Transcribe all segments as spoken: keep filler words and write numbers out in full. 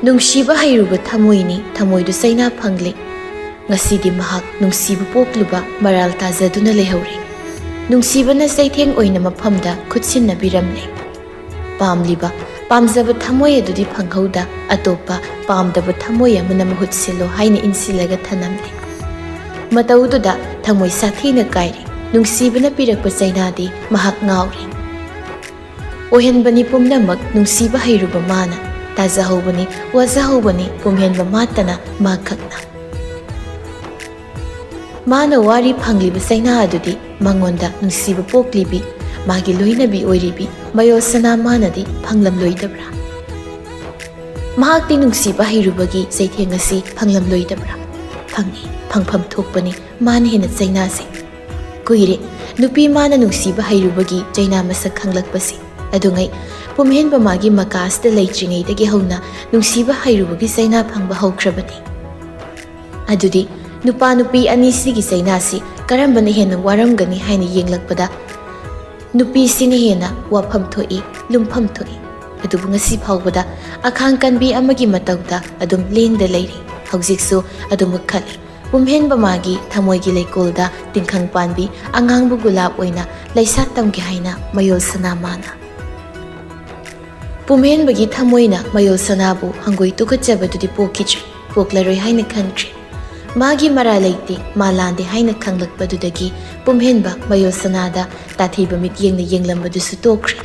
ꯅꯨꯡꯁꯤꯕ ꯍꯩꯔꯨꯕ ꯊꯃꯣꯏꯅꯤ, ꯊꯃꯣꯏꯗꯨ ꯆꯩꯅꯥ ꯐꯪꯂꯦ꯫ ꯉꯁꯤꯗꯤ ꯃꯍꯥꯛ ꯅꯨꯡꯁꯤꯕ ꯄꯣꯛꯂꯨꯕ ꯃꯔꯥꯜ ꯇꯥꯖꯗꯨꯅ ꯂꯩꯍꯧꯔꯦ꯫ ꯅꯨꯡꯁꯤꯕꯅ ꯆꯩꯊꯦꯡ ꯑꯣꯏꯅ ꯃꯐꯝꯗ ꯈꯨꯠꯁꯤꯟꯅꯕꯤꯔꯝꯂꯦ꯫ ꯄꯥꯝꯂꯤꯕ, ꯄꯥꯝꯖꯕ ꯊꯃꯣꯏ ꯑꯗꯨꯗꯤ ꯐꯪꯍꯧꯗ, ꯑꯇꯣꯞꯄ ꯄꯥꯝꯗꯕ ꯊꯃꯣꯏ ꯑꯃꯅ ꯃꯍꯨꯠ ꯁꯤꯜꯂꯣ ꯍꯥꯏꯅ ꯏꯟꯁꯤꯜꯂꯒ ꯊꯅꯝꯂꯦ꯫ ꯃꯇꯧꯗꯨꯗ ꯊꯃꯣꯏ ꯁꯥꯊꯤꯅ ꯀꯥꯏꯔꯦ꯫ ꯅꯨꯡꯁꯤꯕꯅ ꯄꯤꯔꯛꯄ ꯆꯩꯅꯥꯗꯤ ꯃꯍꯥꯛ ꯉꯥꯎꯔꯦ꯫ ꯑꯣꯏꯍꯟꯕꯅꯤ ꯄꯨꯝꯅꯃꯛ ꯅꯨꯡꯁꯤꯕ ꯍꯩꯔꯨꯕ ꯃꯥꯅ, ꯇꯥꯖꯍꯧꯕꯅꯤ, ꯋꯥꯖꯍꯧꯕꯅꯤ ꯄꯨꯝꯍꯦꯟꯕ ꯃꯥꯇꯅ ꯃꯥꯈꯛꯅ꯫ ꯃꯥꯅ ꯋꯥꯔꯤ ꯐꯪꯂꯤꯕ ꯆꯩꯅꯥ ꯑꯗꯨꯗꯤ ꯃꯉꯣꯟꯗ ꯅꯨꯡꯁꯤꯕ ꯄꯣꯛꯂꯤꯕꯤ ꯃꯥꯒꯤ ꯂꯣꯏꯅꯕꯤ ꯑꯣꯏꯔꯤꯕꯤ ꯃꯌꯣꯜ ꯁꯅꯥ ꯃꯥꯅꯗꯤ ꯐꯪꯂꯝꯂꯣꯏꯗꯕ꯭ꯔꯥ? ꯃꯍꯥꯛꯇꯤ ꯅꯨꯡꯁꯤꯕ ꯍꯩꯔꯨꯕꯒꯤ ꯆꯩꯊꯦꯡ ꯑꯁꯤ ꯐꯪꯂꯝꯂꯣꯏꯗꯕ꯭ꯔꯥ? ꯐꯪꯏ, ꯐꯪꯐꯝ ꯊꯣꯛꯄꯅꯤ ꯃꯥꯅ ꯍꯦꯟꯅ ꯆꯩꯅꯥꯁꯦ꯫ ꯀꯨꯏꯔꯦ ꯅꯨꯄꯤ ꯃꯥꯅ ꯅꯨꯡꯁꯤꯕ ꯍꯩꯔꯨꯕꯒꯤ ꯆꯩꯅꯥ ꯃꯁꯛ ꯈꯪꯂꯛꯄꯁꯤ꯫ ꯑꯗꯨꯉꯩ ꯄꯨꯝꯍꯦꯟꯕ ꯃꯥꯒꯤ ꯃꯀꯥ ꯑꯁꯤꯗ ꯂꯩꯇ꯭ꯔꯤꯉꯩꯗꯒꯤ ꯍꯧꯅ ꯅꯨꯡꯁꯤꯕ ꯍꯩꯔꯨꯕꯒꯤ ꯆꯩꯅꯥ ꯐꯪꯕ ꯍꯧꯈ꯭ꯔꯕꯅꯤ꯫ ꯑꯗꯨꯗꯤ ꯅꯨꯄꯥ ꯅꯨꯄꯤ ꯑꯅꯤꯁꯤꯒꯤ ꯆꯩꯅꯥꯁꯤ ꯀꯔꯝꯕꯅ ꯍꯦꯟꯅ ꯋꯥꯔꯝꯒꯅꯤ ꯍꯥꯏꯅ ꯌꯦꯡꯂꯛꯄꯗ ꯅꯨꯄꯤꯁꯤꯅ ꯍꯦꯟꯅ ꯋꯥꯐꯝ ꯊꯣꯛꯏ, ꯂꯨꯝꯐꯝ ꯊꯣꯛꯏ꯫ ꯑꯗꯨꯕꯨ ꯉꯁꯤ ꯐꯥꯎꯕꯗ ꯑꯈꯥꯡ ꯀꯟꯕꯤ ꯑꯃꯒꯤ ꯃꯇꯧꯗ ꯑꯗꯨꯝ ꯂꯦꯡꯗ ꯂꯩꯔꯤ꯫ ꯍꯧꯖꯤꯛꯁꯨ ꯑꯗꯨꯃꯛ ꯈꯜꯂꯤ꯫ ꯄꯨꯝꯍꯦꯟꯕ ꯃꯥꯒꯤ ꯊꯃꯣꯏꯒꯤ ꯂꯩꯀꯣꯜꯗ ꯇꯤꯡꯈꯪ ꯄꯥꯟꯕꯤ ꯑꯉꯥꯡꯕ ꯒꯨꯂꯥꯞ ꯑꯣꯏꯅ ꯂꯩꯁꯥ ꯇꯝꯒꯦ ꯍꯥꯏꯅ ꯃꯌꯣꯜ ꯁꯅꯥ ꯃꯥꯅ꯫ ꯄꯨꯝꯍꯦꯟꯕꯒꯤ ꯊꯃꯣꯏꯅ ꯃꯌꯣꯜ ꯁꯅꯥꯕꯨ ꯍꯪꯒꯣꯏ ꯇꯨꯀꯠꯆꯕꯗꯨꯗꯤ ꯄꯣꯛꯈꯤꯗ꯭ꯔꯦ, ꯄꯣꯛꯂꯔꯣꯏ ꯍꯥꯏꯅ ꯈꯟꯈ꯭ꯔꯦ꯫ ꯃꯥꯒꯤ ꯃꯔꯥꯜ ꯂꯩꯇꯦ, ꯃꯥ ꯂꯥꯟꯗꯦ ꯍꯥꯏꯅ ꯈꯪꯂꯛꯄꯗꯨꯗꯒꯤ ꯄꯨꯝꯍꯦꯟꯕ ꯃꯌꯣꯜ ꯁꯅꯥꯗ ꯇꯥꯊꯤꯕ ꯃꯤꯠꯌꯦꯡꯅ ꯌꯦꯡꯂꯝꯕꯗꯨꯁꯨ ꯇꯣꯛꯈ꯭ꯔꯦ꯫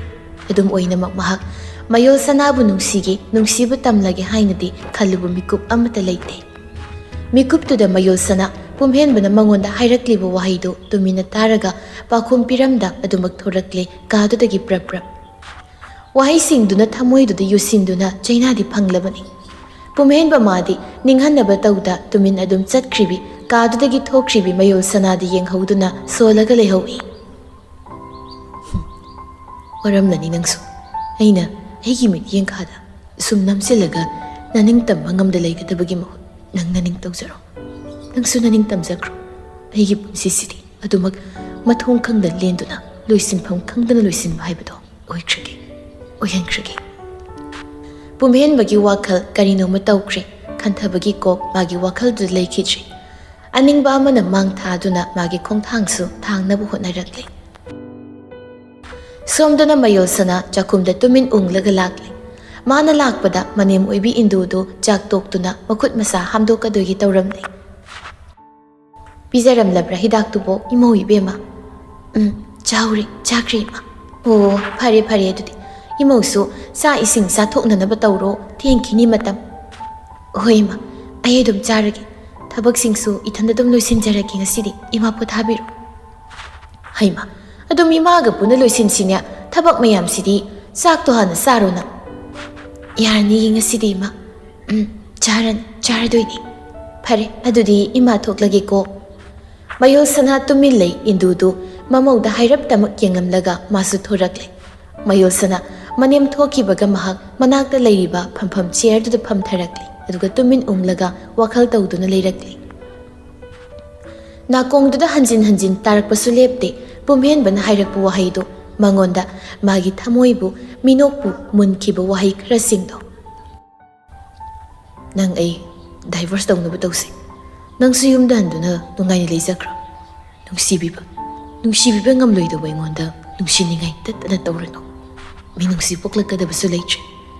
ꯑꯗꯨꯝ ꯑꯣꯏꯅꯃꯛ ꯃꯍꯥꯛ ꯃꯌꯣꯜ ꯁꯅꯥꯕꯨ ꯅꯨꯡꯁꯤꯒꯦ, ꯅꯨꯡꯁꯤꯕ ꯇꯝꯂꯒꯦ ꯍꯥꯏꯅꯗꯤ ꯈꯜꯂꯨꯕ ꯃꯤꯀꯨꯞ ꯑꯃꯠꯇ ꯂꯩꯇꯦ꯫ ꯃꯤꯀꯨꯞꯇꯨꯗ ꯃꯌꯣꯜ ꯁꯅꯥ ꯄꯨꯝꯍꯦꯟꯕꯅ ꯃꯉꯣꯟꯗ ꯍꯥꯏꯔꯛꯂꯤꯕ ꯋꯥꯍꯩꯗꯨ ꯇꯨꯃꯤꯟꯅ ꯇꯥꯔꯒ ꯄꯥꯎꯈꯨꯝ ꯄꯤꯔꯝꯗ ꯑꯗꯨꯃꯛ ꯊꯣꯔꯛꯂꯦ ꯀꯥꯗꯨꯗꯒꯤ ꯄ꯭ꯔꯞ ꯄ꯭ꯔꯞ꯫ ꯋꯥꯍꯩꯁꯤꯡꯗꯨꯅ ꯊꯃꯣꯏꯗꯨꯗ ꯌꯨꯁꯤꯟꯗꯨꯅ ꯆꯩꯅꯥꯗꯤ ꯐꯪꯂꯕꯅꯤ꯫ ꯄꯨꯝꯍꯦꯟꯕ ꯃꯥꯗꯤ ꯅꯤꯡꯍꯟꯅꯕ ꯇꯧꯗ ꯇꯨꯃꯤꯟ ꯑꯗꯨꯝ ꯆꯠꯈ꯭ꯔꯤꯕꯤ ꯀꯥꯗꯨꯗꯒꯤ ꯊꯣꯛꯈ꯭ꯔꯤꯕꯤ ꯃꯌꯣꯜ ꯁꯅꯥꯗꯤ ꯌꯦꯡꯍꯧꯗꯨꯅ ꯁꯣꯜꯂꯒ ꯂꯩꯍꯧꯏ꯫ ꯋꯥꯔꯝꯂꯅꯤ ꯅꯪꯁꯨ꯫ ꯑꯩꯅ ꯑꯩꯒꯤ ꯃꯤꯠꯌꯦꯡ ꯈꯥꯗ ꯁꯨꯝ ꯅꯝꯁꯤꯜꯂꯒ ꯅꯅꯤꯡ ꯇꯝꯕ ꯉꯝꯗ ꯂꯩꯒꯗꯕꯒꯤ ꯃꯍꯨꯠ ꯅꯪ ꯅꯅꯤꯡ ꯇꯧꯖꯔꯣ꯫ ꯅꯪꯁꯨ ꯅꯅꯤꯡ ꯇꯝꯖꯈ꯭ꯔꯣ꯫ ꯑꯩꯒꯤ ꯄꯨꯟꯁꯤꯁꯤꯗꯤ ꯑꯗꯨꯃꯛ ꯃꯊꯣꯡ ꯈꯪꯗ ꯂꯦꯟꯗꯨꯅ ꯂꯣꯏꯁꯤꯟꯐꯝ ꯈꯪꯗꯅ ꯂꯣꯏꯁꯤꯟꯕ ꯍꯥꯏꯕꯗꯣ ꯑꯣꯏꯈ꯭ꯔꯒꯦ, ꯑꯣꯏꯍꯟꯈ꯭ꯔꯒꯦ꯫ ꯄꯨꯝꯍꯦꯟꯕꯒꯤ ꯋꯥꯈꯜ ꯀꯔꯤꯅꯣꯃ ꯇꯧꯈ꯭ꯔꯦ꯫ ꯈꯟꯊꯕꯒꯤ ꯀꯣꯛ ꯃꯥꯒꯤ ꯋꯥꯈꯜꯗꯨꯗ ꯂꯩꯈꯤꯗ꯭ꯔꯦ꯫ ꯑꯅꯤꯡꯕ ꯑꯃꯅ ꯃꯥꯡ ꯊꯥꯗꯨꯅ ꯃꯥꯒꯤ ꯈꯣꯡꯊꯥꯡꯁꯨ ꯊꯥꯡꯅꯕ ꯍꯣꯠꯅꯔꯛꯂꯦ꯫ ꯁꯣꯝꯗꯅ ꯃꯌꯣꯜꯁꯅꯥ ꯆꯥꯛꯈꯨꯝꯗ ꯇꯨꯃꯤꯟ ꯎꯪꯂꯒ ꯂꯥꯛꯂꯦ꯫ ꯃꯥꯅ ꯂꯥꯛꯄꯗ ꯃꯅꯦꯝ ꯑꯣꯏꯕꯤ ꯏꯟꯗꯨꯗꯨ ꯆꯥꯛ ꯇꯣꯛꯇꯨꯅ ꯃꯈꯨꯠ ꯃꯁꯥ ꯍꯥꯝꯗꯣꯛꯀꯗꯣꯏꯒꯤ ꯇꯧꯔꯝꯂꯦ꯫ "ꯄꯤꯖꯔꯝꯂꯕ꯭ꯔꯥ ꯍꯤꯗꯥꯛꯇꯨꯕꯣ, ꯏꯃꯧ ꯏꯕꯦꯝꯃ?" "ꯎꯝ, ꯆꯥꯎꯔꯦ, ꯆꯥꯈ꯭ꯔꯦ, ꯏꯃꯥ꯫" "ꯑꯣ, ꯐꯔꯦ, ꯐꯔꯦ, ꯑꯗꯨꯗꯤ ꯏꯃꯧꯁꯨ ꯆꯥꯛ ꯏꯁꯤꯡ ꯆꯥꯊꯣꯛꯅꯅꯕ ꯇꯧꯔꯣ, ꯊꯦꯡꯈꯤꯅꯤ ꯃꯇꯝ꯫" "ꯍꯣꯏ, ꯏꯃꯥ, ꯑꯩ ꯑꯗꯨꯝ ꯆꯥꯔꯒꯦ꯫ ꯊꯕꯛꯁꯤꯡꯁꯨ ꯏꯊꯟꯗ ꯑꯗꯨꯝ ꯂꯣꯏꯁꯤꯟꯖꯔꯒꯦ ꯉꯁꯤꯗꯤ, ꯏꯃꯥ ꯄꯣꯊꯥꯕꯤꯔꯣ꯫" "ꯍꯩꯃꯥ, ꯑꯗꯨꯝ ꯏꯃꯥꯒ ꯄꯨꯟꯅ ꯂꯣꯏꯁꯤꯟꯁꯤꯅꯦ, ꯊꯕꯛ ꯃꯌꯥꯝꯁꯤꯗꯤ꯫ ꯆꯥꯛꯇꯣ ꯍꯥꯟꯅ ꯆꯥꯔꯣ ꯅꯪ꯫" "ꯌꯥꯔꯅꯤꯌꯦ ꯉꯁꯤꯗꯤ, ꯏꯃꯥ꯫ ꯎꯝ, ꯆꯥꯔꯅꯤ, ꯆꯥꯔꯗꯣꯏꯅꯤ꯫" "ꯐꯔꯦ, ꯑꯗꯨꯗꯤ ꯏꯃꯥ ꯊꯣꯛꯂꯒꯦꯀꯣ꯫" ꯃꯌꯣꯜꯁꯅꯥ ꯇꯨꯃꯤꯟ ꯂꯩ꯫ ꯏꯟꯗꯨꯗꯨ ꯃꯃꯧꯗ ꯍꯥꯏꯔꯞꯇꯃꯛ ꯌꯦꯡꯂꯝꯂꯒ ꯃꯥꯁꯨ ꯊꯣꯔꯛꯂꯦ꯫ ꯃꯌꯣꯜꯁꯅꯥ ꯃꯅꯦꯝ ꯊꯣꯛꯈꯤꯕꯒ ꯃꯍꯥꯛ ꯃꯅꯥꯛꯇ ꯂꯩꯔꯤꯕ ꯐꯝꯐꯝ ꯆꯤꯌꯔꯗꯨꯗ ꯐꯝꯊꯔꯛꯂꯦ, ꯑꯗꯨꯒ ꯇꯨꯃꯤꯟ ꯎꯪꯂꯒ ꯋꯥꯈꯜ ꯇꯧꯗꯨꯅ ꯂꯩꯔꯛꯂꯦ꯫ ꯅꯥꯀꯣꯡꯗꯨꯗ ꯍꯟꯖꯤꯟ ꯍꯟꯖꯤꯟ ꯇꯥꯔꯛꯄꯁꯨ ꯂꯦꯞꯇꯦ ꯄꯨꯝꯍꯦꯟꯕꯅ ꯍꯥꯏꯔꯛꯄ ꯋꯥꯍꯩꯗꯨ꯫ ꯃꯉꯣꯟꯗ ꯃꯥꯒꯤ ꯊꯃꯣꯏꯕꯨ, ꯃꯤꯅꯣꯛꯄꯨ ꯃꯨꯟꯈꯤꯕ ꯋꯥꯍꯩ ꯈꯔꯁꯤꯡꯗꯣ꯫ "ꯅꯪ ꯑꯩ ꯗꯥꯏꯚꯣꯔꯁ ꯇꯧꯅꯕ ꯇꯧꯁꯤ꯫ ꯅꯪꯁꯨ ꯌꯨꯝꯗ ꯍꯟꯗꯨꯅ ꯅꯨꯡꯉꯥꯏꯅ ꯂꯩꯖꯈ꯭ꯔꯣ꯫ ꯅꯨꯡꯁꯤꯕꯤꯕ, ꯅꯨꯡꯁꯤꯕꯤꯕ ꯉꯝꯂꯣꯏꯗꯕ ꯑꯩꯉꯣꯟꯗ ꯅꯨꯡꯁꯤꯅꯤꯡꯉꯥꯏ ꯇꯠꯇꯅ ꯇꯧꯔꯅꯨ꯫ ꯃꯤꯅꯨꯡꯁꯤ ꯄꯣꯛꯂꯛꯀꯗꯕꯁꯨ ꯂꯩꯇ꯭ꯔꯦ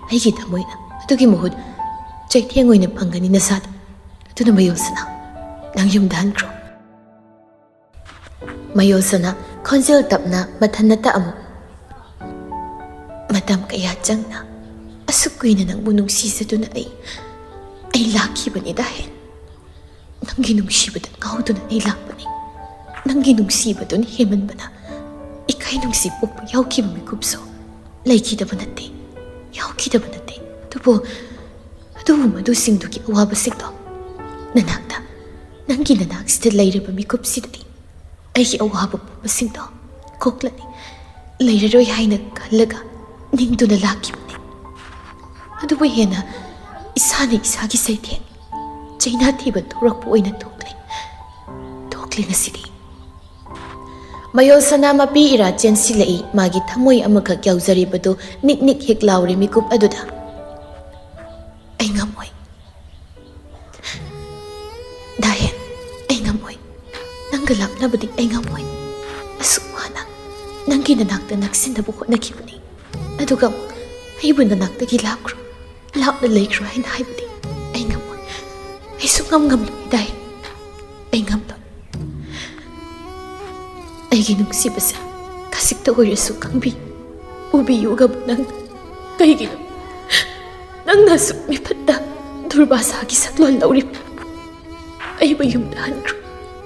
ꯑꯩꯒꯤ ꯊꯃꯣꯏꯅ꯫ ꯑꯗꯨꯒꯤ ꯃꯍꯨꯠ ꯆꯩꯊꯦꯡ ꯑꯣꯏꯅ ꯐꯪꯒꯅꯤ ꯅꯁꯥꯗ꯫ ꯑꯗꯨꯅ ꯃꯌꯣꯜꯁꯅꯥ, ꯅꯪ ꯌꯨꯝꯗ ꯍꯟꯈ꯭ꯔꯣ꯫" ꯃꯌꯣꯜꯁꯅꯥ ꯈꯣꯟꯖꯦꯜ ꯇꯞꯅ ꯃꯊꯟꯅꯇ ꯑꯃꯨꯛ, "ꯃꯇꯝ ꯀꯌꯥ ꯆꯪꯅ, ꯑꯁꯨꯛ ꯀꯨꯏꯅ ꯅꯪꯕꯨ ꯅꯨꯡꯁꯤꯖꯗꯨꯅ ꯑꯩ, ꯑꯩ ꯂꯥꯛꯈꯤꯕꯅꯤꯗ ꯍꯦꯟ꯫ ꯅꯪꯒꯤ ꯅꯨꯡꯁꯤꯕꯗ ꯉꯥꯎꯗꯨꯅ ꯑꯩ ꯂꯥꯛꯄꯅꯤ꯫ ꯅꯪꯒꯤ ꯅꯨꯡꯁꯤꯕꯗꯨꯅ ꯍꯦꯟꯃꯟꯕꯅ ꯏꯀꯥꯏ ꯅꯨꯡꯁꯤ ꯄꯣꯛꯄ ꯌꯥꯎꯈꯤꯕ ꯃꯤꯀꯨꯞꯁꯨ ꯂꯩꯈꯤꯗꯕ ꯅꯠꯇꯦ, ꯌꯥꯎꯈꯤꯗꯕ ꯅꯠꯇꯦ꯫ ꯑꯗꯨꯕꯨ, ꯑꯗꯨꯕꯨ ꯃꯗꯨꯁꯤꯡꯗꯨꯒꯤ ꯑꯋꯥꯕꯁꯤꯡꯗꯣ ꯅꯅꯥꯛꯇ, ꯅꯪꯒꯤ ꯅꯅꯥꯛꯁꯤꯗ ꯂꯩꯔꯕ ꯃꯤꯀꯨꯞꯁꯤꯗꯗꯤ ꯑꯩꯒꯤ ꯑꯋꯥꯕ ꯄꯨꯝꯕꯁꯤꯡꯗꯣ ꯀꯣꯛꯂꯅꯤ, ꯂꯩꯔꯔꯣꯏ ꯍꯥꯏꯅ ꯈꯜꯂꯒ ꯅꯤꯡꯗꯨꯅ ꯂꯥꯛꯈꯤꯕꯅꯤ꯫ ꯑꯗꯨꯕꯨ ꯍꯦꯟꯅ ꯏꯁꯥꯅ ꯏꯁꯥꯒꯤ ꯆꯩꯊꯦꯡ, ꯆꯩꯅꯥ ꯊꯤꯕ ꯊꯣꯔꯛꯄ ꯑꯣꯏꯅ ꯊꯣꯛꯂꯦ, ꯊꯣꯛꯂꯦ ꯉꯁꯤꯗꯤ꯫" ꯃꯌꯣꯜꯁꯅꯥ ꯃꯄꯤ ꯏꯔꯥ ꯆꯦꯟꯁꯤꯜꯂꯛꯏ꯫ ꯃꯥꯒꯤ ꯊꯃꯣꯏ ꯑꯃꯈꯛ ꯌꯥꯎꯖꯔꯤꯕꯗꯨ ꯅꯤꯛ ꯅꯤꯛ ꯍꯦꯛ ꯂꯥꯎꯔꯦ ꯃꯤꯀꯨꯞ ꯑꯗꯨꯗ꯫ ꯂꯥꯞꯅꯕꯗꯤ ꯑꯩ ꯉꯝꯃꯣꯏ꯫ ꯑꯁꯨꯛ ꯋꯥꯅ ꯅꯪꯒꯤ ꯅꯅꯥꯛꯇ ꯅꯛꯁꯤꯟꯅꯕ ꯍꯣꯠꯅꯈꯤꯕꯅꯤ, ꯑꯗꯨꯒ ꯑꯩꯕꯨ ꯅꯅꯥꯛꯇꯒꯤ ꯂꯥꯞꯈ꯭ꯔꯣ, ꯂꯥꯞꯅ ꯂꯩꯈ꯭ꯔꯣ ꯍꯥꯏꯅ ꯍꯥꯏꯕꯗꯤ ꯑꯩ ꯉꯝꯃꯣꯏ꯫ ꯑꯩ ꯁꯨꯡꯉꯝ ꯉꯝꯂꯣꯏ ꯏꯗꯥꯏ, ꯑꯩ ꯉꯝꯂꯣꯏ꯫ ꯑꯩꯒꯤ ꯅꯨꯡꯁꯤꯕꯁꯦ ꯈꯖꯤꯛꯇ ꯑꯣꯏꯔꯁꯨ ꯈꯪꯕꯤ, ꯎꯕꯤꯌꯨꯒꯕꯨ ꯅꯪ ꯀꯩꯒꯤꯅꯣ? ꯅꯪꯅ ꯑꯁꯨꯛ ꯃꯤꯐꯠꯇ ꯗꯨꯔꯕꯥꯁꯥꯒꯤ ꯁꯛꯂꯣꯟ ꯂꯧꯔꯤꯕ? ꯑꯩꯕꯨ ꯌꯨꯝꯗ ꯍꯟꯈ꯭ꯔꯣ,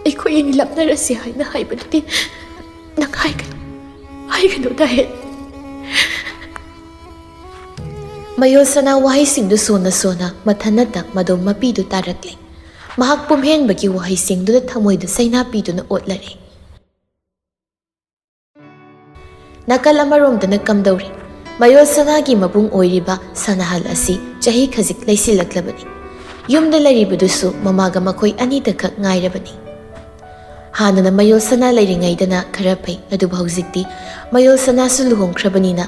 ꯑꯩꯈꯣꯏ ꯑꯅꯤ ꯂꯥꯞꯅꯔꯁꯤ ꯍꯥꯏꯅ ꯍꯥꯏꯕꯗꯨꯗꯤ ꯅꯪ ꯍꯥꯏꯒꯅꯨ, ꯍꯥꯏꯒꯅꯨ ꯗꯥꯍꯦꯟ꯫ ꯃꯌꯣꯜ ꯁꯅꯥ ꯋꯥꯍꯩꯁꯤꯡꯗꯨ ꯁꯣꯟꯅ ꯁꯣꯟꯅ ꯃꯊꯟꯅꯇ ꯃꯗꯣꯝ ꯃꯄꯤꯗꯨ ꯇꯥꯔꯛꯂꯦ꯫ ꯃꯍꯥꯛ ꯄꯨꯝꯍꯦꯟꯕꯒꯤ ꯋꯥꯍꯩꯁꯤꯡꯗꯨꯗ ꯊꯃꯣꯏꯗ ꯆꯩꯅꯥ ꯄꯤꯗꯨꯅ ꯑꯣꯠꯂꯔꯦ꯫ ꯅꯥꯀꯜ ꯑꯃꯔꯣꯝꯗꯅ ꯀꯝꯗꯧꯔꯤ? ꯃꯌꯣꯜ ꯁꯅꯥꯒꯤ ꯃꯕꯨꯡ ꯑꯣꯏꯔꯤꯕ ꯁꯅꯥꯍꯜ ꯑꯁꯤ ꯆꯍꯤ ꯈꯖꯤꯛ ꯂꯩꯁꯤꯜꯂꯛꯂꯕꯅꯤ꯫ ꯌꯨꯝꯗ ꯂꯩꯔꯤꯕꯗꯨꯁꯨ ꯃꯃꯥꯒ ꯃꯈꯣꯏ ꯑꯅꯤꯇꯈꯛ ꯉꯥꯏꯔꯕꯅꯤ꯫ ꯍꯥꯟꯅꯅ ꯃꯌꯣꯜ ꯁꯅꯥ ꯂꯩꯔꯤꯉꯩꯗꯅ ꯈꯔ ꯐꯩ, ꯑꯗꯨꯕꯨ ꯍꯧꯖꯤꯛꯇꯤ ꯃꯌꯣꯜ ꯁꯅꯥꯁꯨ ꯂꯨꯍꯣꯡꯈ꯭ꯔꯕꯅꯤꯅ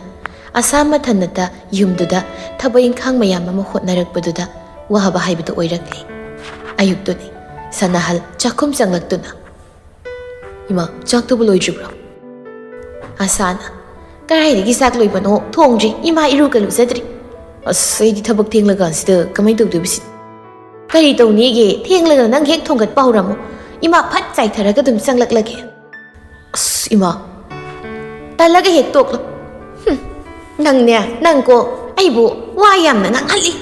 ꯑꯁꯥ ꯃꯊꯟꯅꯇ ꯌꯨꯝꯗꯨꯗ ꯊꯕꯛ ꯏꯪꯈꯥꯡ ꯃꯌꯥꯝ ꯑꯃ ꯍꯣꯠꯅꯔꯛꯄꯗꯨꯗ ꯋꯥꯕ ꯍꯥꯏꯕꯗꯨ ꯑꯣꯏꯔꯛꯂꯦ꯫ ꯑꯌꯨꯛꯇꯨꯅꯤ꯫ ꯁꯅꯥꯍꯜ ꯆꯥꯛꯈꯨꯝ ꯆꯪꯂꯛꯇꯨꯅ, "ꯏꯃꯥ, ꯆꯥꯛꯇꯨꯕꯨ ꯂꯣꯏꯗ꯭ꯔꯤꯕ꯭ꯔꯣ?" ꯑꯁꯥꯅ, "ꯀꯗꯥꯏꯗꯒꯤ ꯆꯥꯛ ꯂꯣꯏꯕꯅꯣ? ꯊꯣꯡꯗ꯭ꯔꯤ, ꯏꯃꯥ ꯏꯔꯨꯒ ꯂꯨꯖꯗ꯭ꯔꯤ꯫ ꯑꯁ, ꯑꯩꯗꯤ ꯊꯕꯛ ꯊꯦꯡꯂꯀꯥꯟꯁꯤꯗ ꯀꯃꯥꯏꯅ ꯇꯧꯗꯣꯏꯕ ꯁꯤꯗꯤ?" "ꯀꯔꯤ ꯇꯧꯅꯤꯒꯦ? ꯊꯦꯡꯂꯒ ꯅꯪ ꯍꯦꯛ ꯊꯣꯡꯒꯠꯄ ꯍꯧꯔꯝꯃꯣ꯫ ꯏꯃꯥ ꯐꯠ ꯆꯥꯏꯊꯔꯒ ꯑꯗꯨꯝ ꯆꯪꯂꯛꯂꯒꯦ꯫" "ꯑꯁ, ꯏꯃꯥ, ꯇꯜꯂꯒ ꯍꯦꯛ ꯇꯣꯛꯂꯣ꯫ ꯍꯨꯝ, ꯅꯪꯅꯦ, ꯅꯪꯀꯣ, ꯑꯩꯕꯨ ꯋꯥ ꯌꯥꯝꯅ ꯉꯥꯡꯍꯜꯂꯤ,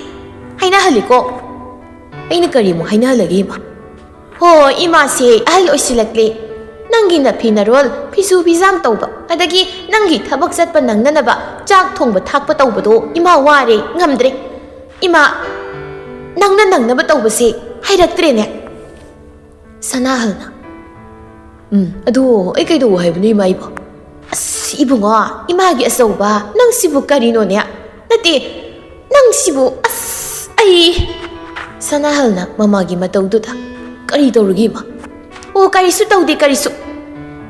ꯍꯥꯏꯅꯍꯜꯂꯤꯀꯣ꯫" "ꯑꯩꯅ ꯀꯔꯤꯃꯨꯛ ꯍꯥꯏꯅꯍꯜꯂꯒꯦ, ꯏꯃꯥ?" "ꯍꯣ, ꯏꯃꯥꯁꯦ ꯑꯍꯜ ꯑꯣꯏꯁꯤꯜꯂꯛꯂꯦ꯫ ꯅꯪꯒꯤ ꯅꯐꯤ ꯅꯔꯣꯜ, ꯐꯤꯁꯨ ꯐꯤꯖꯥꯝ ꯇꯧꯕ, ꯑꯗꯒꯤ ꯅꯪꯒꯤ ꯊꯕꯛ ꯆꯠꯄ ꯅꯪꯅꯅꯕ ꯆꯥꯛ ꯊꯣꯡꯕ ꯊꯥꯛꯄ ꯇꯧꯕꯗꯣ ꯏꯃꯥ ꯋꯥꯔꯦ, ꯉꯝꯗ꯭ꯔꯦ꯫ ꯏꯃꯥ, ꯅꯪꯅ ꯅꯪꯅꯕ ꯇꯧꯕꯁꯦ ꯍꯩꯔꯛꯇ꯭ꯔꯦꯅꯦ꯫" ꯁꯅꯥꯍꯜꯅ, "ꯎꯝ, ꯑꯗꯨ ꯑꯩ ꯀꯩꯗꯧ ꯍꯥꯏꯕꯅꯣ, ꯏꯃꯥ ꯏꯕꯣ?" "ꯑꯁ, ꯏꯕꯨꯡꯉꯣ, ꯏꯃꯥꯒꯤ ꯑꯆꯧꯕ, ꯅꯪ ꯁꯤꯕꯨ ꯀꯔꯤꯅꯣꯅꯦ? ꯅꯠꯇꯦ, ꯅꯪ ꯁꯤꯕꯨ, ꯑꯁ, ꯑꯩ꯫" ꯁꯅꯥꯍꯜꯅ ꯃꯃꯥꯒꯤ ꯃꯇꯧꯗꯨꯗ, "ꯀꯔꯤ ꯇꯧꯔꯒꯦ, ꯏꯃꯥ?" "ꯑꯣ, ꯀꯔꯤꯁꯨ ꯇꯧꯗꯦ, ꯀꯔꯤꯁꯨ꯫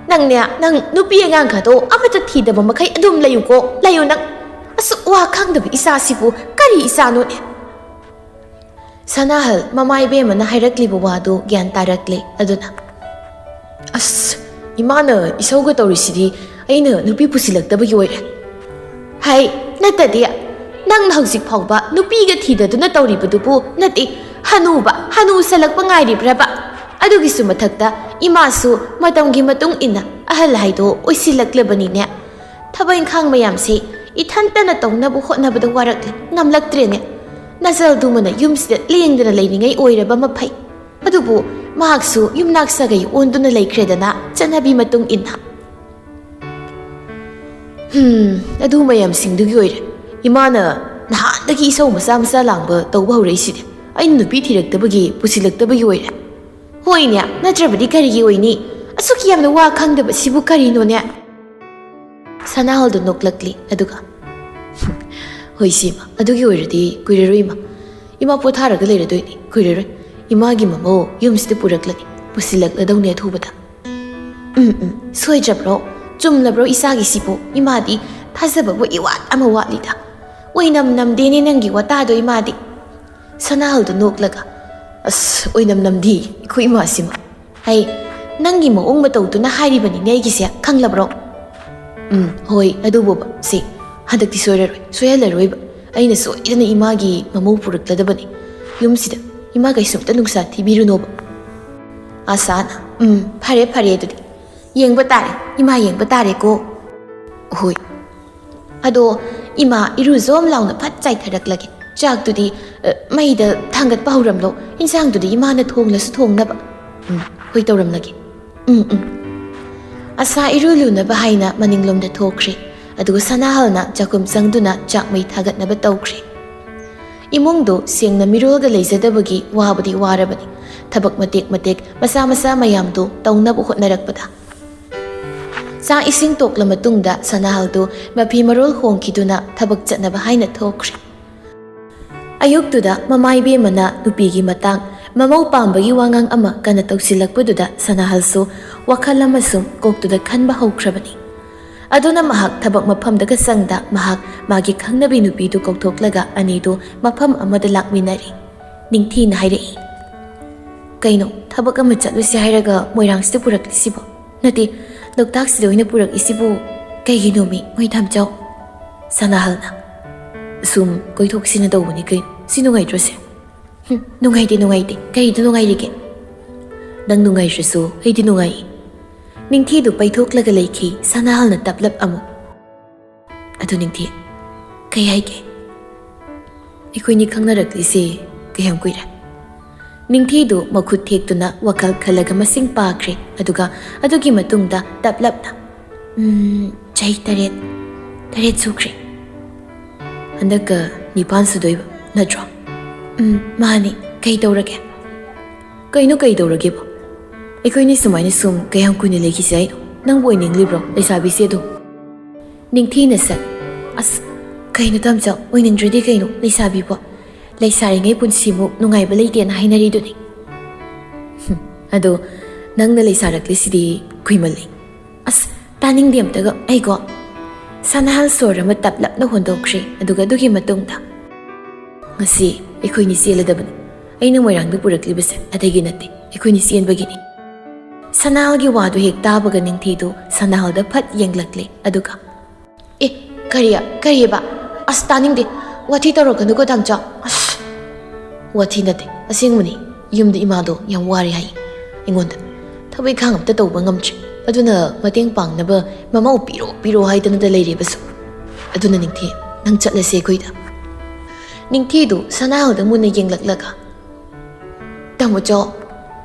ꯅꯪꯅꯦ, ꯅꯪ ꯅꯨꯄꯤ ꯑꯉꯥꯡꯒꯗꯣ ꯑꯃꯠꯇ ꯊꯤꯗꯕ ꯃꯈꯩ ꯑꯗꯨꯝ ꯂꯩꯌꯨꯀꯣ, ꯂꯩꯌꯨ ꯅꯪ꯫ ꯑꯁꯨꯛ ꯋꯥ ꯈꯪꯗꯕ ꯏꯆꯥꯁꯤꯕꯨ ꯀꯔꯤ ꯏꯆꯥꯅꯣꯅꯦ?" ꯁꯅꯥꯍꯜ ꯃꯃꯥ ꯏꯕꯦꯝꯃꯅ ꯍꯥꯏꯔꯛꯂꯤꯕ ꯋꯥꯗꯨ ꯒ꯭ꯌꯥꯟ ꯇꯥꯔꯛꯂꯦ꯫ ꯑꯗꯨꯅ, ꯑꯁ, ꯏꯃꯥꯅ ꯏꯁꯧꯒ ꯇꯧꯔꯤꯁꯤꯗꯤ ꯑꯩꯅ ꯅꯨꯄꯤ ꯄꯨꯁꯤꯜꯂꯛꯇꯕꯒꯤ ꯑꯣꯏꯔꯦ꯫ ꯍꯥꯏ, ꯅꯠꯇꯗꯤ, ꯅꯪꯅ ꯍꯧꯖꯤꯛ ꯐꯥꯎꯕ ꯅꯨꯄꯤꯒ ꯊꯤꯗꯗꯨꯅ ꯇꯧꯔꯤꯕꯗꯨꯕꯨ ꯅꯠꯇꯦ, ꯍꯅꯨꯕ ꯍꯅꯨꯁꯜꯂꯛꯄ ꯉꯥꯏꯔꯤꯕ꯭ꯔꯕ? ꯑꯗꯨꯒꯤꯁꯨ ꯃꯊꯛꯇ ꯏꯃꯥꯁꯨ ꯃꯇꯝꯒꯤ ꯃꯇꯨꯡ ꯏꯟꯅ ꯑꯍꯜ ꯍꯥꯏꯗꯣ ꯑꯣꯏꯁꯤꯜꯂꯛꯂꯕꯅꯤꯅꯦ꯫ ꯊꯕꯛ ꯏꯪꯈꯥꯡ ꯃꯌꯥꯝꯁꯦ ꯏꯊꯟꯇꯅ ꯇꯧꯅꯕ ꯍꯣꯠꯅꯕꯗ ꯋꯥꯔꯛꯂꯦ, ꯉꯝꯂꯛꯇ꯭ꯔꯦꯅꯦ꯫ ꯅꯆꯜꯗꯨꯃꯅ ꯌꯨꯝꯁꯤꯗ ꯂꯦꯡꯗꯅ ꯂꯩꯔꯤꯉꯩ ꯑꯣꯏꯔꯕ ꯃꯐꯩ꯫ ꯑꯗꯨꯕꯨ ꯃꯍꯥꯛꯁꯨ ꯌꯨꯝꯅꯥꯛ ꯁꯥꯒꯩ ꯑꯣꯟꯗꯨꯅ ꯂꯩꯈ꯭ꯔꯦꯗꯅ, ꯆꯠꯅꯕꯤ ꯃꯇꯨꯡ ꯏꯟꯅ꯫ ꯍꯝ, ꯑꯗꯨ ꯃꯌꯥꯝꯁꯤꯡꯗꯨꯒꯤ ꯑꯣꯏꯔꯦ ꯏꯃꯥꯅ ꯅꯍꯥꯟꯗꯒꯤ ꯏꯁꯧ ꯃꯆꯥ ꯃꯆꯥ ꯂꯥꯡꯕ ꯇꯧꯕ ꯍꯧꯔꯛꯏꯁꯤꯗꯤ꯫ ꯑꯩꯅ ꯅꯨꯄꯤ ꯊꯤꯔꯛꯇꯕꯒꯤ, ꯄꯨꯁꯤꯜꯂꯛꯇꯕꯒꯤ ꯑꯣꯏꯔꯦ꯫ ꯍꯣꯏꯅꯦ, ꯅꯠꯇ꯭ꯔꯕꯗꯤ ꯀꯔꯤꯒꯤ ꯑꯣꯏꯅꯤ? ꯑꯁꯨꯛ ꯌꯥꯝꯅ ꯋꯥ ꯈꯪꯗꯕ ꯁꯤꯕꯨ ꯀꯔꯤꯅꯣꯅꯦ? ꯁꯅꯥꯍꯜꯗꯨ ꯅꯣꯛꯂꯛꯂꯤ, ꯑꯗꯨꯒ, "ꯍꯣꯏ, ꯁꯤꯃ, ꯑꯗꯨꯒꯤ ꯑꯣꯏꯔꯗꯤ ꯀꯨꯏꯔꯔꯣꯏ, ꯏꯃꯥ꯫ ꯏꯃꯥ ꯄꯣꯊꯥꯔꯒ ꯂꯩꯔꯗꯣꯏꯅꯤ, ꯀꯨꯏꯔꯔꯣꯏ꯫ ꯏꯃꯥꯒꯤ ꯃꯃꯧ ꯌꯨꯝꯁꯤꯗ ꯄꯨꯔꯛꯂꯅꯤ, ꯄꯨꯁꯤꯜꯂꯛꯂꯗꯧꯅꯤ ꯑꯊꯨꯕꯗ꯫" "ꯎꯝ, ꯎꯝ, ꯁꯣꯏꯗ꯭ꯔꯕ꯭ꯔꯣ? ꯆꯨꯝꯂꯕ꯭ꯔꯣ ꯏꯆꯥꯒꯤꯁꯤꯕꯨ? ꯏꯃꯥꯗꯤ ꯊꯥꯖꯕꯕꯨ ꯏꯋꯥꯠ ꯑꯃ ꯋꯥꯠꯂꯤꯗ꯫ ꯑꯣꯏꯅꯝ ꯅꯝꯗꯦꯅꯦ ꯅꯪꯒꯤ ꯋꯥꯇꯥꯗꯣ, ꯏꯃꯥꯗꯤ꯫" ꯁꯅꯥꯍꯜꯗꯨ ꯅꯣꯛꯂꯒ, "ꯑꯁ, ꯑꯣꯏꯅꯝ ꯅꯝꯗꯤ, ꯑꯩꯈꯣꯏ ꯏꯃꯥꯁꯤꯃ꯫ ꯍꯩ, ꯅꯪꯒꯤ ꯃꯑꯣꯡ ꯃꯇꯧꯗꯨꯅ ꯍꯥꯏꯔꯤꯕꯅꯤꯅꯦ ꯑꯩꯒꯤꯁꯦ, ꯈꯪꯂꯕ꯭ꯔꯣ?" "ꯎꯝ, ꯍꯣꯏ, ꯑꯗꯨꯕꯨꯕ, ꯁꯦ, ꯍꯟꯗꯛꯇꯤ ꯁꯣꯏꯔꯔꯣꯏ, ꯁꯣꯏꯍꯜꯂꯔꯣꯏꯕ꯫ ꯑꯩꯅ ꯁꯣꯏꯗꯅ ꯏꯃꯥꯒꯤ ꯃꯃꯧ ꯄꯨꯔꯛꯂꯗꯕꯅꯤ꯫ ꯌꯨꯝꯁꯤꯗ ꯏꯃꯥ ꯀꯩꯁꯨꯝꯇ ꯅꯨꯡꯁꯥ ꯊꯤꯕꯤꯔꯨꯅꯣꯕ꯫" ꯑꯁꯥꯅ, "ꯎꯝ, ꯐꯔꯦ, ꯐꯔꯦ, ꯑꯗꯨꯗꯤ ꯌꯦꯡꯕ ꯇꯥꯔꯦ, ꯏꯃꯥ ꯌꯦꯡꯕ ꯇꯥꯔꯦꯀꯣ꯫" "ꯍꯣꯏ꯫" "ꯑꯗꯣ ꯏꯃꯥ, ꯏꯔꯨꯖꯣꯝ ꯂꯥꯎꯅ ꯐꯠ ꯆꯥꯏꯊꯔꯛꯂꯒꯦ꯫ ꯆꯥꯛꯇꯨꯗꯤ, ꯑ, ꯃꯩꯗ ꯊꯥꯡꯒꯠꯄ ꯍꯧꯔꯝꯂꯣ꯫ ꯏꯟꯁꯥꯡꯗꯨꯗꯤ ꯏꯃꯥꯅ ꯊꯣꯡꯂꯁꯨ ꯊꯣꯡꯅꯕ꯫" "ꯎꯝ, ꯍꯣꯏ, ꯇꯧꯔꯝꯂꯒꯦ꯫" "ꯎꯝ, ꯎꯝ꯫" ꯑꯁꯥ ꯏꯔꯨ ꯂꯨꯅꯕ ꯍꯥꯏꯅ ꯃꯅꯤꯡꯂꯣꯝꯗ ꯊꯣꯛꯈ꯭ꯔꯦ꯫ ꯑꯗꯨꯒ ꯁꯅꯥꯍꯜꯅ ꯆꯥꯛꯈꯨꯝ ꯆꯪꯗꯨꯅ ꯆꯥꯛ ꯃꯩ ꯊꯥꯒꯠꯅꯕ ꯇꯧꯈ꯭ꯔꯦ꯫ ꯏꯃꯨꯡꯗꯨ ꯁꯦꯡꯅ ꯃꯤꯔꯣꯜꯒ ꯂꯩꯖꯗꯕꯒꯤ ꯋꯥꯕꯗꯤ ꯋꯥꯔꯕꯅꯤ꯫ ꯊꯕꯛ ꯃꯇꯦꯛ ꯃꯇꯦꯛ, ꯃꯆꯥ ꯃꯆꯥ ꯃꯌꯥꯝꯗꯨ ꯇꯧꯅꯕ ꯍꯣꯠꯅꯔꯛꯄꯗ꯫ ꯆꯥꯛ ꯏꯁꯤꯡ ꯇꯣꯛꯂ ꯃꯇꯨꯡꯗ ꯁꯅꯥꯍꯜꯗꯨ ꯃꯐꯤ ꯃꯔꯣꯜ ꯍꯣꯡꯈꯤꯗꯨꯅ ꯊꯕꯛ ꯆꯠꯅꯕ ꯍꯥꯏꯅ ꯊꯣꯛꯈ꯭ꯔꯦ꯫ ꯑꯌꯨꯛꯇꯨꯗ ꯃꯃꯥ ꯏꯕꯦꯝꯃꯅ ꯅꯨꯄꯤꯒꯤ ꯃꯇꯥꯡ ꯃꯃꯧ ꯄꯥꯝꯕꯒꯤ ꯋꯥꯉꯥꯡ ꯑꯃ ꯀꯟꯅ ꯇꯧꯁꯤꯜꯂꯛꯄꯗꯨꯗ ꯁꯅꯥꯍꯜꯁꯨ ꯋꯥꯈꯜ ꯑꯃꯁꯨꯡ ꯀꯣꯛꯇꯨꯗ ꯈꯟꯕ ꯍꯧꯈ꯭ꯔꯕꯅꯤ꯫ ꯑꯗꯨꯅ ꯃꯍꯥꯛ ꯊꯕꯛ ꯃꯐꯝꯗꯒ ꯆꯪꯗ ꯃꯍꯥꯛ ꯃꯥꯒꯤ ꯈꯪꯅꯕꯤ ꯅꯨꯄꯤꯗꯨ ꯀꯧꯊꯣꯛꯂꯒ ꯑꯅꯤꯗꯨ ꯃꯐꯝ ꯑꯃꯗ ꯂꯥꯛꯃꯤꯟꯅꯔꯤ꯫ ꯅꯤꯡꯊꯤꯅ ꯍꯥꯏꯔꯛꯏ꯫ ꯀꯩꯅꯣ, ꯊꯕꯛ ꯑꯃ ꯆꯠꯂꯨꯁꯤ ꯍꯥꯏꯔꯒ ꯃꯣꯏꯔꯥꯡꯁꯤꯗ ꯄꯨꯔꯛꯂꯤꯁꯤꯕꯣ? ꯅꯠꯇꯦ, ꯂꯣꯛꯇꯥꯛꯁꯤꯗ ꯑꯣꯏꯅ ꯄꯨꯔꯛꯏꯁꯤꯕꯨ ꯀꯩꯒꯤꯅꯣꯃꯤ, ꯃꯣꯏ ꯊꯝꯆꯧ? ꯁꯅꯥꯍꯜꯅ꯫ ꯁꯨꯝ ꯀꯣꯏꯊꯣꯛꯁꯤꯅ ꯇꯧꯕꯅꯤ ꯀꯩꯅꯣ꯫ ꯁꯤ ꯅꯨꯡꯉꯥꯏꯇ꯭ꯔꯣꯁꯦ? ꯍꯨꯝ, ꯅꯨꯡꯉꯥꯏꯇꯦ, ꯅꯨꯡꯉꯥꯏꯇꯦ꯫ ꯀꯩꯗ ꯅꯨꯡꯉꯥꯏꯔꯤꯒꯦ? ꯅꯪ ꯅꯨꯡꯉꯥꯏꯇ꯭ꯔꯁꯨ ꯑꯩꯗꯤ ꯅꯨꯡꯉꯥꯏ꯫ ꯅꯤꯡꯊꯤꯗꯨ ꯄꯩꯊꯣꯛꯂꯒ ꯂꯩꯈꯤ ꯁꯅꯥꯍꯜꯅ ꯇꯞꯂꯞ ꯑꯃꯨꯛ꯫ ꯑꯗꯨ ꯅꯤꯡꯊꯤ, ꯀꯩ ꯍꯥꯏꯒꯦ? ꯑꯩꯈꯣꯏꯅꯤ ꯈꯪꯅꯔꯛꯂꯤꯁꯦ ꯀꯌꯥꯝ ꯀꯨꯏꯔꯦ? ꯅꯤꯡꯊꯤꯗꯨ ꯃꯈꯨꯠ ꯊꯦꯛꯇꯨꯅ ꯋꯥꯈꯜ ꯈꯜꯂꯒ ꯃꯁꯤꯡ ꯄꯥꯈ꯭ꯔꯦ, ꯑꯗꯨꯒ ꯑꯗꯨꯒꯤ ꯃꯇꯨꯡꯗ ꯇꯞꯂꯞꯅ, "ꯎꯝ, ꯆꯍꯤ ꯇꯔꯦꯠ, ꯇꯔꯦꯠ ꯁꯨꯈ꯭ꯔꯦ꯫ ꯍꯟꯗꯛꯀ ꯅꯤꯄꯥꯟ ꯁꯨꯗꯣꯏꯕ ꯅꯠꯇ꯭ꯔꯣ?" "ꯎꯝ, ꯃꯥꯅꯤ꯫ ꯀꯩ ꯇꯧꯔꯒꯦ?" "ꯀꯩꯅꯣ ꯀꯩ ꯇꯧꯔꯒꯦꯕꯣ? ꯑꯩꯈꯣꯏꯅꯤ ꯁꯨꯃꯥꯏꯅ ꯁꯨꯝ ꯀꯌꯥꯝ ꯀꯨꯏꯅ ꯂꯩꯈꯤꯁꯦ ꯍꯥꯏꯅꯣ? ꯅꯪꯕꯨ ꯑꯣꯏꯅꯤꯡꯂꯤꯕ꯭ꯔꯣ ꯂꯩꯁꯥꯕꯤꯁꯦ ꯑꯗꯨꯝ?" ꯅꯤꯡꯊꯤꯅ ꯁꯛ, "ꯑꯁ, ꯀꯩꯅꯣ ꯇꯝꯆꯧ, ꯑꯣꯏꯅꯤꯡꯗ꯭ꯔꯗꯤ ꯀꯩꯅꯣ ꯂꯩꯁꯥꯕꯤꯕꯣ? ꯂꯩꯁꯥꯔꯤꯉꯩ ꯄꯨꯟꯁꯤꯃꯨꯛ ꯅꯨꯡꯉꯥꯏꯕ ꯂꯩꯇꯦꯅ ꯍꯥꯏꯅꯔꯤꯗꯨꯅꯤ꯫" "ꯍꯨꯝ, ꯑꯗꯣ ꯅꯪꯅ ꯂꯩꯁꯥꯔꯛꯂꯤꯁꯤꯗꯤ ꯀꯨꯏꯃꯜꯂꯦ꯫" "ꯑꯁ, ꯇꯥꯅꯤꯡꯗꯦ ꯑꯝꯇꯒ ꯑꯩꯀꯣ꯫" ꯁꯅꯥꯍꯜ ꯁꯣꯔ ꯑꯃ ꯇꯞꯂꯞꯅ ꯍꯣꯟꯗꯣꯛꯈ꯭ꯔꯦ, ꯑꯗꯨꯒ ꯑꯗꯨꯒꯤ ꯃꯇꯨꯡꯗ, "ꯉꯁꯤ ꯑꯩꯈꯣꯏꯅꯤ ꯆꯦꯜꯂꯗꯕꯅꯤ꯫ ꯑꯩꯅ ꯃꯣꯏꯔꯥꯡꯗ ꯄꯨꯔꯛꯂꯤꯕꯁꯦ ꯑꯇꯩꯒꯤ ꯅꯠꯇꯦ, ꯑꯩꯈꯣꯏꯅꯤ ꯆꯦꯟꯕꯒꯤꯅꯤ꯫" ꯁꯅꯥꯍꯜꯒꯤ ꯋꯥꯗꯨ ꯍꯦꯛ ꯇꯥꯕꯒ ꯅꯤꯡꯊꯤꯗꯨ ꯁꯅꯥꯍꯜꯗ ꯐꯠ ꯌꯦꯡꯂꯛꯂꯦ, ꯑꯗꯨꯒ, "ꯑꯦ, ꯀꯔꯤ? ꯀꯔꯤꯑꯕ? ꯑꯁ, ꯇꯥꯅꯤꯡꯗꯦ꯫ ꯋꯥꯊꯤ ꯇꯧꯔꯛꯀꯅꯨꯀꯣ, ꯇꯥꯝꯆꯥ꯫ ꯑꯁ!" "ꯋꯥꯊꯤ ꯅꯠꯇꯦ, ꯑꯁꯦꯡꯕꯅꯤ꯫ ꯌꯨꯝꯗ ꯏꯃꯥꯗꯣ ꯌꯥꯝ ꯋꯥꯔꯦ ꯍꯥꯏ꯫ ꯑꯩꯉꯣꯟꯗ ꯊꯕꯛ ꯏꯪꯈꯥꯡ ꯑꯝꯇ ꯇꯧꯕ ꯉꯝꯗ꯭ꯔꯦ꯫ ꯑꯗꯨꯅ ꯃꯇꯦꯡ ꯄꯥꯡꯅꯕ ꯃꯃꯧ ꯄꯤꯔꯣ, ꯄꯤꯔꯣ ꯍꯥꯏꯗꯅꯗ ꯂꯩꯔꯦꯕꯁꯨ꯫ ꯑꯗꯨꯅ ꯅꯤꯡꯊꯤ, ꯅꯪ ꯆꯠꯂꯁꯦ ꯑꯩꯈꯣꯏꯗ꯫" ꯅꯤꯡꯊꯤꯗꯨ ꯁꯅꯥꯍꯜꯗ ꯃꯨꯟꯅ ꯌꯦꯡꯂꯛꯂꯒ, "ꯇꯥꯃꯣꯆꯧ,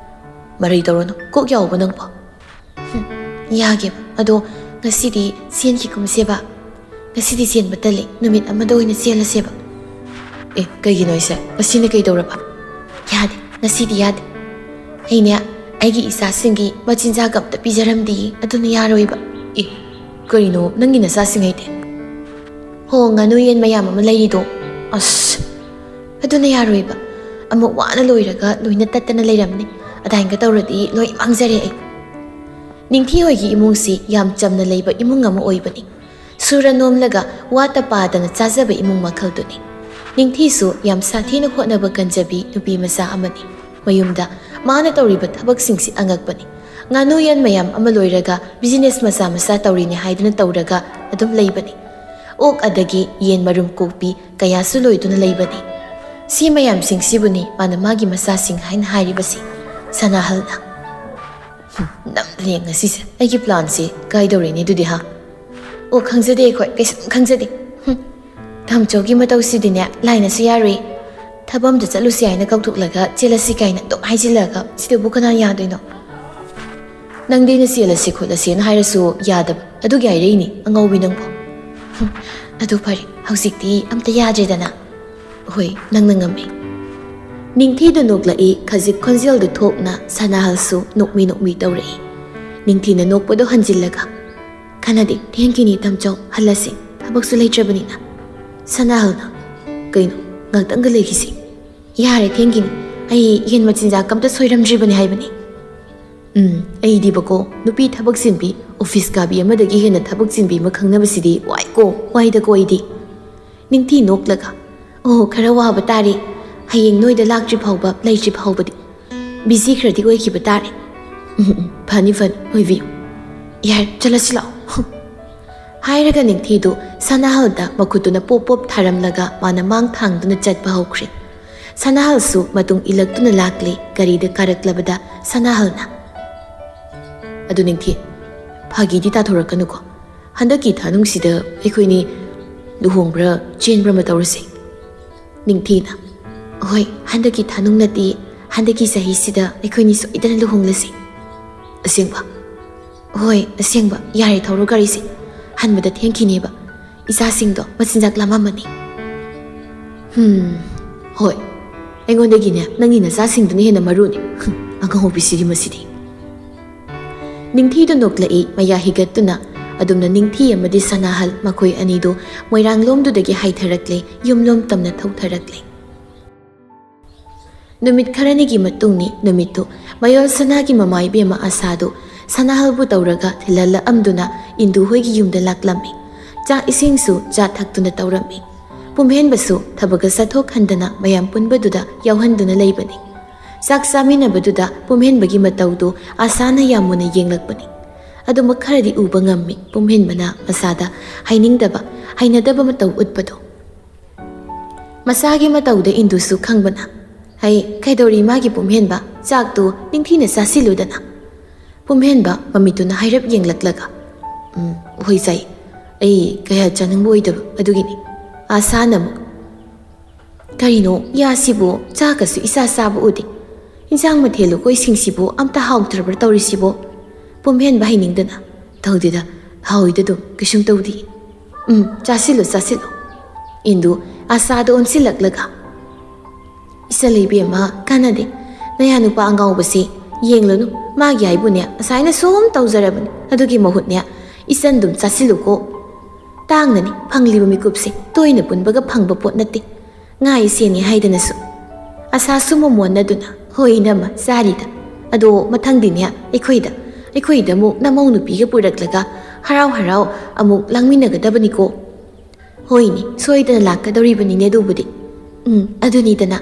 ꯃꯔꯩ ꯇꯧꯔꯅꯨ꯫ ꯀꯣꯛ ꯌꯥꯎꯕ ꯅꯪꯕꯣ?" "ꯍꯨꯝ, ꯌꯥꯒꯦꯕ꯫ ꯑꯗꯣ ꯉꯁꯤꯗꯤ ꯆꯦꯟꯈꯤꯒꯨꯝꯁꯦꯕ꯫ ꯉꯁꯤꯗꯤ ꯆꯦꯟꯕ ꯇꯜꯂꯤ꯫ ꯅꯨꯃꯤꯠ ꯑꯃꯗ ꯑꯣꯏꯅ ꯆꯦꯜꯂꯁꯦꯕ꯫" "ꯑꯦ, ꯀꯩꯒꯤꯅꯣ ꯍꯥꯏꯁꯦ? ꯉꯁꯤꯅ ꯀꯩ ꯇꯧꯔꯕ?" "ꯌꯥꯗꯦ, ꯉꯁꯤꯗꯤ ꯌꯥꯗꯦ꯫ ꯑꯩꯅꯦ, ꯑꯩꯒꯤ ꯏꯆꯥꯁꯤꯡꯒꯤ ꯃꯆꯤꯟꯖꯥꯛ ꯑꯝꯇ ꯄꯤꯖꯔꯝꯗꯤꯌꯦ, ꯑꯗꯨꯅ ꯌꯥꯔꯣꯏꯕ꯫" "ꯑꯦ, ꯀꯩꯅꯣ ꯅꯪꯒꯤ ꯅꯆꯥꯁꯤꯡ ꯍꯥꯏꯗꯤ?" "ꯍꯣ, ꯉꯥꯅꯨ ꯌꯦꯟ ꯃꯌꯥꯝ ꯑꯃ ꯂꯩꯔꯤꯗꯣ꯫" "ꯑꯁ, ꯑꯗꯨꯅ ꯌꯥꯔꯣꯏꯕ꯫ ꯑꯃꯨꯛ ꯋꯥꯅ ꯂꯣꯏꯔꯒ ꯂꯣꯏꯅ ꯇꯠꯇꯅ ꯂꯩꯔꯝꯅꯤ꯫ ꯑꯗꯥꯏꯅꯒ ꯇꯧꯔꯗꯤ ꯂꯣꯏ ꯃꯥꯡꯖꯔꯦ ꯑꯩ꯫" ꯅꯤꯡꯊꯤ ꯍꯣꯏꯒꯤ ꯏꯃꯨꯡꯁꯤ ꯌꯥꯝ ꯆꯝꯅ ꯂꯩꯕ ꯏꯃꯨꯡ ꯑꯃ ꯑꯣꯏꯕꯅꯤ꯫ ꯁꯨꯔ ꯅꯣꯝꯂꯒ ꯋꯥꯠꯇ ꯄꯥꯗꯅ ꯆꯥꯖꯕ ꯏꯃꯨꯡ ꯃꯈꯜꯗꯨꯅꯤ꯫ ꯅꯤꯡꯊꯤꯁꯨ ꯌꯥꯝ ꯁꯥꯊꯤꯅ ꯍꯣꯠꯅꯕ ꯀꯟꯖꯕꯤ ꯅꯨꯄꯤ ꯃꯆꯥ ꯑꯃꯅꯤ꯫ ꯃꯌꯨꯝꯗ ꯃꯥꯅ ꯇꯧꯔꯤꯕ ꯊꯕꯛꯁꯤꯡꯁꯤ ꯑꯉꯛꯄꯅꯤ꯫ ꯉꯥꯅꯨ ꯌꯦꯟ ꯃꯌꯥꯝ ꯑꯃ ꯂꯣꯏꯔꯒ business ꯃꯆꯥ ꯃꯆꯥ ꯇꯧꯔꯤꯅꯦ ꯍꯥꯏꯗꯨꯅ ꯇꯧꯔꯒ ꯑꯗꯨꯝ ꯂꯩꯕꯅꯤ꯫ ꯑꯣꯛ ꯑꯗꯒꯤ ꯌꯦꯟ ꯃꯔꯨꯝ ꯀꯣꯛꯄꯤ ꯀꯌꯥꯁꯨ ꯂꯣꯏꯗꯨꯅ ꯂꯩꯕꯅꯤ꯫ ꯁꯤ ꯃꯌꯥꯝꯁꯤꯡꯁꯤꯕꯨꯅꯤ ꯃꯥꯅ ꯃꯥꯒꯤ ꯃꯆꯥꯁꯤꯡ ꯍꯥꯏꯅ ꯍꯥꯏꯔꯤꯕꯁꯤ꯫ ꯁꯅꯥꯍꯜꯅ, "ꯍꯨꯝ, ꯅꯝꯗ꯭ꯔꯦ ꯉꯁꯤꯁꯦ꯫ ꯑꯩꯒꯤ planꯁꯤ ꯀꯥꯏꯗꯧꯔꯤꯅꯤ ꯑꯗꯨꯗꯤ, ꯍꯥ?" "ꯑꯣ, ꯈꯪꯖꯗꯦ ꯑꯩꯈꯣꯏ, ꯀꯩꯁꯨꯝ ꯈꯪꯖꯗꯦ꯫ ꯍꯨꯝ, ꯇꯥꯃꯣꯆꯧꯒꯤ ꯃꯇꯧꯁꯤꯗꯤꯅꯦ, ꯂꯥꯏꯅꯁꯨ ꯌꯥꯔꯣꯏ꯫ ꯊꯕꯛ ꯑꯝꯇ ꯆꯠꯂꯨꯁꯤ ꯍꯥꯏꯅ ꯀꯧꯊꯣꯛꯂꯒ ꯆꯦꯜꯂꯁꯤ ꯀꯥꯏꯅ ꯑꯗꯨꯝ ꯍꯥꯏꯖꯤꯜꯂꯒ ꯁꯤꯗꯕꯨ ꯀꯅꯥ ꯌꯥꯗꯣꯏꯅꯣ? ꯅꯪꯗꯤ ꯑꯩꯅ ꯆꯦꯜꯂꯁꯤ ꯈꯣꯠꯂꯁꯤꯅ ꯍꯥꯏꯔꯁꯨ ꯌꯥꯗꯕ ꯑꯗꯨꯒꯤ ꯍꯥꯏꯔꯛꯏꯅꯤ, ꯑꯉꯥꯎꯕꯤ ꯅꯪꯕꯨ꯫ ꯍꯨꯝ, ꯑꯗꯨ ꯐꯔꯦ, ꯍꯧꯖꯤꯛꯇꯤ ꯑꯝꯇ ꯌꯥꯗ꯭ꯔꯦꯗꯅ꯫ ꯍꯣꯏ, ꯅꯪꯅ ꯉꯝꯃꯦ꯫" ꯅꯤꯡꯊꯤꯗꯨ ꯅꯣꯛꯂꯛꯏ, ꯈꯖꯤꯛ ꯈꯣꯟꯖꯦꯜꯗꯨ ꯊꯣꯛꯅ ꯁꯅꯥꯍꯜꯁꯨ ꯅꯣꯛꯃꯤ ꯅꯣꯛꯃꯤ ꯇꯧꯔꯛꯏ꯫ ꯅꯤꯡꯊꯤꯅ ꯅꯣꯛꯄꯗꯨ ꯍꯟꯖꯤꯜꯂꯒ, "ꯀꯥꯟꯅꯗꯦ, ꯊꯦꯡꯈꯤꯅꯤ ꯇꯥꯃꯣꯆꯧ, ꯍꯜꯂꯁꯤ, ꯊꯕꯛꯁꯨ ꯂꯩꯇ꯭ꯔꯕꯅꯤꯅ꯫" ꯁꯅꯥꯍꯜꯅ, "ꯀꯩꯅꯣ, ꯉꯥꯛꯇꯪꯒ ꯂꯩꯈꯤꯁꯤ꯫" "ꯌꯥꯔꯦ, ꯊꯦꯡꯈꯤꯅꯤ꯫ ꯑꯩ ꯌꯦꯟ ꯃꯆꯤꯟꯖꯥꯛ ꯑꯝꯇ ꯁꯣꯏꯔꯝꯗ꯭ꯔꯤꯕꯅꯤ ꯍꯥꯏꯕꯅꯤ꯫" "ꯎꯝ, ꯑꯩꯗꯤꯕꯀꯣ, ꯅꯨꯄꯤ ꯊꯕꯛ ꯆꯤꯟꯕꯤ, office ꯀꯥꯕꯤ ꯑꯃꯗꯒꯤ ꯍꯦꯟꯅ ꯊꯕꯛ ꯆꯤꯟꯕꯤ ꯑꯃ ꯈꯪꯅꯕꯁꯤꯗꯤ ꯋꯥꯏꯀꯣ, ꯋꯥꯏꯗꯀꯣ ꯑꯩꯗꯤ꯫" ꯅꯤꯡꯊꯤ ꯅꯣꯛꯂꯒ, "ꯑꯣ, ꯈꯔ ꯋꯥꯕ ꯇꯥꯔꯦ꯫ ꯍꯌꯦꯡ ꯅꯣꯏꯗ ꯂꯥꯛꯇ꯭ꯔꯤ ꯐꯥꯎꯕ, ꯂꯩꯇ꯭ꯔꯤ ꯐꯥꯎꯕꯗꯤ꯫ Busy ꯈꯔꯗꯤ ꯑꯣꯏꯈꯤꯕ ꯇꯥꯔꯦ꯫" "ꯎꯝ, ꯎꯝ, ꯐꯅꯤ, ꯐꯅꯤ, ꯑꯣꯏꯕꯤꯌꯨ꯫ ꯌꯥꯔꯦ, ꯆꯠꯂꯁꯤ ꯂꯥꯛꯑꯣ꯫" ꯍꯥꯏꯔꯒ ꯅꯤꯡꯊꯤꯗꯨ ꯁꯅꯥꯍꯜꯗ ꯃꯈꯨꯠꯇꯨꯅ ꯄꯣꯞ ꯄꯣꯞ ꯊꯥꯔꯝꯂꯒ ꯃꯥꯅ ꯃꯥꯡ ꯊꯥꯡꯗꯨꯅ ꯆꯠꯄ ꯍꯧꯈ꯭ꯔꯦ꯫ ꯁꯅꯥꯍꯜꯁꯨ ꯃꯇꯨꯡ ꯏꯜꯂꯛꯇꯨꯅ ꯂꯥꯛꯂꯦ, ꯒꯥꯔꯤꯗ ꯀꯥꯔꯛꯂꯕꯗ ꯁꯅꯥꯍꯜꯅ, "ꯑꯗꯨ ꯅꯤꯡꯊꯤ, ꯐꯥꯒꯤꯗꯤ ꯇꯥꯊꯣꯔꯛꯀꯅꯨꯀꯣ꯫ ꯍꯟꯗꯛꯀꯤ ꯊꯥꯅꯨꯡꯁꯤꯗ ꯑꯩꯈꯣꯏꯅꯤ ꯂꯨꯍꯣꯡꯕ꯭ꯔꯥ ꯆꯦꯟꯕ꯭ꯔꯥ ꯑꯃ ꯇꯧꯔꯁꯦ꯫" ꯅꯤꯡꯊꯤꯅ, "ꯍꯣꯏ, ꯍꯟꯗꯛꯀꯤ ꯊꯥꯅꯨꯡ ꯅꯠꯇꯦ, ꯍꯟꯗꯛꯀꯤ ꯆꯍꯤꯁꯤꯗ ꯑꯩꯈꯣꯏꯅꯤ ꯁꯣꯏꯗꯅ ꯂꯨꯍꯣꯡꯂꯁꯤ꯫" "ꯑꯁꯦꯡꯕ?" "ꯍꯣꯏ, ꯑꯁꯦꯡꯕ꯫ ꯌꯥꯔꯦ, ꯊꯧꯔꯣ ꯒꯥꯔꯤꯁꯦ꯫ ꯍꯟꯕꯗ ꯊꯦꯡꯈꯤꯅꯦꯕ꯫ ꯏꯆꯥꯁꯤꯡꯗꯣ ꯃꯆꯤꯟꯖꯥꯛ ꯂꯥꯝꯃꯝꯃꯅꯤ꯫" "ꯍꯨꯝ, ꯍꯣꯏ꯫ ꯑꯩꯉꯣꯟꯗꯒꯤꯅꯦ ꯅꯪꯒꯤ ꯅꯆꯥꯁꯤꯡꯗꯨꯅ ꯍꯦꯟꯅ ꯃꯔꯨꯅꯤ꯫ ꯍꯨꯝ, ꯑꯉꯥꯎꯕꯤꯁꯤꯗꯤ ꯃꯁꯤꯗꯤ꯫" ꯅꯤꯡꯊꯤꯗꯨ ꯅꯣꯛꯂꯛꯏ, ꯃꯌꯥ ꯍꯤꯒꯠꯇꯨꯅ꯫ ꯑꯗꯨꯝꯅ ꯅꯤꯡꯊꯤ ꯑꯃꯗꯤ ꯁꯅꯥꯍꯜ ꯃꯈꯣꯏ ꯑꯅꯤꯗꯨ ꯃꯣꯏꯔꯥꯡꯂꯣꯝꯗꯨꯗꯒꯤ ꯍꯥꯏꯊꯔꯛꯂꯦ, ꯌꯨꯝꯂꯣꯝ ꯇꯝꯅ ꯊꯧꯊꯔꯛꯂꯦ꯫ ꯅꯨꯃꯤꯠ ꯈꯔꯅꯤꯒꯤ ꯃꯇꯨꯡꯅꯤ꯫ ꯅꯨꯃꯤꯠꯇꯨ ꯃꯌꯣꯜ ꯁꯅꯥꯒꯤ ꯃꯃꯥ ꯏꯕꯦꯝꯃ ꯑꯁꯥꯗꯨ ꯁꯅꯥꯍꯜꯕꯨ ꯇꯧꯔꯒ ꯊꯤꯜꯍꯜꯂꯛꯑꯝꯗꯨꯅ ꯏꯟꯗꯨ ꯍꯣꯏꯒꯤ ꯌꯨꯝꯗ ꯂꯥꯛꯂꯝꯃꯤ꯫ ꯆꯥꯛ ꯏꯁꯤꯡꯁꯨ ꯆꯥ ꯊꯛꯇꯨꯅ ꯇꯧꯔꯝꯃꯤ꯫ ꯄꯨꯝꯍꯦꯟꯕꯁꯨ ꯊꯕꯛꯀ ꯆꯠꯊꯣꯛꯍꯟꯗꯅ ꯃꯌꯥꯝ ꯄꯨꯟꯕꯗꯨꯗ ꯌꯥꯎꯍꯟꯗꯨꯅ ꯂꯩꯕꯅꯤ꯫ ꯆꯥꯛ ꯆꯥꯃꯤꯟꯅꯕꯗꯨꯗ ꯄꯨꯝꯍꯦꯟꯕꯒꯤ ꯃꯇꯧꯗꯨ ꯑꯁꯥꯅ ꯌꯥꯝ ꯃꯨꯟꯅ ꯌꯦꯡꯂꯛꯄꯅꯤ꯫ ꯑꯗꯨꯃꯛ ꯈꯔꯗꯤ ꯎꯕ ꯉꯝꯃꯤ ꯄꯨꯝꯍꯦꯟꯕꯅ ꯃꯁꯥꯗ ꯍꯩꯅꯤꯡꯗꯕ, ꯍꯩꯅꯗꯕ ꯃꯇꯧ ꯎꯠꯄꯗꯣ꯫ ꯃꯁꯥꯒꯤ ꯃꯇꯧꯗ ꯏꯟꯗꯨꯁꯨ ꯈꯪꯕꯅ, "ꯍꯩ, ꯀꯩꯗꯧꯔꯤ ꯃꯥꯒꯤ ꯄꯨꯝꯍꯦꯟꯕ? ꯆꯥꯛꯇꯨ ꯅꯤꯡꯊꯤꯅ ꯆꯥꯁꯤꯜꯂꯨꯗꯅ꯫" ꯄꯨꯝꯍꯦꯟꯕ ꯃꯃꯤꯠꯇꯨꯅ ꯍꯥꯏꯔꯞ ꯌꯦꯡꯂꯛꯂꯒ, "ꯎꯝ, ꯍꯣꯏ ꯆꯥꯏ꯫ ꯑꯩ ꯀꯌꯥ ꯆꯥꯅꯤꯡꯕ ꯑꯣꯏꯗꯕ ꯑꯗꯨꯒꯤꯅꯤ꯫" ꯑꯁꯥꯅ ꯑꯃꯨꯛ, "ꯀꯔꯤꯅꯣ ꯌꯥꯁꯤꯕꯨ? ꯆꯥꯛꯀꯁꯨ ꯏꯆꯥ ꯆꯥꯕ ꯎꯗꯦ꯫ ꯏꯟꯁꯥꯡ ꯃꯊꯦꯜ ꯂꯨꯀꯣꯏꯁꯤꯡꯁꯤꯕꯨ ꯑꯝꯇ ꯍꯥꯎꯇ꯭ꯔꯕ꯭ꯔꯥ ꯇꯧꯔꯤꯁꯤꯕꯣ?" ꯄꯨꯝꯍꯦꯟꯕ ꯍꯩꯅꯤꯡꯗꯅ, "ꯇꯧꯗꯦꯗ, ꯍꯥꯎꯏꯗ ꯑꯗꯨꯝ, ꯀꯩꯁꯨꯝ ꯇꯧꯗꯦ꯫ ꯎꯝ, ꯆꯥꯁꯤꯜꯂꯨ, ꯆꯥꯁꯤꯜꯂꯨ꯫" ꯏꯟꯗꯨ ꯑꯁꯥꯗ ꯑꯣꯟꯁꯤꯜꯂꯛꯂꯒ, "ꯏꯆꯜ ꯏꯕꯦꯝꯃ, ꯀꯥꯟꯅꯗꯦ꯫ ꯅꯌꯥ ꯅꯨꯄꯥ ꯑꯉꯥꯎꯕꯁꯤ ꯌꯦꯡꯂꯨꯅꯨ, ꯃꯥꯒꯤ ꯍꯥꯏꯕꯨꯅꯦ ꯑꯁꯥꯏꯅ ꯁꯨꯝ ꯇꯧꯖꯔꯕꯅꯤ꯫ ꯑꯗꯨꯒꯤ ꯃꯍꯨꯠꯅꯦ ꯏꯆꯟꯗꯨꯝ ꯆꯥꯁꯤꯜꯂꯨꯀꯣ꯫ ꯇꯥꯡꯅꯅꯤ ꯐꯪꯂꯤꯕ ꯃꯤꯀꯨꯞꯁꯦ, ꯇꯣꯏꯅ ꯄꯨꯟꯕꯒ ꯐꯪꯕ ꯄꯣꯠ ꯅꯠꯇꯦ꯫ ꯉꯥ ꯏꯆꯦꯅꯤ ꯍꯥꯏꯗꯅꯁꯨ꯫" ꯑꯁꯥꯁꯨ ꯃꯣꯃꯣꯟꯅꯗꯨꯅ, "ꯍꯣꯏ ꯏꯅꯝꯃ, ꯆꯥꯔꯤꯗ꯫ ꯑꯗꯣ ꯃꯊꯪꯗꯤꯅꯦ ꯑꯩꯈꯣꯏꯗ, ꯑꯩꯈꯣꯏꯗ ꯑꯃꯨꯛ ꯅꯃꯧ ꯅꯨꯄꯤꯒ ꯄꯨꯔꯛꯂꯒ ꯍꯔꯥꯎ ꯍꯔꯥꯎ ꯑꯃꯨꯛ ꯂꯥꯡꯃꯤꯟꯅꯒꯗꯕꯅꯤꯀꯣ꯫" "ꯍꯣꯏꯅꯦ, ꯁꯣꯏꯗꯅ ꯂꯥꯛꯀꯗꯧꯔꯤꯕꯅꯤꯅꯦ ꯑꯗꯨꯕꯨꯗꯤ꯫" "ꯎꯝ, ꯑꯗꯨꯅꯤꯗꯅ꯫"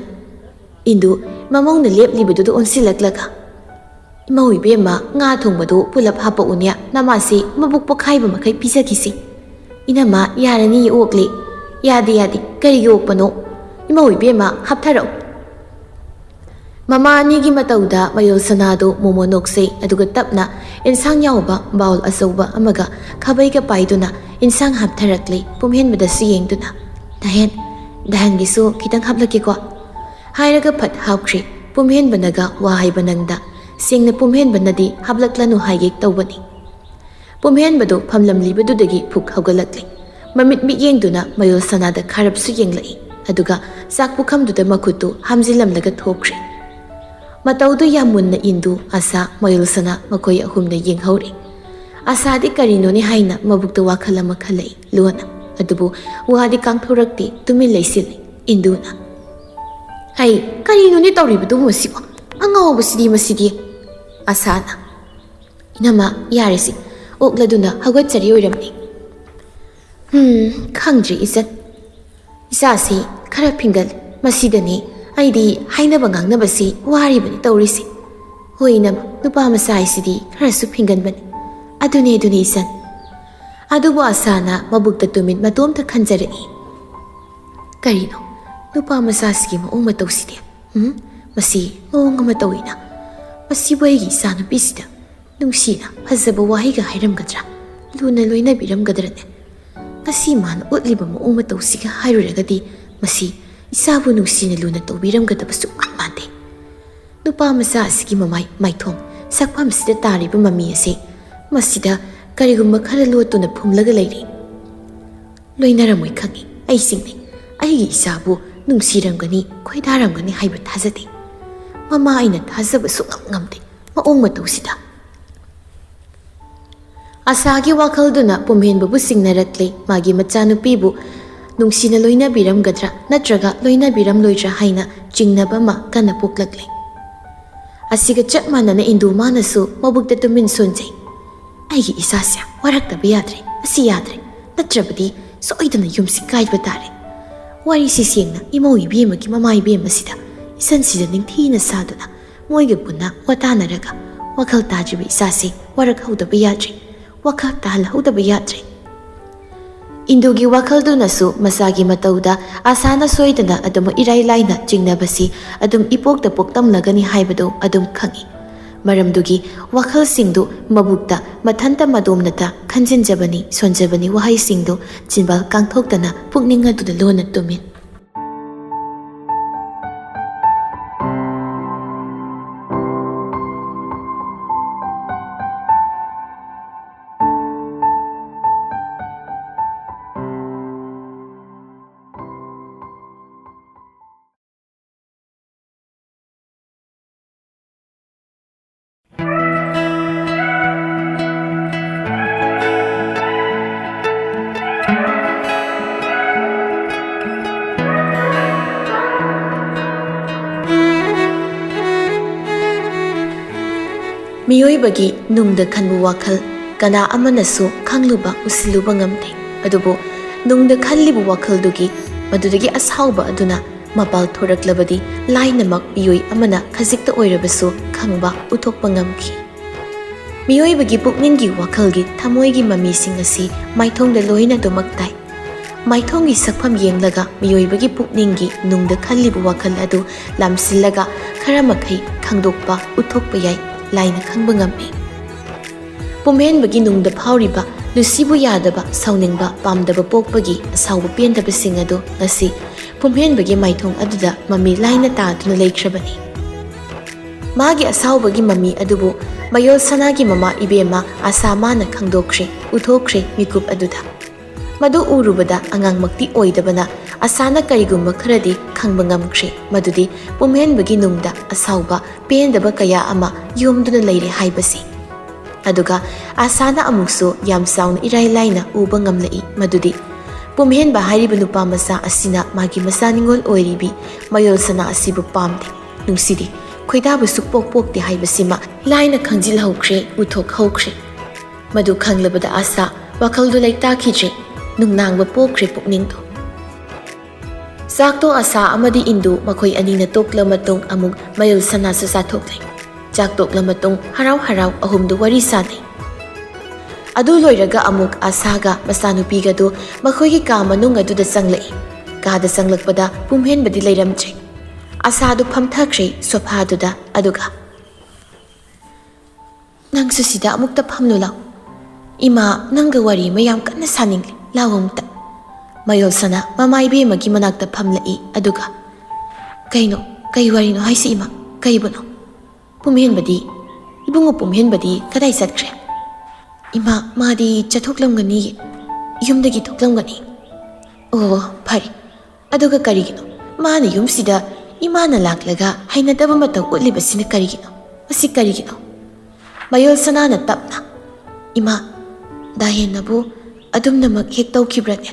ꯏꯟꯗꯨ ꯃꯃꯧꯅ ꯂꯦꯞꯂꯤꯕꯗꯨꯗ ꯑꯣꯟꯁꯤꯜꯂꯛꯂꯒ, "ꯏꯃꯧ ꯏꯕꯦꯝꯃ, ꯉꯥ ꯊꯣꯡꯕꯗꯨ ꯄꯨꯂꯞ ꯍꯥꯞꯄꯛꯎꯅꯦ, ꯅꯃꯥꯁꯤ ꯃꯕꯨꯛ ꯄꯣꯛꯈꯥꯏꯕ ꯃꯈꯩ ꯄꯤꯖꯈꯤꯁꯤ꯫" "ꯏꯅꯝꯃ, ꯌꯥꯔꯅꯤ, ꯑꯣꯛꯂꯦ꯫" "ꯌꯥꯗꯦ, ꯌꯥꯗꯦ, ꯀꯔꯤꯒꯤ ꯑꯣꯛꯄꯅꯣ? ꯏꯃꯧ ꯏꯕꯦꯝꯃ, ꯍꯥꯞꯊꯔꯛꯎ꯫" ꯃꯃꯥ ꯑꯅꯤꯒꯤ ꯃꯇꯧꯗ ꯃꯌꯣꯜ ꯁꯅꯥꯗꯨ ꯃꯣꯃꯣ ꯅꯣꯛꯆꯩ, ꯑꯗꯨꯒ ꯇꯞꯅ ꯏꯟꯁꯥꯡ ꯌꯥꯎꯕ ꯕꯥꯎꯜ ꯑꯆꯧꯕ ꯑꯃꯒ ꯈꯥꯕꯩꯒ ꯄꯥꯏꯗꯨꯅ ꯏꯟꯁꯥꯡ ꯍꯥꯞꯊꯔꯛꯂꯤ꯫ ꯄꯨꯝꯍꯦꯟꯕꯗꯁꯨ ꯌꯦꯡꯗꯨꯅ, "ꯗꯍꯦꯟ, ꯗꯍꯦꯟꯒꯤꯁꯨ ꯈꯤꯇꯪ ꯍꯥꯞꯂꯛꯀꯦꯀꯣ?" ꯍꯥꯏꯔꯒ ꯐꯠ ꯍꯥꯞꯈ꯭ꯔꯦ꯫ ꯄꯨꯝꯍꯦꯟꯕꯅꯒ ꯋꯥ ꯍꯥꯏꯕ ꯅꯪꯗ, ꯁꯦꯡꯅ ꯄꯨꯝꯍꯦꯟꯕꯅꯗꯤ ꯍꯥꯞꯂꯛꯂꯅꯨ ꯍꯥꯏꯒꯦ ꯇꯧꯕꯅꯤ꯫ ꯄꯨꯝꯍꯦꯟꯕꯗꯨ ꯐꯝꯂꯝꯂꯤꯕꯗꯨꯗꯒꯤ ꯐꯨꯛ ꯍꯧꯒꯠꯂꯛꯂꯦ꯫ ꯃꯃꯤꯠ ꯃꯤꯠꯌꯦꯡꯗꯨꯅ ꯃꯌꯣꯜ ꯁꯅꯥꯗ ꯈꯥꯔꯞꯁꯨ ꯌꯦꯡꯂꯛꯏ, ꯑꯗꯨꯒ ꯆꯥꯛ ꯄꯨꯈꯝꯗꯨꯗ ꯃꯈꯨꯠꯇꯨ ꯍꯥꯝꯖꯤꯜꯂꯝꯂꯒ ꯊꯣꯛꯈ꯭ꯔꯦ꯫ ꯃꯇꯧꯗꯨ ꯌꯥꯝ ꯃꯨꯟꯅ ꯏꯟꯗꯨ, ꯑꯁꯥ, ꯃꯌꯣꯜ ꯁꯅꯥ ꯃꯈꯣꯏ ꯑꯍꯨꯝꯅ ꯌꯦꯡꯍꯧꯔꯦ꯫ ꯑꯁꯥꯗꯤ ꯀꯔꯤꯅꯣꯅꯦ ꯍꯥꯏꯅ ꯃꯕꯨꯛꯇ ꯋꯥꯈꯜ ꯑꯃ ꯈꯜꯂꯛꯏ ꯂꯣꯟꯅ, ꯑꯗꯨꯕꯨ ꯋꯥꯗꯤ ꯀꯥꯡꯊꯣꯔꯛꯇꯦ, ꯇꯨꯃꯤꯟ ꯂꯩꯁꯤꯜꯂꯤ꯫ ꯏꯟꯗꯨꯅ, "ꯍꯩ, ꯀꯔꯤꯅꯣꯅꯦ ꯇꯧꯔꯤꯕꯗꯨꯕꯨ ꯃꯁꯤꯕꯨ? ꯑꯉꯥꯎꯕꯁꯤꯗꯤ ꯃꯁꯤꯗꯤ!" ꯑꯁꯥꯅ, "ꯏꯅꯝꯃ, ꯌꯥꯔꯦꯁꯦ, ꯑꯣꯛꯂꯗꯨꯅ ꯍꯧꯒꯠꯆꯔꯤ ꯑꯣꯏꯔꯝꯅꯤ꯫" "ꯍꯨꯝ, ꯈꯪꯗ꯭ꯔꯤ ꯏꯆꯟ꯫ ꯏꯆꯥꯁꯤ ꯈꯔ ꯐꯤꯡꯒꯜ, ꯃꯁꯤꯗꯅꯤ ꯑꯩꯗꯤ ꯍꯥꯏꯅꯕ ꯉꯥꯡꯅꯕꯁꯤ ꯋꯥꯔꯤꯕꯅꯤ ꯇꯧꯔꯤꯁꯤ꯫ ꯍꯣꯏ ꯏꯅꯝꯃ, ꯅꯨꯄꯥ ꯃꯆꯥ ꯍꯥꯏꯁꯤꯗꯤ ꯈꯔꯁꯨ ꯐꯤꯡꯒꯟꯕꯅꯤ꯫ ꯑꯗꯨꯅꯦ, ꯑꯗꯨꯅꯦ ꯏꯆꯟ꯫ ꯑꯗꯨꯕꯨ ꯑꯁꯥꯅ ꯃꯕꯨꯛꯇ ꯇꯨꯃꯤꯟ ꯃꯇꯣꯝꯇ ꯈꯟꯖꯔꯛꯏ꯫ ꯀꯔꯤꯅꯣ ꯅꯨꯄꯥ ꯃꯆꯥꯁꯤꯒꯤ ꯃꯑꯣꯡ ꯃꯇꯧꯁꯤꯗꯤ? ꯎꯝ? ꯃꯁꯤ ꯃꯑꯣꯡ ꯑꯃ ꯇꯧꯏꯅ꯫ ꯃꯁꯤꯕꯨ ꯑꯩꯒꯤ ꯏꯆꯥꯅꯨꯄꯤꯁꯤꯗ ꯅꯨꯡꯁꯤꯅ ꯐꯖꯕ ꯋꯥꯍꯩꯒ ꯍꯥꯏꯔꯝꯒꯗ꯭ꯔꯥ? ꯂꯨꯅ ꯂꯣꯏꯅꯕꯤꯔꯝꯒꯗ꯭ꯔꯅꯦ? ꯉꯁꯤ ꯃꯥꯅ ꯎꯠꯂꯤꯕ ꯃꯑꯣꯡ ꯃꯇꯧꯁꯤꯒ ꯍꯥꯏꯔꯨꯔꯒꯗꯤ ꯃꯁꯤ ꯏꯆꯥꯕꯨ ꯅꯨꯡꯁꯤꯅ ꯂꯨꯅ ꯇꯧꯕꯤꯔꯝꯒꯗꯕ ꯁꯨꯛꯃꯥꯟ ꯃꯥꯟꯗꯦ꯫ ꯅꯨꯄꯥ ꯃꯆꯥ ꯑꯁꯤꯒꯤ ꯃꯃꯥꯏ ꯃꯥꯏꯊꯣꯡ ꯁꯛꯐꯝꯁꯤꯗ ꯇꯥꯔꯤꯕ ꯃꯃꯤ ꯑꯁꯤ ꯃꯁꯤꯗ ꯀꯔꯤꯒꯨꯝꯕ ꯈꯔ ꯂꯣꯠꯇꯨꯅ ꯐꯨꯝꯂꯒ ꯂꯩꯔꯤ꯫ ꯂꯣꯏꯅꯔꯝꯃꯣꯏ ꯈꯪꯏ, ꯑꯩ ꯆꯤꯡꯅꯩ꯫ ꯑꯩꯒꯤ ꯏꯆꯥꯕꯨ ꯅꯨꯡꯁꯤꯔꯝꯒꯅꯤ, ꯈꯣꯏꯗꯥꯔꯝꯒꯅꯤ ꯍꯥꯏꯕ ꯊꯥꯖꯗꯦ꯫ ꯃꯃꯥ ꯑꯩꯅ ꯊꯥꯖꯕ ꯁꯨꯛꯉꯝ ꯉꯝꯗꯦ ꯃꯑꯣꯡ ꯃꯇꯧꯁꯤꯗ꯫ ꯑꯁꯥꯒꯤ ꯋꯥꯈꯜꯗꯨꯅ ꯄꯨꯝꯍꯦꯟꯕꯕꯨ ꯆꯤꯡꯅꯔꯛꯂꯦ꯫ ꯃꯥꯒꯤ ꯃꯆꯥꯅꯨꯄꯤꯕꯨ ꯅꯨꯡꯁꯤꯅ ꯂꯣꯏꯅꯕꯤꯔꯝꯒꯗ꯭ꯔꯥ ꯅꯠꯇ꯭ꯔꯒ ꯂꯣꯏꯅꯕꯤꯔꯝꯂꯣꯏꯗ꯭ꯔꯥ ꯍꯥꯏꯅ ꯆꯤꯡꯅꯕ ꯑꯃ ꯀꯟꯅ ꯄꯣꯛꯂꯛꯂꯦ꯫ ꯑꯁꯤꯒ ꯆꯞ ꯃꯥꯟꯅꯅ ꯏꯟꯗꯨ ꯃꯥꯅꯁꯨ ꯃꯕꯨꯛꯇ ꯇꯨꯃꯤꯟ ꯁꯣꯟꯖꯩ꯫ "ꯑꯩꯒꯤ ꯏꯆꯥꯁꯦ ꯋꯥꯔꯛꯇꯕ ꯌꯥꯗ꯭ꯔꯦ, ꯑꯁꯤ ꯌꯥꯗ꯭ꯔꯦ, ꯅꯠꯇ꯭ꯔꯕꯗꯤ ꯁꯣꯏꯗꯅ ꯌꯨꯝꯁꯤ ꯀꯥꯏꯕ ꯇꯥꯔꯦ꯫ ꯋꯥꯔꯤꯁꯤ ꯁꯦꯡꯅ ꯏꯃꯧ ꯏꯕꯦꯝꯃꯒꯤ ꯃꯃꯥ ꯏꯕꯦꯝꯃꯁꯤꯗ ꯏꯆꯟꯁꯤꯗ ꯅꯤꯡꯊꯤꯅ ꯁꯥꯗꯨꯅ ꯃꯣꯏꯒ ꯄꯨꯟꯅ ꯋꯥ ꯇꯥꯅꯔꯒ ꯋꯥꯈꯜ ꯇꯥꯗ꯭ꯔꯤꯕ ꯏꯆꯥꯁꯦ ꯋꯥꯔꯛꯍꯧꯗꯕ ꯌꯥꯗ꯭ꯔꯦ, ꯋꯥꯈꯜ ꯇꯥꯍꯜꯍꯧꯗꯕ ꯌꯥꯗ꯭ꯔꯦ"꯫ ꯏꯟꯗꯨꯒꯤ ꯋꯥꯈꯜꯗꯨꯅꯁꯨ ꯃꯆꯥꯒꯤ ꯃꯇꯧꯗ ꯑꯁꯥꯅ ꯁꯣꯏꯗꯅ ꯑꯗꯨꯝ ꯏꯔꯥꯏ ꯂꯥꯏꯅ ꯆꯤꯡꯅꯕꯁꯤ ꯑꯗꯨꯝ ꯏꯄꯣꯛꯇ ꯄꯣꯛꯂꯝꯂꯒꯅꯤ ꯍꯥꯏꯕꯗꯨ ꯑꯗꯨꯝ ꯈꯪꯏ꯫ ꯃꯔꯝꯗꯨꯒꯤ ꯋꯥꯈꯜꯁꯤꯡꯗꯨ ꯃꯕꯨꯛꯇ ꯃꯊꯟꯇ ꯃꯗꯣꯝꯅꯇ ꯈꯟꯖꯤꯟꯖꯕꯅꯤ, ꯁꯣꯟꯖꯕꯅꯤ꯫ ꯋꯥꯍꯩꯁꯤꯡꯗꯨ ꯆꯤꯟꯕꯥꯜ ꯀꯥꯡꯊꯣꯛꯇꯅ ꯄꯨꯛꯅꯤꯡ ꯑꯗꯨꯗ ꯂꯣꯟꯅ ꯇꯨꯝꯃꯤ꯫ ꯃꯤꯑꯣꯏꯕꯒꯤ ꯅꯨꯡꯗ ꯈꯟꯕ ꯋꯥꯈꯜ ꯀꯅꯥ ꯑꯃꯅꯁꯨ ꯈꯪꯂꯨꯕ, ꯎꯁꯤꯜꯂꯨꯕ ꯉꯝꯗꯦ꯫ ꯑꯗꯨꯕꯨ ꯅꯨꯡꯗ ꯈꯜꯂꯤꯕ ꯋꯥꯈꯜꯗꯨꯒꯤ ꯃꯗꯨꯗꯒꯤ ꯑꯁꯥꯎꯕ ꯑꯗꯨꯅ ꯃꯄꯥꯜ ꯊꯣꯔꯛꯂꯕꯗꯤ ꯂꯥꯏꯅꯃꯛ ꯃꯤꯑꯣꯏ ꯑꯃꯅ ꯈꯖꯤꯛꯇ ꯑꯣꯏꯔꯕꯁꯨ ꯈꯪꯕ ꯎꯊꯣꯛꯄ ꯉꯝꯈꯤ꯫ ꯃꯤꯑꯣꯏꯕꯒꯤ ꯄꯨꯛꯅꯤꯡꯒꯤ ꯋꯥꯈꯜꯒꯤ ꯊꯃꯣꯏꯒꯤ ꯃꯃꯤꯁꯤꯡ ꯑꯁꯤ ꯃꯥꯏꯊꯣꯡꯗ ꯂꯣꯏꯅ ꯑꯗꯨꯃꯛ ꯇꯥꯏ꯫ ꯃꯥꯏꯊꯣꯡꯒꯤ ꯁꯛꯐꯝ ꯌꯦꯡꯂꯒ ꯃꯤꯑꯣꯏꯕꯒꯤ ꯄꯨꯛꯅꯤꯡꯒꯤ ꯅꯨꯡꯗ ꯈꯜꯂꯤꯕ ꯋꯥꯈꯜ ꯑꯗꯨ ꯂꯥꯝꯁꯤꯜꯂꯒ ꯈꯔ ꯃꯈꯩ ꯈꯪꯗꯣꯛꯄ ꯎꯠꯊꯣꯛꯄ ꯌꯥꯏ, ꯂꯥꯏꯅ ꯈꯪꯕ ꯉꯝꯃꯤ꯫ ꯄꯨꯝꯍꯦꯟꯕꯒꯤ ꯅꯨꯡꯗ ꯐꯥꯎꯔꯤꯕ ꯂꯨꯁꯤꯕꯨ ꯌꯥꯗꯕ, ꯁꯥꯎꯅꯤꯡꯕ, ꯄꯥꯝꯗꯕ ꯄꯣꯛꯄꯒꯤ ꯑꯁꯥꯎꯕ ꯄꯦꯟꯗꯕꯁꯤꯡ ꯑꯗꯨ ꯉꯁꯤ ꯄꯨꯝꯍꯦꯟꯕꯒꯤ ꯃꯥꯏꯊꯣꯡ ꯑꯗꯨꯗ ꯃꯃꯤ ꯂꯥꯏꯅ ꯇꯥꯗꯨꯅ ꯂꯩꯈ꯭ꯔꯕꯅꯤ꯫ ꯃꯥꯒꯤ ꯑꯁꯥꯎꯕꯒꯤ ꯃꯃꯤ ꯑꯗꯨꯕꯨ ꯃꯌꯣꯜ ꯁꯅꯥꯒꯤ ꯃꯃꯥ ꯏꯕꯦꯝꯃ ꯑꯁꯥ ꯃꯥꯅ ꯈꯪꯗꯣꯛꯈ꯭ꯔꯦ, ꯎꯊꯣꯛꯈ꯭ꯔꯦ ꯃꯤꯀꯨꯞ ꯑꯗꯨꯗ꯫ ꯃꯗꯨ ꯎꯔꯨꯕꯗ ꯑꯉꯥꯡꯃꯛꯇꯤ ꯑꯣꯏꯗꯕꯅ ꯑꯁꯥꯅ ꯀꯔꯤꯒꯨꯝꯕ ꯈꯔꯗꯤ ꯈꯪꯕ ꯉꯝꯈ꯭ꯔꯦ, ꯃꯗꯨꯗꯤ ꯄꯨꯝꯍꯦꯟꯕꯒꯤ ꯅꯨꯡꯗ ꯑꯁꯥꯎꯕ, ꯄꯦꯟꯗꯕ ꯀꯌꯥ ꯑꯃ ꯌꯣꯝꯗꯨꯅ ꯂꯩꯔꯦ ꯍꯥꯏꯕꯁꯤ꯫ ꯑꯗꯨꯒ ꯑꯁꯥꯅ ꯑꯃꯨꯛꯁꯨ ꯌꯥꯝ ꯆꯥꯎꯅ ꯏꯔꯥꯏ ꯂꯥꯏꯅ ꯎꯕ ꯉꯝꯂꯛꯏ, ꯃꯗꯨꯗꯤ ꯄꯨꯝꯍꯦꯟꯕ ꯍꯥꯏꯔꯤꯕ ꯅꯨꯄꯥ ꯃꯆꯥ ꯑꯁꯤꯅ ꯃꯥꯒꯤ ꯃꯆꯥ ꯅꯤꯉꯣꯜ ꯑꯣꯏꯔꯤꯕꯤ ꯃꯌꯣꯜ ꯁꯅꯥ ꯑꯁꯤꯕꯨ ꯄꯥꯝꯗꯦ, ꯅꯨꯡꯁꯤꯗꯦ, ꯈꯣꯏꯗꯥꯕ ꯁꯨꯛꯄꯣꯛ ꯄꯣꯛꯇꯦ ꯍꯥꯏꯕꯁꯤꯃ ꯂꯥꯏꯅ ꯈꯪꯖꯤꯜꯍꯧꯈ꯭ꯔꯦ, ꯎꯊꯣꯛꯍꯧꯈ꯭ꯔꯦ꯫ ꯃꯗꯨ ꯈꯪꯂꯕꯗ ꯑꯁꯥ ꯋꯥꯈꯜꯗꯨ ꯂꯩꯇꯥꯈꯤꯗ꯭ꯔꯦ, ꯅꯨꯡꯅꯥꯡꯕ ꯄꯣꯛꯈ꯭ꯔꯦ ꯄꯨꯛꯅꯤꯡꯗꯨ꯫ ꯆꯥꯛꯇꯣ ꯑꯁꯥ ꯑꯃꯗꯤ ꯏꯟꯗꯨ ꯃꯈꯣꯏ ꯑꯅꯤꯅ ꯇꯣꯛꯂ ꯃꯇꯨꯡ ꯑꯃꯨꯛ ꯃꯌꯣꯜ ꯁꯅꯥꯁꯨ ꯆꯥꯊꯣꯛꯂꯦ꯫ ꯆꯥꯛ ꯇꯣꯛꯂ ꯃꯇꯨꯡ ꯍꯔꯥꯎ ꯍꯔꯥꯎ ꯑꯍꯨꯝꯗꯨ ꯋꯥꯔꯤ ꯁꯥꯅꯩ꯫ ꯑꯗꯨ ꯂꯣꯏꯔꯒ ꯑꯃꯨꯛ ꯑꯁꯥꯒ ꯃꯆꯥꯅꯨꯄꯤꯒꯗꯨ ꯃꯈꯣꯏꯒꯤ ꯀꯥ ꯃꯅꯨꯡ ꯑꯗꯨꯗ ꯆꯪꯂꯛꯏ꯫ ꯀꯥꯗ ꯆꯪꯂꯛꯄꯗ ꯄꯨꯝꯍꯦꯟꯕꯗꯤ ꯂꯩꯔꯝꯗ꯭ꯔꯦ꯫ ꯑꯁꯥꯗꯨ ꯐꯝꯊꯈ꯭ꯔꯦ ꯁꯣꯐꯥꯗꯨꯗ, ꯑꯗꯨꯒ "ꯅꯪꯁꯨ ꯁꯤꯗ ꯑꯃꯨꯛꯇ ꯐꯝꯂꯨ ꯂꯥꯎ꯫ ꯏꯃꯥ ꯅꯪꯒ ꯋꯥꯔꯤ ꯑꯃ ꯌꯥꯝ ꯀꯟꯅ ꯁꯥꯅꯤꯡꯂꯤ, ꯂꯥꯎ ꯑꯃꯨꯛꯇ"꯫ ꯃꯌꯣꯜ ꯁꯅꯥ ꯃꯃꯥ ꯏꯕꯦꯝꯃꯒꯤ ꯃꯅꯥꯛꯇ ꯐꯝꯂꯛꯏ, ꯑꯗꯨꯒ "ꯀꯩꯅꯣ? ꯀꯩ ꯋꯥꯔꯤꯅꯣ ꯍꯥꯏꯁꯤ ꯏꯃꯥ? ꯀꯩꯕꯨꯅꯣ?" "ꯄꯨꯝꯍꯦꯟꯕꯗꯤ ꯏꯕꯨꯡꯉꯣ, ꯄꯨꯝꯍꯦꯟꯕꯗꯤ ꯀꯗꯥꯏ ꯆꯠꯈ꯭ꯔꯦ?" "ꯏꯃꯥ, ꯃꯥꯗꯤ ꯆꯠꯊꯣꯛꯂꯝꯒꯅꯤꯌꯦ, ꯌꯨꯝꯗꯒꯤ ꯊꯣꯛꯂꯝꯒꯅꯤ"꯫ "ꯑꯣ, ꯐꯔꯦ꯫ ꯑꯗꯨꯒ ꯀꯔꯤꯒꯤꯅꯣ ꯃꯥꯅ ꯌꯨꯝꯁꯤꯗ ꯏꯃꯥꯅ ꯂꯥꯛꯂꯒ ꯍꯩꯅꯗꯕ ꯃꯇꯧ ꯎꯠꯂꯤꯕꯁꯤꯅ ꯀꯔꯤꯒꯤꯅꯣ? ꯃꯁꯤ ꯀꯔꯤꯒꯤꯅꯣ?" ꯃꯌꯣꯜ ꯁꯅꯥꯅ ꯇꯞꯅ, "ꯏꯃꯥ, ꯗꯥꯍꯦꯟꯅꯕꯨ ꯑꯗꯨꯝꯅꯃꯛ ꯍꯦꯛ ꯇꯧꯈꯤꯕ꯭ꯔꯅꯦ?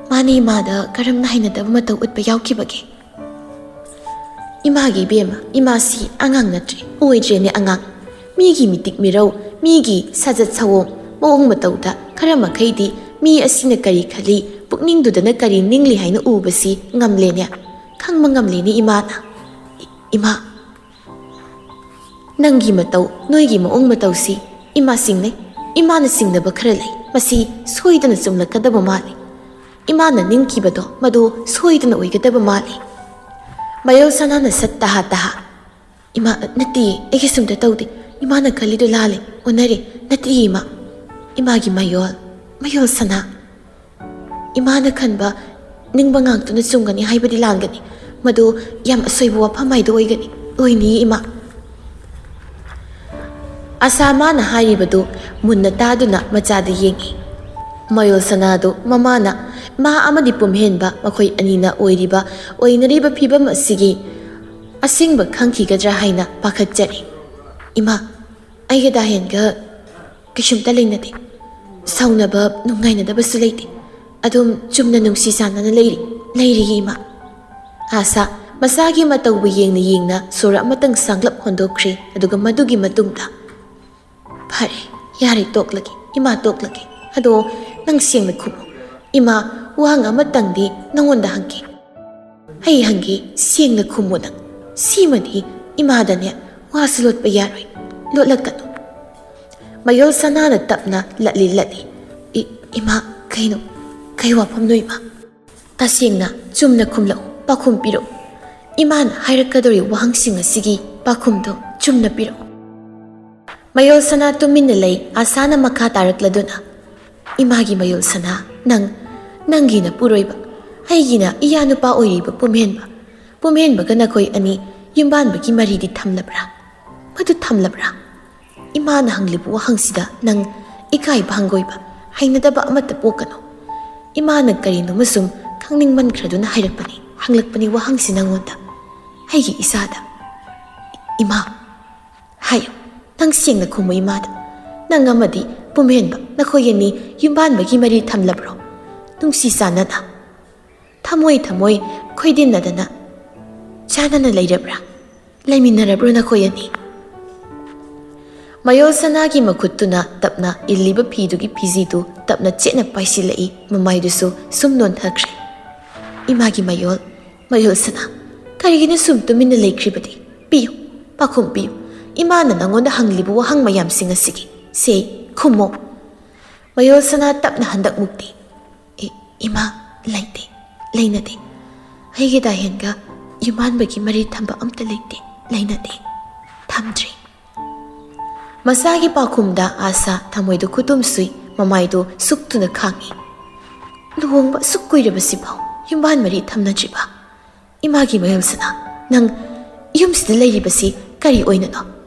ꯃꯥꯅ ꯏꯃꯥꯗ ꯀꯔꯝꯅ ꯍꯩꯅꯗꯕ ꯃꯇꯧ ꯎꯠꯄ ꯌꯥꯎꯈꯤꯕꯒꯦ?" "ꯏꯃꯥꯒꯤ ꯏꯕꯦꯝꯃ, ꯏꯃꯥꯁꯤ ꯑꯉꯥꯡ ꯅꯠꯇ꯭ꯔꯦ, ꯑꯣꯏꯗ꯭ꯔꯦꯅꯦ ꯑꯉꯥꯡ꯫ ꯃꯤꯒꯤ ꯃꯤꯇꯤꯛ ꯃꯤꯔꯧ, ꯃꯤꯒꯤ ꯁꯥꯖꯠ ꯁꯑꯣꯡ, ꯃꯑꯣꯡ ꯃꯇꯧꯗ ꯈꯔ ꯃꯈꯩꯗꯤ ꯃꯤ ꯑꯁꯤꯅ ꯀꯔꯤ ꯈꯜꯂꯤ, ꯄꯨꯛꯅꯤꯡꯗꯨꯗꯅ ꯀꯔꯤ ꯅꯤꯡꯂꯤ ꯍꯥꯏꯅ ꯎꯕꯁꯤ ꯉꯝꯂꯦꯅꯦ꯫ ꯈꯪꯕ ꯉꯝꯂꯤꯅꯤ ꯏꯃꯥꯅ꯫ "ꯏ-, ꯏꯃꯥ, ꯅꯪꯒꯤ ꯃꯇꯧ, ꯅꯣꯏꯒꯤ ꯃꯑꯣꯡ ꯃꯇꯧꯁꯤ ꯏꯃꯥ ꯁꯤꯡꯅꯩ꯫ ꯏꯃꯥꯅ ꯁꯤꯡꯅꯕ ꯈꯔ ꯂꯩ꯫ ꯃꯁꯤ ꯁꯣꯏꯗꯅ ꯆꯨꯝꯂꯛꯀꯗꯕ ꯃꯥꯜꯂꯤ꯫ ꯏꯃꯥꯅ ꯅꯤꯡꯈꯤꯕꯗꯣ ꯃꯗꯨ ꯁꯣꯏꯗꯅ ꯑꯣꯏꯒꯗꯕ ꯃꯥꯜꯂꯤ꯫" ꯃꯌꯣꯜ ꯁꯅꯥꯅ ꯁꯠ ꯇꯍꯥ ꯇꯍꯥ, "ꯏꯃꯥ, ꯅꯠꯇꯦ, ꯑꯩ ꯀꯩꯁꯨꯝꯇ ꯇꯧꯗꯦ꯫ ꯏꯃꯥꯅ ꯈꯜꯂꯤꯗꯨ ꯂꯥꯜꯂꯦ, ꯑꯣꯟꯅꯔꯦ꯫ ꯅꯠꯇꯦ ꯏꯃꯥ, ꯏꯃꯥꯒꯤ ꯃꯌꯣꯜ, ꯃꯌꯣꯜ ꯁꯅꯥ꯫ ꯏꯃꯥꯅ ꯈꯟꯕ ꯅꯤꯡꯕ ꯉꯥꯛꯇꯨꯅ ꯆꯨꯝꯒꯅꯤ ꯍꯥꯏꯕꯗꯤ ꯂꯥꯟꯒꯅꯤ꯫ ꯃꯗꯨ ꯌꯥꯝ ꯑꯁꯣꯏꯕ ꯋꯥꯐꯝ ꯍꯥꯏꯗꯨ ꯑꯣꯏꯒꯅꯤ, ꯑꯣꯏꯅꯤꯌꯦ ꯏꯃꯥ꯫" ꯑꯁꯥ ꯃꯥꯅ ꯍꯥꯏꯔꯤꯕꯗꯨ ꯃꯨꯟꯅ ꯇꯥꯗꯨꯅ ꯃꯆꯥꯗ ꯌꯦꯡꯏ꯫ ꯃꯌꯣꯜ ꯁꯅꯥꯗꯨ ꯃꯃꯥꯅ ꯃꯥ ꯑꯃꯗꯤ ꯄꯨꯝꯍꯦꯟꯕ ꯃꯈꯣꯏ ꯑꯅꯤꯅ ꯑꯣꯏꯔꯤꯕ, ꯑꯣꯏꯅꯔꯤꯕ ꯐꯤꯕꯝ ꯑꯁꯤꯒꯤ ꯑꯁꯦꯡꯕ ꯈꯪꯈꯤꯒꯗ꯭ꯔꯥ ꯍꯥꯏꯅ ꯄꯥꯈꯠꯆꯔꯤ꯫ "ꯏꯃꯥ, ꯑꯩꯒ ꯗꯥꯍꯦꯟꯒ ꯀꯩꯁꯨꯝꯇ ꯂꯩꯅꯗꯦ꯫ ꯁꯥꯎꯅꯕ, ꯅꯨꯡꯉꯥꯏꯅꯗꯕꯁꯨ ꯂꯩꯇꯦ꯫ ꯑꯗꯨꯝ ꯆꯨꯝꯅ ꯅꯨꯡꯁꯤ ꯆꯥꯟꯅꯅ ꯂꯩꯔꯤ, ꯂꯩꯔꯤꯌꯦ ꯏꯃꯥ꯫" ꯑꯥꯁꯥ ꯃꯁꯥꯒꯤ ꯃꯇꯧꯕꯨ ꯌꯦꯡꯅ ꯌꯦꯡꯅ ꯁꯣꯔ ꯑꯃꯇꯪ ꯁꯥꯡꯂꯞ ꯍꯣꯟꯗꯣꯛꯈ꯭ꯔꯦ꯫ ꯑꯗꯨꯒ ꯃꯗꯨꯒꯤ ꯃꯇꯨꯡꯗ, "ꯐꯔꯦ, ꯌꯥꯔꯦ, ꯇꯣꯛꯂꯒꯦ, ꯏꯃꯥ, ꯇꯣꯛꯂꯒꯦ꯫ ꯑꯗꯣ ꯅꯪ ꯁꯦꯡꯅ ꯈꯨꯝꯃꯨ꯫ ꯏꯃꯥ, ꯋꯥꯍꯪ ꯑꯃꯇꯪꯗꯤ ꯅꯉꯣꯟꯗ ꯍꯪꯒꯦ꯫ ꯑꯩ ꯍꯪꯒꯦ, ꯁꯦꯡꯅ ꯈꯨꯝꯃꯨ ꯅꯪ꯫ ꯁꯤꯃꯗꯤ ꯏꯃꯥꯗꯅꯦ ꯋꯥꯁꯨ ꯂꯣꯠꯄ ꯌꯥꯔꯣꯏ꯫ ꯂꯣꯠꯂꯛꯀꯅꯨ꯫" ꯃꯌꯣꯜ ꯁꯅꯥꯅ ꯇꯞꯅ ꯂꯠꯂꯤ ꯂꯠꯂꯤ, "ꯏ-, ꯏꯃꯥ, ꯀꯩꯅꯣ? ꯀꯩ ꯋꯥꯐꯝꯅꯣ ꯏꯃꯥ?" "ꯇꯁꯦꯡꯅ ꯆꯨꯝꯅ ꯈꯨꯝꯂꯛꯎ, ꯄꯥꯎꯈꯨꯝ ꯄꯤꯔꯛꯎ꯫ ꯏꯃꯥꯅ ꯍꯥꯏꯔꯛꯀꯗꯧꯔꯤꯕ ꯋꯥꯍꯪꯁꯤꯡ ꯑꯁꯤꯒꯤ ꯄꯥꯎꯈꯨꯝꯗꯨ ꯆꯨꯝꯅ ꯄꯤꯔꯛꯎ꯫" ꯃꯌꯣꯜ ꯁꯅꯥ ꯇꯨꯃꯤꯟꯅ ꯂꯩ꯫ ꯑꯁꯥꯅ ꯃꯈꯥ ꯇꯥꯔꯛꯂꯗꯨꯅ, "ꯏꯃꯥꯒꯤ ꯃꯌꯣꯜ ꯁꯅꯥ, ꯅꯪ, ꯅꯪꯒꯤ ꯅꯄꯨꯔꯣꯏꯕ, ꯑꯩꯒꯤꯅ ꯏꯌꯥ ꯅꯨꯄꯥ ꯑꯣꯏꯔꯤꯕ ꯄꯨꯝꯍꯦꯟꯕ, ꯄꯨꯝꯍꯦꯟꯕꯒ ꯅꯈꯣꯏ ꯑꯅꯤ ꯌꯨꯝꯕꯥꯟꯕꯒꯤ ꯃꯔꯤꯗꯤ ꯊꯝꯂꯕ꯭ꯔꯥ? ꯃꯗꯨ ꯊꯝꯂꯕ꯭ꯔꯥ?" ꯏꯃꯥꯅ ꯍꯪꯂꯤꯕ ꯋꯥꯍꯪꯁꯤꯗ ꯅꯪ ꯏꯀꯥꯏꯕ, ꯍꯪꯒꯣꯏꯕ, ꯍꯩꯅꯗꯕ ꯑꯃꯠꯇ ꯄꯣꯛꯀꯅꯨ꯫ ꯏꯃꯥꯅ ꯀꯔꯤꯅꯣꯃ ꯁꯨꯝ ꯈꯪꯅꯤꯡꯃꯟꯈ꯭ꯔꯗꯨꯅ ꯍꯥꯏꯔꯛꯄꯅꯤ, ꯍꯪꯂꯛꯄꯅꯤ ꯋꯥꯍꯪꯁꯤ ꯅꯪꯉꯣꯟꯗ, ꯑꯩꯒꯤ ꯏꯆꯥꯗ꯫ "ꯏꯃꯥ, ꯍꯥꯏꯌꯨ, ꯅꯪ ꯁꯦꯡꯅ ꯈꯨꯝꯃꯨ ꯏꯃꯥꯗ꯫ ꯅꯪ ꯑꯃꯗꯤ ꯄꯨꯝꯍꯦꯟꯕ, ꯅꯈꯣꯏ ꯑꯅꯤ ꯌꯨꯝꯕꯥꯟꯕꯒꯤ ꯃꯔꯤ ꯊꯝꯂꯕ꯭ꯔꯣ? ꯅꯨꯡꯁꯤ ꯆꯥꯟꯅꯅ, ꯊꯃꯣꯏ ꯊꯃꯣꯏ ꯈꯣꯏꯗꯤꯟꯅꯗꯅ ꯆꯥꯟꯅꯅ ꯂꯩꯔꯕ꯭ꯔꯥ? ꯂꯩꯃꯤꯟꯅꯔꯕ꯭ꯔꯣ ꯅꯈꯣꯏ ꯑꯅꯤ?" ꯃꯌꯣꯜ ꯁꯅꯥꯒꯤ ꯃꯈꯨꯠꯇꯨꯅ ꯇꯞꯅ ꯏꯜꯂꯤꯕ ꯐꯤꯗꯨꯒꯤ ꯐꯤꯖꯤꯗꯨ ꯇꯞꯅ ꯆꯦꯠꯅ ꯄꯥꯏꯁꯤꯜꯂꯛꯏ, ꯃꯃꯥꯏꯗꯨꯁꯨ ꯁꯨꯝ ꯅꯣꯟꯊꯈ꯭ꯔꯦ꯫ "ꯏꯃꯥꯒꯤ ꯃꯌꯣꯜ, "ꯃꯌꯣꯜꯁꯅꯥ, ꯀꯔꯤꯒꯤꯅꯣ ꯁꯨꯝ ꯇꯨꯃꯤꯟꯅ ꯂꯩꯈ꯭ꯔꯤꯕꯗꯤ? ꯄꯤꯌꯨ, ꯄꯥꯈꯨꯝ ꯄꯤꯌꯨ꯫ ꯏꯃꯥꯅ ꯅꯪꯉꯣꯟꯗ ꯍꯪꯂꯤꯕ ꯋꯥꯍꯪ ꯃꯌꯥꯝꯁꯤꯡ ꯑꯁꯤꯒꯤ ꯁꯦ ꯈꯨꯝꯃꯣ꯫" ꯃꯌꯣꯜꯁꯅꯥ ꯇꯞꯅ ꯍꯟꯗꯛ ꯃꯨꯛꯇꯤ, "ꯏ-, ꯏꯃꯥ, ꯂꯩꯇꯦ, ꯂꯩꯅꯗꯦ꯫ ꯑꯩꯒꯤ ꯗꯥꯍꯦꯟꯒ ꯌꯨꯝꯕꯥꯟꯕꯒꯤ ꯃꯔꯤ ꯊꯝꯕ ꯑꯝꯇ ꯂꯩꯇꯦ, ꯂꯩꯅꯗꯦ, ꯊꯝꯗ꯭ꯔꯤ꯫" ꯃꯆꯥꯒꯤ ꯄꯥꯎꯈꯨꯝꯗ ꯑꯥꯁꯥ ꯊꯃꯣꯏꯗꯨ ꯈꯨꯇꯨꯝ ꯁꯨꯏ, ꯃꯃꯥꯏꯗꯨ ꯁꯨꯛꯇꯨꯅ ꯈꯥꯡꯏ꯫ "ꯂꯨꯍꯣꯡꯕ ꯑꯁꯨꯛ ꯀꯨꯏꯔꯕꯁꯤꯐꯥꯎ ꯌꯨꯝꯕꯥꯟ ꯃꯔꯤ ꯊꯝꯅꯗ꯭ꯔꯤꯕ? ꯏꯃꯥꯒꯤ ꯃꯌꯣꯜꯁꯅꯥ, ꯅꯪ ꯌꯨꯝꯁꯤꯗ ꯂꯩꯔꯤꯕꯁꯤ ꯀꯔꯤ ꯑꯣꯏꯅꯅꯣ?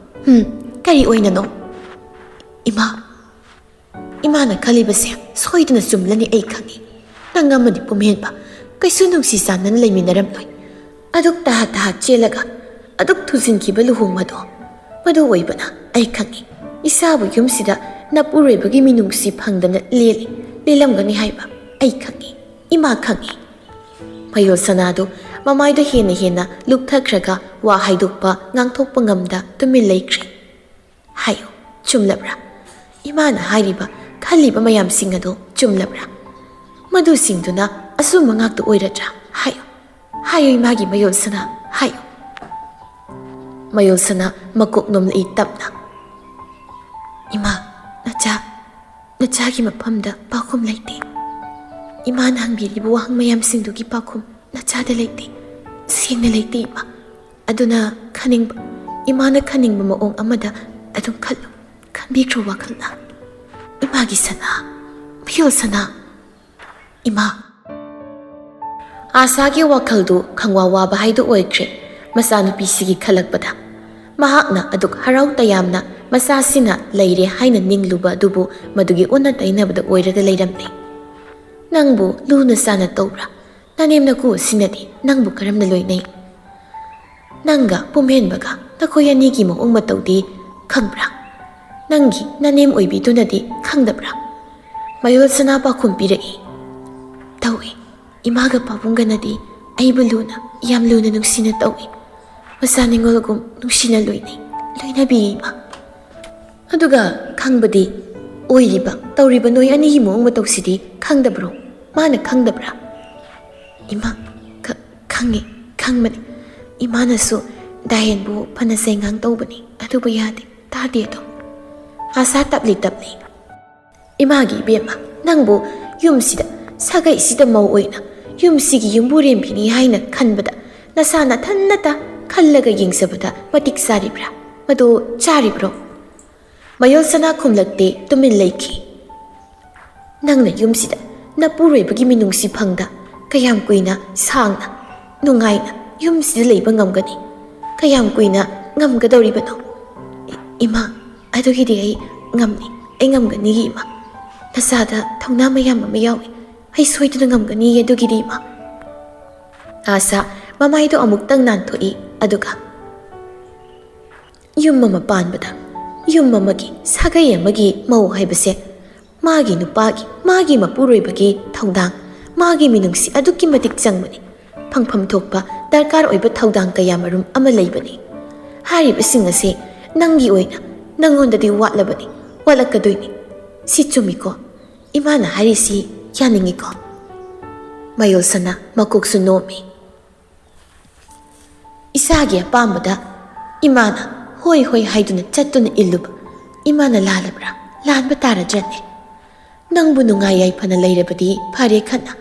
ꯍꯨꯝ, ꯀꯔꯤ ꯑꯣꯏꯅꯅꯣ? ꯏꯃꯥ, ꯏꯃꯥꯅ ꯈꯜꯂꯤꯕꯁꯦ ꯁꯣꯏꯗꯅ ꯆꯨꯝꯂꯅꯤ, ꯑꯩ ꯈꯪꯏ꯫ ꯅꯪ ꯑꯃꯗꯤ ꯄꯨꯝꯍꯦꯟꯕ ꯀꯩꯁꯨ ꯅꯨꯡꯁꯤ ꯆꯥꯟꯅꯅ ꯂꯩꯃꯤꯟꯅꯔꯝꯂꯣꯏ꯫ ꯑꯗꯨꯛ ꯇꯍꯥ ꯇꯍꯥ ꯆꯦꯜꯂꯒ ꯑꯗꯨꯛ ꯊꯨꯖꯤꯟꯈꯤꯕ ꯂꯨꯍꯣꯡꯕꯗꯣ, ꯃꯗꯨ ꯑꯣꯏꯕꯅ ꯑꯩ ꯈꯪꯏ꯫ ꯏꯆꯥꯕꯨ ꯌꯨꯝꯁꯤꯗ ꯅꯄꯨꯔꯣꯏꯕꯒꯤ ꯃꯤꯅꯨꯡꯁꯤ ꯐꯪꯗꯅ ꯂꯦꯜꯂꯤ, ꯂꯦꯜꯂꯝꯒꯅꯤ ꯍꯥꯏꯕ ꯑꯩ ꯈꯪꯏ, ꯏꯃꯥ ꯈꯪꯏ꯫" ꯃꯌꯣꯜꯁꯅꯥꯗꯨ ꯃꯃꯥꯏꯗꯨ ꯍꯦꯟꯅ ꯍꯦꯟꯅ ꯂꯨꯞꯊꯈ꯭ꯔꯒ ꯋꯥ ꯍꯥꯏꯗꯣꯛꯄ, ꯉꯥꯡꯊꯣꯛꯄ ꯉꯝꯗ ꯇꯨꯃꯤꯟ ꯂꯩꯈ꯭ꯔꯦ꯫ "ꯍꯥꯏꯌꯨ, ꯆꯨꯝꯂꯕ꯭ꯔꯥ? ꯏꯃꯥꯅ ꯍꯥꯏꯔꯤꯕ, ꯈꯜꯂꯤꯕ ꯃꯌꯥꯝꯁꯤꯡ ꯑꯗꯨ ꯆꯨꯝꯂꯕ꯭ꯔꯥ? ꯃꯗꯨꯁꯤꯡꯗꯨꯅ ꯑꯆꯨꯝꯕ ꯉꯥꯛꯇ ꯑꯣꯏꯔꯗ꯭ꯔꯥ? ꯍꯥꯏꯌꯨ, ꯍꯥꯏꯌꯨ, ꯏꯃꯥꯒꯤ ꯃꯌꯣꯜꯁꯅꯥ, ꯍꯥꯏꯌꯨ꯫" ꯃꯌꯣꯜꯁꯅꯥ ꯃꯀꯣꯛ ꯅꯣꯝꯂꯛꯏ ꯇꯞꯅ꯫ "ꯏꯃꯥ, ꯅꯆꯥ, ꯅꯆꯥꯒꯤ ꯃꯐꯝꯗ ꯄꯥꯎꯈꯨꯝ ꯂꯩꯇꯦ꯫ ꯏꯃꯥꯅ ꯍꯪꯕꯤꯔꯤꯕ ꯋꯥꯍꯪ ꯃꯌꯥꯝꯁꯤꯡꯗꯨꯒꯤ ꯄꯥꯎꯈꯨꯝ ꯅꯆꯥꯗ ꯂꯩꯇꯦ꯫ ꯁꯦꯡꯅ ꯂꯩꯇꯦ, ꯏꯃꯥ꯫ ꯑꯗꯨꯅ ꯈꯟꯅꯤꯡꯕ, ꯏꯃꯥꯅ ꯈꯟꯅꯤꯡꯕ ꯃꯑꯣꯡ ꯑꯃꯗ ꯑꯗꯨꯝ ꯈꯜꯂꯨ꯫ ꯈꯟꯕꯤꯈ꯭ꯔꯣ ꯋꯥꯈꯜꯅ꯫ ꯏꯃꯥꯒꯤ ꯁꯅꯥ, ꯃꯌꯣꯜꯁꯅꯥ, ꯏꯃꯥ꯫" ꯑꯥꯁꯥꯒꯤ ꯋꯥꯈꯜꯗꯨ ꯈꯪꯋꯥ ꯋꯥꯕ ꯍꯥꯏꯗꯨ ꯑꯣꯏꯈ꯭ꯔꯦ ꯃꯆꯥꯅꯨꯄꯤꯁꯤꯒꯤ ꯈꯜꯂꯛꯄꯗ꯫ ꯃꯍꯥꯛꯅ ꯑꯗꯨꯛ ꯍꯔꯥꯎ ꯇꯌꯥꯝꯅ ꯃꯆꯥꯁꯤꯅ ꯂꯩꯔꯦ ꯍꯥꯏꯅ ꯅꯤꯡꯂꯨꯕ ꯑꯗꯨꯕꯨ ꯃꯗꯨꯒꯤ ꯑꯣꯟꯅ ꯇꯩꯅꯕꯗ ꯑꯣꯏꯔꯒ ꯂꯩꯔꯝꯂꯦ꯫ "ꯅꯪꯕꯨ ꯂꯨꯅ ꯆꯥꯅ ꯇꯧꯕ꯭ꯔꯥ? ꯅꯅꯦꯝ ꯅꯀꯨ ꯑꯁꯤꯅꯗꯤ ꯅꯪꯕꯨ ꯀꯔꯝꯅ ꯂꯣꯏꯅꯩ? ꯅꯪꯒ ꯄꯨꯝꯍꯦꯟꯕꯒ ꯅꯈꯣꯏ ꯑꯅꯤꯒꯤ ꯃꯑꯣꯡ ꯃꯇꯧꯗꯤ ꯈꯪꯕ꯭ꯔꯥ? ꯅꯪꯒꯤ ꯅꯅꯦꯝ ꯑꯣꯏꯕꯤꯗꯨꯅꯗꯤ ꯈꯪꯗꯕ꯭ꯔꯥ?" ꯃꯌꯣꯜꯁꯅꯥ ꯄꯥꯎꯈꯨꯝ ꯄꯤꯔꯛꯏ꯫ "ꯇꯧꯏ꯫ ꯏꯃꯥꯒ ꯄꯥꯕꯨꯡꯒꯅꯗꯤ ꯑꯩꯕꯨ ꯂꯨꯅ, ꯌꯥꯝ ꯂꯨꯅ ꯅꯨꯡꯁꯤꯅ ꯇꯧꯏ꯫ ꯃꯆꯥ ꯅꯤꯉꯣꯜꯒꯨꯝ ꯅꯨꯡꯁꯤꯅ ꯂꯣꯏꯅꯩ, ꯂꯣꯏꯅꯕꯤꯌꯦ ꯏꯃꯥ꯫ ꯑꯗꯨꯒ ꯈꯪꯕꯗꯤ ꯑꯣꯏꯔꯤꯕ, ꯇꯧꯔꯤꯕ ꯅꯣꯏ ꯑꯅꯤꯒꯤ ꯃꯑꯣꯡ ꯃꯇꯧꯁꯤꯗꯤ ꯈꯪꯗꯕ꯭ꯔꯣ? ꯃꯥꯅ ꯈꯪꯗꯕ꯭ꯔꯥ?" "ꯏꯃꯥ, ꯈ-, "ꯈꯪꯉꯦ, ꯈꯪꯕꯅꯤ꯫ ꯏꯃꯥꯅꯁꯨ ꯗꯥꯏꯍꯦꯟꯕꯨ ꯐꯅ ꯆꯩꯉꯥꯡ ꯇꯧꯕꯅꯤ, ꯑꯗꯨꯕꯨ ꯌꯥꯗꯦ, ꯇꯥꯗꯦ ꯑꯗꯣ꯫" ꯑꯥꯁꯥ ꯇꯞꯂꯤ ꯇꯞꯂꯤ, "ꯏꯃꯥꯒꯤ ꯏꯕꯦꯝꯃ, ꯅꯪꯕꯨ ꯌꯨꯝꯁꯤꯗ, ꯁꯥꯒꯩꯁꯤꯗ ꯃꯧ ꯑꯣꯏꯅ, ꯌꯨꯝꯁꯤꯒꯤ ꯌꯨꯝꯕꯨꯔꯦꯝꯕꯤꯅꯤ ꯍꯥꯏꯅ ꯈꯟꯕꯗ, ꯅꯁꯥ ꯅꯊꯟꯅꯇ ꯈꯜꯂꯒ ꯌꯦꯡꯖꯕꯗ ꯃꯇꯤꯛ ꯆꯥꯔꯤꯕ꯭ꯔꯥ? ꯃꯗꯨ ꯆꯥꯔꯤꯕ꯭ꯔꯣ?" ꯃꯌꯣꯜ ꯁꯅꯥ ꯈꯨꯝꯂꯛꯇꯦ, ꯇꯨꯃꯤꯟ ꯂꯩꯈꯤ꯫ "ꯅꯪꯅ ꯌꯨꯝꯁꯤꯗ ꯅꯄꯨꯔꯣꯏꯕꯒꯤ ꯃꯤꯅꯨꯡꯁꯤ ꯐꯪꯗ ꯀꯌꯥꯝ ꯀꯨꯏꯅ ꯁꯥꯡꯅ ꯅꯨꯡꯉꯥꯏꯅ ꯌꯨꯝꯁꯤꯗ ꯂꯩꯕ ꯉꯝꯒꯅꯤ? ꯀꯌꯥꯝ ꯀꯨꯏꯅ ꯉꯝꯒꯗꯧꯔꯤꯕꯅꯣ?" "ꯏ-, ꯏꯃꯥ, ꯑꯗꯨꯒꯤꯗꯤ ꯑꯩ ꯉꯝꯅꯤ, ꯑꯩ ꯉꯝꯒꯅꯤꯌꯦ ꯏꯃꯥ꯫ ꯅꯁꯥꯗ ꯊꯧꯅꯥ ꯃꯌꯥꯝ ꯑꯃ ꯌꯥꯎꯏ, ꯑꯩ ꯁꯣꯏꯗꯅ ꯉꯝꯒꯅꯤꯌꯦ ꯑꯗꯨꯒꯤꯗꯤ ꯏꯃꯥ꯫" ꯑꯥꯁꯥ ꯃꯃꯥꯏꯗꯣ ꯑꯃꯨꯛꯇꯪ ꯅꯥꯟꯊꯣꯛꯏ, ꯑꯗꯨꯒ, "ꯌꯨꯝ ꯑꯃ ꯄꯥꯟꯕꯗ ꯌꯨꯝ ꯑꯃꯒꯤ, ꯁꯥꯒꯩ ꯑꯃꯒꯤ ꯃꯧ ꯍꯥꯏꯕꯁꯦ ꯃꯥꯒꯤ ꯅꯨꯄꯥꯒꯤ, ꯃꯥꯒꯤ ꯃꯄꯨꯔꯣꯏꯕꯒꯤ ꯊꯧꯗꯥꯡ, ꯃꯥꯒꯤ ꯃꯤꯅꯨꯡꯁꯤ ꯑꯗꯨꯛꯀꯤ ꯃꯇꯤꯛ ꯆꯪꯕꯅꯤ꯫ ꯐꯪꯐꯝ ꯊꯣꯛꯄ ꯗꯔꯀꯥꯔ ꯑꯣꯏꯕ ꯊꯧꯗꯥꯡ ꯀꯌꯥ ꯃꯔꯨꯝ ꯑꯃ ꯂꯩꯕꯅꯤ꯫ ꯍꯥꯏꯔꯤꯕꯁꯤꯡ ꯑꯁꯦ ꯅꯪꯒꯤ ꯑꯣꯏꯅ ꯅꯪꯉꯣꯟꯗꯗꯤ ꯋꯥꯠꯂꯕꯅꯤ, ꯋꯥꯠꯂꯛꯀꯗꯣꯏꯅꯤ꯫ ꯁꯤ ꯆꯨꯝꯃꯤꯀꯣ?" "ꯏꯃꯥꯅ ꯍꯥꯏꯔꯤꯁꯤ ꯌꯥꯅꯤꯡꯉꯤꯀꯣ?" ꯃꯌꯣꯜ ꯁꯅꯥ ꯃꯀꯣꯛꯁꯨ ꯅꯣꯝꯃꯤ꯫ "ꯏꯆꯥꯒꯤ ꯑꯄꯥꯝꯕꯗ ꯏꯃꯥꯅ ꯍꯣꯏ ꯍꯣꯏ ꯍꯥꯏꯗꯨꯅ ꯆꯠꯇꯨꯅ ꯏꯜꯂꯨꯕ ꯏꯃꯥꯅ ꯂꯥꯜꯂꯕ꯭ꯔꯥ? ꯂꯥꯟꯕ ꯇꯥꯔꯗ꯭ꯔꯅꯦ? ꯅꯪꯕꯨ ꯅꯨꯡꯉꯥꯏ ꯌꯥꯏꯐꯅ ꯂꯩꯔꯕꯗꯤ ꯐꯔꯦ ꯈꯟꯅ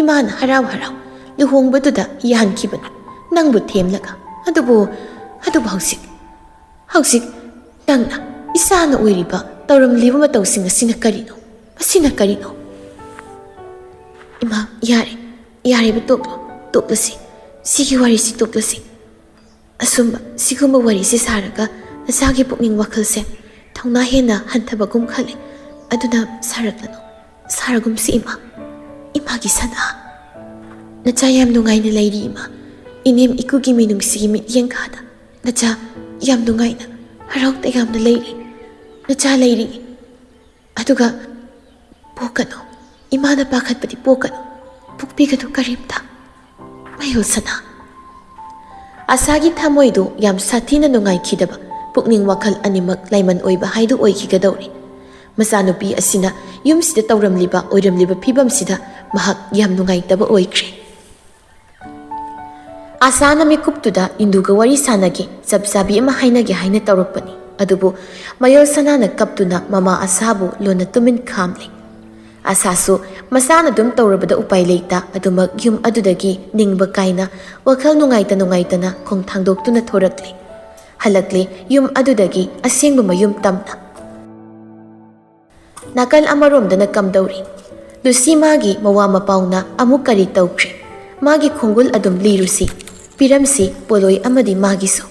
ꯏꯃꯥꯅ ꯍꯔꯥꯎ ꯍꯔꯥꯎ ꯂꯨꯍꯣꯡꯕꯗꯨꯗ ꯌꯥꯍꯟꯈꯤꯕꯅꯤ, ꯅꯪꯕꯨ ꯊꯦꯝꯂꯒ꯫ ꯑꯗꯨꯕꯨ, ꯑꯗꯨꯕꯨ ꯍꯧꯖꯤꯛ, ꯍꯧꯖꯤꯛ ꯅꯪꯅ ꯏꯆꯥꯅ ꯑꯣꯏꯔꯤꯕ ꯇꯧꯔꯝꯂꯤꯕ ꯃꯇꯧꯁꯤꯡ ꯑꯁꯤꯅ ꯀꯔꯤꯅꯣ? ꯃꯁꯤꯅ ꯀꯔꯤꯅꯣ?" "ꯏꯃꯥ, ꯌꯥꯔꯦ, ꯌꯥꯔꯦꯕ, ꯇꯣꯛꯂꯣ, ꯇꯣꯛꯂꯁꯤ꯫ ꯁꯤꯒꯤ ꯋꯥꯔꯤꯁꯤ ꯇꯣꯛꯂꯁꯤ꯫ ꯑꯁꯨꯝꯕ, ꯁꯤꯒꯨꯝꯕ ꯋꯥꯔꯤꯁꯤ ꯁꯥꯔꯒ ꯅꯆꯥꯒꯤ ꯄꯨꯛꯅꯤꯡ ꯋꯥꯈꯜꯁꯦ ꯊꯧꯅꯥ ꯍꯦꯟꯅ ꯍꯟꯊꯕꯒꯨꯝ ꯈꯜꯂꯦ꯫ ꯑꯗꯨꯅ ꯁꯥꯔꯛꯂꯅꯨ, ꯁꯥꯔꯒꯨꯝꯁꯤ ꯏꯃꯥ, ꯏꯃꯥꯒꯤ ꯁꯅꯥ꯫ ꯅꯆꯥ ꯌꯥꯝ ꯅꯨꯡꯉꯥꯏꯅ ꯂꯩꯔꯤ ꯏꯃꯥ꯫ ꯏꯅꯦꯝ ꯏꯀꯨꯒꯤ ꯃꯤꯅꯨꯡꯁꯤꯒꯤ ꯃꯤꯠꯌꯦꯡ ꯈꯥꯗ ꯅꯆꯥ ꯌꯥꯝ ꯅꯨꯡꯉꯥꯏꯅ, ꯍꯔꯥꯎ ꯇꯌꯥꯝꯅ ꯂꯩꯔꯤ꯫ ꯅꯆꯥ ꯂꯩꯔꯤ꯫ ꯑꯗꯨꯒ ꯄꯣꯛꯀꯅꯨ, ꯏꯃꯥꯅ ꯄꯥꯈꯠꯄꯗꯤ ꯄꯣꯛꯀꯅꯨ, ꯄꯣꯛꯄꯤꯒꯅꯨ ꯀꯔꯤꯝꯇ꯫ ꯃꯌꯣꯜ ꯁꯅꯥ꯫" ꯑꯥꯁꯥꯒꯤ ꯊꯃꯣꯏꯗꯨ ꯌꯥꯝ ꯁꯥꯊꯤꯅ ꯅꯨꯡꯉꯥꯏꯈꯤꯗꯕ, ꯄꯨꯛꯅꯤꯡ ꯋꯥꯈꯜ ꯑꯅꯤꯃꯛ ꯂꯥꯏꯃꯟ ꯑꯣꯏꯕ ꯍꯥꯏꯗꯨ ꯑꯣꯏꯈꯤꯒꯗꯧꯔꯤ꯫ ꯃꯆꯥꯅꯨꯄꯤ ꯑꯁꯤꯅ ꯌꯨꯝꯁꯤꯗ ꯇꯧꯔꯝꯂꯤꯕ ꯑꯣꯏꯔꯝꯂꯤꯕ ꯐꯤꯕꯝꯁꯤꯗ ꯃꯍꯥꯛ ꯌꯥꯝ ꯅꯨꯡꯉꯥꯏꯇꯕ ꯑꯣꯏꯈ꯭ꯔꯦ꯫ ꯑꯥꯁꯥꯅ ꯃꯤꯀꯨꯞꯇꯨꯗ ꯏꯟꯗꯨꯒ ꯋꯥꯔꯤ ꯁꯥꯟꯅꯒꯦ, ꯆꯞ ꯆꯥꯕꯤ ꯑꯃ ꯍꯥꯏꯅꯒꯦ ꯍꯥꯏꯅ ꯇꯧꯔꯛꯄꯅꯤ꯫ ꯑꯗꯨꯕꯨ ꯃꯌꯣꯜ ꯁꯅꯥꯅ ꯀꯞꯇꯨꯅ ꯃꯃꯥ ꯑꯥꯁꯥꯕꯨ ꯂꯣꯟꯅ ꯇꯨꯃꯤꯟ ꯈꯥꯝꯂꯦ꯫ ꯑꯥꯁꯥꯁꯨ ꯃꯁꯥꯅ ꯑꯗꯨꯝ ꯇꯧꯔꯕꯗ ꯎꯄꯥꯏ ꯂꯩꯇ ꯑꯗꯨꯃꯛ ꯌꯨꯝ ꯑꯗꯨꯗꯒꯤ ꯅꯤꯡꯕ ꯀꯥꯏꯅ ꯋꯥꯈꯜ ꯅꯨꯡꯉꯥꯏꯇ ꯅꯨꯡꯉꯥꯏꯇꯅ ꯈꯣꯡ ꯊꯥꯡꯗꯣꯛꯇꯨꯅ ꯊꯣꯔꯛꯂꯦ꯫ ꯍꯜꯂꯛꯂꯦ ꯌꯨꯝ ꯑꯗꯨꯗꯒꯤ ꯑꯁꯦꯡꯕ ꯃꯌꯨꯝ ꯇꯝꯅ꯫ ꯅꯥꯀꯜ ꯑꯃꯔꯣꯝꯗꯅ ꯀꯝꯗꯧꯔꯤ? ꯂꯨꯁꯤ ꯃꯥꯒꯤ ꯃꯋꯥ ꯃꯄꯥꯎꯅ ꯑꯃꯨꯛ ꯀꯔꯤ ꯇꯧꯈ꯭ꯔꯦ? ꯃꯥꯒꯤ ꯈꯣꯡꯒꯨꯜ ꯑꯗꯨꯝ ꯂꯤꯔꯨꯁꯤ꯫ ꯄꯤꯔꯝꯁꯤ ꯄꯣꯂꯣꯏ ꯑꯃꯗꯤ ꯃꯥꯒꯤꯁꯨ꯫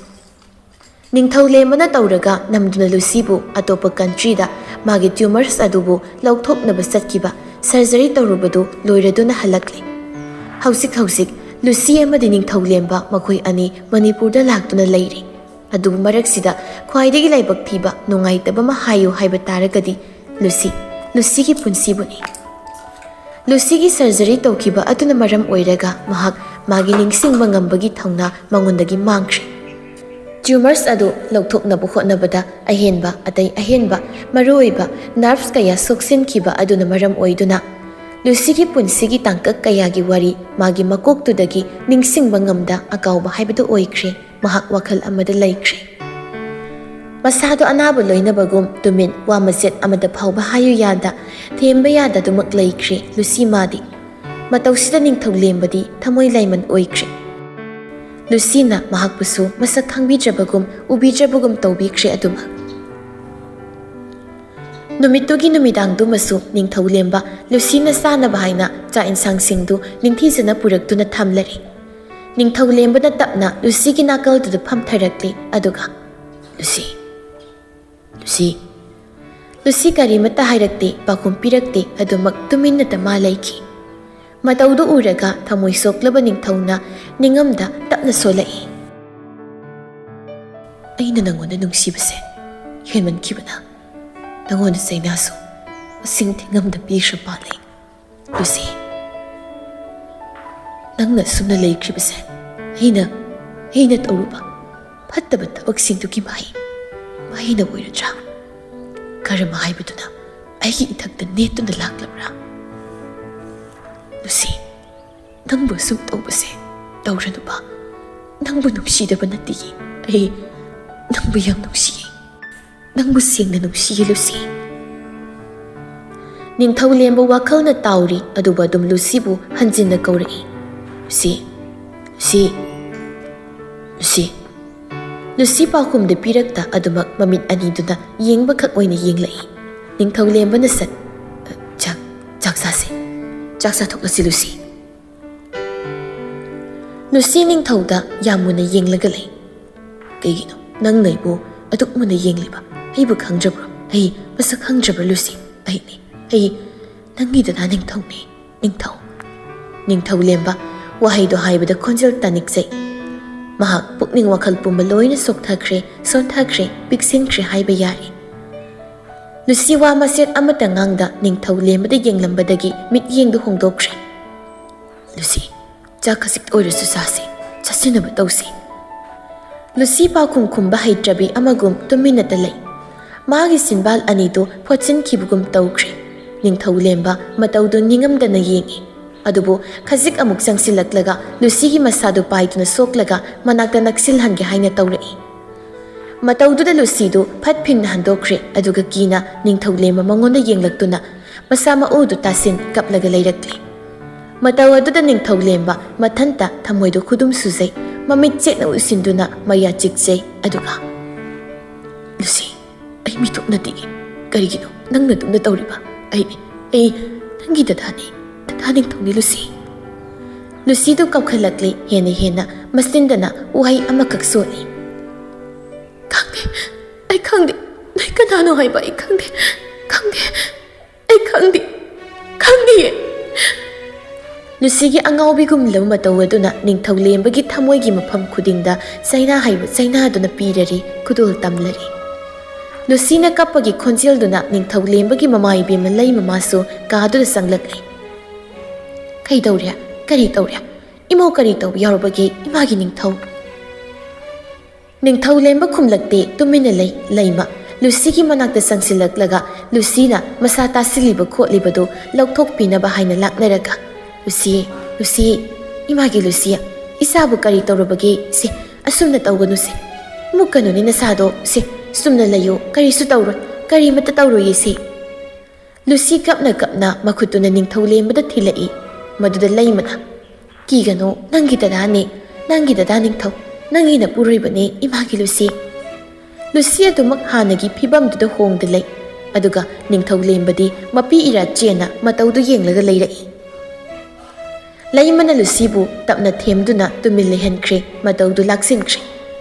ꯅꯤꯡꯊꯧ ꯂꯦꯝꯕꯅ ꯇꯧꯔꯒ ꯅꯝꯗꯨꯅ ꯂꯨꯁꯤꯕꯨ ꯑꯇꯣꯞꯄ ꯀꯟꯇ꯭ꯔꯤꯗ ꯃꯥꯒꯤ ꯇ꯭ꯌꯨꯃꯔꯁ ꯑꯗꯨꯕꯨ ꯂꯧꯊꯣꯛꯅꯕ ꯆꯠꯈꯤꯕ, ꯁꯔꯖꯔꯤ ꯇꯧꯔꯨꯕꯗꯨ ꯂꯣꯏꯔꯗꯨꯅ ꯍꯜꯂꯛꯂꯦ꯫ ꯍꯧꯖꯤꯛ ꯍꯧꯖꯤꯛ ꯂꯨꯁꯤ ꯑꯃꯗꯤ ꯅꯤꯡꯊꯧ ꯂꯦꯝꯕ ꯃꯈꯣꯏ ꯑꯅꯤ ꯃꯅꯤꯄꯨꯔꯗ ꯂꯥꯛꯇꯨꯅ ꯂꯩꯔꯤ꯫ ꯑꯗꯨꯕꯨ ꯃꯔꯛꯁꯤꯗ ꯈ꯭ꯋꯥꯏꯗꯒꯤ ꯂꯥꯏꯕꯛ ꯊꯤꯕ, ꯅꯨꯡꯉꯥꯏꯇꯕ ꯑꯃ ꯍꯥꯏꯌꯨ ꯍꯥꯏꯕ ꯇꯥꯔꯒꯗꯤ ꯂꯨꯁꯤ, ꯂꯨꯁꯤꯒꯤ ꯄꯨꯟꯁꯤꯕꯨꯅꯤ꯫ ꯂꯨꯁꯤꯒꯤ ꯁꯔꯖꯔꯤ ꯇꯧꯈꯤꯕ ꯑꯗꯨꯅ ꯃꯔꯝ ꯑꯣꯏꯔꯒ ꯃꯍꯥꯛ ꯃꯥꯒꯤ ꯅꯤꯡꯁꯤꯡꯕ ꯉꯝꯕꯒꯤ ꯊꯧꯅꯥ ꯃꯉꯣꯟꯗꯒꯤ ꯃꯥꯡꯈ꯭ꯔꯦ꯫ ꯇ꯭ꯌꯨꯃꯔꯁ ꯑꯗꯨ ꯂꯧꯊꯣꯛꯅꯕ ꯍꯣꯠꯅꯕꯗ ꯑꯍꯦꯟꯕ, ꯑꯇꯩ ꯑꯍꯦꯟꯕ, ꯃꯔꯨꯑꯣꯏꯕ ꯅꯔꯚꯁ ꯀꯌꯥ ꯁꯣꯛꯆꯤꯟꯈꯤꯕ ꯑꯗꯨꯅ ꯃꯔꯝ ꯑꯣꯏꯗꯨꯅ ꯂꯨꯁꯤꯒꯤ ꯄꯨꯟꯁꯤꯒꯤ ꯇꯥꯡꯀꯛ ꯀꯌꯥꯒꯤ ꯋꯥꯔꯤ ꯃꯥꯒꯤ ꯃꯀꯣꯛꯇꯨꯗꯒꯤ ꯅꯤꯡꯁꯤꯡꯕ ꯉꯝꯗ ꯑꯀꯥꯎꯕ ꯍꯥꯏꯕꯗꯨ ꯑꯣꯏꯈ꯭ꯔꯦ꯫ ꯃꯍꯥꯛ ꯋꯥꯈꯜ ꯑꯃꯗ ꯂꯩꯈ꯭ꯔꯦ꯫ ꯃꯁꯥꯗꯣ ꯑꯅꯥꯕ ꯂꯣꯏꯅꯕꯒꯨꯝ ꯇꯨꯃꯤꯟ, ꯋꯥ ꯃꯆꯦꯠ ꯑꯃꯗ ꯐꯥꯎꯕ ꯍꯥꯏꯌꯨ ꯌꯥꯗ, ꯊꯦꯝꯕ ꯌꯥꯗ ꯑꯗꯨꯃꯛ ꯂꯩꯈ꯭ꯔꯦ ꯂꯨꯁꯤ ꯃꯥꯗꯤ꯫ ꯃꯇꯧꯁꯤꯗ ꯅꯤꯡꯊꯧ ꯂꯦꯝꯕꯗꯤ ꯊꯃꯣꯏ ꯂꯥꯏꯃꯟ ꯑꯣꯏꯈ꯭ꯔꯦ꯫ ꯂꯨꯁꯤꯅ ꯃꯍꯥꯛꯄꯨꯁꯨ ꯃꯁꯛ ꯈꯪꯕꯤꯗ꯭ꯔꯕꯒꯨꯝ, ꯎꯕꯤꯗ꯭ꯔꯕꯒꯨꯝ ꯇꯧꯕꯤꯈ꯭ꯔꯦ ꯑꯗꯨꯃꯛ꯫ ꯅꯨꯃꯤꯠꯇꯨꯒꯤ ꯅꯨꯃꯤꯗꯥꯡꯗꯨꯃꯁꯨ ꯅꯤꯡꯊꯧ ꯂꯦꯝꯕ ꯂꯨꯁꯤꯅ ꯆꯥꯅꯕ ꯍꯥꯏꯅ ꯆꯥꯛ ꯏꯟꯁꯥꯡꯁꯤꯡꯗꯨ ꯅꯤꯡꯊꯤꯖꯅ ꯄꯨꯔꯛꯇꯨꯅ ꯊꯝꯂꯔꯦ꯫ ꯅꯤꯡꯊꯧ ꯂꯦꯝꯕꯅ ꯇꯞꯅ ꯂꯨꯁꯤꯒꯤ ꯅꯥꯀꯜꯗꯨꯗ ꯐꯝꯊꯔꯛꯂꯦ, ꯑꯗꯨꯒ, "ꯂꯨꯁꯤ, ꯂꯨꯁꯤ꯫" ꯂꯨꯁꯤ ꯀꯔꯤꯃꯠꯇ ꯍꯥꯏꯔꯛꯇꯦ, ꯄꯥꯎꯈꯨꯝ ꯄꯤꯔꯛꯇꯦ, ꯑꯗꯨꯃꯛ ꯇꯨꯃꯤꯟꯅꯇ ꯃꯥ ꯂꯩꯈꯤ꯫ ꯃꯇꯧꯗꯨ ꯎꯔꯒ ꯊꯃꯣꯏ ꯁꯣꯛꯂꯕ ꯅꯤꯡꯊꯧꯅ ꯅꯤꯡꯉꯝꯗ ꯇꯞꯅ ꯁꯣꯜꯂꯛꯏ, "ꯑꯩꯅ ꯅꯪꯉꯣꯟꯗ ꯅꯨꯡꯁꯤꯕꯁꯦ ꯍꯦꯟꯃꯟꯈꯤꯕꯅ ꯅꯪꯉꯣꯟꯗ ꯆꯩꯅꯥꯁꯨ ꯃꯁꯤꯡ ꯊꯤꯉꯝꯗ ꯄꯤꯈ꯭ꯔ ꯃꯥꯜꯂꯦ, ꯂꯨꯁꯤ꯫ ꯅꯪꯅ ꯑꯁꯨꯝꯅ ꯂꯩꯈ꯭ꯔꯤꯕꯁꯦ ꯑꯩꯅ, ꯑꯩꯅ ꯇꯧꯔꯨꯕ ꯐꯠꯇꯕ ꯊꯕꯛꯁꯤꯡꯗꯨꯒꯤ ꯃꯍꯩ, ꯃꯍꯩꯅ ꯑꯣꯏꯔꯗ꯭ꯔꯥ? ꯀꯔꯃ ꯍꯥꯏꯕꯗꯨꯅ ꯑꯩꯒꯤ ꯏꯊꯛꯇ ꯅꯦꯠꯇꯨꯅ ꯂꯥꯛꯂꯕ꯭ꯔꯥ? ꯂꯨꯁꯤ, ꯅꯪꯕꯨ ꯑꯁꯨꯝ ꯇꯧꯕꯁꯦ ꯇꯧꯔꯅꯨꯕ꯫ ꯅꯪꯕꯨ ꯅꯨꯡꯁꯤꯗꯕ ꯅꯠꯇꯤꯌꯦ꯫ ꯑꯩ ꯅꯪꯕꯨ ꯌꯥꯝ ꯅꯨꯡꯁꯤꯌꯦ꯫ ꯅꯪꯕꯨ ꯁꯦꯡꯅ ꯅꯨꯡꯁꯤꯌꯦ, ꯂꯨꯁꯤ꯫ ꯅꯤꯡꯊꯧ ꯂꯦꯝꯕ ꯋꯥꯈꯜꯅ ꯇꯥꯎꯔꯤ, ꯑꯗꯨꯕꯨ ꯑꯗꯨꯝ ꯂꯨꯁꯤꯕꯨ ꯍꯟꯖꯤꯟꯅ ꯀꯧꯔꯛꯏ꯫ "Lucy, Lucy, Lucy." ꯂꯨꯁꯤ ꯄꯥꯎꯈꯨꯝꯗ ꯄꯤꯔꯛꯇ ꯑꯗꯨꯃꯛ ꯃꯃꯤꯠ ꯑꯅꯤꯗꯨꯅ ꯌꯦꯡꯕꯈꯛ ꯑꯣꯏꯅ ꯌꯦꯡꯂꯛꯏ꯫ ꯅꯤꯡꯊꯧ ꯂꯦꯝꯕꯅ ꯁꯠ, "ꯆꯥꯛ, ꯆꯥꯛ ꯆꯥꯁꯦ꯫ ꯆꯥꯛ ꯆꯥꯊꯣꯛꯂꯁꯤ, ꯂꯨꯁꯤ꯫" ꯂꯨꯁꯤ ꯅꯤꯡꯊꯧꯗ ꯌꯥꯝ ꯃꯨꯟꯅ ꯌꯦꯡꯂꯒ ꯂꯩ꯫ "ꯀꯩꯒꯤꯅꯣ ꯅꯪꯅ ꯑꯩꯕꯨ ꯑꯗꯨꯛ ꯃꯨꯟꯅ ꯌꯦꯡꯂꯤꯕ? ꯑꯩꯕꯨ ꯈꯪꯗ꯭ꯔꯕ꯭ꯔꯣ? ꯑꯩ ꯃꯁꯛ ꯈꯪꯗ꯭ꯔꯕ꯭ꯔꯥ, ꯂꯨꯁꯤ? ꯑꯩꯅꯤ, ꯑꯩ ꯅꯪꯒꯤ ꯗꯗꯥ ꯅꯤꯡꯊꯧꯅꯤ, ꯅꯤꯡꯊꯧ꯫" ꯅꯤꯡꯊꯧ ꯂꯦꯝꯕ ꯋꯥꯍꯩꯗꯣ ꯍꯥꯏꯕꯗ ꯈꯣꯟꯖꯦꯜ ꯇꯥꯅꯤꯡꯖꯩ꯫ ꯃꯍꯥꯛ ꯄꯨꯛꯅꯤꯡ ꯋꯥꯈꯜ ꯄꯨꯝꯕ ꯂꯣꯏꯅ ꯆꯣꯛꯊꯈ꯭ꯔꯦ, ꯁꯣꯟꯊꯈ꯭ꯔꯦ, ꯄꯤꯛꯁꯤꯟꯈ꯭ꯔꯦ ꯍꯥꯏꯕ ꯌꯥꯔꯦ꯫ ꯂꯨꯁꯤ ꯋꯥ ꯃꯆꯦꯠ ꯑꯃꯠꯇ ꯉꯥꯡꯗ ꯅꯤꯡꯊꯧ ꯂꯦꯝꯕꯗ ꯌꯦꯡꯂꯝꯕꯗꯒꯤ ꯃꯤꯠꯌꯦꯡꯗꯨ ꯍꯣꯡꯗꯣꯛꯈ꯭ꯔꯦ꯫ "ꯂꯨꯁꯤ, ꯆꯥꯛ ꯈꯖꯤꯛ ꯑꯣꯏꯔꯁꯨ ꯆꯥꯁꯤ, ꯆꯥꯁꯤꯟꯅꯕ ꯇꯧꯁꯤ꯫" ꯂꯨꯁꯤ ꯄꯥꯎꯈꯨꯝ ꯈꯨꯝꯕ ꯍꯩꯇ꯭ꯔꯕꯤ ꯑꯃꯒꯨꯝ ꯇꯨꯃꯤꯟꯅꯇ ꯂꯩ꯫ ꯃꯥꯒꯤ ꯆꯤꯟꯕꯥꯜ ꯑꯅꯤꯗꯨ ꯐꯣꯠꯆꯤꯟꯈꯤꯕꯒꯨꯝ ꯇꯧꯈ꯭ꯔꯦ꯫ ꯅꯤꯡꯊꯧ ꯂꯦꯝꯕ ꯃꯇꯧꯗꯨ ꯅꯤꯡꯉꯝꯗꯅ ꯌꯦꯡꯏ꯫ ꯑꯗꯨꯕꯨ ꯈꯖꯤꯛ ꯑꯃꯨꯛ ꯆꯪꯁꯤꯜꯂꯛꯂꯒ ꯂꯨꯁꯤꯒꯤ ꯃꯁꯥꯗꯨ ꯄꯥꯏꯗꯨꯅ ꯁꯣꯛꯂꯒ ꯃꯅꯥꯛꯇ ꯅꯛꯁꯤꯜꯍꯟꯒꯦ ꯍꯥꯏꯅ ꯇꯧꯔꯛꯏ꯫ ꯃꯇꯧꯗꯨꯗ ꯂꯨꯁꯤꯗꯨ ꯐꯠ ꯐꯤꯡꯅ ꯍꯟꯗꯣꯛꯈ꯭ꯔꯦ, ꯑꯗꯨꯒ ꯀꯤꯅ ꯅꯤꯡꯊꯧ ꯂꯦꯝꯕ ꯃꯉꯣꯟꯗ ꯌꯦꯡꯂꯛꯇꯨꯅ ꯃꯁꯥ ꯃꯎꯗꯨ ꯇꯥꯁꯤꯟ ꯀꯞꯂꯒ ꯂꯩꯔꯛꯂꯤ꯫ ꯃꯇꯧ ꯑꯗꯨꯗ ꯅꯤꯡꯊꯧ ꯂꯦꯝꯕ ꯃꯊꯟꯇ ꯊꯃꯣꯏꯗꯨ ꯈꯨꯗꯨꯝ ꯁꯨꯖꯩ, ꯃꯃꯤꯠ ꯆꯦꯠꯅ ꯎꯏꯁꯤꯟꯗꯨꯅ ꯃꯌꯥ ꯆꯤꯛꯆꯩ, ꯑꯗꯨꯒ, "ꯂꯨꯁꯤ, ꯑꯩ ꯃꯤꯇꯣꯞ ꯅꯠꯇꯤꯌꯦ꯫ ꯀꯔꯤꯒꯤꯅꯣ ꯅꯪꯅ ꯑꯗꯨꯝꯅ ꯇꯧꯔꯤꯕ? ꯑꯩ, ꯑꯩ ꯅꯪꯒꯤ ꯗꯗꯥꯅꯤ, ꯗꯗꯥ ꯅꯤꯡꯊꯧꯅꯤ, ꯂꯨꯁꯤ꯫" ꯂꯨꯁꯤꯗꯨ ꯀꯞꯈꯠꯂꯛꯂꯤ, ꯍꯦꯟꯅ ꯍꯦꯟꯅ ꯃꯆꯤꯟꯗꯅ ꯋꯥꯍꯩ ꯑꯃꯈꯛ ꯁꯣꯜꯂꯤ꯫ "ꯈꯪꯗꯦ, ꯑꯩ ꯈꯪꯗꯦ꯫ ꯅꯣꯏ ꯀꯅꯥꯅꯣ ꯍꯥꯏꯕ ꯑꯩ ꯈꯪꯗꯦ, ꯈꯪꯗꯦ, ꯑꯩ ꯈꯪꯗꯦ, ꯈꯪꯗꯤꯌꯦ꯫" ꯂꯨꯁꯤꯒꯤ ꯑꯉꯥꯎꯕꯤꯒꯨꯝꯂꯕ ꯃꯇꯧ ꯑꯗꯨꯅ ꯅꯤꯡꯊꯧ ꯂꯦꯝꯕꯒꯤ ꯊꯃꯣꯏꯒꯤ ꯃꯐꯝ ꯈꯨꯗꯤꯡꯗ ꯆꯩꯅꯥ ꯍꯥꯏꯕ ꯆꯩꯅꯥꯗꯨꯅ ꯄꯤꯔꯔꯤ, ꯈꯨꯗꯣꯜ ꯇꯝꯂꯔꯤ꯫ ꯂꯨꯁꯤꯅ ꯀꯞꯄꯒꯤ ꯈꯣꯟꯖꯦꯜꯗꯨꯅ ꯅꯤꯡꯊꯧ ꯂꯦꯝꯕꯒꯤ ꯃꯃꯥ ꯏꯕꯦꯝꯃ ꯂꯩ ꯃꯃꯥꯁꯨ ꯀꯥꯗꯨꯗ ꯆꯪꯂꯛꯂꯤ꯫ "ꯀꯩꯗꯧꯔꯦ? ꯀꯔꯤ ꯇꯧꯔꯦ? ꯏꯃꯧ ꯀꯔꯤ ꯇꯧꯕ ꯌꯥꯎꯔꯕꯒꯦ, ꯏꯃꯥꯒꯤ ꯅꯤꯡꯊꯧ?" ꯅꯤꯡꯊꯧ ꯂꯦꯝꯕ ꯈꯨꯝꯂꯛꯇꯦ, ꯇꯨꯃꯤꯟꯅ ꯂꯩ꯫ ꯂꯩꯃ ꯂꯨꯁꯤꯒꯤ ꯃꯅꯥꯛꯇ ꯆꯪꯁꯤꯜꯂꯛꯂꯒ ꯂꯨꯁꯤꯅ ꯃꯁꯥ ꯇꯥꯁꯤꯜꯂꯤꯕ ꯈꯣꯠꯂꯤꯕꯗꯨ ꯂꯧꯊꯣꯛꯄꯤꯅꯕ ꯍꯥꯏꯅ ꯂꯥꯛꯅꯔꯒ, "ꯂꯨꯁꯤ, ꯂꯨꯁꯤ, ꯏꯃꯥꯒꯤ ꯂꯨꯁꯤ, "ꯏꯁꯥꯕꯨ ꯀꯔꯤ ꯇꯧꯔꯕꯒꯦ? ꯁꯦ, ꯑꯁꯨꯝꯅ ꯇꯧꯒꯅꯨ ꯁꯦ꯫ ꯃꯨꯛꯀꯅꯨꯅꯦ ꯅꯁꯥꯗꯣ꯫ ꯁꯦ, ꯆꯨꯝꯅ ꯂꯩꯌꯨ꯫ ꯀꯔꯤꯁꯨ ꯇꯧꯔꯣꯏ꯫ ꯀꯔꯤꯃꯠꯇ ꯇꯧꯔꯣꯏꯌꯦ ꯁꯦ꯫" ꯂꯨꯁꯤ ꯀꯞꯅ ꯀꯞꯅ ꯃꯈꯨꯠꯇꯨꯅ ꯅꯤꯡꯊꯧ ꯂꯦꯝꯕꯗ ꯊꯤꯜꯂꯛꯏ꯫ ꯃꯗꯨꯗ ꯂꯩꯃꯅ, "ꯀꯤꯒꯅꯨ, ꯅꯪꯒꯤ ꯗꯗꯥꯅꯦ, ꯅꯪꯒꯤ ꯗꯗꯥ ꯅꯤꯡꯊꯧ, ꯅꯪꯒꯤ ꯅꯄꯨꯔꯣꯏꯕꯅꯦ ꯏꯃꯥꯒꯤ ꯂꯨꯁꯤ꯫" ꯂꯨꯁꯤ ꯑꯗꯨꯃꯛ ꯍꯥꯟꯅꯒꯤ ꯐꯤꯕꯝꯗꯨꯗ ꯍꯣꯡꯗ ꯂꯩ꯫ ꯑꯗꯨꯒ ꯅꯤꯡꯊꯧ ꯂꯦꯝꯕꯗꯤ ꯃꯄꯤ ꯏꯔꯥ ꯆꯦꯟꯅ ꯃꯇꯧꯗꯨ ꯌꯦꯡꯂꯒ ꯂꯩꯔꯛꯏ꯫ ꯂꯩꯃꯅ ꯂꯨꯁꯤꯕꯨ ꯇꯞꯅ ꯊꯦꯝꯗꯨꯅ ꯇꯨꯃꯤꯟ ꯂꯩꯍꯟꯈ꯭ꯔꯦ, ꯃꯇꯧꯗꯨ ꯂꯥꯛꯁꯤꯟꯈ꯭ꯔꯦ꯫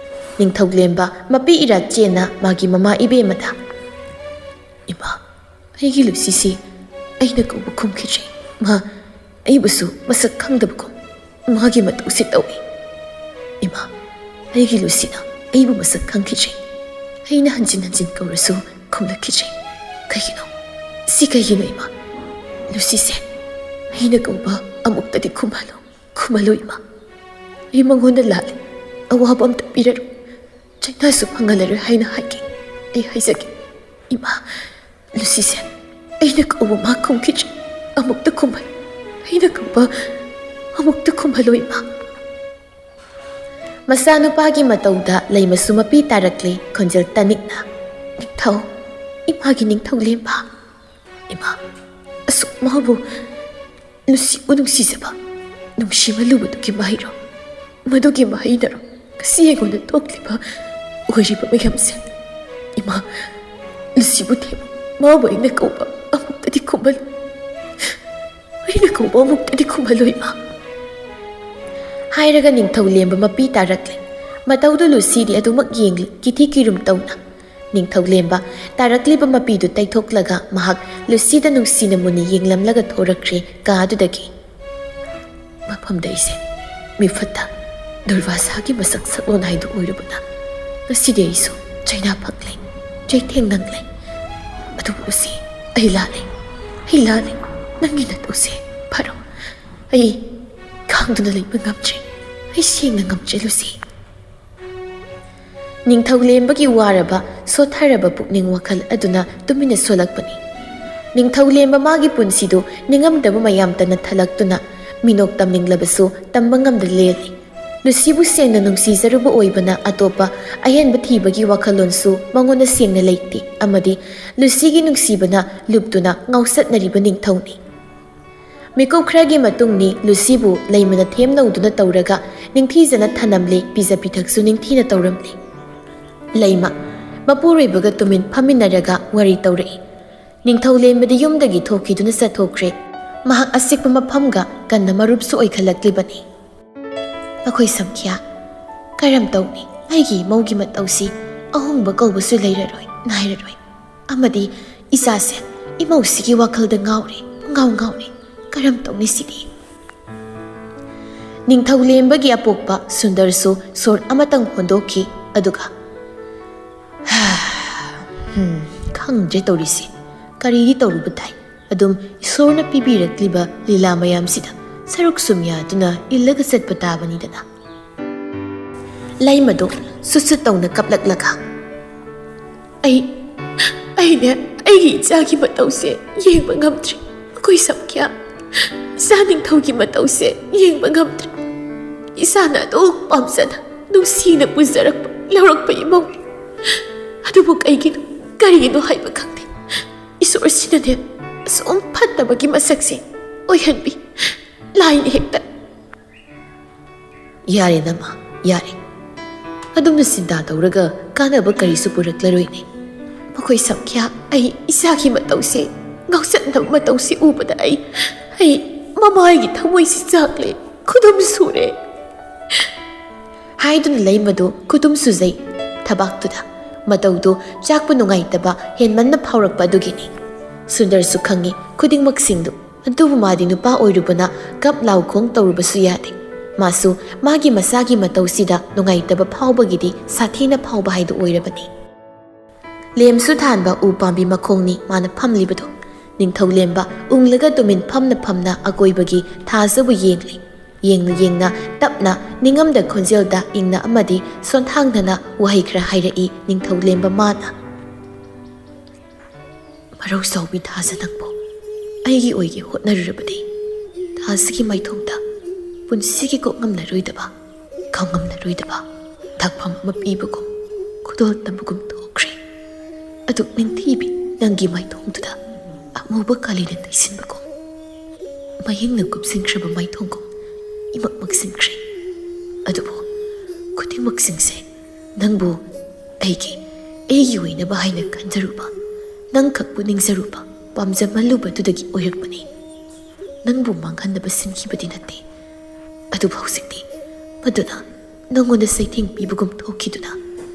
ꯅꯤꯡꯊꯧ ꯂꯦꯝꯕ ꯃꯄꯤ ꯏꯔꯥ ꯆꯦꯟꯅ ꯃꯥꯒꯤ ꯃꯃꯥ ꯏꯕꯦꯝꯃꯗ, "ꯏꯃꯥ, ꯑꯩꯒꯤ ꯂꯨꯁꯤꯁꯤ ꯑꯩꯅ ꯀꯧꯕ ꯈꯨꯝꯈꯤꯗ꯭ꯔꯦ꯫ ꯃꯥ ꯑꯩꯕꯨꯁꯨ ꯃꯁꯛ ꯈꯪꯗꯕꯒꯨꯝ ꯃꯥꯒꯤ ꯃꯇꯧꯁꯤ ꯇꯧꯏ꯫ ꯏꯃꯥ, ꯑꯩꯒꯤ ꯂꯨꯁꯤꯅ ꯑꯩꯕꯨ ꯃꯁꯛ ꯈꯪꯈꯤꯗ꯭ꯔꯦ꯫ ꯑꯩꯅ ꯍꯟꯖꯤꯟ ꯍꯟꯖꯤꯟ ꯀꯧꯔꯁꯨ ꯈꯨꯝꯂꯛꯈꯤꯗ꯭ꯔꯦ꯫ ꯀꯩꯒꯤꯅꯣ? ꯁꯤ ꯀꯩꯒꯤꯅꯣ ꯏꯃꯥ? ꯂꯨꯁꯤꯁꯦ ꯑꯩꯅ ꯀꯧꯕ ꯑꯃꯨꯛꯇꯗꯤ ꯈꯨꯝꯍꯜꯂꯨ, ꯈꯨꯝꯍꯜꯂꯨ ꯏꯃꯥ꯫ ꯑꯩ ꯃꯉꯣꯟꯗ ꯂꯥꯜꯂꯦ, ꯑꯋꯥꯕ ꯑꯝꯇ ꯄꯤꯔꯔꯣꯏ, ꯆꯩꯅꯥꯁꯨ ꯐꯪꯍꯜꯂꯔꯣꯏ ꯍꯥꯏꯅ ꯍꯥꯏꯒꯦ꯫ ꯑꯩ ꯍꯥꯏꯖꯒꯦ ꯏꯃꯥ, ꯂꯨꯁꯤꯁꯦ ꯑꯩꯅ ꯀꯧꯕ ꯃꯥ ꯈꯨꯝꯈꯤꯗ꯭ꯔꯦ꯫ ꯑꯃꯨꯛꯇ ꯈꯨꯝꯍꯜꯂꯨ, ꯑꯩꯅ ꯀꯧꯕ ꯑꯃꯨꯛꯇ ꯈꯨꯝꯍꯜꯂꯨ ꯏꯃꯥ꯫" ꯃꯆꯥꯅꯨꯄꯥꯒꯤ ꯃꯇꯧꯗ ꯂꯩꯃꯁꯨ ꯃꯄꯤ ꯇꯥꯔꯛꯂꯦ, ꯈꯣꯟꯖꯦꯜ ꯇꯥꯅꯤꯡꯅ, "ꯅꯤꯡꯊꯧ, ꯏꯃꯥꯒꯤ ꯅꯤꯡꯊꯧ ꯂꯦꯝꯕ꯫ ꯏꯃꯥ, ꯑꯁꯨꯛ ꯃꯥꯕꯨ ꯂꯨꯁꯤꯕꯨ ꯅꯨꯡꯁꯤꯖꯕ, ꯅꯨꯡꯁꯤꯃꯜꯂꯨꯕꯗꯨꯒꯤ ꯃꯍꯩꯔꯣ? ꯃꯗꯨꯒꯤ ꯃꯍꯩꯅꯔꯣ ꯉꯁꯤ ꯑꯩꯉꯣꯟꯗ ꯊꯣꯛꯂꯤꯕ ꯑꯣꯏꯔꯤꯕ ꯃꯌꯥꯝꯁꯦ? ꯏꯃꯥ, ꯂꯨꯁꯤꯕꯨ ꯊꯦꯝꯃꯨ, ꯃꯥꯕꯨ ꯑꯩꯅ ꯀꯧꯕ ꯑꯃꯨꯛꯇꯗꯤ ꯈꯨꯝꯍꯜꯂꯨ, ꯑꯩꯅ ꯀꯧꯕ ꯑꯃꯨꯛꯇꯗꯤ ꯈꯨꯝꯍꯜꯂꯨ ꯏꯃꯥ꯫" ꯍꯥꯏꯔꯒ ꯅꯤꯡꯊꯧ ꯂꯦꯝꯕ ꯃꯄꯤ ꯇꯥꯔꯛꯂꯦ꯫ ꯃꯇꯧꯗꯨ ꯂꯨꯁꯤꯗꯤ ꯑꯗꯨꯃꯛ ꯌꯦꯡꯂꯤ, ꯀꯤꯊꯤ ꯀꯤꯔꯨꯝ ꯇꯧꯅ꯫ ꯅꯤꯡꯊꯧ ꯂꯦꯝꯕ ꯇꯥꯔꯛꯂꯤꯕ ꯃꯄꯤꯗꯨ ꯇꯩꯊꯣꯛꯂꯒ ꯃꯍꯥꯛ ꯂꯨꯁꯤꯗ ꯅꯨꯡꯁꯤꯅ ꯃꯨꯟꯅ ꯌꯦꯡꯂꯝꯂꯒ ꯊꯣꯔꯛꯈ꯭ꯔꯦ ꯀꯥ ꯑꯗꯨꯗꯒꯤ꯫ "ꯃꯐꯝꯗ ꯑꯩꯁꯦ ꯃꯤꯐꯠꯇ ꯗꯨꯔꯕꯥꯁꯥꯒꯤ ꯃꯁꯛ ꯁꯛꯂꯣꯟ ꯍꯥꯏꯗꯨ ꯑꯣꯏꯔꯨꯕꯅ ꯉꯁꯤꯗꯤ ꯑꯩꯁꯨ ꯆꯩꯅꯥ ꯐꯪꯂꯦ, ꯆꯩꯊꯦꯡ ꯅꯪꯂꯦ꯫ ꯑꯗꯨꯕꯨ ꯂꯨꯁꯤ, ꯑꯩ ꯂꯥꯜꯂꯦ, ꯑꯩ ꯂꯥꯜꯂꯦ꯫ ꯅꯪꯒꯤ ꯅꯇꯧꯁꯦ ꯐꯔꯣ꯫ ꯑꯩ ꯈꯥꯡꯗꯨꯅ ꯂꯩꯕ ꯉꯝꯗ꯭ꯔꯦ꯫ ꯑꯩ ꯁꯦꯡꯅ ꯉꯝꯗ꯭ꯔꯦ ꯂꯨꯁꯤ꯫" ꯅꯤꯡꯊꯧ ꯂꯦꯝꯕꯒꯤ ꯋꯥꯔꯕ, ꯁꯣꯠꯊꯔꯕ ꯄꯨꯛꯅꯤꯡ ꯋꯥꯈꯜ ꯑꯗꯨꯅ ꯇꯨꯃꯤꯟꯅ ꯁꯣꯜꯂꯛꯄꯅꯤ꯫ ꯅꯤꯡꯊꯧ ꯂꯦꯝꯕ ꯃꯥꯒꯤ ꯄꯨꯟꯁꯤꯗꯨ ꯅꯤꯡꯉꯝꯗꯕ ꯃꯌꯥꯝꯇꯅ ꯊꯜꯂꯛꯇꯨꯅ ꯃꯤꯅꯣꯛ ꯇꯝꯅꯤꯡꯂꯕꯁꯨ ꯇꯝꯕ ꯉꯝꯗ ꯂꯦꯜꯂꯤ꯫ ꯂꯨꯁꯤꯕꯨ ꯁꯦꯡꯅ ꯅꯨꯡꯁꯤꯖꯔꯨꯕ ꯑꯣꯏꯕꯅ ꯑꯇꯣꯞꯄ ꯑꯍꯦꯟꯕ ꯊꯤꯕꯒꯤ ꯋꯥꯈꯜꯂꯣꯟꯁꯨ ꯃꯉꯣꯟꯗ ꯁꯦꯡꯅ ꯂꯩꯇꯦ, ꯑꯃꯗꯤ ꯂꯨꯁꯤꯒꯤ ꯅꯨꯡꯁꯤꯕꯅ ꯂꯨꯞꯇꯨꯅ ꯉꯥꯎꯆꯠꯅꯔꯤꯕ ꯅꯤꯡꯊꯧꯅꯤ꯫ ꯃꯤꯀꯨꯞ ꯈꯔꯒꯤ ꯃꯇꯨꯡꯅꯤ ꯂꯨꯁꯤꯕꯨ ꯂꯩꯃꯅ ꯊꯦꯝꯅꯧꯗꯨꯅ ꯇꯧꯔꯒ ꯅꯤꯡꯊꯤꯖꯅ ꯊꯅꯝꯂꯦ, ꯄꯤꯖ ꯄꯤꯊꯛꯁꯨ ꯅꯤꯡꯊꯤꯅ ꯇꯧꯔꯝꯂꯦ꯫ ꯂꯩꯃ, ꯃꯄꯨꯔꯣꯏꯕꯒ ꯇꯨꯃꯤꯟ ꯐꯝꯃꯤꯟꯅꯔꯒ ꯋꯥꯔꯤ ꯇꯧꯔꯛꯏ꯫ ꯅꯤꯡꯊꯧ ꯂꯦꯝꯕꯗꯤ ꯌꯨꯝꯗꯒꯤ ꯊꯣꯛꯈꯤꯗꯨꯅ ꯆꯠꯊꯣꯛꯈ꯭ꯔꯦ꯫ ꯃꯍꯥꯛ ꯑꯁꯤꯛꯄ ꯃꯐꯝꯒ ꯀꯟꯅ ꯃꯔꯨꯞꯁꯨ ꯑꯣꯏꯈꯠꯂꯛꯂꯤꯕꯅꯤ꯫ ꯑꯩꯈꯣꯏ ꯁꯝꯈ꯭ꯌꯥ, ꯀꯔꯝ ꯇꯧꯅꯤ? ꯑꯩꯒꯤ ꯏꯃꯧꯒꯤ ꯃꯇꯧꯁꯤ ꯑꯍꯣꯡꯕ ꯀꯧꯕꯁꯨ ꯂꯩꯔꯔꯣꯏ, ꯅꯥꯏꯔꯔꯣꯏ꯫ ꯑꯃꯗꯤ ꯏꯆꯥꯁꯦ ꯏꯃꯧꯁꯤꯒꯤ ꯋꯥꯈꯜꯗ ꯉꯥꯎꯔꯦ, ꯄꯨꯡꯉꯥꯎ ꯉꯥꯎꯔꯦ꯫ ꯀꯔꯝ ꯇꯧꯅꯤ ꯁꯤꯗꯤ? ꯅꯤꯡꯊꯧ ꯂꯦꯝꯕꯒꯤ ꯑꯄꯣꯛꯄ ꯁꯨꯟꯗꯔꯁꯨ ꯁꯣꯔ ꯑꯃꯇꯪ ꯍꯣꯟꯗꯣꯛꯈꯤ, ꯑꯗꯨꯒ, "ꯍꯝ, ꯈꯪꯗ꯭ꯔꯦ ꯇꯧꯔꯤꯁꯦ꯫ ꯀꯔꯤꯗꯤ ꯇꯧꯔꯨꯕ ꯇꯥꯏ꯫ ꯑꯗꯨꯝ ꯏꯁꯣꯔꯅ ꯄꯤꯕꯤꯔꯛꯂꯤꯕ ꯂꯤꯂꯥ ꯃꯌꯥꯝꯁꯤꯗ ꯁꯔꯨꯛ ꯁꯨꯝ ꯌꯥꯗꯨꯅ ꯏꯜꯂꯒ ꯆꯠꯄ ꯇꯥꯕꯅꯤꯗꯅ"꯫ ꯂꯩꯃꯗꯨ ꯁꯨꯠ ꯁꯨꯠ ꯇꯧꯅ ꯀꯞꯂꯛꯂꯒ, "ꯑꯩ, ꯑꯩꯅꯦ, ꯑꯩꯒꯤ ꯏꯆꯥꯒꯤ ꯃꯇꯧꯁꯦ ꯌꯦꯡꯕ ꯉꯝꯗ꯭ꯔꯦ꯫ ꯑꯩꯈꯣꯏ ꯁꯝꯈ꯭ꯌꯥ, ꯏꯆꯥ ꯅꯤꯡꯊꯧꯒꯤ ꯃꯇꯧꯁꯦ ꯌꯦꯡꯕ ꯉꯝꯗ꯭ꯔꯦ꯫ ꯏꯆꯥꯅ ꯑꯗꯨꯛ ꯄꯥꯝꯖꯅ, ꯅꯨꯡꯁꯤꯅ ꯄꯨꯖꯔꯛꯄ, ꯂꯧꯔꯛꯄ ꯏꯃꯧꯅꯤ꯫ ꯑꯗꯨꯕꯨ ꯀꯩꯒꯤꯅꯣ, ꯀꯔꯤꯒꯤꯅꯣ ꯍꯥꯏꯕ ꯈꯪꯗꯦ꯫ ꯏꯁꯣꯔꯁꯤꯅꯅꯦ ꯑꯁꯨꯝ ꯐꯠꯇꯕꯒꯤ ꯃꯁꯛꯁꯦ ꯑꯣꯏꯍꯟꯕꯤ꯫ ꯂꯥꯏꯅ ꯍꯦꯛꯇ"꯫ "ꯌꯥꯔꯦ ꯅꯃꯥ, ꯌꯥꯔꯦ꯫ ꯑꯗꯨꯝꯅ ꯆꯤꯟꯇꯥ ꯇꯧꯔꯒ ꯀꯥꯟꯅꯕ ꯀꯔꯤꯁꯨ ꯄꯨꯔꯛꯂꯔꯣꯏꯅꯦ꯫ ꯃꯈꯣꯏ ꯁꯝꯈ꯭ꯌꯥ, ꯑꯩ ꯏꯆꯥꯒꯤ ꯃꯇꯧꯁꯦ, ꯉꯥꯎꯆꯠꯅꯕ ꯃꯇꯧꯁꯦ ꯎꯕꯗ ꯑꯩ, ꯑꯩ ꯃꯃꯥꯒꯤ ꯊꯃꯣꯏꯁꯤ ꯆꯥꯛꯂꯦ, ꯈꯨꯗꯨꯝ ꯁꯨꯔꯦ"꯫ ꯍꯥꯏꯗꯨꯅ ꯂꯩꯃꯗꯨ ꯈꯨꯗꯨꯝ ꯁꯨꯖꯩ꯫ ꯊꯕꯥꯛꯇꯨꯗ ꯃꯇꯧꯗꯨ ꯆꯥꯛꯄ ꯅꯨꯡꯉꯥꯏꯇꯕ ꯍꯦꯟꯃꯟꯅ ꯐꯥꯎꯔꯛꯄ ꯑꯗꯨꯒꯤꯅꯤ꯫ ꯁꯨꯟꯗꯔꯁꯨ ꯈꯪꯉꯤ ꯈꯨꯗꯤꯡꯃꯛꯁꯤꯡꯗꯨ꯫ ꯑꯗꯨꯕꯨ ꯃꯥꯗꯤ ꯅꯨꯄꯥ ꯑꯣꯏꯔꯨꯕꯅ ꯀꯞ ꯂꯥꯎ ꯈꯣꯡ ꯇꯧꯔꯨꯕꯁꯨ ꯌꯥꯗꯦ꯫ ꯃꯥꯁꯨ ꯃꯥꯒꯤ ꯃꯁꯥꯒꯤ ꯃꯇꯧꯁꯤꯗ ꯅꯨꯡꯉꯥꯏꯇꯕ ꯐꯥꯎꯕꯒꯤꯗꯤ ꯁꯥꯊꯤꯅ ꯐꯥꯎꯕ ꯍꯥꯏꯗꯨ ꯑꯣꯏꯔꯕꯅꯤ꯫ ꯂꯦꯝꯁꯨ ꯊꯥꯟꯕ ꯎ ꯄꯥꯝꯕꯤ ꯃꯈꯣꯡꯅꯤ ꯃꯥꯅ ꯐꯝꯂꯤꯕꯗꯨ꯫ ꯅꯤꯡꯊꯧ ꯂꯦꯝꯕ ꯎꯪꯂꯒ ꯇꯨꯃꯤꯟ ꯐꯝꯅ ꯐꯝꯅ ꯑꯀꯣꯏꯕꯒꯤ ꯊꯥꯖꯕꯨ ꯌꯦꯡꯂꯤ꯫ ꯌꯦꯡꯅ ꯌꯦꯡꯅ ꯇꯞꯅ ꯅꯤꯡꯉꯝꯗ ꯈꯣꯟꯖꯦꯜꯗ ꯏꯪꯅ ꯑꯃꯗꯤ ꯁꯣꯟꯊꯥꯡꯅꯅ ꯋꯥꯍꯩ ꯈꯔ ꯍꯥꯏꯔꯛꯏ ꯅꯤꯡꯊꯧ ꯂꯦꯝꯕ ꯃꯥꯅ꯫ "ꯃꯔꯧ ꯆꯥꯎꯕꯤ ꯊꯥꯖ ꯅꯪꯕꯨ ꯑꯩꯒꯤ ꯑꯣꯏꯒꯦ ꯍꯣꯠꯅꯔꯨꯔꯕꯗꯤ ꯊꯥꯖꯒꯤ ꯃꯥꯏꯊꯣꯡꯗ ꯄꯨꯟꯁꯤꯒꯤ ꯀꯣꯛꯉꯝꯂꯔꯣꯏꯗꯕ ꯉꯝꯅꯔꯣꯏꯗꯕ ꯊꯛꯐꯝ ꯑꯃ ꯄꯤꯕꯒꯨꯝ ꯈꯨꯗꯣꯜ ꯇꯝꯕꯒꯨꯝ ꯊꯣꯛꯈ꯭ꯔꯦ꯫ ꯑꯗꯨꯛ ꯅꯤꯡꯊꯤꯕꯤ ꯅꯪꯒꯤ ꯃꯥꯏꯊꯣꯡꯗꯨꯗ ꯑꯃꯨꯕ ꯀꯥꯂꯤꯅ ꯇꯩꯁꯤꯟꯕꯒꯨꯝ ꯃꯍꯤꯡꯅ ꯀꯨꯞꯁꯤꯟꯈ꯭ꯔꯕ ꯃꯥꯏꯊꯣꯡꯒꯨꯝ ꯏꯃꯛ ꯃꯛꯁꯤꯟꯈ꯭ꯔꯦ꯫ ꯑꯗꯨꯕꯨ ꯈꯨꯗꯤꯡꯃꯛꯁꯤꯡꯁꯦ ꯅꯪꯕꯨ ꯑꯩꯒꯤ, ꯑꯩꯒꯤ ꯑꯣꯏꯅꯕ ꯍꯥꯏꯅ ꯈꯟꯖꯔꯨꯕ, ꯅꯪꯈꯛꯄꯨ ꯅꯤꯡꯖꯔꯨꯕ, ꯄꯥꯝꯖꯃꯜꯂꯨꯕꯗꯨꯗꯒꯤ ꯑꯣꯏꯔꯛꯄꯅꯤ꯫ ꯅꯪꯕꯨ ꯃꯥꯡꯍꯟꯅꯕ ꯁꯤꯟꯈꯤꯕꯗꯤ ꯅꯠꯇꯦ꯫ ꯑꯗꯨꯕꯨ ꯍꯧꯖꯤꯛꯇꯤ ꯃꯗꯨꯅ ꯅꯪꯉꯣꯟꯗ ꯆꯩꯊꯦꯡ ꯄꯤꯕꯒꯨꯝ ꯊꯣꯛꯈꯤꯗꯨꯅ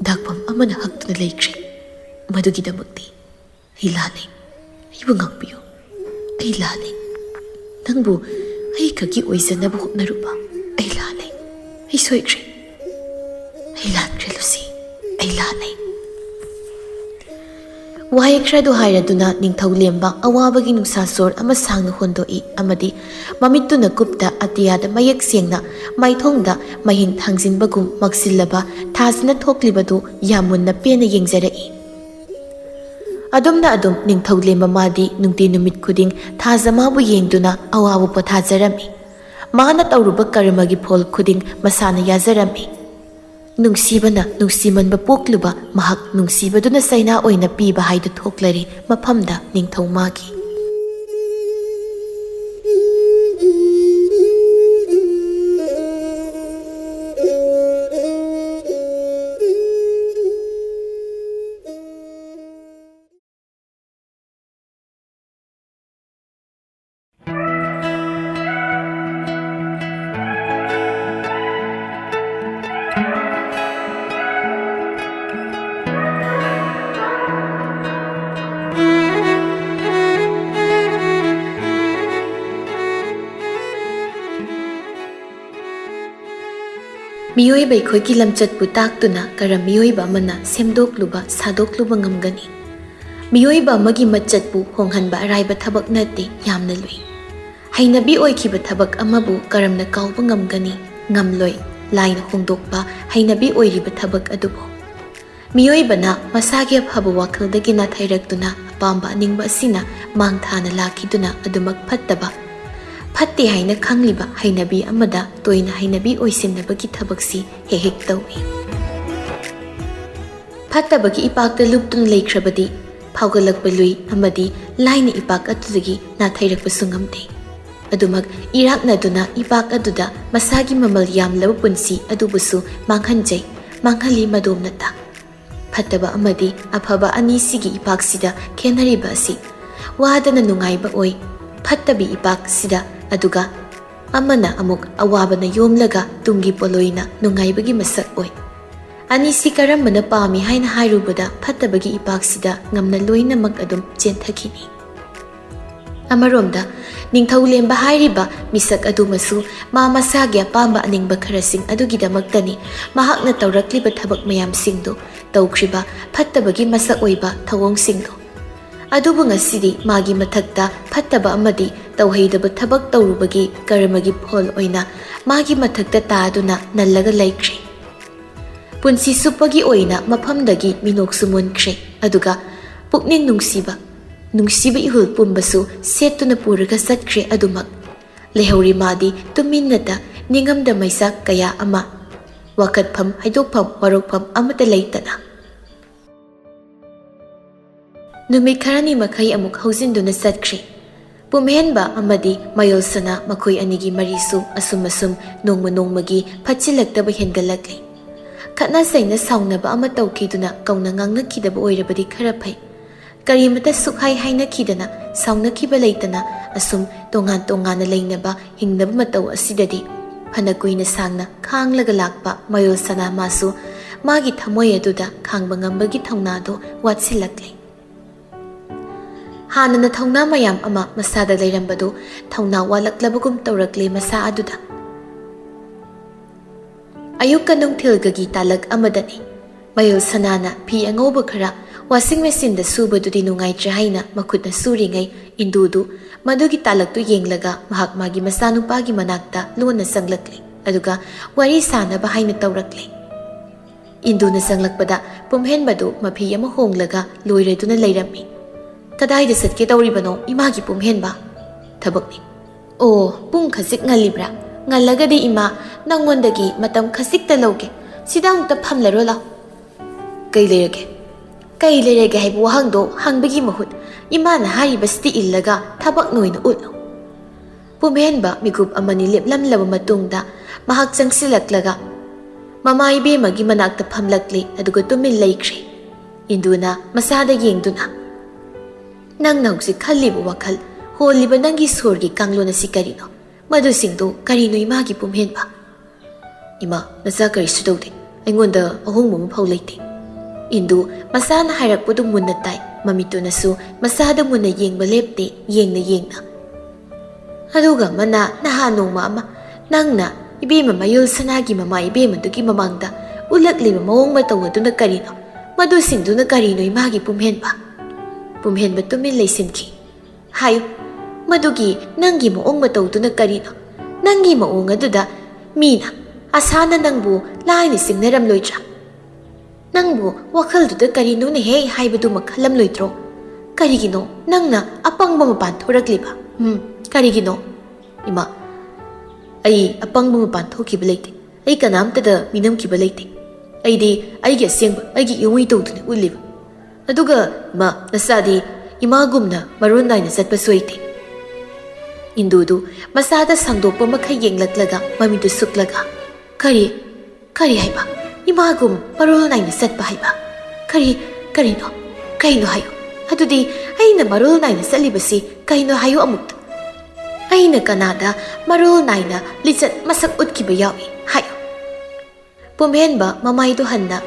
ꯗꯥꯛꯐꯝ ꯑꯃꯅ ꯍꯛꯇꯨꯅ ꯂꯩꯈ꯭ꯔꯦ꯫ ꯃꯗꯨꯒꯤꯗꯃꯛꯇꯤ ꯑꯩ ꯂꯥꯜꯂꯦ꯫ ꯑꯩꯕꯨ ꯉꯥꯛꯄꯤꯌꯨ꯫ ꯑꯩ ꯂꯥꯜꯂꯦ꯫ ꯅꯪꯕꯨ ꯑꯩ ꯈꯛꯀꯤ ꯑꯣꯏꯖꯅꯕ ꯍꯣꯠꯅꯔꯨꯕ ꯑꯩ ꯂꯥꯜꯂꯦ꯫ ꯑꯩ ꯁꯣꯏꯈ꯭ꯔꯦ꯫ ꯑꯩ ꯂꯥꯟꯈ꯭ꯔꯦ ꯂꯨꯁꯤ꯫ ꯑꯩ ꯂꯥꯜꯂꯦ꯫ ꯋꯥꯍꯩ ꯈꯔꯗꯨ ꯍꯥꯏꯔꯗꯨꯅ ꯅꯤꯡꯊꯧ ꯂꯦꯝꯕ ꯑꯋꯥꯕꯒꯤ ꯅꯨꯡꯁꯥ ꯁꯣꯔ ꯑꯃ ꯁꯥꯡꯅ ꯍꯣꯟꯗꯣꯛꯏ ꯑꯃꯗꯤ ꯃꯃꯤꯠꯇꯨꯅ ꯀꯨꯞꯇ ꯑꯇꯤꯌꯥꯗ ꯃꯌꯦꯛ ꯁꯦꯡꯅ ꯃꯥꯏꯊꯣꯡꯗ ꯃꯍꯤꯡ ꯊꯥꯡꯖꯤꯟꯕꯒꯨꯝ ꯃꯛꯁꯤꯜꯂꯕ ꯊꯥꯁꯤꯅ ꯊꯣꯛꯂꯤꯕꯗꯨ ꯌꯥꯝ ꯃꯨꯟꯅ ꯄꯦꯟꯅ ꯌꯦꯡꯖꯔꯛꯏ꯫ ꯑꯗꯨꯝꯅ ꯑꯗꯨꯝ ꯅꯤꯡꯊꯧ ꯂꯦꯝꯕ ꯃꯥꯗꯤ ꯅꯨꯡꯇꯤ ꯅꯨꯃꯤꯠ ꯈꯨꯗꯤꯡ ꯊꯥꯖ ꯃꯥꯕꯨ ꯌꯦꯡꯗꯨꯅ ꯑꯋꯥꯕ ꯄꯣꯊꯥꯖꯔꯝꯃꯤ꯫ ꯃꯥꯅ ꯇꯧꯔꯨꯕ ꯀꯔꯃꯒꯤ ꯐꯣꯜ ꯈꯨꯗꯤꯡ ꯃꯁꯥꯅ ꯌꯥꯖꯔꯝꯃꯤ꯫ ꯅꯨꯡꯁꯤꯕꯅ ꯅꯨꯡꯁꯤꯃꯟꯕ ꯄꯣꯛꯂꯨꯕ ꯃꯍꯥꯛ ꯅꯨꯡꯁꯤꯕꯗꯨꯅ ꯆꯩꯅꯥ ꯑꯣꯏꯅ ꯄꯤꯕ ꯍꯥꯏꯗꯨ ꯊꯣꯛꯂꯔꯦ ꯃꯐꯝꯗ ꯅꯤꯡꯊꯧ ꯃꯥꯒꯤ꯫ ꯃꯤꯑꯣꯏꯕ ꯑꯩꯈꯣꯏꯒꯤ ꯂꯝꯆꯠꯄꯨ ꯇꯥꯛꯇꯨꯅ ꯀꯔꯝ ꯃꯤꯑꯣꯏꯕ ꯑꯃꯅ ꯁꯦꯝꯗꯣꯛꯂꯨꯕ, ꯁꯥꯗꯣꯛꯂꯨꯕ ꯉꯝꯒꯅꯤ? ꯃꯤꯑꯣꯏꯕ ꯑꯃꯒꯤ ꯃꯆꯠꯄꯨ ꯍꯣꯡꯍꯟꯕ ꯑꯔꯥꯏꯕ ꯊꯕꯛ ꯅꯠꯇꯦ, ꯌꯥꯝꯅ ꯂꯨꯏ꯫ ꯍꯩꯅꯕꯤ ꯑꯣꯏꯈꯤꯕ ꯊꯕꯛ ꯑꯃꯕꯨ ꯀꯔꯝꯅ ꯀꯥꯎꯕ ꯉꯝꯒꯅꯤ? ꯉꯝꯂꯣꯏ꯫ ꯂꯥꯏꯅ ꯍꯣꯡꯗꯣꯛꯄ ꯍꯩꯅꯕꯤ ꯑꯣꯏꯔꯤꯕ ꯊꯕꯛ ꯑꯗꯨꯕꯨ꯫ ꯃꯤꯑꯣꯏꯕꯅ ꯃꯁꯥꯒꯤ ꯑꯐꯕ ꯋꯥꯈꯜꯗꯒꯤ ꯅꯥꯊꯩꯔꯛꯇꯨꯅ ꯑꯄꯥꯝꯕ ꯑꯅꯤꯡꯕ ꯑꯁꯤꯅ ꯃꯥꯡ ꯊꯥꯅ ꯂꯥꯛꯈꯤꯗꯨꯅ ꯑꯗꯨꯃꯛ ꯐꯠꯇꯕ ꯐꯠꯇꯦ ꯍꯥꯏꯅ ꯈꯪꯂꯤꯕ ꯍꯩꯅꯕꯤ ꯑꯃꯗ ꯇꯣꯏꯅ ꯍꯩꯅꯕꯤ ꯑꯣꯏꯁꯤꯟꯅꯕꯒꯤ ꯊꯕꯛꯁꯤ ꯍꯦꯛ ꯍꯦꯛ ꯇꯧꯏ꯫ ꯐꯠꯇꯕꯒꯤ ꯏꯄꯥꯛꯇ ꯂꯨꯞꯇꯨꯅ ꯂꯩꯈ꯭ꯔꯕꯗꯤ ꯐꯥꯎꯒꯠꯂꯛꯄ ꯂꯨꯏ ꯑꯃꯗꯤ ꯂꯥꯏꯅ ꯏꯄꯥꯛ ꯑꯗꯨꯗꯒꯤ ꯅꯥꯊꯩꯔꯛꯄꯁꯨ ꯉꯝꯗꯦ꯫ ꯑꯗꯨꯃꯛ ꯏꯔꯥꯛꯅꯗꯨꯅ ꯏꯄꯥꯛ ꯑꯗꯨꯗ ꯃꯁꯥꯒꯤ ꯃꯃꯜ ꯌꯥꯝꯂꯕ ꯄꯨꯟꯁꯤ ꯑꯗꯨꯕꯨꯁꯨ ꯃꯥꯡꯍꯟꯖꯩ, ꯃꯥꯡꯍꯜꯂꯤ ꯃꯗꯣꯝꯅꯇ꯫ ꯐꯠꯇꯕ ꯑꯃꯗꯤ ꯑꯐꯕ ꯑꯅꯤꯁꯤꯒꯤ ꯏꯄꯥꯛꯁꯤꯗ ꯈꯦꯠꯅꯔꯤꯕ ꯑꯁꯤ ꯋꯥꯗꯅ ꯅꯨꯡꯉꯥꯏꯕ ꯑꯣꯏ꯫ ꯐꯠꯇꯕꯤ ꯏꯄꯥꯛꯁꯤꯗ ꯑꯗꯨꯒ ꯑꯃꯅ ꯑꯃꯨꯛ ꯑꯋꯥꯕꯅ ꯌꯣꯝꯂꯒ ꯇꯨꯡꯒꯤ ꯄꯣꯠꯂꯣꯏꯅ ꯅꯨꯡꯉꯥꯏꯕꯒꯤ ꯃꯁꯛ ꯑꯣꯏ꯫ ꯑꯅꯤꯁꯤ ꯀꯔꯝꯕꯅ ꯄꯥꯝꯃꯤ ꯍꯥꯏꯅ ꯍꯥꯏꯔꯨꯕꯗ ꯐꯠꯇꯕꯒꯤ ꯏꯄꯥꯛꯁꯤꯗ ꯉꯝꯅ ꯂꯣꯏꯅꯃꯛ ꯑꯗꯨꯝ ꯆꯦꯟꯊꯈꯤꯅꯤ꯫ ꯑꯃꯔꯣꯝꯗ ꯅꯤꯡꯊꯧ ꯂꯦꯝꯕ ꯍꯥꯏꯔꯤꯕ ꯃꯤꯁꯛ ꯑꯗꯨꯃꯁꯨ ꯃꯥ ꯃꯁꯥꯒꯤ ꯑꯄꯥꯝꯕ ꯑꯅꯤꯡꯕ ꯈꯔꯁꯤꯡ ꯑꯗꯨꯒꯤꯗꯃꯛꯇꯅꯤ ꯃꯍꯥꯛꯅ ꯇꯧꯔꯛꯂꯤꯕ ꯊꯕꯛ ꯃꯌꯥꯝꯁꯤꯡꯗꯨ, ꯇꯧꯈ꯭ꯔꯤꯕ ꯐꯠꯇꯕꯒꯤ ꯃꯁꯛ ꯑꯣꯏꯕ ꯊꯧꯑꯣꯡꯁꯤꯡꯗꯨ꯫ ꯑꯗꯨꯕꯨ ꯉꯁꯤꯗꯤ ꯃꯥꯒꯤ ꯃꯊꯛꯇ ꯐꯠꯇꯕ ꯑꯃꯗꯤ ꯇꯧꯍꯩꯗꯕ ꯊꯕꯛ ꯇꯧꯔꯨꯕꯒꯤ ꯀꯔꯃꯒꯤ ꯐꯣꯜ ꯑꯣꯏꯅ ꯃꯥꯒꯤ ꯃꯊꯛꯇ ꯇꯥꯗꯨꯅ ꯅꯜꯂꯒ ꯂꯩꯈ꯭ꯔꯦ꯫ ꯄꯨꯟꯁꯤ ꯆꯨꯞꯄꯒꯤ ꯑꯣꯏꯅ ꯃꯐꯝꯗꯒꯤ ꯃꯤꯅꯣꯛꯁꯨ ꯃꯨꯟꯈ꯭ꯔꯦ, ꯑꯗꯨꯒ ꯄꯨꯛꯅꯤꯡ ꯅꯨꯡꯁꯤꯕ, ꯅꯨꯡꯁꯤꯕ ꯏꯍꯨꯜ ꯄꯨꯝꯕꯁꯨ ꯁꯦꯠꯇꯨꯅ ꯄꯨꯔꯒ ꯆꯠꯈ꯭ꯔꯦ꯫ ꯑꯗꯨꯃꯛ ꯂꯩꯍꯧꯔꯤ ꯃꯥꯗꯤ ꯇꯨꯃꯤꯟꯅꯇ ꯅꯤꯡꯉꯝꯗ ꯃꯩꯆꯥꯛ ꯀꯌꯥ ꯑꯃ, ꯋꯥꯀꯠꯐꯝ, ꯍꯥꯏꯗꯣꯛꯐꯝ, ꯋꯥꯔꯣꯛꯐꯝ ꯑꯃꯠꯇ ꯂꯩꯇꯅ꯫ ꯅꯨꯃꯤꯠ ꯈꯔꯅꯤ ꯃꯈꯩ ꯑꯃꯨꯛ ꯍꯧꯖꯤꯟꯗꯨꯅ ꯆꯠꯈ꯭ꯔꯦ꯫ ꯄꯨꯝꯍꯦꯟꯕ ꯑꯃꯗꯤ ꯃꯌꯣꯜꯁꯅꯥ ꯃꯈꯣꯏ ꯑꯅꯤꯒꯤ ꯃꯔꯤꯁꯨ ꯑꯁꯨꯝ ꯑꯁꯨꯝ ꯅꯣꯡꯃ ꯅꯣꯡꯃꯒꯤ ꯐꯠꯆꯤꯜꯂꯛꯇꯕ ꯍꯦꯟꯒꯠꯂꯛꯂꯤ꯫ ꯈꯠꯅ ꯆꯩꯅ ꯁꯥꯎꯅꯕ ꯑꯃ ꯇꯧꯈꯤꯗꯨꯅ ꯀꯧꯅ ꯉꯥꯡꯅꯈꯤꯗꯕ ꯑꯣꯏꯔꯕꯗꯤ ꯈꯔ ꯐꯩ꯫ ꯀꯔꯤꯃꯇ ꯁꯨꯛꯍꯥꯏ ꯍꯥꯏꯅꯈꯤꯗꯅ ꯁꯥꯎꯅꯈꯤꯕ ꯂꯩꯇꯅ ꯑꯁꯨꯝ ꯇꯣꯉꯥꯟ ꯇꯣꯉꯥꯟꯅ ꯂꯩꯅꯕ ꯍꯤꯡꯅꯕ ꯃꯇꯧ ꯑꯁꯤꯗꯗꯤ ꯐꯅ ꯀꯨꯏꯅ ꯁꯥꯡꯅ ꯈꯥꯡꯂꯒ ꯂꯥꯛꯄ ꯃꯌꯣꯜꯁꯅꯥ ꯃꯥꯁꯨ ꯃꯥꯒꯤ ꯊꯃꯣꯏ ꯑꯗꯨꯗ ꯈꯥꯡꯕ ꯉꯝꯕꯒꯤ ꯊꯧꯅꯥꯗꯨ ꯋꯥꯠꯁꯤꯜꯂꯛꯂꯦ꯫ ꯍꯥꯟꯅꯅ ꯊꯧꯅꯥ ꯃꯌꯥꯝ ꯑꯃ ꯃꯁꯥꯗ ꯂꯩꯔꯝꯕꯗꯨ ꯊꯧꯅꯥ ꯋꯥꯠꯂꯛꯂꯕꯒꯨꯝ ꯇꯧꯔꯛꯂꯦ ꯃꯁꯥ ꯑꯗꯨꯗ꯫ ꯑꯌꯨꯛꯀ ꯅꯨꯡꯊꯤꯜꯒꯒꯤ ꯇꯥꯂꯛ ꯑꯃꯗꯅꯤ꯫ ꯃꯌꯣꯜꯁꯅꯥꯅ ꯐꯤ ꯑꯉꯧꯕ ꯈꯔ ꯋꯥꯁꯤꯡ ꯃꯦꯆꯤꯟꯗ ꯁꯨꯕꯗꯨꯗꯤ ꯅꯨꯡꯉꯥꯏꯇ꯭ꯔꯦ ꯍꯥꯏꯅ ꯃꯈꯨꯠꯅ ꯁꯨꯔꯤꯉꯩ ꯏꯟꯗꯨꯗꯨ ꯃꯗꯨꯒꯤ ꯇꯥꯂꯛꯇꯨ ꯌꯦꯡꯂꯒ ꯃꯍꯥꯛ ꯃꯥꯒꯤ ꯃꯆꯥꯅꯨꯄꯥꯒꯤ ꯃꯅꯥꯛꯇ ꯂꯣꯟꯅ ꯆꯪꯂꯛꯂꯦ, ꯑꯗꯨꯒ ꯋꯥꯔꯤ ꯁꯥꯅꯕ ꯍꯥꯏꯅ ꯇꯧꯔꯛꯂꯦ꯫ ꯏꯟꯗꯨꯅ ꯆꯪꯂꯛꯄꯗ ꯄꯨꯝꯍꯦꯟꯕꯗꯨ ꯃꯐꯤ ꯑꯃ ꯍꯣꯡꯂꯒ ꯂꯣꯏꯔꯗꯨꯅ ꯂꯩꯔꯝꯃꯤ꯫ "ꯀꯗꯥꯏꯗ ꯆꯠꯀꯦ ꯇꯧꯔꯤꯕꯅꯣ, ꯏꯃꯥꯒꯤ ꯄꯨꯝꯍꯦꯟꯕ?" "ꯊꯕꯛꯅꯤ꯫ ꯑꯣ, ꯄꯨꯡ ꯈꯖꯤꯛ ꯉꯜꯂꯤꯕ꯭ꯔꯥ? ꯉꯜꯂꯒꯗꯤ ꯏꯃꯥ, ꯅꯪꯉꯣꯟꯗꯒꯤ ꯃꯇꯝ ꯈꯖꯤꯛꯇ ꯂꯧꯒꯦ꯫ ꯁꯤꯗ ꯑꯃꯨꯛꯇ ꯐꯝꯂꯔꯣ ꯂꯥꯎ꯫ ꯀꯩ ꯂꯩꯔꯒꯦ? ꯀꯩ ꯂꯩꯔꯒꯦ ꯍꯥꯏꯕ ꯋꯥꯍꯪꯗꯣ ꯍꯪꯕꯒꯤ ꯃꯍꯨꯠ, ꯏꯃꯥꯅ ꯍꯥꯏꯔꯤꯕꯁꯤꯗꯤ ꯏꯜꯂꯒ ꯊꯕꯛ ꯅꯣꯏꯅ ꯎꯠꯂꯨ꯫ ꯄꯨꯝꯍꯦꯟꯕ ꯃꯤꯀꯨꯞ ꯑꯃꯅꯤ ꯂꯦꯞꯂꯝꯂꯕ ꯃꯇꯨꯡꯗ ꯃꯍꯥꯛ ꯆꯪꯁꯤꯜꯂꯛꯂꯒ ꯃꯃꯥ ꯏꯕꯦꯝꯃꯒꯤ ꯃꯅꯥꯛꯇ ꯐꯝꯂꯛꯂꯦ, ꯑꯗꯨꯒ ꯇꯨꯃꯤꯟ ꯂꯩꯈ꯭ꯔꯦ꯫ ꯏꯟꯗꯨꯅ ꯃꯆꯥꯗ ꯌꯦꯡꯗꯨꯅ, "ꯅꯪꯅ ꯍꯧꯖꯤꯛ ꯈꯜꯂꯤꯕ ꯋꯥꯈꯜ, ꯍꯣꯜꯂꯤꯕ ꯅꯪꯒꯤ ꯁꯣꯔꯒꯤ ꯀꯥꯡꯂꯣꯟ ꯑꯁꯤ ꯀꯔꯤꯅꯣ? ꯃꯗꯨꯁꯤꯡꯗꯨ ꯀꯔꯤꯅꯣ, ꯏꯃꯥꯒꯤ ꯄꯨꯝꯍꯦꯟꯕ?" "ꯏꯃꯥ, ꯅꯆꯥ ꯀꯔꯤꯁꯨ ꯇꯧꯗꯦ꯫ ꯑꯩꯉꯣꯟꯗ ꯑꯍꯣꯡꯕ ꯑꯃꯐꯥꯎ ꯂꯩꯇꯦ꯫" ꯏꯟꯗꯨ ꯃꯆꯥꯅ ꯍꯥꯏꯔꯛꯄꯗꯨ ꯃꯨꯟꯅ ꯇꯥꯏ꯫ ꯃꯃꯤꯠꯇꯨꯅꯁꯨ ꯃꯆꯥꯗ ꯃꯨꯟꯅ ꯌꯦꯡꯕ ꯂꯦꯞꯇꯦ, ꯌꯦꯡꯅ ꯌꯦꯡꯅ꯫ "ꯑꯗꯨꯒ ꯑꯃꯅ ꯅꯍꯥꯟ ꯅꯣꯡꯃ ꯑꯃ ꯅꯪꯅ ꯏꯕꯦꯝꯃ ꯃꯌꯨꯜ ꯁꯅꯥꯒꯤ ꯃꯃꯥ ꯏꯕꯦꯝꯃꯗꯨꯒꯤ ꯃꯃꯥꯡꯗ ꯎꯠꯂꯛꯂꯤꯕ ꯃꯑꯣꯡ ꯃꯇꯧ ꯑꯗꯨꯅ ꯀꯔꯤꯅꯣ? ꯃꯗꯨꯁꯤꯡꯗꯨꯅ ꯀꯔꯤꯅꯣ, ꯏꯃꯥꯒꯤ ꯄꯨꯝꯍꯦꯟꯕ?" ꯄꯨꯝꯍꯦꯟꯕ ꯇꯨꯃꯤꯟ ꯂꯩꯁꯤꯟꯈꯤ꯫ "ꯍꯥꯏꯌꯨ, ꯃꯗꯨꯒꯤ ꯅꯪꯒꯤ ꯃꯑꯣꯡ ꯃꯇꯧꯗꯨꯅ ꯀꯔꯤꯅꯣ? ꯅꯪꯒꯤ ꯃꯑꯣꯡ ꯑꯗꯨꯗ ꯃꯤꯅ, ꯑꯁꯥꯅ ꯅꯪꯕꯨ ꯂꯥꯏꯅ ꯆꯤꯡꯅꯔꯝꯂꯣꯏꯗ꯭ꯔꯥ? ꯅꯪꯕꯨ ꯋꯥꯈꯜꯗꯨꯗ ꯀꯔꯤꯅꯣꯅꯦꯍꯦ ꯍꯥꯏꯕꯗꯨꯃ ꯈꯜꯂꯝꯂꯣꯏꯗ꯭ꯔꯣ? ꯀꯔꯤꯒꯤꯅꯣ ꯅꯪꯅ ꯑꯄꯪꯕ ꯃꯄꯥꯟ ꯊꯣꯔꯛꯂꯤꯕ? ꯎꯝ, ꯀꯔꯤꯒꯤꯅꯣ?" "ꯏꯃꯥ, ꯑꯩ ꯑꯄꯪꯕ ꯃꯄꯥꯟ ꯊꯣꯛꯈꯤꯕ ꯂꯩꯇꯦ꯫ ꯑꯩ ꯀꯅꯥꯝꯇꯗ ꯃꯤꯅꯝꯈꯤꯕ ꯂꯩꯇꯦ꯫ ꯑꯩꯗꯤ ꯑꯩꯒꯤ ꯑꯁꯦꯡꯕ, ꯑꯩꯒꯤ ꯏꯋꯨꯏ ꯇꯧꯗꯨꯅ ꯎꯠꯂꯤꯕ꯫ ꯑꯗꯨꯒ ꯏꯃꯥ, ꯅꯆꯥꯗꯤ ꯏꯃꯥꯒꯨꯝꯅ ꯃꯔꯣꯜ ꯅꯥꯏꯅ ꯆꯠꯄꯁꯨ ꯍꯩꯇꯦ꯫" ꯏꯟꯗꯨꯗꯨ ꯃꯆꯥꯗ ꯁꯟꯗꯣꯛꯄ ꯃꯈꯩ ꯌꯦꯡꯂꯛꯂꯒ ꯃꯃꯤꯠꯇꯨ ꯁꯨꯛꯂꯒ, "ꯀꯔꯤ? ꯀꯔꯤ ꯍꯥꯏꯕ? ꯏꯃꯥꯒꯨꯝ ꯃꯔꯣꯜ ꯅꯥꯏꯅ ꯆꯠꯄ ꯍꯥꯏꯕ? ꯀꯔꯤ? ꯀꯔꯤꯅꯣ? ꯀꯩꯅꯣ ꯍꯥꯏꯌꯨ꯫ ꯑꯗꯨꯗꯤ ꯑꯩꯅ ꯃꯔꯣꯜ ꯅꯥꯏꯅ ꯆꯠꯂꯤꯕꯁꯤ ꯀꯩꯅꯣ ꯍꯥꯏꯌꯨ ꯑꯃꯨꯛꯇ꯫ ꯑꯩꯅ ꯀꯅꯥꯗ ꯃꯔꯣꯜ ꯅꯥꯏꯅ ꯂꯤꯆꯠ ꯃꯁꯛ ꯎꯠꯈꯤꯕ ꯌꯥꯎꯏ ꯍꯥꯏꯌꯨ?" ꯄꯨꯝꯍꯦꯟꯕ ꯃꯃꯥꯏꯗꯨ ꯍꯟꯅ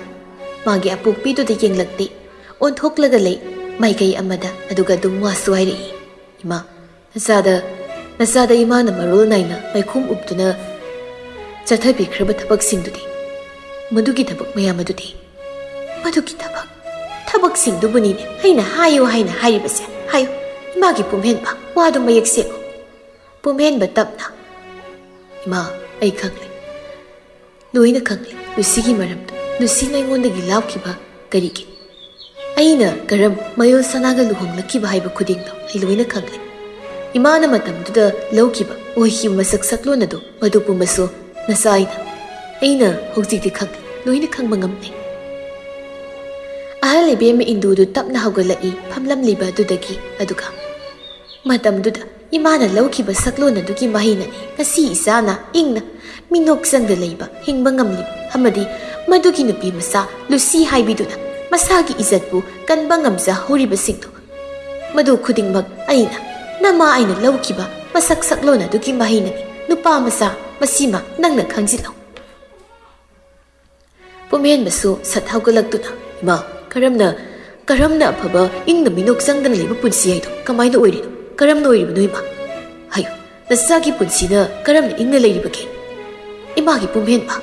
ꯃꯥꯒꯤ ꯑꯄꯣꯛꯄꯤꯗꯨꯗ ꯌꯦꯡꯂꯛꯇꯦ꯫ ꯑꯣꯟꯊꯣꯛꯂꯒ ꯂꯩ ꯃꯥꯏꯀꯩ ꯑꯃꯗ, ꯑꯗꯨꯒ ꯑꯗꯨꯝ ꯋꯥꯁꯨ ꯍꯥꯏꯔꯛꯏ꯫ "ꯏꯃꯥ, ꯅꯆꯥꯗ, ꯅꯆꯥꯗ ꯏꯃꯥꯅ ꯃꯔꯣꯜ ꯅꯥꯏꯅ ꯃꯩꯈꯨꯝ ꯎꯞꯇꯨꯅ ꯆꯠꯊꯕꯤꯈ꯭ꯔꯕ ꯊꯕꯛꯁꯤꯡꯗꯨꯗꯤ, ꯃꯗꯨꯒꯤ ꯊꯕꯛ ꯃꯌꯥꯝ ꯑꯗꯨꯗꯤ?" "ꯃꯗꯨꯒꯤ ꯊꯕꯛ, ꯊꯕꯛꯁꯤꯡꯗꯨꯕꯨꯅꯤꯅꯦ ꯑꯩꯅ ꯍꯥꯏꯌꯨ ꯍꯥꯏꯅ ꯍꯥꯏꯔꯤꯕꯁꯦ꯫ ꯍꯥꯏꯌꯨ, ꯏꯃꯥꯒꯤ ꯄꯨꯝꯍꯦꯟꯕ, ꯋꯥꯗꯨ ꯃꯌꯦꯛ ꯁꯦꯡꯉꯨ꯫" ꯄꯨꯝꯍꯦꯟꯕ ꯇꯞꯅ, "ꯏꯃꯥ, ꯑꯩ ꯈꯪꯂꯦ꯫ ꯂꯣꯏꯅ ꯈꯪꯂꯦ ꯂꯨꯁꯤꯒꯤ ꯃꯔꯝꯗ꯫ ꯂꯨꯁꯤꯅ ꯑꯩꯉꯣꯟꯗꯒꯤ ꯂꯥꯞꯈꯤꯕ ꯀꯔꯤꯒꯤ? ꯑꯩꯅ ꯀꯔꯝ ꯃꯌꯨꯜ ꯁꯅꯥꯒ ꯂꯨꯍꯣꯡꯂꯛꯈꯤꯕ ꯍꯥꯏꯕ ꯈꯨꯗꯤꯡꯗꯣ ꯑꯩ ꯂꯣꯏꯅ ꯈꯪꯂꯦ꯫ ꯏꯃꯥꯅ ꯃꯇꯝꯗꯨꯗ ꯂꯧꯈꯤꯕ ꯑꯣꯏꯈꯤꯕ ꯃꯁꯛ ꯁꯛꯂꯣꯟ ꯑꯗꯨ, ꯃꯗꯨ ꯄꯨꯝꯕꯁꯨ ꯅꯆꯥ ꯑꯩꯅ, ꯑꯩꯅ ꯍꯧꯖꯤꯛꯇꯤ ꯈꯪꯂꯦ, ꯂꯣꯏꯅ ꯈꯪꯕ ꯉꯝꯂꯦ꯫ ꯑꯍꯜ ꯏꯕꯦꯝꯃ ꯏꯟꯗꯨꯗꯨ ꯇꯞꯅ ꯍꯧꯒꯠꯂꯛꯏ ꯐꯝꯂꯝꯂꯤꯕ ꯑꯗꯨꯗꯒꯤ, ꯑꯗꯨꯒ ꯃꯇꯝꯗꯨꯗ ꯏꯃꯥꯅ ꯂꯧꯈꯤꯕ ꯁꯛꯂꯣꯟ ꯑꯗꯨꯒꯤ ꯃꯍꯩꯅꯅꯤ ꯉꯁꯤ ꯏꯆꯥꯅ ꯏꯪꯅ ꯃꯤꯅꯣꯛ ꯆꯪꯗ ꯂꯩꯕ, ꯍꯤꯡꯕ ꯉꯝꯂꯤꯕ ꯑꯃꯗꯤ ꯃꯗꯨꯒꯤ ꯅꯨꯄꯤ ꯃꯆꯥ ꯂꯨꯁꯤ ꯍꯥꯏꯕꯤꯗꯨꯅ ꯃꯁꯥꯒꯤ ꯏꯖꯠꯄꯨ ꯀꯟꯕ ꯉꯝꯖꯍꯧꯔꯤꯕꯁꯤꯡꯗꯨ꯫ ꯃꯗꯨ ꯈꯨꯗꯤꯡꯃꯛ ꯑꯩꯅ, ꯅꯃꯥ ꯑꯩꯅ ꯂꯧꯈꯤꯕ ꯃꯁꯛ ꯁꯛꯂꯣꯟ ꯑꯗꯨꯒꯤ ꯃꯍꯩꯅꯅꯤ꯫ ꯅꯨꯄꯥ ꯃꯆꯥ, ꯃꯁꯤꯃ ꯅꯪꯅ ꯈꯪꯖꯤꯜꯂꯣ꯫ ꯄꯨꯝꯍꯦꯟꯕꯁꯨ ꯁꯠ ꯍꯧꯒꯠꯂꯛꯇꯨꯅ, "ꯏꯃꯥ, ꯀꯔꯝꯅ, ꯀꯔꯝꯅ ꯑꯐꯕ ꯏꯪꯅ ꯃꯤꯅꯣꯛ ꯆꯪꯗꯅ ꯂꯩꯕ ꯄꯨꯟꯁꯤ ꯍꯥꯏꯗꯣ ꯀꯃꯥꯏꯅ ꯑꯣꯏꯔꯤꯅꯣ? ꯀꯔꯝꯅ ꯑꯣꯏꯔꯤꯕꯅꯣ, ꯏꯃꯥ? ꯍꯥꯏꯌꯨ, ꯅꯆꯥꯒꯤ ꯄꯨꯟꯁꯤꯅ ꯀꯔꯝꯅ ꯏꯪꯅ ꯂꯩꯔꯤꯕꯒꯦ?" ꯏꯃꯥꯒꯤ ꯄꯨꯝꯍꯦꯟꯕ,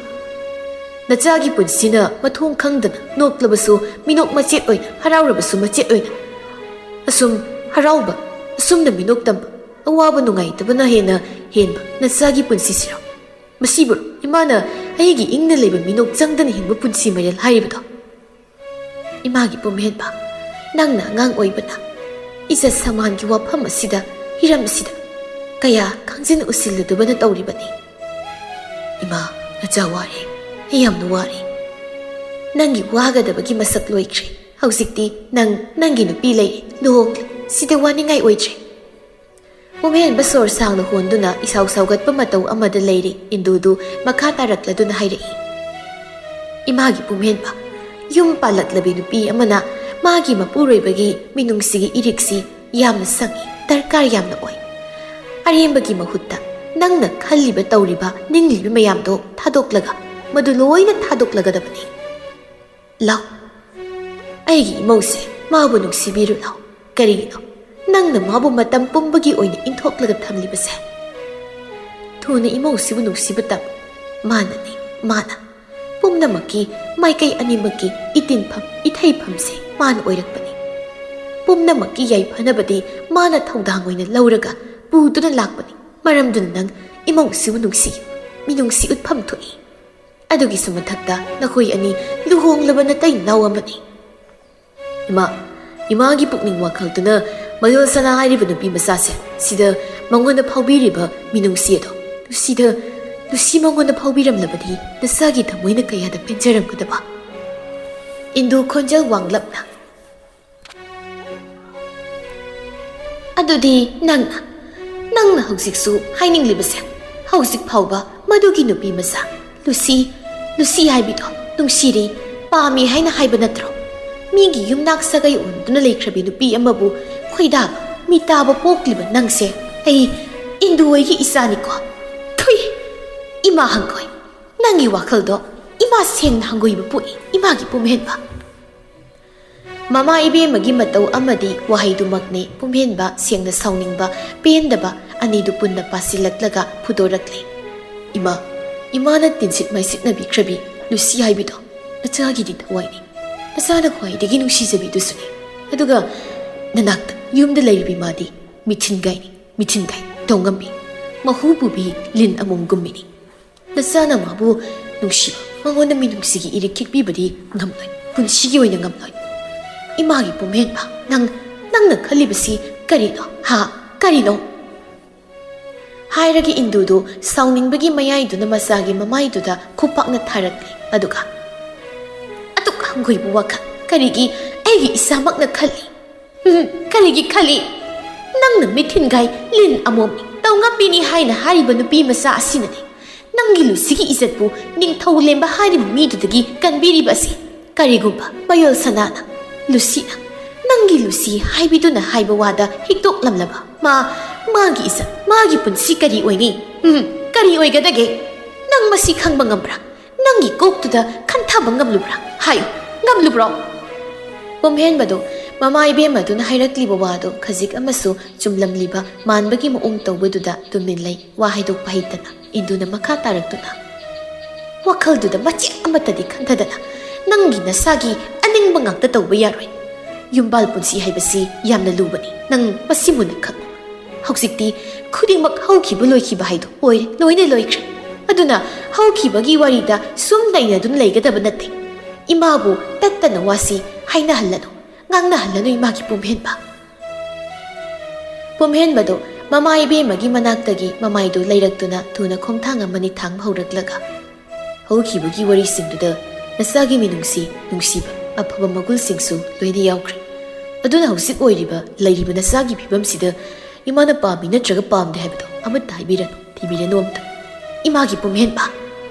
ꯅꯆꯥꯒꯤ ꯄꯨꯟꯁꯤꯅ ꯃꯊꯣꯡ ꯈꯪꯗꯅ ꯅꯣꯛꯂꯕꯁꯨ ꯃꯤꯅꯣꯛ ꯃꯆꯦꯠ ꯑꯣꯏꯅ, ꯍꯔꯥꯎꯔꯕꯁꯨ ꯃꯆꯦꯠ ꯑꯣꯏꯅ, ꯑꯁꯨꯝ ꯍꯔꯥꯎꯕ, ꯑꯁꯨꯝꯅ ꯃꯤꯅꯣꯛ ꯇꯝꯕ, ꯑꯋꯥꯕ ꯅꯨꯡꯉꯥꯏꯇꯕꯅ ꯍꯦꯟꯅ ꯍꯦꯟꯕ ꯅꯆꯥꯒꯤ ꯄꯨꯟꯁꯤꯁꯤꯔꯣ? ꯃꯁꯤꯕꯨ ꯏꯃꯥꯅ ꯑꯩꯒꯤ ꯏꯪꯅ ꯂꯩꯕ ꯃꯤꯅꯣꯛ ꯆꯪꯗꯅ ꯍꯤꯡꯕ ꯄꯨꯟꯁꯤ ꯃꯔꯦꯜ ꯍꯥꯏꯔꯤꯕꯗꯣ? ꯏꯃꯥꯒꯤ ꯄꯨꯝꯍꯦꯟꯕ, ꯅꯪꯅ ꯑꯉꯥꯡ ꯑꯣꯏꯕꯅ ꯏꯖꯠ ꯁꯃꯥꯟꯒꯤ ꯋꯥꯐꯝ ꯑꯁꯤꯗ, ꯍꯤꯔꯝ ꯑꯁꯤꯗ ꯀꯌꯥ ꯈꯪꯖꯤꯟ ꯎꯁꯤꯜꯂꯨꯗꯕꯅ ꯇꯧꯔꯤꯕꯅꯤ꯫ ꯏꯃꯥ, ꯅꯆꯥ ꯋꯥꯔꯦ, ꯑꯩ ꯌꯥꯝꯅ ꯋꯥꯔꯦ꯫ ꯅꯪꯒꯤ ꯋꯥꯒꯗꯕꯒꯤ ꯃꯁꯛ ꯂꯣꯏꯈ꯭ꯔꯦ꯫ ꯍꯧꯖꯤꯛꯇꯤ ꯅꯪ ꯅꯪꯒꯤ ꯅꯨꯄꯤ ꯂꯩꯔꯦ, ꯂꯨꯍꯣꯡꯂꯦ, ꯁꯤꯗ ꯋꯥꯅꯤꯡꯉꯥꯏ ꯑꯣꯏꯗ꯭ꯔꯦ꯫ ꯄꯨꯝꯍꯦꯟꯕ ꯁꯣꯔ ꯁꯥꯡꯅ ꯍꯣꯟꯗꯨꯅ ꯏꯁꯥꯎ ꯁꯥꯎꯒꯠꯄ ꯃꯇꯧ ꯑꯃꯗ ꯂꯩꯔꯤ ꯏꯟꯗꯨꯗꯨ ꯃꯈꯥ ꯇꯥꯔꯛꯂꯗꯨꯅ ꯍꯥꯏꯔꯛꯏ, ꯏꯃꯥꯒꯤ ꯄꯨꯝꯍꯦꯟꯕ, ꯌꯨꯝ ꯄꯥꯜꯂꯛꯂꯕꯤ ꯅꯨꯄꯤ ꯑꯃꯅ ꯃꯥꯒꯤ ꯃꯄꯨꯔꯣꯏꯕꯒꯤ ꯃꯤꯅꯨꯡꯁꯤꯒꯤ ꯏꯔꯤꯛꯁꯤ ꯌꯥꯝꯅ ꯁꯪꯏ, ꯗꯔꯀꯥꯔ ꯌꯥꯝꯅ ꯑꯣꯏ꯫ ꯑꯔꯦꯝꯕꯒꯤ ꯃꯍꯨꯠꯇ ꯅꯪꯅ ꯈꯜꯂꯤꯕ, ꯇꯧꯔꯤꯕ, ꯅꯤꯡꯂꯤꯕ ꯃꯌꯥꯝꯗꯣ ꯊꯥꯗꯣꯛꯂꯒ, ꯃꯗꯨ ꯂꯣꯏꯅ ꯊꯥꯗꯣꯛꯂꯒꯗꯕꯅꯤ꯫ ꯂꯥꯎ, ꯑꯩꯒꯤ ꯏꯃꯧꯁꯦ ꯃꯥꯕꯨ ꯅꯨꯡꯁꯤꯕꯤꯔꯨ ꯂꯥꯎ꯫ ꯀꯔꯤꯒꯤꯅꯣ ꯅꯪꯅ ꯃꯥꯕꯨ ꯃꯇꯝ ꯄꯨꯝꯕꯒꯤ ꯑꯣꯏꯅ ꯏꯟꯊꯣꯛꯂꯒ ꯊꯝꯂꯤꯕꯁꯦ? ꯊꯨꯅ ꯏꯃꯧꯁꯤꯕꯨ ꯅꯨꯡꯁꯤꯕ ꯇꯝꯃꯨ꯫ ꯃꯥꯅꯅꯤ, ꯃꯥꯅ꯫ ꯄꯨꯝꯅꯃꯛꯀꯤ ꯃꯥꯏꯀꯩ ꯑꯅꯤꯃꯛꯀꯤ ꯏꯇꯤꯟꯐꯝ, ꯏꯊꯩꯐꯝꯁꯦ ꯃꯥꯅ ꯑꯣꯏꯔꯛꯄꯅꯤ꯫ ꯄꯨꯝꯅꯃꯛꯀꯤ ꯌꯥꯏꯐꯅꯕꯗꯤ ꯃꯥꯅ ꯊꯧꯗꯥꯡ ꯑꯣꯏꯅ ꯂꯧꯔꯒ ꯄꯨꯗꯨꯅ ꯂꯥꯛꯄꯅꯤ꯫ ꯃꯔꯝꯗꯨꯅ ꯅꯪ ꯏꯃꯧꯁꯤꯕꯨ ꯅꯨꯡꯁꯤ, ꯃꯤꯅꯨꯡꯁꯤ ꯎꯠꯐꯝ ꯊꯣꯛꯏ꯫ ꯑꯗꯨꯒꯤꯁꯨ ꯃꯊꯛꯇ ꯅꯈꯣꯏ ꯑꯅꯤ ꯂꯨꯍꯣꯡꯂꯕ ꯅꯇꯩ ꯅꯅꯥꯎ ꯑꯃꯅꯤ꯫ ꯏꯃꯥ, ꯏꯃꯥꯒꯤ ꯄꯨꯛꯅꯤꯡ ꯋꯥꯈꯜꯗꯨꯅ ꯃꯌꯣꯜ ꯁꯅꯥ ꯍꯥꯏꯔꯤꯕ ꯅꯨꯄꯤ ꯃꯆꯥꯁꯦ, ꯁꯤꯗ ꯃꯉꯣꯟꯗ ꯐꯥꯎꯕꯤꯔꯤꯕ ꯃꯤꯅꯨꯡꯁꯤ ꯑꯗꯣ, ꯂꯨꯁꯤꯗ, ꯂꯨꯁꯤ ꯃꯉꯣꯟꯗ ꯐꯥꯎꯕꯤꯔꯝꯂꯕꯗꯤ ꯅꯆꯥꯒꯤ ꯊꯃꯣꯏꯅ ꯀꯌꯥꯗ ꯄꯦꯟꯖꯔꯝꯒꯗꯕ꯫ ꯏꯟꯗꯨ ꯈꯣꯟꯖꯦꯜ ꯋꯥꯡꯂꯞꯅ, "ꯑꯗꯨꯗꯤ ꯅꯪꯅ, ꯅꯪꯅ ꯍꯧꯖꯤꯛꯁꯨ ꯍꯥꯏꯅꯤꯡꯂꯤꯕꯁꯦ, ꯍꯧꯖꯤꯛ ꯐꯥꯎꯕ ꯃꯗꯨꯒꯤ ꯅꯨꯄꯤ ꯃꯆꯥ ꯂꯨꯁꯤ, ꯂꯨꯁꯤ ꯍꯥꯏꯕꯤꯗꯣ ꯅꯨꯡꯁꯤꯔꯤ, ꯄꯥꯝꯃꯤ ꯍꯥꯏꯅ ꯍꯥꯏꯕ ꯅꯠꯇ꯭ꯔꯣ? ꯃꯤꯒꯤ ꯌꯨꯝꯅꯥꯛ ꯁꯥꯒꯩ ꯑꯣꯟꯗꯨꯅ ꯂꯩꯈ꯭ꯔꯕꯤ ꯅꯨꯄꯤ ꯑꯃꯕꯨ ꯈꯣꯏꯗꯥꯕ, ꯃꯤꯇꯥꯕ ꯄꯣꯛꯂꯤꯕ ꯅꯪꯁꯦ ꯑꯩ ꯏꯟꯗꯨ ꯍꯣꯏꯒꯤ ꯏꯆꯥꯅꯤꯀꯣ?" ꯊꯨꯏ! ꯏꯃꯥ ꯍꯪꯒꯣꯏ, ꯅꯪꯒꯤ ꯋꯥꯈꯜꯗꯣ ꯏꯃꯥ ꯁꯦꯡꯅ ꯍꯪꯒꯣꯏꯕ ꯄꯣꯛꯏ, ꯏꯃꯥꯒꯤ ꯄꯨꯝꯍꯦꯟꯕ꯫ ꯃꯃꯥ ꯏꯕꯦꯝꯃꯒꯤ ꯃꯇꯧ ꯑꯃꯗꯤ ꯋꯥꯍꯩꯗꯨꯃꯛꯅꯤ ꯄꯨꯝꯍꯦꯟꯕ ꯁꯦꯡꯅ ꯁꯥꯎꯅꯤꯡꯕ, ꯄꯦꯟꯗꯕ ꯑꯅꯤꯗꯨ ꯄꯨꯟꯅ ꯄꯥꯁꯤꯜꯂꯛꯂꯒ ꯐꯨꯗꯣꯔꯛꯂꯦ꯫ "ꯏꯃꯥ, ꯏꯃꯥꯅ ꯇꯤꯟꯁꯤꯠ ꯃꯥꯏꯁꯤꯠꯅꯕꯤꯈ꯭ꯔꯕꯤ ꯂꯨꯁꯤ ꯍꯥꯏꯕꯤꯗꯣ ꯅꯆꯥꯒꯤꯗꯤ ꯊꯋꯥꯏꯅꯤ, ꯅꯆꯥꯅ ꯈ꯭ꯋꯥꯏꯗꯒꯤ ꯅꯨꯡꯁꯤꯖꯕꯤꯗꯨꯁꯨꯅꯤ꯫ ꯑꯗꯨꯒ ꯅꯅꯥꯛꯇ ꯌꯨꯝꯗ ꯂꯩꯔꯤꯕꯤ ꯃꯥꯗꯤ ꯃꯤꯊꯤꯟꯒꯥꯏꯅꯤ, ꯃꯤꯊꯤꯟꯒꯥꯏ, ꯇꯧꯉꯝꯕꯤ, ꯃꯍꯨ ꯄꯨꯕꯤ ꯂꯤꯟ ꯑꯃꯣꯝꯒꯨꯝꯕꯤꯅꯤ꯫ ꯅꯆꯥꯅ ꯃꯥꯕꯨ ꯅꯨꯡꯁꯤꯕ, ꯃꯉꯣꯟꯗ ꯃꯤꯅꯨꯡꯁꯤꯒꯤ ꯏꯔꯤꯛ ꯈꯤꯛꯄꯤꯕꯗꯤ ꯉꯝꯂꯣꯏ, ꯄꯨꯟꯁꯤꯒꯤ ꯑꯣꯏꯅ ꯉꯝꯂꯣꯏ꯫ ꯏꯃꯥꯒꯤ ꯄꯨꯝꯍꯦꯟꯕ, ꯅꯪ, ꯅꯪꯅ ꯈꯜꯂꯤꯕꯁꯤ ꯀꯔꯤꯅꯣ? ꯍꯥ? ꯀꯔꯤꯅꯣ?" ꯍꯥꯏꯔꯒ ꯏꯟꯗꯨꯗꯨ ꯁꯥꯎꯅꯤꯡꯕꯒꯤ ꯃꯌꯥꯏꯗꯨꯅ ꯃꯆꯥꯒꯤ ꯃꯃꯥꯏꯗꯨꯗ ꯈꯨꯄꯥꯛꯅ ꯊꯥꯔꯛꯂꯦ꯫ ꯑꯗꯨꯒ, "ꯑꯗꯨꯛ ꯍꯪꯒꯣꯏꯕ ꯋꯥꯈꯜ ꯀꯔꯤꯒꯤ ꯑꯩꯒꯤ ꯏꯆꯥꯃꯛꯅ ꯈꯜꯂꯤ? ꯎꯝ, ꯀꯔꯤꯒꯤ ꯈꯜꯂꯤ? ꯅꯪꯅ ꯃꯤꯊꯤꯟꯒꯥꯏ, ꯂꯤꯟ ꯑꯃꯣꯝ, ꯇꯧꯉꯝꯕꯤꯅꯤ ꯍꯥꯏꯅ ꯍꯥꯏꯔꯤꯕ ꯅꯨꯄꯤ ꯃꯆꯥ ꯑꯁꯤꯅꯅꯤ ꯅꯪꯒꯤ ꯂꯨꯁꯤꯒꯤ ꯏꯖꯠꯄꯨ ꯅꯤꯡꯊꯧ ꯂꯦꯝꯕ ꯍꯥꯏꯔꯤꯕ ꯃꯤꯗꯨꯗꯒꯤ ꯀꯟꯕꯤꯔꯤꯕ ꯑꯁꯤ꯫ ꯀꯔꯤꯒꯨꯝꯕ ꯃꯌꯣꯜ ꯁꯅꯥꯅ, ꯂꯨꯁꯤꯅ, ꯅꯪꯒꯤ ꯂꯨꯁꯤ ꯍꯥꯏꯕꯤꯗꯨꯅ ꯍꯥꯏꯕ ꯋꯥꯗ ꯍꯤꯛꯇꯣꯛꯂꯝꯂꯕ ꯃꯥ, ꯃꯥꯒꯤ ꯏꯖꯠ, ꯃꯥꯒꯤ ꯄꯨꯟꯁꯤ ꯀꯔꯤ ꯑꯣꯏꯅꯤ? ꯎꯝ, ꯀꯔꯤ ꯑꯣꯏꯒꯗꯒꯦ? ꯅꯪ ꯃꯁꯤ ꯈꯪꯕ ꯉꯝꯕ꯭ꯔꯥ? ꯅꯪꯒꯤ ꯀꯣꯛꯇꯨꯗ ꯈꯟꯊꯕ ꯉꯝꯂꯨꯕ꯭ꯔꯥ? ꯍꯥꯏꯌꯨ, ꯉꯝꯂꯨꯕ꯭ꯔꯣ?" ꯄꯨꯝꯍꯦꯟꯕꯗꯨ ꯃꯃꯥ ꯏꯕꯦꯝꯃꯗꯨꯅ ꯍꯥꯏꯔꯛꯂꯤꯕ ꯋꯥꯗꯨ ꯈꯖꯤꯛ ꯑꯃꯁꯨ ꯆꯨꯝꯂꯝꯂꯤꯕ ꯃꯥꯟꯕꯒꯤ ꯃꯑꯣꯡ ꯇꯧꯕꯗꯨꯗ ꯇꯨꯃꯤꯟ ꯂꯩ, ꯋꯥ ꯍꯥꯏꯗꯣꯛꯄ ꯍꯩꯇꯅ꯫ ꯏꯟꯗꯨꯅ ꯃꯈꯥ ꯇꯥꯔꯛꯇꯨꯅ, "ꯋꯥꯈꯜꯗꯨꯗ ꯃꯆꯦꯠ ꯑꯃꯠꯇꯗꯤ ꯈꯟꯊꯗꯅ ꯅꯪꯒꯤ ꯅꯁꯥꯒꯤ ꯑꯅꯤꯡꯕ ꯉꯥꯛꯇ ꯇꯧꯕ ꯌꯥꯔꯣꯏ꯫ ꯌꯨꯝꯕꯥꯜ ꯄꯨꯟꯁꯤ ꯍꯥꯏꯕꯁꯤ ꯌꯥꯝꯅ ꯂꯨꯕꯅꯤ, ꯅꯪ ꯃꯁꯤ ꯃꯨꯟꯅ ꯈꯪꯉꯨ꯫ ꯍꯧꯖꯤꯛꯇꯤ ꯈꯨꯗꯤꯡꯃꯛ ꯍꯧꯈꯤꯕ ꯂꯣꯏꯈꯤꯕ ꯍꯥꯏꯗꯣ ꯑꯣꯏꯔꯦ, ꯂꯣꯏꯅ ꯂꯣꯏꯈ꯭ꯔꯦ꯫ ꯑꯗꯨꯅ ꯍꯧꯈꯤꯕꯒꯤ ꯋꯥꯔꯤꯗ ꯁꯨꯝ ꯅꯩꯅꯗꯨꯅ ꯂꯩꯒꯗꯕ ꯅꯠꯇꯦ꯫ ꯏꯃꯥꯕꯨ ꯇꯠꯇꯅ ꯋꯥꯁꯤ ꯍꯥꯏꯅꯍꯜꯂꯅꯨ, ꯉꯥꯡꯅꯍꯜꯂꯅꯨ ꯏꯃꯥꯒꯤ ꯄꯨꯝꯍꯦꯟꯕ꯫" ꯄꯨꯝꯍꯦꯟꯕꯗꯨ ꯃꯃꯥ ꯏꯕꯦꯝꯃꯒꯤ ꯃꯅꯥꯛꯇꯒꯤ ꯃꯃꯥꯏꯗꯨ ꯂꯩꯔꯛꯇꯨꯅ ꯊꯨꯅ ꯈꯣꯡꯊꯥꯡ ꯑꯃꯅꯤ ꯊꯥꯡꯕ ꯍꯧꯔꯛꯂꯒ, "ꯍꯧꯈꯤꯕꯒꯤ ꯋꯥꯔꯤꯁꯤꯡꯗꯨꯗ ꯅꯆꯥꯒꯤ ꯃꯤꯅꯨꯡꯁꯤ, ꯅꯨꯡꯁꯤꯕ, ꯑꯐꯕ ꯃꯒꯨꯟꯁꯤꯡꯁꯨ ꯂꯣꯏꯅ ꯌꯥꯎꯈ꯭ꯔꯦ꯫ ꯑꯗꯨꯅ ꯍꯧꯖꯤꯛ ꯑꯣꯏꯔꯤꯕ, ꯂꯩꯔꯤꯕ ꯅꯆꯥꯒꯤ ꯐꯤꯕꯝꯁꯤꯗ ꯏꯃꯥꯅ ꯄꯥꯝꯃꯤ ꯅꯠꯇ꯭ꯔꯒ ꯄꯥꯝꯗꯦ ꯍꯥꯏꯕꯗꯣ ꯑꯃꯠꯇ ꯍꯥꯏꯕꯤꯔꯅꯨ, ꯊꯤꯕꯤꯔꯅꯨ ꯑꯝꯇ꯫ ꯏꯃꯥꯒꯤ ꯄꯨꯝꯍꯦꯟꯕ꯫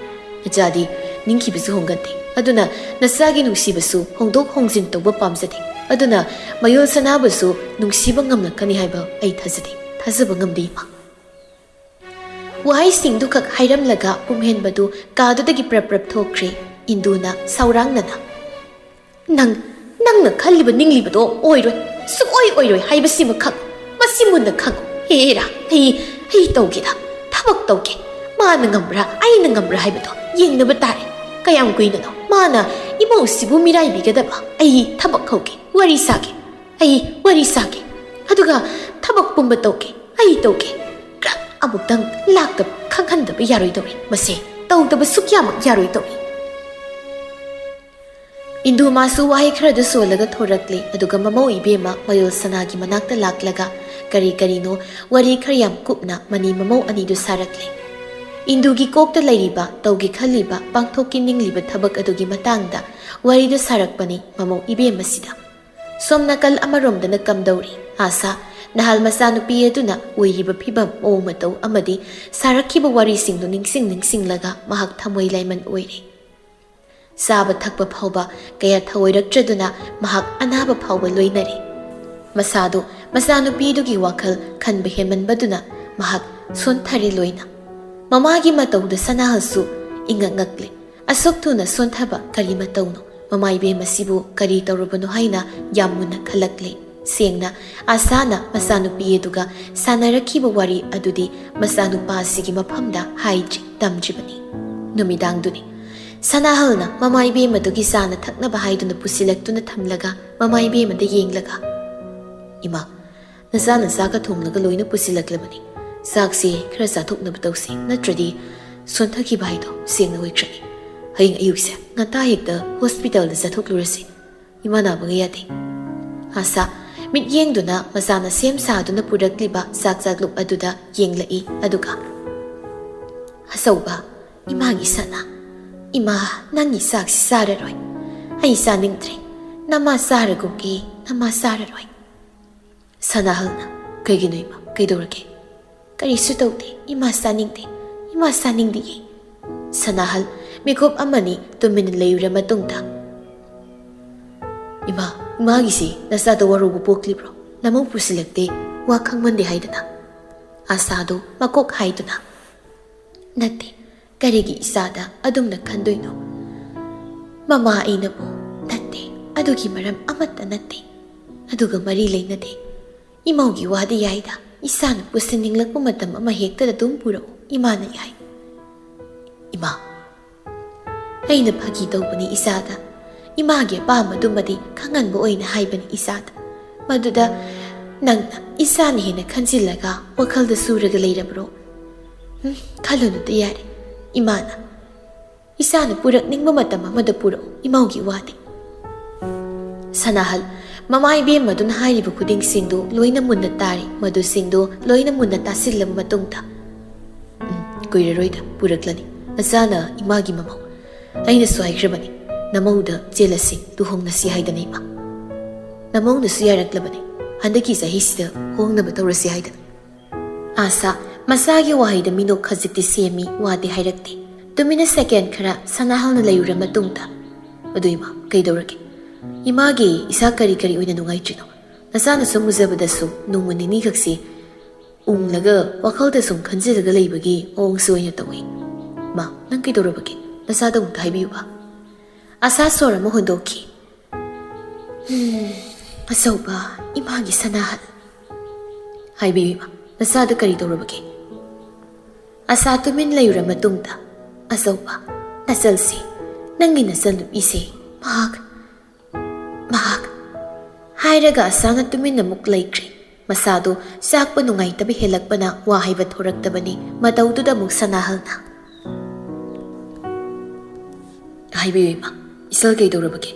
ꯅꯆꯥꯗꯤ ꯅꯤꯡꯈꯤꯕꯁꯨ ꯍꯣꯡꯒꯟꯗꯦ꯫ ꯑꯗꯨꯅ ꯅꯆꯥꯒꯤ ꯅꯨꯡꯁꯤꯕꯁꯨ ꯍꯣꯡꯗꯣꯛ ꯍꯣꯡꯖꯤꯟ ꯇꯧꯕ ꯄꯥꯝꯖꯗꯦ꯫ ꯑꯗꯨꯅ ꯃꯌꯣꯜ ꯁꯅꯥꯕꯨꯁꯨ ꯅꯨꯡꯁꯤꯕ ꯉꯝꯂꯛꯀꯅꯤ ꯍꯥꯏꯕ ꯑꯩ ꯊꯥꯖꯗꯦ꯫ ꯊꯥꯖꯕ ꯉꯝꯗꯦ, ꯏꯃꯥ꯫" ꯋꯥꯍꯩꯁꯤꯡꯗꯨꯈꯛ ꯍꯥꯏꯔꯝꯂꯒ ꯄꯨꯝꯍꯦꯟꯕꯗꯨ ꯀꯥꯗꯨꯗꯒꯤ ꯄ꯭ꯔꯞ ꯄ꯭ꯔꯞ ꯊꯣꯛꯈ꯭ꯔꯦ꯫ ꯏꯟꯗꯨꯅ ꯁꯥꯎꯔꯥꯡꯅꯅ, "ꯅꯪ, ꯅꯪꯅ ꯈꯜꯂꯤꯕ ꯅꯤꯡꯂꯤꯕꯗꯣ ꯑꯣꯏꯔꯣꯏ, ꯁꯨꯛꯑꯣꯏ ꯑꯣꯏꯔꯣꯏ ꯍꯥꯏꯕꯁꯤꯃ ꯈꯪꯉꯨ, ꯃꯁꯤ ꯃꯨꯟꯅ ꯈꯪꯉꯨ꯫ ꯍꯦꯔꯥ, ꯑꯩ, ꯑꯩ ꯇꯧꯒꯦꯗ, ꯊꯕꯛ ꯇꯧꯒꯦ꯫ ꯃꯥꯅ ꯉꯝꯕ꯭ꯔꯥ, ꯑꯩꯅ ꯉꯝꯕ꯭ꯔꯥ ꯍꯥꯏꯕꯗꯣ ꯌꯦꯡꯅꯕ ꯇꯥꯔꯦ꯫ ꯀꯌꯥꯝ ꯀꯨꯏꯅꯅꯣ ꯃꯥꯅ ꯏꯃꯧꯁꯤꯕꯨ ꯃꯤꯔꯥꯏꯕꯤꯒꯗꯕ? ꯑꯩ ꯊꯕꯛ ꯍꯧꯒꯦ, ꯋꯥꯔꯤ ꯁꯥꯒꯦ, ꯑꯩ ꯋꯥꯔꯤ ꯁꯥꯒꯦ꯫ ꯑꯗꯨꯒ ꯊꯕꯛ ꯄꯨꯝꯕ ꯇꯧꯒꯦ, ꯑꯩ ꯇꯧꯒꯦ꯫ ꯈꯔ ꯑꯃꯨꯛꯇꯪ ꯂꯥꯛꯇꯕ ꯈꯪꯍꯟꯗꯕ ꯌꯥꯔꯣꯏꯗꯧꯔꯤ꯫ ꯃꯁꯦ ꯇꯧꯗꯕ ꯁꯨꯛꯌꯥꯃꯛ ꯌꯥꯔꯣꯏꯗꯧꯔꯤ꯫" ꯏꯟꯗꯨ ꯃꯥꯁꯨ ꯋꯥꯍꯩ ꯈꯔꯗꯨ ꯁꯣꯜꯂꯒ ꯊꯣꯔꯛꯂꯦ, ꯑꯗꯨꯒ ꯃꯃꯧ ꯏꯕꯦꯝꯃ ꯃꯌꯣꯜ ꯁꯅꯥꯒꯤ ꯃꯅꯥꯛꯇ ꯂꯥꯛꯂꯒ ꯀꯔꯤ ꯀꯔꯤꯅꯣ ꯋꯥꯔꯤ ꯈꯔ ꯌꯥꯝ ꯀꯨꯞꯅ ꯃꯅꯤ ꯃꯃꯧ ꯑꯅꯤꯗꯨ ꯁꯥꯔꯛꯂꯦ꯫ ꯏꯟꯗꯨꯒꯤ ꯀꯣꯛꯇ ꯂꯩꯔꯤꯕ, ꯇꯧꯒꯦ ꯈꯜꯂꯤꯕ, ꯄꯥꯡꯊꯣꯛꯀꯦ ꯅꯤꯡꯂꯤꯕ ꯊꯕꯛ ꯑꯗꯨꯒꯤ ꯃꯇꯥꯡꯗ ꯋꯥꯔꯤꯗꯨ ꯁꯥꯔꯛꯄꯅꯤ ꯃꯃꯧ ꯏꯕꯦꯝꯃꯁꯤꯗ꯫ ꯁꯣꯝ ꯅꯥꯀꯜ ꯑꯃꯔꯣꯝꯗꯅ ꯀꯝꯗꯧꯔꯤ? ꯑꯥꯁꯥ, ꯅꯍꯥꯜ ꯃꯆꯥꯅꯨꯄꯤ ꯑꯗꯨꯅ ꯑꯣꯏꯔꯤꯕ ꯐꯤꯕꯝ, ꯃꯑꯣꯡ ꯃꯇꯧ ꯑꯃꯗꯤ ꯁꯥꯔꯛꯈꯤꯕ ꯋꯥꯔꯤꯁꯤꯡꯗꯨ ꯅꯤꯡꯁꯤꯡ ꯅꯤꯡꯁꯤꯡꯂꯒ ꯃꯍꯥꯛ ꯊꯃꯣꯏ ꯂꯥꯏꯃꯟ ꯑꯣꯏꯔꯦ꯫ ꯆꯥꯕ ꯊꯛꯄ ꯐꯥꯎꯕ ꯀꯌꯥ ꯊꯧꯑꯣꯏꯔꯛꯇ꯭ꯔꯗꯨꯅ ꯃꯍꯥꯛ ꯑꯅꯥꯕ ꯐꯥꯎꯕ ꯂꯣꯏꯅꯔꯦ꯫ ꯃꯁꯥꯗꯨ ꯃꯆꯥꯅꯨꯄꯤꯗꯨꯒꯤ ꯋꯥꯈꯜ ꯈꯟꯕ ꯍꯦꯟꯃꯟꯕꯗꯨꯅ ꯃꯍꯥꯛ ꯁꯣꯟꯊꯔꯦ ꯂꯣꯏꯅ꯫ ꯃꯃꯥꯒꯤ ꯃꯇꯧꯗ ꯁꯅꯥꯍꯜꯁꯨ ꯏꯉꯛ ꯉꯛꯂꯦ꯫ ꯑꯁꯨꯛ ꯊꯨꯅ ꯁꯣꯟꯊꯕ ꯀꯔꯤ ꯃꯇꯧꯅꯣ? ꯃꯃꯥ ꯏꯕꯦꯝ ꯑꯁꯤꯕꯨ ꯀꯔꯤ ꯇꯧꯔꯕꯅꯣ ꯍꯥꯏꯅ ꯌꯥꯝ ꯃꯨꯟꯅ ꯈꯜꯂꯛꯂꯦ꯫ ꯁꯦꯡꯅ, ꯑꯥꯁꯥꯅ ꯃꯆꯥꯅꯨꯄꯤ ꯑꯗꯨꯒ ꯁꯥꯟꯅꯔꯛꯈꯤꯕ ꯋꯥꯔꯤ ꯑꯗꯨꯗꯤ ꯃꯆꯥꯅꯨꯄꯥ ꯑꯁꯤꯒꯤ ꯃꯐꯝꯗ ꯍꯥꯏꯗ꯭ꯔꯤ, ꯇꯝꯗ꯭ꯔꯤꯕꯅꯤ꯫ ꯅꯨꯃꯤꯗꯥꯡꯗꯨꯅꯤ꯫ ꯁꯅꯥꯍꯜꯅ ꯃꯃꯥ ꯏꯕꯦꯝ ꯑꯗꯨꯒꯤ ꯆꯥꯅ ꯊꯛꯅꯕ ꯍꯥꯏꯗꯨꯅ ꯄꯨꯁꯤꯜꯂꯛꯇꯨꯅ ꯊꯝꯂꯒ ꯃꯃꯥ ꯏꯕꯦꯝ ꯑꯗ ꯌꯦꯡꯂꯒ, "ꯏꯃꯥ, ꯅꯆꯥꯅ ꯆꯥꯛꯀ ꯊꯣꯡꯂꯒ ꯂꯣꯏꯅ ꯄꯨꯁꯤꯜꯂꯛꯂꯕꯅꯤ꯫ ꯆꯥꯛꯁꯦ ꯈꯔ ꯆꯥꯊꯣꯛꯅꯕ ꯇꯧꯁꯤ, ꯅꯠꯇ꯭ꯔꯗꯤ ꯁꯣꯟꯊꯈꯤꯕ ꯍꯥꯏꯗꯣ ꯁꯦꯡꯅ ꯑꯣꯏꯈ꯭ꯔꯅꯤ꯫ ꯍꯌꯦꯡ ꯑꯌꯨꯛꯁꯦ ꯉꯟꯇꯥ ꯍꯦꯛꯇ ꯍꯣꯁꯄꯤꯇꯥꯜꯗ ꯆꯠꯊꯣꯛꯂꯨꯔꯁꯤ꯫ ꯏꯃꯥ ꯅꯥꯕꯒ ꯌꯥꯗꯦ꯫" ꯑꯥꯁꯥ, ꯃꯤꯠꯌꯦꯡꯗꯨꯅ ꯃꯆꯥꯅ ꯁꯦꯝ ꯁꯥꯗꯨꯅ ꯄꯨꯔꯛꯂꯤꯕ ꯆꯥꯛ ꯆꯥꯛꯂꯨꯛ ꯑꯗꯨꯗ ꯌꯦꯡꯂꯛꯏ꯫ ꯑꯗꯨꯒ, "ꯑꯆꯧꯕ, ꯏꯃꯥꯒꯤ ꯁꯅꯥ, ꯏꯃꯥ, ꯅꯪꯒꯤ ꯆꯥꯛꯁꯤ ꯆꯥꯔꯔꯣꯏ꯫ ꯑꯩ ꯆꯥꯅꯤꯡꯗ꯭ꯔꯦ꯫ ꯅꯃꯥ ꯆꯥꯔꯒꯨꯝꯒꯦ, ꯅꯃꯥ ꯆꯥꯔꯔꯣꯏ꯫" ꯁꯅꯥꯍꯜꯅ, "ꯀꯩꯒꯤꯅꯣ ꯏꯃꯥ? ꯀꯩꯗꯧꯔꯒꯦ?" "ꯀꯔꯤꯁꯨ ꯇꯧꯗꯦ꯫ ꯏꯃꯥ ꯆꯥꯅꯤꯡꯗꯦ꯫ ꯏꯃꯥ ꯆꯥꯅꯤꯡꯗꯤꯌꯦ꯫" ꯁꯅꯥꯍꯜ ꯃꯤꯀꯨꯞ ꯑꯃꯅꯤ ꯇꯨꯃꯤꯟꯅ ꯂꯩꯔꯨꯔ ꯃꯇꯨꯡꯗ, "ꯏꯃꯥ, ꯏꯃꯥꯒꯤꯁꯤ ꯅꯆꯥꯗ ꯋꯥꯔꯧꯕ ꯄꯣꯛꯂꯤꯕ꯭ꯔꯣ? ꯅꯃꯧ ꯄꯨꯁꯤꯜꯂꯛꯇꯦ, ꯋꯥ ꯈꯪꯃꯟꯗꯦ ꯍꯥꯏꯗꯅ?" ꯑꯥꯁꯥꯗꯨ ꯃꯀꯣꯛ ꯍꯥꯏꯗꯨꯅ, "ꯅꯠꯇꯦ, ꯀꯔꯤꯒꯤ ꯏꯆꯥꯗ ꯑꯗꯨꯝꯅ ꯈꯟꯗꯣꯏꯅꯣ? ꯃꯃꯥ ꯑꯩꯅꯕꯨ ꯅꯠꯇꯦ, ꯑꯗꯨꯒꯤ ꯃꯔꯝ ꯑꯃꯠꯇ ꯅꯠꯇꯦ꯫ ꯑꯗꯨꯒ ꯃꯔꯤ ꯂꯩꯅꯗꯦ꯫ ꯏꯃꯧꯒꯤ ꯋꯥꯗꯤ ꯌꯥꯏꯗ, ꯏꯆꯥꯅ ꯄꯨꯁꯤꯟꯅꯤꯡꯂꯛꯄ ꯃꯇꯝ ꯑꯃ ꯍꯦꯛꯇꯗ ꯑꯗꯨꯝ ꯄꯨꯔꯛꯎ, ꯏꯃꯥꯅ ꯌꯥꯏ꯫" "ꯏꯃꯥ, ꯑꯩꯅ ꯐꯥꯒꯤ ꯇꯧꯕꯅꯤ ꯏꯆꯥꯗ꯫ ꯏꯃꯥꯒꯤ ꯑꯄꯥꯝꯕꯗꯨꯃꯗꯤ ꯈꯪꯍꯟꯕ ꯑꯣꯏꯅ ꯍꯥꯏꯕꯅꯤ ꯏꯆꯥꯗ꯫ ꯃꯗꯨꯗ ꯅꯪꯅ ꯏꯆꯥꯅ ꯍꯦꯟꯅ ꯈꯟꯖꯤꯜꯂꯒ ꯋꯥꯈꯜꯗ ꯆꯨꯔꯒ ꯂꯩꯔꯕ꯭ꯔꯣ? ꯎꯝ, ꯈꯜꯂꯨꯅꯨꯗ ꯌꯥꯔꯦ꯫ ꯏꯃꯥꯅ ꯏꯆꯥꯅ ꯄꯨꯔꯛꯅꯤꯡꯕ ꯃꯇꯝ ꯑꯃꯗ ꯄꯨꯔꯛꯎ, ꯏꯃꯧꯒꯤ ꯋꯥꯗꯤ꯫" ꯁꯅꯥꯍꯜ ꯃꯃꯥ ꯏꯕꯦꯝꯃꯗꯨꯅ ꯍꯥꯏꯔꯤꯕ ꯈꯨꯗꯤꯡꯁꯤꯡꯗꯨ ꯂꯣꯏꯅ ꯃꯨꯟꯅ ꯇꯥꯔꯤ꯫ ꯃꯗꯨꯁꯤꯡꯗꯨ ꯂꯣꯏꯅ ꯃꯨꯟꯅ ꯇꯥꯁꯤꯜꯂꯕ ꯃꯇꯨꯡꯗ, "ꯎꯝ, ꯀꯨꯏꯔꯔꯣꯏꯗ ꯄꯨꯔꯛꯂꯅꯤ꯫ ꯅꯆꯥꯅ ꯏꯃꯥꯒꯤ ꯃꯃꯧ꯫ ꯑꯩꯅꯁꯨ ꯍꯥꯏꯈ꯭ꯔꯕꯅꯤ, ꯅꯃꯧꯗ ꯆꯦꯜꯂꯁꯤ, ꯂꯨꯍꯣꯡꯅꯁꯤ ꯍꯥꯏꯗꯅ ꯏꯃꯥ꯫ ꯅꯃꯧꯅꯁꯨ ꯌꯥꯔꯛꯂꯕꯅꯤ, ꯍꯟꯗꯛꯀꯤ ꯆꯍꯤꯁꯤꯗ ꯍꯣꯡꯅꯕ ꯇꯧꯔꯁꯤ ꯍꯥꯏꯗꯅ꯫" ꯑꯥꯁꯥ ꯃꯁꯥꯒꯤ ꯋꯥꯍꯩꯗ ꯃꯤꯅꯣꯛ ꯈꯖꯤꯛꯇꯤ ꯁꯦꯝꯃꯤ, ꯋꯥꯗꯤ ꯍꯥꯏꯔꯛꯇꯦ꯫ ꯇꯨꯃꯤꯟꯅ ꯁꯦꯀꯦꯟ ꯈꯔ ꯁꯅꯥꯍꯜꯅ ꯂꯩꯔꯨꯔ ꯃꯇꯨꯡꯗ, "ꯑꯗꯨ ꯏꯃꯥ, ꯀꯩꯗꯧꯔꯒꯦ? ꯏꯃꯥꯒꯤ ꯏꯁꯥ ꯀꯔꯤ ꯀꯔꯤ ꯑꯣꯏꯅ ꯅꯨꯡꯉꯥꯏꯇ꯭ꯔꯤꯅꯣ? ꯅꯆꯥꯅ ꯁꯨꯝ ꯎꯖꯕꯗꯁꯨ ꯅꯣꯡꯃ ꯅꯤꯅꯤ ꯈꯛꯁꯤ ꯎꯪꯂꯒ ꯋꯥꯈꯜꯗ ꯁꯨꯝ ꯈꯟꯖꯤꯜꯂꯒ ꯂꯩꯕꯒꯤ ꯃꯑꯣꯡꯁꯨ ꯑꯣꯏꯅ ꯇꯧꯏ꯫ ꯃꯥ, ꯅꯪ ꯀꯩꯗꯧꯔꯕꯒꯦ? ꯅꯆꯥꯗ ꯑꯃꯨꯛꯇ ꯍꯥꯏꯕꯤꯌꯨꯕ꯫" ꯑꯥꯁꯥ ꯁꯣꯔ ꯑꯃ ꯍꯣꯟꯗꯣꯛꯈꯤ꯫ "ꯎꯝ, ꯑꯆꯧꯕ, ꯏꯃꯥꯒꯤ ꯁꯅꯥꯍꯜ꯫" "ꯍꯥꯏꯕꯤꯌꯨ ꯏꯃꯥ, ꯅꯆꯥꯗ ꯀꯔꯤ ꯇꯧꯔꯕꯒꯦ?" ꯑꯥꯁꯥ ꯇꯨꯃꯤꯟ ꯂꯩꯔꯨꯔ ꯃꯇꯨꯡꯗ, "ꯑꯆꯧꯕ, ꯅꯆꯜꯁꯤ, ꯅꯪꯒꯤ ꯅꯆꯜ ꯅꯨꯄꯤꯁꯦ, ꯃꯍꯥꯛ, ꯃꯍꯥꯛ꯫" ꯍꯥꯏꯔꯒ ꯑꯥꯁꯥꯅ ꯇꯨꯃꯤꯟꯅ ꯑꯃꯨꯛ ꯂꯩꯈ꯭ꯔꯦ꯫ ꯃꯁꯥꯗꯣ ꯆꯥꯛꯄ ꯅꯨꯡꯉꯥꯏꯇꯕ ꯍꯦꯜꯂꯛꯄꯅ ꯋꯥ ꯍꯥꯏꯕ ꯊꯣꯔꯛꯇꯕꯅꯤ꯫ ꯃꯇꯧꯗꯨꯗ ꯑꯃꯨꯛ ꯁꯅꯥꯍꯜꯅ, "ꯍꯥꯏꯕꯤꯌꯨ ꯏꯃꯥ, ꯏꯆꯜ ꯀꯩꯗꯧꯔꯕꯒꯦ?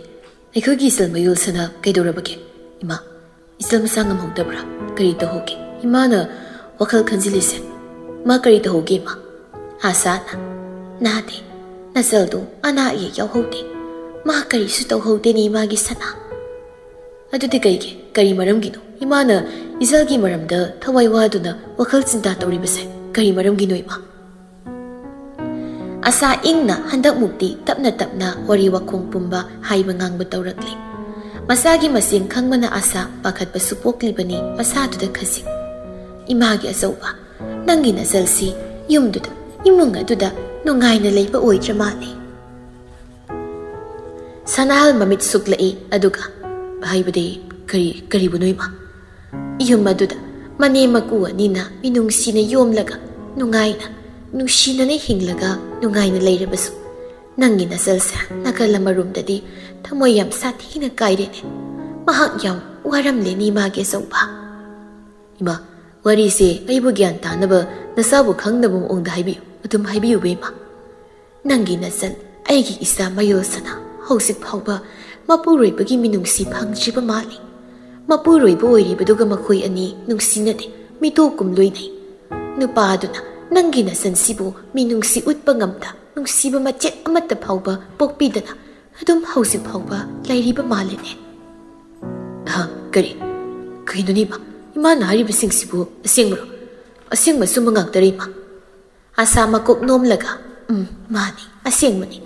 ꯑꯩꯈꯣꯏꯒꯤ ꯏꯆꯜ ꯃꯌꯨꯜꯁꯅ ꯀꯩꯗꯧꯔꯕꯒꯦ? ꯏꯃꯥ, "ꯏꯆꯜ ꯃꯁꯥ ꯉꯝꯍꯧꯗꯕ꯭ꯔꯥ? ꯀꯔꯤ ꯇꯧꯍꯧꯒꯦ? ꯏꯃꯥꯅ ꯋꯥꯈꯜ ꯈꯟꯖꯤꯜꯂꯤꯁꯦ꯫ ꯃꯥ ꯀꯔꯤ ꯇꯧꯍꯧꯒꯦ, ꯏꯃꯥ?" ꯑꯁꯥꯅ, "ꯅꯥꯗꯦ, ꯅꯆꯜꯗꯣ ꯑꯅꯥ ꯑꯌꯦꯛ ꯌꯥꯎꯍꯧꯗꯦ꯫ ꯃꯥ ꯀꯔꯤꯁꯨ ꯇꯧꯍꯧꯗꯦꯅꯦ, ꯏꯃꯥꯒꯤ ꯁꯅꯥ꯫ ꯑꯗꯨꯗꯤ ꯀꯩꯒꯤ? ꯀꯔꯤ ꯃꯔꯝꯒꯤꯅꯣ ꯏꯃꯥꯅ ꯏꯆꯜꯒꯤ ꯃꯔꯝꯗ ꯊꯋꯥꯏ ꯋꯥꯗꯨꯅ ꯋꯥꯈꯜ ꯆꯤꯟꯇꯥ ꯇꯧꯔꯤꯕꯁꯦ? ꯀꯔꯤ ꯃꯔꯝꯒꯤꯅꯣ, ꯏꯃꯥ?" ꯑꯁꯥ ꯏꯪꯅ ꯍꯟꯗꯛꯃꯨꯛꯇꯤ ꯇꯞꯅ ꯇꯞꯅ ꯋꯥꯔꯤ ꯋꯥꯈꯣꯡ ꯄꯨꯝꯕ ꯍꯥꯏꯕ ꯉꯥꯡꯕ ꯇꯧꯔꯛꯂꯦ꯫ ꯃꯁꯥꯒꯤ ꯃꯁꯤꯡ ꯈꯪꯕꯅ ꯑꯁꯥ ꯄꯥꯈꯠꯄꯁꯨ ꯄꯣꯛꯂꯤꯕꯅꯤ ꯃꯁꯥꯗꯨꯗ ꯈꯖꯤꯛ꯫ "ꯏꯃꯥꯒꯤ ꯑꯆꯧꯕ, ꯅꯪꯒꯤ ꯅꯆꯜꯁꯤ ꯌꯨꯝꯗꯨꯗ, ꯏꯃꯨꯡ ꯑꯗꯨꯗ ꯅꯨꯡꯉꯥꯏꯅ ꯂꯩꯕ ꯑꯣꯏꯗ꯭ꯔ ꯃꯥꯜꯂꯦ꯫" ꯁꯅꯥꯍꯜ ꯃꯃꯤꯠ ꯁꯨꯛꯂꯛꯏ, ꯑꯗꯨꯒ, "ꯍꯥꯏꯕꯗꯤ ꯀꯔꯤ, ꯀꯔꯤꯕꯨꯅꯣ, ꯏꯃꯥ?" "ꯌꯨꯝ ꯑꯗꯨꯗ ꯃꯅꯦꯝ ꯃꯀꯨ ꯑꯅꯤꯅ ꯃꯤꯅꯨꯡꯁꯤꯅ ꯌꯣꯝꯂꯒ ꯅꯨꯡꯉꯥꯏꯅ, ꯅꯨꯡꯁꯤꯅꯅ ꯍꯤꯡꯂꯒ ꯅꯨꯡꯉꯥꯏꯅ ꯂꯩꯔꯕꯁꯨ, ꯅꯪꯒꯤ ꯅꯆꯜꯁꯦ ꯅꯥꯀꯜ ꯑꯃꯔꯣꯝꯗꯗꯤ ꯊꯃꯣꯏ ꯌꯥꯝ ꯁꯥꯊꯤꯅ ꯀꯥꯏꯔꯦꯅꯦ꯫ ꯃꯍꯥꯛ ꯌꯥꯝ ꯋꯥꯔꯝꯂꯦꯅꯦ, ꯏꯃꯥꯒꯤ ꯑꯆꯧꯕ꯫" "ꯏꯃꯥ, ꯋꯥꯔꯤꯁꯦ ꯑꯩꯕꯨ ꯒ꯭ꯌꯥꯟ ꯇꯥꯅꯕ, ꯅꯁꯥꯕꯨ ꯈꯪꯅꯕ ꯃꯑꯣꯡꯗ ꯍꯥꯏꯕꯤꯌꯨ, ꯑꯗꯨꯝ ꯍꯥꯏꯕꯤꯌꯨꯕ, ꯏꯃꯥ꯫ ꯅꯪꯒꯤ ꯅꯆꯜ, ꯑꯩꯒꯤ ꯏꯆꯥ ꯃꯌꯣꯜ ꯁꯅꯥ ꯍꯧꯖꯤꯛ ꯐꯥꯎꯕ ꯃꯄꯨꯔꯣꯏꯕꯒꯤ ꯃꯤꯅꯨꯡꯁꯤ ꯐꯪꯗ꯭ꯔꯤꯕ ꯃꯥꯜꯂꯤ꯫ ꯃꯄꯨꯔꯣꯏꯕ ꯑꯣꯏꯔꯤꯕꯗꯨꯒ ꯃꯈꯣꯏ ꯑꯅꯤ ꯅꯨꯡꯁꯤꯅꯗꯦ, ꯃꯤꯇꯣꯛ ꯀꯨꯝꯂꯣꯏꯅꯩ꯫ ꯅꯨꯄꯥꯗꯨꯅ ꯅꯪꯒꯤ ꯅꯆꯜꯁꯤꯕꯨ ꯃꯤꯅꯨꯡꯁꯤ ꯎꯠꯄ ꯉꯝꯗ, ꯅꯨꯡꯁꯤꯕ ꯃꯆꯦꯠ ꯑꯃꯠꯇ ꯐꯥꯎꯕ ꯄꯣꯛꯄꯤꯗꯅ ꯑꯗꯨꯝ ꯍꯧꯖꯤꯛ ꯐꯥꯎꯕ ꯂꯩꯔꯤꯕ ꯃꯥꯜꯂꯤꯅꯦ꯫" "ꯍꯥ, ꯀꯔꯤ? ꯀꯩꯅꯣꯅꯦ, ꯏꯃꯥ? ꯏꯃꯥꯅ ꯍꯥꯏꯔꯤꯕꯁꯤꯡꯁꯤꯕꯨ ꯑꯁꯦꯡꯕꯔꯣ? ꯑꯁꯦꯡꯕ ꯑꯆꯨꯝꯕ ꯉꯥꯛꯇꯔ, ꯏꯃꯥ?" ꯑꯁꯥ ꯃꯀꯣꯛ ꯅꯣꯝꯂꯒ, "ꯎꯝ, ꯃꯥꯅꯤ, ꯑꯁꯦꯡꯕꯅꯤ꯫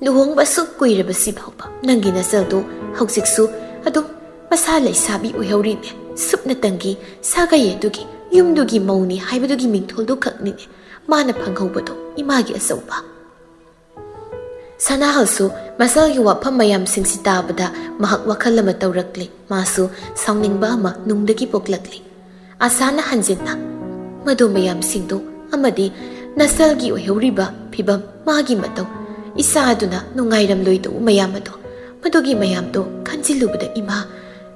ꯂꯨꯍꯣꯡꯕ ꯑꯁꯨꯛ ꯀꯨꯏꯔꯕꯁꯤ ꯐꯥꯎꯕ ꯅꯪꯒꯤ ꯅꯆꯜꯗꯣ ꯍꯧꯖꯤꯛꯁꯨ ꯑꯗꯨꯝ ꯃꯁꯥ ꯂꯩꯁꯥꯕꯤ ꯑꯣꯏꯍꯧꯔꯤꯅꯦ꯫ ꯁꯨꯞꯅꯇꯪꯒꯤ ꯁꯥꯒꯩ ꯑꯗꯨꯒꯤ, ꯌꯨꯝꯗꯨꯒꯤ ꯃꯧꯅꯤ ꯍꯥꯏꯕꯗꯨꯒꯤ ꯃꯤꯡꯊꯣꯜꯗꯨ ꯈꯛꯅꯤꯅꯦ ꯃꯥꯅ ꯐꯪꯍꯧꯕꯗꯣ, ꯏꯃꯥꯒꯤ ꯑꯆꯧꯕ꯫" ꯁꯅꯥꯍꯜꯁꯨ ꯃꯁꯥꯒꯤ ꯋꯥꯐꯝ ꯃꯌꯥꯝꯁꯤꯡꯁꯤ ꯇꯥꯕꯗ ꯃꯍꯥꯛ ꯋꯥꯈꯜ ꯑꯃ ꯇꯧꯔꯛꯂꯦ꯫ ꯃꯥꯁꯨ ꯁꯥꯎꯅꯤꯡꯕ ꯑꯃ ꯅꯨꯡꯗꯒꯤ ꯄꯣꯛꯂꯛꯂꯦ꯫ ꯑꯁꯥꯅ ꯍꯟꯖꯤꯟꯅ, "ꯃꯗꯨ ꯃꯌꯥꯝꯁꯤꯡꯗꯨ ꯑꯃꯗꯤ ꯅꯁꯜꯒꯤ ꯑꯣꯏꯍꯧꯔꯤꯕ ꯐꯤꯕꯝ, ꯃꯥꯒꯤ ꯃꯇꯧ, ꯏꯆꯥ ꯑꯗꯨꯅ ꯅꯨꯡꯉꯥꯏꯔꯝꯂꯣꯏꯗꯧꯕ ꯃꯌꯥꯝ ꯑꯗꯣ, ꯃꯗꯨꯒꯤ ꯃꯌꯥꯝꯗꯣ ꯈꯟꯖꯤꯜꯂꯨꯕꯗ ꯏꯃꯥ,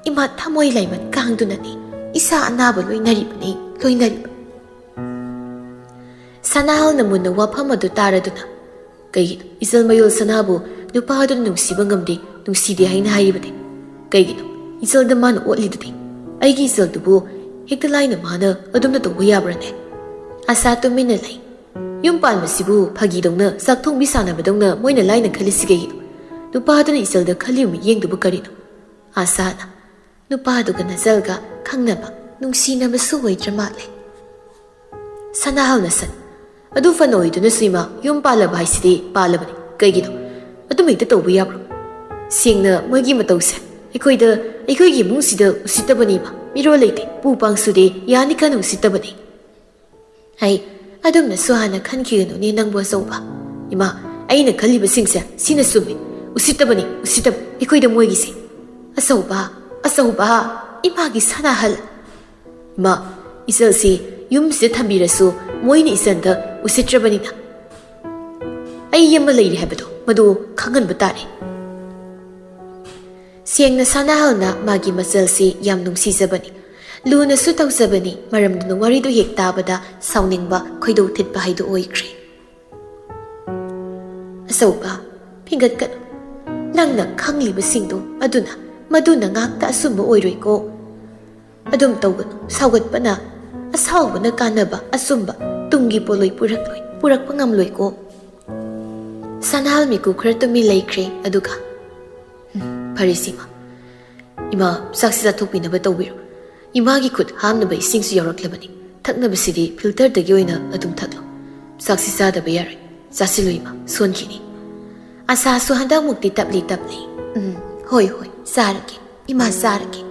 ꯏꯃꯥ ꯊꯃꯣꯏ ꯂꯥꯏꯃꯟ ꯀꯥꯡꯗꯨꯅꯅꯤ ꯏꯆꯥ ꯑꯅꯥꯕ ꯂꯣꯏꯅꯔꯤꯕꯅꯤ, ꯂꯣꯏꯅꯔꯤꯕ꯫" ꯁꯅꯥꯍꯜꯅ ꯃꯨꯟꯅ ꯋꯥꯐꯝ ꯑꯗꯨ ꯇꯥꯔꯗꯨꯅ, "ꯀꯩꯒꯤꯅꯣ ꯏꯆꯜ ꯃꯌꯣꯜ ꯁꯅꯥꯕꯨ ꯅꯨꯄꯥ ꯑꯗꯨꯅ ꯅꯨꯡꯁꯤꯕ ꯉꯝꯗꯦ, ꯅꯨꯡꯁꯤꯗꯦ ꯍꯥꯏꯅ ꯍꯥꯏꯔꯤꯕꯗꯤ? ꯀꯩꯒꯤꯅꯣ ꯏꯆꯜꯗ ꯃꯥꯅ ꯑꯣꯠꯂꯤꯗꯨꯗꯤ? ꯑꯩꯒꯤ ꯏꯆꯜꯗꯨꯕꯨ ꯍꯦꯛꯇ ꯂꯥꯏꯅ ꯃꯥꯅ ꯑꯗꯨꯝꯅ ꯇꯧꯕ ꯌꯥꯕ꯭ꯔꯥꯅꯦ? ꯑꯁꯥ ꯇꯨꯃꯤꯟꯅ ꯂꯩ꯫ ꯌꯨꯝ ꯄꯥꯟꯕꯁꯤꯕꯨ ꯐꯥꯒꯤꯗꯧꯅ, ꯆꯥꯛ ꯊꯣꯡꯕꯤ ꯁꯥꯟꯅꯕꯗꯧꯅ ꯃꯣꯏꯅ ꯂꯥꯏꯅ ꯈꯜꯂꯤꯁꯤ ꯀꯩꯒꯤꯅꯣ? ꯅꯨꯄꯥꯗꯨꯅ ꯏꯆꯜꯗ ꯈꯜꯂꯤꯕ ꯃꯤꯠꯌꯦꯡꯗꯨꯕꯨ ꯀꯔꯤꯅꯣ? ꯑꯁꯥꯅ, ꯅꯨꯄꯥꯗꯨꯒ ꯅꯖꯜꯒ ꯈꯪꯅꯕ, ꯅꯨꯡꯁꯤꯅꯕꯁꯨ ꯑꯣꯏꯗ꯭ꯔ ꯃꯥꯜꯂꯦ꯫ ꯁꯅꯥꯍꯜꯅ ꯁꯟ, ꯑꯗꯨ ꯐꯅ ꯑꯣꯏꯗꯨꯅꯁꯨ ꯏꯃꯥ, ꯌꯨꯝ ꯄꯥꯜꯂꯕ ꯍꯥꯏꯁꯤꯗꯤ ꯄꯥꯜꯂꯕꯅꯤ꯫ ꯀꯩꯒꯤꯅꯣ? ꯑꯗꯨꯝ ꯍꯦꯛꯇ ꯇꯧꯕ ꯌꯥꯕ꯭ꯔꯣ? ꯁꯦꯡꯅ ꯃꯣꯏꯒꯤ ꯃꯇꯧꯁꯦ ꯑꯩꯈꯣꯏꯗ, ꯑꯩꯈꯣꯏꯒꯤ ꯏꯃꯨꯡꯁꯤꯗ ꯎꯁꯤꯠꯇꯕꯅꯤ ꯏꯃꯥ꯫ ꯃꯤꯔꯣꯜ ꯂꯩꯇꯦ, ꯄꯨ ꯄꯥꯡꯁꯨꯗꯦ, ꯌꯥꯅꯤ ꯈꯟꯅ ꯎꯁꯤꯠꯇꯕꯅꯤ꯫ ꯑꯩ, ꯑꯗꯨꯝꯅꯁꯨ ꯍꯥꯟꯅ ꯈꯟꯈꯤꯒꯅꯨꯅꯦ ꯅꯪꯕꯨ ꯑꯆꯧꯕ꯫ ꯏꯃꯥ, ꯑꯩꯅ ꯈꯜꯂꯤꯕꯁꯤꯡꯁꯦ ꯁꯤꯅ ꯆꯨꯝꯃꯤ꯫ ꯎꯁꯤꯠꯇꯕꯅꯤ, ꯎꯁꯤꯠꯇꯕ ꯑꯩꯈꯣꯏꯗ ꯃꯣꯏꯒꯤꯁꯦ꯫ ꯑꯆꯧꯕ, ꯑꯆꯧꯕ, ꯏꯃꯥꯒꯤ ꯁꯅꯥꯍꯜ꯫ ꯏꯃꯥ, ꯏꯆꯜꯁꯤ ꯌꯨꯝꯁꯤꯗ ꯊꯝꯕꯤꯔꯁꯨ ꯃꯣꯏꯅ ꯏꯆꯟꯗ ꯎꯁꯤꯠꯇ꯭ꯔꯕꯅꯤꯅ ꯑꯩ ꯑꯃ ꯂꯩꯔꯤ ꯍꯥꯏꯕꯗꯣ ꯃꯗꯨ ꯈꯪꯍꯟꯕ ꯇꯥꯔꯦ꯫ ꯁꯦꯡꯅ ꯁꯅꯥꯍꯜꯅ ꯃꯥꯒꯤ ꯃꯆꯜꯁꯤ ꯌꯥꯝ ꯅꯨꯡꯁꯤꯖꯕꯅꯤ, ꯂꯨꯅꯁꯨ ꯇꯧꯖꯕꯅꯤ, ꯃꯔꯝꯗꯨꯅ ꯋꯥꯔꯤꯗꯨ ꯍꯦꯛ ꯇꯥꯕꯗ ꯁꯥꯎꯅꯤꯡꯕ, ꯈꯣꯏꯗꯧ ꯊꯤꯠꯄ ꯍꯥꯏꯗꯨ ꯑꯣꯏꯈ꯭ꯔꯦ꯫ ꯑꯆꯧꯕ, ꯐꯤꯡꯒꯠꯀꯅꯨ꯫ ꯅꯪꯅ ꯈꯪꯂꯤꯕꯁꯤꯡꯗꯨ ꯑꯗꯨꯅ, ꯃꯗꯨꯅ ꯉꯥꯛꯇ ꯑꯆꯨꯝꯕ ꯑꯣꯏꯔꯣꯏꯀꯣ꯫ ꯑꯗꯨꯝ ꯇꯧꯒꯅꯨ꯫ ꯁꯥꯎꯒꯠꯄꯅ, ꯑꯁꯥꯎꯕꯅ ꯀꯥꯟꯅꯕ ꯑꯆꯨꯝꯕ ꯇꯨꯡꯒꯤ ꯄꯣꯠꯂꯣꯏ ꯄꯨꯔꯛꯂꯣꯏ, ꯄꯨꯔꯛꯄ ꯉꯝꯂꯣꯏꯀꯣ꯫ ꯁꯅꯥꯍꯜ ꯃꯤꯀꯨꯞ ꯈꯔ ꯇꯨꯃꯤꯟ ꯂꯩꯈ꯭ꯔꯦ, ꯑꯗꯨꯒ, "ꯎꯝ, ꯐꯔꯦ ꯁꯤꯃ꯫ ꯏꯃꯥ, ꯆꯥꯛꯁꯤ ꯆꯥꯊꯣꯛꯄꯤꯅꯕ ꯇꯧꯕꯤꯔꯣ꯫ ꯏꯃꯥꯒꯤ ꯈꯨꯠ ꯍꯥꯝꯅꯕ ꯏꯁꯤꯡꯁꯨ ꯌꯥꯎꯔꯛꯂꯕꯅꯤ꯫ ꯊꯛꯅꯕꯁꯤꯗꯤ filterꯗꯒꯤ ꯑꯣꯏꯅ ꯑꯗꯨꯝ ꯊꯛꯂꯣ꯫ ꯆꯥꯛꯁꯤ ꯆꯥꯗꯕ ꯌꯥꯔꯣꯏ꯫ ꯆꯥꯁꯤꯜꯂꯨ ꯏꯃꯥ, ꯁꯣꯟꯈꯤꯅꯤ꯫" ꯑꯁꯥꯁꯨ ꯍꯟꯗꯛꯃꯨꯛꯇꯤ ꯇꯞꯂꯤ ꯇꯞꯂꯤ꯫ "ꯎꯝ, ꯍꯣꯏ, ꯍꯣꯏ, ꯆꯥꯔꯒꯦ꯫ ꯏꯃꯥ, ꯆꯥꯔꯒꯦ꯫"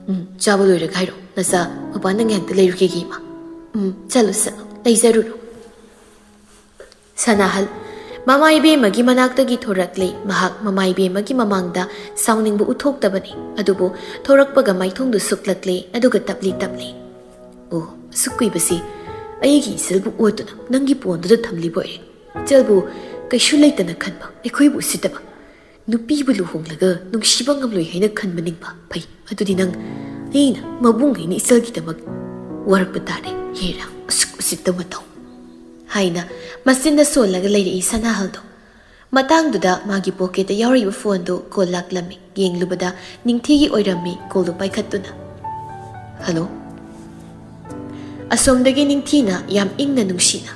"ꯎꯝ, ꯆꯥꯕ ꯂꯣꯏꯔꯒ ꯍꯥꯏꯔꯣ꯫ ꯅꯆꯥ ꯃꯄꯥꯟꯗ ꯉꯥꯏꯍꯥꯛꯇ ꯂꯩꯔꯨꯈꯤꯒꯦ ꯏꯃꯥ꯫" "ꯎꯝ, ꯆꯠꯂꯨ, ꯆꯠꯂꯨ꯫ ꯂꯩꯖꯔꯨꯔꯣ꯫" ꯁꯅꯥꯍꯜ ꯃꯃꯥ ꯏꯕꯦꯝꯃꯒꯤ ꯃꯅꯥꯛꯇꯒꯤ ꯊꯣꯔꯛꯂꯦ꯫ ꯃꯍꯥꯛ ꯃꯃꯥ ꯏꯕꯦꯝꯃꯒꯤ ꯃꯃꯥꯡꯗ ꯁꯥꯎꯅꯤꯡꯕ ꯎꯠꯊꯣꯛꯇꯕꯅꯤ, ꯑꯗꯨꯕꯨ ꯊꯣꯔꯛꯄꯒ ꯃꯥꯏꯊꯣꯡꯗꯨ ꯁꯨꯛꯂꯛꯂꯦ, ꯑꯗꯨꯒ ꯇꯞꯂꯤ ꯇꯞꯂꯤ, "ꯑꯣ, ꯑꯁꯨꯛ ꯀꯨꯏꯕꯁꯤ ꯑꯩꯒꯤ ꯏꯆꯜꯕꯨ ꯑꯣꯠꯇꯨꯅ ꯅꯪꯒꯤ ꯄꯣꯟꯗꯨꯗ ꯊꯝꯂꯤꯕ ꯑꯣꯏꯔꯦ꯫ ꯏꯆꯜꯕꯨ ꯀꯩꯁꯨ ꯂꯩꯇꯅ ꯈꯟꯕ, ꯑꯩꯈꯣꯏꯕꯨ ꯎꯁꯤꯠꯇꯕ, ꯅꯨꯄꯤꯕꯨ ꯂꯨꯍꯣꯡꯂꯒ ꯅꯨꯡꯁꯤꯕ ꯉꯝꯂꯣꯏ ꯍꯥꯏꯅ ꯈꯟꯕ ꯅꯤꯡꯕ꯫ ꯐꯩ, ꯑꯗꯨꯗꯤ ꯅꯪ, ꯑꯩꯅ ꯃꯕꯨꯡ ꯑꯩꯅ ꯏꯆꯜꯒꯤꯗꯃꯛ ꯋꯥꯔꯛꯄ ꯇꯥꯔꯦ꯫ ꯍꯦꯔꯥ, ꯑꯁꯨꯛ ꯎꯁꯤꯠꯇꯕ ꯃꯇꯧ꯫" ꯍꯥꯏꯅ ꯃꯆꯤꯟꯗ ꯁꯣꯜꯂꯒ ꯂꯩꯔꯛꯏ ꯁꯅꯥꯍꯜꯗꯣ꯫ ꯃꯇꯥꯡꯗꯨꯗ ꯃꯥꯒꯤ ꯄꯣꯀꯦꯠꯇ ꯌꯥꯎꯔꯤꯕ ꯐꯣꯟꯗꯨ ꯀꯣꯜ ꯂꯥꯛꯂꯝꯃꯤ꯫ ꯌꯦꯡꯂꯨꯕꯗ ꯅꯤꯡꯊꯤꯒꯤ ꯑꯣꯏꯔꯝꯃꯤ꯫ ꯀꯣꯜꯗꯨ ꯄꯥꯏꯈꯠꯇꯨꯅ, ꯍꯜꯂꯣ꯫ ꯑꯁꯣꯝꯗꯒꯤ ꯅꯤꯡꯊꯤꯅ ꯌꯥꯝ ꯏꯪꯅ ꯅꯨꯡꯁꯤꯅ꯫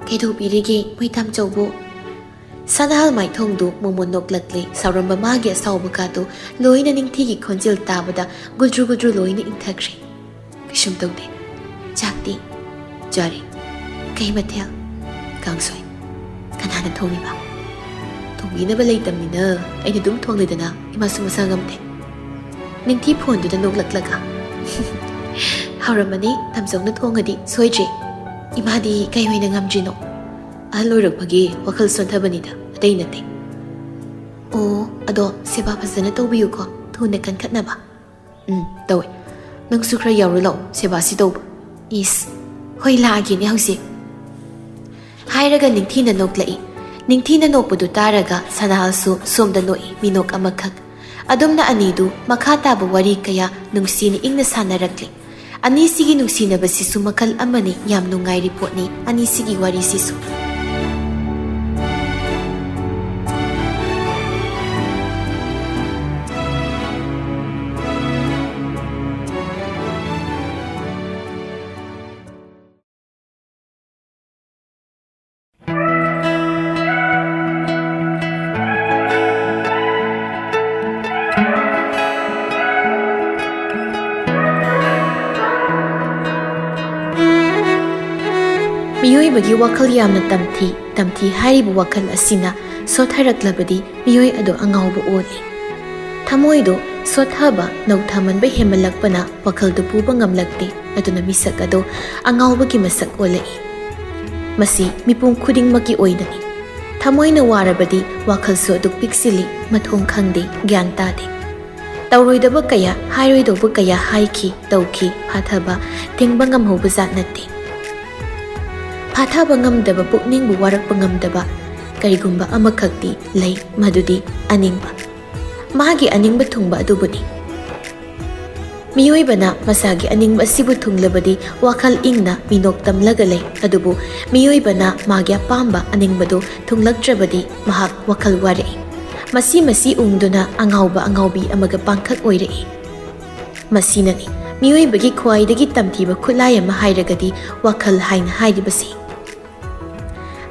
"ꯀꯩꯗꯧꯕꯤꯔꯤꯒꯦ, ꯃꯣꯏꯊꯥꯝꯆꯧꯕꯨ?" ꯁꯅꯥꯍꯜ ꯃꯥꯏꯊꯣꯡꯗꯨ ꯃꯣꯃꯣꯟ ꯅꯣꯛꯂꯛꯂꯦ꯫ ꯁꯥꯎꯔꯝꯕ ꯃꯥꯒꯤ ꯑꯁꯥꯎꯕ ꯀꯥꯗꯨ ꯂꯣꯏꯅ ꯅꯤꯡꯊꯤꯒꯤ ꯈꯣꯟꯖꯦꯜ ꯇꯥꯕꯗ ꯒꯨꯗ꯭ꯔꯨ ꯒꯨꯗ꯭ꯔꯨ ꯂꯣꯏꯅ ꯏꯪꯊꯈ꯭ꯔꯦ꯫ "ꯀꯩꯁꯨꯝ ꯇꯧꯗꯦ꯫ ꯆꯥꯛꯇꯤ?" "ꯆꯥꯔꯦ꯫ ꯀꯩ ꯃꯊꯦꯜ?" "ꯀꯥꯡꯁꯣꯏ꯫ ꯀꯅꯥꯅ ꯊꯣꯡꯉꯤꯕ?" "ꯊꯣꯡꯕꯤꯅꯕ ꯂꯩꯇꯕꯅꯤꯅ ꯑꯩꯅ ꯑꯗꯨꯝ ꯊꯣꯡꯂꯦꯗꯅ, ꯏꯃꯥꯁꯨ ꯃꯁꯥ ꯉꯝꯗꯦ꯫" ꯅꯤꯡꯊꯤ ꯐꯣꯟꯗꯨꯗ ꯅꯣꯛꯂꯛꯂꯒ, "ꯍꯥꯎꯔꯝꯃꯅꯤ, ꯊꯥꯝꯆꯧꯅ ꯊꯣꯡꯉꯗꯤ ꯁꯣꯏꯗ꯭ꯔꯦ꯫ ꯏꯃꯥꯗꯤ ꯀꯩ ꯑꯣꯏꯅ ꯉꯝꯗ꯭ꯔꯤꯅꯣ?" "ꯑꯍꯜ ꯑꯣꯏꯔꯛꯄꯒꯤ ꯋꯥꯈꯜ ꯁꯣꯟꯊꯕꯅꯤꯗ, ꯑꯇꯩ ꯅꯠꯇꯦ꯫" "ꯑꯣ, ꯑꯗꯣ ꯁꯦꯕꯥ ꯐꯖꯅ ꯇꯧꯕꯤꯌꯨꯀꯣ, ꯊꯨꯅ ꯀꯟꯈꯠꯅꯕ꯫" "ꯎꯝ, ꯇꯧꯋꯦ꯫ ꯅꯪꯁꯨ ꯈꯔ ꯌꯥꯎꯔꯨ ꯂꯥꯛꯑꯣ, ꯁꯦꯕꯥꯁꯤ ꯇꯧꯕ꯫" "ꯏꯁ, ꯍꯣꯏ, ꯂꯥꯛꯑꯒꯦꯅꯦ ꯍꯧꯖꯤꯛ꯫" ꯍꯥꯏꯔꯒ ꯅꯤꯡꯊꯤꯅ ꯅꯣꯛꯂꯛꯏ꯫ ꯅꯤꯡꯊꯤꯅ ꯅꯣꯛꯄꯗꯨ ꯇꯥꯔꯒ ꯁꯅꯥꯍꯜꯁꯨ ꯁꯣꯝꯗ ꯅꯣꯛꯏ, ꯃꯤꯅꯣꯛ ꯑꯃꯈꯛ꯫ ꯑꯗꯨꯝꯅ ꯑꯅꯤꯗꯨ ꯃꯈꯥ ꯇꯥꯕ ꯋꯥꯔꯤ ꯀꯌꯥ, ꯅꯨꯡꯁꯤꯅ ꯏꯪꯅ ꯁꯥꯟꯅꯔꯛꯂꯤ꯫ ꯑꯅꯤꯁꯤꯒꯤ ꯅꯨꯡꯁꯤꯅꯕꯁꯤꯁꯨ ꯃꯈꯜ ꯑꯃꯅꯤ, ꯌꯥꯝ ꯅꯨꯡꯉꯥꯏꯔꯤ ꯄꯣꯠꯅꯤ ꯑꯅꯤꯁꯤꯒꯤ ꯋꯥꯔꯤꯁꯤꯁꯨ꯫ ꯃꯤꯑꯣꯏꯕꯒꯤ ꯋꯥꯈꯜ ꯌꯥꯝꯅ ꯇꯝꯊꯤ, ꯇꯝꯊꯤ ꯍꯥꯏꯔꯤꯕ ꯋꯥꯈꯜ ꯑꯁꯤꯅ ꯁꯣꯠꯊꯔꯛꯂꯕꯗꯤ ꯃꯤꯑꯣꯏ ꯑꯗꯨ ꯑꯉꯥꯎꯕ ꯑꯣꯜꯂꯤ꯫ ꯊꯃꯣꯏꯗꯨ ꯁꯣꯠꯊꯕ, ꯅꯧꯊꯃꯟꯕ ꯍꯦꯟꯃꯜꯂꯛꯄꯅ ꯋꯥꯈꯜꯗꯨ ꯄꯨꯕ ꯉꯝꯂꯛꯇꯦ, ꯑꯗꯨꯅ ꯃꯤꯁꯛ ꯑꯗꯨ ꯑꯉꯥꯎꯕꯒꯤ ꯃꯁꯛ ꯑꯣꯜꯂꯛꯏ꯫ ꯃꯁꯤ ꯃꯤꯄꯨꯝ ꯈꯨꯗꯤꯡꯃꯛꯀꯤ ꯑꯣꯏꯅꯅꯤ꯫ ꯊꯃꯣꯏꯅ ꯋꯥꯔꯕꯗꯤ ꯋꯥꯈꯜꯁꯨ ꯑꯗꯨꯛ ꯄꯤꯛꯁꯤꯜꯂꯤ, ꯃꯊꯣꯡ ꯈꯪꯗꯦ, ꯒ꯭ꯌꯥꯟ ꯇꯥꯗꯦ꯫ ꯇꯧꯔꯣꯏꯗꯕ ꯀꯌꯥ, ꯍꯥꯏꯔꯣꯏꯗꯧꯕ ꯀꯌꯥ ꯍꯥꯏꯈꯤ, ꯇꯧꯈꯤ, ꯐꯥꯊꯕ, ꯊꯤꯡꯕ ꯉꯝꯍꯧꯕ ꯖꯥꯠ ꯅꯠꯇꯦ꯫ ꯐꯥꯊꯕ ꯉꯝꯗꯕ, ꯄꯨꯛꯅꯤꯡꯕꯨ ꯋꯥꯔꯛꯄ ꯉꯝꯗꯕ ꯀꯔꯤꯒꯨꯝꯕ ꯑꯃꯈꯛꯇꯤ ꯂꯩ, ꯃꯗꯨꯗꯤ ꯑꯅꯤꯡꯕ꯫ ꯃꯥꯒꯤ ꯑꯅꯤꯡꯕ ꯊꯨꯡꯕ ꯑꯗꯨꯕꯨꯅꯤ꯫ ꯃꯤꯑꯣꯏꯕꯅ ꯃꯁꯥꯒꯤ ꯑꯅꯤꯡꯕ ꯑꯁꯤꯕꯨ ꯊꯨꯡꯂꯕꯗꯤ ꯋꯥꯈꯜ ꯏꯪꯅ ꯃꯤꯅꯣꯛ ꯇꯝꯂꯒ ꯂꯩ, ꯑꯗꯨꯕꯨ ꯃꯤꯑꯣꯏꯕꯅ ꯃꯥꯒꯤ ꯑꯄꯥꯝꯕ ꯑꯅꯤꯡꯕꯗꯨ ꯊꯨꯡꯂꯛꯇ꯭ꯔꯕꯗꯤ ꯃꯍꯥꯛ ꯋꯥꯈꯜ ꯋꯥꯔꯛꯏ꯫ ꯃꯁꯤ ꯃꯁꯤ ꯎꯪꯗꯨꯅ ꯑꯉꯥꯎꯕ ꯑꯉꯥꯎꯕꯤ ꯑꯃꯒ ꯄꯥꯡꯈꯛ ꯑꯣꯏꯔꯛꯏ꯫ ꯃꯁꯤꯅꯅꯤ ꯃꯤꯑꯣꯏꯕꯒꯤ ꯈ꯭ꯋꯥꯏꯗꯒꯤ ꯇꯝꯊꯤꯕ ꯈꯨꯠꯂꯥꯏ ꯑꯃ ꯍꯥꯏꯔꯒꯗꯤ ꯋꯥꯈꯜ ꯍꯥꯏꯅ ꯍꯥꯏꯔꯤꯕꯁꯤ꯫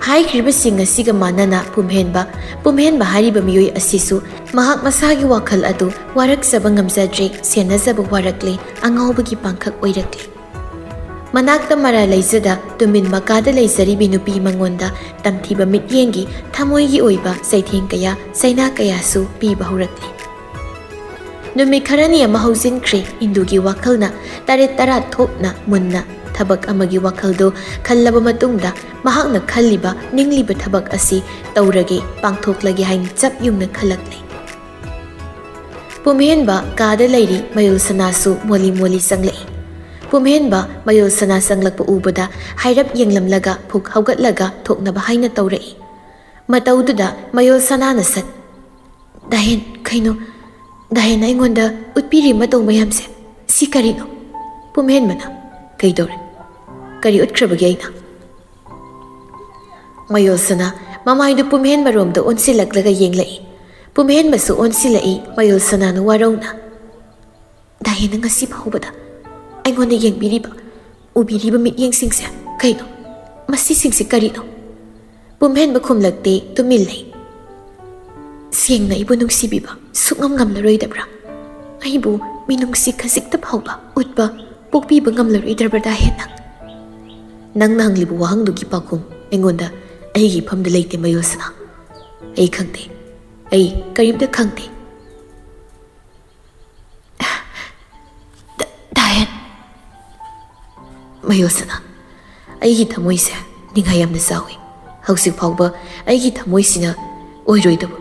ꯍꯥꯏꯈ꯭ꯔꯤꯕꯁꯤꯡ ꯑꯁꯤꯒ ꯃꯥꯟꯅꯅ ꯄꯨꯝꯍꯦꯟꯕ, ꯄꯨꯝꯍꯦꯟꯕ ꯍꯥꯏꯔꯤꯕ ꯃꯤꯑꯣꯏ ꯑꯁꯤꯁꯨ ꯃꯍꯥꯛ ꯃꯁꯥꯒꯤ ꯋꯥꯈꯜ ꯑꯗꯨ ꯋꯥꯔꯛꯆꯕ ꯉꯝꯖꯗ꯭ꯔꯦ, ꯁꯦꯟꯅꯖꯕ ꯋꯥꯔꯛꯂꯦ, ꯑꯉꯥꯎꯕꯒꯤ ꯄꯥꯡꯈꯛ ꯑꯣꯏꯔꯛꯂꯦ꯫ ꯃꯅꯥꯛꯇ ꯃꯔꯥ ꯂꯩꯖꯗ ꯇꯨꯃꯤꯟ ꯃꯀꯥꯗ ꯂꯩꯖꯔꯤꯕꯤ ꯅꯨꯄꯤ ꯃꯉꯣꯟꯗ ꯇꯝꯊꯤꯕ ꯃꯤꯠꯌꯦꯡꯒꯤ ꯊꯃꯣꯏꯒꯤ ꯑꯣꯏꯕ ꯆꯩꯊꯦꯡ ꯀꯌꯥ, ꯆꯩꯅꯥ ꯀꯌꯥꯁꯨ ꯄꯤꯕ ꯍꯧꯔꯛꯂꯤ꯫ ꯅꯨꯃꯤꯠ ꯈꯔꯅꯤ ꯑꯃ ꯍꯧꯖꯤꯟꯈ꯭ꯔꯦ꯫ ꯏꯟꯗꯨꯒꯤ ꯋꯥꯈꯜꯅ ꯇꯔꯦꯠ ꯇꯔꯥ ꯊꯣꯛꯅ ꯃꯨꯟꯅ ꯊꯕꯛ ꯑꯃꯒꯤ ꯋꯥꯈꯜꯗꯨ ꯈꯜꯂꯕ ꯃꯇꯨꯡꯗ ꯃꯍꯥꯛꯅ ꯈꯜꯂꯤꯕ ꯅꯤꯡꯂꯤꯕ ꯊꯕꯛ ꯑꯁꯤ ꯇꯧꯔꯒꯦ, ꯄꯥꯡꯊꯣꯛꯂꯒꯦ ꯍꯥꯏꯅ ꯆꯞ ꯌꯨꯡꯅ ꯈꯜꯂꯛꯂꯦ꯫ ꯄꯨꯝꯍꯦꯟꯕ ꯀꯥꯗ ꯂꯩꯔꯤ꯫ ꯃꯌꯨꯜ ꯁꯅꯥꯁꯨ ꯃꯣꯂꯤ ꯃꯣꯂꯤ ꯆꯪꯂꯛꯏ꯫ ꯄꯨꯝꯍꯦꯟꯕ ꯃꯌꯨꯜ ꯁꯅꯥ ꯆꯪꯂꯛꯄ ꯎꯕꯗ ꯍꯥꯏꯔꯞ ꯌꯦꯡꯂꯝꯂꯒ ꯐꯨꯛ ꯍꯧꯒꯠꯂꯒ ꯊꯣꯛꯅꯕ ꯍꯥꯏꯅ ꯇꯧꯔꯛꯏ꯫ ꯃꯇꯧꯗꯨꯗ ꯃꯌꯨꯜ ꯁꯅꯥꯅ ꯁꯠ, "ꯗꯥꯍꯦꯟ, ꯀꯩꯅꯣ? ꯗꯥꯍꯦꯟꯅ ꯑꯩꯉꯣꯟꯗ ꯎꯠꯄꯤꯔꯤ ꯃꯇꯧ ꯃꯌꯥꯝꯁꯦ, ꯁꯤ ꯀꯔꯤꯅꯣ?" ꯄꯨꯝꯍꯦꯟꯕꯅ, "ꯀꯩꯗꯧꯔꯦ? ꯀꯔꯤ ꯎꯠꯈ꯭ꯔꯕꯒꯦ ꯑꯩꯅ?" ꯃꯌꯣꯜꯁꯅꯥ ꯃꯃꯥꯏꯗꯨ ꯄꯨꯝꯍꯦꯟꯕꯔꯣꯝꯗ ꯑꯣꯟꯁꯤꯜꯂꯛꯂꯒ ꯌꯦꯡꯂꯛꯏ꯫ ꯄꯨꯝꯍꯦꯟꯕꯁꯨ ꯑꯣꯟꯁꯤꯜꯂꯛꯏ꯫ ꯃꯌꯣꯜꯁꯅꯥꯅ ꯋꯥꯔꯧꯅ, "ꯗꯥꯍꯦꯟꯅ ꯉꯁꯤ ꯐꯥꯎꯕꯗ ꯑꯩꯉꯣꯟꯗ ꯌꯦꯡꯕꯤꯔꯤꯕ, ꯎꯕꯤꯔꯤꯕ ꯃꯤꯠꯌꯦꯡꯁꯤꯡꯁꯦ ꯀꯩꯅꯣ? ꯃꯁꯤꯁꯤꯡꯁꯦ ꯀꯔꯤꯅꯣ?" ꯄꯨꯝꯍꯦꯟꯕ ꯈꯨꯝꯂꯛꯇꯦ, ꯇꯨꯃꯤꯟ ꯂꯩ꯫ "ꯁꯦꯡꯅ ꯑꯩꯕꯨ ꯅꯨꯡꯁꯤꯕꯤꯕ ꯁꯨꯛꯉꯝ ꯉꯝꯂꯔꯣꯏꯗꯕ꯭ꯔꯥ? ꯑꯩꯕꯨ ꯃꯤꯅꯨꯡꯁꯤ ꯈꯖꯤꯛꯇ ꯐꯥꯎꯕ ꯎꯠꯄ ꯄꯣꯛꯄꯤꯕ ꯉꯝꯂꯔꯣꯏꯗ꯭ꯔꯕ꯭ꯔꯥ ꯗꯥꯍꯦꯟ ꯅꯪ?" "ꯅꯪꯅ ꯍꯪꯂꯤꯕ ꯋꯥꯍꯪꯗꯨꯒꯤ ꯄꯥꯎꯈꯨꯝ ꯑꯩꯉꯣꯟꯗ ꯑꯩꯒꯤ ꯏꯐꯝꯗ ꯂꯩꯇꯦ ꯃꯌꯣꯜꯁꯅꯥ꯫ ꯑꯩ ꯈꯪꯗꯦ꯫ ꯑꯩ ꯀꯔꯤꯝꯇ ꯈꯪꯗꯦ꯫" "ꯗ-, ꯗꯥꯍꯦꯟ꯫" "ꯃꯌꯣꯜꯁꯅꯥ, ꯑꯩꯒꯤ ꯊꯃꯣꯏꯁꯦ ꯅꯤꯡꯉꯥꯏ ꯌꯥꯝꯅ ꯆꯥꯎꯏ꯫ ꯍꯧꯖꯤꯛ ꯐꯥꯎꯕ ꯑꯩꯒꯤ ꯊꯃꯣꯏꯁꯤꯅ ꯑꯣꯏꯔꯣꯏꯗꯕ,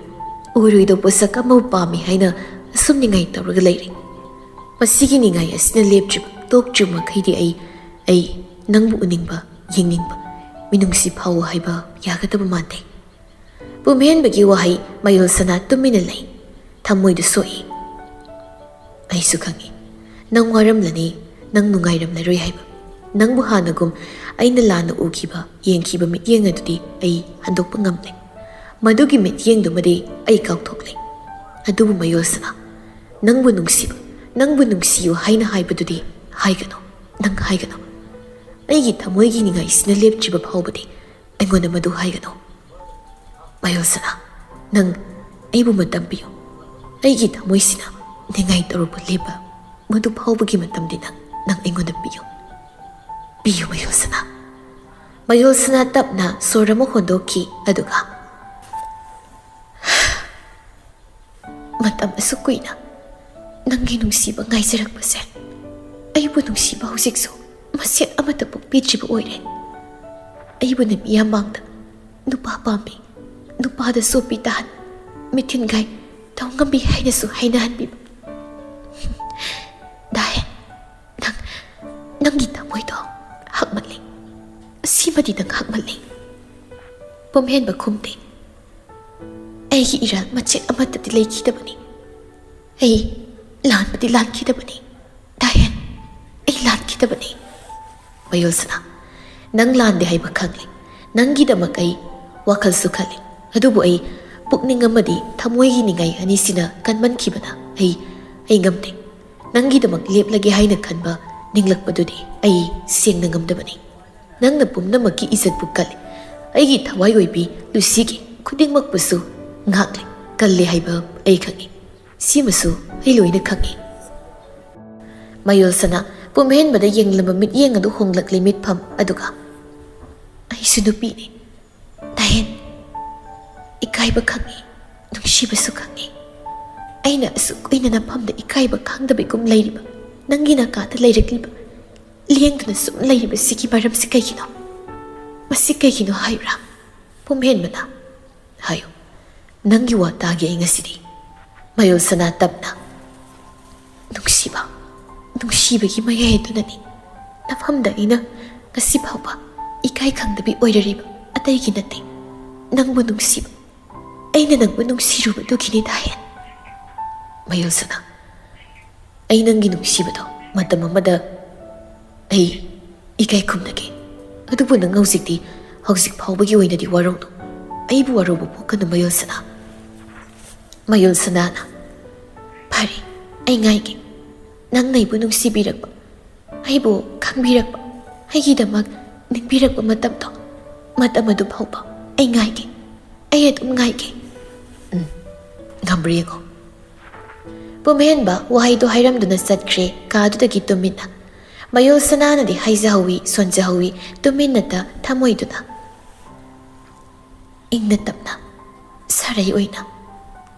ꯑꯣꯏꯔꯣꯏꯗꯕ ꯄꯣꯠꯁꯛ ꯑꯃꯕꯨ ꯄꯥꯝꯃꯤ ꯍꯥꯏꯅ ꯑꯁꯨꯝ ꯅꯤꯡꯉꯥꯏ ꯇꯧꯔꯒ ꯂꯩꯔꯤ꯫ ꯃꯁꯤꯒꯤ ꯅꯤꯡꯉꯥꯏ ꯑꯁꯤꯅ ꯂꯦꯞꯇ꯭ꯔꯤꯕ, ꯇꯣꯛꯇ꯭ꯔꯤꯕ ꯃꯈꯩꯗꯤ ꯑꯩ, ꯑꯩ ꯅꯪꯕꯨ ꯎꯅꯤꯡꯕ, ꯌꯦꯡꯅꯤꯡꯕ, ꯃꯤꯅꯨꯡꯁꯤ ꯐꯥꯎꯕ ꯍꯥꯏꯕ ꯌꯥꯒꯗꯕ ꯃꯥꯟꯗꯦ꯫" ꯄꯨꯝꯍꯦꯟꯕꯒꯤ ꯋꯥꯍꯩ ꯃꯌꯣꯜꯁꯅꯥ ꯇꯨꯃꯤꯟꯅ ꯂꯩ꯫ ꯊꯃꯣꯏꯗ ꯁꯣꯛꯏ꯫ "ꯑꯩꯁꯨ ꯈꯪꯏ, ꯅꯪ ꯋꯥꯔꯝꯂꯅꯤ, ꯅꯪ ꯅꯨꯡꯉꯥꯏꯔꯝꯂꯔꯣꯏ ꯍꯥꯏꯕ꯫ ꯅꯪꯕꯨ ꯍꯥꯟꯅꯒꯨꯝ ꯑꯩꯅ ꯂꯥꯟꯅ ꯎꯈꯤꯕ, ꯌꯦꯡꯈꯤꯕ ꯃꯤꯠꯌꯦꯡ ꯑꯗꯨꯗꯤ ꯑꯩ ꯍꯟꯗꯣꯛꯄ ꯉꯝꯂꯦ꯫ ꯃꯗꯨꯒꯤ ꯃꯤꯠꯌꯦꯡꯗꯨꯃꯗꯤ ꯑꯩ ꯀꯥꯎꯊꯣꯛꯂꯦ꯫ ꯑꯗꯨꯕꯨ ꯃꯌꯣꯜꯁꯅꯥ, ꯅꯪꯕꯨ ꯅꯨꯡꯁꯤꯕ, ꯅꯪꯕꯨ ꯅꯨꯡꯁꯤꯌꯨ ꯍꯥꯏꯅ ꯍꯥꯏꯕꯗꯨꯗꯤ ꯍꯥꯏꯒꯅꯨ, ꯅꯪ ꯍꯥꯏꯒꯅꯨ꯫ ꯑꯩꯒꯤ ꯊꯃꯣꯏꯒꯤ ꯅꯤꯡꯉꯥꯏꯁꯤꯅ ꯂꯦꯞꯇ꯭ꯔꯤꯕ ꯐꯥꯎꯕꯗꯤ ꯑꯩꯉꯣꯟꯗ ꯃꯗꯨ ꯍꯥꯏꯒꯅꯨ꯫ ꯃꯌꯣꯜꯁꯅꯥ, ꯅꯪ ꯑꯩꯕꯨ ꯃꯇꯝ ꯄꯤꯌꯨ꯫ ꯑꯩꯒꯤ ꯊꯃꯣꯏꯁꯤꯅ ꯅꯤꯡꯉꯥꯏ ꯇꯧꯔꯨꯕ ꯂꯦꯞꯄ ꯃꯗꯨ ꯐꯥꯎꯕꯒꯤ ꯃꯇꯝꯗꯤ ꯅꯪ, ꯅꯪ ꯑꯩꯉꯣꯟꯗ ꯄꯤꯌꯨ꯫ ꯄꯤꯌꯨ, ꯃꯌꯣꯜꯁꯅꯥ꯫ ꯃꯌꯣꯜꯁꯅꯥ ꯇꯞꯅ ꯁꯣꯔ ꯑꯃ ꯍꯣꯟꯗꯣꯛꯈꯤ, ꯑꯗꯨꯒ, "ꯃꯇꯝ ꯑꯁꯨꯛ ꯀꯨꯏꯅ ꯅꯪꯒꯤ ꯅꯨꯡꯁꯤꯕ ꯉꯥꯏꯖꯔꯛꯄꯁꯦ, ꯑꯩꯕꯨ ꯅꯨꯡꯁꯤꯕ ꯍꯧꯖꯤꯛꯁꯨ ꯃꯁꯦꯠ ꯑꯃꯠꯇ ꯄꯣꯛꯄꯤꯗ꯭ꯔꯤꯕ ꯑꯣꯏꯔꯦ꯫ ꯑꯩꯕꯨꯅ ꯃꯤꯌꯥꯝ ꯃꯥꯡꯗ ꯅꯨꯄꯥ ꯄꯥꯝꯃꯤ, ꯅꯨꯄꯥꯗ ꯆꯣꯞꯄꯤ ꯇꯥꯍꯟ, ꯃꯤꯊꯤꯟꯒꯥꯏ ꯇꯧ ꯉꯝꯕꯤ ꯍꯥꯏꯅꯁꯨ ꯍꯥꯏꯅꯍꯟꯕꯤꯕ꯫ ꯗꯥꯍꯦꯟ, ꯅꯪ, ꯅꯪꯒꯤ ꯊꯃꯣꯏꯗꯣ ꯍꯛꯃꯜꯂꯤ꯫ ꯑꯁꯤꯃꯗꯤ ꯅꯪ ꯍꯛꯃꯜꯂꯤ꯫" ꯄꯨꯝꯍꯦꯟꯕ ꯈꯨꯝꯗꯦ꯫ "ꯑꯩꯒꯤ ꯏꯔꯥꯜ ꯃꯆꯦꯠ ꯑꯃꯠꯇꯗꯤ ꯂꯩꯈꯤꯗꯕꯅꯤ꯫ ꯑꯩ ꯂꯥꯟꯕꯗꯤ ꯂꯥꯟꯈꯤꯗꯕꯅꯤ꯫ ꯗꯥꯍꯦꯟ, ꯑꯩ ꯂꯥꯟꯈꯤꯗꯕꯅꯤ꯫" ꯃꯌꯣꯜꯁꯅꯥ, ꯅꯪ ꯂꯥꯟꯗꯦ ꯍꯥꯏꯕ ꯈꯪꯂꯦ꯫ ꯅꯪꯒꯤꯗꯃꯛ ꯑꯩ ꯋꯥꯈꯜꯁꯨ ꯈꯜꯂꯤ꯫ ꯑꯗꯨꯕꯨ ꯑꯩ ꯄꯨꯛꯅꯤꯡ ꯑꯃꯗꯤ ꯊꯃꯣꯏꯒꯤ ꯅꯤꯡꯉꯥꯏ ꯑꯅꯤꯁꯤꯅ ꯀꯟꯃꯟꯈꯤꯕꯅ ꯑꯩ, ꯑꯩ ꯉꯝꯗꯦ꯫ ꯅꯪꯒꯤꯗꯃꯛ ꯂꯦꯞꯂꯒꯦ ꯍꯥꯏꯅ ꯈꯟꯕ ꯅꯤꯡꯂꯛꯄꯗꯨꯗꯤ ꯑꯩ ꯁꯦꯡꯅ ꯉꯝꯗꯕꯅꯤ꯫ ꯅꯪꯅ ꯄꯨꯝꯅꯃꯛꯀꯤ ꯏꯖꯠꯄꯨ ꯀꯜꯂꯤ꯫ ꯑꯩꯒꯤ ꯊꯋꯥꯏ ꯑꯣꯏꯕꯤ ꯂꯨꯁꯤꯒꯤ ꯈꯨꯗꯤꯡꯃꯛꯄꯨꯁꯨ ꯉꯥꯛꯂꯤ, ꯀꯜꯂꯤ ꯍꯥꯏꯕ ꯑꯩ ꯈꯪꯏ꯫ ꯁꯤꯃꯁꯨ ꯑꯩ ꯂꯣꯏꯅ ꯈꯪꯏ꯫ ꯃꯌꯣꯜꯁꯅꯥ ꯄꯨꯝꯍꯦꯟꯕꯗ ꯌꯦꯡꯂꯝꯕ ꯃꯤꯠꯌꯦꯡ ꯑꯗꯨ ꯍꯣꯡꯂꯛꯂꯤ ꯃꯤꯠꯐꯝ ꯑꯗꯨꯒ, "ꯑꯩꯁꯨ ꯅꯨꯄꯤꯅꯤ꯫ ꯗꯥꯍꯦꯟ, ꯏꯀꯥꯏꯕ ꯈꯪꯏ, ꯅꯨꯡꯁꯤꯕꯁꯨ ꯈꯪꯏ꯫ ꯑꯩꯅ ꯑꯁꯨꯛ ꯀꯨꯏꯅ ꯅꯐꯝꯗ ꯏꯀꯥꯏꯕ ꯈꯪꯗꯕꯤꯒꯨꯝ ꯂꯩꯔꯤꯕ, ꯅꯪꯒꯤ ꯅꯥꯀꯥꯗ ꯂꯩꯔꯛꯂꯤꯕ, ꯂꯦꯡꯗꯨꯅ ꯁꯨꯝ ꯂꯩꯔꯤꯕꯁꯤꯒꯤ ꯃꯔꯝꯁꯤ ꯀꯩꯒꯤꯅꯣ? ꯃꯁꯤ ꯀꯩꯒꯤꯅꯣ ꯍꯥꯏꯌꯨꯔꯥ?" ꯄꯨꯝꯍꯦꯟꯕꯅ, "ꯍꯥꯏꯌꯨ, ꯅꯪꯒꯤ ꯋꯥ ꯇꯥꯒꯦ ꯑꯩ ꯉꯁꯤꯗꯤ꯫" ꯃꯌꯣꯜꯁꯅꯥ ꯇꯞꯅ, "ꯅꯨꯡꯁꯤꯕ, ꯅꯨꯡꯁꯤꯕꯒꯤ ꯃꯌꯥꯏ ꯑꯗꯨꯅꯅꯤ ꯅꯐꯝꯗ ꯑꯩꯅ ꯉꯁꯤ ꯐꯥꯎꯕ ꯏꯀꯥꯏ ꯈꯪꯗꯕꯤ ꯑꯣꯏꯔꯔꯤꯕ, ꯑꯇꯩꯒꯤ ꯅꯠꯇꯦ, ꯅꯪꯕꯨ ꯅꯨꯡꯁꯤꯕ, ꯑꯩꯅ ꯅꯪꯕꯨ ꯅꯨꯡꯁꯤꯔꯨꯕꯗꯨꯒꯤꯅꯤ ꯗꯥꯍꯦꯟ꯫" ꯃꯌꯣꯜꯁꯅꯥ, "ꯑꯩ ꯅꯪꯒꯤ ꯅꯨꯡꯁꯤꯕꯗꯣ ꯃꯇꯝ ꯑꯃꯗ ꯑꯩ ꯏꯀꯥꯏ ꯈꯨꯝꯅꯒꯦ꯫ ꯑꯗꯨꯕꯨ ꯅꯪ ꯍꯧꯖꯤꯛꯇꯤ, ꯍꯧꯖꯤꯛ ꯐꯥꯎꯕꯒꯤ ꯑꯣꯏꯅꯗꯤ ꯋꯥꯔꯧꯅꯨ꯫ ꯑꯩꯕꯨ ꯋꯥꯔꯧꯕ ꯄꯣꯛꯀꯅꯨ, ꯃꯌꯣꯜꯁꯅꯥ꯫" ꯃꯌꯣꯜꯁꯅꯥꯅ, "ꯐꯔꯦ, ꯑꯩ ꯉꯥꯏꯒꯦ꯫ ꯅꯪꯅ ꯑꯩꯕꯨ ꯅꯨꯡꯁꯤꯕꯤꯔꯛꯄ, ꯑꯩꯕꯨ ꯈꯪꯕꯤꯔꯛꯄ, ꯑꯩꯒꯤꯗꯃꯛ ꯅꯤꯡꯕꯤꯔꯛꯄ ꯃꯇꯝꯗꯣ, ꯃꯇꯝ ꯑꯗꯨ ꯐꯥꯎꯕ ꯑꯩ ꯉꯥꯏꯒꯦ꯫ ꯑꯩ ꯑꯗꯨꯝ ꯉꯥꯏꯒꯦ꯫ ꯎꯝ, ꯉꯝꯕ꯭ꯔꯥ ꯌꯦꯡꯉꯣ꯫ ꯄꯨꯝꯍꯦꯟꯕ ꯋꯥꯍꯩꯗꯣ ꯍꯥꯏꯔꯝꯗꯨꯅ ꯆꯠꯈ꯭ꯔꯦ ꯀꯥꯗꯨꯗꯒꯤ ꯇꯨꯃꯤꯟꯅ꯫ ꯃꯌꯣꯜ ꯁꯅꯥꯅꯗꯤ ꯍꯥꯏꯖꯍꯧꯋꯤ, ꯁꯣꯟꯖꯍꯧꯋꯤ, ꯇꯨꯃꯤꯟꯅꯇ ꯊꯃꯣꯏꯗꯨꯅ꯫ ꯏꯪꯅ ꯇꯞꯅ, ꯁꯥꯔꯩ ꯑꯣꯏꯅ,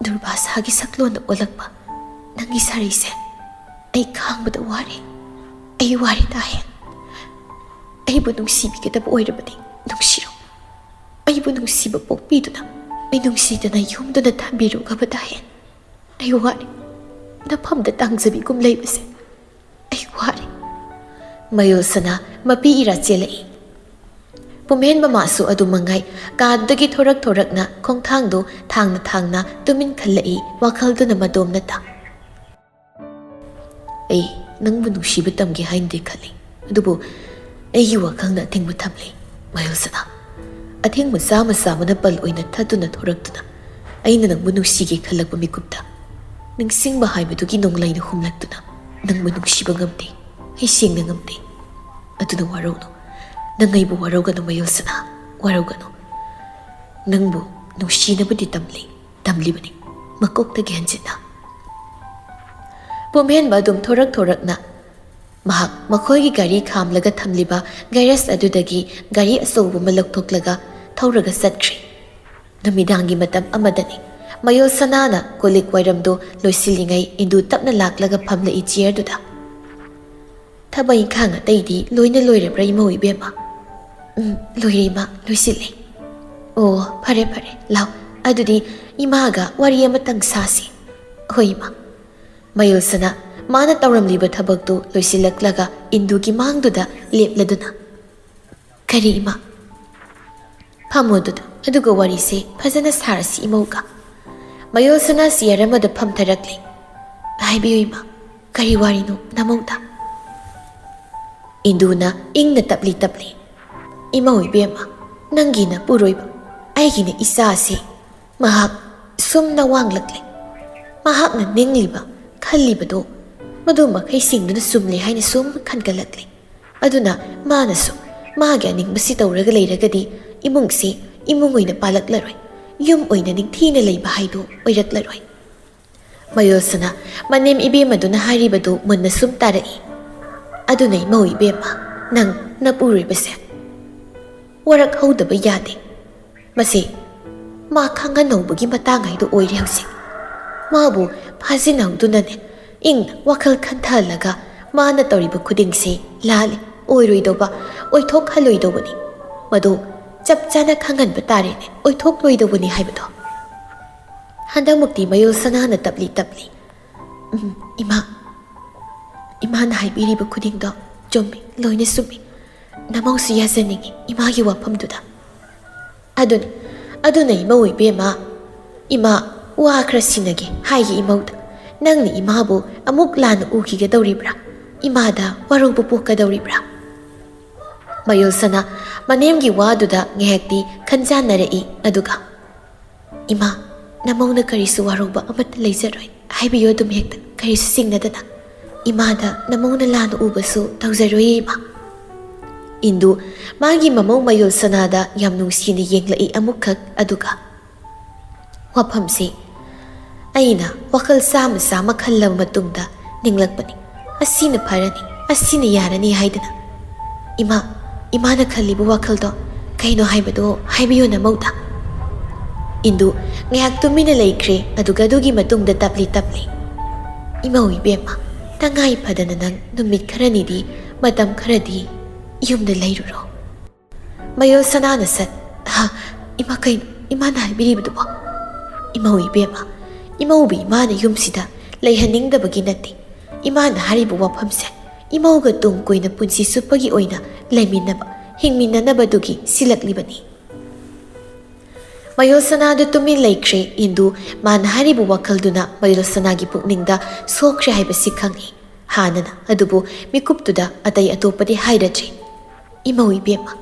ꯗꯨꯔꯕꯥꯁꯥꯒꯤ ꯁꯛꯂꯣꯟꯗ ꯑꯣꯜꯂꯛꯄ ꯅꯪꯒꯤ ꯁꯥꯔꯩꯁꯦ ꯑꯩ ꯈꯥꯡꯕꯗ ꯋꯥꯔꯦ꯫ ꯑꯩ ꯋꯥꯔꯦ ꯗꯥꯍꯦꯟ꯫ ꯑꯩꯕꯨ ꯅꯨꯡꯁꯤꯕꯤꯒꯗꯕ ꯑꯣꯏꯔꯕꯗꯤ ꯅꯨꯡꯁꯤꯔꯣ꯫ ꯑꯩꯕꯨ ꯅꯨꯡꯁꯤꯕ ꯄꯣꯛꯄꯤꯗꯨꯅ, ꯑꯩ ꯅꯨꯡꯁꯤꯗꯅ ꯌꯣꯝꯗꯨꯅ ꯊꯝꯕꯤꯔꯨꯒꯕ ꯗꯥꯍꯦꯟ꯫ ꯑꯩ ꯋꯥꯔꯦ꯫ ꯅꯐꯝꯗ ꯇꯥꯡꯖꯕꯤꯒꯨꯝ ꯂꯩꯕꯁꯦ ꯑꯩ ꯋꯥꯔꯦ꯫ ꯃꯌꯣꯜ ꯁꯅꯥ ꯃꯄꯤ ꯏꯔꯥ ꯆꯦꯜꯂꯛꯏ꯫ ꯄꯨꯝꯍꯦꯟꯕ ꯃꯥꯁꯨ ꯑꯗꯨ ꯃꯉꯥꯏ꯫ ꯀꯥꯗꯨꯗꯒꯤ ꯊꯣꯔꯛ ꯊꯣꯔꯛꯅ ꯈꯣꯡꯊꯥꯡꯗꯨ ꯊꯥꯡꯅ ꯊꯥꯡꯅ ꯇꯨꯃꯤꯟ ꯈꯜꯂꯛꯏ, ꯋꯥꯈꯜꯗꯨꯅ ꯃꯗꯣꯝꯅꯇ꯫ ꯑꯩ ꯅꯪꯕꯨ ꯅꯨꯡꯁꯤꯕ ꯇꯝꯒꯦ ꯍꯥꯏꯅꯗꯤ ꯈꯜꯂꯤ, ꯑꯗꯨꯕꯨ ꯑꯩꯒꯤ ꯋꯥꯈꯜꯅ ꯑꯊꯤꯡꯕ ꯊꯝꯂꯤ꯫ ꯃꯌꯣꯜ ꯁꯅꯥ, ꯑꯊꯤꯡꯕ ꯆꯥꯃ ꯆꯥꯃꯅ ꯄꯜ ꯑꯣꯏꯅ ꯊꯠꯇꯨꯅ ꯊꯣꯔꯛꯇꯨꯅ ꯑꯩꯅ ꯅꯪꯕꯨ ꯅꯨꯡꯁꯤꯒꯦ ꯈꯜꯂꯛꯄ ꯃꯤꯀꯨꯞꯇ, ꯅꯤꯡꯁꯤꯡꯕ ꯍꯥꯏꯕꯗꯨꯒꯤ ꯅꯣꯡꯂꯩꯅ ꯍꯨꯝꯂꯛꯇꯨꯅ ꯅꯪꯕꯨ ꯅꯨꯡꯁꯤꯕ ꯉꯝꯗꯦ, ꯑꯩ ꯁꯦꯡꯅ ꯉꯝꯗꯦ꯫ ꯑꯗꯨꯅ ꯋꯥꯔꯧꯅꯨ, ꯅꯪ ꯑꯩꯕꯨ ꯋꯥꯔꯧꯒꯅꯨ ꯃꯌꯣꯜ ꯁꯅꯥ, ꯋꯥꯔꯧꯒꯅꯨ꯫ ꯅꯪꯕꯨ ꯅꯨꯡꯁꯤꯅꯕꯗꯤ ꯇꯝꯂꯤ, ꯇꯝꯂꯤꯕꯅꯤ ꯃꯀꯣꯛꯇꯒꯤ ꯍꯟꯖꯤꯟꯅ꯫ ꯄꯨꯝꯍꯦꯟꯕ ꯑꯗꯨꯝ ꯊꯣꯔꯛ ꯊꯣꯔꯛꯅ ꯃꯍꯥꯛ ꯃꯈꯣꯏꯒꯤ ꯒꯥꯔꯤ ꯈꯥꯝꯂꯒ ꯊꯝꯂꯤꯕ ꯒꯦꯔꯦꯖ ꯑꯗꯨꯗꯒꯤ ꯒꯥꯔꯤ ꯑꯆꯧꯕ ꯑꯃ ꯂꯧꯊꯣꯛꯂꯒ ꯊꯧꯔꯒ ꯆꯠꯈ꯭ꯔꯦ꯫ ꯅꯨꯃꯤꯗꯥꯡꯒꯤ ꯃꯇꯝ ꯑꯃꯗꯅꯤ꯫ ꯃꯌꯣꯜ ꯁꯅꯥꯅ ꯀꯣꯜ ꯂꯤꯛ ꯋꯥꯏꯔꯝꯗꯨ ꯂꯣꯏꯁꯤꯜꯂꯤꯉꯩ ꯏꯟꯗꯨ ꯇꯞꯅ ꯂꯥꯛꯂꯒ ꯐꯝꯂꯛꯏ ꯆꯤꯌꯔꯗꯨꯗ꯫ "ꯊꯕꯛ ꯏꯪꯈꯥꯡ ꯑꯇꯩꯗꯤ ꯂꯣꯏꯅ ꯂꯣꯏꯔꯕ꯭ꯔꯥ ꯏꯃꯧ ꯏꯕꯦꯝꯃ?" "ꯎꯝ, ꯂꯣꯏꯔꯦ ꯏꯃꯥ, ꯂꯣꯏꯁꯤꯜꯂꯦ꯫" "ꯑꯣ, ꯐꯔꯦ ꯐꯔꯦ, ꯂꯥꯎ, ꯑꯗꯨꯗꯤ ꯏꯃꯥꯒ ꯋꯥꯔꯤ ꯑꯃꯇꯪ ꯁꯥꯁꯤ꯫" "ꯍꯣꯏ ꯏꯃꯥ꯫" ꯃꯌꯣꯜꯁꯅꯥ ꯃꯥꯅ ꯇꯧꯔꯝꯂꯤꯕ ꯊꯕꯛꯇꯨ ꯂꯣꯏꯁꯤꯜꯂꯛꯂꯒ ꯏꯟꯗꯨꯒꯤ ꯃꯥꯡꯗꯨꯗ ꯂꯦꯞꯂꯗꯨꯅ, "ꯀꯔꯤ ꯏꯃꯥ?" "ꯐꯝꯃꯣ ꯑꯗꯨꯗ, ꯑꯗꯨꯒ ꯋꯥꯔꯤꯁꯦ ꯐꯖꯅ ꯁꯥꯔꯁꯤ ꯏꯃꯧꯒ꯫" ꯃꯌꯣꯜꯁꯅꯥ ꯆꯤꯌꯔ ꯑꯃꯗ ꯐꯝꯊꯔꯛꯂꯦ꯫ "ꯍꯥꯏꯕꯤꯌꯨ ꯏꯃꯥ, ꯀꯔꯤ ꯋꯥꯔꯤꯅꯣ ꯅꯃꯧꯗ?" ꯏꯟꯗꯨꯅ ꯏꯪꯅ ꯇꯞꯂꯤ ꯇꯞꯂꯤ, "ꯏꯃꯧ ꯏꯕꯦꯝꯃ, ꯅꯪꯒꯤ ꯅꯄꯨꯔꯣꯏꯕ, ꯑꯩꯒꯤꯅ ꯏꯆꯥꯁꯤ ꯃꯍꯥꯛ ꯁꯨꯝ ꯅꯋꯥꯡꯂꯛꯂꯦ꯫ ꯃꯍꯥꯛꯅ ꯅꯤꯡꯂꯤꯕ, ꯈꯜꯂꯤꯕꯗꯣ ꯃꯗꯨ ꯃꯈꯩꯁꯤꯡꯗꯨꯅ ꯆꯨꯝꯂꯦ ꯍꯥꯏꯅ ꯁꯨꯝ ꯈꯟꯒꯠꯂꯛꯂꯦ꯫ ꯑꯗꯨꯅ ꯃꯥꯅꯁꯨ ꯃꯥꯒꯤ ꯑꯅꯤꯡꯕꯁꯤ ꯇꯧꯔꯒ ꯂꯩꯔꯒꯗꯤ ꯏꯃꯨꯡꯁꯤ ꯏꯃꯨꯡ ꯑꯣꯏꯅ ꯄꯥꯜꯂꯛꯂꯔꯣꯏ, ꯌꯨꯝ ꯑꯣꯏꯅ ꯅꯤꯡꯊꯤꯅ ꯂꯩꯕ ꯍꯥꯏꯗꯨ ꯑꯣꯏꯔꯛꯂꯔꯣꯏ꯫ ꯃꯌꯣꯜꯁꯅꯥ ꯃꯅꯦꯝ ꯏꯕꯦꯝꯃꯗꯨꯅ ꯍꯥꯏꯔꯤꯕꯗꯨ ꯃꯨꯟꯅ ꯁꯨꯝ ꯇꯥꯔꯛꯏ꯫ ꯑꯗꯨꯅ ꯏꯃꯧ ꯏꯕꯦꯝꯃ, ꯅꯪ ꯅꯄꯨꯔꯣꯏꯕꯁꯦ ꯋꯥꯔꯛꯍꯧꯗꯕ ꯌꯥꯗꯦ꯫ ꯃꯁꯤ ꯃꯥ ꯈꯪꯍꯟꯍꯧꯕꯒꯤ ꯃꯇꯥꯡ ꯍꯥꯏꯗꯨ ꯑꯣꯏꯔꯦ ꯍꯧꯖꯤꯛ꯫ ꯃꯥꯕꯨ ꯐꯥꯖꯤꯟꯍꯧꯗꯨꯅꯅꯦ, ꯏꯪꯅ ꯋꯥꯈꯜ ꯈꯟꯊꯍꯜꯂꯒ ꯃꯥꯅ ꯇꯧꯔꯤꯕ ꯈꯨꯗꯤꯡꯁꯤ ꯂꯥꯜꯂꯦ, ꯑꯣꯏꯔꯣꯏꯗꯧꯕ, ꯑꯣꯏꯊꯣꯛꯍꯜꯂꯣꯏꯗꯧꯕꯅꯤ꯫ ꯃꯗꯨ ꯆꯞ ꯆꯥꯅ ꯈꯪꯍꯟꯕ ꯇꯥꯔꯦꯅꯦ, ꯑꯣꯏꯊꯣꯛꯂꯣꯏꯗꯧꯕꯅꯤ ꯍꯥꯏꯕꯗꯣ꯫ ꯍꯟꯗꯛꯃꯨꯛꯇꯤ ꯃꯌꯣꯜꯁꯅꯥꯅ ꯇꯞꯂꯤ ꯇꯞꯂꯤ, "ꯎꯝ, ꯏꯃꯥ, ꯏꯃꯥꯅ ꯍꯥꯏꯕꯤꯔꯤꯕ ꯈꯨꯗꯤꯡꯗꯣ ꯆꯨꯝꯃꯤ, ꯂꯣꯏꯅ ꯆꯨꯝꯃꯤ꯫ ꯅꯃꯧꯁꯨ ꯌꯥꯖꯅꯤꯡꯉꯤ ꯏꯃꯥꯒꯤ ꯋꯥꯐꯝꯗꯨꯗ꯫" "ꯑꯗꯨꯅꯤ, ꯑꯗꯨꯅ ꯏꯃꯧ ꯏꯕꯦꯝꯃ, ꯏꯃꯥ, ꯋꯥ ꯈꯔ ꯁꯤꯟꯅꯒꯦ ꯍꯥꯏꯒꯦ ꯏꯃꯧꯗ꯫ ꯅꯪꯅ ꯏꯃꯥꯕꯨ ꯑꯃꯨꯛ ꯂꯥꯟꯅ ꯎꯈꯤꯒꯗꯧꯔꯤꯕ꯭ꯔꯥ? ꯏꯃꯥꯗ ꯋꯥꯔꯧꯕ ꯄꯣꯛꯀꯗꯧꯔꯤꯕ꯭ꯔꯥ?" ꯃꯌꯣꯜꯁꯅꯥ ꯃꯅꯦꯝꯒꯤ ꯋꯥꯗꯨꯗ ꯉꯥꯏꯍꯥꯛꯇꯤ ꯈꯟꯖꯥꯟꯅꯔꯛꯏ, ꯑꯗꯨꯒ, "ꯏꯃꯥ, ꯅꯃꯧꯅ ꯀꯔꯤꯁꯨ ꯋꯥꯔꯧꯕ ꯑꯃꯠꯇ ꯂꯩꯖꯔꯣꯏ꯫ ꯍꯥꯏꯕꯤꯌꯨ ꯑꯗꯨꯝ ꯍꯦꯛꯇ, ꯀꯔꯤꯁꯨ ꯆꯤꯡꯅꯗꯅ꯫ ꯏꯃꯥꯗ ꯅꯃꯧꯅ ꯂꯥꯟꯅ ꯎꯕꯁꯨ ꯇꯧꯖꯔꯣꯏꯌꯦ, ꯏꯃꯥ꯫" ꯏꯟꯗꯨ ꯃꯥꯒꯤ ꯃꯃꯧ ꯃꯌꯣꯜꯁꯅꯥꯗ ꯌꯥꯝ ꯅꯨꯡꯁꯤꯅ ꯌꯦꯡꯂꯛꯏ ꯑꯃꯨꯛꯈꯛ, ꯑꯗꯨꯒ, "ꯋꯥꯐꯝꯁꯤ ꯑꯩꯅ ꯋꯥꯈꯜ ꯆꯥꯝꯃ ꯆꯥꯝꯃ ꯈꯜꯂꯕ ꯃꯇꯨꯡꯗ ꯅꯤꯡꯂꯛꯄꯅꯤ꯫ ꯑꯁꯤꯅ ꯐꯔꯅꯤ, ꯑꯁꯤꯅ ꯌꯥꯔꯅꯤ ꯍꯥꯏꯗꯅ꯫" "ꯏꯃꯥ, ꯏꯃꯥꯅ ꯈꯜꯂꯤꯕ ꯋꯥꯈꯜꯗꯣ ꯀꯩꯅꯣ ꯍꯥꯏꯕꯗꯣ ꯍꯥꯏꯕꯤꯌꯨ ꯅꯃꯧꯗ꯫" ꯏꯟꯗꯨ ꯉꯥꯏꯍꯥꯛ ꯇꯨꯃꯤꯟꯅ ꯂꯩꯈ꯭ꯔꯦ, ꯑꯗꯨꯒ ꯑꯗꯨꯒꯤ ꯃꯇꯨꯡꯗ ꯇꯞꯂꯤ ꯇꯞꯂꯤ, "ꯏꯃꯧ ꯏꯕꯦꯝꯃ, ꯇꯉꯥꯏ ꯐꯗꯅ ꯅꯪ ꯅꯨꯃꯤꯠ ꯈꯔꯅꯤꯗꯤ, ꯃꯇꯝ ꯈꯔꯗꯤ ꯌꯨꯝꯗ ꯂꯩꯔꯨꯔꯣ꯫" ꯃꯌꯣꯜꯁꯅꯥꯅ ꯁꯠ, "ꯍꯥ, ꯏꯃꯥ, ꯀꯩꯅꯣ ꯏꯃꯥꯅ ꯍꯥꯏꯕꯤꯔꯤꯕꯗꯨꯕꯣ?" "ꯏꯃꯧ ꯏꯕꯦꯝꯃ, ꯏꯃꯧꯕꯨ ꯏꯃꯥꯅ ꯌꯨꯝꯁꯤꯗ ꯂꯩꯍꯟꯅꯤꯡꯗꯕꯒꯤ ꯅꯠꯇꯦ꯫ ꯏꯃꯥꯅ ꯍꯥꯏꯔꯤꯕ ꯋꯥꯐꯝꯁꯦ ꯏꯃꯧꯒ ꯇꯨꯡ ꯀꯣꯏꯅ ꯄꯨꯟꯁꯤ ꯆꯨꯞꯄꯒꯤ ꯑꯣꯏꯅ ꯂꯩꯃꯤꯟꯅꯕ, ꯍꯤꯡꯃꯤꯟꯅꯅꯕꯗꯨꯒꯤ ꯁꯤꯜꯂꯛꯂꯤꯕꯅꯤ꯫" ꯃꯌꯣꯜꯁꯅꯥꯗꯨ ꯇꯨꯃꯤꯟ ꯂꯩꯈ꯭ꯔꯦ꯫ ꯏꯟꯗꯨ ꯃꯥꯅ ꯍꯥꯏꯔꯤꯕ ꯋꯥꯈꯜꯗꯨꯅ ꯃꯌꯣꯜꯁꯅꯥꯒꯤ ꯄꯨꯛꯅꯤꯡꯗ ꯁꯣꯛꯈ꯭ꯔꯦ ꯍꯥꯏꯕꯁꯤ ꯈꯪꯏ꯫ ꯍꯥꯟꯅꯅ ꯑꯗꯨꯕꯨ ꯃꯤꯀꯨꯞꯇꯨꯗ ꯑꯇꯩ ꯑꯇꯣꯞꯄꯗꯤ ꯍꯥꯏꯔꯗ꯭ꯔꯤ꯫ "ꯏꯃꯧ ꯏꯕꯦꯝꯃ,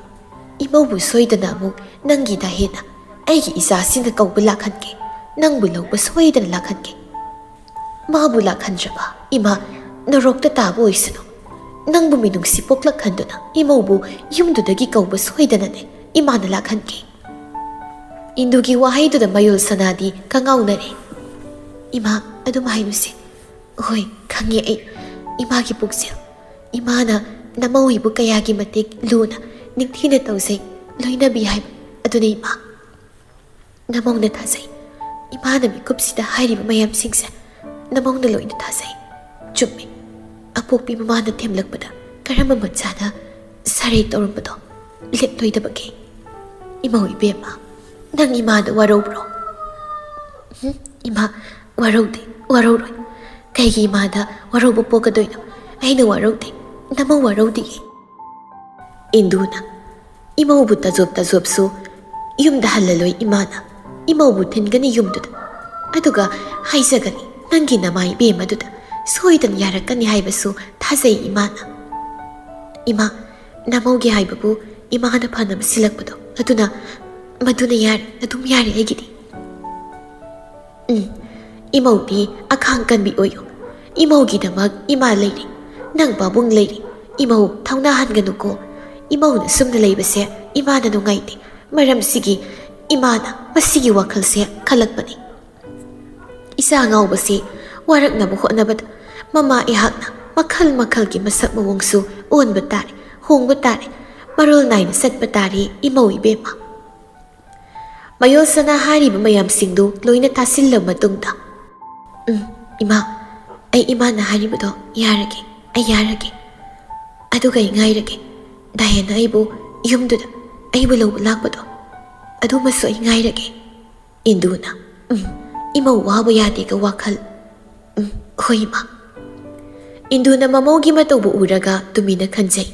ꯏꯃꯧꯕꯨ ꯁꯣꯏꯗꯅ ꯑꯃꯨꯛ ꯅꯪꯒꯤꯗ ꯍꯦꯟꯅ ꯑꯩꯒꯤ ꯏꯆꯥꯁꯤꯡꯅ ꯀꯧꯕ ꯂꯥꯛꯍꯟꯒꯦ꯫ ꯅꯪꯕꯨ ꯂꯧꯕ ꯁꯣꯏꯗꯅ ꯂꯥꯛꯍꯟꯒꯦ꯫" "ꯃꯥꯕꯨ ꯂꯥꯛꯍꯟꯗ꯭ꯔꯕ? ꯏꯃꯥ, ꯅꯔꯣꯛꯇ ꯇꯥꯕ ꯑꯣꯏꯁꯅꯨ꯫ ꯅꯪꯕꯨ ꯃꯤꯅꯨꯡꯁꯤ ꯄꯣꯛꯂꯛꯍꯟꯗꯨꯅ ꯏꯃꯧꯕꯨ ꯌꯨꯝꯗꯨꯗꯒꯤ ꯀꯧꯕ ꯁꯣꯏꯗꯅꯅꯦ ꯏꯃꯥꯅ ꯂꯥꯛꯍꯟꯒꯦ꯫ ꯏꯟꯗꯨꯒꯤ ꯋꯥꯍꯩꯗꯨꯗ ꯃꯌꯣꯜ ꯁꯅꯥꯗꯤ ꯀꯉꯥꯎꯅꯔꯦ꯫ "ꯏꯃꯥ, ꯑꯗꯨꯝ ꯍꯥꯏꯅꯨꯁꯦ꯫ ꯍꯣꯏ, ꯈꯪꯉꯦ ꯑꯩ꯫ ꯏꯃꯥꯒꯤ ꯄꯨꯛꯆꯦꯜ꯫ ꯏꯃꯥꯅ ꯅꯃꯧ ꯑꯩꯕꯨ ꯀꯌꯥꯒꯤ ꯃꯇꯤꯛ ꯂꯨꯅ, ꯅꯤꯡꯊꯤꯅ ꯇꯧꯖꯩ, ꯂꯣꯏꯅꯕꯤ ꯍꯥꯏꯕ ꯑꯗꯨꯅꯤ, ꯏꯃꯥ꯫ ꯅꯃꯧꯅ ꯊꯥꯖꯩ꯫ ꯏꯃꯥꯅ ꯃꯤꯀꯨꯞꯁꯤꯗ ꯍꯥꯏꯔꯤꯕ ꯃꯌꯥꯝꯁꯤꯡꯁꯦ ꯅꯃꯧꯅ ꯂꯣꯏꯅ ꯊꯥꯖꯩ꯫ ꯆꯨꯝꯃꯤ꯫ ꯑꯄꯣꯛꯄꯤ ꯃꯃꯥꯅ ꯊꯦꯝꯂꯛꯄꯗ ꯀꯔꯝꯕ ꯃꯆꯥꯅ ꯁꯥꯔꯩ ꯇꯧꯔꯝꯕꯗꯣ ꯂꯦꯞꯂꯣꯏꯗꯕꯒꯦ? ꯏꯃꯧ ꯏꯕꯦꯝꯃ, ꯅꯪ ꯏꯃꯥꯗ ꯋꯥꯔꯧꯕ꯭ꯔꯣ?" "ꯎꯝ, ꯏꯃꯥ, ꯋꯥꯔꯧꯗꯦ, ꯋꯥꯔꯧꯔꯣꯏ꯫ ꯀꯩꯒꯤ ꯏꯃꯥꯗ ꯋꯥꯔꯧꯕ ꯄꯣꯛꯀꯗꯣꯏꯅꯣ? ꯑꯩꯅ ꯋꯥꯔꯧꯗꯦ, ꯅꯃꯧ ꯋꯥꯔꯧꯗꯤꯌꯦ꯫" ꯏꯟꯗꯨꯅ, "ꯏꯃꯧꯕꯨ ꯇꯖꯣꯞ ꯇꯖꯣꯞꯁꯨ ꯌꯨꯝꯗ ꯍꯜꯂꯂꯣꯏ ꯏꯃꯥꯅ꯫ ꯏꯃꯧꯕꯨ ꯊꯤꯟꯒꯅꯤ ꯌꯨꯝꯗꯨꯗ꯫ ꯑꯗꯨꯒ ꯍꯥꯏꯖꯒꯅꯤ, ꯅꯪꯒꯤ ꯅꯃꯥ ꯏꯕꯦꯝꯃꯗꯨꯗ ꯁꯣꯏꯗꯅ ꯌꯥꯔꯛꯀꯅꯤ ꯍꯥꯏꯕꯁꯨ ꯊꯥꯖꯩ ꯏꯃꯥꯅ꯫ ꯏꯃꯥ, ꯅꯃꯧꯒꯤ ꯍꯥꯏꯕꯕꯨ ꯏꯃꯥꯅ ꯐꯅꯕ ꯁꯤꯜꯂꯛꯄꯗꯣ, ꯑꯗꯨꯅ ꯃꯗꯨꯅ ꯌꯥꯔꯦ, ꯑꯗꯨꯝ ꯌꯥꯔꯦ ꯑꯩꯒꯤꯗꯤ꯫" "ꯎꯝ, ꯏꯃꯧꯗꯤ ꯑꯈꯥꯡ ꯀꯟꯕꯤ ꯑꯣꯏꯌꯨ꯫ ꯏꯃꯧꯒꯤꯗꯃꯛ ꯏꯃꯥ ꯂꯩꯔꯤ, ꯅꯪ ꯄꯥꯕꯨꯡ ꯂꯩꯔꯤ꯫ ꯏꯃꯧ ꯊꯧꯅꯥ ꯍꯟꯒꯅꯨꯀꯣ꯫ ꯏꯃꯧꯅ ꯁꯨꯝꯅ ꯂꯩꯕꯁꯦ ꯏꯃꯥꯅ ꯅꯨꯡꯉꯥꯏꯇꯦ꯫ ꯃꯔꯝꯁꯤꯒꯤ ꯏꯃꯥꯅ ꯃꯁꯤꯒꯤ ꯋꯥꯈꯜꯁꯦ ꯈꯜꯂꯛꯄꯅꯤ꯫ ꯏꯆꯥ ꯉꯥꯎꯕꯁꯤ ꯋꯥꯔꯛꯅꯕ ꯍꯣꯠꯅꯕꯗ ꯃꯃꯥ ꯑꯩꯍꯥꯛꯅ ꯃꯈꯜ ꯃꯈꯜꯒꯤ ꯃꯁꯛ ꯃꯑꯣꯡꯁꯨ ꯑꯣꯟꯕ ꯇꯥꯔꯦ, ꯍꯣꯡꯕ ꯇꯥꯔꯦ, ꯃꯔꯣꯜ ꯅꯥꯏꯅ ꯆꯠꯄ ꯇꯥꯔꯦ ꯏꯃꯧ ꯏꯕꯦꯝꯃ꯫" ꯃꯌꯣꯜ ꯁꯅꯥ ꯍꯥꯏꯔꯤꯕ ꯃꯌꯥꯝꯁꯤꯡꯗꯨ ꯂꯣꯏꯅ ꯇꯥꯁꯤꯜꯂꯕ ꯃꯇꯨꯡꯗ, "ꯎꯝ, ꯏꯃꯥ, ꯑꯩ ꯏꯃꯥꯅ ꯍꯥꯏꯔꯤꯕꯗꯣ ꯌꯥꯔꯒꯦ, ꯑꯩ ꯌꯥꯔꯒꯦ꯫ ꯑꯗꯨꯒ ꯑꯩ ꯉꯥꯏꯔꯒꯦ, ꯗꯥꯌꯦꯟꯅ ꯑꯩꯕꯨ ꯌꯨꯝꯗꯨꯗ ꯑꯩꯕꯨ ꯂꯧꯕ ꯂꯥꯛꯄꯗꯣ, ꯑꯗꯨꯃꯁꯨ ꯑꯩ ꯉꯥꯏꯔꯒꯦ꯫" ꯏꯟꯗꯨꯅ, "ꯎꯝ, ꯏꯃꯧ ꯋꯥꯕ ꯌꯥꯗꯦꯒ ꯋꯥꯈꯜ꯫ ꯎꯝ, ꯍꯣꯏ, ꯏꯃꯥ꯫" ꯏꯟꯗꯨꯅ ꯃꯃꯧꯒꯤ ꯃꯇꯧꯕꯨ ꯎꯔꯒ ꯇꯨꯃꯤꯟꯅ ꯈꯟꯖꯩ,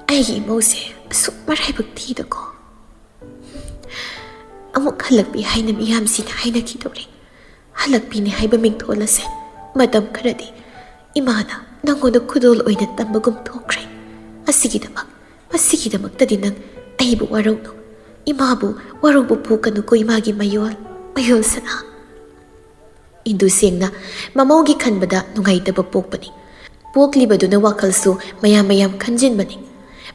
"ꯑꯩꯒꯤ ꯏꯃꯧꯁꯦ ꯑꯁꯨꯛ ꯃꯔꯥꯏꯕꯛ ꯊꯤꯗꯀꯣ꯫ ꯑꯃꯨꯛ ꯍꯜꯂꯛꯄꯤ ꯍꯥꯏꯅ ꯃꯤꯌꯥꯝꯁꯤꯅ ꯍꯥꯏꯅꯈꯤꯗꯧꯔꯦ꯫ ꯍꯜꯂꯛꯄꯤꯅꯤ ꯍꯥꯏꯕ ꯃꯤꯡꯊꯣꯜ ꯑꯁꯦ ꯃꯇꯝ ꯈꯔꯗꯤ ꯏꯃꯥꯅ ꯅꯪꯉꯣꯟꯗ ꯈꯨꯗꯣꯜ ꯑꯣꯏꯅ ꯇꯝꯕꯒꯨꯝ ꯊꯣꯛꯈ꯭ꯔꯦ꯫ ꯑꯁꯤꯒꯤꯗꯃꯛ, ꯑꯁꯤꯒꯤꯗꯃꯛꯇꯗꯤ ꯅꯪ ꯑꯩꯕꯨ ꯋꯥꯔꯧꯅꯨ꯫ ꯏꯃꯥꯕꯨ ꯋꯥꯔꯧꯕ ꯄꯣꯛꯀꯅꯨꯀꯣ, ꯏꯃꯥꯒꯤ ꯃꯌꯣꯜ, ꯃꯌꯣꯜ ꯁꯅꯥ꯫" ꯏꯟꯗꯨ ꯁꯦꯡꯅ ꯃꯃꯧꯒꯤ ꯈꯟꯕꯗ ꯅꯨꯡꯉꯥꯏꯇꯕ ꯄꯣꯛꯄꯅꯤ꯫ ꯄꯣꯛꯂꯤꯕꯗꯨꯅ ꯋꯥꯈꯜꯁꯨ ꯃꯌꯥꯝ ꯃꯌꯥꯝ ꯈꯟꯖꯤꯟꯕꯅꯤ꯫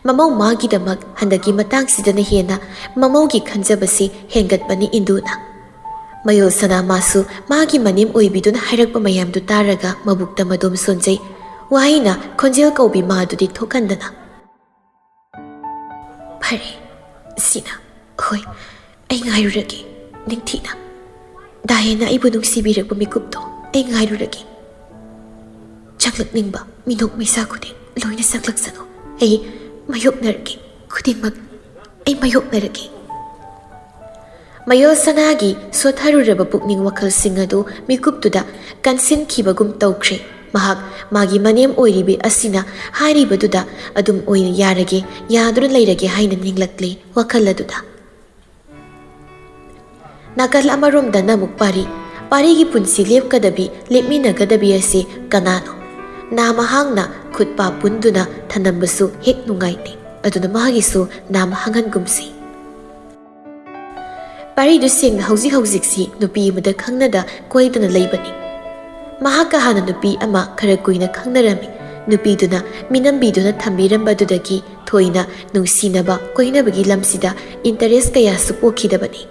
ꯃꯃꯧ ꯃꯥꯒꯤꯗꯃꯛ ꯍꯟꯗꯛꯀꯤ ꯃꯇꯥꯡꯁꯤꯗꯅ ꯍꯦꯟꯅ ꯃꯃꯧꯒꯤ ꯈꯟꯖꯕꯁꯤ ꯍꯦꯟꯒꯠꯄꯅꯤ ꯏꯟꯗꯨꯅ꯫ ꯃꯌꯣꯜ ꯁꯅꯥ ꯃꯥꯁꯨ ꯃꯥꯒꯤ ꯃꯅꯦꯝ ꯑꯣꯏꯕꯤꯗꯨꯅ ꯍꯥꯏꯔꯛꯄ ꯃꯌꯥꯝꯗꯨ ꯇꯥꯔꯒ ꯃꯕꯨꯛꯇ ꯃꯗꯣꯝ ꯁꯣꯟꯖꯩ꯫ ꯋꯥꯍꯩꯅ ꯈꯣꯟꯖꯦꯜ ꯀꯧꯕꯤ ꯃꯥꯗꯨꯗꯤ ꯊꯣꯛꯍꯟꯗꯅ, "ꯐꯔꯦ, ꯁꯤꯅ, ꯍꯣꯏ, ꯑꯩ ꯉꯥꯏꯔꯨꯔꯒꯦ, ꯅꯤꯡꯊꯤꯅ꯫ ꯗꯥꯏꯌꯦꯅ ꯑꯩꯕꯨ ꯅꯨꯡꯁꯤꯕꯤꯔꯛꯄ ꯃꯤꯀꯨꯞꯇꯣ ꯑꯩ ꯉꯥꯏꯔꯨꯔꯒꯦ꯫ ꯆꯪꯂꯛꯅꯤꯡꯕ ꯃꯤꯅꯣꯛ ꯃꯩꯁꯥ ꯈꯨꯗꯤꯡ ꯂꯣꯏꯅ ꯆꯪꯂꯛꯁꯅꯨ꯫ ꯑꯩ ꯃꯥꯌꯣꯛꯅꯔꯒꯦ, ꯈꯨꯗꯤꯡꯃꯛ ꯑꯩ ꯃꯥꯌꯣꯛꯅꯔꯒꯦ꯫" ꯃꯌꯣꯜ ꯁꯅꯥꯒꯤ ꯁꯣꯠꯊꯔꯨꯔꯕ ꯄꯨꯛꯅꯤꯡ ꯋꯥꯈꯜꯁꯤꯡ ꯑꯗꯨ ꯃꯤꯀꯨꯞꯇꯨꯗ ꯀꯟꯁꯤꯟꯈꯤꯕꯒꯨꯝ ꯇꯧꯈ꯭ꯔꯦ꯫ ꯃꯍꯥꯛ ꯃꯥꯒꯤ ꯃꯅꯦꯝ ꯑꯣꯏꯔꯤꯕꯤ ꯑꯁꯤꯅ ꯍꯥꯏꯔꯤꯕꯗꯨꯗ ꯑꯗꯨꯝ ꯑꯣꯏꯅ ꯌꯥꯔꯒꯦ, ꯌꯥꯗꯨꯅ ꯂꯩꯔꯒꯦ ꯍꯥꯏꯅ ꯅꯤꯡꯂꯛꯂꯦ ꯋꯥꯈꯜ ꯑꯗꯨꯗ꯫ ꯅꯥꯀꯜ ꯑꯃꯔꯣꯝꯗꯅ ꯑꯃꯨꯛ ꯄꯥꯔꯤ꯫ ꯄꯥꯔꯤꯒꯤ ꯄꯨꯟꯁꯤ ꯂꯦꯞꯀꯗꯕꯤ, ꯂꯦꯞꯃꯤꯟꯅꯒꯗꯕꯤ ꯑꯁꯤ ꯀꯅꯥꯅꯣ? ꯅꯥꯃ ꯍꯥꯡꯅ ꯈꯨꯠ ꯄꯥ ꯄꯨꯟꯗꯨꯅ ꯊꯅꯝꯕꯁꯨ ꯍꯦꯛ ꯅꯨꯡꯉꯥꯏꯇꯦ꯫ ꯑꯗꯨꯅ ꯃꯥꯒꯤꯁꯨ ꯅꯥꯃ ꯍꯥꯡꯍꯟꯒꯨꯝꯁꯤ꯫ ꯄꯥꯔꯤꯗꯨ ꯁꯦꯡꯅ ꯍꯧꯖꯤꯛ ꯍꯧꯖꯤꯛꯁꯤ ꯅꯨꯄꯤ ꯑꯃꯗ ꯈꯪꯅꯗ ꯀꯣꯏꯗꯅ ꯂꯩꯕꯅꯤ꯫ ꯃꯍꯥꯛꯀ ꯍꯥꯟꯅ ꯅꯨꯄꯤ ꯑꯃ ꯈꯔ ꯀꯨꯏꯅ ꯈꯪꯅꯔꯝꯃꯤ꯫ ꯅꯨꯄꯤꯗꯨꯅ ꯃꯤꯅꯝꯕꯤꯗꯨꯅ ꯊꯝꯕꯤꯔꯝꯕꯗꯨꯗꯒꯤ ꯊꯣꯏꯅ ꯅꯨꯡꯁꯤꯅꯕ ꯀꯣꯏꯅꯕꯒꯤ ꯂꯝꯁꯤꯗ interest ꯀꯌꯥꯁꯨ ꯄꯣꯛꯈꯤꯗꯕꯅꯤ꯫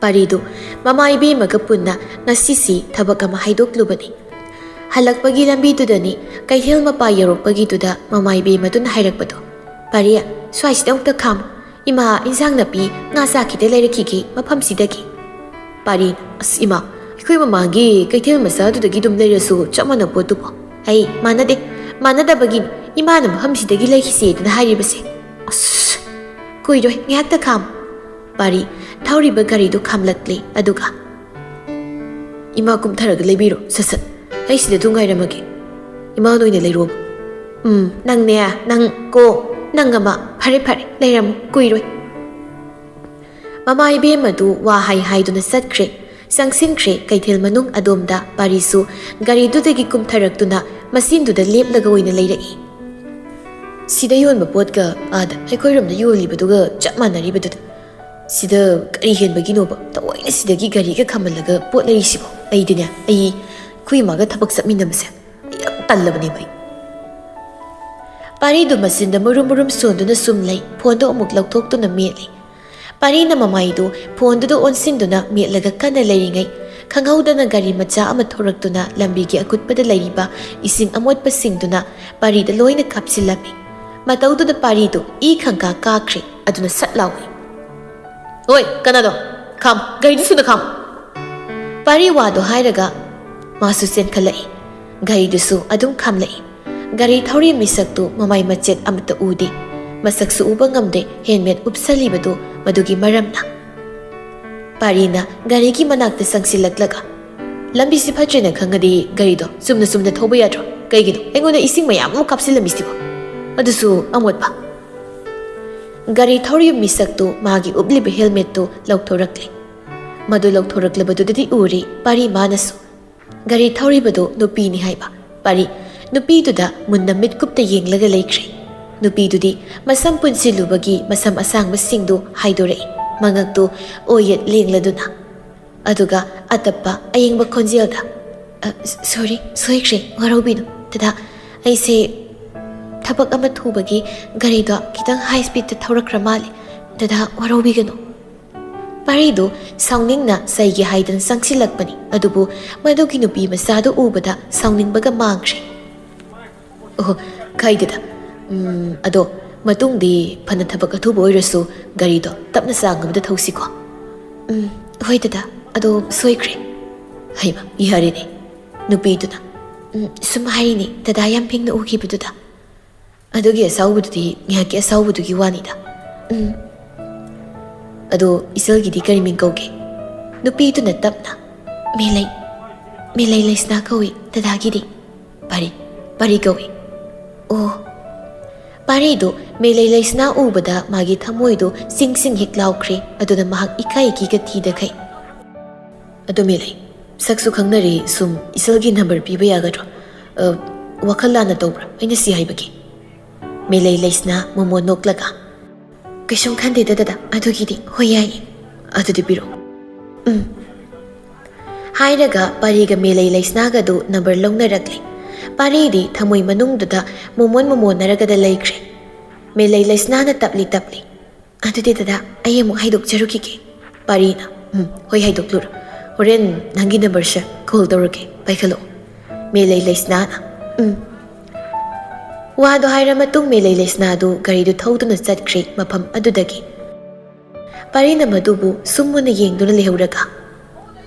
ꯄꯥꯔꯤꯗꯨ ꯃꯃꯥ ꯏꯕꯦꯝꯃꯒ ꯄꯨꯟꯅ ꯉꯁꯤꯁꯤ ꯊꯕꯛ ꯑꯃ ꯍꯥꯏꯗꯣꯛꯂꯨꯕꯅꯤ꯫ ꯍꯜꯂꯛꯄꯒꯤ ꯂꯝꯕꯤꯗꯨꯗꯅꯤ ꯀꯩꯊꯦꯜ ꯃꯄꯥ ꯌꯧꯔꯛꯄꯒꯤꯗꯨꯗ ꯃꯃꯥ ꯏꯕꯦꯝꯃꯗꯨꯅ ꯍꯥꯏꯔꯛꯄꯗꯣ, "ꯄꯥꯔꯤ, ꯁ꯭ꯋꯥꯏꯁꯤꯗ ꯑꯃꯨꯛꯇ ꯈꯥꯝꯃꯨ꯫ ꯏꯃꯥ, ꯏꯟꯁꯥꯡ ꯅꯥꯄꯤ, ꯉꯥ ꯆꯥꯛ ꯈꯤꯇ ꯂꯩꯔꯛꯈꯤꯒꯦ ꯃꯐꯝꯁꯤꯗꯒꯤ꯫" ꯄꯥꯔꯤꯅ, "ꯑꯁ ꯏꯃꯥ, ꯑꯩꯈꯣꯏ ꯃꯃꯥꯡꯒꯤ ꯀꯩꯊꯦꯜ ꯃꯆꯥꯗꯨꯗꯒꯤ ꯑꯗꯨꯝ ꯂꯩꯔꯁꯨ ꯆꯞ ꯃꯥꯟꯅ ꯄꯣꯠꯇꯨꯕꯣ?" "ꯑꯩ ꯃꯥꯟꯅꯗꯦ꯫ ꯃꯥꯟꯅꯗꯕꯒꯤꯅꯤ ꯏꯃꯥꯅ ꯃꯐꯝꯁꯤꯗꯒꯤ ꯂꯩꯈꯤꯁꯦꯗꯅ ꯍꯥꯏꯔꯤꯕꯁꯦ꯫" "ꯑꯁ, ꯀꯨꯏꯔꯣꯏ, ꯉꯥꯏꯍꯥꯛꯇ ꯈꯥꯝꯃꯨ꯫" ꯄꯥꯔꯤ ꯊꯧꯔꯤꯕ ꯒꯥꯔꯤꯗꯨ ꯈꯥꯝꯂꯛꯂꯦ, ꯑꯗꯨꯒ, "ꯏꯃꯥ ꯀꯨꯝꯊꯔꯒ ꯂꯩꯕꯤꯔꯣ, ꯁꯠ ꯁꯠ꯫ ꯑꯩ ꯁꯤꯗ ꯑꯗꯨꯝ ꯉꯥꯏꯔꯝꯃꯒꯦ꯫ ꯏꯃꯥ ꯅꯣꯏꯅ ꯂꯩꯔꯣꯕ꯫" "ꯎꯝ, ꯅꯪꯅꯦ, ꯅꯪ ꯀꯣ, ꯅꯪ ꯑꯃ꯫ ꯐꯔꯦ, ꯐꯔꯦ, ꯂꯩꯔꯝꯃꯨ, ꯀꯨꯏꯔꯣꯏ꯫" ꯃꯃꯥ ꯏꯕꯦꯝꯃꯗꯨ ꯋꯥ ꯍꯥꯏ ꯍꯥꯏꯗꯨꯅ ꯆꯠꯈ꯭ꯔꯦ꯫ ꯆꯪꯁꯤꯟꯈ꯭ꯔꯦ ꯀꯩꯊꯦꯜ ꯃꯅꯨꯡ ꯑꯗꯣꯝꯗ꯫ ꯄꯥꯔꯤꯁꯨ ꯒꯥꯔꯤꯗꯨꯗꯒꯤ ꯀꯨꯝꯊꯔꯛꯇꯨꯅ ꯃꯆꯤꯟꯗꯨꯗ ꯂꯦꯞꯂꯒ ꯑꯣꯏꯅ ꯂꯩꯔꯛꯏ꯫ "ꯁꯤꯗ ꯌꯣꯟꯕ ꯄꯣꯠꯀ ꯑꯥꯗ ꯑꯩꯈꯣꯏꯔꯣꯝꯗ ꯌꯣꯜꯂꯤꯕꯗꯨꯒ ꯆꯞ ꯃꯥꯟꯅꯔꯤꯕꯗꯨꯗ꯫ "ꯁꯤꯗ ꯀꯔꯤ ꯍꯦꯟꯕꯒꯤꯅꯣꯕ? ꯊꯑꯣꯏꯅ ꯁꯤꯗꯒꯤ ꯒꯥꯔꯤꯒ ꯈꯥꯝꯍꯜꯂꯒ ꯄꯣꯠ ꯂꯩꯔꯤꯁꯤꯕꯣ? ꯑꯩꯗꯤꯅꯦ, ꯑꯩ ꯑꯩꯈꯣꯏ ꯏꯃꯥꯒ ꯊꯕꯛ ꯆꯠꯃꯤꯟꯅꯕꯁꯦ ꯑꯩ ꯌꯥꯝ ꯇꯜꯂꯕꯅꯦꯕ ꯑꯩ꯫" ꯄꯥꯔꯤꯗꯨ ꯃꯆꯤꯟꯗ ꯃꯨꯔꯨꯝ ꯃꯨꯔꯨꯝ ꯁꯣꯟꯗꯨꯅ ꯁꯨꯝ ꯂꯩ, ꯐꯣꯟꯗꯣ ꯑꯃꯨꯛ ꯂꯧꯊꯣꯛꯇꯨꯅ ꯃꯦꯠꯂꯤ꯫ ꯄꯥꯔꯤꯅ ꯃꯃꯥꯏꯗꯨ ꯐꯣꯟꯗꯨꯗ ꯑꯣꯟꯁꯤꯟꯗꯨꯅ ꯃꯦꯠꯂꯒ ꯀꯟꯅ ꯂꯩꯔꯤꯉꯩ, ꯈꯪꯍꯧꯗꯅ ꯒꯥꯔꯤ ꯃꯆꯥ ꯑꯃ ꯊꯧꯔꯛꯇꯨꯅ ꯂꯝꯕꯤꯒꯤ ꯑꯀꯨꯠꯄꯗ ꯂꯩꯔꯤꯕ ꯏꯁꯤꯡ ꯑꯃꯣꯠꯄꯁꯤꯡꯗꯨꯅ ꯄꯥꯔꯤꯗ ꯂꯣꯏꯅ ꯀꯥꯞꯁꯤꯜꯂꯝꯃꯤ꯫ ꯃꯇꯧꯗꯨꯗ ꯄꯥꯔꯤꯗꯨ ꯏ ꯈꯪꯀꯥ ꯀꯥꯈ꯭ꯔꯦ꯫ ꯑꯗꯨꯅ ꯁꯠ ꯂꯥꯎꯏ, "ꯍꯣꯏ, ꯀꯅꯥꯅꯣ? ꯈꯥꯝ, ꯒꯥꯔꯤꯗꯨ ꯊꯨꯅ ꯈꯥꯝ!" ꯄꯥꯔꯤ ꯋꯥꯗꯣ ꯍꯥꯏꯔꯒ ꯃꯥꯁꯨ ꯆꯦꯟꯈꯠꯂꯛꯏ꯫ ꯒꯥꯔꯤꯗꯨꯁꯨ ꯑꯗꯨꯝ ꯈꯥꯝꯂꯛꯏ꯫ ꯒꯥꯔꯤ ꯊꯧꯔꯤ ꯃꯤꯁꯛꯇꯨ ꯃꯃꯥꯏ ꯃꯆꯦꯠ ꯑꯃꯠꯇ ꯎꯗꯦ꯫ ꯃꯁꯛꯁꯨ ꯎꯕ ꯉꯝꯗꯦ, ꯍꯦꯜꯃꯦꯠ ꯎꯞꯁꯜꯂꯤꯕꯗꯨ ꯃꯗꯨꯒꯤ ꯃꯔꯝꯅ꯫ ꯄꯥꯔꯤꯅ ꯒꯥꯔꯤꯒꯤ ꯃꯅꯥꯛꯇ ꯆꯪꯁꯤꯜꯂꯛꯂꯒ, "ꯂꯝꯕꯤꯁꯤ ꯐꯠꯇ꯭ꯔꯦꯅ ꯈꯪꯉꯗꯤ ꯒꯥꯔꯤꯗꯣ ꯆꯨꯝꯅ ꯆꯨꯝꯅ ꯊꯧꯕ ꯌꯥꯗ꯭ꯔꯣ? ꯀꯩꯒꯤꯅꯣ ꯑꯩꯉꯣꯟꯗ ꯏꯁꯤꯡ ꯃꯌꯥꯝ ꯑꯃ ꯀꯥꯞꯁꯤꯜꯂꯝꯃꯤꯁꯤꯕꯣ? ꯑꯗꯨꯁꯨ ꯑꯃꯣꯠꯄ?" ꯒꯥꯔꯤ ꯊꯧꯔꯤꯕ ꯃꯤꯁꯛꯇꯨ ꯃꯥꯒꯤ ꯎꯞꯂꯤꯕ ꯍꯦꯜꯃꯦꯠꯇꯨ ꯂꯧꯊꯣꯔꯛꯂꯦ꯫ ꯃꯗꯨ ꯂꯧꯊꯣꯔꯛꯂꯕꯗꯨꯗꯗꯤ ꯎꯔꯤ ꯄꯥꯔꯤ ꯃꯥꯅꯁꯨ ꯒꯥꯔꯤ ꯊꯧꯔꯤꯕꯗꯨ ꯅꯨꯄꯤꯅꯤ ꯍꯥꯏꯕ꯫ ꯄꯥꯔꯤ ꯅꯨꯄꯤꯗꯨꯗ ꯃꯨꯟꯅ ꯃꯤꯠꯀꯨꯞꯇ ꯌꯦꯡꯂꯒ ꯂꯩꯈ꯭ꯔꯦ꯫ ꯅꯨꯄꯤꯗꯨꯗꯤ ꯃꯁꯝ ꯄꯨꯟꯁꯤꯜꯂꯨꯕꯒꯤ ꯃꯁꯝ ꯑꯁꯥꯡꯕꯁꯤꯡꯗꯨ ꯍꯥꯏꯗꯣꯔꯛꯏ, ꯃꯉꯛꯇꯨ ꯑꯣꯏꯌꯦꯠ ꯂꯦꯡꯂꯗꯨꯅ꯫ ꯑꯗꯨꯒ ꯑꯇꯞꯄ ꯑꯌꯦꯡꯕ ꯈꯣꯟꯖꯦꯜꯗ, "ꯑ, ꯁ-, ꯁꯣꯔꯤ, ꯁꯣꯏꯈ꯭ꯔꯦ, ꯋꯥꯔꯧꯕꯤꯅꯨ꯫ ꯗꯗꯥ, ꯑꯩꯁꯦ ꯊꯕꯛ ꯑꯃ ꯊꯨꯕꯒꯤ ꯒꯥꯔꯤꯗꯣ ꯈꯤꯇꯪ ꯍꯥꯏ ꯁ꯭ꯄꯤꯗꯇ ꯊꯧꯔꯛꯈ꯭ꯔ ꯃꯥꯜꯂꯦ꯫ ꯗꯗꯥ, ꯋꯥꯔꯧꯕꯤꯒꯅꯨ꯫" ꯄꯥꯔꯤꯗꯨ ꯁꯥꯎꯅꯤꯡꯅ ꯆꯩꯒꯦ ꯍꯥꯏꯗꯅ ꯆꯪꯁꯤꯜꯂꯛꯄꯅꯤ, ꯑꯗꯨꯕꯨ ꯃꯗꯨꯒꯤ ꯅꯨꯄꯤ ꯃꯆꯥꯗꯨ ꯎꯕꯗ ꯁꯥꯎꯅꯤꯡꯕꯒ ꯃꯥꯡꯈ꯭ꯔꯦ꯫ "ꯑꯣ, ꯀꯥꯏꯗꯦꯗ꯫ ꯎꯝ, ꯑꯗꯣ ꯃꯇꯨꯡꯗꯤ ꯐꯅ ꯊꯕꯛ ꯑꯊꯨꯕ ꯑꯣꯏꯔꯁꯨ ꯒꯥꯔꯤꯗꯣ ꯇꯞꯅ ꯆꯥꯡ ꯑꯃꯗ ꯊꯧꯁꯤꯀꯣ꯫" "ꯎꯝ, ꯍꯣꯏ ꯗꯗꯥ, ꯑꯗꯣ ꯁꯣꯏꯈ꯭ꯔꯦ꯫" "ꯍꯩꯃ, ꯌꯥꯔꯦꯅꯦ꯫" ꯅꯨꯄꯤꯗꯨꯅ, "ꯎꯝ, ꯁꯨꯝ ꯍꯥꯏꯔꯤꯅꯦ, ꯗꯗꯥ ꯌꯥꯝ ꯄꯤꯛꯅ ꯎꯈꯤꯕꯗꯨꯗ꯫ ꯑꯗꯨꯒꯤ ꯑꯁꯥꯎꯕꯗꯨꯗꯤ ꯉꯥꯏꯍꯥꯛꯀꯤ ꯑꯁꯥꯎꯕꯗꯨꯒꯤ ꯋꯥꯅꯤꯗ꯫" "ꯎꯝ꯫ ꯑꯗꯣ ꯏꯆꯜꯒꯤꯗꯤ ꯀꯔꯤ ꯃꯤꯡ ꯀꯧꯒꯦ?" ꯅꯨꯄꯤꯗꯨꯅ ꯇꯞꯅ, "ꯃꯦꯂꯩ, ꯃꯦꯂꯩ ꯂꯩꯁꯅꯥ ꯀꯧꯏ ꯗꯗꯥꯒꯤꯗꯤ꯫" "ꯄꯥꯔꯤ, ꯄꯥꯔꯤ ꯀꯧꯏ꯫" "ꯑꯣ꯫" ꯄꯥꯔꯤꯗꯨ ꯃꯦꯂꯩ ꯂꯩꯁꯅꯥ ꯎꯕꯗ ꯃꯥꯒꯤ ꯊꯃꯣꯏꯗꯨ ꯆꯤꯡ ꯆꯤꯡ ꯍꯦꯛ ꯂꯥꯎꯈ꯭ꯔꯦ꯫ ꯑꯗꯨꯅ ꯃꯍꯥꯛ ꯏꯀꯥꯏ ꯏꯀꯤꯒ ꯊꯤꯗꯈꯩ, "ꯑꯗꯨ ꯃꯦꯂꯩ, ꯁꯛꯁꯨ ꯈꯪꯅꯔꯦ, ꯁꯨꯝ ꯏꯆꯜꯒꯤ ꯅꯝꯕꯔ ꯄꯤꯕ ꯌꯥꯒꯗ꯭ꯔꯣ? ꯑ, ꯋꯥꯈꯜ ꯂꯥꯟꯅ ꯇꯧꯕ꯭ꯔꯥ ꯑꯩꯅ ꯁꯤ ꯍꯥꯏꯕꯒꯤ?" ꯃꯦꯂꯩ ꯂꯩꯁꯅꯥ ꯃꯣꯃꯣꯟ ꯅꯣꯛꯂꯒ, "ꯀꯩꯁꯨꯝ ꯈꯟꯗꯦꯗ ꯗꯗꯥ, ꯑꯗꯨꯒꯤꯗꯤ꯫ ꯍꯣꯏ, ꯌꯥꯏꯌꯦ꯫ ꯑꯗꯨꯗꯤ ꯄꯤꯔꯛꯑꯣ꯫ ꯎꯝ"꯫ ꯍꯥꯏꯔꯒ ꯄꯥꯔꯤꯒ ꯃꯦꯂꯩ ꯂꯩꯁꯅꯥꯒꯗꯨ ꯅꯝꯕꯔ ꯂꯧꯅꯔꯛꯂꯦ꯫ ꯄꯥꯔꯤꯗꯤ ꯊꯃꯣꯏ ꯃꯅꯨꯡꯗꯨꯗ ꯃꯣꯃꯣꯟ ꯃꯣꯃꯣꯟꯅꯔꯒꯗ ꯂꯩꯈ꯭ꯔꯦ꯫ ꯃꯦꯂꯩ ꯂꯩꯁꯅꯥꯅ ꯇꯞꯂꯤ ꯇꯞꯂꯤ, "ꯑꯗꯨꯗꯤ ꯗꯗꯥ, ꯑꯩ ꯑꯃꯨꯛ ꯍꯥꯏꯗꯣꯛꯆꯔꯨꯈꯤꯒꯦ"꯫ ꯄꯥꯔꯤꯅ, "ꯎꯝ, ꯍꯣꯏ, ꯍꯥꯏꯗꯣꯛꯂꯨꯔꯣ꯫ ꯍꯣꯔꯦꯟ ꯅꯪꯒꯤ ꯅꯝꯕꯔꯁꯦ ꯀꯣꯜ ꯇꯧꯔꯛꯀꯦ, ꯄꯥꯏꯈꯠꯂꯛꯑꯣ"꯫ ꯃꯦꯂꯩ ꯂꯩꯁꯅꯥꯅ, "ꯎꯝ"꯫ ꯋꯥꯗꯣ ꯍꯥꯏꯔ ꯃꯇꯨꯡ ꯃꯦꯂꯩ ꯂꯩꯁꯅꯥꯗꯨ ꯒꯥꯔꯤꯗꯨ ꯊꯧꯗꯨꯅ ꯆꯠꯈ꯭ꯔꯦ ꯃꯐꯝ ꯑꯗꯨꯗꯒꯤ꯫ ꯄꯥꯔꯤꯅ ꯃꯗꯨꯕꯨ ꯁꯨꯝ ꯃꯨꯟꯅ ꯌꯦꯡꯗꯨꯅ ꯂꯩꯍꯧꯔꯒ,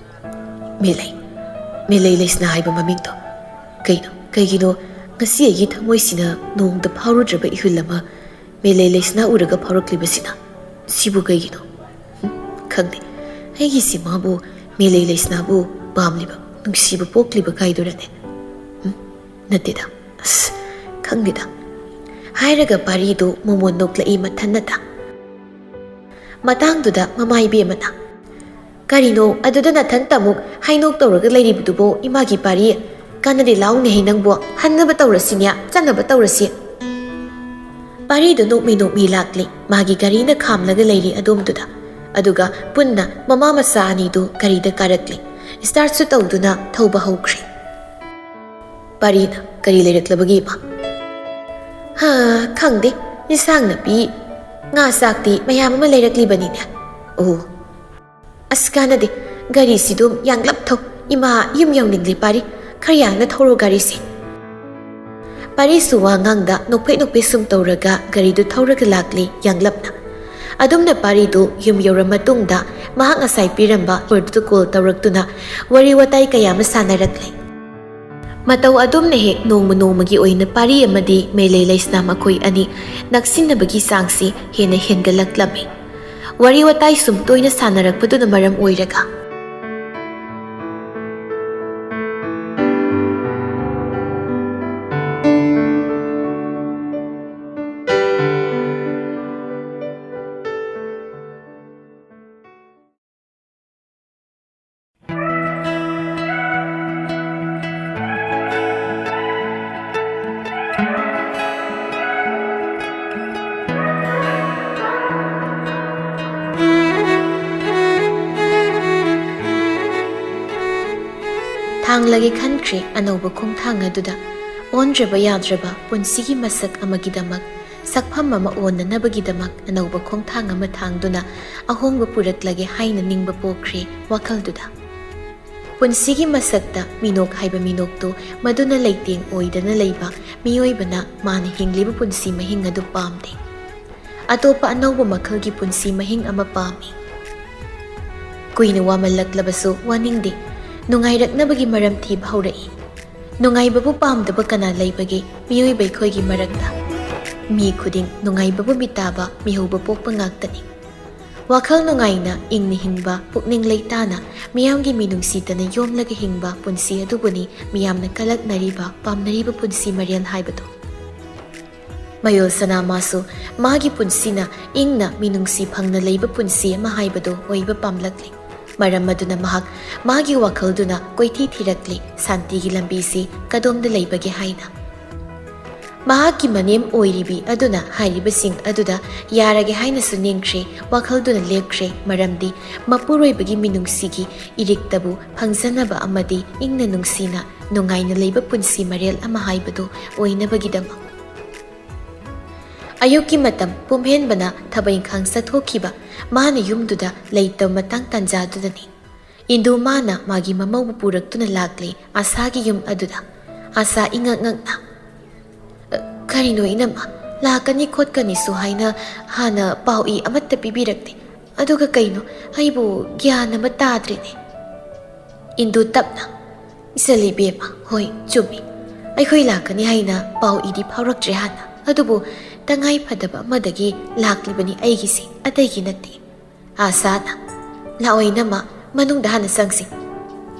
"ꯃꯦꯂꯩ, ꯃꯦꯂꯩ ꯂꯩꯁꯅꯥ ꯍꯥꯏꯕ ꯃꯃꯤꯡꯗꯣ ꯀꯩꯅꯣ? ꯀꯩꯒꯤꯅꯣ ꯉꯁꯤ ꯑꯩꯒꯤ ꯊꯃꯣꯏꯁꯤꯅ ꯅꯣꯡꯃꯇ ꯐꯥꯎꯔꯨꯗ꯭ꯔꯕ ꯏꯍꯨꯜ ꯑꯃ ꯃꯦꯂꯩ ꯂꯩꯁꯅꯥ ꯎꯔꯒ ꯐꯥꯎꯔꯛꯂꯤꯕꯁꯤꯅ? ꯁꯤꯕꯨ ꯀꯩꯒꯤꯅꯣ? ꯍꯨꯝ, ꯈꯪꯗꯦ꯫ ꯑꯩꯒꯤꯁꯤ ꯃꯥꯕꯨ ꯃꯦꯂꯩ ꯂꯩꯁꯅꯥꯕꯨ ꯄꯥꯝꯂꯤꯕ, ꯅꯨꯡꯁꯤꯕ ꯄꯣꯛꯂꯤꯕ ꯀꯥꯏꯗꯨꯔꯅꯦ? ꯍꯨꯝ, ꯅꯠꯇꯦꯗ꯫ ꯑꯁ, ꯈꯪꯗꯦꯗ"꯫ ꯍꯥꯏꯔꯒ ꯄꯥꯔꯤꯗꯨ ꯃꯣꯃꯣꯟ ꯅꯣꯛꯂꯛꯏ ꯃꯊꯟꯅꯇ꯫ ꯃꯇꯥꯡꯗꯨꯗ ꯃꯃꯥ ꯏꯕꯦꯝꯃꯅ, "ꯀꯔꯤꯅꯣ ꯑꯗꯨꯗ ꯅꯊꯟꯇ ꯑꯃꯨꯛ ꯍꯥꯏꯅꯣꯛ ꯇꯧꯔꯒ ꯂꯩꯔꯤꯕꯗꯨꯕꯣ, ꯏꯃꯥꯒꯤ ꯄꯥꯔꯤ? ꯀꯥꯟꯅꯗꯦ, ꯂꯥꯎꯅꯦꯍꯦ ꯅꯪꯕꯣ, ꯍꯟꯅꯕ ꯇꯧꯔꯁꯤꯅꯦ, ꯆꯠꯅꯕ ꯇꯧꯔꯁꯤ"꯫ ꯄꯥꯔꯤꯗꯨ ꯅꯣꯛꯃꯤ ꯅꯣꯛꯃꯤ ꯂꯥꯛꯂꯤ, ꯃꯥꯒꯤ ꯒꯥꯔꯤꯅ ꯈꯥꯝꯂꯒ ꯂꯩꯔꯤ ꯑꯗꯣꯝꯗꯨꯗ꯫ ꯑꯗꯨꯒ ꯄꯨꯟꯅ ꯃꯃꯥ ꯃꯆꯥ ꯑꯅꯤꯗꯨ ꯒꯥꯔꯤꯗ ꯀꯥꯔꯛꯂꯤ꯫ ꯁ꯭ꯇꯥꯔꯠꯁꯨ ꯇꯧꯗꯨꯅ ꯊꯧꯕ ꯍꯧꯈ꯭ꯔꯦ꯫ ꯄꯥꯔꯤꯅ, "ꯀꯔꯤ ꯂꯩꯔꯛꯂꯕꯒꯦ, ꯏꯃꯥ?" "ꯍꯥ, ꯈꯪꯗꯦ꯫ ꯏꯟꯁꯥꯡ ꯅꯥꯄꯤ, ꯉꯥ ꯆꯥꯛꯇꯤ ꯃꯌꯥꯝ ꯑꯃ ꯂꯩꯔꯛꯂꯤꯕꯅꯤꯅꯦ꯫ ꯑꯣ, ꯑꯁ, ꯀꯥꯟꯅꯗꯦ꯫ ꯒꯥꯔꯤꯁꯤꯗꯨꯝ ꯌꯥꯡꯂꯞ ꯊꯧ꯫ ꯏꯃꯥ ꯌꯨꯝ ꯌꯧꯅꯤꯡꯂꯦ, ꯄꯥꯔꯤ꯫ ꯈꯔ ꯌꯥꯡꯅ ꯊꯧꯔꯣ ꯒꯥꯔꯤꯁꯦ"꯫ ꯄꯥꯔꯤꯁꯨ ꯋꯥ ꯉꯥꯡꯗ ꯅꯣꯛꯐꯦꯠ ꯅꯣꯛꯐꯦꯠ ꯁꯨꯝ ꯇꯧꯔꯒ ꯒꯥꯔꯤꯗꯨ ꯊꯧꯔꯒ ꯂꯥꯛꯂꯤ ꯌꯥꯡꯂꯞꯅ꯫ ꯑꯗꯨꯝꯅ ꯄꯥꯔꯤꯗꯨ ꯌꯨꯝ ꯌꯧꯔ ꯃꯇꯨꯡꯗ ꯃꯍꯥꯛ ꯉꯁꯥꯏ ꯄꯤꯔꯝꯕ ꯅꯝꯕꯔꯗꯨꯗ ꯀꯣꯜ ꯇꯧꯔꯛꯇꯨꯅ ꯋꯥꯔꯤ ꯋꯥꯇꯥꯏ ꯀꯌꯥ ꯑꯃ ꯁꯥꯟꯅꯔꯛꯂꯦ꯫ ꯃꯇꯧ ꯑꯗꯨꯝꯅ ꯍꯦꯛ ꯅꯣꯡꯃ ꯅꯣꯡꯃꯒꯤ ꯑꯣꯏꯅ ꯄꯥꯔꯤ ꯑꯃꯗꯤ ꯃꯦꯂꯩ ꯂꯩꯁꯅꯥ ꯃꯈꯣꯏ ꯑꯅꯤ ꯅꯛꯁꯤꯟꯅꯕꯒꯤ ꯆꯥꯡꯁꯤ ꯍꯦꯟꯅ ꯍꯦꯟꯒꯠꯂꯛꯂꯝꯃꯤ꯫ ꯋꯥꯔꯤ ꯋꯥꯇꯥꯏ ꯁꯨꯝ ꯇꯣꯏꯅ ꯁꯥꯟꯅꯔꯛꯄꯗꯨꯅ ꯃꯔꯝ ꯑꯣꯏꯔꯒ꯫ ꯍꯥꯡꯂꯒꯦ ꯈꯟꯈ꯭ꯔꯦ ꯑꯅꯧꯕ ꯈꯣꯡꯊꯥꯡ ꯑꯗꯨꯗ꯫ ꯑꯣꯟꯗ꯭ꯔꯕ ꯌꯥꯗ꯭ꯔꯕ ꯄꯨꯟꯁꯤꯒꯤ ꯃꯁꯛ ꯑꯃꯒꯤꯗꯃꯛ, ꯁꯛꯐꯝ ꯑꯃ ꯑꯣꯟꯅꯅꯕꯒꯤꯗꯃꯛ ꯑꯅꯧꯕ ꯈꯣꯡꯊꯥꯡ ꯑꯃ ꯊꯥꯡꯗꯨꯅ ꯑꯍꯣꯡꯕ ꯄꯨꯔꯛꯂꯒꯦ ꯍꯥꯏꯅ ꯅꯤꯡꯕ ꯄꯣꯛꯈ꯭ꯔꯦ ꯋꯥꯈꯜꯗꯨꯗ꯫ ꯄꯨꯟꯁꯤꯒꯤ ꯃꯁꯛꯇ ꯃꯤꯅꯣꯛ ꯍꯥꯏꯕ ꯃꯤꯅꯣꯛꯇꯨ ꯃꯗꯨꯅ ꯂꯩꯇꯦꯡ ꯑꯣꯏꯗꯅ ꯂꯩꯕ ꯃꯤꯑꯣꯏꯕꯅ ꯃꯥꯅ ꯍꯤꯡꯂꯤꯕ ꯄꯨꯟꯁꯤ ꯃꯍꯤꯡ ꯑꯗꯨ ꯄꯥꯝꯗꯦ꯫ ꯑꯇꯣꯞꯄ ꯑꯅꯧꯕ ꯃꯈꯜꯒꯤ ꯄꯨꯟꯁꯤ ꯃꯍꯤꯡ ꯑꯃ ꯄꯥꯝꯃꯤ꯫ ꯀꯨꯏꯅ ꯋꯥꯃꯜꯂꯛꯂꯕꯁꯨ ꯋꯥꯅꯤꯡꯗꯦ꯫ ꯅꯨꯡꯉꯥꯏꯔꯛꯅꯕꯒꯤ ꯃꯔꯝ ꯊꯤꯕ ꯍꯧꯔꯛꯏ꯫ ꯅꯨꯡꯉꯥꯏꯕꯕꯨ ꯄꯥꯝꯗꯕ ꯀꯅꯥ ꯂꯩꯕꯒꯦ ꯃꯤꯑꯣꯏꯕ ꯑꯩꯈꯣꯏꯒꯤ ꯃꯔꯛꯇ? ꯃꯤ ꯈꯨꯗꯤꯡ ꯅꯨꯡꯉꯥꯏꯕꯕꯨ ꯃꯤꯇꯥꯕ ꯃꯤꯍꯧꯕ ꯄꯣꯛꯄ ꯉꯥꯛꯇꯅꯤ꯫ ꯋꯥꯈꯜ ꯅꯨꯡꯉꯥꯏꯅ ꯏꯪꯅ ꯍꯤꯡꯕ, ꯄꯨꯛꯅꯤꯡ ꯂꯩꯇꯥꯅ ꯃꯤꯌꯥꯝꯒꯤ ꯃꯤꯅꯨꯡꯁꯤꯇꯅ ꯌꯣꯝꯂꯒ ꯍꯤꯡꯕ ꯄꯨꯟꯁꯤ ꯑꯗꯨꯕꯨꯅꯤ ꯃꯤꯌꯥꯝꯅ ꯀꯂꯛꯅꯔꯤꯕ, ꯄꯥꯝꯅꯔꯤꯕ ꯄꯨꯟꯁꯤ ꯃꯔꯦꯜ ꯍꯥꯏꯕꯗꯨ꯫ ꯃꯌꯣꯜ ꯁꯅꯥꯃꯥꯁꯨ ꯃꯥꯒꯤ ꯄꯨꯟꯁꯤꯅ ꯏꯪꯅ ꯃꯤꯅꯨꯡꯁꯤ ꯐꯪꯅ ꯂꯩꯕ ꯄꯨꯟꯁꯤ ꯑꯃ ꯍꯥꯏꯕꯗꯨ ꯑꯣꯏꯕ ꯄꯥꯝꯂꯛꯂꯤ꯫ ꯃꯔꯝ ꯑꯗꯨꯅ ꯃꯍꯥꯛ ꯃꯥꯒꯤ ꯋꯥꯈꯜꯗꯨꯅ ꯀꯣꯏꯊꯤ ꯊꯤꯔꯛꯂꯤ, ꯁꯥꯟꯇꯤꯒꯤ ꯂꯝꯕꯤꯁꯤ ꯀꯗꯣꯝꯗ ꯂꯩꯕꯒꯦ ꯍꯥꯏꯅ꯫ ꯃꯍꯥꯛꯀꯤ ꯃꯅꯦꯝ ꯑꯣꯏꯔꯤꯕꯤ ꯑꯗꯨꯅ ꯍꯥꯏꯔꯤꯕꯁꯤꯡ ꯑꯗꯨꯗ ꯌꯥꯔꯒꯦ ꯍꯥꯏꯅꯁꯨ ꯅꯤꯡꯈ꯭ꯔꯦ, ꯋꯥꯈꯜꯗꯨꯅ ꯂꯦꯞꯈ꯭ꯔꯦ, ꯃꯔꯝꯗꯤ ꯃꯄꯨꯔꯣꯏꯕꯒꯤ ꯃꯤꯅꯨꯡꯁꯤꯒꯤ ꯏꯔꯤꯛꯇꯕꯨ ꯐꯪꯖꯅꯕ ꯑꯃꯗꯤ ꯏꯪꯅ ꯅꯨꯡꯁꯤꯅ ꯅꯨꯡꯉꯥꯏꯅ ꯂꯩꯕ ꯄꯨꯟꯁꯤ ꯃꯔꯦꯜ ꯑꯃ ꯍꯥꯏꯕꯗꯨ ꯑꯣꯏꯅꯕꯒꯤꯗꯃꯛ꯫ ꯑꯌꯨꯛꯀꯤ ꯃꯇꯝ ꯄꯨꯝꯍꯦꯟꯕꯅ ꯊꯕꯛ ꯏꯪꯈꯥꯡ ꯆꯠꯊꯣꯛꯈꯤꯕ, ꯃꯥꯅ ꯌꯨꯝꯗꯨꯗ ꯂꯩꯇꯕ ꯃꯇꯥꯡ ꯇꯥꯟꯖꯥꯗꯨꯗꯅꯤ꯫ ꯏꯟꯗꯨ ꯃꯥꯅ ꯃꯥꯒꯤ ꯃꯃꯧꯕꯨ ꯄꯨꯔꯛꯇꯨꯅ ꯂꯥꯛꯂꯦ ꯑꯥꯁꯥꯒꯤ ꯌꯨꯝ ꯑꯗꯨꯗ꯫ ꯑꯥꯁꯥ ꯏꯉꯛ ꯉꯛꯅ, "ꯑ, ꯀꯔꯤꯅꯣ ꯏꯅꯝꯃ, ꯂꯥꯛꯀꯅꯤ ꯈꯣꯠꯀꯅꯤꯁꯨ ꯍꯥꯏꯅ ꯍꯥꯟꯅ ꯄꯥꯎ ꯏ ꯑꯃꯠꯇ ꯄꯤꯕꯤꯔꯛꯇꯦ, ꯑꯗꯨꯒ ꯀꯩꯅꯣ, ꯑꯩꯕꯨ ꯒ꯭ꯌꯥꯟ ꯑꯃ ꯇꯥꯗ꯭ꯔꯦꯅꯦ?" ꯏꯟꯗꯨ ꯇꯞꯅ, "ꯏꯆꯜ ꯏꯕꯦꯝꯃ, ꯍꯣꯏ, ꯆꯨꯝꯃꯤ, ꯑꯩꯈꯣꯏ ꯂꯥꯛꯀꯅꯤ ꯍꯥꯏꯅ ꯄꯥꯎ ꯏꯗꯤ ꯐꯥꯎꯔꯛꯇ꯭ꯔꯦ ꯍꯥꯟꯅ, ꯑꯗꯨꯕꯨ ꯇꯉꯥꯏ ꯐꯗꯕ ꯑꯃꯗꯒꯤ ꯂꯥꯛꯂꯤꯕꯅꯤ ꯑꯩꯒꯤꯁꯦ, ꯑꯇꯩꯒꯤ ꯅꯠꯇꯦ꯫" ꯑꯥꯁꯥꯅ, "ꯂꯥꯛꯑꯣ ꯏꯅꯝꯃ, ꯃꯅꯨꯡꯗ ꯍꯥꯟꯅ ꯆꯪꯁꯤ꯫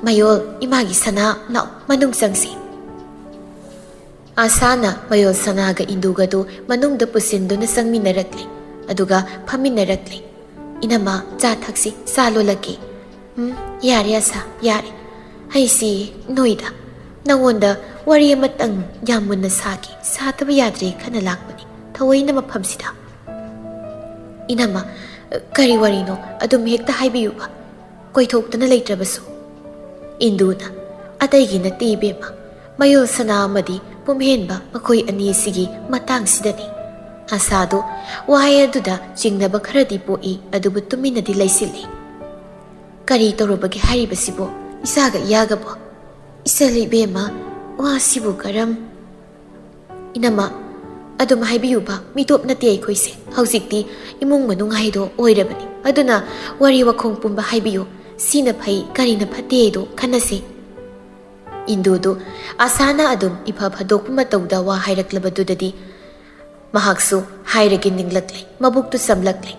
ꯃꯌꯣꯜ, ꯏꯃꯥꯒꯤ ꯁꯅꯥ, ꯂꯥꯛꯑꯣ, ꯃꯅꯨꯡ ꯆꯪꯁꯤ꯫" ꯑꯥꯁꯥꯅ ꯃꯌꯣꯜ ꯁꯅꯥꯒ ꯏꯟꯗꯨꯒꯗꯨ ꯃꯅꯨꯡꯗ ꯄꯨꯁꯤꯟꯗꯨꯅ ꯆꯪꯃꯤꯟꯅꯔꯛꯂꯤ, ꯑꯗꯨꯒ ꯐꯝꯃꯤꯟꯅꯔꯛꯂꯤ꯫ "ꯏꯅꯝꯃ, ꯆꯥ ꯊꯛꯁꯤ, ꯆꯥ ꯂꯣꯜꯂꯛꯀꯦ꯫" "ꯎꯝ, ꯌꯥꯔꯦ ꯑꯥꯁꯥ, ꯌꯥꯔꯦ꯫ ꯑꯩꯁꯤ ꯅꯣꯏꯗ, ꯅꯉꯣꯟꯗ ꯋꯥꯔꯤ ꯑꯃꯇꯪ ꯌꯥꯝ ꯃꯨꯟꯅ ꯁꯥꯒꯦ, ꯁꯥꯗꯕ ꯌꯥꯗ꯭ꯔꯦ ꯈꯟꯅ ꯂꯥꯛꯄꯅꯤ, ꯊꯑꯣꯏꯅ ꯃꯐꯝꯁꯤꯗ꯫" "ꯏꯅꯝꯃ, ꯀꯔꯤ ꯋꯥꯔꯤꯅꯣ? ꯑꯗꯨꯝ ꯍꯦꯛꯇ ꯍꯥꯏꯕꯤꯌꯨꯕ, ꯀꯣꯏꯊꯣꯛꯇꯅ ꯂꯩꯇ꯭ꯔꯕꯁꯨ꯫" ꯏꯟꯗꯨꯅ, ꯑꯇꯩꯒꯤ ꯅꯠꯇꯦ ꯏꯕꯦꯝꯃ, ꯃꯌꯣꯜ ꯁꯅꯥ ꯑꯃꯗꯤ ꯄꯨꯝꯍꯦꯟꯕ ꯃꯈꯣꯏ ꯑꯅꯤꯁꯤꯒꯤ ꯃꯇꯥꯡꯁꯤꯗꯅꯤ꯫ ꯑꯁꯥꯗꯨ ꯋꯥꯍꯩ ꯑꯗꯨꯗ ꯆꯤꯡꯅꯕ ꯈꯔꯗꯤ ꯄꯣꯛꯏ, ꯑꯗꯨꯕꯨ ꯇꯨꯃꯤꯟꯅꯗꯤ ꯂꯩꯁꯤꯜꯂꯤ꯫ "ꯀꯔꯤ ꯇꯧꯔꯨꯕꯒꯦ ꯍꯥꯏꯔꯤꯕꯁꯤꯕꯣ, ꯏꯆꯥꯒ ꯏꯌꯥꯒꯕꯣ?" "ꯏꯆꯜ ꯏꯕꯦꯝꯃ, ꯋꯥꯁꯤꯕꯨ ꯀꯔꯝ..." "ꯏꯅꯝꯃ, ꯑꯗꯨꯝ ꯍꯥꯏꯕꯤꯌꯨꯕ, ꯃꯤꯇꯣꯞ ꯅꯠꯇꯦ ꯑꯩꯈꯣꯏꯁꯦ꯫ ꯍꯧꯖꯤꯛꯇꯤ ꯏꯃꯨꯡ ꯃꯅꯨꯡ ꯍꯥꯏꯗꯣ ꯑꯣꯏꯔꯕꯅꯤ꯫ ꯑꯗꯨꯅ ꯋꯥꯔꯤ ꯋꯥꯈꯣꯡ ꯄꯨꯝꯕ ꯍꯥꯏꯕꯤꯌꯨ꯫ ꯁꯤꯅ ꯐꯩ, ꯀꯔꯤꯅ ꯐꯠꯇꯦ ꯍꯥꯏꯗꯣ ꯈꯟꯅꯁꯤ꯫" ꯏꯟꯗꯨꯗꯨ ꯑꯁꯥꯅ ꯑꯗꯨꯝ ꯏꯐ ꯐꯗꯣꯛꯄ ꯃꯇꯧꯗ ꯋꯥ ꯍꯥꯏꯔꯛꯂꯕꯗꯨꯗꯗꯤ ꯃꯍꯥꯛꯁꯨ ꯍꯥꯏꯔꯒꯦ ꯅꯤꯡꯂꯛꯂꯦ, ꯃꯕꯨꯛꯇꯨ ꯆꯝꯂꯛꯂꯦ꯫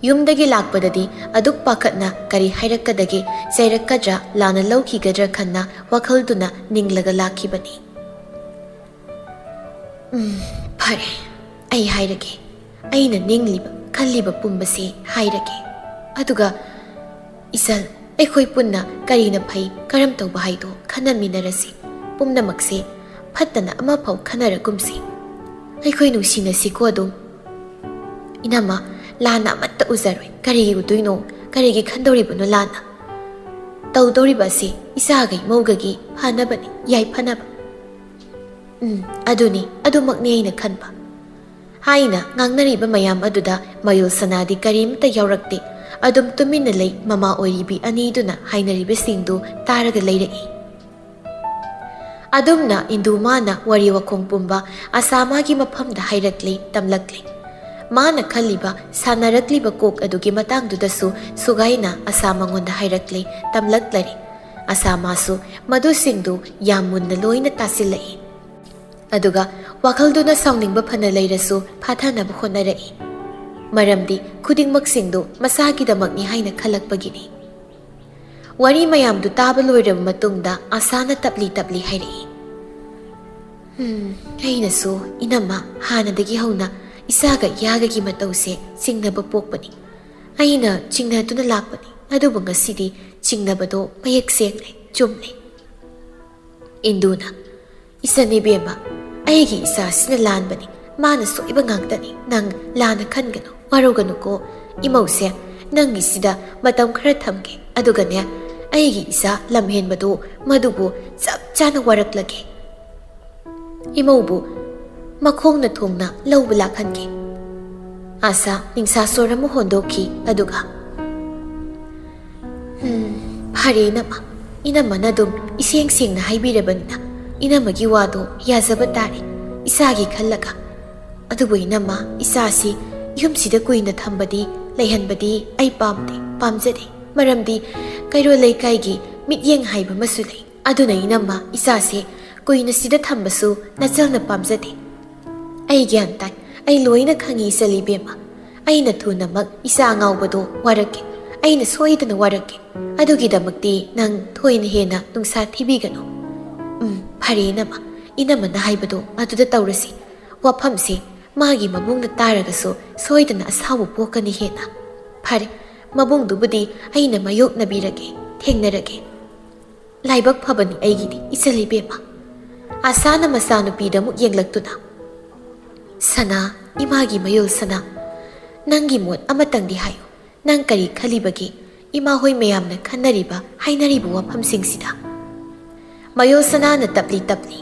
ꯌꯨꯝꯗꯒꯤ ꯂꯥꯛꯄꯗꯗꯤ ꯑꯗꯨꯛ ꯄꯥꯈꯠꯅ ꯀꯔꯤ ꯍꯥꯏꯔꯛꯀꯗꯒꯦ, ꯆꯩꯔꯛꯀꯗ꯭ꯔꯥ, ꯂꯥꯟꯅ ꯂꯧꯈꯤꯒꯗ꯭ꯔꯥ ꯈꯟꯅ ꯋꯥꯈꯜꯗꯨꯅ ꯅꯤꯡꯂꯒ ꯂꯥꯛꯈꯤꯕꯅꯤ꯫ "ꯎꯝ, ꯐꯔꯦ, ꯑꯩ ꯍꯥꯏꯔꯒꯦ꯫ ꯑꯩꯅ ꯅꯤꯡꯂꯤꯕ, ꯈꯜꯂꯤꯕ ꯄꯨꯝꯕꯁꯦ ꯍꯥꯏꯔꯒꯦ꯫ ꯑꯗꯨꯒ ꯏꯆꯜ, ꯑꯩꯈꯣꯏ ꯄꯨꯟꯅ ꯀꯔꯤꯅ ꯐꯩ, ꯀꯔꯝ ꯇꯧꯕ ꯍꯥꯏꯗꯣ ꯈꯟꯅꯃꯤꯟꯅꯔꯁꯤ꯫ ꯄꯨꯝꯅꯃꯛꯁꯦ ꯐꯠꯇꯅ ꯑꯃꯐꯥꯎ ꯈꯟꯅꯔꯒꯨꯝꯁꯤ꯫ ꯑꯩꯈꯣꯏ ꯅꯨꯡꯁꯤꯅꯁꯤꯀꯣ ꯑꯗꯨꯝ꯫" "ꯏꯅꯝꯃ, ꯂꯥꯟꯅ ꯑꯃꯠꯇ ꯎꯖꯔꯣꯏ꯫ ꯀꯔꯤꯒꯤ ꯎꯗꯣꯏꯅꯣ? ꯀꯔꯤꯒꯤ ꯈꯟꯗꯧꯔꯤꯕꯅꯣ ꯂꯥꯟꯅ? ꯇꯧꯗꯧꯔꯤꯕ ꯑꯁꯤ ꯏꯆꯥꯒ ꯏꯃꯧꯒꯒꯤ ꯐꯅꯕꯅꯤ, ꯌꯥꯏꯐꯅꯕ꯫" "ꯎꯝ, ꯑꯗꯨꯅꯤ, ꯑꯗꯨꯃꯛꯅꯤ ꯑꯩꯅ ꯈꯟꯕ꯫" ꯍꯥꯏꯅ ꯉꯥꯡꯅꯔꯤꯕ ꯃꯌꯥꯝ ꯑꯗꯨꯗ ꯃꯌꯣꯜ ꯁꯅꯥꯗꯤ ꯀꯔꯤꯝꯇ ꯌꯥꯎꯔꯛꯇꯦ꯫ ꯑꯗꯨꯝ ꯇꯨꯃꯤꯟꯅ ꯂꯩ꯫ ꯃꯃꯥ ꯑꯣꯏꯔꯤꯕꯤ ꯑꯅꯤꯗꯨꯅ ꯍꯥꯏꯅꯔꯤꯕꯁꯤꯡꯗꯨ ꯇꯥꯔꯒ ꯂꯩꯔꯛꯏ꯫ ꯑꯗꯨꯝꯅ ꯏꯟꯗꯨ ꯃꯥꯅ ꯋꯥꯔꯤ ꯋꯥꯈꯣꯡ ꯄꯨꯝꯕ ꯑꯁꯥꯃꯥꯒꯤ ꯃꯐꯝꯗ ꯍꯥꯏꯔꯛꯂꯤ, ꯇꯝꯂꯛꯂꯤ꯫ ꯃꯥꯅ ꯈꯜꯂꯤꯕ, ꯁꯥꯟꯅꯔꯛꯂꯤꯕ ꯀꯣꯛ ꯑꯗꯨꯒꯤ ꯃꯇꯥꯡꯗꯨꯗꯁꯨ ꯁꯨꯒꯥꯏꯅ ꯑꯁꯥ ꯃꯉꯣꯟꯗ ꯍꯥꯏꯔꯛꯂꯤ, ꯇꯝꯂꯛꯂꯔꯤ꯫ ꯑꯁꯥꯃꯥꯁꯨ ꯃꯗꯨꯁꯤꯡꯗꯨ ꯌꯥꯝ ꯃꯨꯟꯅ ꯂꯣꯏꯅ ꯇꯥꯁꯤꯜꯂꯛꯏ꯫ ꯑꯗꯨꯒ ꯋꯥꯈꯜꯗꯨꯅ ꯁꯥꯎꯅꯤꯡꯕ ꯐꯅ ꯂꯩꯔꯁꯨ ꯐꯥꯊꯅꯕ ꯍꯣꯠꯅꯔꯛꯏ꯫ ꯃꯔꯝꯗꯤ ꯈꯨꯗꯤꯡꯃꯛꯁꯤꯡꯗꯨ ꯃꯁꯥꯒꯤꯗꯃꯛꯅꯤ ꯍꯥꯏꯅ ꯈꯜꯂꯛꯄꯒꯤꯅꯤ꯫ ꯋꯥꯔꯤ ꯃꯌꯥꯝꯗꯨ ꯇꯥꯕ ꯂꯣꯏꯔꯕ ꯃꯇꯨꯡꯗ ꯑꯁꯥꯅ ꯇꯞꯂꯤ ꯇꯞꯂꯤ ꯍꯥꯏꯔꯛꯏ, "ꯎꯝ, ꯑꯩꯅꯁꯨ ꯏꯅꯝꯃ ꯍꯥꯟꯅꯗꯒꯤ ꯍꯧꯅ ꯏꯆꯥꯒ ꯏꯌꯥꯒꯒꯤ ꯃꯇꯧꯁꯦ ꯆꯤꯡꯅꯕ ꯄꯣꯛꯄꯅꯤ꯫ ꯑꯩꯅ ꯆꯤꯡꯅꯗꯨꯅ ꯂꯥꯛꯄꯅꯤ, ꯑꯗꯨꯕꯨ ꯉꯁꯤꯗꯤ ꯆꯤꯡꯅꯕꯗꯣ ꯃꯌꯦꯛ ꯁꯦꯡꯂꯦ, ꯆꯨꯝꯂꯦ꯫" ꯏꯟꯗꯨꯅ, "ꯏꯆꯟ ꯏꯕꯦꯝꯃ, ꯑꯩꯒꯤ ꯏꯆꯥꯁꯤꯅ ꯂꯥꯟꯕꯅꯤ, ꯃꯥꯅ ꯁꯣꯏꯕ ꯉꯥꯛꯇꯅꯤ꯫ ꯅꯪ ꯂꯥꯟꯅ ꯈꯟꯒꯅꯨ, ꯋꯥꯔꯧꯒꯅꯨꯀꯣ꯫ ꯏꯃꯧꯁꯦ, ꯅꯪꯒꯤꯁꯤꯗ ꯃꯇꯝ ꯈꯔ ꯊꯝꯒꯦ, ꯑꯗꯨꯒꯅꯦ, ꯑꯩꯒꯤ ꯏꯆꯥ ꯂꯝꯍꯦꯟꯕꯗꯨ ꯃꯗꯨꯕꯨ ꯆꯞ ꯆꯥꯅ ꯋꯥꯔꯛꯂꯒꯦ꯫ ꯏꯃꯧꯕꯨ ꯃꯈꯣꯡꯅ ꯊꯣꯡꯅ ꯂꯧꯕ ꯂꯥꯛꯍꯟꯒꯦ꯫ ꯑꯥꯁꯥ ꯅꯤꯡꯁꯥ ꯁꯣꯔ ꯑꯃ ꯍꯣꯟꯗꯣꯛꯈꯤ, ꯑꯗꯨꯒ, "ꯎꯝ, ꯐꯔꯦ ꯏꯅꯝꯃ, ꯏꯅꯝꯃꯅ ꯑꯗꯨꯝ ꯏꯁꯦꯡ ꯁꯦꯡꯅ ꯍꯥꯏꯕꯤꯔꯕꯅꯤꯅ ꯏꯅꯝꯃꯒꯤ ꯋꯥꯗꯣ ꯌꯥꯖꯕ ꯇꯥꯔꯦ, ꯏꯆꯥꯒꯤ ꯈꯜꯂꯒ꯫ ꯑꯗꯨꯕꯨ ꯏꯅꯝꯃ, ꯏꯆꯥꯁꯤ ꯌꯨꯝꯁꯤꯗ ꯀꯨꯏꯅ ꯊꯝꯕꯗꯤ, ꯂꯩꯍꯟꯕꯗꯤ ꯑꯩ ꯄꯥꯝꯗꯦ, ꯄꯥꯝꯖꯗꯦ꯫ ꯃꯔꯝꯗꯤ ꯀꯩꯔꯣꯜ ꯂꯩꯀꯥꯏꯒꯤ ꯃꯤꯠꯌꯦꯡ ꯍꯥꯏꯕ ꯑꯃꯁꯨ ꯂꯩ꯫ ꯑꯗꯨꯅ ꯏꯅꯝꯃ, ꯏꯆꯥꯁꯦ ꯀꯨꯏꯅ ꯁꯤꯗ ꯊꯝꯕꯁꯨ ꯅꯆꯜꯅ ꯄꯥꯝꯖꯗꯦ꯫ ꯑꯩ ꯒ꯭ꯌꯥꯟ ꯇꯥꯏ, ꯑꯩ ꯂꯣꯏꯅ ꯈꯪꯉꯤ ꯏꯆꯜ ꯏꯕꯦꯝꯃ꯫ ꯑꯩꯅ ꯊꯨꯅꯃꯛ ꯏꯆꯥ ꯑꯉꯥꯎꯕꯗꯣ ꯋꯥꯔꯛꯀꯦ, ꯑꯩꯅ ꯁꯣꯏꯗꯅ ꯋꯥꯔꯛꯀꯦ꯫ ꯑꯗꯨꯒꯤꯗꯃꯛꯇꯤ ꯅꯪ ꯊꯣꯏꯅ ꯍꯦꯟꯅ ꯅꯨꯡꯁꯥ ꯊꯤꯕꯤꯒꯅꯨ꯫ ꯎꯝ, ꯐꯔꯦ ꯏꯅꯝꯃ, ꯏꯅꯝꯃꯅ ꯍꯥꯏꯕꯗꯣ ꯑꯗꯨꯗ ꯇꯧꯔꯁꯤ꯫ ꯋꯥꯐꯝꯁꯦ ꯃꯥꯒꯤ ꯃꯕꯨꯡꯅ ꯇꯥꯔꯒꯁꯨ ꯁꯣꯏꯗꯅ ꯑꯁꯥꯎꯕ ꯄꯣꯛꯀꯅꯤ ꯍꯦꯟꯅ꯫ ꯐꯔꯦ, ꯃꯕꯨꯡꯗꯨꯕꯨꯗꯤ ꯑꯩꯅ ꯃꯥꯌꯣꯛꯅꯕꯤꯔꯒꯦ, ꯊꯦꯡꯅꯔꯒꯦ꯫ ꯂꯥꯏꯕꯛ ꯐꯕꯅꯤ ꯑꯩꯒꯤꯗꯤ, ꯏꯆꯜ ꯏꯕꯦꯝꯃ꯫" ꯑꯥꯁꯥꯅ ꯃꯆꯥꯅꯨꯄꯤꯗ ꯑꯃꯨꯛ ꯌꯦꯡꯂꯛꯇꯨꯅ, "ꯁꯅꯥ, ꯏꯃꯥꯒꯤ ꯃꯌꯣꯜ ꯁꯅꯥ, ꯅꯪꯒꯤ ꯃꯣꯠ ꯑꯃꯇꯪꯗꯤ ꯍꯥꯏꯌꯨ꯫ ꯅꯪ ꯀꯔꯤ ꯈꯜꯂꯤꯕꯒꯦ ꯏꯃꯥ ꯍꯣꯏ ꯃꯌꯥꯝꯅ ꯈꯟꯅꯔꯤꯕ, ꯍꯥꯏꯅꯔꯤꯕ ꯋꯥꯐꯝꯁꯤꯡꯁꯤꯗ?" ꯃꯌꯣꯜ ꯁꯅꯥꯅ ꯇꯞꯂꯤ ꯇꯞꯂꯤ,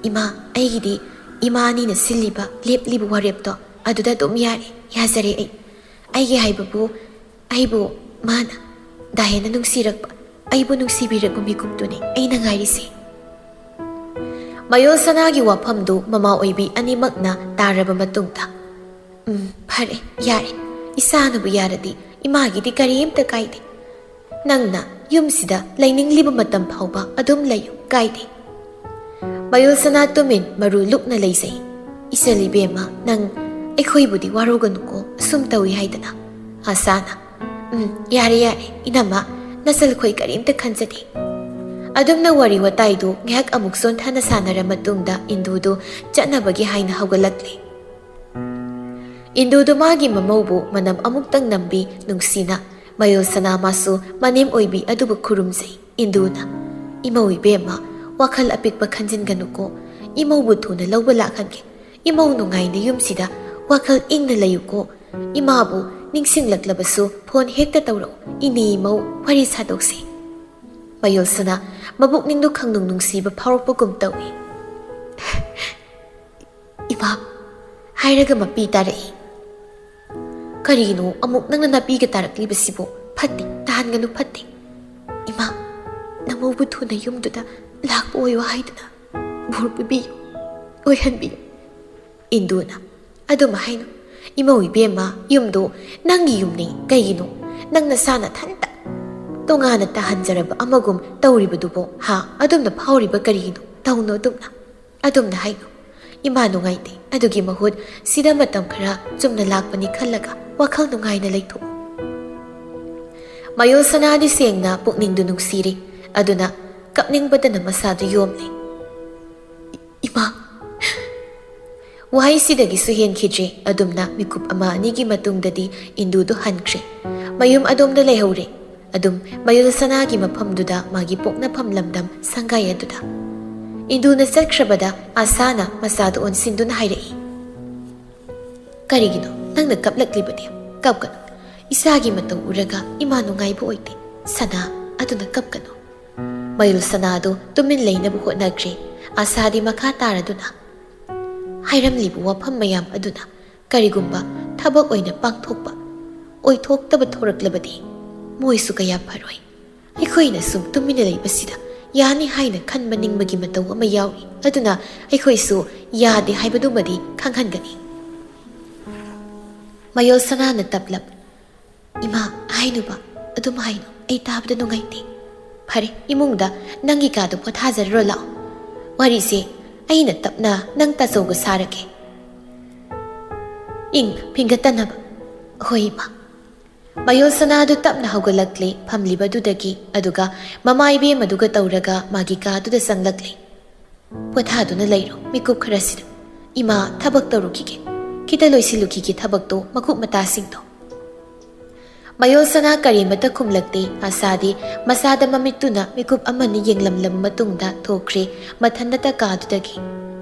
"ꯏꯃꯥ, ꯑꯩꯒꯤꯗꯤ ꯏꯃꯥ ꯑꯅꯤꯅ ꯁꯤꯜꯂꯤꯕ, ꯂꯦꯞꯂꯤꯕ ꯋꯥꯔꯦꯞꯇꯣ ꯑꯗꯨꯗ ꯑꯗꯨꯝ ꯌꯥꯔꯦ, ꯌꯥꯖꯔꯦ ꯑꯩ꯫ ꯑꯩꯒꯤ ꯍꯥꯏꯕꯕꯨ, ꯑꯩꯕꯨ ꯃꯥꯅ ꯗꯥ ꯍꯦꯟꯅ ꯅꯨꯡꯁꯤꯔꯛꯄ, ꯑꯩꯕꯨ ꯅꯨꯡꯁꯤꯕꯤꯔꯛꯄ ꯃꯤꯀꯨꯞꯇꯨꯅꯤ ꯑꯩꯅ ꯉꯥꯏꯔꯤꯁꯦ꯫" ꯃꯌꯣꯜ ꯁꯅꯥꯒꯤ ꯋꯥꯐꯝꯗꯨ ꯃꯃꯥ ꯑꯣꯏꯕꯤ ꯑꯅꯤꯃꯛꯅ ꯇꯥꯔꯕ ꯃꯇꯨꯡꯗ, "ꯎꯝ, ꯐꯔꯦ, ꯌꯥꯔꯦ꯫ ꯏꯆꯥꯅꯕꯨ ꯌꯥꯔꯗꯤ ꯏꯃꯥꯒꯤꯗꯤ ꯀꯔꯤꯝꯇ ꯀꯥꯏꯗꯦ꯫ ꯅꯪꯅ ꯌꯨꯝꯁꯤꯗ ꯂꯩꯅꯤꯡꯂꯤꯕ ꯃꯇꯝ ꯐꯥꯎꯕ ꯑꯗꯨꯝ ꯂꯩꯌꯨ, ꯀꯥꯏꯗꯦ꯫" ꯃꯌꯣꯜ ꯁꯅꯥ ꯇꯨꯃꯤꯟ ꯃꯔꯨ ꯂꯨꯞꯅ ꯂꯩꯖꯩ꯫ "ꯏꯆꯜ ꯏꯕꯦꯝꯃ, ꯅꯪ ꯑꯩꯈꯣꯏꯕꯨꯗꯤ ꯋꯥꯔꯧꯒꯅꯨꯀꯣ, ꯑꯁꯨꯝ ꯇꯧꯏ ꯍꯥꯏꯗꯅ꯫" ꯑꯥꯁꯥꯅ, "ꯎꯝ, ꯌꯥꯔꯦ, ꯌꯥꯔꯦ, ꯏꯅꯝꯃ, ꯅꯆꯜꯈꯣꯏ ꯀꯔꯤꯝꯇ ꯈꯟꯖꯗꯦ꯫" ꯑꯗꯨꯝꯅ ꯋꯥꯔꯤ ꯋꯥꯇꯥꯏꯗꯨ ꯉꯥꯏꯍꯥꯛ ꯑꯃꯨꯛ ꯆꯣꯟꯊꯅ ꯁꯥꯟꯅꯔ ꯃꯇꯨꯡꯗ ꯏꯟꯗꯨꯗꯨ ꯆꯠꯅꯕꯒꯤ ꯍꯥꯏꯅ ꯍꯧꯒꯠꯂꯛꯂꯦ꯫ ꯏꯟꯗꯨꯗꯨ ꯃꯥꯒꯤ ꯃꯃꯧꯕꯨ ꯃꯅꯝ ꯑꯃꯨꯛꯇꯪ ꯅꯝꯕꯤ ꯅꯨꯡꯁꯤꯅ꯫ ꯃꯌꯣꯜ ꯁꯅꯥ ꯃꯥꯁꯨ ꯃꯅꯦꯝ ꯑꯣꯏꯕꯤ ꯑꯗꯨꯕꯨ ꯈꯨꯔꯨꯝꯖꯩ꯫ ꯏꯟꯗꯨꯅ, "ꯏꯃꯧ ꯏꯕꯦꯝꯃ, ꯋꯥꯈꯜ ꯑꯄꯤꯛꯄ ꯈꯟꯖꯤꯟꯒꯅꯨꯀꯣ꯫ ꯏꯃꯧꯕꯨ ꯊꯨꯅ ꯂꯧꯕ ꯂꯥꯛꯍꯟꯒꯦ꯫ ꯏꯃꯧ ꯅꯨꯡꯉꯥꯏꯅ ꯌꯨꯝꯁꯤꯗ ꯋꯥꯈꯜ ꯏꯪꯅ ꯂꯩꯌꯨꯀꯣ꯫ ꯏꯃꯥꯕꯨ ꯅꯤꯡꯁꯤꯡꯂꯛꯂꯕꯁꯨ ꯐꯣꯟ ꯍꯦꯛꯇ ꯇꯧꯔꯛꯎ꯫ ꯏꯅꯦ ꯏꯃꯧ ꯋꯥꯔꯤ ꯁꯥꯗꯣꯛꯁꯤ꯫" ꯃꯌꯣꯜꯁꯅꯥ ꯃꯕꯨꯛꯅꯤꯡꯗꯨ ꯈꯪꯅꯨꯡ ꯅꯨꯡꯁꯤꯕ ꯐꯥꯎꯔꯛꯄꯒꯨꯝ ꯇꯧꯏ꯫ "ꯏꯃꯥ" ꯍꯥꯏꯔꯒ ꯃꯄꯤ ꯇꯥꯔꯛꯏ꯫ "ꯀꯔꯤꯒꯤꯅꯣ ꯑꯃꯨꯛ ꯅꯪꯅ ꯅꯥꯄꯤꯒ ꯇꯥꯔꯛꯂꯤꯕꯁꯤꯕꯨ? ꯐꯠꯇꯦ, ꯇꯥꯍꯟꯒꯅꯨ, ꯐꯠꯇꯦ꯫ ꯏꯃꯥ, ꯅꯃꯧꯕꯨ ꯊꯨꯅ ꯌꯨꯝꯗꯨꯗ ꯂꯥꯛꯄ ꯑꯣꯏꯌꯨ ꯍꯥꯏꯗꯨꯅ ꯕꯣꯔ ꯄꯤꯕꯤꯌꯨ, ꯑꯣꯏꯍꯟꯕꯤꯌꯨ꯫" ꯏꯟꯗꯨꯅ, "ꯑꯗꯨꯝ ꯍꯥꯏꯅꯨ꯫ ꯏꯃꯧ ꯏꯕꯦꯝꯃ, ꯌꯨꯝꯗꯣ ꯅꯪꯒꯤ ꯌꯨꯝꯅꯤ꯫ ꯀꯩꯒꯤꯅꯣ ꯅꯪ ꯅꯁꯥ ꯅꯊꯟꯇ ꯇꯣꯉꯥꯟꯅ ꯇꯥꯍꯟꯖꯔꯕ ꯑꯃꯒꯨꯝ ꯇꯧꯔꯤꯕꯗꯨꯕꯣ? ꯍꯥ? ꯑꯗꯨꯝꯅ ꯐꯥꯎꯔꯤꯕ ꯀꯔꯤꯒꯤꯅꯣ? ꯇꯧꯅꯨ ꯑꯗꯨꯝꯅ꯫ ꯑꯗꯨꯝꯅ ꯍꯥꯏꯅꯨ꯫ ꯏꯃꯥ ꯅꯨꯡꯉꯥꯏꯇꯦ꯫ ꯑꯗꯨꯒꯤ ꯃꯍꯨꯠ ꯁꯤꯗ ꯃꯇꯝ ꯈꯔ ꯆꯨꯝꯅ ꯂꯥꯛꯄꯅꯤ ꯈꯜꯂꯒ ꯋꯥꯈꯜ ꯅꯨꯡꯉꯥꯏꯅ ꯂꯩꯊꯣꯛꯎ꯫" ꯃꯌꯣꯜ ꯁꯅꯥꯗꯤ ꯁꯦꯡꯅ ꯄꯨꯛꯅꯤꯡꯗꯨ ꯅꯨꯡꯁꯤꯔꯤ꯫ ꯑꯗꯨꯅ ꯀꯞꯅꯤꯡꯕꯗꯅ ꯃꯁꯥꯗꯨ ꯌꯣꯝꯂꯤ꯫ "ꯏꯃꯥ!" ꯋꯥꯍꯩꯁꯤꯗꯒꯤꯁꯨ ꯍꯦꯟꯈꯤꯗ꯭ꯔꯦ꯫ ꯑꯗꯨꯝꯅ ꯃꯤꯀꯨꯞ ꯑꯃ ꯑꯅꯤꯒꯤ ꯃꯇꯨꯡꯗꯗꯤ ꯏꯟꯗꯨꯗꯨ ꯍꯟꯈ꯭ꯔꯦ꯫ ꯃꯌꯨꯝ ꯑꯗꯣꯝꯗ ꯂꯩꯍꯧꯔꯦ꯫ ꯑꯗꯨꯝ ꯃꯌꯨꯜ ꯁꯅꯥꯒꯤ ꯃꯐꯝꯗꯨꯗ, ꯃꯥꯒꯤ ꯄꯣꯛꯅꯐꯝ ꯂꯝꯗꯝ ꯁꯪꯒꯥꯏ ꯑꯗꯨꯗ꯫ ꯏꯟꯗꯨꯅ ꯆꯠꯈ꯭ꯔꯕꯗ ꯑꯥꯁꯥꯅ ꯃꯆꯥꯗꯨ ꯑꯣꯟꯁꯤꯟꯗꯨꯅ ꯍꯥꯏꯔꯛꯏ, "ꯀꯔꯤꯒꯤꯅꯣ ꯅꯪꯅ ꯀꯞꯂꯛꯂꯤꯕꯗꯤ? ꯀꯞꯀꯅꯨ꯫ ꯏꯆꯥꯒꯤ ꯃꯇꯧ ꯎꯔꯒ ꯏꯃꯥ ꯅꯨꯡꯉꯥꯏꯕ ꯑꯣꯏꯗꯦ꯫ ꯁꯅꯥ, ꯑꯗꯨꯅ ꯀꯞꯀꯅꯨ꯫" ꯃꯌꯨꯜ ꯁꯅꯥꯗꯨ ꯇꯨꯃꯤꯟ ꯂꯩꯅꯕ ꯍꯣꯠꯅꯈ꯭ꯔꯦ꯫ ꯑꯥꯁꯥꯗꯤ ꯃꯈꯥ ꯇꯥꯔꯗꯨꯅ, "ꯍꯥꯏꯔꯝꯂꯤꯕ ꯋꯥꯐꯝ ꯃꯌꯥꯝ ꯑꯗꯨꯅ ꯀꯔꯤꯒꯨꯝꯕ ꯊꯕꯛ ꯑꯣꯏꯅ ꯄꯥꯡꯊꯣꯛꯄ ꯑꯣꯏꯊꯣꯛꯇꯕ ꯊꯣꯔꯛꯂꯕꯗꯤ ꯃꯣꯏꯁꯨ ꯀꯌꯥ ꯐꯔꯣꯏ꯫ ꯑꯩꯈꯣꯏꯅ ꯁꯨꯝ ꯇꯨꯃꯤꯟꯅ ꯂꯩꯕꯁꯤꯗ ꯌꯥꯅꯤ ꯍꯥꯏꯅ ꯈꯟꯕ ꯅꯤꯡꯕꯒꯤ ꯃꯇꯧ ꯑꯃ ꯌꯥꯎꯏ꯫ ꯑꯗꯨꯅ ꯑꯩꯈꯣꯏꯁꯨ ꯌꯥꯗꯦ ꯍꯥꯏꯕꯗꯨꯃꯗꯤ ꯈꯪꯍꯟꯒꯅꯤ꯫" ꯃꯌꯣꯜ ꯁꯅꯥꯅ ꯇꯞꯂꯞ, "ꯏꯃꯥ, ꯍꯥꯏꯅꯨꯕ, ꯑꯗꯨꯝ ꯍꯥꯏꯅꯨ, ꯑꯩ ꯇꯥꯕꯗ ꯅꯨꯡꯉꯥꯏꯇꯦ꯫ ꯐꯔꯦ, ꯏꯃꯨꯡꯗ ꯅꯪꯒꯤ ꯀꯥꯗ ꯄꯣꯊꯥꯖꯔꯨꯔꯣ ꯂꯥꯛꯑꯣ꯫ ꯋꯥꯔꯤꯁꯦ ꯑꯩꯅ ꯇꯞꯅ ꯅꯪ ꯇꯥꯆꯧꯒ ꯁꯥꯔꯒꯦ꯫ ꯏꯪ ꯐꯤꯡꯒꯠꯇꯅꯕ꯫" "ꯍꯣꯏ, ꯏꯃꯥ꯫" ꯃꯌꯣꯜ ꯁꯅꯥꯗꯨ ꯇꯞꯅ ꯍꯧꯒꯠꯂꯛꯂꯦ ꯐꯝꯂꯤꯕꯗꯨꯗꯒꯤ, ꯑꯗꯨꯒ ꯃꯃꯥ ꯏꯕꯦꯝꯃꯗꯨꯒ ꯇꯧꯔꯒ ꯃꯥꯒꯤ ꯀꯥꯗꯨꯗ ꯆꯪꯂꯛꯂꯦ꯫ "ꯄꯣꯊꯥꯗꯨꯅ ꯂꯩꯔꯣ, ꯃꯤꯀꯨꯞ ꯈꯔꯁꯤꯗ꯫ ꯏꯃꯥ ꯊꯕꯛ ꯇꯧꯔꯨꯈꯤꯒꯦ, ꯈꯤꯇ ꯂꯣꯏꯁꯤꯜꯂꯨꯈꯤꯒꯦ ꯊꯕꯛꯇꯣ, ꯃꯀꯨꯞ ꯃꯇꯥꯁꯤꯡꯗꯣ꯫" ꯃꯌꯣꯜ ꯁꯅꯥ ꯀꯔꯤꯃꯇ ꯈꯨꯝꯂꯛꯇꯦ꯫ ꯑꯥꯁꯥꯗꯤ ꯃꯆꯥꯗ ꯃꯃꯤꯠꯇꯨꯅ ꯃꯤꯀꯨꯞ ꯑꯃꯅꯤ ꯌꯦꯡꯂꯝꯂꯕ ꯃꯇꯨꯡꯗ ꯊꯣꯛꯈ꯭ꯔꯦ ꯃꯊꯟꯗꯇ ꯀꯥꯗꯨꯗꯒꯤ꯫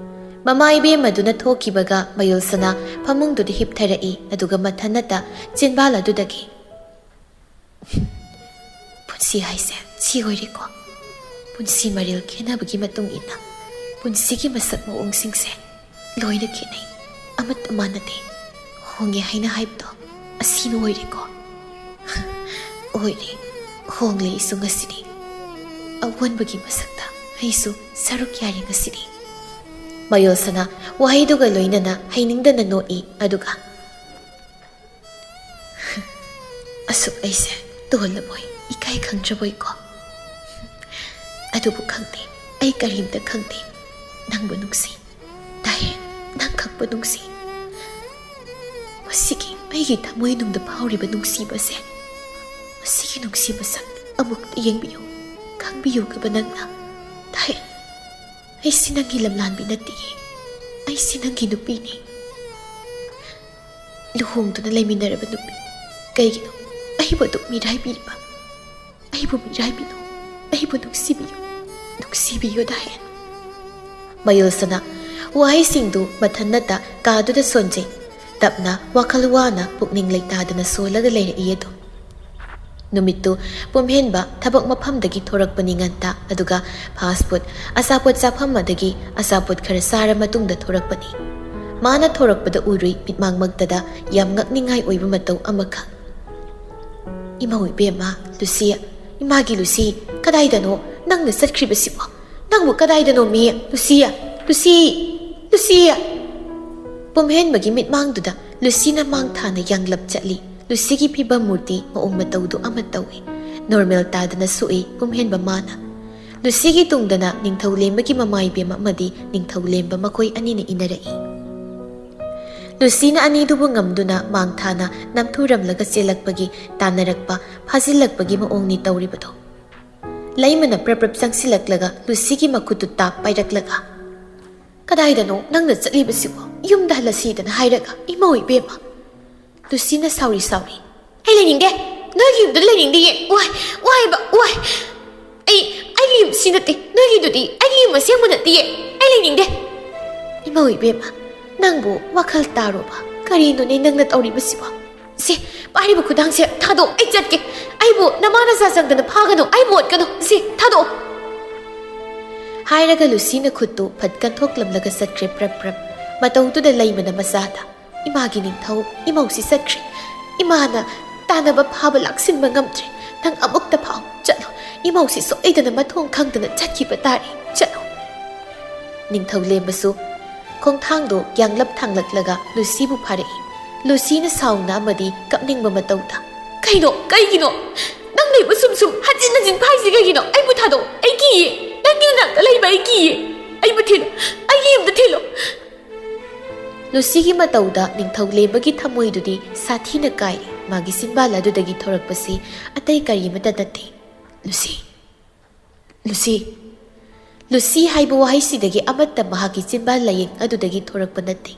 ꯃꯃꯥ ꯏꯕꯦꯝꯃꯗꯨꯅ ꯊꯣꯛꯈꯤꯕꯒ ꯃꯌꯣꯜ ꯁꯅꯥ ꯐꯃꯨꯡꯗꯨꯗ ꯍꯤꯞꯊꯔꯛꯏ, ꯑꯗꯨꯒ ꯃꯊꯟꯅꯇ ꯆꯤꯟꯕꯥꯜ ꯑꯗꯨꯗꯒꯤ, ꯄꯨꯟꯁꯤ ꯍꯥꯏꯁꯦ ꯁꯤ ꯑꯣꯏꯔꯦꯀꯣ꯫ ꯄꯨꯟꯁꯤ ꯃꯔꯦꯜ ꯈꯦꯠꯅꯕꯒꯤ ꯃꯇꯨꯡ ꯏꯟꯅ ꯄꯨꯟꯁꯤꯒꯤ ꯃꯁꯛ ꯃꯑꯣꯡꯁꯤꯡꯁꯦ ꯂꯣꯏꯅ ꯈꯦꯠꯅꯩ, ꯑꯃꯠꯇ ꯃꯥꯟꯅꯗꯦ꯫ ꯍꯣꯡꯉꯦ ꯍꯥꯏꯅ ꯍꯥꯏꯕꯗꯣ ꯑꯁꯤꯅ ꯑꯣꯏꯔꯦꯀꯣ꯫ ꯑꯣꯏꯔꯦ, ꯍꯣꯡꯂꯦ ꯑꯩꯁꯨ ꯉꯁꯤꯗꯤ꯫ ꯑꯑꯣꯟꯕꯒꯤ ꯃꯁꯛꯇ ꯑꯩꯁꯨ ꯁꯔꯨꯛ ꯌꯥꯔꯦ ꯉꯁꯤꯗꯤ꯫ ꯃꯌꯣꯜꯁꯅꯥ ꯋꯥꯍꯩꯗꯨꯒ ꯂꯣꯏꯅꯅ ꯍꯩꯅꯤꯡꯗꯅ ꯅꯣꯛꯏ, ꯑꯗꯨꯒ "ꯑꯁꯨꯛ ꯑꯩꯁꯦ ꯇꯣꯜꯂꯕꯣꯏ, ꯏꯀꯥꯏ ꯈꯪꯗ꯭ꯔꯕꯣꯏꯀꯣ꯫ ꯑꯗꯨꯕꯨ ꯈꯪꯗꯦ, ꯑꯩ ꯀꯔꯤꯝꯇ ꯈꯪꯗꯦ꯫ ꯅꯪꯕꯨ ꯅꯨꯡꯁꯤ, ꯇꯥꯍꯦꯟ, ꯅꯪ ꯈꯛꯄꯨ ꯅꯨꯡꯁꯤ꯫ ꯃꯁꯤꯒꯤ ꯑꯩꯒꯤ ꯊꯃꯣꯏꯅꯨꯡꯗ ꯐꯥꯎꯔꯤꯕ ꯅꯨꯡꯁꯤꯕꯁꯦ, ꯃꯁꯤꯒꯤ ꯅꯨꯡꯁꯤꯕ ꯁꯛ ꯑꯃꯨꯛꯇ ꯌꯦꯡꯕꯤꯌꯨ, ꯈꯪꯕꯤꯌꯨ ꯀꯕ ꯅꯪꯅ꯫ ꯇꯥꯍꯦꯟ, ꯑꯩꯁꯤ ꯅꯪꯒꯤ ꯂꯝꯂꯥꯟꯕꯤ ꯅꯠꯇꯤꯌꯦ, ꯑꯩꯁꯤ ꯅꯪꯒꯤ ꯅꯨꯄꯤꯅꯤ꯫ ꯂꯨꯍꯣꯡꯗꯨꯅ ꯂꯩꯃꯤꯟꯅꯔꯕ ꯅꯨꯄꯤ, ꯀꯩꯒꯤꯅꯣ ꯑꯩꯕꯨ ꯑꯗꯨꯛ ꯃꯤꯔꯥꯏꯕꯤꯔꯤꯕ? ꯑꯩꯕꯨ ꯃꯤꯔꯥꯏꯕꯤꯅꯨ, ꯑꯩꯕꯨ ꯅꯨꯡꯁꯤꯕꯤꯌꯨ, ꯅꯨꯡꯁꯤꯕꯤꯌꯨ ꯇꯥꯍꯦꯟ꯫" ꯃꯌꯣꯜꯁꯅꯥ ꯋꯥꯍꯩꯁꯤꯡꯗꯨ ꯃꯊꯟꯅꯇ ꯀꯥꯗꯨꯗ ꯁꯣꯟꯖꯩ꯫ ꯇꯞꯅ, ꯋꯥꯈꯜ ꯋꯥꯅ, ꯄꯨꯛꯅꯤꯡ ꯂꯩꯇꯥꯗꯅ ꯁꯣꯜꯂꯒ ꯂꯩꯔꯛꯏ ꯑꯗꯨꯝ꯫ ꯅꯨꯃꯤꯠꯇꯨ ꯄꯨꯝꯍꯦꯟꯕ ꯊꯕꯛ ꯃꯐꯝꯗꯒꯤ ꯊꯣꯔꯛꯄꯅꯤ ꯉꯟꯇꯥ, ꯑꯗꯨꯒ ꯐꯥꯁ ꯐꯨꯗ ꯑꯆꯥꯄꯣꯠ ꯆꯥꯐꯝ ꯑꯗꯒꯤ ꯑꯆꯥꯄꯣꯠ ꯈꯔ ꯆꯥꯔ ꯃꯇꯨꯡꯗ ꯊꯣꯔꯛꯄꯅꯤ꯫ ꯃꯥꯅ ꯊꯣꯔꯛꯄꯗ ꯎꯔꯨꯏ ꯃꯤꯠꯃꯥꯡꯃꯛꯇꯗ ꯌꯥꯝ ꯉꯛꯅꯤꯡꯉꯥꯏ ꯑꯣꯏꯕ ꯃꯇꯧ ꯑꯃꯈꯛ꯫ "ꯏꯃꯧ ꯏꯕꯦꯝꯃ, ꯂꯨꯁꯤ, ꯏꯃꯥꯒꯤ ꯂꯨꯁꯤ, ꯀꯗꯥꯏꯗꯅꯣ ꯅꯪꯅ ꯆꯠꯈ꯭ꯔꯤꯕꯁꯤꯕꯣ? ꯅꯪꯕꯨ ꯀꯗꯥꯏꯗꯅꯣꯃꯤ, ꯂꯨꯁꯤ, ꯂꯨꯁꯤ, ꯂꯨꯁꯤ!" ꯄꯨꯝꯍꯦꯟꯕꯒꯤ ꯃꯤꯠꯃꯥꯡꯗꯨꯗ ꯂꯨꯁꯤꯅ ꯃꯥꯡ ꯊꯥꯅ ꯌꯥꯡꯂꯞ ꯆꯠꯂꯤ꯫ ꯂꯨꯁꯤꯒꯤ ꯐꯤꯕꯝ ꯃꯨꯔꯇꯤ ꯃꯑꯣꯡ ꯃꯇꯧꯗꯨ ꯑꯃ ꯇꯧꯏ꯫ ꯅꯣꯔꯃꯦꯜ ꯇꯥꯗꯅ ꯁꯣꯛꯏ ꯄꯨꯝꯍꯦꯟꯕ ꯃꯥꯅ꯫ ꯂꯨꯁꯤꯒꯤ ꯇꯨꯡꯗꯅ ꯅꯤꯡꯊꯧ ꯂꯦꯝꯕꯒꯤ ꯃꯃꯥ ꯏꯕꯦꯝ ꯑꯃꯗꯤ ꯅꯤꯡꯊꯧ ꯂꯦꯝꯕ ꯃꯈꯣꯏ ꯑꯅꯤꯅ ꯏꯟꯅꯔꯛꯏ꯫ ꯂꯨꯁꯤꯅ ꯑꯅꯤꯗꯨꯕꯨ ꯉꯝꯗꯨꯅ ꯃꯥꯡ ꯊꯥꯅ ꯅꯝꯊꯨꯔꯝꯂꯒ ꯆꯦꯜꯂꯛꯄꯒꯤ, ꯇꯥꯟꯅꯔꯛꯄ, ꯐꯥꯖꯤꯜꯂꯛꯄꯒꯤ ꯃꯑꯣꯡꯅꯤ ꯇꯧꯔꯤꯕꯗꯣ꯫ ꯂꯩꯃꯅ ꯄ꯭ꯔꯞ ꯄ꯭ꯔꯞ ꯆꯪꯁꯤꯜꯂꯛꯂꯒ ꯂꯨꯁꯤꯒꯤ ꯃꯈꯨꯠꯇꯨ ꯇꯥꯞ ꯄꯥꯏꯔꯛꯂꯒ, "ꯀꯗꯥꯏꯗꯅꯣ ꯅꯪꯅ ꯆꯠꯂꯤꯕꯁꯤꯕꯣ? ꯌꯨꯝꯗ ꯍꯜꯂꯁꯤꯗꯅ ꯍꯥꯏꯔꯒ, ꯏꯃꯧ ꯏꯕꯦꯝꯃ!" ꯂꯨꯁꯤꯅ ꯁꯥꯎꯔꯤ ꯁꯥꯎꯔꯤ, "ꯑꯩ ꯂꯩꯅꯤꯡꯗꯦ, ꯅꯣꯏꯒꯤ ꯌꯨꯝꯗ ꯂꯩꯅꯤꯡꯗꯦꯌꯦ꯫ ꯋꯥꯏ, ꯋꯥꯏꯕ, ꯋꯥꯏ꯫ ꯑꯩ, ꯑꯩꯒꯤ ꯌꯨꯝ ꯁꯤ ꯅꯠꯇꯦ, ꯅꯣꯏꯒꯤꯗꯨꯗꯤ ꯑꯩꯒꯤ ꯌꯨꯝ ꯑꯁꯦꯡꯕ ꯅꯠꯇꯦꯌꯦ꯫ ꯑꯩ ꯂꯩꯅꯤꯡꯗꯦ꯫" "ꯏꯃꯧ ꯏꯕꯦꯝꯃ, ꯅꯪꯕꯨ ꯋꯥꯈꯜ ꯇꯥꯔꯣꯕ? ꯀꯔꯤꯅꯣꯅꯦ ꯅꯪꯅ ꯇꯧꯔꯤꯕꯁꯤꯕꯣ? ꯁꯤ ꯄꯥꯏꯔꯤꯕ ꯈꯨꯗꯥꯡꯁꯦ ꯊꯥꯗꯣꯛ, ꯑꯩ ꯆꯠꯀꯦ꯫ ꯑꯩꯕꯨ ꯅꯃꯥ ꯅꯆꯥ ꯆꯪꯗꯅ ꯐꯥꯒꯅꯨ, ꯑꯩ ꯃꯣꯠꯀꯅꯨ꯫ ꯁꯤ ꯊꯥꯗꯣꯛꯑꯣ꯫ ꯍꯥꯏꯔꯒ ꯂꯨꯁꯤꯅ ꯈꯨꯠꯇꯨ ꯐꯠ ꯀꯟꯊꯣꯛꯂꯝꯂꯒ ꯆꯠꯈ꯭ꯔꯦ ꯄ꯭ꯔꯞ ꯄ꯭ꯔꯞ꯫ ꯃꯇꯧꯗꯨꯗ ꯂꯩꯃꯅ ꯃꯆꯥꯗ, "ꯏꯃꯥꯒꯤ ꯅꯤꯡꯊꯧ, ꯏꯃꯧꯁꯤ ꯆꯠꯈ꯭ꯔꯦ꯫ ꯏꯃꯥꯅ ꯇꯥꯟꯅꯕ ꯐꯥꯕ ꯂꯥꯛꯁꯤꯟꯕ ꯉꯝꯗ꯭ꯔꯦ꯫ ꯅꯪ ꯑꯃꯨꯛꯇ ꯐꯥꯎ ꯆꯠꯂꯣ꯫ ꯏꯃꯧꯁꯤ ꯁꯣꯏꯗꯅ ꯃꯊꯣꯡ ꯈꯪꯗꯅ ꯆꯠꯈꯤꯕ ꯇꯥꯔꯦ꯫ ꯆꯠꯂꯣ꯫" ꯅꯤꯡꯊꯧ ꯂꯦꯝꯕꯁꯨ ꯈꯣꯡꯊꯥꯡꯗꯣ ꯌꯥꯡꯂꯞ ꯊꯥꯡꯂꯛꯂꯒ ꯂꯨꯁꯤꯕꯨ ꯐꯥꯔꯛꯏ꯫ ꯂꯨꯁꯤꯅ ꯁꯥꯎꯅ ꯑꯃꯗꯤ ꯀꯞꯅꯤꯡꯕ ꯃꯇꯧꯗ, "ꯀꯩꯅꯣ? ꯀꯩꯒꯤꯅꯣ? ꯅꯪ ꯂꯩꯕ ꯁꯨꯝ ꯁꯨꯝ ꯍꯟꯖꯤꯟ ꯍꯟꯖꯤꯟ ꯐꯥꯏꯁꯤ ꯀꯩꯒꯤꯅꯣ? ꯑꯩꯕꯨ ꯊꯥꯗꯣꯛ꯫ ꯑꯩ ꯀꯤꯌꯦ꯫ ꯅꯪꯒꯤ ꯅꯅꯥꯛꯇ ꯂꯩꯕ ꯑꯩ ꯀꯤꯌꯦ꯫ ꯑꯩꯕꯨ ꯊꯤꯜꯂꯣ꯫ ꯑꯩꯒꯤ ꯌꯨꯝꯗ ꯊꯤꯜꯂꯣ꯫" ꯂꯨꯁꯤꯒꯤ ꯃꯇꯧꯗ ꯅꯤꯡꯊꯧ ꯂꯦꯝꯕꯒꯤ ꯊꯃꯣꯏꯗꯨꯗꯤ ꯁꯥꯊꯤꯅ ꯀꯥꯏꯔꯦ꯫ ꯃꯥꯒꯤ ꯆꯤꯟꯕꯥꯜ ꯑꯗꯨꯗꯒꯤ ꯊꯣꯔꯛꯄꯁꯤ ꯑꯇꯩ ꯀꯔꯤꯃꯇ ꯅꯠꯇꯦ꯫ "Lucy, Lucy." ꯂꯨꯁꯤ ꯍꯥꯏꯕ ꯋꯥꯍꯩꯁꯤꯗꯒꯤ ꯑꯃꯠꯇ ꯃꯍꯥꯛꯀꯤ ꯆꯤꯟꯕꯥꯜ ꯂꯥꯌꯦꯡ ꯑꯗꯨꯗꯒꯤ ꯊꯣꯔꯛꯄ ꯅꯠꯇꯦ꯫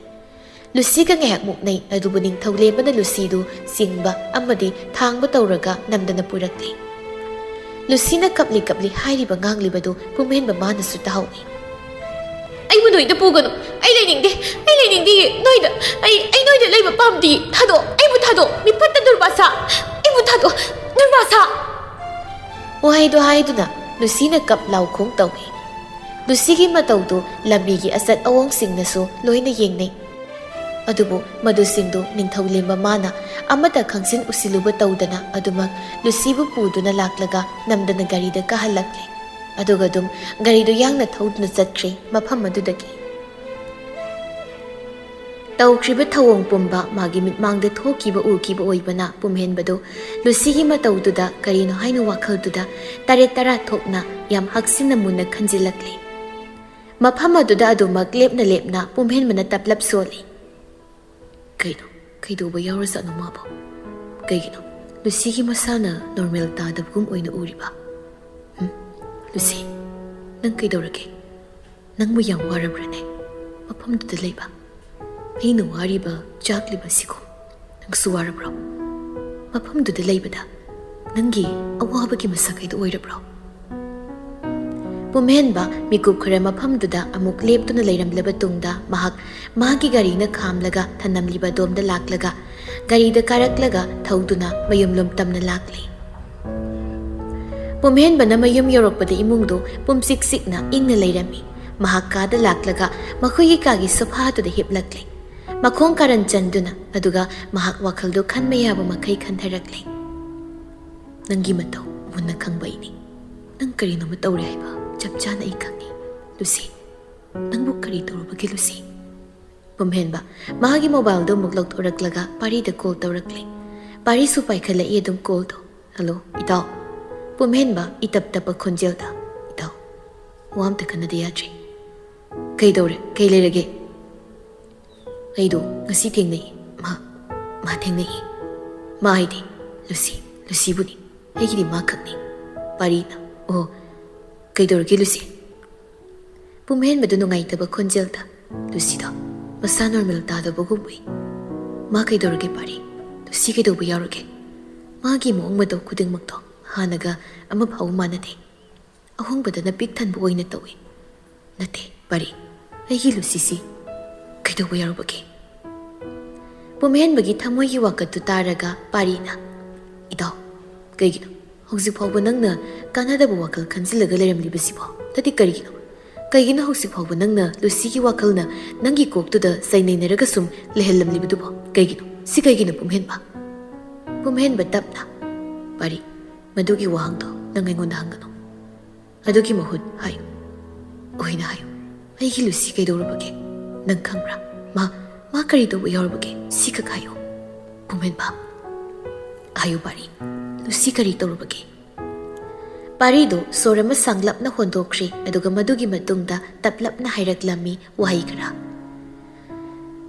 ꯂꯨꯁꯤꯒ ꯉꯥꯏꯍꯥꯛ ꯃꯨꯛꯅꯩ, ꯑꯗꯨꯕꯨ ꯅꯤꯡꯊꯧ ꯂꯦꯝꯕꯅ ꯂꯨꯁꯤꯗꯨ ꯆꯤꯡꯕ ꯑꯃꯗꯤ ꯊꯥꯡꯕ ꯇꯧꯔꯒ ꯅꯝꯗꯅ ꯄꯨꯔꯛꯂꯦ꯫ ꯂꯨꯁꯤꯅ ꯀꯞꯂꯤ ꯀꯞꯂꯤ ꯍꯥꯏꯔꯤꯕ ꯉꯥꯡꯂꯤꯕꯗꯨ ꯄꯨꯝꯍꯦꯟꯕ ꯃꯥꯅꯁꯨ ꯇꯥꯍꯧꯏ꯫ "ꯑꯩꯕꯨ ꯅꯣꯏꯗ ꯄꯨꯒꯅꯨ꯫ ꯑꯩ ꯂꯩꯅꯤꯡꯗꯦ꯫ ꯑꯩ ꯂꯩꯅꯤꯡꯗꯦ ꯅꯣꯏꯗ꯫ ꯑꯩ, ꯑꯩ ꯅꯣꯏꯗ ꯂꯩꯕ ꯄꯥꯝꯗꯦ꯫ ꯊꯥꯗꯣꯛ꯫ ꯑꯩꯕꯨ ꯊꯥꯗꯣꯛ꯫ ꯃꯤꯐꯠꯇ ꯗꯨꯔꯕꯥꯁꯥ꯫ ꯑꯩꯕꯨ ꯊꯥꯗꯣꯛ꯫ ꯗꯨꯔꯕꯥꯁꯥ!" ꯋꯥꯍꯩꯗꯣ ꯍꯥꯏꯗꯨꯅ ꯂꯨꯁꯤꯅ ꯀꯞ ꯂꯥꯎꯈꯣꯡ ꯇꯧꯏ꯫ ꯂꯨꯁꯤꯒꯤ ꯃꯇꯧꯗꯨ ꯂꯝꯕꯤꯒꯤ ꯑꯆꯠ ꯑꯋꯣꯡꯁꯤꯡꯅꯁꯨ ꯂꯣꯏꯅ ꯌꯦꯡꯅꯩ꯫ ꯑꯗꯨꯕꯨ ꯃꯗꯨꯁꯤꯡꯗꯨ ꯅꯤꯡꯊꯧ ꯂꯦꯝꯕ ꯃꯥꯅ ꯑꯃꯠꯇ ꯈꯪꯖꯤꯟ ꯎꯁꯤꯜꯂꯨꯕ ꯇꯧꯗꯅ ꯑꯗꯨꯃꯛ ꯂꯨꯁꯤꯕꯨ ꯄꯨꯗꯨꯅ ꯂꯥꯛꯂꯒ ꯅꯝꯗꯅ ꯒꯥꯔꯤꯗ ꯀꯥꯍꯜꯂꯛꯂꯦ꯫ ꯑꯗꯨꯒ ꯑꯗꯨꯝ ꯒꯥꯔꯤꯗꯨ ꯌꯥꯡꯅ ꯊꯧꯗꯨꯅ ꯆꯠꯈ꯭ꯔꯦ ꯃꯐꯝ ꯑꯗꯨꯗꯒꯤ꯫ ꯇꯧꯈ꯭ꯔꯤꯕ ꯊꯧꯑꯣꯡ ꯄꯨꯝꯕ ꯃꯥꯒꯤ ꯃꯤꯠꯃꯥꯡꯗ ꯊꯣꯛꯈꯤꯕ ꯎꯈꯤꯕ ꯑꯣꯏꯕꯅ ꯄꯨꯝꯍꯦꯟꯕꯗꯨ ꯂꯨꯁꯤꯒꯤ ꯃꯇꯧꯗꯨꯗ ꯀꯔꯤꯅꯣ ꯍꯥꯏꯅ ꯋꯥꯈꯜꯗꯨꯗ ꯇꯔꯦꯠ ꯇꯔꯥ ꯊꯣꯛꯅ ꯌꯥꯝ ꯍꯛꯆꯤꯟꯅ ꯃꯨꯟꯅ ꯈꯟꯖꯤꯜꯂꯛꯂꯦ꯫ ꯃꯐꯝ ꯑꯗꯨꯗ ꯑꯗꯨꯃꯛ ꯂꯦꯞꯅ ꯂꯦꯞꯅ ꯄꯨꯝꯍꯦꯟꯕꯅ ꯇꯞꯂꯞ ꯁꯣꯜꯂꯤ꯫ "ꯀꯩꯅꯣ? ꯀꯩꯗꯧꯕ ꯌꯥꯎꯔꯖꯥꯠꯅꯣ ꯃꯥꯕꯣ? ꯀꯩꯒꯤꯅꯣ ꯂꯨꯁꯤꯒꯤ ꯃꯁꯥꯅ ꯅꯣꯔꯃꯦꯜ ꯇꯥꯗꯕꯒꯨꯝ ꯑꯣꯏꯅ ꯎꯔꯤꯕ? ꯍꯨꯝ? ꯂꯨꯁꯤ, ꯅꯪ ꯀꯩꯗꯧꯔꯒꯦ? ꯅꯪꯕꯨ ꯌꯥꯝ ꯋꯥꯔꯕ꯭ꯔꯅꯦ? ꯃꯐꯝꯗꯨꯗ ꯂꯩꯕ ꯑꯩꯅ ꯋꯥꯔꯤꯕ ꯆꯥꯛꯂꯤꯕ ꯁꯤꯒꯨꯝ ꯅꯪꯁꯨ ꯋꯥꯔꯕ꯭ꯔꯣ? ꯃꯐꯝꯗꯨꯗ ꯂꯩꯕꯗ ꯅꯪꯒꯤ ꯑꯋꯥꯕꯒꯤ ꯃꯁꯛ ꯍꯥꯏꯗꯣ ꯑꯣꯏꯔꯕ꯭ꯔꯣ?" ꯄꯨꯝꯍꯦꯟꯕ ꯃꯤꯀꯨꯞ ꯈꯔ ꯃꯐꯝꯗꯨꯗ ꯑꯃꯨꯛ ꯂꯦꯞꯇꯨꯅ ꯂꯩꯔꯝꯂꯕ ꯇꯨꯡꯗ ꯃꯍꯥꯛ ꯃꯥꯒꯤ ꯒꯥꯔꯤꯅ ꯈꯥꯝꯂꯒ ꯊꯅꯝꯂꯤꯕ ꯑꯗꯣꯝꯗ ꯂꯥꯛꯂꯒ ꯒꯥꯔꯤꯗ ꯀꯥꯔꯛꯂꯒ ꯊꯧꯗꯨꯅ ꯃꯌꯨꯝꯂꯣꯝ ꯇꯝꯅ ꯂꯥꯛꯂꯤ꯫ ꯄꯨꯝꯍꯦꯟꯕꯅ ꯃꯌꯨꯝ ꯌꯧꯔꯛꯄꯗ ꯏꯃꯨꯡꯗꯨ ꯄꯨꯝꯆꯤꯛ ꯆꯤꯛꯅ ꯏꯪꯅ ꯂꯩꯔꯝꯃꯤ꯫ ꯃꯍꯥꯛ ꯀꯥꯗ ꯂꯥꯛꯂꯒ ꯃꯈꯣꯏꯒꯤ ꯀꯥꯒꯤ ꯁꯣꯐꯥꯗꯨꯗ ꯍꯤꯞꯂꯛꯂꯦ꯫ ꯃꯈꯣꯡ ꯀꯥꯔꯟ ꯆꯟꯗꯨꯅ, ꯑꯗꯨꯒ ꯃꯍꯥꯛ ꯋꯥꯈꯜꯗꯨ ꯈꯟꯕ ꯌꯥꯕ ꯃꯈꯩ ꯈꯟꯊꯔꯛꯂꯦ꯫ "ꯅꯪꯒꯤ ꯃꯇꯧ ꯃꯨꯟꯅ ꯈꯪꯕ ꯑꯩꯅꯤ꯫ ꯅꯪ ꯀꯔꯤꯅꯣꯃ ꯇꯧꯔꯦ ꯍꯥꯏꯕ ꯆꯞ ꯆꯥꯅ ꯑꯩ ꯈꯪꯏ, ꯂꯨꯁꯤ꯫ ꯅꯪꯕꯨ ꯀꯔꯤ ꯇꯧꯔꯨꯕꯒꯦ, ꯂꯨꯁꯤ?" ꯄꯨꯝꯍꯦꯟꯕ ꯃꯥꯒꯤ ꯃꯣꯕꯥꯏꯜꯗꯨ ꯑꯃꯨꯛ ꯂꯧꯊꯣꯔꯛꯂꯒ ꯄꯥꯔꯤꯗ ꯀꯣꯜ ꯇꯧꯔꯛꯂꯦ꯫ ꯄꯥꯔꯤꯁꯨ ꯄꯥꯏꯈꯠꯂꯛꯏ ꯑꯗꯨꯝ ꯀꯣꯜꯗꯣ꯫ "ꯍꯜꯂꯣ, ꯏꯇꯥꯎ?" ꯄꯨꯝꯍꯦꯟꯕ ꯏꯇꯞ ꯇꯞꯄ ꯈꯣꯟꯖꯦꯜꯗ, "ꯏꯇꯥꯎ, ꯋꯥ ꯑꯝꯇ ꯈꯟꯅꯗ ꯌꯥꯗ꯭ꯔꯦ꯫ ꯀꯩꯗꯧꯔꯦ? ꯀꯩ ꯂꯩꯔꯒꯦ?" "ꯑꯩꯗꯣ ꯉꯁꯤ ꯊꯦꯡꯅꯩ꯫ ꯃꯥ, ꯃꯥ ꯊꯦꯡꯅꯩ꯫ ꯃꯥ ꯍꯥꯏꯗꯤ ꯂꯨꯁꯤ, ꯂꯨꯁꯤꯕꯨꯅꯤ꯫ ꯑꯩꯒꯤꯗꯤ ꯃꯥ ꯈꯛꯅꯤ꯫" ꯄꯥꯔꯤꯅ, "ꯑꯣ, ꯀꯩꯗꯧꯔꯒꯦ ꯂꯨꯁꯤ?" ꯄꯨꯝꯍꯦꯟꯕꯗꯨ ꯅꯨꯡꯉꯥꯏꯇꯕ ꯈꯣꯟꯖꯦꯜꯗ, "ꯂꯨꯁꯤꯗꯣ ꯃꯁꯥ ꯅꯣꯔꯃꯦꯜ ꯇꯥꯗꯕꯒꯨꯝ ꯎꯏ꯫" "ꯃꯥ ꯀꯩꯗꯧꯔꯒꯦ ꯄꯥꯔꯤ? ꯂꯨꯁꯤ ꯀꯩꯗꯧꯕ ꯌꯥꯎꯔꯒꯦ? ꯃꯥꯒꯤ ꯃꯑꯣꯡ ꯃꯇꯧ ꯈꯨꯗꯤꯡꯃꯛꯇꯣ ꯍꯥꯟꯅꯒ ꯑꯃ ꯐꯥꯎ ꯃꯥꯟꯅꯗꯦ꯫ ꯑꯍꯣꯡꯕꯗꯅ ꯄꯤꯛ ꯊꯟꯕ ꯑꯣꯏꯅ ꯇꯧꯏ꯫" "ꯅꯠꯇꯦ ꯄꯥꯔꯤ, ꯑꯩꯒꯤ ꯂꯨꯁꯤꯁꯤ ꯀꯩꯗꯧꯕ ꯌꯥꯎꯔꯨꯕꯒꯦ?" ꯄꯨꯝꯍꯦꯟꯕꯒꯤ ꯊꯃꯣꯏꯒꯤ ꯋꯥꯀꯠꯇꯨ ꯇꯥꯔꯒ ꯄꯥꯔꯤꯅ, "ꯏꯇꯥꯎ, ꯀꯩꯒꯤꯅꯣ ꯍꯧꯖꯤꯛ ꯐꯥꯎꯕ ꯅꯪꯅ ꯀꯥꯟꯅꯗꯕ ꯋꯥꯈꯜ ꯈꯟꯖꯤꯜꯂꯒ ꯂꯩꯔꯝꯂꯤꯕꯁꯤꯕꯣ? ꯅꯠꯇꯦ, ꯀꯔꯤꯒꯤꯅꯣ? ꯀꯩꯒꯤꯅꯣ ꯍꯧꯖꯤꯛ ꯐꯥꯎꯕ ꯅꯪꯅ ꯂꯨꯁꯤꯒꯤ ꯋꯥꯈꯜꯅ ꯅꯪꯒꯤ ꯀꯣꯛꯇꯨꯗ ꯆꯩꯅꯩꯅꯔꯒ ꯁꯨꯝ ꯂꯩꯍꯜꯂꯝꯂꯤꯕꯗꯨꯕꯣ? ꯀꯩꯒꯤꯅꯣ? ꯁꯤ ꯀꯩꯒꯤꯅꯣ, ꯄꯨꯝꯍꯦꯟꯕ?" ꯄꯨꯝꯍꯦꯟꯕ ꯇꯞꯅ, "ꯄꯥꯔꯤ, ꯃꯗꯨꯒꯤ ꯋꯥꯍꯪꯗꯣ ꯅꯪ ꯑꯩꯉꯣꯟꯗ ꯍꯪꯒꯅꯨ꯫ ꯑꯗꯨꯒꯤ ꯃꯍꯨꯠ ꯍꯥꯏꯌꯨ, ꯑꯣꯏꯅ ꯍꯥꯏꯌꯨ, ꯑꯩꯒꯤ ꯂꯨꯁꯤ ꯀꯩꯗꯧꯔꯕꯒꯦ? ꯅꯪ ꯈꯪꯕ꯭ꯔꯥ? ꯃꯥ, ꯃꯥ ꯀꯔꯤ ꯇꯧꯕ ꯌꯥꯎꯔꯕꯒꯦ? ꯁꯤꯈꯛ ꯍꯥꯏꯌꯨ꯫" ꯄꯨꯝꯍꯦꯟꯕ, "ꯍꯥꯏꯌꯨ ꯄꯥꯔꯤ, ꯂꯨꯁꯤ ꯀꯔꯤ ꯇꯧꯔꯕꯒꯦ?" ꯄꯥꯔꯤꯗꯨ ꯁꯣꯔ ꯑꯃ ꯁꯥꯡꯂꯞꯅ ꯍꯣꯟꯗꯣꯛꯈ꯭ꯔꯦ, ꯑꯗꯨꯒ ꯃꯗꯨꯒꯤ ꯃꯇꯨꯡꯗ ꯇꯞꯂꯞꯅ ꯍꯥꯏꯔꯛꯂꯝꯃꯤ ꯋꯥꯍꯩ ꯈꯔ꯫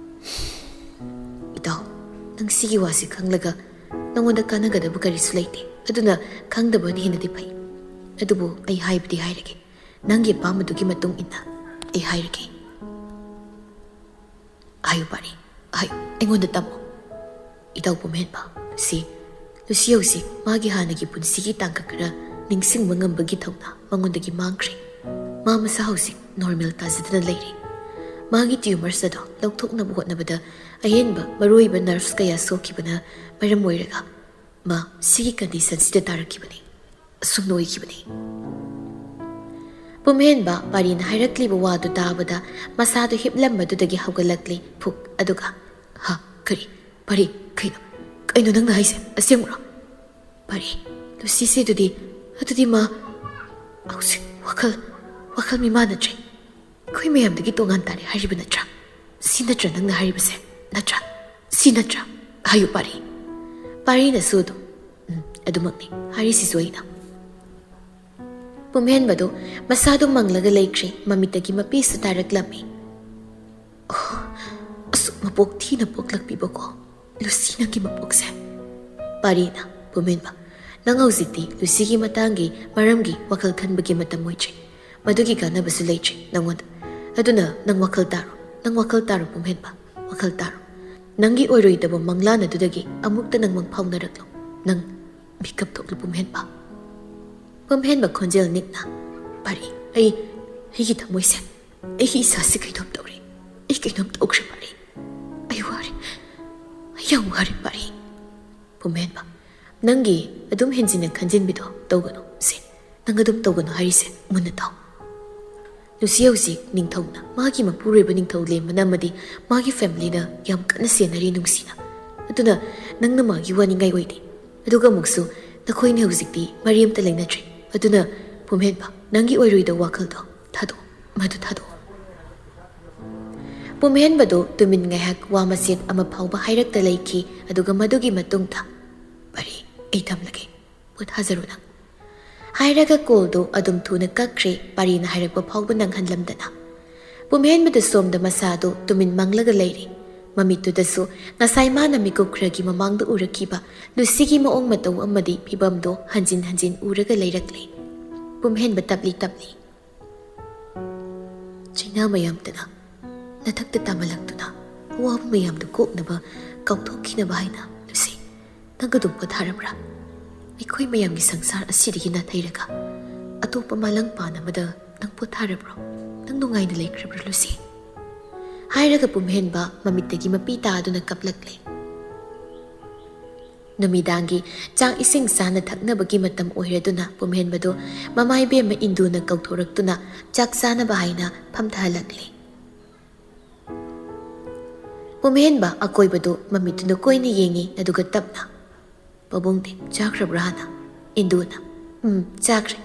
"ꯏꯇꯥꯎ, ꯅꯪ ꯁꯤꯒꯤ ꯋꯥꯁꯤ ꯈꯪꯂꯒ ꯅꯪꯉꯣꯟꯗ ꯀꯥꯟꯅꯒꯗꯕ ꯀꯔꯤꯁꯨ ꯂꯩꯇꯦ꯫ ꯑꯗꯨꯅ ꯈꯪꯗꯕꯅ ꯍꯦꯟꯅꯗꯤ ꯐꯩ꯫ ꯑꯗꯨꯕꯨ ꯑꯩ ꯍꯥꯏꯕꯗꯤ ꯍꯥꯏꯔꯒꯦ꯫ ꯅꯪꯒꯤ ꯑꯄꯥꯝꯕꯗꯨꯒꯤ ꯃꯇꯨꯡ ꯏꯟꯅ ꯑꯩ ꯍꯥꯏꯔꯒꯦ꯫" "ꯍꯥꯏꯌꯨ ꯄꯥꯔꯤ, ꯍꯥꯏꯌꯨ, ꯑꯩꯉꯣꯟꯗ ꯇꯝꯃꯨ꯫" "ꯏꯇꯥꯎ ꯄꯨꯝꯍꯦꯟꯕ, ꯁꯤ ꯂꯨꯁꯤ ꯍꯧꯖꯤꯛ ꯃꯥꯒꯤ ꯍꯥꯟꯅꯒꯤ ꯄꯨꯟꯁꯤꯒꯤ ꯇꯥꯡꯀꯛ ꯈꯔ ꯅꯤꯡꯁꯤꯡꯕ ꯉꯝꯕꯒꯤ ꯊꯧꯅꯥ ꯃꯉꯣꯟꯗꯒꯤ ꯃꯥꯡꯈ꯭ꯔꯦ꯫ ꯃꯥ ꯃꯁꯥ ꯍꯧꯖꯤꯛ ꯅꯣꯔꯃꯦꯜ ꯇꯥꯖꯗꯅ ꯂꯩꯔꯤ꯫ ꯃꯥꯒꯤ ꯇ꯭ꯌꯨꯃꯔꯁ ꯑꯗꯣ ꯂꯧꯊꯣꯛꯅꯕ ꯍꯣꯠꯅꯕꯗ ꯑꯍꯦꯟꯕ ꯃꯔꯨꯑꯣꯏꯕ ꯅꯔꯚꯁ ꯀꯌꯥ ꯁꯣꯛꯈꯤꯕꯅ ꯃꯔꯝ ꯑꯣꯏꯔꯒ ꯃꯥ ꯁꯤꯒꯤ ꯀꯟꯗꯤꯁꯟꯁꯤꯗ ꯇꯥꯔꯛꯈꯤꯕꯅꯤ꯫ ꯑꯁꯨꯝꯅ ꯑꯣꯏꯈꯤꯕꯅꯤ꯫ ꯄꯨꯝꯍꯦꯟꯕ ꯄꯥꯔꯤꯅ ꯍꯥꯏꯔꯛꯂꯤꯕ ꯋꯥꯗꯨ ꯇꯥꯕꯗ ꯃꯁꯥꯗꯨ ꯍꯤꯞꯂꯝꯕꯗꯨꯗꯒꯤ ꯍꯧꯒꯠꯂꯛꯂꯤ ꯐꯨꯛ ꯑꯗꯨꯒ, "ꯍꯥ? ꯀꯔꯤ? ꯄꯥꯔꯤ, ꯀꯩꯅꯣ? ꯀꯩꯅꯣ ꯅꯪꯅ ꯍꯥꯏꯁꯦ? ꯑꯁꯦꯡꯕ꯭ꯔꯣ?" "ꯄꯥꯔꯤ, ꯂꯨꯁꯤꯁꯦ ꯑꯗꯨꯗꯤ, ꯑꯗꯨꯗꯤ ꯃꯥ ꯍꯧꯖꯤꯛ ꯋꯥꯈꯜ, ꯋꯥꯈꯜ ꯃꯤꯃꯥꯟꯅꯗ꯭ꯔꯦ꯫ ꯑꯩꯈꯣꯏ ꯃꯌꯥꯝꯗꯒꯤ ꯇꯣꯉꯥꯟ ꯇꯥꯔꯦ ꯍꯥꯏꯔꯤꯕ ꯅꯠꯇ꯭ꯔꯥ? ꯁꯤ ꯅꯠꯇ꯭ꯔꯥ ꯅꯪꯅ ꯍꯥꯏꯔꯤꯕꯁꯦ? ꯅꯠꯇ꯭ꯔꯥ? ꯁꯤ ꯅꯠꯇ꯭ꯔꯥ? ꯍꯥꯏꯌꯨ ꯄꯥꯔꯤ꯫" ꯄꯥꯔꯤꯅꯁꯨ ꯑꯗꯨꯝ, "ꯎꯝ, ꯑꯗꯨꯃꯛꯅꯤ ꯍꯥꯏꯔꯤꯁꯤꯁꯨ ꯑꯩꯅ꯫" ꯄꯨꯝꯍꯦꯟꯕꯗꯨ ꯃꯁꯥꯗꯨ ꯃꯪꯂꯒ ꯂꯩꯈ꯭ꯔꯦ, ꯃꯃꯤꯠꯇꯒꯤ ꯃꯄꯤꯁꯨ ꯇꯥꯔꯛꯂꯝꯃꯤ꯫ "ꯑꯣ, ꯑꯁꯨꯛ ꯃꯄꯣꯛ ꯊꯤꯅ ꯄꯣꯛꯂꯛꯄꯤꯕꯀꯣ ꯂꯨꯁꯤ ꯅꯪꯒꯤ ꯃꯄꯣꯛꯁꯦ꯫" ꯄꯥꯔꯤꯅ, "ꯄꯨꯝꯍꯦꯟꯕ, ꯅꯪ ꯍꯧꯖꯤꯛꯇꯤ ꯂꯨꯁꯤꯒꯤ ꯃꯇꯥꯡꯒꯤ ꯃꯔꯝꯒꯤ ꯋꯥꯈꯜ ꯈꯟꯕꯒꯤ ꯃꯇꯝ ꯑꯣꯏꯗ꯭ꯔꯤ꯫ ꯃꯗꯨꯒꯤ ꯀꯥꯟꯅꯕꯁꯨ ꯂꯩꯇ꯭ꯔꯤ ꯅꯪꯉꯣꯟꯗ꯫ ꯑꯗꯨꯅ ꯅꯪ ꯋꯥꯈꯜ ꯇꯥꯔꯣ, ꯅꯪ ꯋꯥꯈꯜ ꯇꯥꯔꯣ ꯄꯨꯝꯍꯦꯟꯕ, ꯋꯥꯈꯜ ꯇꯥꯔꯣ꯫ ꯅꯪꯒꯤ ꯑꯣꯏꯔꯣꯏꯗꯕ ꯃꯪꯂꯥꯟ ꯑꯗꯨꯗꯒꯤ ꯑꯃꯨꯛꯇ ꯅꯪ ꯃꯪ ꯐꯥꯎꯅꯔꯛꯂꯣ꯫ ꯅꯪ ꯃꯤꯀꯞ ꯊꯣꯛꯂꯨ ꯄꯨꯝꯍꯦꯟꯕ꯫" ꯄꯨꯝꯍꯦꯟꯕ ꯈꯣꯟꯖꯦꯜ ꯅꯤꯛꯅ, "ꯄꯥꯔꯤ, ꯑꯩ, ꯑꯩꯒꯤ ꯊꯃꯣꯏꯁꯦ, ꯑꯩꯒꯤ ꯏꯁꯥꯁꯦ ꯀꯩꯅꯣꯝ ꯇꯧꯔꯦ꯫ ꯑꯩ ꯀꯩꯅꯣꯝ ꯇꯧꯈ꯭ꯔꯦ ꯄꯥꯔꯤ꯫ ꯑꯩ ꯋꯥꯔꯦ꯫ ꯑꯩ ꯌꯥꯝ ꯋꯥꯔꯦ ꯄꯥꯔꯤ꯫" ꯄꯨꯝꯍꯦꯟꯕ, "ꯅꯪꯒꯤ ꯑꯗꯨꯝ ꯍꯦꯟꯖꯤꯟꯅ ꯈꯟꯖꯤꯟꯕꯤꯗꯣ ꯇꯧꯒꯅꯨ ꯁꯦ꯫ ꯅꯪ ꯑꯗꯨꯝ ꯇꯧꯒꯅꯨ ꯍꯥꯏꯔꯤꯁꯦ ꯃꯨꯟꯅ ꯇꯥꯎ꯫ ꯂꯨꯁꯤ ꯍꯧꯖꯤꯛ ꯅꯤꯡꯊꯧꯅ, ꯃꯥꯒꯤ ꯃꯄꯨꯔꯣꯏꯕ ꯅꯤꯡꯊꯧ ꯂꯦꯝꯕꯅ ꯑꯃꯗꯤ ꯃꯥꯒꯤ ꯐꯦꯃꯤꯂꯤꯅ ꯌꯥꯝ ꯀꯟꯅ ꯁꯦꯟꯅꯔꯤ ꯅꯨꯡꯁꯤꯅ꯫ ꯑꯗꯨꯅ ꯅꯪꯅ ꯃꯥꯒꯤ ꯋꯥꯅꯤꯡꯉꯥꯏ ꯑꯣꯏꯗꯦ꯫ ꯑꯗꯨꯒ ꯑꯃꯨꯛꯁꯨ ꯅꯈꯣꯏꯅꯤ ꯍꯧꯖꯤꯛꯇꯤ ꯃꯔꯤ ꯑꯃꯠꯇ ꯂꯩꯅꯗ꯭ꯔꯦ꯫ ꯑꯗꯨꯅ ꯄꯨꯝꯍꯦꯟꯕ, ꯅꯪꯒꯤ ꯑꯣꯏꯔꯣꯏꯗꯧ ꯋꯥꯈꯜꯗꯣ ꯊꯥꯗꯣꯛꯑꯣ, ꯃꯗꯨ ꯊꯥꯗꯣꯛꯑꯣ꯫" ꯄꯨꯝꯍꯦꯟꯕꯗꯨ ꯇꯨꯃꯤꯟ ꯉꯥꯏꯍꯥꯛ ꯋꯥ ꯃꯆꯦꯠ ꯑꯃ ꯐꯥꯎꯕ ꯍꯥꯏꯔꯛꯇ ꯂꯩꯈꯤ꯫ ꯑꯗꯨꯒ ꯃꯗꯨꯒꯤ ꯃꯇꯨꯡꯗ, "ꯄꯥꯔꯤ, ꯑꯩ ꯊꯝꯂꯒꯦ, ꯄꯣꯊꯥꯖꯔꯣ ꯅꯪ" ꯍꯥꯏꯔꯒ ꯀꯣꯜꯗꯨ ꯑꯗꯨꯝ ꯊꯨꯅ ꯀꯛꯈ꯭ꯔꯦ꯫ ꯄꯥꯔꯤꯅ ꯍꯥꯏꯔꯛꯄ ꯐꯥꯎꯕ ꯅꯪꯍꯟꯂꯝꯗꯅ꯫ ꯄꯨꯝꯍꯦꯟꯕꯗ ꯁꯣꯝꯗ ꯃꯁꯥꯗꯨ ꯇꯨꯃꯤꯟ ꯃꯪꯂꯒ ꯂꯩꯔꯤ꯫ ꯃꯃꯤꯠꯇꯨꯗꯁꯨ ꯉꯁꯥꯏ ꯃꯥꯅ ꯃꯤꯀꯨꯞ ꯈꯔꯒꯤ ꯃꯃꯥꯡꯗ ꯎꯔꯛꯈꯤꯕ ꯂꯨꯁꯤꯒꯤ ꯃꯑꯣꯡ ꯃꯇꯧ ꯑꯃꯗꯤ ꯐꯤꯕꯝꯗꯣ ꯍꯟꯖꯤꯟ ꯍꯟꯖꯤꯟ ꯎꯔꯒ ꯂꯩꯔꯛꯂꯦ꯫ ꯄꯨꯝꯍꯦꯟꯕ ꯇꯞꯂꯤ ꯇꯞꯂꯤ, "ꯆꯩꯅꯥ ꯃꯌꯥꯝꯗꯅ ꯅꯊꯛꯇ ꯇꯥꯃꯜꯂꯛꯇꯨꯅ ꯑꯋꯥꯕ ꯃꯌꯥꯝꯗꯨ ꯀꯣꯛꯅꯕ, ꯀꯥꯎꯊꯣꯛꯈꯤꯅꯕ ꯍꯥꯏꯅ ꯂꯨꯁꯤ, ꯅꯪ ꯑꯗꯨꯝ ꯄꯣꯊꯥꯔꯕ꯭ꯔꯥ? ꯑꯩꯈꯣꯏ ꯃꯌꯥꯝꯒꯤ ꯁꯪꯁꯥꯔ ꯑꯁꯤꯗꯒꯤ ꯅꯥꯊꯩꯔꯒ ꯑꯇꯣꯞꯄ ꯃꯥꯂꯪ ꯄꯥꯟ ꯑꯃꯗ "ꯅꯪ ꯄꯣꯊꯥꯔꯕ꯭ꯔꯣ? ꯅꯪ ꯅꯨꯡꯉꯥꯏꯅ ꯂꯩꯈ꯭ꯔꯕ꯭ꯔꯣ, ꯂꯨꯁꯤ?" ꯍꯥꯏꯔꯒ ꯄꯨꯝꯍꯦꯟꯕ ꯃꯃꯤꯠꯇꯒꯤ ꯃꯄꯤ ꯇꯥꯗꯨꯅ ꯀꯞꯂꯛꯂꯦ꯫ ꯅꯨꯃꯤꯗꯥꯡꯒꯤ ꯆꯥꯛ ꯏꯁꯤꯡ ꯆꯥꯅ ꯊꯛꯅꯕꯒꯤ ꯃꯇꯝ ꯑꯣꯏꯔꯗꯨꯅ ꯄꯨꯝꯍꯦꯟꯕꯗꯨ ꯃꯃꯥ ꯏꯕꯦꯝꯃ ꯏꯟꯗꯨꯅ ꯀꯧꯊꯣꯔꯛꯇꯨꯅ ꯆꯥꯛ ꯆꯥꯅꯕ ꯍꯥꯏꯅ ꯐꯝꯊꯍꯜꯂꯛꯂꯦ꯫ ꯄꯨꯝꯍꯦꯟꯕ ꯑꯀꯣꯏꯕꯗꯨ ꯃꯃꯤꯠꯇꯨꯅ ꯀꯣꯏꯅ ꯌꯦꯡꯉꯤ, ꯑꯗꯨꯒ ꯇꯞꯅ, "ꯄꯥꯕꯨꯡꯗꯤ ꯆꯥꯈ꯭ꯔꯕ꯭ꯔꯥ?" ꯍꯥꯏꯅ꯫ ꯏꯟꯗꯨꯅ, "ꯎꯝ, ꯆꯥꯈ꯭ꯔꯦ꯫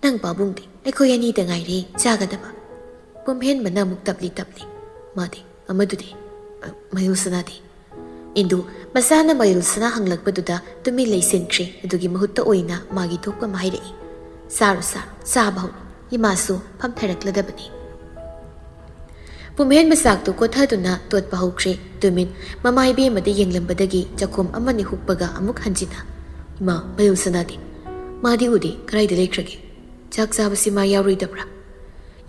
ꯅꯪ ꯄꯥꯕꯨꯡꯗꯤ ꯑꯩꯈꯣꯏ ꯑꯅꯤꯗ ꯉꯥꯏꯔꯦ ꯆꯥꯒꯗꯕ꯫" ꯄꯨꯝꯍꯦꯟꯕꯅ ꯑꯃꯨꯛ ꯇꯞꯂꯤ ꯇꯞꯂꯤ, "ꯃꯥꯗꯤ, ꯑꯃꯗꯨꯗꯤ, ꯑ, ꯃꯌꯨꯜ ꯁꯅꯥꯗꯤ?" ꯏꯟꯗꯨ ꯃꯁꯥꯅ ꯃꯌꯨꯜ ꯁꯅꯥ ꯍꯪꯂꯛꯄꯗꯨꯗ ꯇꯨꯃꯤꯟ ꯂꯩꯁꯤꯟꯈ꯭ꯔꯦ꯫ ꯑꯗꯨꯒꯤ ꯃꯍꯨꯠꯇ ꯑꯣꯏꯅ ꯃꯥꯒꯤ ꯊꯣꯛꯄ ꯑꯃ ꯍꯥꯏꯔꯛꯏ, "ꯁꯥꯔꯣ, ꯁꯥꯔꯣ, ꯆꯥꯕ ꯍꯧꯔꯣ, ꯏꯃꯥꯁꯨ ꯐꯝꯊꯔꯛꯂꯗꯕꯅꯤ꯫" ꯄꯨꯝꯍꯦꯟꯕ ꯆꯥꯛꯇꯨ ꯀꯣꯊꯗꯨꯅ ꯇꯣꯠꯄ ꯍꯧꯈ꯭ꯔꯦ꯫ ꯇꯨꯃꯤꯟ ꯃꯃꯥ ꯏꯕꯦꯝꯃꯗ ꯌꯦꯡꯂꯝꯕꯗꯒꯤ ꯆꯥꯛꯈꯣꯝ ꯑꯃꯅꯤ ꯍꯨꯛꯄꯒ ꯑꯃꯨꯛ ꯍꯟꯖꯤꯟꯅ, "ꯏꯃꯥ, ꯃꯌꯨꯜ ꯁꯅꯥꯗꯤ? ꯃꯥꯗꯤ ꯎꯗꯦ, ꯀꯗꯥꯏꯗ ꯂꯩꯈ꯭ꯔꯒꯦ? ꯆꯥꯛ ꯆꯥꯕꯁꯤ ꯃꯥ ꯌꯥꯎꯔꯣꯏꯗꯕ꯭ꯔꯥ?"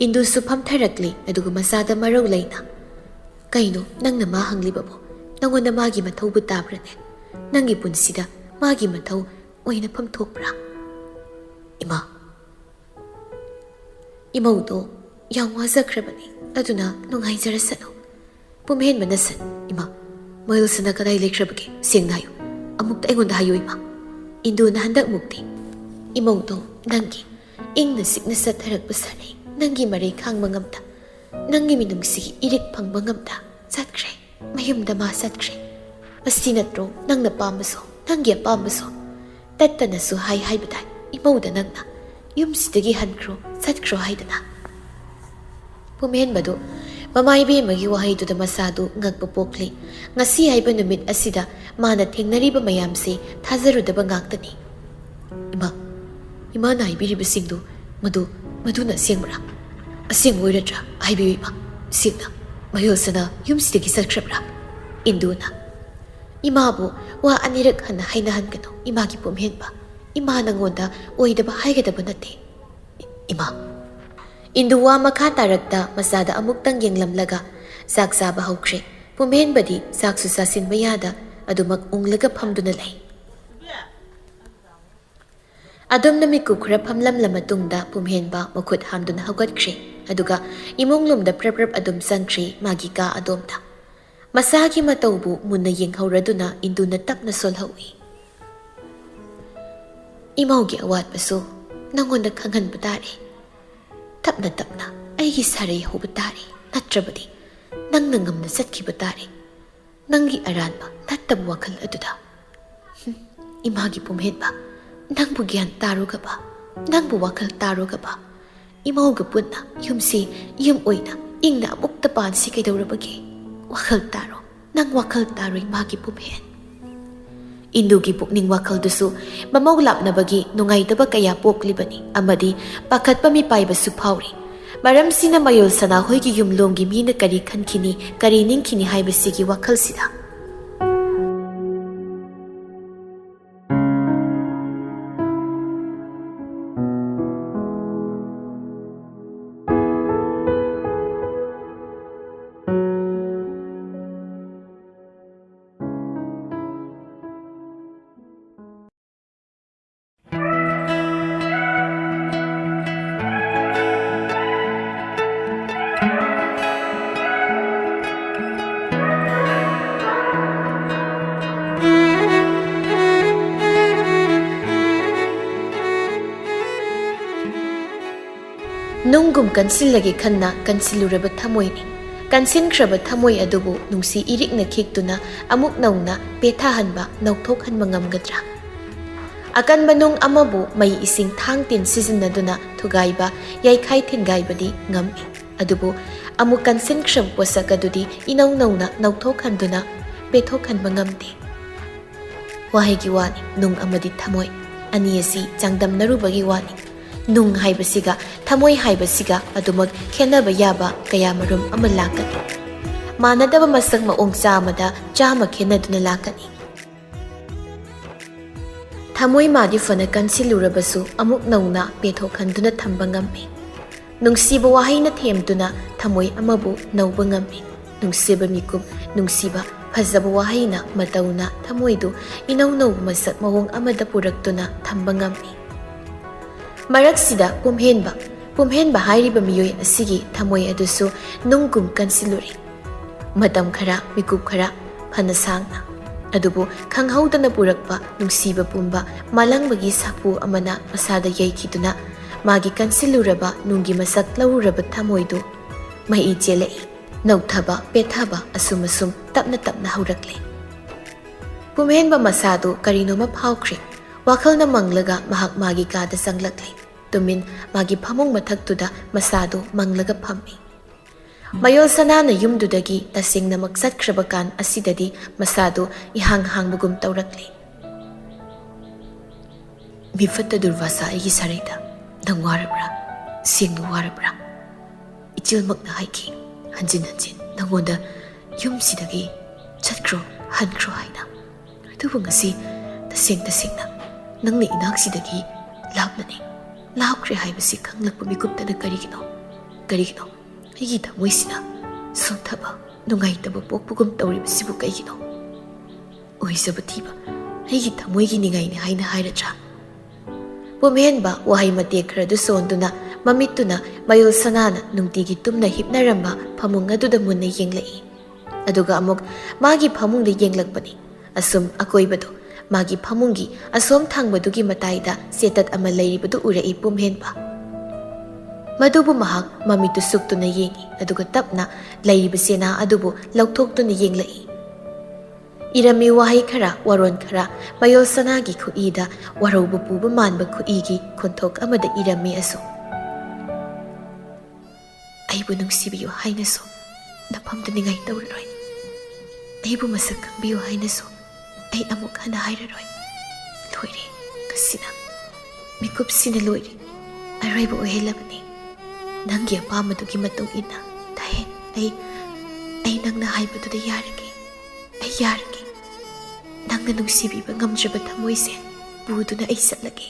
ꯏꯟꯗꯨꯁꯨ ꯐꯝꯊꯔꯛꯂꯦ, ꯑꯗꯨꯒ ꯃꯆꯥꯗ ꯃꯔꯧ ꯂꯩꯅ, "ꯀꯩꯅꯣ ꯅꯪꯅ ꯃꯥ ꯍꯪꯂꯤꯕꯕꯣ? ꯅꯪꯉꯣꯟꯗ ꯃꯥꯒꯤ ꯃꯊꯧꯕꯨ ꯇꯥꯕ꯭ꯔꯅꯦ? ꯅꯪꯒꯤ ꯄꯨꯟꯁꯤꯗ ꯃꯥꯒꯤ ꯃꯊꯧ ꯑꯣꯏꯅꯐꯝ ꯊꯣꯛꯄ꯭ꯔꯥ?" "ꯏꯃꯥ, ꯏꯃꯧꯗꯣ ꯌꯥꯝ ꯋꯥꯖꯈ꯭ꯔꯕꯅꯤ, ꯑꯗꯨꯅ ꯅꯨꯡꯉꯥꯏꯖꯔꯁꯅꯨ꯫" ꯄꯨꯝꯍꯦꯟꯕꯅ ꯁꯠ, "ꯏꯃꯥ, ꯃꯌꯨꯜ ꯁꯅꯥ ꯀꯗꯥꯏ ꯂꯩꯈ꯭ꯔꯕꯒꯦ? ꯁꯦꯡꯅ ꯍꯥꯏꯌꯨ꯫ ꯑꯃꯨꯛꯇ ꯑꯩꯉꯣꯟꯗ ꯍꯥꯏꯌꯨ, ꯏꯃꯥ꯫" ꯏꯟꯗꯨꯅ ꯍꯟꯗꯛ ꯃꯨꯛꯇꯤ, "ꯏꯃꯧꯗꯣ ꯅꯪꯒꯤ ꯏꯪꯅ ꯆꯤꯛꯅ ꯆꯠꯊꯔꯛꯄ ꯁꯥꯔꯩ ꯅꯪꯒꯤ ꯃꯔꯩ ꯈꯥꯡꯕ ꯉꯝꯗ, ꯅꯪꯒꯤ ꯃꯤꯅꯨꯡꯁꯤꯒꯤ ꯏꯔꯤꯛ ꯐꯪꯕ ꯉꯝꯗ ꯆꯠꯈ꯭ꯔꯦ꯫ ꯃꯌꯨꯝꯗ ꯃꯥ ꯆꯠꯈ꯭ꯔꯦ꯫ ꯑꯁꯤ ꯅꯠꯇ꯭ꯔꯣ ꯅꯪꯅ ꯄꯥꯝꯕꯁꯨ, ꯅꯪꯒꯤ ꯑꯄꯥꯝꯕꯁꯨ?" ꯇꯠꯇꯅꯁꯨ ꯍꯥꯏ ꯍꯥꯏꯕꯗꯥꯏ ꯏꯃꯧꯗ ꯅꯪꯅ, "ꯌꯨꯝꯁꯤꯗꯒꯤ ꯍꯟꯈ꯭ꯔꯣ, ꯆꯠꯈ꯭ꯔꯣ" ꯍꯥꯏꯗꯅ꯫ ꯄꯨꯝꯍꯦꯟꯕꯗꯨ ꯃꯃꯥ ꯏꯕꯦꯝꯃꯒꯤ ꯋꯥꯍꯩꯗꯨꯗ ꯃꯁꯥꯗꯨ ꯉꯛꯄ ꯄꯣꯛꯂꯤ꯫ ꯉꯁꯤ ꯍꯥꯏꯕ ꯅꯨꯃꯤꯠ ꯑꯁꯤꯗ ꯃꯥꯅ ꯊꯦꯡꯅꯔꯤꯕ ꯃꯌꯥꯝꯁꯤ ꯊꯥꯖꯔꯨꯗꯕ ꯉꯥꯛꯇꯅꯤ꯫ "ꯏꯃꯥ, ꯏꯃꯥꯅ ꯍꯥꯏꯕꯤꯔꯤꯕꯁꯤꯡꯗꯨ ꯃꯗꯨ, ꯃꯗꯨꯅ ꯑꯁꯦꯡꯕꯔꯥ? ꯑꯁꯦꯡꯕ ꯑꯣꯏꯔꯗ꯭ꯔꯥ? ꯍꯥꯏꯕꯤꯌꯨ ꯏꯃꯥ, ꯁꯦꯡꯅ꯫ ꯃꯌꯨꯜ ꯁꯅꯥ ꯌꯨꯝꯁꯤꯗꯒꯤ ꯆꯠꯈ꯭ꯔꯕ꯭ꯔꯥ?" ꯏꯟꯗꯨꯅ, "ꯏꯃꯥꯕꯨ ꯋꯥ ꯑꯅꯤꯔꯛ ꯍꯟꯅ ꯍꯥꯏꯅꯍꯟꯒꯅꯨ, ꯏꯃꯥꯒꯤ ꯄꯨꯝꯍꯦꯟꯕ꯫ ꯏꯃꯥ ꯅꯉꯣꯟꯗ ꯑꯣꯏꯗꯕ ꯍꯥꯏꯒꯗꯕ ꯅꯠꯇꯦ, ꯏꯃꯥ꯫" ꯏꯟꯗꯨ ꯋꯥ ꯃꯈꯥ ꯇꯥꯔꯛꯇ ꯃꯆꯥꯗ ꯑꯃꯨꯛꯇꯪ ꯌꯦꯡꯂꯝꯂꯒ ꯆꯥꯛ ꯆꯥꯕ ꯍꯧꯈ꯭ꯔꯦ꯫ ꯄꯨꯝꯍꯦꯟꯕꯗꯤ ꯆꯥꯛꯁꯨ ꯆꯥꯁꯤꯟꯕ ꯌꯥꯗ ꯑꯗꯨꯃꯛ ꯎꯪꯂꯒ ꯐꯝꯗꯨꯅ ꯂꯩ꯫ ꯑꯗꯨꯝꯅ ꯃꯤꯀꯨꯞ ꯈꯔ ꯐꯝꯂꯝꯂ ꯃꯇꯨꯡꯗ ꯄꯨꯝꯍꯦꯟꯕ ꯃꯈꯨꯠ ꯍꯥꯝꯗꯨꯅ ꯍꯧꯒꯠꯈ꯭ꯔꯦ꯫ ꯑꯗꯨꯒ ꯏꯃꯨꯡ ꯂꯣꯝꯗ ꯄ꯭ꯔꯞ ꯄ꯭ꯔꯞ ꯑꯗꯨꯝ ꯆꯪꯈ꯭ꯔꯦ ꯃꯥꯒꯤ ꯀꯥ ꯑꯗꯣꯝꯗ꯫ ꯃꯁꯥꯒꯤ ꯃꯇꯧꯕꯨ ꯃꯨꯟꯅ ꯌꯦꯡꯍꯧꯔꯗꯨꯅ ꯏꯟꯗꯨꯅ ꯇꯞꯅ ꯁꯣꯜꯍꯧꯏ꯫ "ꯏꯃꯧꯒꯤ ꯑꯋꯥꯠꯄꯁꯨ ꯅꯪꯉꯣꯟꯗ ꯈꯪꯍꯟꯕ ꯇꯥꯔꯦ꯫ ꯇꯞꯅ ꯇꯞꯅ ꯑꯩꯒꯤ ꯁꯥꯔꯩ ꯍꯧꯕ ꯇꯥꯔꯦ, ꯅꯠꯇ꯭ꯔꯕꯗꯤ ꯅꯪꯅ ꯉꯝꯅ ꯆꯠꯈꯤꯕ ꯇꯥꯔꯦ꯫ ꯅꯪꯒꯤ ꯑꯔꯥꯟꯕ ꯅꯠꯇꯕ ꯋꯥꯈꯜ ꯑꯗꯨꯗ꯫ ꯍꯨꯝ, ꯏꯃꯥꯒꯤ ꯄꯨꯝꯍꯦꯟꯕ, ꯅꯪꯕꯨ ꯒ꯭ꯌꯥꯟ ꯇꯥꯔꯨꯒꯕ, ꯅꯪꯕꯨ ꯋꯥꯈꯜ ꯇꯥꯔꯨꯒꯕ, ꯏꯃꯧꯒ ꯄꯨꯟꯅ ꯌꯨꯝꯁꯤ ꯌꯨꯝ ꯑꯣꯏꯅ ꯏꯪꯅ ꯑꯃꯨꯛꯇ ꯄꯥꯟꯁꯤ ꯀꯩꯗꯧꯔꯕꯒꯦ? ꯋꯥꯈꯜ ꯇꯥꯔꯣ, ꯅꯪ ꯋꯥꯈꯜ ꯇꯥꯔꯣ ꯏꯃꯥꯒꯤ ꯄꯨꯝꯍꯦꯟ꯫" ꯏꯟꯗꯨꯒꯤ ꯄꯨꯛꯅꯤꯡ ꯋꯥꯈꯜꯗꯨꯁꯨ ꯃꯃꯧ ꯂꯥꯛꯅꯕꯒꯤ ꯅꯨꯡꯉꯥꯏꯇꯕ ꯀꯌꯥ ꯄꯣꯛꯂꯤꯕꯅꯤ ꯑꯃꯗꯤ ꯄꯥꯈꯠꯄ ꯃꯤꯄꯥꯏꯕꯁꯨ ꯐꯥꯎꯔꯤ꯫ ꯃꯔꯝꯁꯤꯅ ꯃꯌꯣꯜ ꯁꯅꯥꯍꯣꯏꯒꯤ ꯌꯨꯝꯂꯣꯝꯒꯤ ꯃꯤꯅ ꯀꯔꯤ ꯈꯟꯈꯤꯅꯤ, ꯀꯔꯤ ꯅꯤꯡꯈꯤꯅꯤ ꯍꯥꯏꯕꯁꯤꯒꯤ ꯋꯥꯈꯜꯁꯤꯗ꯫ ꯅꯨꯡꯒꯨꯝ ꯀꯟꯁꯤꯜꯂꯒꯦ ꯈꯟꯅ ꯀꯟꯁꯤꯜꯂꯨꯔꯕ ꯊꯃꯣꯏꯅꯤ꯫ ꯀꯟꯁꯤꯟꯈ꯭ꯔꯕ ꯊꯃꯣꯏ ꯑꯗꯨꯕꯨ ꯅꯨꯡꯁꯤ ꯏꯔꯤꯛꯅ ꯈꯤꯛꯇꯨꯅ ꯑꯃꯨꯛ ꯅꯧꯅ ꯄꯦꯊꯥꯍꯟꯕ, ꯅꯧꯊꯣꯛꯍꯟꯕ ꯉꯝꯒꯗ꯭ꯔꯥ? ꯑꯀꯟꯕ ꯅꯨꯡ ꯑꯃꯕꯨ ꯃꯩ ꯏꯁꯤꯡ ꯊꯥꯡ ꯇꯤꯟ ꯁꯤꯖꯤꯟꯅꯗꯨꯅ ꯊꯨꯒꯥꯏꯕ, ꯌꯩꯈꯥꯏ ꯊꯤꯟꯒꯥꯏꯕꯗꯤ ꯉꯝꯃꯤ꯫ ꯑꯗꯨꯕꯨ ꯑꯃꯨꯛ ꯀꯟꯁꯤꯟꯈ꯭ꯔꯕ ꯄꯣꯠꯁꯛ ꯑꯗꯨꯗꯤ ꯏꯅꯧ ꯅꯧꯅ ꯅꯧꯊꯣꯛꯍꯟꯗꯨꯅ ꯄꯦꯊꯣꯛꯍꯟꯕ ꯉꯝꯗꯦ꯫ ꯋꯥꯍꯩꯒꯤ ꯋꯥꯅꯤ, ꯅꯨꯡ ꯑꯃꯗꯤ ꯊꯃꯣꯏ ꯑꯅꯤ ꯑꯁꯤ ꯆꯥꯡꯗꯝꯅꯔꯨꯕꯒꯤ ꯋꯥꯅꯤ꯫ ꯅꯨꯡ ꯍꯥꯏꯕꯁꯤꯒ ꯊꯃꯣꯏ ꯍꯥꯏꯕꯁꯤꯒ ꯑꯗꯨꯃꯛ ꯈꯦꯠꯅꯕ ꯌꯥꯕ ꯀꯌꯥ ꯃꯔꯨꯝ ꯑꯃ ꯂꯥꯛꯀꯅꯤ꯫ ꯃꯥꯟꯅꯗꯕ ꯃꯁꯛ ꯃꯑꯣꯡ ꯆꯥꯝꯃꯗ ꯆꯥꯝꯃ ꯈꯦꯠꯅꯗꯨꯅ ꯂꯥꯛꯀꯅꯤ꯫ ꯊꯃꯣꯏ ꯃꯥꯗꯤ ꯐꯅ ꯀꯟꯁꯤꯜꯂꯨꯔꯕꯁꯨ ꯑꯃꯨꯛ ꯅꯧꯅ ꯄꯦꯊꯣꯛꯍꯟꯗꯨꯅ ꯊꯝꯕ ꯉꯝꯃꯤ꯫ ꯅꯨꯡꯁꯤꯕ ꯋꯥꯍꯩꯅ ꯊꯦꯝꯗꯨꯅ ꯊꯃꯣꯏ ꯑꯃꯕꯨ ꯅꯧꯕ ꯉꯝꯃꯤ꯫ ꯅꯨꯡꯁꯤꯕ ꯃꯤꯀꯨꯞ, ꯅꯨꯡꯁꯤꯕ ꯐꯖꯕ ꯋꯥꯍꯩꯅ ꯃꯇꯧꯅ ꯊꯃꯣꯏꯗꯨ ꯏꯅꯧ ꯅꯧꯕ ꯃꯁꯛ ꯃꯑꯣꯡ ꯑꯃꯗ ꯄꯨꯔꯛꯇꯨꯅ ꯊꯝꯕ ꯉꯝꯃꯤ꯫ ꯃꯔꯛꯁꯤꯗ ꯄꯨꯝꯍꯦꯟꯕ, ꯄꯨꯝꯍꯦꯟꯕ ꯍꯥꯏꯔꯤꯕ ꯃꯤꯑꯣꯏ ꯑꯁꯤꯒꯤ ꯊꯃꯣꯏ ꯑꯗꯨꯁꯨ ꯅꯨꯡꯒꯨꯝ ꯀꯟꯁꯤꯜꯂꯨꯔꯦ꯫ ꯃꯇꯝ ꯈꯔ, ꯃꯤꯀꯨꯞ ꯈꯔ, ꯐꯅ ꯁꯥꯡꯅ꯫ ꯑꯗꯨꯕꯨ ꯈꯪꯍꯧꯗꯅ ꯄꯨꯔꯛꯄ ꯅꯨꯡꯁꯤꯕ ꯄꯨꯝꯕ ꯃꯥꯂꯪꯕꯒꯤ ꯁꯥꯐꯨ ꯑꯃꯅ ꯃꯁꯥꯗ ꯌꯩꯈꯤꯗꯨꯅ ꯃꯥꯒꯤ ꯀꯟꯁꯤꯜꯂꯨꯔꯕ ꯅꯨꯡꯒꯤ ꯃꯁꯛ ꯂꯧꯔꯨꯔꯕ ꯊꯃꯣꯏꯗꯨ ꯃꯍꯤ ꯆꯦꯜꯂꯛꯏ꯫ ꯅꯧꯊꯕ, ꯄꯦꯠꯊꯕ ꯑꯁꯨꯝ ꯑꯁꯨꯝ ꯇꯞꯅ ꯇꯞꯅ ꯍꯧꯔꯛꯂꯦ꯫ ꯄꯨꯝꯍꯦꯟꯕ ꯃꯁꯥꯗꯨ ꯀꯔꯤꯅꯣꯃ ꯐꯥꯎꯈ꯭ꯔꯦ꯫ ꯋꯥꯈꯜꯅ ꯃꯪꯂꯒ ꯃꯍꯥꯛ ꯃꯥꯒꯤ ꯀꯥꯗ ꯆꯪꯂꯛꯂꯦ꯫ ꯇꯨꯃꯤꯟ ꯃꯥꯒꯤ ꯐꯃꯨꯡ ꯃꯊꯛꯇꯨꯗ ꯃꯁꯥꯗꯨ ꯃꯪꯂꯒ ꯐꯝꯃꯤ꯫ ꯃꯌꯣꯜ ꯁꯅꯥꯅ ꯌꯨꯝꯗꯨꯗꯒꯤ ꯇꯁꯦꯡꯅꯃꯛ ꯆꯠꯈ꯭ꯔꯕ ꯀꯥꯟ ꯑꯁꯤꯗꯗꯤ ꯃꯁꯥꯗꯨ ꯏꯍꯥꯡ ꯍꯥꯡꯕꯒꯨꯝ ꯇꯧꯔꯛꯂꯦ꯫ ꯃꯤꯐꯠꯇ ꯗꯨꯔꯕꯥꯁꯥ ꯑꯩꯒꯤ ꯁꯥꯔꯩꯗ, "ꯅꯪ ꯋꯥꯔꯕ꯭ꯔꯥ? ꯁꯦꯡꯅ ꯋꯥꯔꯕ꯭ꯔꯥ?" ꯏꯆꯦꯜꯃꯛꯅ ꯍꯥꯏꯈꯤ, ꯍꯟꯖꯤꯟ ꯍꯟꯖꯤꯟ ꯅꯪꯉꯣꯟꯗ ꯌꯨꯝꯁꯤꯗꯒꯤ ꯆꯠꯈ꯭ꯔꯣ, ꯍꯟꯈ꯭ꯔꯣ ꯍꯥꯏꯅ꯫ ꯑꯗꯨꯕꯨ ꯉꯁꯤ ꯇꯁꯦꯡ ꯇꯁꯦꯡꯅ ꯅꯪꯅ ꯏꯅꯥꯛꯁꯤꯗꯒꯤ ꯂꯥꯞꯅꯅꯤ, ꯂꯥꯞꯈ꯭ꯔꯦ ꯍꯥꯏꯕꯁꯤ ꯈꯪꯂꯛꯄ ꯃꯤꯀꯨꯞꯇꯅ ꯀꯔꯤꯒꯤꯅꯣ? ꯀꯔꯤꯒꯤꯅꯣ ꯑꯩꯒꯤ ꯊꯃꯣꯏꯁꯤꯅ ꯁꯣꯟꯊꯕ, ꯅꯨꯡꯉꯥꯏꯇꯕ ꯄꯣꯛꯄꯒꯨꯝ ꯇꯧꯔꯤꯕꯁꯤꯕꯨ ꯀꯩꯒꯤꯅꯣ? ꯑꯣꯏꯖꯕ ꯊꯤꯕ ꯑꯩꯒꯤ ꯊꯃꯣꯏꯒꯤ ꯅꯤꯡꯉꯥꯏꯅꯤ ꯍꯥꯏꯅ ꯍꯥꯏꯔꯗ꯭ꯔꯥ? ꯄꯨꯝꯍꯦꯟꯕ ꯋꯥꯍꯩ ꯃꯇꯦꯛ ꯈꯔꯗꯨ ꯁꯣꯟꯗꯨꯅ ꯃꯃꯤꯠꯇꯨꯅ ꯃꯌꯣꯜ ꯁꯅꯥꯅ ꯅꯨꯡꯇꯤꯒꯤ ꯇꯨꯝꯅ ꯍꯤꯞꯅꯔꯝꯕ ꯐꯃꯨꯡ ꯑꯗꯨꯗ ꯃꯨꯟꯅ ꯌꯦꯡꯂꯛꯏ꯫ ꯑꯗꯨꯒ ꯑꯃꯨꯛ ꯃꯥꯒꯤ ꯐꯃꯨꯡꯗ ꯌꯦꯡꯂꯛꯄꯅꯤ꯫ ꯑꯁꯨꯝ ꯑꯀꯣꯏꯕꯗꯨ, ꯃꯥꯒꯤ ꯐꯃꯨꯡꯒꯤ ꯑꯁꯣꯝ ꯊꯪꯕꯗꯨꯒꯤ ꯃꯇꯥꯏꯗ ꯆꯦꯇꯠ ꯑꯃ ꯂꯩꯔꯤꯕꯗꯨ ꯎꯔꯛꯏ ꯄꯨꯝꯍꯦꯟꯕ꯫ ꯃꯗꯨꯕꯨ ꯃꯍꯥꯛ ꯃꯃꯤꯠꯇꯨ ꯁꯨꯛꯇꯨꯅ ꯌꯦꯡꯏ, ꯑꯗꯨꯒ ꯇꯞꯅ ꯂꯩꯔꯤꯕ ꯆꯦꯅꯥ ꯑꯗꯨꯕꯨ ꯂꯧꯊꯣꯛꯇꯨꯅ ꯌꯦꯡꯂꯛꯏ꯫ ꯏꯔꯝꯃꯤ ꯋꯥꯍꯩ ꯈꯔ, ꯋꯥꯔꯣꯜ ꯈꯔ, ꯃꯌꯣꯜ ꯁꯅꯥꯒꯤ ꯈꯨꯠꯏꯗ ꯋꯥꯔꯧꯕ ꯄꯨꯕ ꯃꯥꯟꯕ ꯈꯨꯠꯏꯒꯤ ꯈꯣꯟꯊꯣꯛ ꯑꯃꯗ ꯏꯔꯝꯃꯤ ꯑꯁꯨꯝ, "ꯑꯩꯕꯨ ꯅꯨꯡꯁꯤꯕꯤꯌꯨ ꯍꯥꯏꯅꯁꯨ ꯅꯐꯝꯗ ꯅꯤꯡꯉꯥꯏ ꯇꯧꯔꯔꯣꯏ꯫ ꯑꯩꯕꯨ ꯃꯁꯛ ꯈꯪꯕꯤꯌꯨ ꯍꯥꯏꯅꯁꯨ ꯑꯩ ꯑꯃꯨꯛ ꯍꯟꯅ ꯍꯥꯏꯔꯔꯣꯏ꯫ ꯂꯣꯏꯔꯦ, ꯉꯁꯤꯅ, ꯃꯤꯀꯨꯞꯁꯤꯅ ꯂꯣꯏꯔꯦ꯫ ꯑꯔꯣꯏꯕ ꯑꯣꯏꯍꯜꯂꯕꯅꯤ꯫ ꯅꯪꯒꯤ ꯑꯄꯥꯝꯕꯗꯨꯒꯤ ꯃꯇꯨꯡ ꯏꯟꯅ, ꯇꯥꯍꯦꯟ, ꯑꯩ, ꯑꯩ ꯅꯪꯅ ꯍꯥꯏꯕꯗꯨꯗ ꯌꯥꯔꯒꯦ꯫ ꯑꯩ ꯌꯥꯔꯒꯦ꯫ ꯅꯪꯅ ꯅꯨꯡꯁꯤꯕꯤꯕ ꯉꯝꯗ꯭ꯔꯕ ꯊꯃꯣꯏꯁꯦ ꯄꯨꯗꯨꯅ ꯑꯩ ꯆꯠꯂꯒꯦ꯫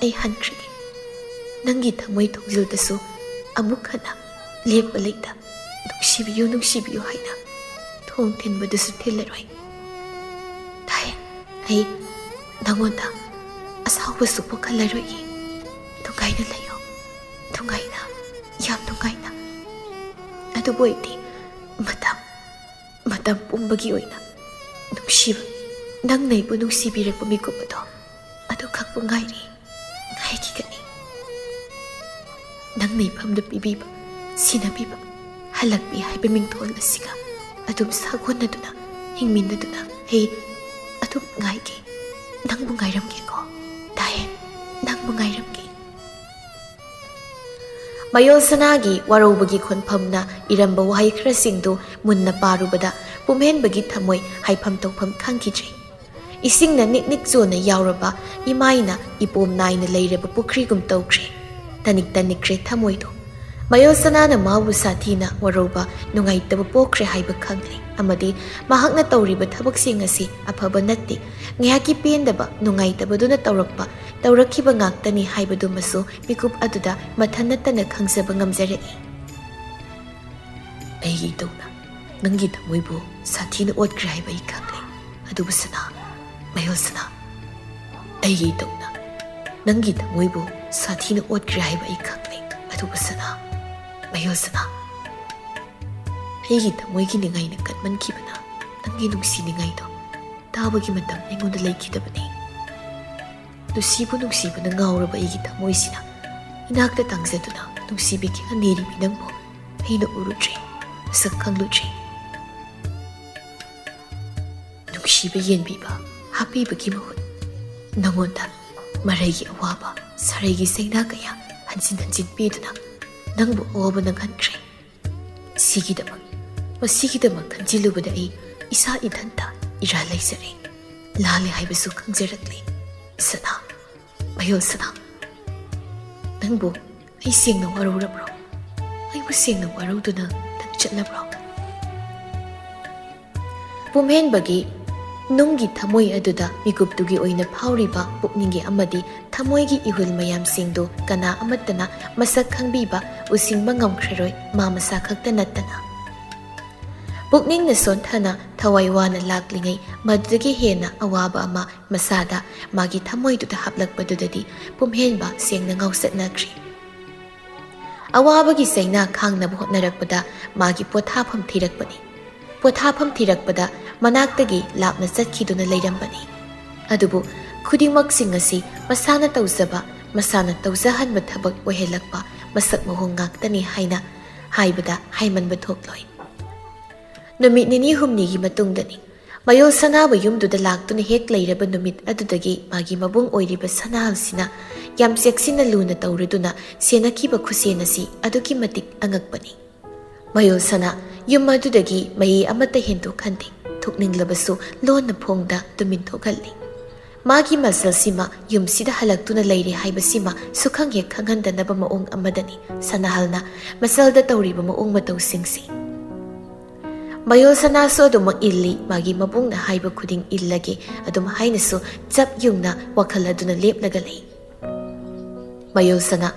ꯑꯩ ꯍꯟꯈ꯭ꯔꯒꯦ꯫ ꯅꯪꯒꯤ ꯊꯃꯣꯏ ꯊꯣꯡꯖꯤꯜꯗꯁꯨ ꯑꯃꯨꯛ ꯍꯟꯅ ꯂꯦꯞꯄ ꯂꯩꯇ ꯅꯨꯡꯁꯤꯕꯤꯌꯨ, ꯅꯨꯡꯁꯤꯕꯤꯌꯨ ꯍꯥꯏꯅ ꯊꯣꯡ ꯊꯤꯟꯕꯗꯨꯁꯨ ꯊꯤꯜꯂꯔꯣꯏ꯫ ꯇꯥꯍꯦꯟ, ꯑꯩ ꯅꯪꯉꯣꯟꯗ ꯑꯁꯥꯎꯕꯁꯨ ꯄꯣꯛꯍꯜꯂꯔꯣꯏꯒꯦ꯫ ꯂꯩꯌꯣ, ꯅꯨꯡꯉꯥꯏꯅ, ꯌꯥꯝ ꯅꯨꯡꯉꯥꯏꯅ꯫ ꯑꯗꯨꯕꯨ ꯑꯩꯗꯤ ꯃꯇꯝ, ꯃꯇꯝ ꯄꯨꯝꯕꯒꯤ ꯑꯣꯏꯅ ꯅꯨꯡꯁꯤꯕ, ꯅꯪꯅ ꯑꯩꯕꯨ ꯅꯨꯡꯁꯤꯕꯤꯔꯛꯄ ꯃꯤꯀꯨꯞ ꯑꯗꯣ, ꯑꯗꯨ ꯈꯛꯄꯨ ꯉꯥꯏꯔꯤ, ꯉꯥꯏꯈꯤꯒꯅꯤ꯫ ꯅꯪꯅ ꯏꯐꯝꯗ ꯄꯤꯕꯤꯕ, ꯁꯤꯟꯅꯕꯤꯕ, ꯍꯜꯂꯛꯄꯤ ꯍꯥꯏꯕ ꯃꯤꯡꯊꯣꯜ ꯑꯁꯤꯒ ꯑꯗꯨꯝ ꯁꯥꯒꯣꯟꯅꯗꯨꯅ, ꯍꯤꯡꯃꯤꯟꯅꯗꯨꯅ ꯑꯩ ꯑꯗꯨꯝ ꯉꯥꯏꯒꯦ꯫ ꯅꯪꯕꯨ ꯉꯥꯏꯔꯝꯒꯦꯀꯣ, ꯇꯥꯍꯦꯟ, ꯅꯪꯕꯨ ꯉꯥꯏꯔꯝꯒꯦ꯫ ꯃꯌꯣꯜ ꯁꯅꯥꯒꯤ ꯋꯥꯔꯧꯕꯒꯤ ꯈꯣꯟꯐꯝꯅ ꯏꯔꯝꯕ ꯋꯥꯍꯩ ꯈꯔꯁꯤꯡꯗꯨ ꯃꯨꯟꯅ ꯄꯥꯔꯨꯕꯗ ꯄꯨꯝꯍꯦꯟꯕꯒꯤ ꯊꯃꯣꯏ ꯍꯥꯏꯐꯝ ꯇꯧꯐꯝ ꯈꯪꯈꯤꯗ꯭ꯔꯦ꯫ ꯏꯁꯤꯡꯅ ꯅꯤꯛ ꯅꯤꯛ ꯆꯣꯟꯅ ꯌꯥꯎꯔꯕ ꯏꯃꯥꯏꯅ ꯏꯄꯣꯝ ꯅꯥꯏꯅ ꯂꯩꯔꯕ ꯄꯨꯈ꯭ꯔꯤꯒꯨꯝ ꯇꯧꯈ꯭ꯔꯦ꯫ ꯇꯅꯤꯛ ꯇꯅꯤꯛꯈ꯭ꯔꯦ ꯊꯃꯣꯏꯗꯣ꯫ ꯃꯌꯣꯜ ꯁꯅꯥꯅ ꯃꯥꯕꯨ ꯁꯥꯊꯤꯅ ꯋꯥꯔꯧꯕ, ꯅꯨꯡꯉꯥꯏꯇꯕ ꯄꯣꯛꯈ꯭ꯔꯦ ꯍꯥꯏꯕ ꯈꯪꯂꯦ, ꯑꯃꯗꯤ ꯃꯍꯥꯛꯅ ꯇꯧꯔꯤꯕ ꯊꯕꯛꯁꯤꯡ ꯑꯁꯤ ꯑꯐꯕ ꯅꯠꯇꯦ, ꯉꯥꯏꯍꯥꯛꯀꯤ ꯄꯦꯟꯗꯕ, ꯅꯨꯡꯉꯥꯏꯇꯕꯗꯨꯅ ꯇꯧꯔꯛꯄ, ꯇꯧꯔꯛꯈꯤꯕ ꯉꯥꯛꯇꯅꯤ ꯍꯥꯏꯕꯗꯨꯃꯁꯨ ꯃꯤꯀꯨꯞ ꯑꯗꯨꯗ ꯃꯊꯟ ꯅꯠꯇꯅ ꯈꯪꯖꯕ ꯉꯝꯖꯔꯛꯏ꯫ ꯑꯩꯒꯤ ꯏꯇꯧꯅ ꯅꯪꯒꯤ ꯊꯃꯣꯏꯕꯨ ꯁꯥꯊꯤꯅ ꯑꯣꯠꯈ꯭ꯔꯦ ꯍꯥꯏꯕ ꯑꯩ ꯈꯪꯂꯦ꯫ ꯑꯗꯨꯕꯨ ꯁꯅꯥ, ꯃꯌꯣꯜ ꯁꯅꯥ, ꯑꯩꯒꯤ ꯏꯇꯧꯅ ꯅꯪꯒꯤ ꯊꯃꯣꯏꯕꯨ ꯁꯥꯊꯤꯅ ꯑꯣꯠꯈ꯭ꯔꯦ ꯍꯥꯏꯕ ꯑꯩ ꯈꯪꯂꯦ꯫ ꯑꯗꯨꯕꯨ ꯁꯅꯥ, ꯃꯌꯣꯜ ꯁꯅꯥ, ꯑꯩꯒꯤ ꯊꯃꯣꯏꯒꯤ ꯅꯤꯡꯉꯥꯏꯅ ꯀꯟꯃꯟꯈꯤꯕꯅ ꯅꯪꯒꯤ ꯅꯨꯡꯁꯤ ꯅꯤꯡꯉꯥꯏꯗꯣ ꯇꯥꯕꯒꯤ ꯃꯇꯝ ꯑꯩꯉꯣꯟꯗ ꯂꯩꯈꯤꯗꯕꯅꯤ꯫ ꯂꯨꯁꯤꯕꯨ ꯅꯨꯡꯁꯤꯕꯅ ꯉꯥꯎꯔꯕ ꯑꯩꯒꯤ ꯊꯃꯣꯏꯁꯤꯅ ꯏꯅꯥꯛꯇ ꯇꯥꯡꯖꯗꯨꯅ ꯅꯨꯡꯁꯤꯕꯤꯒꯦ ꯍꯟꯅꯤꯔꯤꯕꯤ ꯅꯪꯕꯨ ꯑꯩꯅ ꯎꯔꯨꯗ꯭ꯔꯦ, ꯃꯁꯛ ꯈꯪꯂꯨꯗ꯭ꯔꯦ꯫ ꯅꯨꯡꯁꯤꯕ ꯌꯦꯟꯕꯤꯕ, ꯍꯥꯞꯄꯤꯕꯒꯤ ꯃꯍꯨꯠ ꯅꯉꯣꯟꯗ ꯃꯔꯩꯒꯤ ꯑꯋꯥꯕ, ꯁꯔꯩꯒꯤ ꯆꯩꯅꯥ ꯀꯌꯥ ꯍꯟꯖꯤꯟ ꯍꯟꯖꯤꯟ ꯄꯤꯗꯨꯅ ꯅꯪꯕꯨ ꯑꯋꯥꯕ ꯅꯪꯍꯟꯈ꯭ꯔꯦ꯫ ꯁꯤꯒꯤꯗꯃꯛ, ꯃꯁꯤꯒꯤꯗꯃꯛ ꯈꯟꯖꯤꯜꯂꯨꯕꯗ ꯑꯩ ꯏꯁꯥ ꯏꯊꯟꯇ ꯏꯔꯥꯜ ꯂꯩꯖꯔꯦ, ꯂꯥꯜꯂꯦ ꯍꯥꯏꯕꯁꯨ ꯈꯪꯖꯔꯛꯂꯦ꯫ ꯁꯅꯥ, ꯃꯌꯣꯜ ꯁꯅꯥ, ꯅꯪꯕꯨ ꯑꯩ ꯁꯦꯡꯅ ꯋꯥꯔꯧꯔꯕ꯭ꯔꯣ? ꯑꯩꯕꯨ ꯁꯦꯡꯅ ꯋꯥꯔꯧꯗꯨꯅ ꯅꯪ ꯆꯠꯂꯕ꯭ꯔꯣ? ꯄꯨꯝꯍꯦꯟꯕꯒꯤ ꯅꯨꯡꯒꯤ ꯊꯃꯣꯏ ꯑꯗꯨꯗ ꯃꯤꯀꯨꯞꯇꯨꯒꯤ ꯑꯣꯏꯅ ꯐꯥꯎꯔꯤꯕ ꯄꯨꯛꯅꯤꯡꯒꯤ ꯑꯃꯗꯤ ꯊꯃꯣꯏꯒꯤ ꯏꯍꯨꯜ ꯃꯌꯥꯝꯁꯤꯡꯗꯨ ꯀꯅꯥ ꯑꯃꯠꯇꯅ ꯃꯁꯛ ꯈꯪꯕꯤꯕ, ꯎꯁꯤꯡꯕ ꯉꯝꯈ꯭ꯔꯔꯣꯏ, ꯃꯥ ꯃꯁꯥ ꯈꯛꯇ ꯅꯠꯇꯅ꯫ ꯄꯨꯛꯅꯤꯡꯅ ꯁꯣꯟꯊꯅ ꯊꯋꯥꯏ ꯋꯥꯅ ꯂꯥꯛꯂꯤꯉꯩ, ꯃꯗꯨꯗꯒꯤ ꯍꯦꯟꯅ ꯑꯋꯥꯕ ꯑꯃ ꯃꯁꯥꯗ, ꯃꯥꯒꯤ ꯊꯃꯣꯏꯗꯨꯗ ꯍꯥꯞꯂꯛꯄꯗꯨꯗꯗꯤ ꯄꯨꯝꯍꯦꯟꯕ ꯁꯦꯡꯅ ꯉꯥꯎꯆꯠꯅꯈ꯭ꯔꯦ꯫ ꯑꯋꯥꯕꯒꯤ ꯆꯩꯅꯥ ꯈꯥꯡꯅꯕ ꯍꯣꯠꯅꯔꯛꯄꯗ ꯃꯥꯒꯤ ꯄꯣꯊꯥꯐꯝ ꯊꯤꯔꯛꯄꯅꯤ꯫ ꯄꯣꯊꯥꯐꯝ ꯊꯤꯔꯛꯄꯗ ꯃꯅꯥꯛꯇꯒꯤ ꯂꯥꯞꯅ ꯆꯠꯈꯤꯗꯨꯅ ꯂꯩꯔꯝꯕꯅꯤ꯫ ꯑꯗꯨꯕꯨ ꯈꯨꯗꯤꯡꯃꯛꯁꯤꯡ ꯑꯁꯤ ꯃꯁꯥꯅ ꯇꯧꯖꯕ, ꯃꯁꯥꯅ ꯇꯧꯖꯍꯟꯕ ꯊꯕꯛ ꯑꯣꯏꯍꯜꯂꯛꯄ ꯃꯁꯛ ꯃꯑꯣꯡ ꯉꯥꯛꯇꯅꯤ ꯍꯥꯏꯅ ꯍꯥꯏꯕꯗ ꯍꯥꯏꯃꯟꯕ ꯊꯣꯛꯂꯣꯏ꯫ ꯅꯨꯃꯤꯠ ꯅꯤꯅꯤ ꯍꯨꯝꯅꯤꯒꯤ ꯃꯇꯨꯡꯗꯅꯤ꯫ ꯃꯌꯣꯜ ꯁꯅꯥꯕ ꯌꯨꯝꯗꯨꯗ ꯂꯥꯛꯇꯨꯅ ꯍꯦꯛ ꯂꯩꯔꯕ ꯅꯨꯃꯤꯠ ꯑꯗꯨꯗꯒꯤ ꯃꯥꯒꯤ ꯃꯕꯨꯡ ꯑꯣꯏꯔꯤꯕ ꯁꯅꯥꯍꯜꯁꯤꯅ ꯌꯥꯝ ꯆꯦꯛꯁꯤꯟꯅ ꯂꯨꯅ ꯇꯧꯔꯗꯨꯅ ꯁꯦꯟꯅꯈꯤꯕ ꯈꯨꯁꯦꯟ ꯑꯁꯤ ꯑꯗꯨꯛꯀꯤ ꯃꯇꯤꯛ ꯑꯉꯛꯄꯅꯤ꯫ ꯃꯌꯣꯜ ꯁꯅꯥ ꯌꯨꯝ ꯑꯗꯨꯗꯒꯤ ꯃꯍꯤ ꯑꯃꯠꯇ ꯍꯦꯟꯗꯣꯛꯍꯟꯗꯦ꯫ ꯊꯣꯛꯅꯤꯡꯂꯕꯁꯨ ꯂꯣꯟꯅ ꯐꯣꯡꯗ ꯇꯨꯃꯤꯟ ꯊꯣꯛꯍꯜꯂꯤ꯫ ꯃꯥꯒꯤ ꯃꯁꯜꯁꯤꯃ ꯌꯨꯝꯁꯤꯗ ꯍꯜꯂꯛꯇꯨꯅ ꯂꯩꯔꯦ ꯍꯥꯏꯕꯁꯤꯃ ꯁꯨꯈꯪ ꯍꯦꯛ ꯈꯪꯍꯟꯗꯅꯕ ꯃꯑꯣꯡ ꯑꯃꯗꯅꯤ ꯁꯅꯥꯍꯜꯅ ꯃꯁꯜꯗ ꯇꯧꯔꯤꯕ ꯃꯑꯣꯡ ꯃꯇꯧꯁꯤꯡꯁꯤ꯫ ꯃꯌꯣꯜ ꯁꯅꯥꯁꯨ ꯑꯗꯨꯃꯛ ꯏꯜꯂꯤ, ꯃꯥꯒꯤ ꯃꯕꯨꯡꯅ ꯍꯥꯏꯕ ꯈꯨꯗꯤꯡ ꯏꯜꯂꯒꯦ ꯑꯗꯨꯝ ꯍꯥꯏꯅꯁꯨ ꯆꯞ ꯌꯨꯡꯅ ꯋꯥꯈꯜ ꯑꯗꯨꯅ ꯂꯦꯞꯂꯒ ꯂꯩ꯫ ꯃꯌꯣꯜ ꯁꯅꯥ,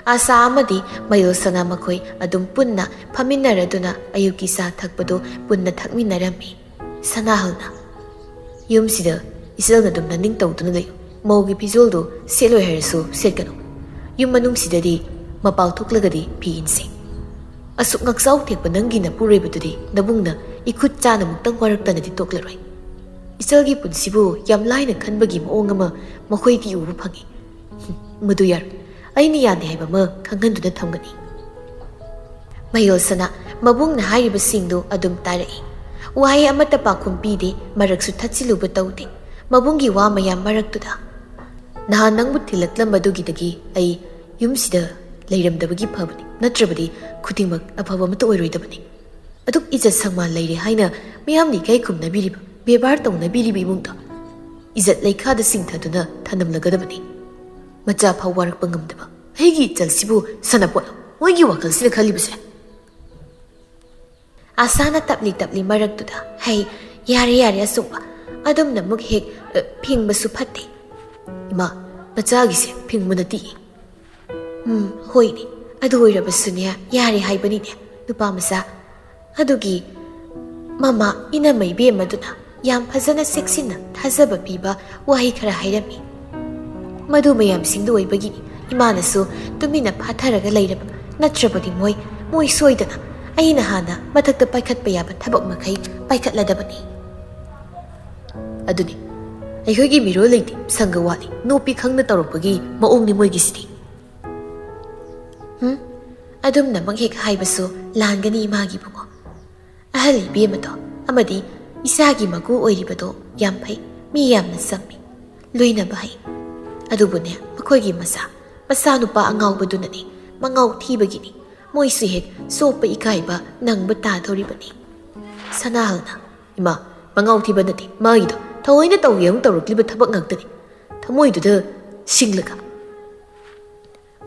ꯑꯥꯁꯥ ꯑꯃꯗꯤ ꯃꯌꯣꯜ ꯁꯅꯥ ꯃꯈꯣꯏ ꯑꯗꯨꯝ ꯄꯨꯟꯅ ꯐꯝꯃꯤꯟꯅꯔꯗꯨꯅ ꯑꯌꯨꯛꯀꯤ ꯆꯥ ꯊꯛꯄꯗꯨ ꯄꯨꯟꯅ ꯊꯛꯃꯤꯟꯅꯔꯝꯃꯤ꯫ ꯁꯅꯥꯍꯜꯅ, "ꯌꯨꯝꯁꯤꯗ ꯏꯆꯜꯅ ꯑꯗꯨꯝ ꯅꯅꯤꯡ ꯇꯧꯗꯨꯅ ꯂꯩꯌꯨ꯫ ꯃꯧꯒꯤ ꯐꯤꯖꯣꯜꯗꯨ ꯁꯦꯠꯂꯣꯏ ꯍꯥꯏꯔꯁꯨ ꯁꯦꯠꯀꯅꯨ꯫ ꯌꯨꯝ ꯃꯅꯨꯡꯁꯤꯗꯗꯤ ꯃꯄꯥꯜ ꯊꯣꯛꯂꯒꯗꯤ ꯐꯤ ꯏꯟꯁꯤ꯫ ꯑꯁꯨꯛ ꯉꯛꯆꯥꯎ ꯊꯦꯛꯄ ꯅꯪꯒꯤ ꯅꯄꯨꯔꯣꯏꯕꯗꯨꯗꯤ ꯅꯕꯨꯡꯅ ꯏꯈꯨꯠ ꯆꯥꯅꯃꯨꯛꯇꯪ ꯋꯥꯔꯛꯇꯅꯗꯤ ꯇꯣꯛꯂꯔꯣꯏ꯫ ꯏꯆꯜꯒꯤ ꯄꯨꯟꯁꯤꯕꯨ ꯌꯥꯝ ꯂꯥꯏꯅ ꯈꯟꯕꯒꯤ ꯃꯑꯣꯡ ꯑꯃ ꯃꯈꯣꯏꯗꯤ ꯎꯕ ꯐꯪꯏ꯫ ꯃꯗꯨ ꯌꯥꯔꯣꯏ꯫ ꯑꯩꯅ ꯌꯥꯗꯦ ꯍꯥꯏꯕ ꯑꯃ ꯈꯪꯍꯟꯗꯨꯅ ꯊꯝꯒꯅꯤ꯫" ꯃꯌꯣꯜ ꯁꯅꯥ ꯃꯕꯨꯡꯅ ꯍꯥꯏꯔꯤꯕꯁꯤꯡꯗꯨ ꯑꯗꯨꯝ ꯇꯥꯔꯛꯏ꯫ ꯋꯥꯍꯩ ꯑꯃꯠꯇ ꯄꯥꯎꯈꯨꯝ ꯄꯤꯗꯦ, ꯃꯔꯛꯁꯨ ꯊꯠꯆꯤꯜꯂꯨꯕ ꯇꯧꯗꯦ꯫ ꯃꯕꯨꯡꯒꯤ ꯋꯥ ꯃꯌꯥꯝ ꯃꯔꯛꯇꯨꯗ, "ꯅꯍꯥꯟ ꯅꯪꯕꯨ ꯊꯤꯜꯂꯛꯂꯝꯕꯗꯨꯒꯤꯗꯒꯤ ꯑꯩ ꯌꯨꯝꯁꯤꯗ ꯂꯩꯔꯝꯗꯕꯒꯤ ꯐꯕꯅꯤ, ꯅꯠꯇ꯭ꯔꯕꯗꯤ ꯈꯨꯗꯤꯡꯃꯛ ꯑꯐꯕ ꯑꯃꯠꯇ ꯑꯣꯏꯔꯣꯏꯗꯕꯅꯤ꯫ ꯑꯗꯨꯛ ꯏꯖꯠ ꯁꯪꯃꯥꯟ ꯂꯩꯔꯦ ꯍꯥꯏꯅ ꯃꯤꯌꯥꯝꯅ ꯏꯀꯥꯏ ꯈꯨꯝꯅꯕꯤꯔꯤꯕ, ꯕꯦꯕꯥꯔ ꯇꯧꯅꯕꯤꯔꯤꯕ ꯏꯃꯨꯡꯗ ꯏꯖꯠ ꯂꯩꯈꯥꯗ ꯆꯤꯡꯊꯗꯨꯅ ꯊꯅꯝꯂꯒꯗꯕꯅꯤ꯫ ꯃꯆꯥ ꯐꯥꯎ ꯋꯥꯔꯛꯄ ꯉꯝꯗꯕ ꯑꯩꯒꯤ ꯏꯆꯜꯁꯤꯕꯨ ꯁꯥꯟꯅꯄꯣꯠꯂꯣ ꯃꯣꯏꯒꯤ ꯋꯥꯈꯜꯁꯤꯅ ꯈꯜꯂꯤꯕꯁꯦ?" ꯑꯥꯁꯥꯅ ꯇꯞꯂꯤ ꯇꯞꯂꯤ ꯃꯔꯛꯇꯨꯗ, "ꯍꯩ, ꯌꯥꯔꯦ, ꯌꯥꯔꯦ, ꯑꯆꯨꯝꯕ꯫ ꯑꯗꯨꯝꯅ ꯑꯃꯨꯛ ꯍꯦꯛ, ꯑ, ꯐꯤꯡꯕꯁꯨ ꯐꯠꯇꯦ꯫" "ꯏꯃꯥ, ꯃꯆꯥꯒꯤꯁꯦ ꯐꯤꯡꯕ ꯅꯠꯇꯤꯌꯦ꯫" "ꯎꯝ, ꯍꯣꯏꯅꯦ꯫ ꯑꯗꯨ ꯑꯣꯏꯔꯕꯁꯨꯅꯦ, ꯌꯥꯔꯦ ꯍꯥꯏꯕꯅꯤꯅꯦ, ꯅꯨꯄꯥ ꯃꯆꯥ꯫ ꯑꯗꯨꯒꯤ ꯃꯃꯥ ꯏꯅꯝꯃ ꯏꯕꯦꯝꯃꯗꯨꯅ ꯌꯥꯝ ꯐꯖꯅ ꯆꯦꯛꯁꯤꯟꯅ ꯊꯥꯖꯕ ꯄꯤꯕ ꯋꯥꯍꯩ ꯈꯔ ꯍꯥꯏꯔꯝꯃꯤ꯫ ꯃꯗꯨ ꯃꯌꯥꯝꯁꯤꯡꯗꯨ ꯑꯣꯏꯕꯒꯤꯅꯤ ꯏꯃꯥꯅꯁꯨ ꯇꯨꯃꯤꯟꯅ ꯐꯥꯊꯔꯒ ꯂꯩꯔꯕ꯫ ꯅꯠꯇ꯭ꯔꯕꯗꯤ ꯃꯣꯏ, ꯃꯣꯏ ꯁꯣꯏꯗꯅ ꯑꯩꯅ ꯍꯥꯟꯅ ꯃꯊꯛꯇ ꯄꯥꯏꯈꯠꯄ ꯌꯥꯕ ꯊꯕꯛ ꯃꯈꯩ ꯄꯥꯏꯈꯠꯂꯗꯕꯅꯤ꯫ ꯑꯗꯨꯅꯤ, ꯑꯩꯈꯣꯏꯒꯤ ꯃꯤꯔꯣꯜ ꯂꯩꯇꯦ, ꯁꯪꯒ ꯋꯥꯠꯂꯤ, ꯅꯨꯄꯤ ꯈꯪꯅ ꯇꯧꯔꯛꯄꯒꯤ ꯃꯑꯣꯡꯅꯤ ꯃꯣꯏꯒꯤꯁꯤꯗꯤ꯫ ꯍꯨꯝ? ꯑꯗꯨꯝꯅꯃꯛ ꯍꯦꯛ ꯍꯥꯏꯕꯁꯨ ꯂꯥꯟꯒꯅꯤ ꯏꯃꯥꯒꯤ ꯏꯕꯨꯡꯉꯣ꯫ ꯑꯍꯜ ꯏꯕꯦꯝꯃꯗꯣ ꯑꯃꯗꯤ ꯏꯆꯥꯒꯤ ꯃꯒꯨ ꯑꯣꯏꯔꯤꯕꯗꯣ ꯌꯥꯝ ꯐꯩ, ꯃꯤ ꯌꯥꯝꯅ ꯆꯝꯃꯤ, ꯂꯣꯏꯅꯕ ꯍꯩ꯫ ꯑꯗꯨꯕꯨꯅꯦ, ꯃꯈꯣꯏꯒꯤ ꯃꯆꯥ, ꯃꯆꯥꯅꯨꯄꯥ ꯑꯉꯥꯎꯕꯗꯨꯅꯅꯦ ꯃꯉꯥꯎ ꯊꯤꯕꯒꯤꯅꯤ꯫ ꯃꯣꯏꯁꯨ ꯍꯦꯛ ꯆꯣꯞꯄ ꯏꯀꯥꯏꯕ ꯅꯪꯕ ꯇꯥꯗꯧꯔꯤꯕꯅꯤ꯫ ꯁꯅꯥꯍꯜꯅ, "ꯏꯃꯥ, ꯃꯉꯥꯎ ꯊꯤꯕ ꯅꯠꯇꯦ, ꯃꯥꯒꯤꯗꯣ ꯊꯑꯣꯏꯅ ꯇꯧꯒꯦ ꯑꯃꯨꯛ ꯇꯧꯔꯛꯂꯤꯕ ꯊꯕꯛ ꯉꯥꯛꯇꯅꯤ꯫ ꯊꯃꯣꯏꯗꯨꯗ ꯁꯤꯡꯂꯒ"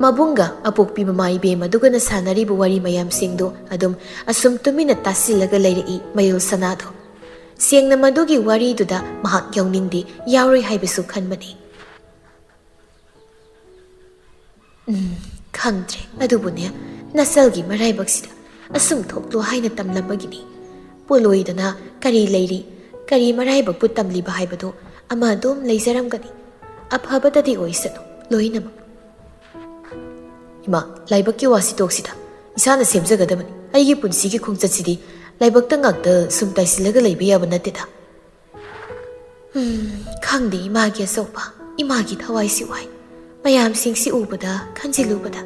ꯃꯕꯨꯡꯒ ꯑꯄꯣꯛꯄꯤ ꯃꯃꯥ ꯏꯕꯦꯝ ꯑꯗꯨꯒꯅ ꯁꯥꯟꯅꯔꯤꯕ ꯋꯥꯔꯤ ꯃꯌꯥꯝꯁꯤꯡꯗꯨ ꯑꯗꯨꯝ ꯑꯁꯨꯝ ꯇꯨꯃꯤꯟꯅ ꯇꯥꯁꯤꯜꯂꯒ ꯂꯩꯔꯛꯏ ꯃꯌꯣꯜ ꯁꯅꯥꯗꯣ꯫ ꯁꯦꯡꯅ ꯃꯗꯨꯒꯤ ꯋꯥꯔꯤꯗꯨꯗ ꯃꯍꯥꯛ ꯌꯥꯎꯅꯤꯡꯗꯦ, ꯌꯥꯎꯔꯣꯏ ꯍꯥꯏꯕꯁꯨ ꯈꯟꯕꯅꯤ꯫ "ꯎꯝ, ꯈꯪꯗ꯭ꯔꯦ, ꯑꯗꯨꯕꯨꯅꯦ, ꯅꯆꯜꯒꯤ ꯃꯔꯥꯏꯕꯛꯁꯤꯗ ꯑꯁꯨꯝ ꯊꯣꯛꯂꯣ ꯍꯥꯏꯅ ꯇꯝꯂꯝꯕꯒꯤꯅꯤ꯫ ꯄꯣꯠꯂꯣꯏꯗꯅ ꯀꯔꯤ ꯂꯩꯔꯤ, ꯀꯔꯤ ꯃꯔꯥꯏꯕꯛꯄꯨ ꯇꯝꯂꯤꯕ ꯍꯥꯏꯕꯗꯨ ꯑꯃ ꯑꯗꯨꯝ ꯂꯩꯖꯔꯝꯒꯅꯤ꯫ ꯑꯐꯕꯇꯗꯤ ꯑꯣꯏꯁꯅꯨ ꯂꯣꯏꯅꯃꯛ꯫" "ꯏꯃꯥ, ꯂꯥꯏꯕꯛꯀꯤ ꯋꯥꯁꯤ ꯇꯣꯛꯁꯤꯗ꯫ ꯏꯁꯥꯅ ꯁꯦꯝꯖꯒꯗꯕꯅꯤ꯫ ꯑꯩꯒꯤ ꯄꯨꯟꯁꯤꯒꯤ ꯈꯣꯡꯆꯠꯁꯤꯗꯤ ꯂꯥꯏꯕꯛꯇ ꯉꯥꯛꯇ ꯁꯨꯝ ꯇꯥꯏꯁꯤꯜꯂꯒ ꯂꯩꯕ ꯌꯥꯕ ꯅꯠꯇꯦꯗ꯫" ꯎꯝ, ꯈꯪꯗꯦ, ꯏꯃꯥꯒꯤ ꯑꯆꯧꯕ, ꯏꯃꯥꯒꯤ ꯊꯋꯥꯏꯁꯤ ꯋꯥꯏ꯫ ꯃꯌꯥꯝꯁꯤꯡꯁꯤ ꯎꯕꯗ, ꯈꯟꯖꯤꯜꯂꯨꯕꯗ꯫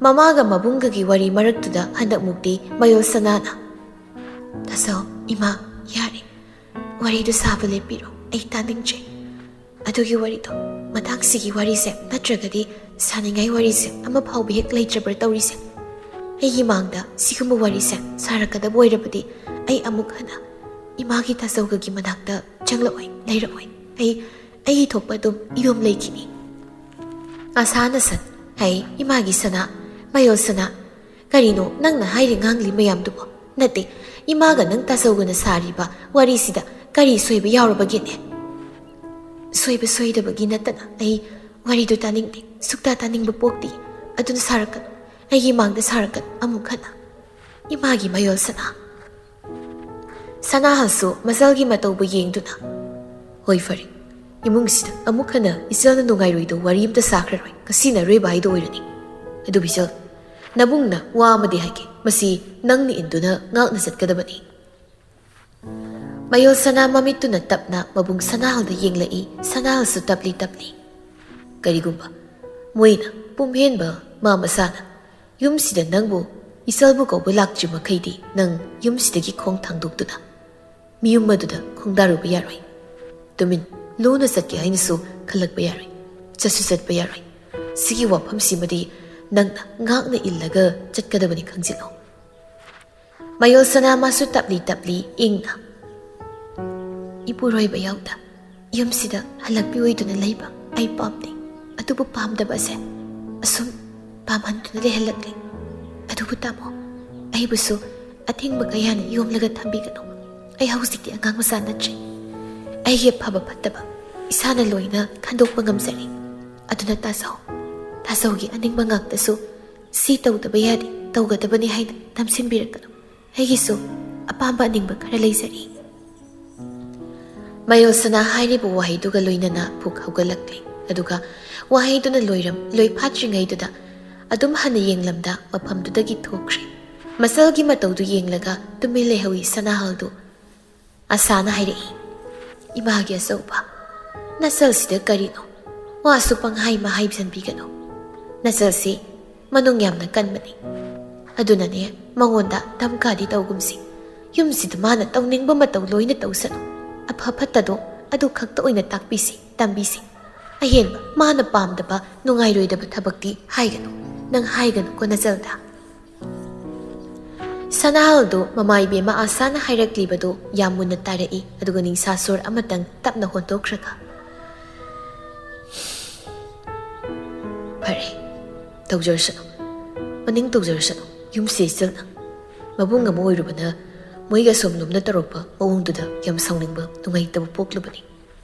ꯃꯃꯥꯒ ꯃꯕꯨꯡꯒꯒꯤ ꯋꯥꯔꯤ ꯃꯔꯛꯇꯨꯗ ꯍꯟꯗꯛꯃꯨꯛꯇꯤ ꯃꯌꯣꯜ ꯁꯅꯥꯅ, "ꯇꯥꯆꯧ, ꯏꯃꯥ, ꯌꯥꯔꯦ꯫ ꯋꯥꯔꯤꯗꯨ ꯁꯥꯕ ꯂꯦꯞꯄꯤꯔꯣ꯫ ꯑꯩ ꯇꯥꯅꯤꯡꯗ꯭ꯔꯦ꯫ ꯑꯗꯨꯒꯤ ꯋꯥꯔꯤꯗꯣ, ꯃꯇꯥꯡꯁꯤꯒꯤ ꯋꯥꯔꯤꯁꯦ ꯅꯠꯇ꯭ꯔꯒꯗꯤ ꯁꯥꯅꯤꯡꯉꯥꯏ ꯋꯥꯔꯤꯁꯦ ꯑꯃ ꯐꯥꯎꯕ ꯍꯦꯛ ꯂꯩꯇ꯭ꯔꯕ꯭ꯔꯥ ꯇꯧꯔꯤꯁꯦ? ꯑꯩꯒꯤ ꯃꯥꯡꯗ ꯁꯤꯒꯨꯝꯕ ꯋꯥꯔꯤꯁꯦ ꯁꯥꯔꯛꯀꯗꯕ ꯑꯣꯏꯔꯕꯗꯤ ꯑꯩ ꯑꯃꯨꯛ ꯍꯟꯅ ꯏꯃꯥꯒꯤ ꯇꯥꯆꯧꯒꯒꯤ ꯃꯅꯥꯛꯇ ꯆꯪꯂꯛꯑꯣꯏ, ꯂꯩꯔꯛꯑꯣꯏ꯫ ꯑꯩ, ꯑꯩꯒꯤ ꯊꯣꯛꯄ ꯑꯗꯨꯝ ꯏꯗꯣꯝ ꯂꯩꯈꯤꯅꯤ꯫" "ꯑꯁꯥꯅ ꯁꯟ, ꯍꯩ, ꯏꯃꯥꯒꯤ ꯁꯅꯥ, ꯃꯌꯣꯜ ꯁꯅꯥ, ꯀꯔꯤꯅꯣ ꯅꯪꯅ ꯍꯥꯏꯔꯤ ꯉꯥꯡꯂꯤ ꯃꯌꯥꯝꯗꯨꯕꯣ? ꯅꯠꯇꯦ, ꯏꯃꯥꯒ ꯅꯪ ꯇꯥꯆꯧꯒꯅ ꯁꯥꯔꯤꯕ ꯋꯥꯔꯤꯁꯤꯗ ꯀꯔꯤ ꯁꯣꯏꯕ ꯌꯥꯎꯔꯕꯒꯦꯅꯦ?" "ꯁꯣꯏꯕ ꯁꯣꯏꯗꯕꯒꯤ ꯅꯠꯇꯅ ꯑꯩ ꯋꯥꯔꯤꯗꯨ ꯇꯥꯅꯤꯡꯗꯦ, ꯁꯨꯛꯇꯥ ꯇꯥꯅꯤꯡꯕ ꯄꯣꯛꯇꯦ꯫ ꯑꯗꯨꯅ ꯁꯥꯔꯛꯀꯅꯨ, ꯑꯩꯒꯤ ꯃꯥꯡꯗ ꯁꯥꯔꯛꯀꯅꯨ ꯑꯃꯨꯛ ꯍꯟꯅ, ꯏꯃꯥꯒꯤ ꯃꯌꯣꯜ ꯁꯅꯥ꯫" ꯁꯅꯥꯍꯜꯁꯨ ꯃꯆꯜꯒꯤ ꯃꯇꯧꯕꯨ ꯌꯦꯡꯗꯨꯅ, "ꯍꯣꯏ, ꯐꯔꯦ, ꯏꯃꯨꯡꯁꯤꯗ ꯑꯃꯨꯛ ꯍꯟꯅ ꯏꯆꯜꯅ ꯅꯨꯡꯉꯥꯏꯔꯣꯏꯗꯧ ꯋꯥꯔꯤ ꯑꯝꯇ ꯁꯥꯈ꯭ꯔꯔꯣꯏ, ꯉꯁꯤꯅ ꯑꯔꯣꯏꯕ ꯍꯥꯏꯗꯣ ꯑꯣꯏꯔꯅꯤ꯫ ꯑꯗꯨꯕꯨ ꯏꯆꯜ, ꯅꯕꯨꯡꯅ ꯋꯥ ꯑꯃꯗꯤ ꯍꯥꯏꯒꯦ, ꯃꯁꯤ ꯅꯪꯅ ꯏꯟꯗꯨꯅ ꯉꯥꯛꯅ ꯆꯠꯀꯗꯕꯅꯤ꯫" ꯃꯌꯣꯜ ꯁꯅꯥ ꯃꯃꯤꯠꯇꯨꯅ ꯇꯞꯅ ꯃꯕꯨꯡ ꯁꯅꯥꯍꯜꯗ ꯌꯦꯡꯂꯛꯏ, ꯁꯅꯥꯍꯜꯁꯨ ꯇꯞꯂꯤ ꯇꯞꯂꯤ꯫ "ꯀꯔꯤꯒꯨꯝꯕ ꯃꯣꯏꯅ, ꯄꯨꯝꯍꯦꯟꯕ ꯃꯥ ꯃꯁꯥꯅ, ꯌꯨꯝꯁꯤꯗ ꯅꯪꯕꯨ ꯏꯆꯜꯕꯨ ꯀꯧꯕ ꯂꯥꯛꯇ꯭ꯔꯤ ꯃꯈꯩꯗꯤ ꯅꯪ ꯌꯨꯝꯁꯤꯗꯒꯤ ꯈꯣꯡ ꯊꯥꯡꯗꯣꯛꯇꯨꯅ ꯃꯤꯌꯨꯝ ꯑꯗꯨꯗ ꯈꯣꯡꯗꯥꯔꯨꯕ ꯌꯥꯔꯣꯏ꯫ ꯇꯨꯃꯤꯟ ꯂꯨꯅ ꯆꯠꯀꯦ ꯍꯥꯏꯅꯁꯨ ꯈꯜꯂꯛꯄ ꯌꯥꯔꯣꯏ꯫ ꯆꯠꯁꯨ ꯆꯠꯄ ꯌꯥꯔꯣꯏ꯫ ꯁꯤꯒꯤ ꯋꯥꯐꯝꯁꯤꯃꯗꯤ ꯅꯪꯅ ꯉꯥꯛꯅ ꯏꯜꯂꯒ ꯆꯠꯀꯗꯕꯅꯤ, ꯈꯪꯖꯤꯜꯂꯣ꯫" ꯃꯌꯣꯜ ꯁꯅꯥ ꯃꯥꯁꯨ ꯇꯞꯂꯤ ꯇꯞꯂꯤ ꯏꯪꯅ, "ꯏꯄꯨꯔꯣꯏꯕ ꯌꯥꯎꯗ ꯌꯨꯝꯁꯤꯗ ꯍꯜꯂꯛꯄꯤ ꯑꯣꯏꯗꯨꯅ ꯂꯩꯕ ꯑꯩ ꯄꯥꯝꯗꯦ꯫ ꯑꯗꯨꯕꯨ ꯄꯥꯝꯗꯕ ꯑꯁꯦ ꯑꯁꯨꯝ ꯄꯥꯝꯍꯟꯗꯨꯅ ꯂꯩꯍꯜꯂꯛꯂꯦ꯫ ꯑꯗꯨꯕꯨ ꯇꯥꯃꯣ, ꯑꯩꯕꯨꯁꯨ ꯑꯊꯤꯡꯕ ꯀꯌꯥꯅ ꯌꯣꯝꯂꯒ ꯊꯝꯕꯤꯒꯅꯨ꯫ ꯑꯩ ꯍꯧꯖꯤꯛꯇꯤ ꯑꯉꯥꯡ ꯃꯆꯥ ꯅꯠꯇ꯭ꯔꯦ꯫ ꯑꯩꯒꯤ ꯑꯐꯕ ꯐꯠꯇꯕ ꯏꯁꯥꯅ ꯂꯣꯏꯅ ꯈꯟꯗꯣꯛꯄ ꯉꯝꯖꯔꯦ꯫ ꯑꯗꯨꯅ ꯇꯥꯖꯧ, ꯇꯥꯖꯧꯒꯤ ꯑꯅꯤꯡꯕ ꯉꯥꯛꯇꯁꯨ ꯁꯤ ꯇꯧꯗꯕ ꯌꯥꯗꯦ, ꯇꯧꯒꯗꯕꯅꯤ ꯍꯥꯏꯅ ꯅꯝꯁꯤꯟꯕꯤꯔꯛꯀꯅꯨ꯫ ꯑꯩꯒꯤꯁꯨ ꯑꯄꯥꯝꯕ ꯑꯅꯤꯡꯕ ꯈꯔ ꯂꯩꯖꯔꯤ꯫" ꯃꯌꯣꯜ ꯁꯅꯥ ꯍꯥꯏꯔꯤꯕ ꯋꯥꯍꯩꯗꯨꯒ ꯂꯣꯏꯅꯅ ꯄꯨꯛ ꯍꯧꯒꯠꯂꯛꯂꯦ꯫ ꯑꯗꯨꯒ ꯋꯥꯍꯩꯗꯨꯅ ꯂꯣꯏꯔꯝ-, ꯂꯣꯏ ꯐꯥꯠꯇ꯭ꯔꯤꯉꯩꯗꯨꯗ ꯑꯗꯨꯝ ꯍꯟꯅ ꯌꯦꯡꯂꯝꯗ ꯃꯐꯝꯗꯨꯗꯒꯤ ꯊꯣꯛꯈ꯭ꯔꯦ꯫ ꯃꯆꯜꯒꯤ ꯃꯇꯧꯗꯨ ꯌꯦꯡꯂꯒ ꯇꯨꯃꯤꯟ ꯂꯩꯍꯧꯏ ꯁꯅꯥꯍꯜꯗꯨ꯫ ꯑꯁꯥꯅ ꯍꯥꯏꯔꯛꯏ, "ꯏꯃꯥꯒꯤ ꯑꯆꯧꯕ, ꯅꯆꯜꯁꯤꯗ ꯀꯔꯤꯅꯣ? ꯋꯥꯁꯨ ꯄꯪꯍꯥꯏ ꯃꯍꯥꯏ ꯁꯟꯕꯤꯒꯅꯨ꯫ ꯅꯆꯜꯁꯤ ꯃꯅꯨꯡ ꯌꯥꯝꯅ ꯀꯟꯕꯅꯤ꯫ ꯑꯗꯨꯅꯅꯦ, ꯃꯉꯣꯟꯗ ꯗꯝꯀꯥꯗꯤ ꯇꯧꯒꯨꯝꯁꯤ꯫ ꯌꯨꯝꯁꯤꯗ ꯃꯥꯅ ꯇꯧꯅꯤꯡꯕ ꯃꯇꯧ ꯂꯣꯏꯅ ꯇꯧꯁꯅꯨ꯫ ꯑꯐ ꯐꯠꯇꯗꯣ ꯑꯗꯨ ꯈꯛꯇ ꯑꯣꯏꯅ ꯇꯥꯛꯄꯤꯁꯤ, ꯇꯝꯕꯤꯁꯤ꯫ ꯑꯍꯦꯟꯕ ꯃꯥꯅ ꯄꯥꯝꯗꯕ, ꯅꯨꯡꯉꯥꯏꯔꯣꯏꯗꯕ ꯊꯕꯛꯇꯤ ꯍꯥꯏꯒꯅꯨ꯫ ꯅꯪ ꯍꯥꯏꯒꯅꯨꯀꯣ ꯅꯆꯜꯗ꯫" ꯁꯅꯥꯍꯜꯗꯨ ꯃꯃꯥ ꯏꯕꯦꯝꯃ ꯑꯁꯥꯅ ꯍꯥꯏꯔꯛꯂꯤꯕꯗꯨ ꯌꯥꯝ ꯃꯨꯟꯅ ꯇꯥꯔꯛꯏ, ꯑꯗꯨꯒ ꯅꯤꯡꯁꯥ ꯁꯣꯔ ꯑꯃꯇꯪ ꯇꯞꯅ ꯍꯣꯟꯗꯣꯛꯈ꯭ꯔꯒ, "ꯐꯔꯦ, ꯇꯧꯖꯔꯁꯅꯨ꯫ ꯃꯅꯤꯡ ꯇꯧꯖꯔꯁꯅꯨ꯫ ꯌꯨꯝꯁꯦ ꯏꯆꯜꯅ ꯃꯕꯨꯡ ꯑꯃ ꯑꯣꯏꯔꯨꯕꯅ ꯃꯣꯏꯒ ꯑꯁꯣꯝꯂꯣꯝꯅ ꯇꯧꯔꯛꯄ ꯃꯑꯣꯡꯗꯨꯗ ꯌꯥꯝ ꯁꯥꯎꯅꯤꯡꯕ, ꯅꯨꯡꯉꯥꯏꯇꯕ ꯄꯣꯛꯂꯨꯕꯅꯤ꯫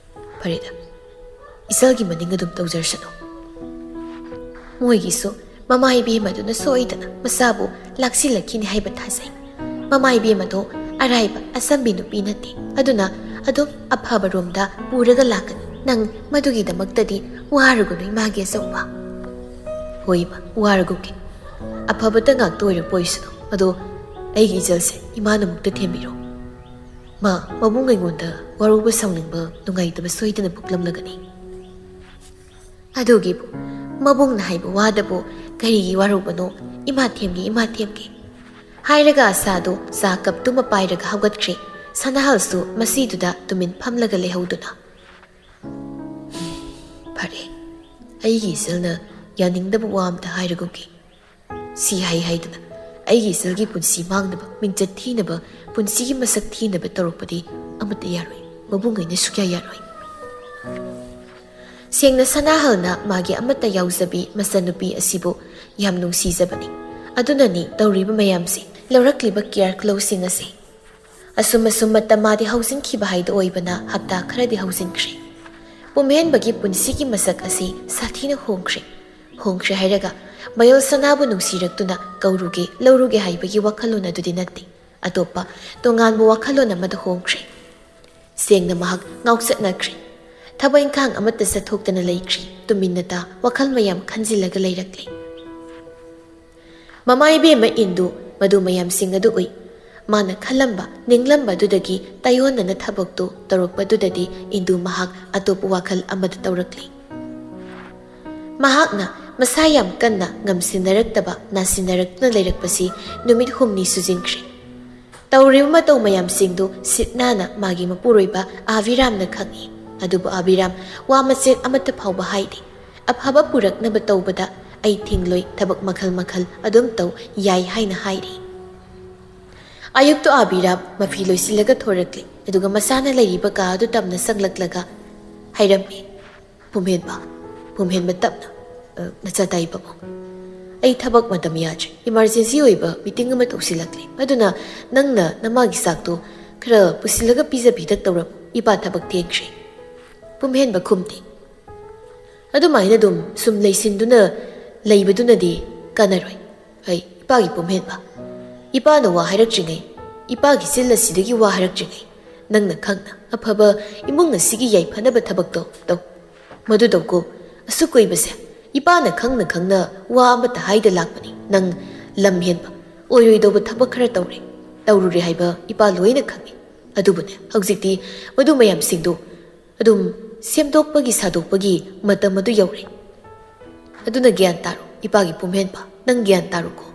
ꯐꯔꯦꯗ, ꯏꯆꯜꯒꯤ ꯃꯅꯤꯡ ꯑꯗꯨꯝ ꯇꯧꯖꯔꯁꯅꯨ꯫ ꯃꯣꯏꯒꯤꯁꯨ ꯃꯃꯥ ꯏꯕꯦꯝꯃꯗꯨꯅ ꯁꯣꯏꯗꯅ ꯃꯆꯥꯕꯨ ꯂꯥꯛꯁꯤꯜꯂꯛꯈꯤꯅꯤ ꯍꯥꯏꯕ ꯊꯥꯖꯩ꯫ ꯃꯃꯥ ꯏꯕꯦꯝꯃꯗꯣ ꯑꯔꯥꯏꯕ ꯑꯆꯝꯕꯤ ꯅꯨꯄꯤ ꯅꯠꯇꯦ꯫ ꯑꯗꯨꯅ ꯑꯗꯨꯝ ꯑꯐꯕꯔꯣꯝꯗ ꯄꯨꯔꯒ ꯂꯥꯛꯀꯅꯤ꯫ ꯅꯪ ꯃꯗꯨꯒꯤꯗꯃꯛꯇꯗꯤ ꯋꯥꯔꯨꯒꯅꯨ, ꯏꯃꯥꯒꯤ ꯑꯆꯧꯕ꯫ ꯍꯣꯏ ꯏꯃꯥ, ꯋꯥꯔꯒꯨꯝꯒꯦ꯫ ꯑꯐꯕꯇ ꯉꯥꯛꯇ ꯑꯣꯏꯔꯕ ꯑꯣꯏꯁꯅꯨ꯫ ꯑꯗꯣ ꯑꯩꯒꯤ ꯏꯆꯜꯁꯦ ꯏꯃꯥꯅ ꯑꯃꯨꯛꯇ ꯊꯦꯝꯕꯤꯔꯣ꯫ ꯃꯥ, ꯃꯕꯨꯡ ꯑꯩꯉꯣꯟꯗ ꯋꯥꯔꯧꯕ, ꯁꯥꯎꯅꯤꯡꯕ, ꯅꯨꯡꯉꯥꯏꯇꯕ ꯁꯣꯏꯗꯅ ꯄꯣꯛꯂꯝꯂꯒꯅꯤ꯫ ꯑꯗꯨꯒꯤꯕꯨ ꯃꯕꯨꯡꯅ ꯍꯥꯏꯕ ꯋꯥꯗꯕꯨ ꯀꯔꯤꯒꯤ ꯋꯥꯔꯧꯕꯅꯣ? ꯏꯃꯥ ꯊꯦꯝꯒꯦ, ꯏꯃꯥ ꯊꯦꯝꯒꯦ꯫ ꯍꯥꯏꯔꯒ ꯑꯁꯥꯗꯨ ꯆꯥ ꯀꯞꯇꯨꯃ ꯄꯥꯏꯔꯒ ꯍꯧꯒꯠꯈ꯭ꯔꯦ꯫ ꯁꯅꯥꯍꯜꯁꯨ ꯃꯁꯤꯗꯨꯗ ꯇꯨꯃꯤꯟ ꯐꯝꯂꯒ ꯂꯩꯍꯧꯗꯨꯅ꯫ "ꯐꯔꯦ, ꯑꯩꯒꯤ ꯏꯆꯜꯅ ꯌꯥꯅꯤꯡꯗꯕ ꯋꯥ ꯑꯝꯇ ꯍꯥꯏꯔꯒꯨꯝꯒꯦ꯫ ꯁꯤ ꯍꯥꯏ ꯍꯥꯏꯗꯨꯅ ꯑꯩꯒꯤ ꯏꯆꯜꯒꯤ ꯄꯨꯟꯁꯤ ꯃꯥꯡꯅꯕ, ꯃꯤꯡꯆꯠ ꯊꯤꯅꯕ, ꯄꯨꯟꯁꯤꯒꯤ ꯃꯁꯛ ꯊꯤꯅꯕ ꯇꯧꯔꯛꯄꯗꯤ ꯑꯃꯠꯇ ꯌꯥꯔꯣꯏ꯫ ꯃꯕꯨꯡ ꯑꯩꯅ ꯁꯨꯛꯌꯥ ꯌꯥꯔꯣꯏ"꯫ ꯁꯦꯡꯅ ꯁꯅꯥꯍꯜꯅ ꯃꯥꯒꯤ ꯑꯃꯠꯇ ꯌꯥꯎꯖꯕꯤ ꯃꯆꯟꯅꯨꯄꯤ ꯑꯁꯤꯕꯨ ꯌꯥꯝ ꯅꯨꯡꯁꯤꯖꯕꯅꯤ꯫ ꯑꯗꯨꯅꯅꯤ ꯇꯧꯔꯤꯕ ꯃꯌꯥꯝꯁꯤ, ꯂꯧꯔꯛꯂꯤꯕ ꯀꯤꯌꯥꯔ ꯀ꯭ꯂꯣꯁꯤꯡ ꯑꯁꯤ꯫ ꯑꯁꯨꯝ ꯑꯁꯨꯝ ꯃꯇꯝ ꯃꯥꯗꯤ ꯍꯧꯖꯤꯟꯈꯤꯕ ꯍꯥꯏꯗꯨ ꯑꯣꯏꯕꯅ ꯍꯞꯇꯥ ꯈꯔꯗꯤ ꯍꯧꯖꯤꯟꯈ꯭ꯔꯦ꯫ ꯄꯨꯝꯍꯦꯟꯕꯒꯤ ꯄꯨꯟꯁꯤꯒꯤ ꯃꯁꯛ ꯑꯁꯤ ꯁꯥꯊꯤꯅ ꯍꯣꯡꯈ꯭ꯔꯦ꯫ ꯍꯣꯡꯈ꯭ꯔꯦ ꯍꯥꯏꯔꯒ ꯃꯌꯣꯜ ꯁꯅꯥꯕꯨ ꯅꯨꯡꯁꯤꯔꯛꯇꯨꯅ ꯀꯧꯔꯨꯒꯦ, ꯂꯧꯔꯨꯒꯦ ꯍꯥꯏꯕꯒꯤ ꯋꯥꯈꯜꯂꯣꯟ ꯑꯗꯨꯗꯤ ꯅꯠꯇꯦ꯫ ꯑꯇꯣꯞꯄ ꯇꯣꯉꯥꯟꯕ ꯋꯥꯈꯜꯂꯣꯟ ꯑꯃꯗ ꯍꯣꯡꯈ꯭ꯔꯦ꯫ ꯁꯦꯡꯅ ꯃꯍꯥꯛ ꯉꯥꯎꯆꯠꯅꯈ꯭ꯔꯦ꯫ ꯊꯕꯛ ꯏꯪꯈꯥꯡ ꯑꯃꯠꯇ ꯆꯠꯊꯣꯛꯇꯅ ꯂꯩꯈ꯭ꯔꯦ꯫ ꯇꯨꯃꯤꯟꯅꯇ ꯋꯥꯈꯜ ꯃꯌꯥꯝ ꯈꯟꯖꯤꯜꯂꯒ ꯂꯩꯔꯛꯂꯦ꯫ ꯃꯃꯥ ꯏꯕꯦꯝꯃ ꯏꯟꯗꯨ ꯃꯗꯨ ꯃꯌꯥꯝꯁꯤꯡ ꯑꯗꯨ ꯎꯏ꯫ ꯃꯥꯅ ꯈꯜꯂꯝꯕ, ꯅꯤꯡꯂꯝꯕ ꯑꯗꯨꯗꯒꯤ ꯇꯥꯏꯑꯣꯟꯅꯅ ꯊꯕꯛꯇꯨ ꯇꯧꯔꯛꯄꯗꯨꯗꯗꯤ ꯏꯟꯗꯨ ꯃꯍꯥꯛ ꯑꯇꯣꯞꯄ ꯋꯥꯈꯜ ꯑꯃꯗ ꯇꯧꯔꯛꯂꯤ꯫ ꯃꯍꯥꯛꯅ ꯃꯁꯥ ꯌꯥꯝ ꯀꯟꯅ ꯉꯝꯁꯤꯟꯅꯔꯛꯇꯕ, ꯅꯥꯁꯤꯟꯅꯔꯛꯇꯨꯅ ꯂꯩꯔꯛꯄꯁꯤ ꯅꯨꯃꯤꯠ ꯍꯨꯝꯅꯤ ꯁꯨꯖꯤꯟꯈ꯭ꯔꯦ꯫ ꯇꯧꯔꯤꯕ ꯃꯇꯧ ꯃꯌꯥꯝꯁꯤꯡꯗꯨ ꯁꯤꯠ ꯅꯥꯟꯅ ꯃꯥꯒꯤ ꯃꯄꯨꯔꯣꯏꯕ ꯑꯕꯤꯔꯥꯝꯅ ꯈꯪꯏ꯫ ꯑꯗꯨꯕꯨ ꯑꯕꯤꯔꯥꯝ ꯋꯥ ꯃꯆꯦꯠ ꯑꯃꯠꯇ ꯐꯥꯎꯕ ꯍꯥꯏꯗꯦ꯫ "ꯑꯐꯕ ꯄꯨꯔꯛꯅꯕ ꯇꯧꯕꯗ ꯑꯩ ꯊꯤꯡꯂꯣꯏ, ꯊꯕꯛ ꯃꯈꯜ ꯃꯈꯜ ꯑꯗꯨꯝ ꯇꯧ ꯌꯥꯏ" ꯍꯥꯏꯅ ꯍꯥꯏꯔꯤ꯫ ꯑꯌꯨꯛꯇꯨ ꯑꯕꯤꯔꯥꯝ ꯃꯐꯤ ꯂꯣꯏꯁꯤꯜꯂꯒ ꯊꯣꯔꯛꯂꯦ, ꯑꯗꯨꯒ ꯃꯁꯥꯅ ꯂꯩꯔꯤꯕ ꯀꯥ ꯑꯗꯨ ꯇꯞꯅ ꯆꯪꯂꯛꯂꯒ ꯍꯥꯏꯔꯝꯃꯤ꯫ "ꯄꯨꯝꯍꯦꯟꯕ, ꯄꯨꯝꯍꯦꯟꯕ ꯇꯞꯅ, ꯑ, ꯅꯆꯥ ꯇꯥꯏꯕꯕꯨ꯫ ꯑꯩ ꯊꯕꯛ ꯃꯇꯝ ꯌꯥꯗ꯭ꯔꯦ꯫ ꯏꯃꯥꯔꯖꯦꯟꯁꯤ ꯑꯣꯏꯕ ꯃꯤꯇꯤꯡ ꯑꯃ ꯇꯧꯁꯤꯜꯂꯛꯂꯦ꯫ ꯑꯗꯨꯅ ꯅꯪꯅ ꯅꯃꯥꯒꯤ ꯆꯥꯛꯇꯣ ꯈꯔ ꯄꯨꯁꯤꯜꯂꯒ ꯄꯤꯖ ꯄꯤꯊꯛ ꯇꯧꯔꯝꯃꯨ꯫ ꯏꯄꯥ ꯊꯕꯛ ꯊꯦꯡꯈ꯭ꯔꯦ"꯫ ꯄꯨꯝꯍꯦꯟꯕ ꯈꯨꯝꯗꯦ꯫ "ꯑꯗꯨꯃꯥꯏꯅ ꯑꯗꯨꯝ ꯁꯨꯝ ꯂꯩꯁꯤꯟꯗꯨꯅ ꯂꯩꯕꯗꯨꯅꯗꯤ ꯀꯥꯟꯅꯔꯣꯏ꯫ ꯑꯩ ꯏꯄꯥꯒꯤ ꯄꯨꯝꯍꯦꯟꯕ, ꯏꯄꯥꯅ ꯋꯥ ꯍꯥꯏꯔꯛꯇ꯭ꯔꯤꯉꯩ ꯏꯄꯥꯒꯤ ꯆꯤꯜ ꯑꯁꯤꯗꯒꯤ ꯋꯥ ꯍꯥꯏꯔꯛꯇ꯭ꯔꯤꯉꯩ ꯅꯪꯅ ꯈꯪꯅ ꯑꯐꯕ ꯏꯃꯨꯡ ꯑꯁꯤꯒꯤ ꯌꯥꯏꯐꯅꯕ ꯊꯕꯛꯇꯣ ꯇꯧ꯫ ꯃꯗꯨ ꯇꯧꯀꯣ꯫ ꯑꯁꯨꯛ ꯀꯨꯏꯕꯁꯦ ꯏꯄꯥꯅ ꯈꯪꯅ ꯈꯪꯅ ꯋꯥ ꯑꯃꯠꯇ ꯍꯥꯏꯗ ꯂꯥꯛꯄꯅꯤ꯫ ꯅꯪ ꯂꯝ ꯍꯦꯟꯕ, ꯑꯣꯏꯔꯣꯏꯗꯧꯕ ꯊꯕꯛ ꯈꯔ ꯇꯧꯔꯦ, ꯇꯧꯔꯨꯔꯦ ꯍꯥꯏꯕ ꯏꯄꯥ ꯂꯣꯏꯅ ꯈꯪꯉꯤ꯫ ꯑꯗꯨꯕꯨꯅꯦ, ꯍꯧꯖꯤꯛꯇꯤ ꯃꯗꯨ ꯃꯌꯥꯝꯁꯤꯡꯗꯨ ꯑꯗꯨꯝ ꯁꯦꯝꯗꯣꯛꯄꯒꯤ ꯁꯥꯗꯣꯛꯄꯒꯤ ꯃꯇꯝ ꯑꯗꯨ ꯌꯧꯔꯦ꯫ ꯑꯗꯨꯅ ꯒ꯭ꯌꯥꯟ ꯇꯥꯔꯣ, ꯏꯄꯥꯒꯤ ꯄꯨꯝꯍꯦꯟꯕ, ꯅꯪ ꯒ꯭ꯌꯥꯟ ꯇꯥꯔꯣꯀꯣ꯫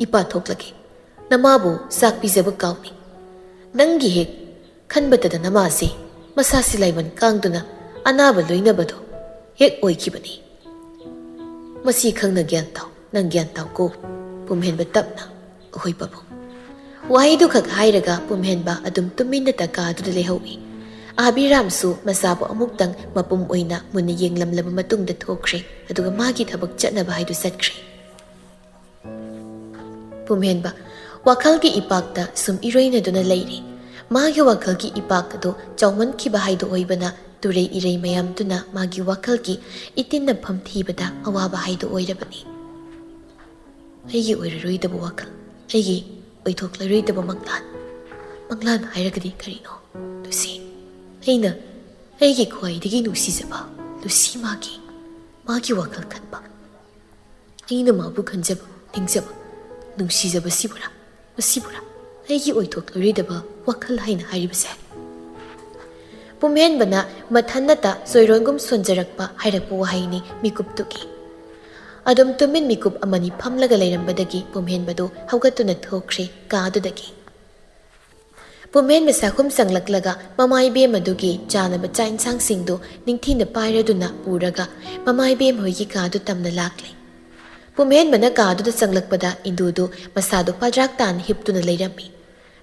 ꯏꯄꯥ ꯊꯣꯛꯂꯒꯦ꯫ ꯅꯃꯥꯕꯨ ꯆꯥꯛ ꯄꯤꯖꯕ ꯀꯥꯎꯅꯤ꯫ ꯅꯪꯒꯤ ꯍꯦꯛ ꯈꯟꯕꯇꯗ ꯅꯃꯥꯁꯦ ꯃꯁꯥ ꯁꯤꯂꯥꯏꯕꯟ ꯀꯥꯡꯗꯨꯅ ꯑꯅꯥꯕ ꯂꯣꯏꯅꯕꯗꯣ ꯍꯦꯛ ꯑꯣꯏꯈꯤꯕꯅꯤ꯫ ꯃꯁꯤ ꯈꯪꯅ ꯒ꯭ꯌꯥꯟ ꯇꯥꯎ, ꯅꯪ ꯒ꯭ꯌꯥꯟ ꯇꯥꯎꯀꯣ꯫ ꯄꯨꯝꯍꯦꯟꯕ ꯇꯞꯅ, ꯑꯍꯣꯏ ꯄꯥꯕꯨꯡ꯫ ꯋꯥꯍꯩꯗꯨ ꯈꯛ ꯍꯥꯏꯔꯒ ꯄꯨꯝꯍꯦꯟꯕ ꯑꯗꯨꯝ ꯇꯨꯃꯤꯟꯅ ꯇꯀꯥꯗꯨꯗ ꯂꯩꯍꯧꯏ꯫ ꯑꯕꯤꯔꯥꯝꯁꯨ ꯃꯁꯥꯕꯨ ꯑꯃꯨꯛꯇꯪ ꯃꯄꯨꯝ ꯑꯣꯏꯅ ꯃꯨꯟꯅ ꯌꯦꯡꯂꯝꯂꯕ ꯃꯇꯨꯡꯗ ꯊꯣꯛꯈ꯭ꯔꯦ, ꯑꯗꯨꯒ ꯃꯥꯒꯤ ꯊꯕꯛ ꯆꯠꯅꯕ ꯍꯥꯏꯗꯨ ꯆꯠꯈ꯭ꯔꯦ꯫ ꯄꯨꯝꯍꯦꯟꯕ ꯋꯥꯈꯜꯒꯤ ꯏꯄꯥꯛꯇ ꯁꯨꯝ ꯏꯔꯣꯏꯅꯗꯨꯅ ꯂꯩꯔꯤ꯫ ꯃꯥꯒꯤ ꯋꯥꯈꯜꯒꯤ ꯏꯄꯥꯛ ꯑꯗꯨ ꯆꯥꯎꯃꯟꯈꯤꯕ ꯍꯥꯏꯗꯨ ꯑꯣꯏꯕꯅ, ꯇꯨꯔꯩ ꯏꯔꯩ ꯃꯌꯥꯝꯗꯨꯅ ꯃꯥꯒꯤ ꯋꯥꯈꯜꯒꯤ ꯏꯇꯤꯟꯅꯐꯝ ꯊꯤꯕꯗ ꯑꯋꯥꯕ ꯍꯥꯏꯗꯨ ꯑꯣꯏꯔꯕꯅꯤ꯫ ꯑꯩꯒꯤ ꯑꯣꯏꯔꯔꯣꯏꯗꯕ ꯋꯥꯈꯜ, ꯑꯩꯒꯤ ꯑꯣꯏꯊꯣꯛꯂꯔꯣꯏꯗꯕ ꯃꯪꯂꯥꯟ꯫ ꯃꯪꯂꯥꯟ ꯍꯥꯏꯔꯒꯗꯤ ꯀꯔꯤꯅꯣ? ꯂꯨꯁꯤ꯫ ꯑꯩꯅ ꯑꯩꯒꯤ ꯈ꯭ꯋꯥꯏꯗꯒꯤ ꯅꯨꯡꯁꯤꯖꯕ ꯂꯨꯁꯤ, ꯃꯥꯒꯤ, ꯃꯥꯒꯤ ꯋꯥꯈꯜ ꯈꯟꯕ꯫ ꯑꯩꯅ ꯃꯥꯕꯨ ꯈꯟꯖꯕ, ꯅꯤꯡꯖꯕ, ꯅꯨꯡꯁꯤꯖꯕꯁꯤꯕꯨꯔꯥ? ꯃꯁꯤꯕꯨꯔꯥ ꯑꯩꯒꯤ ꯑꯣꯏꯊꯣꯛꯂꯔꯣꯏꯗꯕ ꯋꯥꯈꯜ ꯍꯥꯏꯅ ꯍꯥꯏꯔꯤꯕꯁꯦ? ꯄꯨꯝꯍꯦꯟꯕꯅ ꯃꯊꯟꯅꯇ ꯆꯣꯏꯔꯣꯟꯒꯨꯝ ꯁꯣꯟꯖꯔꯛꯄ ꯍꯥꯏꯔꯛꯄ ꯋꯥꯍꯩꯅꯤ ꯃꯤꯀꯨꯞꯇꯨꯒꯤ꯫ ꯑꯗꯨꯝ ꯇꯨꯃꯤꯟ ꯃꯤꯀꯨꯞ ꯑꯃꯅꯤ ꯐꯝꯂꯒ ꯂꯩꯔꯝꯕꯗꯒꯤ ꯄꯨꯝꯍꯦꯟꯕꯗꯨ ꯍꯧꯒꯠꯇꯨꯅ ꯊꯣꯛꯈ꯭ꯔꯦ ꯀꯥ ꯑꯗꯨꯗꯒꯤ꯫ ꯄꯨꯝꯍꯦꯟꯕ ꯆꯥꯛꯈꯨꯝ ꯆꯪꯂꯛꯂꯒ ꯃꯃꯥ ꯏꯕꯦꯝ ꯑꯗꯨꯒꯤ ꯆꯥꯅꯕ ꯆꯥꯛ ꯏꯟꯁꯥꯡꯁꯤꯡꯗꯨ ꯅꯤꯡꯊꯤꯅ ꯄꯥꯏꯔꯗꯨꯅ ꯄꯨꯔꯒ ꯃꯃꯥ ꯏꯕꯦꯝ ꯍꯣꯏꯒꯤ ꯀꯥꯗꯨ ꯇꯝꯅ ꯂꯥꯛꯂꯦ꯫ ꯄꯨꯝꯍꯦꯟꯕꯅ ꯀꯥꯗꯨꯗ ꯆꯪꯂꯛꯄꯗ ꯏꯟꯗꯨꯗꯨ ꯃꯁꯥꯗꯨ ꯄꯗ꯭ꯔꯥꯛ ꯇꯥꯅ ꯍꯤꯞꯇꯨꯅ ꯂꯩꯔꯝꯃꯤ꯫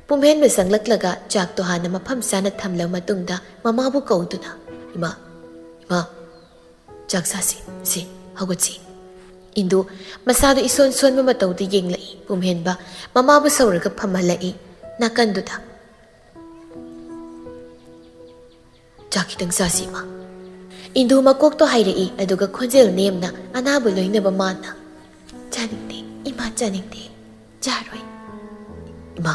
ꯄꯨꯝꯍꯦꯟꯕ ꯆꯪꯂꯛꯂꯒ ꯆꯥꯛꯇꯨ ꯍꯥꯟꯅ ꯃꯐꯝ ꯆꯥꯅ ꯊꯝꯂꯕ ꯃꯇꯨꯡꯗ ꯃꯃꯥꯕꯨ ꯀꯧꯗꯨꯅ, "ꯏꯃꯥ, ꯏꯃꯥ, ꯆꯥꯛ ꯆꯥꯁꯤ, ꯁꯤ, ꯍꯧꯒꯠꯁꯤ꯫" ꯏꯟꯗꯨ ꯃꯁꯥꯗꯨ ꯏꯁꯣꯟ ꯁꯣꯟꯕ ꯃꯇꯧꯗ ꯌꯦꯡꯂꯛꯏ꯫ ꯄꯨꯝꯍꯦꯟꯕ ꯃꯃꯥꯕꯨ ꯁꯧꯔꯒ ꯐꯝꯍꯜꯂꯛꯏ ꯅꯥꯀꯟꯗꯨꯗ꯫ "ꯆꯥꯛ ꯈꯤꯇꯪ ꯆꯥꯁꯤ, ꯏꯃꯥ꯫" ꯏꯟꯗꯨ ꯃꯀꯣꯛꯇꯣ ꯍꯥꯏꯔꯛꯏ, ꯑꯗꯨꯒ ꯈꯣꯟꯖꯦꯜ ꯅꯦꯝꯅ, ꯑꯅꯥꯕ ꯂꯣꯏꯅꯕ ꯃꯥꯟꯅ, "ꯆꯥꯅꯤꯡꯗꯦ, ꯏꯃꯥ, ꯆꯥꯅꯤꯡꯗꯦ, ꯆꯥꯔꯣꯏ꯫" "ꯏꯃꯥ,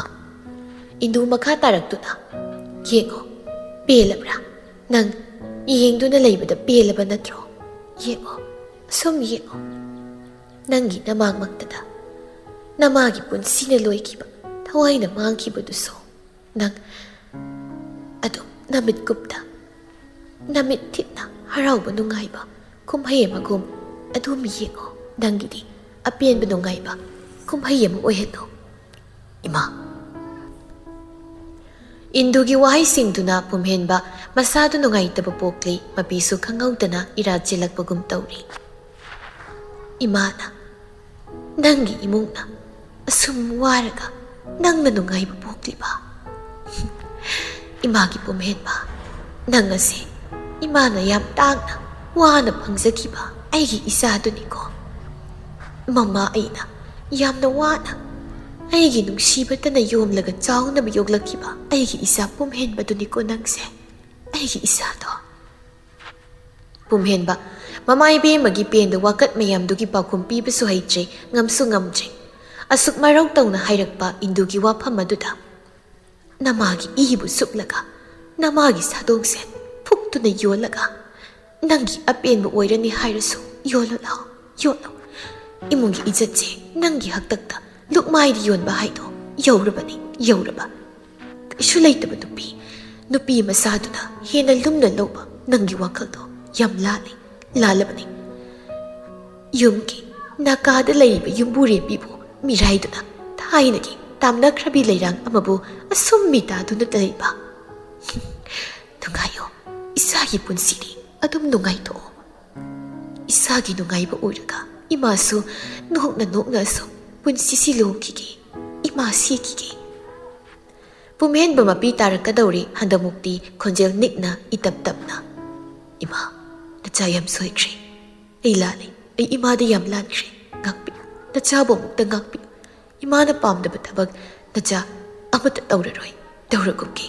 ꯏꯟꯗꯨ ꯃꯈꯥ ꯇꯥꯔꯛꯇꯨꯅ, "ꯌꯦꯡꯉꯣ, ꯄꯦꯜꯂꯕ꯭ꯔꯥ? ꯅꯪ ꯌꯦꯡꯗꯨꯅ ꯂꯩꯕꯗ ꯄꯦꯜꯂꯕ ꯅꯠꯇ꯭ꯔꯣ? ꯌꯦꯡꯉꯣ, ꯑꯁꯨꯝ ꯌꯦꯡꯉꯣ꯫ ꯅꯪꯒꯤ ꯅꯃꯥꯡꯃꯛꯇꯗ ꯅꯃꯥꯒꯤ ꯄꯨꯟꯁꯤꯅ ꯂꯣꯏꯈꯤꯕ, ꯊꯋꯥꯏꯅ ꯃꯥꯡꯈꯤꯕꯗꯨꯁꯨ ꯅꯪ ꯑꯗꯨꯝ ꯅꯃꯤꯠꯀꯨꯞꯇ, ꯅꯃꯤꯠ ꯊꯤꯠꯅ ꯍꯔꯥꯎꯕ ꯅꯨꯡꯉꯥꯏꯕ ꯀꯨꯝꯍꯩ ꯑꯃꯒꯨꯝ ꯑꯗꯨꯝ ꯌꯦꯡꯉꯣ꯫ ꯅꯪꯒꯤꯗꯤ ꯑꯄꯦꯟꯕ ꯅꯨꯡꯉꯥꯏꯕ ꯀꯨꯝꯍꯩ ꯑꯃ ꯑꯣꯏꯍꯜꯂꯣ, ꯏꯃꯥ꯫" ꯏꯟꯗꯨꯒꯤ ꯋꯥꯍꯩꯁꯤꯡꯗꯨꯅ ꯄꯨꯝꯍꯦꯟꯕ ꯃꯁꯥꯗꯨ ꯅꯨꯡꯉꯥꯏꯇꯕ ꯄꯣꯛꯂꯤ, ꯃꯄꯤꯁꯨ ꯈꯪꯍꯧꯗꯅ ꯏꯔꯥ ꯆꯦꯜꯂꯛꯄꯒꯨꯝ ꯇꯧꯔꯤ꯫ "ꯏꯃꯥꯅ, ꯅꯪꯒꯤ ꯏꯃꯨꯡꯅ ꯑꯁꯨꯝ ꯋꯥꯔꯒ ꯅꯪꯅ ꯅꯨꯡꯉꯥꯏꯕ ꯄꯣꯛꯂꯤꯕ? ꯏꯃꯥꯒꯤ ꯄꯨꯝꯍꯦꯟꯕ, ꯅꯪ ꯑꯁꯦ ꯏꯃꯥꯅ ꯌꯥꯝ ꯇꯥꯡꯅ ꯋꯥꯅ ꯐꯪꯖꯈꯤꯕ ꯑꯩꯒꯤ ꯏꯆꯥꯗꯨꯅꯤꯀꯣ꯫ ꯃꯃꯥ ꯑꯩꯅ ꯌꯥꯝꯅ ꯋꯥꯅ ꯑꯩꯒꯤ ꯅꯨꯡꯁꯤꯕꯇꯅ ꯌꯣꯝꯂꯒ ꯆꯥꯎꯅꯕ ꯌꯣꯛꯂꯛꯈꯤꯕ ꯑꯩꯒꯤ ꯏꯆꯥ ꯄꯨꯝꯍꯦꯟꯕꯗꯨꯅꯤꯀꯣ ꯅꯪꯁꯦ, ꯑꯩꯒꯤ ꯏꯆꯥꯗꯣ꯫" ꯄꯨꯝꯍꯦꯟꯕ ꯃꯃꯥ ꯏꯕꯦꯝꯃꯒꯤ ꯄꯦꯟꯗ ꯋꯥꯀꯠ ꯃꯌꯥꯝꯗꯨꯒꯤ ꯄꯥꯎꯈꯨꯝ ꯄꯤꯕꯁꯨ ꯍꯩꯇ꯭ꯔꯦ, ꯉꯝꯁꯨ ꯉꯝꯗ꯭ꯔꯦ꯫ ꯑꯁꯨꯛ ꯃꯔꯧ ꯇꯧꯅ ꯍꯥꯏꯔꯛꯄ ꯏꯟꯗꯨꯒꯤ ꯋꯥꯐꯝ ꯑꯗꯨꯗ ꯅꯃꯥꯒꯤ ꯏꯕꯨ ꯁꯨꯞꯂꯒ, ꯅꯃꯥꯒꯤ ꯁꯥꯗꯣꯡꯁꯦ ꯐꯨꯛꯇꯨꯅ ꯌꯣꯜꯂꯒ, ꯅꯪꯒꯤ ꯑꯄꯦꯟꯕ ꯑꯣꯏꯔꯅꯤ ꯍꯥꯏꯔꯁꯨ ꯌꯣꯜꯂꯣ ꯂꯥꯎ, ꯌꯣꯜꯂꯣ꯫ ꯏꯃꯨꯡꯒꯤ ꯏꯖꯠꯁꯦ ꯅꯪꯒꯤ ꯍꯛꯇꯛꯇ ꯂꯨꯛꯃꯥꯏꯗ ꯌꯣꯟꯕ ꯍꯥꯏꯗꯣ ꯌꯧꯔꯕꯅꯤ, ꯌꯧꯔꯕ꯫ ꯀꯩꯁꯨ ꯂꯩꯇꯕ ꯅꯨꯄꯤ, ꯅꯨꯄꯤ ꯃꯆꯥꯗꯨꯅ ꯍꯦꯟꯅ ꯂꯨꯝꯅ ꯂꯧꯕ ꯅꯪꯒꯤ ꯋꯥꯈꯜꯗꯣ ꯌꯥꯝ ꯂꯥꯜꯂꯤ, ꯂꯥꯜꯂꯕꯅꯤ꯫ ꯌꯨꯝꯒꯤ ꯅꯥꯀꯥꯗ ꯂꯩꯔꯤꯕ ꯌꯨꯝꯕꯨꯔꯦꯝꯕꯤꯕꯨ ꯃꯤꯔꯥꯏꯗꯨꯅ ꯊꯥꯏꯅꯒꯤ ꯇꯥꯝꯅꯈ꯭ꯔꯕꯤ ꯂꯩꯔꯥꯡ ꯑꯃꯕꯨ ꯑꯁꯨꯝ ꯃꯤꯇꯥꯗꯨꯅꯇ ꯂꯩꯕ꯫ ꯅꯨꯡꯉꯥꯏꯌꯣ, ꯏꯆꯥꯒꯤ ꯄꯨꯟꯁꯤꯗꯤ ꯑꯗꯨꯝ ꯅꯨꯡꯉꯥꯏꯊꯣꯛꯑꯣ꯫ ꯏꯆꯥꯒꯤ ꯅꯨꯡꯉꯥꯏꯕ ꯑꯣꯏꯔꯒ ꯏꯃꯥꯁꯨ ꯅꯣꯛꯅ ꯅꯣꯛꯅ ꯑꯁꯨꯝ ꯄꯨꯟꯁꯤꯁꯤ ꯂꯣꯡꯈꯤꯒꯦ, ꯏꯃꯥ ꯁꯤꯈꯤꯒꯦ꯫ ꯄꯨꯝꯍꯦꯟꯕ ꯃꯄꯤ ꯇꯥꯔꯛꯀꯗꯧꯔꯦ ꯍꯟꯗꯃꯨꯛꯇꯤ ꯈꯣꯟꯖꯦꯜ ꯅꯤꯛꯅ ꯏꯇꯞ ꯇꯞꯅ꯫ "ꯏꯃꯥ, ꯅꯆꯥ ꯌꯥꯝ ꯁꯣꯏꯈ꯭ꯔꯦ꯫ ꯑꯩ ꯂꯥꯜꯂꯦ꯫ ꯑꯩ ꯏꯃꯥꯗ ꯌꯥꯝ ꯂꯥꯟꯈ꯭ꯔꯦ꯫ ꯉꯥꯛꯄꯤꯌꯨ꯫ ꯅꯆꯥꯕꯨ ꯑꯃꯨꯛꯇ ꯉꯥꯛꯄꯤꯌꯨ꯫ ꯏꯃꯥꯅ ꯄꯥꯝꯗꯕ ꯊꯕꯛ ꯅꯆꯥ ꯑꯃꯠꯇ ꯇꯧꯔꯔꯣꯏ꯫ ꯇꯧꯔꯒꯨꯝꯒꯦ꯫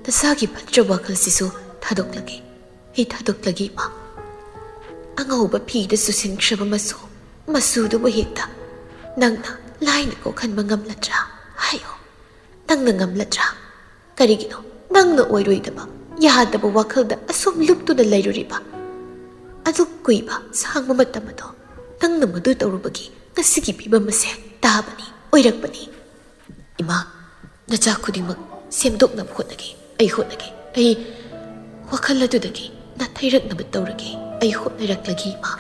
ꯅꯆꯥꯒꯤ ꯐꯠꯇ꯭ꯔꯕ ꯋꯥꯈꯜꯁꯤꯁꯨ ꯊꯥꯗꯣꯛꯂꯒꯦ꯫ ꯑꯩ ꯊꯥꯗꯣꯛꯂꯒꯦ, ꯏꯃꯥ꯫ ꯑꯉꯧꯕ ꯐꯤꯗ ꯆꯨꯁꯤꯟꯈ꯭ꯔꯕ ꯃꯆꯨ, ꯃꯆꯨꯗꯨꯕꯨ ꯍꯦꯛꯇ ꯅꯪꯅ ꯂꯥꯏꯅ ꯀꯣꯛꯍꯟꯕ ꯉꯝꯂꯗ꯭ꯔꯥ? ꯍꯥꯏꯌꯣ꯫" ꯅꯪꯅ ꯉꯝꯂꯗ꯭ꯔꯥ? ꯀꯔꯤꯒꯤꯅꯣ ꯅꯪꯅ ꯑꯣꯏꯔꯣꯏꯗꯕ, ꯌꯥꯗꯕ ꯋꯥꯈꯜꯗ ꯑꯁꯨꯝ ꯂꯨꯞꯇꯨꯅ ꯂꯩꯔꯨꯔꯤꯕ? ꯑꯗꯨꯛ ꯀꯨꯏꯕ ꯁꯥꯡꯕ ꯃꯇꯝ ꯑꯗꯣ ꯅꯪꯅ ꯃꯗꯨ ꯇꯧꯔꯨꯕꯒꯤ ꯉꯁꯤꯒꯤ ꯐꯤꯕꯝ ꯑꯁꯦ ꯇꯥꯕꯅꯤ, ꯑꯣꯏꯔꯛꯄꯅꯤ꯫ ꯏꯃꯥ, ꯅꯆꯥ ꯈꯨꯗꯤꯡꯃꯛ ꯁꯦꯝꯗꯣꯛꯅꯕ ꯍꯣꯠꯅꯒꯦ꯫ ꯑꯩ ꯍꯣꯠꯅꯒꯦ꯫ ꯑꯩ ꯋꯥꯈꯜ ꯑꯗꯨꯗꯒꯤ ꯅꯥꯊꯩꯔꯛꯅꯕ ꯇꯧꯔꯒꯦ꯫ ꯑꯩ ꯍꯣꯠꯅꯔꯛꯂꯒꯦ, ꯏꯃꯥ꯫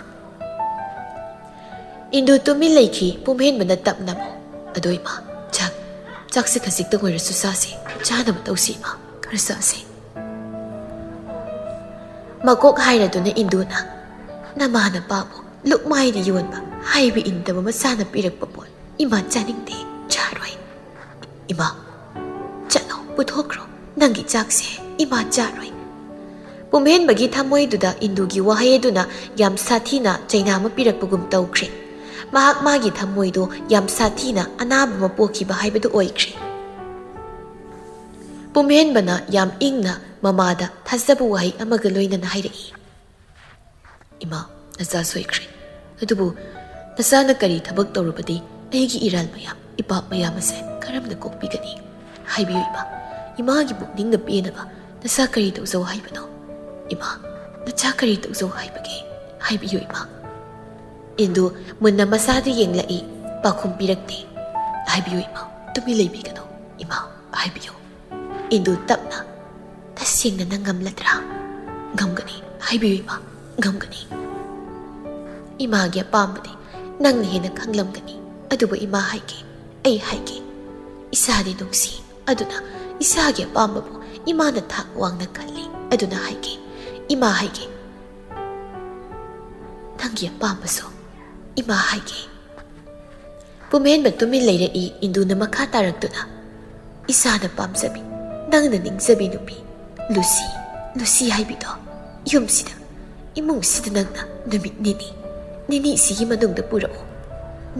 ꯏꯟꯗꯨ ꯇꯨꯃꯤꯟ ꯂꯩꯈꯤ꯫ ꯄꯨꯝꯍꯦꯟꯕꯅ ꯇꯞꯅ ꯑꯃꯨꯛ, "ꯑꯗꯣ ꯏꯃꯥ, ꯆꯥꯛ, ꯆꯥꯛꯁꯦ ꯈꯖꯤꯛꯇꯪ ꯑꯣꯏꯔꯁꯨ ꯆꯥꯁꯤ꯫ ꯆꯥꯅꯕ ꯇꯧꯁꯤ, ꯏꯃꯥ꯫ ꯈꯔ ꯆꯥꯁꯤ꯫" ꯃꯀꯣꯛ ꯍꯥꯏꯔꯗꯨꯅ ꯏꯟꯗꯨꯅ, "ꯅꯃꯥ ꯅꯄꯥꯕꯨ ꯂꯨꯛꯃꯥꯏꯗ ꯌꯣꯟꯕ, ꯍꯥꯏꯕ ꯏꯟꯗꯕ ꯃꯆꯥꯅ ꯄꯤꯔꯛꯄ ꯄꯣꯠ ꯏꯃꯥ ꯆꯥꯅꯤꯡꯗꯦ, ꯆꯥꯔꯣꯏ꯫ ꯏꯃꯥ, ꯆꯠꯂꯣ, ꯄꯨꯊꯣꯛꯈ꯭ꯔꯣ ꯅꯪꯒꯤ ꯆꯥꯛꯁꯦ, ꯏꯃꯥ ꯆꯥꯔꯣꯏ꯫" ꯄꯨꯝꯍꯦꯟꯕꯒꯤ ꯊꯃꯣꯏꯗꯨꯗ ꯏꯟꯗꯨꯒꯤ ꯋꯥꯍꯩ ꯑꯗꯨꯅ ꯌꯥꯝ ꯁꯥꯊꯤꯅ ꯆꯩꯅꯥ ꯑꯃ ꯄꯤꯔꯛꯄꯒꯨꯝ ꯇꯧꯈ꯭ꯔꯦ꯫ ꯃꯍꯥꯛ ꯃꯥꯒꯤ ꯊꯃꯣꯏꯗꯨ ꯌꯥꯝ ꯁꯥꯊꯤꯅ ꯑꯅꯥꯕ ꯑꯃ ꯄꯣꯛꯈꯤꯕ ꯍꯥꯏꯕꯗꯨ ꯑꯣꯏꯈ꯭ꯔꯦ꯫ ꯄꯨꯝꯍꯦꯟꯕꯅ ꯌꯥꯝ ꯏꯪꯅ ꯃꯃꯥꯗ ꯊꯥꯖꯕ ꯋꯥꯍꯩ ꯑꯃꯒ ꯂꯣꯏꯅꯅ ꯍꯥꯏꯔꯛꯏ, "ꯏꯃꯥ, ꯅꯆꯥ ꯁꯣꯏꯈ꯭ꯔꯦ꯫ ꯑꯗꯨꯕꯨ ꯅꯆꯥꯅ ꯀꯔꯤ ꯊꯕꯛ ꯇꯧꯔꯕꯗꯤ ꯑꯩꯒꯤ ꯏꯔꯥꯜ ꯃꯌꯥꯝ, ꯏꯄꯥꯞ ꯃꯌꯥꯝ ꯑꯁꯦ ꯀꯔꯝꯅ ꯀꯣꯛꯄꯤꯒꯅꯤ? ꯍꯥꯏꯕꯤꯌꯨ ꯏꯃꯥ, ꯏꯃꯥꯒꯤ ꯄꯨꯛꯅꯤꯡꯅ ꯄꯦꯟꯅꯕ ꯅꯆꯥ ꯀꯔꯤ ꯇꯧꯖꯧ ꯍꯥꯏꯕꯅꯣ? ꯏꯃꯥ, ꯅꯆꯥ ꯀꯔꯤ ꯇꯧꯖꯧ ꯍꯥꯏꯕꯒꯦ? ꯍꯥꯏꯕꯤꯌꯨ ꯏꯃꯥ꯫" ꯏꯟꯗꯨ ꯃꯨꯟꯅ ꯃꯆꯥꯗ ꯌꯦꯡꯂꯛꯏ, ꯄꯥꯎꯈꯨꯝ ꯄꯤꯔꯛꯇꯦ꯫ "ꯍꯥꯏꯕꯤꯌꯨ ꯏꯃꯥ, ꯇꯨꯃꯤꯟ ꯂꯩꯕꯤꯒꯅꯨ ꯏꯃꯥ, ꯍꯥꯏꯕꯤꯌꯨ꯫" ꯏꯟꯗꯨ ꯇꯞꯅ, "ꯇꯁꯦꯡꯅ ꯅꯪ ꯉꯝꯂꯗ꯭ꯔꯥ?" "ꯉꯝꯒꯅꯤ, ꯍꯥꯏꯕꯤꯌꯨ ꯏꯃꯥ, ꯉꯝꯒꯅꯤ꯫" "ꯏꯃꯥꯒꯤ ꯑꯄꯥꯝꯕꯗꯤ ꯅꯪꯅ ꯍꯦꯟꯅ ꯈꯪꯂꯝꯒꯅꯤ꯫ ꯑꯗꯨꯕꯨ ꯏꯃꯥ ꯍꯥꯏꯒꯦ, ꯑꯩ ꯍꯥꯏꯒꯦ, ꯏꯁꯥꯗꯤ ꯅꯨꯡꯁꯤ, ꯑꯗꯨꯅ ꯏꯁꯥꯒꯤ ꯑꯄꯥꯝꯕꯕꯨ ꯏꯃꯥꯅ ꯊꯥꯛ ꯋꯥꯡꯅ ꯈꯜꯂꯤ꯫ ꯑꯗꯨꯅ ꯍꯥꯏꯒꯦ, ꯏꯃꯥ ꯍꯥꯏꯒꯦ, ꯅꯪꯒꯤ ꯑꯄꯥꯝꯕꯁꯨ ꯏꯃꯥ ꯍꯥꯏꯒꯦ꯫" ꯄꯨꯝꯍꯦꯟꯕ ꯇꯨꯃꯤꯟ ꯂꯩꯔꯛꯏ꯫ ꯏꯟꯗꯨꯅ ꯃꯈꯥ ꯇꯥꯔꯛꯇꯨꯅ, "ꯏꯁꯥꯅ ꯄꯥꯝꯖꯕꯤ, ꯅꯪꯅ ꯅꯤꯡꯖꯕꯤ ꯅꯨꯄꯤ, ꯂꯨꯁꯤ, ꯂꯨꯁꯤ ꯍꯥꯏꯕꯤꯗꯣ ꯌꯨꯝꯁꯤꯗ, ꯏꯃꯨꯡꯁꯤꯗ ꯅꯪꯅ ꯅꯨꯃꯤꯠ ꯅꯤꯅꯤ, ꯅꯤꯅꯤꯁꯤꯒꯤ ꯃꯅꯨꯡꯗ ꯄꯨꯔꯛꯎ꯫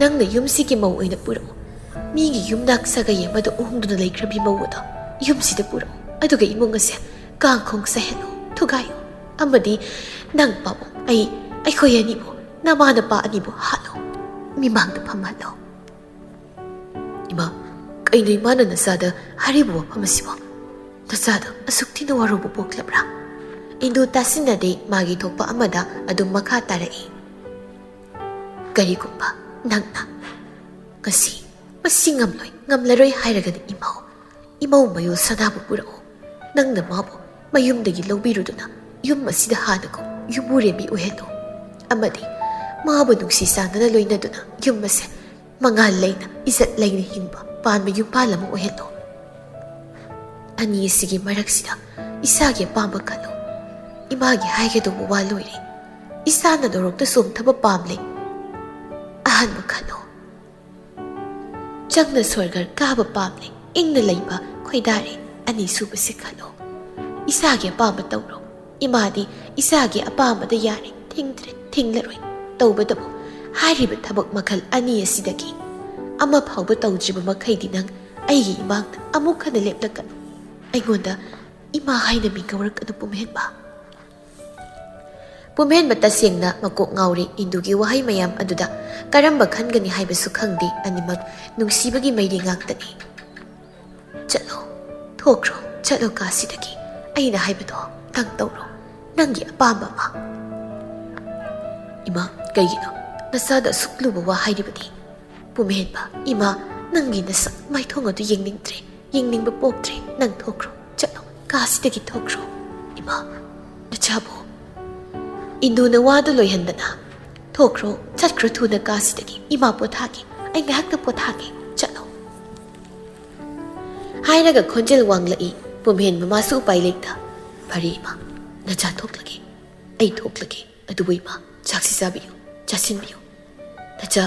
ꯅꯪꯅ ꯌꯨꯝꯁꯤꯒꯤ ꯃꯧ ꯑꯣꯏꯅ ꯄꯨꯔꯛꯎ꯫ ꯃꯤꯒꯤ ꯌꯨꯝꯅꯥꯛ ꯁꯥꯒꯩ ꯑꯃꯗ ꯎꯍꯣꯡꯗꯨꯅ ꯂꯩꯈ꯭ꯔꯕꯤ ꯃꯧ ꯑꯗꯣ ꯌꯨꯝꯁꯤꯗ ꯄꯨꯔꯛꯎ꯫ ꯑꯗꯨꯒ ꯏꯃꯨꯡ ꯑꯁꯦ ꯀꯥꯡ ꯈꯣꯡ ꯆꯥꯏꯍꯜꯂꯨ, ꯊꯨꯒꯥꯏꯌꯨ꯫ ꯑꯃꯗꯤ ꯅꯪ ꯄꯥꯕꯨꯡ, ꯑꯩ, ꯑꯩꯈꯣꯏ ꯑꯅꯤꯕꯨ, ꯅꯃꯥ ꯅꯄꯥ ꯑꯅꯤꯕꯨ ꯍꯥꯠꯂꯨ, ꯃꯤꯃꯥꯡꯗ ꯐꯝꯍꯜꯂꯨ꯫" "ꯏꯃꯥ, "ꯀꯩꯅꯣ ꯏꯃꯥꯅ ꯅꯆꯥꯗ ꯍꯥꯏꯔꯤꯕ ꯋꯥꯐꯝ ꯑꯁꯤꯕꯣ? ꯅꯆꯥꯗ ꯑꯁꯨꯛ ꯊꯤꯅ ꯋꯥꯔꯧꯕ ꯄꯣꯛꯂꯕ꯭ꯔꯥ?" ꯏꯟꯗꯨ ꯇꯥꯁꯤꯟꯅꯗꯦ, ꯃꯥꯒꯤ ꯊꯣꯛꯄ ꯑꯃꯗ ꯑꯗꯨꯝ ꯃꯈꯥ ꯇꯥꯔꯛꯏ꯫ "ꯀꯔꯤꯒꯨꯝꯕ ꯅꯪꯅ ꯉꯁꯤ ꯃꯁꯤ ꯉꯝꯂꯣꯏ, ꯉꯝꯂꯔꯣꯏ ꯍꯥꯏꯔꯒꯅ ꯏꯃꯧ, ꯏꯃꯧ ꯃꯌꯣꯜ ꯁꯅꯥꯕꯨ ꯄꯨꯔꯛꯎ꯫ ꯅꯪꯅ ꯃꯥꯕꯨ ꯃꯌꯨꯝꯗꯒꯤ ꯂꯧꯕꯤꯔꯨꯗꯨꯅ ꯌꯨꯝ ꯑꯁꯤꯗ ꯍꯥꯟꯅꯒꯨꯝ ꯌꯨꯝꯕꯨꯔꯦꯝꯕꯤ ꯑꯣꯏꯍꯜꯂꯨ꯫ ꯑꯃꯗꯤ ꯃꯥꯕꯨ ꯅꯨꯡꯁꯤ ꯆꯥꯟꯅꯅ ꯂꯣꯏꯅꯗꯨꯅ ꯌꯨꯝ ꯑꯁꯦ ꯃꯉꯥꯜ ꯂꯩꯅ, ꯏꯖꯠ ꯂꯩꯅ ꯍꯤꯡꯕ ꯄꯥꯟꯕ ꯌꯨꯝꯄꯥꯜ ꯑꯃ ꯑꯣꯏꯍꯜꯂꯨ꯫ ꯑꯅꯤ ꯑꯁꯤꯒꯤ ꯃꯔꯛꯁꯤꯗ ꯏꯁꯥꯒꯤ ꯑꯄꯥꯝꯕ ꯈꯜꯂꯨ꯫ ꯏꯃꯥꯒꯤ ꯍꯥꯏꯒꯗꯧꯕ ꯋꯥ ꯂꯣꯏꯔꯦ꯫ ꯏꯁꯥꯅ ꯅꯣꯔꯣꯛꯇ ꯆꯣꯡꯊꯕ ꯄꯥꯝꯂꯦ꯫ ꯑꯍꯥꯟꯕ ꯈꯜꯂꯨ꯫ ꯆꯪꯅ ꯁ꯭ꯋꯔꯒ ꯀꯥꯕ ꯄꯥꯝꯂꯦ꯫ ꯏꯪꯅ ꯂꯩꯕ ꯈꯣꯏꯗꯥꯔꯦ꯫ ꯑꯅꯤꯁꯨꯕꯁꯤ ꯈꯜꯂꯨ꯫ ꯏꯁꯥꯒꯤ ꯑꯄꯥꯝꯕ ꯇꯧꯔꯣ꯫ ꯏꯃꯥꯗꯤ ꯏꯁꯥꯒꯤ ꯑꯄꯥꯝꯕꯗ ꯌꯥꯔꯦ, ꯊꯤꯡꯗ꯭ꯔꯦ, ꯊꯤꯡꯂꯔꯣꯏ꯫ ꯇꯧꯕꯇꯕꯨ ꯍꯥꯏꯔꯤꯕ ꯊꯕꯛ ꯃꯈꯜ ꯑꯅꯤ ꯑꯁꯤꯗꯒꯤ ꯑꯃ ꯐꯥꯎꯕ ꯇꯧꯗ꯭ꯔꯤꯕ ꯃꯈꯩꯗꯤ ꯅꯪ ꯑꯩꯒꯤ ꯏꯃꯥꯡꯗ ꯑꯃꯨꯛ ꯍꯟꯅ ꯂꯦꯞꯂꯛꯀꯅꯨ꯫ ꯑꯩꯉꯣꯟꯗ ꯏꯃꯥ ꯍꯥꯏꯅ ꯃꯤꯡ ꯀꯧꯔꯛꯀꯅꯨ, ꯄꯨꯝꯍꯦꯟꯕ꯫" ꯄꯨꯝꯍꯦꯟꯕ ꯇꯁꯦꯡꯅ ꯃꯀꯣꯛ ꯉꯥꯎꯔꯦ꯫ ꯏꯟꯗꯨꯒꯤ ꯋꯥꯍꯩ ꯃꯌꯥꯝ ꯑꯗꯨꯗ ꯀꯔꯝꯕ ꯈꯟꯒꯅꯤ ꯍꯥꯏꯕꯁꯨ ꯈꯪꯗꯦ꯫ ꯑꯅꯤꯃꯛ ꯅꯨꯡꯁꯤꯕꯒꯤ ꯃꯩꯔꯤ ꯉꯥꯛꯇꯅꯤ꯫ "ꯆꯠꯂꯣ, ꯊꯣꯛꯈ꯭ꯔꯣ, ꯆꯠꯂꯣ ꯀꯥꯁꯤꯗꯒꯤ꯫ ꯑꯩꯅ ꯍꯥꯏꯕꯗꯣ ꯅꯪ ꯇꯧꯔꯣ, ꯅꯪꯒꯤ ꯑꯄꯥꯝꯕ ꯑꯃ꯫" "ꯏꯃꯥ, ꯀꯩꯒꯤꯅꯣ ꯅꯆꯥꯗ ꯑꯁꯨꯛ ꯂꯨꯕ ꯋꯥ ꯍꯥꯏꯔꯤꯕꯗꯤ?" "ꯄꯨꯝꯍꯦꯟꯕ, ꯏꯃꯥ, ꯅꯪꯒꯤ ꯅꯁꯛ ꯃꯥꯏꯊꯣꯡ ꯑꯗꯨ ꯌꯦꯡꯅꯤꯡꯗ꯭ꯔꯦ, ꯌꯦꯡꯅꯤꯡꯕ ꯄꯣꯛꯇ꯭ꯔꯦ꯫ ꯅꯪ ꯊꯣꯛꯈ꯭ꯔꯣ, ꯆꯠꯂꯣ, ꯀꯥꯁꯤꯗꯒꯤ ꯊꯣꯛꯈ꯭ꯔꯣ꯫" "ꯏꯃꯥ, ꯅꯆꯥꯕꯨ꯫" ꯏꯟꯗꯨꯅ ꯋꯥꯗꯨ ꯂꯣꯏꯍꯟꯗꯅ, "ꯊꯣꯛꯈ꯭ꯔꯣ, ꯆꯠꯈ꯭ꯔꯣ ꯊꯨꯅ ꯀꯥꯁꯤꯗꯒꯤ꯫ ꯏꯃꯥ ꯄꯣꯊꯥꯒꯦ, ꯑꯩ ꯉꯥꯏꯍꯥꯛꯇ ꯄꯣꯊꯥꯒꯦ, ꯆꯠꯂꯣ꯫" ꯍꯥꯏꯔꯒ ꯈꯣꯟꯖꯦꯜ ꯋꯥꯡꯂꯛꯏ꯫ ꯄꯨꯝꯍꯦꯟꯕ ꯃꯥꯁꯨ ꯎꯄꯥꯏ ꯂꯩꯇ, "ꯐꯔꯦ ꯏꯃꯥ, ꯅꯆꯥ ꯊꯣꯛꯂꯒꯦ, ꯑꯩ ꯊꯣꯛꯂꯒꯦ꯫ ꯑꯗꯨꯕꯨ ꯏꯃꯥ, ꯆꯥꯛꯁꯤ ꯆꯥꯕꯤꯌꯨ, ꯆꯥꯁꯤꯟꯕꯤꯌꯨ꯫ ꯅꯆꯥ,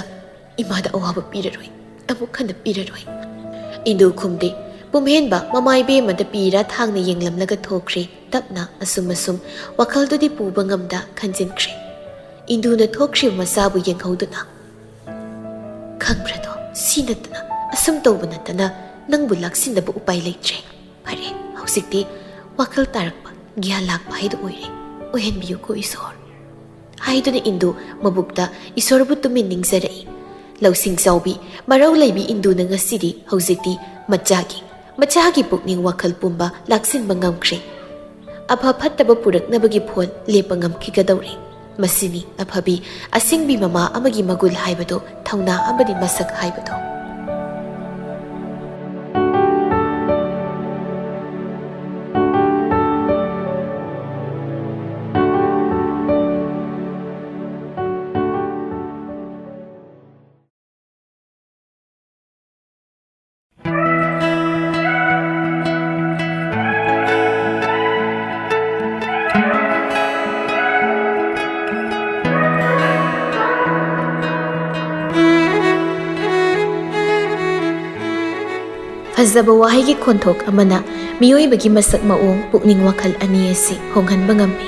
ꯏꯃꯥꯗ ꯑꯋꯥꯕ ꯄꯤꯔꯔꯣꯏ, ꯑꯃꯨꯛ ꯍꯟꯅ ꯄꯤꯔꯔꯣꯏ꯫" ꯏꯟꯗꯨ ꯈꯨꯝꯗꯦ꯫ ꯄꯨꯝꯍꯦꯟꯕ ꯃꯃꯥ ꯏꯕꯦꯝꯃꯗ ꯄꯤꯔꯥ ꯊꯥꯡꯅ ꯌꯦꯡꯂꯝꯂꯒ ꯊꯣꯛꯈ꯭ꯔꯦ꯫ ꯇꯞꯅ ꯑꯁꯨꯝ ꯑꯁꯨꯝ ꯋꯥꯈꯜꯗꯨꯗꯤ ꯄꯨꯕ ꯉꯝꯗ ꯈꯟꯖꯤꯟꯈ꯭ꯔꯦ꯫ ꯏꯟꯗꯨꯅ ꯊꯣꯛꯈ꯭ꯔꯤꯕ ꯃꯆꯥꯕꯨ ꯌꯦꯡꯍꯧꯗꯨꯅ, "ꯈꯪꯕ꯭ꯔꯥꯗꯣ, ꯁꯤ ꯅꯠꯇꯅ, ꯑꯁꯨꯝ ꯇꯧꯕ ꯅꯠꯇꯅ ꯅꯪꯕꯨ ꯂꯥꯛꯁꯤꯟꯅꯕ ꯎꯄꯥꯏ ꯂꯩꯇ꯭ꯔꯦ꯫ ꯐꯔꯦ, ꯍꯧꯖꯤꯛꯇꯤ ꯋꯥꯈꯜ ꯇꯥꯔꯛꯄ, ꯒ꯭ꯌꯥꯟ ꯂꯥꯛꯄ ꯍꯥꯏꯗꯨ ꯑꯣꯏꯔꯦ꯫ ꯑꯣꯏꯍꯟꯕꯤꯌꯨꯀꯣ ꯏꯁꯣꯔ꯫" ꯍꯥꯏꯗꯨꯅ ꯏꯟꯗꯨ ꯃꯕꯨꯛꯇ ꯏꯁꯣꯔꯕꯨ ꯇꯨꯃꯤꯟ ꯅꯤꯡꯖꯔꯛꯏ꯫ ꯂꯧꯁꯤꯡ ꯆꯥꯎꯕꯤ, ꯃꯔꯧ ꯂꯩꯕꯤ ꯏꯟꯗꯨꯅ ꯉꯁꯤꯗꯤ ꯍꯧꯖꯤꯛꯇꯤ ꯃꯆꯥꯒꯤ, ꯃꯆꯥꯒꯤ ꯄꯨꯛꯅꯤꯡ ꯋꯥꯈꯜ ꯄꯨꯝꯕ ꯂꯥꯛꯁꯤꯟꯕ ꯉꯝꯈ꯭ꯔꯦ꯫ ꯑꯐ ꯐꯠꯇꯕ ꯄꯨꯔꯛꯅꯕꯒꯤ ꯐꯣꯟ ꯂꯦꯞꯄ ꯉꯝꯈꯤꯒꯗꯧꯔꯦ꯫ ꯃꯁꯤꯅꯤ ꯑꯐꯕꯤ, ꯑꯁꯤꯡꯕꯤ ꯃꯃꯥ ꯑꯃꯒꯤ ꯃꯒꯨꯟ ꯍꯥꯏꯕꯗꯣ, ꯊꯧꯅꯥ ꯑꯃꯗꯤ ꯃꯁꯛ ꯍꯥꯏꯕꯗꯣ꯫ ꯐꯖꯕ ꯋꯥꯍꯩꯒꯤ ꯈꯣꯟꯊꯣꯛ ꯑꯃꯅ ꯃꯤꯑꯣꯏꯕꯒꯤ ꯃꯁꯛ ꯃꯑꯣꯡ, ꯄꯨꯛꯅꯤꯡ ꯋꯥꯈꯜ ꯑꯅꯤ ꯑꯁꯤ ꯍꯣꯡꯍꯟꯕ ꯉꯝꯃꯤ꯫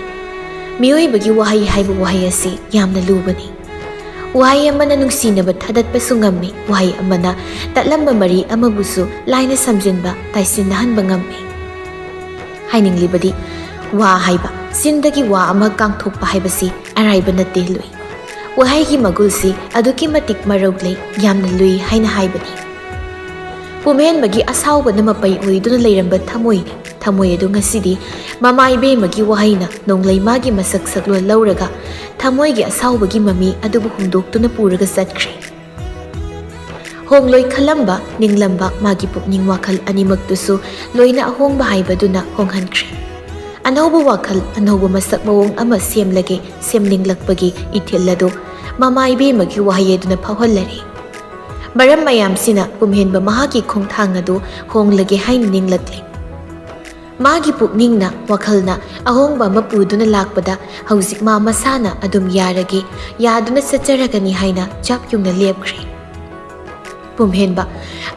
ꯃꯤꯑꯣꯏꯕꯒꯤ ꯋꯥꯍꯩ ꯍꯥꯏꯕ ꯋꯥꯍꯩ ꯑꯁꯤ ꯌꯥꯝꯅ ꯂꯨꯕꯅꯤ꯫ ꯋꯥꯍꯩ ꯑꯃꯅ ꯅꯨꯡꯁꯤꯅꯕ ꯊꯥꯗꯠꯄꯁꯨ ꯉꯝꯃꯤ, ꯋꯥꯍꯩ ꯑꯃꯅ ꯇꯠꯂꯝꯕ ꯃꯔꯤ ꯑꯃꯕꯨꯁꯨ ꯂꯥꯏꯅ ꯁꯝꯖꯤꯟꯕ, ꯇꯥꯏꯁꯤꯟꯅꯍꯟꯕ ꯉꯝꯃꯤ꯫ ꯍꯥꯏꯅꯤꯡꯂꯤꯕꯗꯤ, ꯋꯥ ꯍꯥꯏꯕ ꯆꯤꯟꯗꯒꯤ ꯋꯥ ꯑꯃ ꯀꯥꯡꯊꯣꯛꯄ ꯍꯥꯏꯕꯁꯤ ꯑꯔꯥꯏꯕ ꯅꯠꯇꯦ ꯂꯨꯏ꯫ ꯋꯥꯍꯩꯒꯤ ꯃꯒꯨꯜꯁꯤ ꯑꯗꯨꯛꯀꯤ ꯃꯇꯤꯛ ꯃꯔꯧ ꯂꯩ, ꯌꯥꯝꯅ ꯂꯨꯏ ꯍꯥꯏꯅ ꯍꯥꯏꯕꯅꯤ꯫ ꯄꯨꯝꯍꯦꯟꯕꯒꯤ ꯑꯁꯥꯎꯕꯅ ꯃꯄꯩ ꯑꯣꯏꯗꯨꯅ ꯂꯩꯔꯝꯕ ꯊꯃꯣꯏꯅꯤ꯫ ꯊꯃꯣꯏ ꯑꯗꯨ ꯉꯁꯤꯗꯤ ꯃꯃꯥ ꯏꯕꯦꯝꯃꯒꯤ ꯋꯥꯍꯩꯅ ꯅꯣꯡꯂꯩ ꯃꯥꯒꯤ ꯃꯁꯛ ꯁꯛꯂꯣꯟ ꯂꯧꯔꯒ ꯊꯃꯣꯏꯒꯤ ꯑꯁꯥꯎꯕꯒꯤ ꯃꯃꯤ ꯑꯗꯨꯕꯨ ꯍꯨꯝꯗꯣꯛꯇꯨꯅ ꯄꯨꯔꯒ ꯆꯠꯈ꯭ꯔꯦ꯫ ꯍꯣꯡꯂꯣꯏ ꯈꯜꯂꯝꯕ, ꯅꯤꯡꯂꯝꯕ ꯃꯥꯒꯤ ꯄꯨꯛꯅꯤꯡ ꯋꯥꯈꯜ ꯑꯅꯤꯃꯛꯇꯨꯁꯨ ꯂꯣꯏꯅ ꯑꯍꯣꯡꯕ ꯍꯥꯏꯕꯗꯨꯅ ꯍꯣꯡꯍꯟꯈ꯭ꯔꯦ꯫ ꯑꯅꯧꯕ ꯋꯥꯈꯜ, ꯑꯅꯧꯕ ꯃꯁꯛ ꯃꯑꯣꯡ ꯑꯃ ꯁꯦꯝꯂꯒꯦ ꯁꯦꯝꯅꯤꯡꯂꯛꯄꯒꯤ ꯏꯊꯤꯜ ꯑꯗꯨ ꯃꯃꯥ ꯏꯕꯦꯝꯃꯒꯤ ꯋꯥꯍꯩ ꯑꯗꯨꯅ ꯐꯥꯎꯍꯜꯂꯔꯦ꯫ ꯃꯔꯝ ꯃꯌꯥꯝꯁꯤꯅ ꯄꯨꯝꯍꯦꯟꯕ ꯃꯍꯥꯛꯀꯤ ꯈꯣꯡꯊꯥꯡ ꯑꯗꯨ ꯍꯣꯡꯂꯒꯦ ꯍꯥꯏꯅ ꯅꯤꯡꯂꯛꯂꯦ꯫ ꯃꯥꯒꯤ ꯄꯨꯛꯅꯤꯡꯅ, ꯋꯥꯈꯜꯅ ꯑꯍꯣꯡꯕ ꯑꯃ ꯄꯨꯗꯨꯅ ꯂꯥꯛꯄꯗ ꯍꯧꯖꯤꯛ ꯃꯥ ꯃꯁꯥꯅ ꯑꯗꯨꯝ ꯌꯥꯔꯒꯦ, ꯌꯥꯗꯨꯅ ꯆꯠꯆꯔꯒꯅꯤ ꯍꯥꯏꯅ ꯆꯞ ꯌꯨꯡꯅ ꯂꯦꯞꯈ꯭ꯔꯦ꯫ ꯄꯨꯝꯍꯦꯟꯕ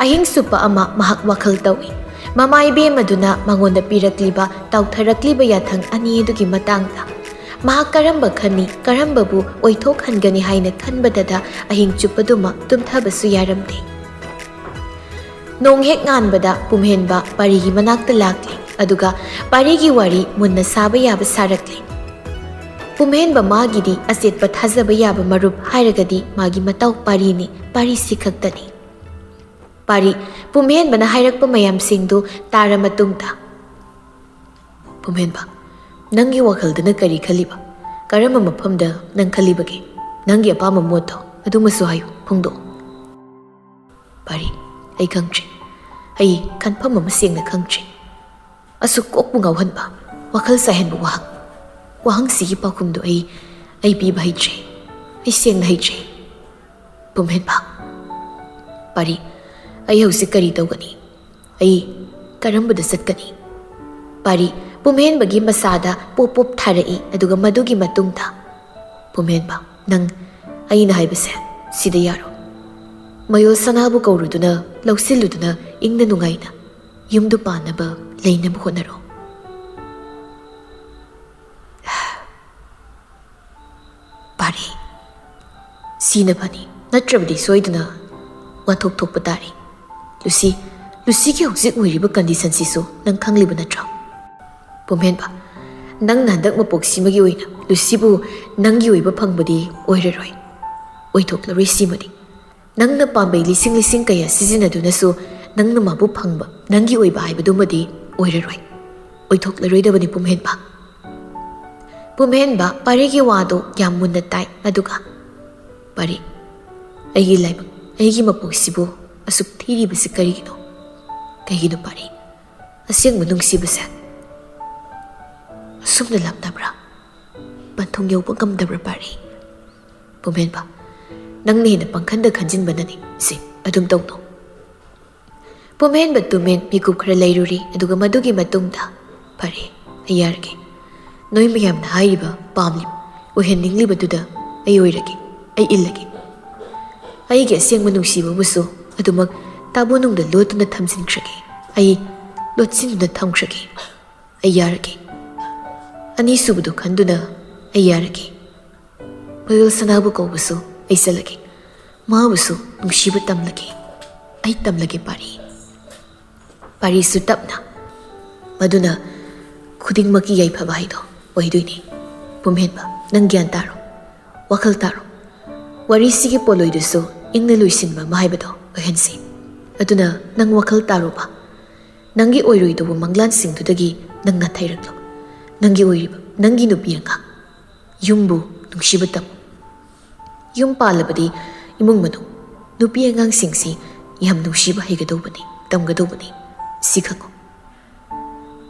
ꯑꯍꯤꯡ ꯆꯨꯞꯄ ꯑꯃ ꯃꯍꯥꯛ ꯋꯥꯈꯜ ꯇꯧꯏ꯫ ꯃꯃꯥ ꯏꯕꯦꯝ ꯑꯗꯨꯅ ꯃꯉꯣꯟꯗ ꯄꯤꯔꯛꯂꯤꯕ, ꯇꯥꯎꯊꯔꯛꯂꯤꯕ ꯌꯥꯊꯪ ꯑꯅꯤ ꯑꯗꯨꯒꯤ ꯃꯇꯥꯡꯗ꯫ ꯃꯍꯥꯛ ꯀꯔꯝꯕ ꯈꯟꯅꯤ, ꯀꯔꯝꯕꯕꯨ ꯑꯣꯏꯊꯣꯛꯍꯟꯒꯅꯤ ꯍꯥꯏꯅ ꯈꯟꯕꯗꯗ ꯑꯍꯤꯡ ꯆꯨꯞꯄꯗꯨꯃ ꯇꯨꯝꯊꯕꯁꯨ ꯌꯥꯔꯝꯗꯦ꯫ ꯅꯣꯡ ꯍꯦꯛ ꯉꯥꯟꯕꯗ ꯄꯨꯝꯍꯦꯟꯕ ꯄꯥꯔꯤꯒꯤ ꯃꯅꯥꯛꯇ ꯂꯥꯛꯂꯦ, ꯑꯗꯨꯒ ꯄꯥꯔꯤꯒꯤ ꯋꯥꯔꯤ ꯃꯨꯟꯅ ꯁꯥꯕ ꯌꯥꯕ ꯁꯥꯔꯛꯂꯦ꯫ ꯄꯨꯝꯍꯦꯟꯕ ꯃꯥꯒꯤꯗꯤ ꯑꯆꯦꯠꯄ ꯊꯥꯖꯕ ꯌꯥꯕ ꯃꯔꯨꯞ ꯍꯥꯏꯔꯒꯗꯤ ꯃꯥꯒꯤ ꯃꯇꯥꯎ ꯄꯥꯔꯤꯅꯤ, ꯄꯥꯔꯤꯁꯤ ꯈꯛꯇꯅꯤ꯫ ꯄꯥꯔꯤ, ꯄꯨꯝꯍꯦꯟꯕꯅ ꯍꯥꯏꯔꯛꯄ ꯃꯌꯥꯝꯁꯤꯡꯗꯨ ꯇꯥꯔ ꯃꯇꯨꯡꯗ, ꯄꯨꯝꯍꯦꯟꯕ, ꯅꯪꯒꯤ ꯋꯥꯈꯜꯗꯅ ꯀꯔꯤ ꯈꯜꯂꯤꯕ? ꯀꯔꯝꯕ ꯃꯐꯝꯗ ꯅꯪ ꯈꯜꯂꯤꯕꯒꯦ? ꯅꯪꯒꯤ ꯑꯄꯥꯝꯕ ꯃꯣꯠꯇꯣ ꯑꯗꯨꯃꯁꯨ ꯍꯥꯏꯌꯨ, ꯐꯣꯡꯗꯣꯛꯑꯣ꯫ ꯄꯥꯔꯤ, ꯑꯩ ꯈꯪꯗ꯭ꯔꯤ꯫ ꯑꯩ ꯈꯟꯐꯝ ꯑꯃ ꯁꯦꯡꯅ ꯈꯪꯗ꯭ꯔꯤ꯫ ꯑꯁꯨꯛ ꯀꯣꯛꯄꯨ ꯉꯥꯎꯍꯟꯕ, ꯋꯥꯈꯜ ꯆꯥꯏꯍꯟꯕ ꯋꯥꯍꯪ꯫ ꯋꯥꯍꯪꯁꯤꯒꯤ ꯄꯥꯎꯈꯨꯝꯗꯨ ꯑꯩ, ꯑꯩ ꯄꯤꯕ ꯍꯩꯇ꯭ꯔꯦ꯫ ꯑꯩ ꯁꯦꯡꯅ ꯍꯩꯇ꯭ꯔꯦ꯫ ꯄꯨꯝꯍꯦꯟꯕ꯫ ꯄꯥꯔꯤ, ꯑꯩ ꯍꯧꯖꯤꯛ ꯀꯔꯤ ꯇꯧꯒꯅꯤ? ꯑꯩ ꯀꯔꯝꯕꯗ ꯆꯠꯀꯅꯤ? ꯄꯥꯔꯤ, ꯄꯨꯝꯍꯦꯟꯕꯒꯤ ꯃꯁꯥꯗ ꯄꯣꯞ ꯄꯣꯞ ꯊꯥꯔꯛꯏ, ꯑꯗꯨꯒ ꯃꯗꯨꯒꯤ ꯃꯇꯨꯡꯗ, ꯄꯨꯝꯍꯦꯟꯕ, ꯅꯪ ꯑꯩꯅ ꯍꯥꯏꯕꯁꯦ ꯁꯤꯗ ꯌꯥꯔꯣ꯫ ꯃꯌꯣꯜ ꯁꯅꯥꯕꯨ ꯀꯧꯔꯨꯗꯨꯅ, ꯂꯧꯁꯤꯜꯂꯨꯗꯨꯅ, ꯏꯪꯅ ꯅꯨꯡꯉꯥꯏꯅ ꯌꯨꯝꯗꯨ ꯄꯥꯟꯅꯕ, ꯂꯩꯅꯕ ꯍꯣꯠꯅꯔꯣ꯫ ꯄꯥꯔꯤ, ꯁꯤꯅ ꯐꯅꯤ, ꯅꯠꯇ꯭ꯔꯕꯗꯤ ꯁꯣꯏꯗꯅ ꯋꯥꯊꯣꯛ ꯊꯣꯛꯄ ꯇꯥꯔꯤ꯫ ꯂꯨꯁꯤ, ꯂꯨꯁꯤꯒꯤ ꯍꯧꯖꯤꯛ ꯑꯣꯏꯔꯤꯕ ꯀꯟꯗꯤꯁꯟꯁꯤꯁꯨ ꯅꯪ ꯈꯪꯂꯤꯕ ꯅꯠꯇ꯭ꯔꯣ? ꯄꯨꯝꯍꯦꯟꯕ, ꯅꯪꯅ ꯍꯟꯗꯛ ꯃꯄꯣꯛꯁꯤꯃꯒꯤ ꯑꯣꯏꯅ ꯂꯨꯁꯤꯕꯨ ꯅꯪꯒꯤ ꯑꯣꯏꯕ ꯐꯪꯕꯗꯤ ꯑꯣꯏꯔꯔꯣꯏ꯫ ꯑꯣꯏꯊꯣꯛꯂꯔꯣꯏ ꯁꯤꯃꯗꯤ꯫ ꯅꯪꯅ ꯄꯥꯝꯕꯩ ꯂꯤꯁꯤꯡ ꯂꯤꯁꯤꯡ ꯀꯌꯥ ꯁꯤꯖꯤꯟꯅꯗꯨꯅꯁꯨ ꯅꯪꯅ ꯃꯥꯕꯨ ꯐꯪꯕ, ꯅꯪꯒꯤ ꯑꯣꯏꯕ ꯍꯥꯏꯕꯗꯨꯃꯗꯤ ꯑꯣꯏꯔꯔꯣꯏ꯫ ꯑꯣꯏꯊꯣꯛꯂꯔꯣꯏꯗꯕꯅꯤ ꯄꯨꯝꯍꯦꯟꯕ꯫ ꯄꯨꯝꯍꯦꯟꯕ ꯄꯥꯔꯤꯒꯤ ꯋꯥꯗꯨ ꯌꯥꯝ ꯃꯨꯟꯅ ꯇꯥꯏ, ꯑꯗꯨꯒ, ꯄꯥꯔꯤ, ꯑꯩꯒꯤ ꯂꯥꯏꯕꯛ, ꯑꯩꯒꯤ ꯃꯄꯣꯛꯁꯤꯕꯨ ꯑꯁꯨꯛ ꯊꯤꯔꯤꯕꯁꯤ ꯀꯔꯤꯒꯤꯅꯣ? ꯀꯩꯒꯤꯅꯣ ꯄꯥꯔꯤ? ꯑꯁꯦꯡꯕ ꯅꯨꯡꯁꯤꯕꯁꯦ ꯑꯁꯨꯝꯅ ꯂꯥꯞꯅꯕ꯭ꯔꯥ? ꯄꯟꯊꯨꯡ ꯌꯧꯕ ꯉꯝꯗꯕ꯭ꯔꯥ ꯄꯥꯔꯤ? ꯄꯨꯝꯍꯦꯟꯕ, ꯅꯪꯅ ꯍꯦꯟꯅ ꯄꯪꯈꯟꯗ ꯈꯟꯖꯤꯟꯕꯅꯅꯤ꯫ ꯁꯤ ꯑꯗꯨꯝ ꯇꯧꯅꯣ꯫ ꯄꯨꯝꯍꯦꯟꯕ ꯇꯨꯃꯤꯟ ꯃꯤꯀꯨꯞ ꯈꯔ ꯂꯩꯔꯨꯔꯤ, ꯑꯗꯨꯒ ꯃꯗꯨꯒꯤ ꯃꯇꯨꯡꯗ, ꯐꯔꯦ, ꯑꯩ ꯌꯥꯔꯒꯦ꯫ ꯅꯣꯏ ꯃꯌꯥꯝꯅ ꯍꯥꯏꯔꯤꯕ, ꯄꯥꯝꯂꯤꯕ, ꯑꯣꯏꯍꯟꯅꯤꯡꯂꯤꯕꯗꯨꯗ ꯑꯩ ꯑꯣꯏꯔꯒꯦ, ꯑꯩ ꯏꯜꯂꯒꯦ꯫ ꯑꯩꯒꯤ ꯑꯁꯦꯡꯕ ꯅꯨꯡꯁꯤꯕꯕꯨꯁꯨ ꯑꯗꯨꯃꯛ ꯇꯥꯕꯨꯅꯨꯡꯗ ꯂꯣꯠꯇꯨꯅ ꯊꯝꯖꯤꯟꯈ꯭ꯔꯒꯦ꯫ ꯑꯩ ꯂꯣꯠꯁꯤꯟꯗꯨꯅ ꯊꯝꯈ꯭ꯔꯒꯦ꯫ ꯑꯩ ꯌꯥꯔꯒꯦ꯫ ꯑꯅꯤꯁꯨꯕꯗꯨ ꯈꯟꯗꯨꯅ ꯑꯩ ꯌꯥꯔꯒꯦ꯫ ꯃꯌꯣꯜ ꯁꯅꯥꯕꯨ ꯀꯧꯕꯁꯨ ꯑꯩ ꯆꯠꯂꯒꯦ꯫ ꯃꯥꯕꯨꯁꯨ ꯅꯨꯡꯁꯤꯕ ꯇꯝꯂꯒꯦ꯫ ꯑꯩ ꯇꯝꯂꯒꯦ ꯄꯥꯔꯤ꯫ ꯄꯥꯔꯤꯁꯨ ꯇꯞꯅ꯫ ꯃꯗꯨꯅ ꯈꯨꯗꯤꯡꯃꯛꯀꯤ ꯌꯥꯏꯐꯕ ꯍꯥꯏꯗꯣ ꯑꯣꯏꯗꯣꯏꯅꯤ꯫ "ꯄꯨꯝꯍꯦꯟꯕ, ꯅꯪ ꯒ꯭ꯌꯥꯟ ꯇꯥꯔꯣ, ꯋꯥꯈꯜ ꯇꯥꯔꯣ꯫ ꯋꯥꯔꯤꯁꯤꯒꯤ ꯄꯣꯠꯂꯣꯏꯗꯨꯁꯨ ꯏꯪꯅ ꯂꯣꯏꯁꯤꯟꯕ ꯑꯃ ꯍꯥꯏꯕꯗꯣ ꯑꯣꯏꯍꯟꯁꯤ꯫ ꯑꯗꯨꯅ ꯅꯪ ꯋꯥꯈꯜ ꯇꯥꯔꯣꯕ꯫ ꯅꯪꯒꯤ ꯑꯣꯏꯔꯣꯏꯗꯧꯕ ꯃꯪꯂꯥꯟꯁꯤꯡꯗꯨꯗꯒꯤ ꯅꯪ ꯅꯥꯊꯩꯔꯛꯂꯣ꯫ ꯅꯪꯒꯤ ꯑꯣꯏꯔꯤꯕ ꯅꯪꯒꯤ ꯅꯨꯄꯤ ꯑꯉꯥꯡ ꯌꯨꯝꯕꯨ ꯅꯨꯡꯁꯤꯕ ꯇꯝꯃꯨ꯫ ꯌꯨꯝ ꯄꯥꯜꯂꯕꯗꯤ ꯏꯃꯨꯡ ꯃꯅꯨꯡ, ꯅꯨꯄꯤ ꯑꯉꯥꯡꯁꯤꯡꯁꯤ ꯌꯥꯝ ꯅꯨꯡꯁꯤꯕ ꯍꯩꯒꯗꯧꯕꯅꯤ, ꯇꯝꯒꯗꯧꯕꯅꯤ꯫ ꯁꯤ ꯈꯪꯉꯨ꯫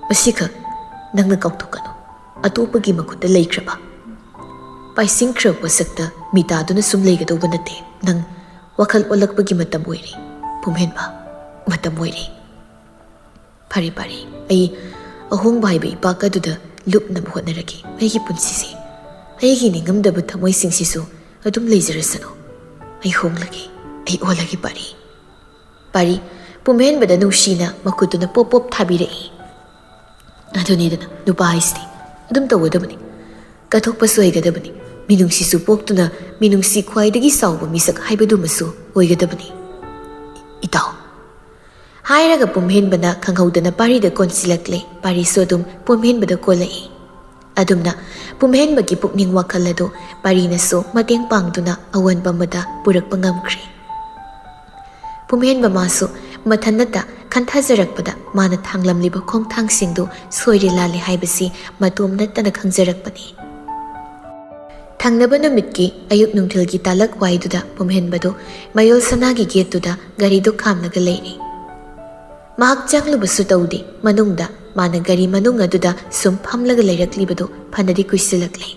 ꯃꯁꯤꯈꯛ ꯅꯪꯅ ꯀꯥꯎꯊꯣꯛꯀꯅꯨ꯫ ꯑꯇꯣꯞꯄꯒꯤ ꯃꯈꯨꯠꯇ ꯂꯩꯈ꯭ꯔꯕ, ꯄꯥꯏꯁꯤꯟꯈ꯭ꯔꯕ ꯄꯣꯠꯁꯛꯇ ꯃꯤꯇꯥꯗꯨꯅ ꯁꯨꯝ ꯂꯩꯒꯗꯧꯕ ꯅꯠꯇꯦ꯫ ꯅꯪ ꯋꯥꯈꯜ ꯑꯣꯜꯂꯛꯄꯒꯤ ꯃꯇꯝ ꯑꯣꯏꯔꯦ, ꯄꯨꯝꯍꯦꯟꯕ, ꯃꯇꯝ ꯑꯣꯏꯔꯦ꯫ ꯐꯔꯦ, ꯐꯔꯦ, ꯑꯩ ꯑꯍꯣꯡꯕ ꯍꯥꯏꯕ ꯏꯄꯥꯛ ꯑꯗꯨꯗ ꯂꯨꯞꯅꯕ ꯍꯣꯠꯅꯔꯒꯦ꯫ ꯑꯩꯒꯤ ꯄꯨꯟꯁꯤꯁꯦ, ꯑꯩꯒꯤ ꯅꯤꯡꯉꯝꯗꯕ ꯊꯃꯣꯏꯁꯤꯡꯁꯤꯁꯨ ꯑꯗꯨꯝ ꯂꯩꯖꯔꯁꯅꯨ꯫ ꯑꯩ ꯍꯣꯡꯂꯒꯦ, ꯑꯩ ꯑꯣꯜꯂꯒꯦ, ꯄꯥꯔꯤ꯫ ꯄꯥꯔꯤ, ꯄꯨꯝꯍꯦꯟꯕꯗ ꯅꯨꯡꯁꯤꯅ ꯃꯈꯨꯠꯇꯨꯅ ꯄꯣꯞ ꯄꯣꯞ ꯊꯥꯕꯤꯔꯛꯏ꯫ ꯑꯗꯨꯅꯤꯗꯅ ꯅꯨꯄꯥ ꯍꯥꯏꯁꯤꯗꯤ ꯑꯗꯨꯝ ꯇꯧꯒꯗꯕꯅꯤ꯫ ꯀꯠꯊꯣꯛꯄꯁꯨ ꯍꯩꯒꯗꯕꯅꯤ꯫ ꯃꯤꯅꯨꯡꯁꯤꯁꯨ ꯄꯣꯛꯇꯨꯅ ꯃꯤꯅꯨꯡꯁꯤ ꯈ꯭ꯋꯥꯏꯗꯒꯤ ꯆꯥꯎꯕ ꯃꯤꯁꯛ ꯍꯥꯏꯕꯗꯨꯃꯁꯨ ꯑꯣꯏꯒꯗꯕꯅꯤ꯫ ꯏꯇꯥꯎ꯫ ꯍꯥꯏꯔꯒ ꯄꯨꯝꯍꯦꯟꯕꯅ ꯈꯪꯍꯧꯗꯅ ꯄꯥꯔꯤꯗ ꯀꯣꯟꯁꯤꯜꯂꯛꯂꯦ꯫ ꯄꯥꯔꯤꯁꯨ ꯑꯗꯨꯝ ꯄꯨꯝꯍꯦꯟꯕꯗ ꯀꯣꯜꯂꯛꯏ꯫ ꯑꯗꯨꯝꯅ ꯄꯨꯝꯍꯦꯟꯕꯒꯤ ꯄꯨꯛꯅꯤꯡ ꯋꯥꯈꯜ ꯑꯗꯨ ꯄꯥꯔꯤꯅꯁꯨ ꯃꯇꯦꯡ ꯄꯥꯡꯗꯨꯅ ꯑꯑꯣꯟꯕ ꯑꯃꯗ ꯄꯨꯔꯛꯄ ꯉꯝꯈ꯭ꯔꯦ꯫ ꯄꯨꯝꯍꯦꯟꯕ ꯃꯥꯁꯨ ꯃꯊꯟꯅꯇ ꯈꯟꯊꯖꯔꯛꯄꯗ ꯃꯥꯅ ꯊꯥꯡꯂꯝꯂꯤꯕ ꯈꯣꯡꯊꯥꯡꯁꯤꯡꯗꯨ ꯁꯣꯏꯔꯦ ꯂꯥꯜꯂꯦ ꯍꯥꯏꯕꯁꯤ ꯃꯇꯣꯝ ꯅꯠꯇꯅ ꯈꯪꯖꯔꯛꯄꯅꯤ꯫ ꯊꯪꯅꯕ ꯅꯨꯃꯤꯠꯀꯤ ꯑꯌꯨꯛ ꯅꯨꯡꯊꯤꯜꯒꯤ ꯇꯥꯂꯛ ꯋꯥꯏꯗꯨꯗ ꯄꯨꯝꯍꯦꯟꯕꯗꯨ ꯃꯌꯣꯜ ꯁꯅꯥꯒꯤ ꯒꯦꯠꯇꯨꯗ ꯒꯥꯔꯤꯗꯨ ꯈꯥꯝꯂꯒ ꯂꯩꯔꯤ꯫ ꯃꯍꯥꯛ ꯆꯪꯂꯨꯕꯁꯨ ꯇꯧꯗꯦ꯫ ꯃꯅꯨꯡꯗ ꯃꯥꯅ ꯒꯥꯔꯤ ꯃꯅꯨꯡ ꯑꯗꯨꯗ ꯁꯨꯝ ꯐꯝꯂꯒ ꯂꯩꯔꯛꯂꯤꯕꯗꯨ ꯐꯅꯗꯤ ꯀꯨꯏꯁꯤꯜꯂꯛꯂꯦ꯫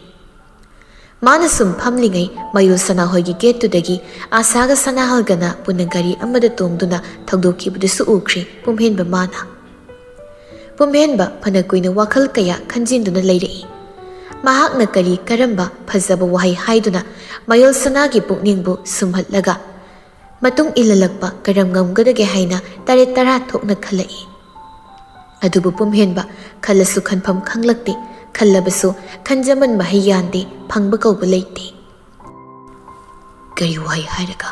ꯃꯥꯅ ꯁꯨꯝ ꯐꯝꯂꯤꯉꯩ ꯃꯌꯣꯜ ꯁꯅꯥꯍꯣꯏꯒꯤ ꯒꯦꯠꯇꯨꯗꯒꯤ ꯑꯥꯁꯥꯒ ꯁꯅꯥꯍꯜꯒꯅ ꯄꯨꯟꯅ ꯒꯥꯔꯤ ꯑꯃꯗ ꯇꯣꯡꯗꯨꯅ ꯊꯧꯗꯣꯛꯈꯤꯕꯗꯨꯁꯨ ꯎꯈ꯭ꯔꯦ ꯄꯨꯝꯍꯦꯟꯕ ꯃꯥꯅ꯫ ꯄꯨꯝꯍꯦꯟꯕ ꯐꯅ ꯀꯨꯏꯅ ꯋꯥꯈꯜ ꯀꯌꯥ ꯈꯟꯖꯤꯟꯗꯨꯅ ꯂꯩꯔꯛꯏ꯫ ꯃꯍꯥꯛꯅ ꯀꯔꯤ ꯀꯔꯝꯕ ꯐꯖꯕ ꯋꯥꯍꯩ ꯍꯥꯏꯗꯨꯅ ꯃꯌꯣꯜ ꯁꯅꯥꯒꯤ ꯄꯨꯛꯅꯤꯡꯕꯨ ꯁꯨꯝꯍꯠꯂꯒ ꯃꯇꯨꯡ ꯏꯜꯂꯜꯂꯛꯄ ꯀꯔꯝ ꯉꯝꯒꯗꯒꯦ ꯍꯥꯏꯅ ꯇꯔꯦꯠ ꯇꯔꯥ ꯊꯣꯛꯅ ꯈꯜꯂꯛꯏ꯫ ꯑꯗꯨꯕꯨ ꯄꯨꯝꯍꯦꯟꯕ ꯈꯜꯂꯁꯨ ꯈꯟꯐꯝ ꯈꯪꯂꯛꯇꯦ, ꯈꯜꯂꯕꯁꯨ ꯈꯟꯖꯃꯟꯕ ꯍꯩ ꯌꯥꯟꯗꯦ, ꯐꯪꯕ ꯀꯧꯕ ꯂꯩꯇꯦ꯫ ꯀꯔꯤ ꯋꯥꯍꯩ ꯍꯥꯏꯔꯒ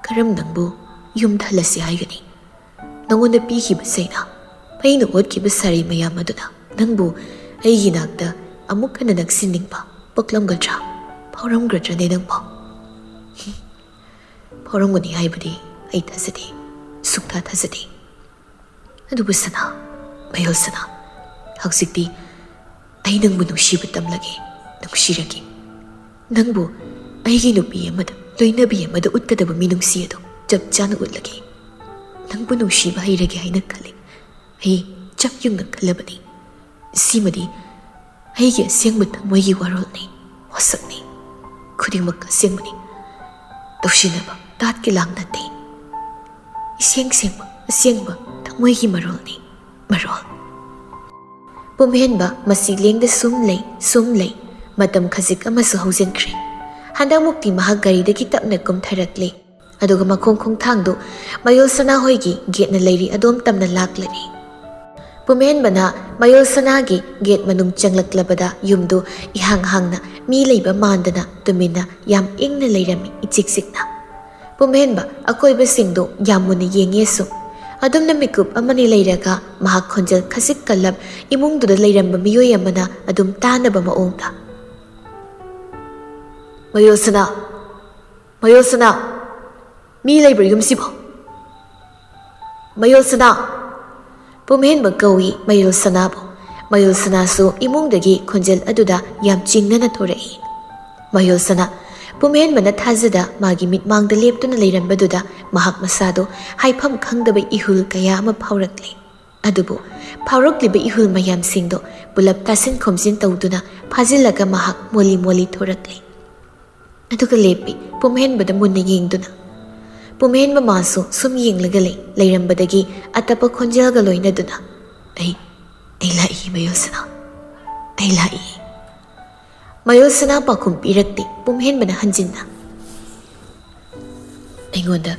ꯀꯔꯝ ꯅꯪꯕꯨ ꯌꯨꯝꯗ ꯍꯜꯂꯁꯤ ꯍꯥꯏꯒꯅꯤ? ꯅꯉꯣꯟꯗ ꯄꯤꯈꯤꯕ ꯆꯩꯅꯥ, ꯑꯩꯅ ꯑꯣꯠꯈꯤꯕ ꯁꯥꯔꯩ ꯃꯌꯥꯝ ꯑꯗꯨꯅ ꯅꯪꯕꯨ ꯑꯩꯒꯤ ꯅꯥꯛꯇ ꯑꯃꯨꯛ ꯍꯟꯅ ꯅꯛꯁꯤꯟꯅꯤꯡꯕ ꯄꯣꯛꯂꯝꯒꯗ꯭ꯔꯥ? ꯐꯥꯎꯔꯝꯒꯗ꯭ꯔꯅꯦ ꯅꯪꯕꯣ? ꯐꯥꯎꯔꯝꯒꯅꯤ ꯍꯥꯏꯕꯗꯤ ꯑꯩ ꯊꯥꯖꯗꯦ, ꯁꯨꯛꯊꯥ ꯊꯥꯖꯗꯦ꯫ ꯑꯗꯨꯕꯨ ꯁꯅꯥ, ꯃꯌꯣꯜ ꯁꯅꯥ, ꯍꯧꯖꯤꯛꯇꯤ ꯑꯩ ꯅꯪꯕꯨ ꯅꯨꯡꯁꯤꯕ ꯇꯝꯂꯒꯦ, ꯅꯨꯡꯁꯤꯔꯒꯦ꯫ ꯅꯪꯕꯨ ꯑꯩꯒꯤ ꯅꯨꯄꯤ ꯑꯃꯗ, ꯂꯣꯏꯅꯕꯤ ꯑꯃꯗ ꯎꯠꯀꯗꯕ ꯃꯤꯅꯨꯡꯁꯤ ꯑꯗꯨ ꯆꯞ ꯆꯥꯅ ꯎꯠꯂꯒꯦ꯫ ꯅꯪꯕꯨ ꯅꯨꯡꯁꯤꯕ ꯍꯩꯔꯒꯦ ꯍꯥꯏꯅ ꯈꯜꯂꯤ꯫ ꯑꯩ ꯆꯞ ꯌꯨꯡꯅ ꯈꯜꯂꯕꯅꯤ꯫ ꯁꯤꯃꯗꯤ ꯑꯩꯒꯤ ꯑꯁꯦꯡꯕ ꯊꯃꯣꯏꯒꯤ ꯋꯥꯔꯣꯜꯅꯤ, ꯋꯥꯁꯛꯅꯤ꯫ ꯈꯨꯗꯤꯡꯃꯛ ꯑꯁꯦꯡꯕꯅꯤ꯫ ꯇꯧꯁꯤꯟꯅꯕ ꯇꯥꯠꯀꯤ ꯂꯥꯡ ꯅꯠꯇꯦ꯫ ꯏꯁꯦꯡ ꯁꯦꯡꯕ, ꯑꯁꯦꯡꯕ ꯊꯃꯣꯏꯒꯤ ꯃꯔꯣꯜꯅꯤ, ꯃꯔꯣꯜ꯫ ꯄꯨꯝꯍꯦꯟꯕ ꯃꯁꯤ ꯂꯦꯡꯗ ꯁꯨꯝ ꯂꯩ, ꯁꯨꯝ ꯂꯩ꯫ ꯃꯇꯝ ꯈꯖꯤꯛ ꯑꯃꯁꯨ ꯍꯧꯖꯤꯟꯈ꯭ꯔꯦ꯫ ꯍꯟꯗꯛꯃꯨꯛꯇꯤ ꯃꯍꯥꯛ ꯒꯥꯔꯤꯗꯒꯤ ꯇꯞꯅ ꯀꯨꯝꯊꯔꯛꯂꯦ꯫ ꯑꯗꯨꯒ ꯃꯈꯣꯡ ꯈꯣꯡꯊꯥꯡꯗꯨ ꯃꯌꯣꯜ ꯁꯅꯥ ꯍꯣꯏꯒꯤ ꯒꯦꯠꯅ ꯂꯩꯔꯤ ꯑꯗꯣꯝ ꯇꯝꯅ ꯂꯥꯛꯂꯔꯦ꯫ ꯄꯨꯝꯍꯦꯟꯕꯅ ꯃꯌꯣꯜ ꯁꯅꯥꯒꯤ ꯒꯦꯠ ꯃꯅꯨꯡ ꯆꯪꯂꯛꯂꯕꯗ ꯌꯨꯝꯗꯨ ꯏꯍꯥꯡ ꯍꯥꯡꯅ, ꯃꯤ ꯂꯩꯕ ꯃꯥꯟꯗꯅ ꯇꯨꯃꯤꯟꯅ ꯌꯥꯝ ꯏꯪꯅ ꯂꯩꯔꯝꯃꯤ, ꯏꯆꯤꯛ ꯆꯤꯛꯅ꯫ ꯄꯨꯝꯍꯦꯟꯕ ꯑꯀꯣꯏꯕꯁꯤꯡꯗꯨ ꯌꯥꯝ ꯃꯨꯟꯅ ꯌꯦꯡꯉꯦ ꯁꯨꯝ꯫ ꯑꯗꯨꯝꯅ ꯃꯤꯀꯨꯞ ꯑꯃꯅꯤ ꯂꯩꯔꯒ ꯃꯍꯥꯛ ꯈꯣꯟꯖꯦꯜ ꯈꯖꯤꯛ ꯀꯜꯂꯞ ꯏꯃꯨꯡꯗꯨꯗ ꯂꯩꯔꯝꯕ ꯃꯤꯑꯣꯏ ꯑꯃꯅ ꯑꯗꯨꯝ ꯇꯥꯅꯕ ꯃꯑꯣꯡꯗ, "ꯃꯌꯣꯜ ꯁꯅꯥ! ꯃꯌꯣꯜ ꯁꯅꯥ! ꯃꯤ ꯂꯩꯕ꯭ꯔꯥ ꯌꯨꯝꯁꯤꯕꯣ? ꯃꯌꯣꯜ ꯁꯅꯥ!" ꯄꯨꯝꯍꯦꯟꯕ ꯀꯧꯏ ꯃꯌꯣꯜ ꯁꯅꯥꯕꯨ꯫ ꯃꯌꯣꯜ ꯁꯅꯥꯁꯨ ꯏꯃꯨꯡꯗꯒꯤ ꯈꯣꯟꯖꯦꯜ ꯑꯗꯨꯗ ꯌꯥꯝ ꯆꯤꯡꯅꯅ ꯊꯣꯔꯛꯏ꯫ ꯃꯌꯣꯜ ꯁꯅꯥ, ꯄꯨꯝꯍꯦꯟꯕꯅ ꯊꯥꯖꯗ ꯃꯥꯒꯤ ꯃꯤꯠꯃꯥꯡꯗ ꯂꯦꯞꯇꯨꯅ ꯂꯩꯔꯝꯕꯗꯨꯗ ꯃꯍꯥꯛ ꯃꯁꯥꯗꯣ ꯍꯥꯏꯐꯝ ꯈꯪꯗꯕ ꯏꯍꯨꯜ ꯀꯌꯥ ꯑꯃ ꯐꯥꯎꯔꯛꯂꯦ꯫ ꯑꯗꯨꯕꯨ ꯐꯥꯎꯔꯛꯂꯤꯕ ꯏꯍꯨꯜ ꯃꯌꯥꯝꯁꯤꯡꯗꯣ ꯄꯨꯂꯞ ꯇꯥꯁꯤꯟ ꯈꯣꯝꯖꯤꯟ ꯇꯧꯗꯨꯅ ꯐꯥꯖꯤꯜꯂꯒ ꯃꯍꯥꯛ ꯃꯣꯜꯂꯤ ꯃꯣꯜꯂꯤ ꯊꯣꯔꯛꯂꯦ꯫ ꯑꯗꯨꯒ ꯂꯦꯞꯄꯤ, ꯄꯨꯝꯍꯦꯟꯕꯗ ꯃꯨꯟꯅ ꯌꯦꯡꯗꯨꯅ꯫ ꯄꯨꯝꯍꯦꯟꯕ ꯃꯥꯁꯨ ꯁꯨꯝ ꯌꯦꯡꯂꯒ ꯂꯩ, ꯂꯩꯔꯝꯕꯗꯒꯤ ꯑꯇꯞꯄ ꯈꯣꯟꯖꯦꯜꯒ ꯂꯣꯏꯅꯗꯨꯅ, "ꯑꯩ, ꯑꯩ ꯂꯥꯛꯏ ꯃꯌꯣꯜ ꯁꯅꯥ, ꯑꯩ ꯂꯥꯛꯏ꯫" ꯃꯌꯣꯜ ꯁꯅꯥ ꯄꯥꯎꯈꯨꯝ ꯄꯤꯔꯛꯇꯦ꯫ ꯄꯨꯝꯍꯦꯟꯕꯅ ꯍꯟꯖꯤꯟꯅ, "ꯑꯩꯉꯣꯟꯗ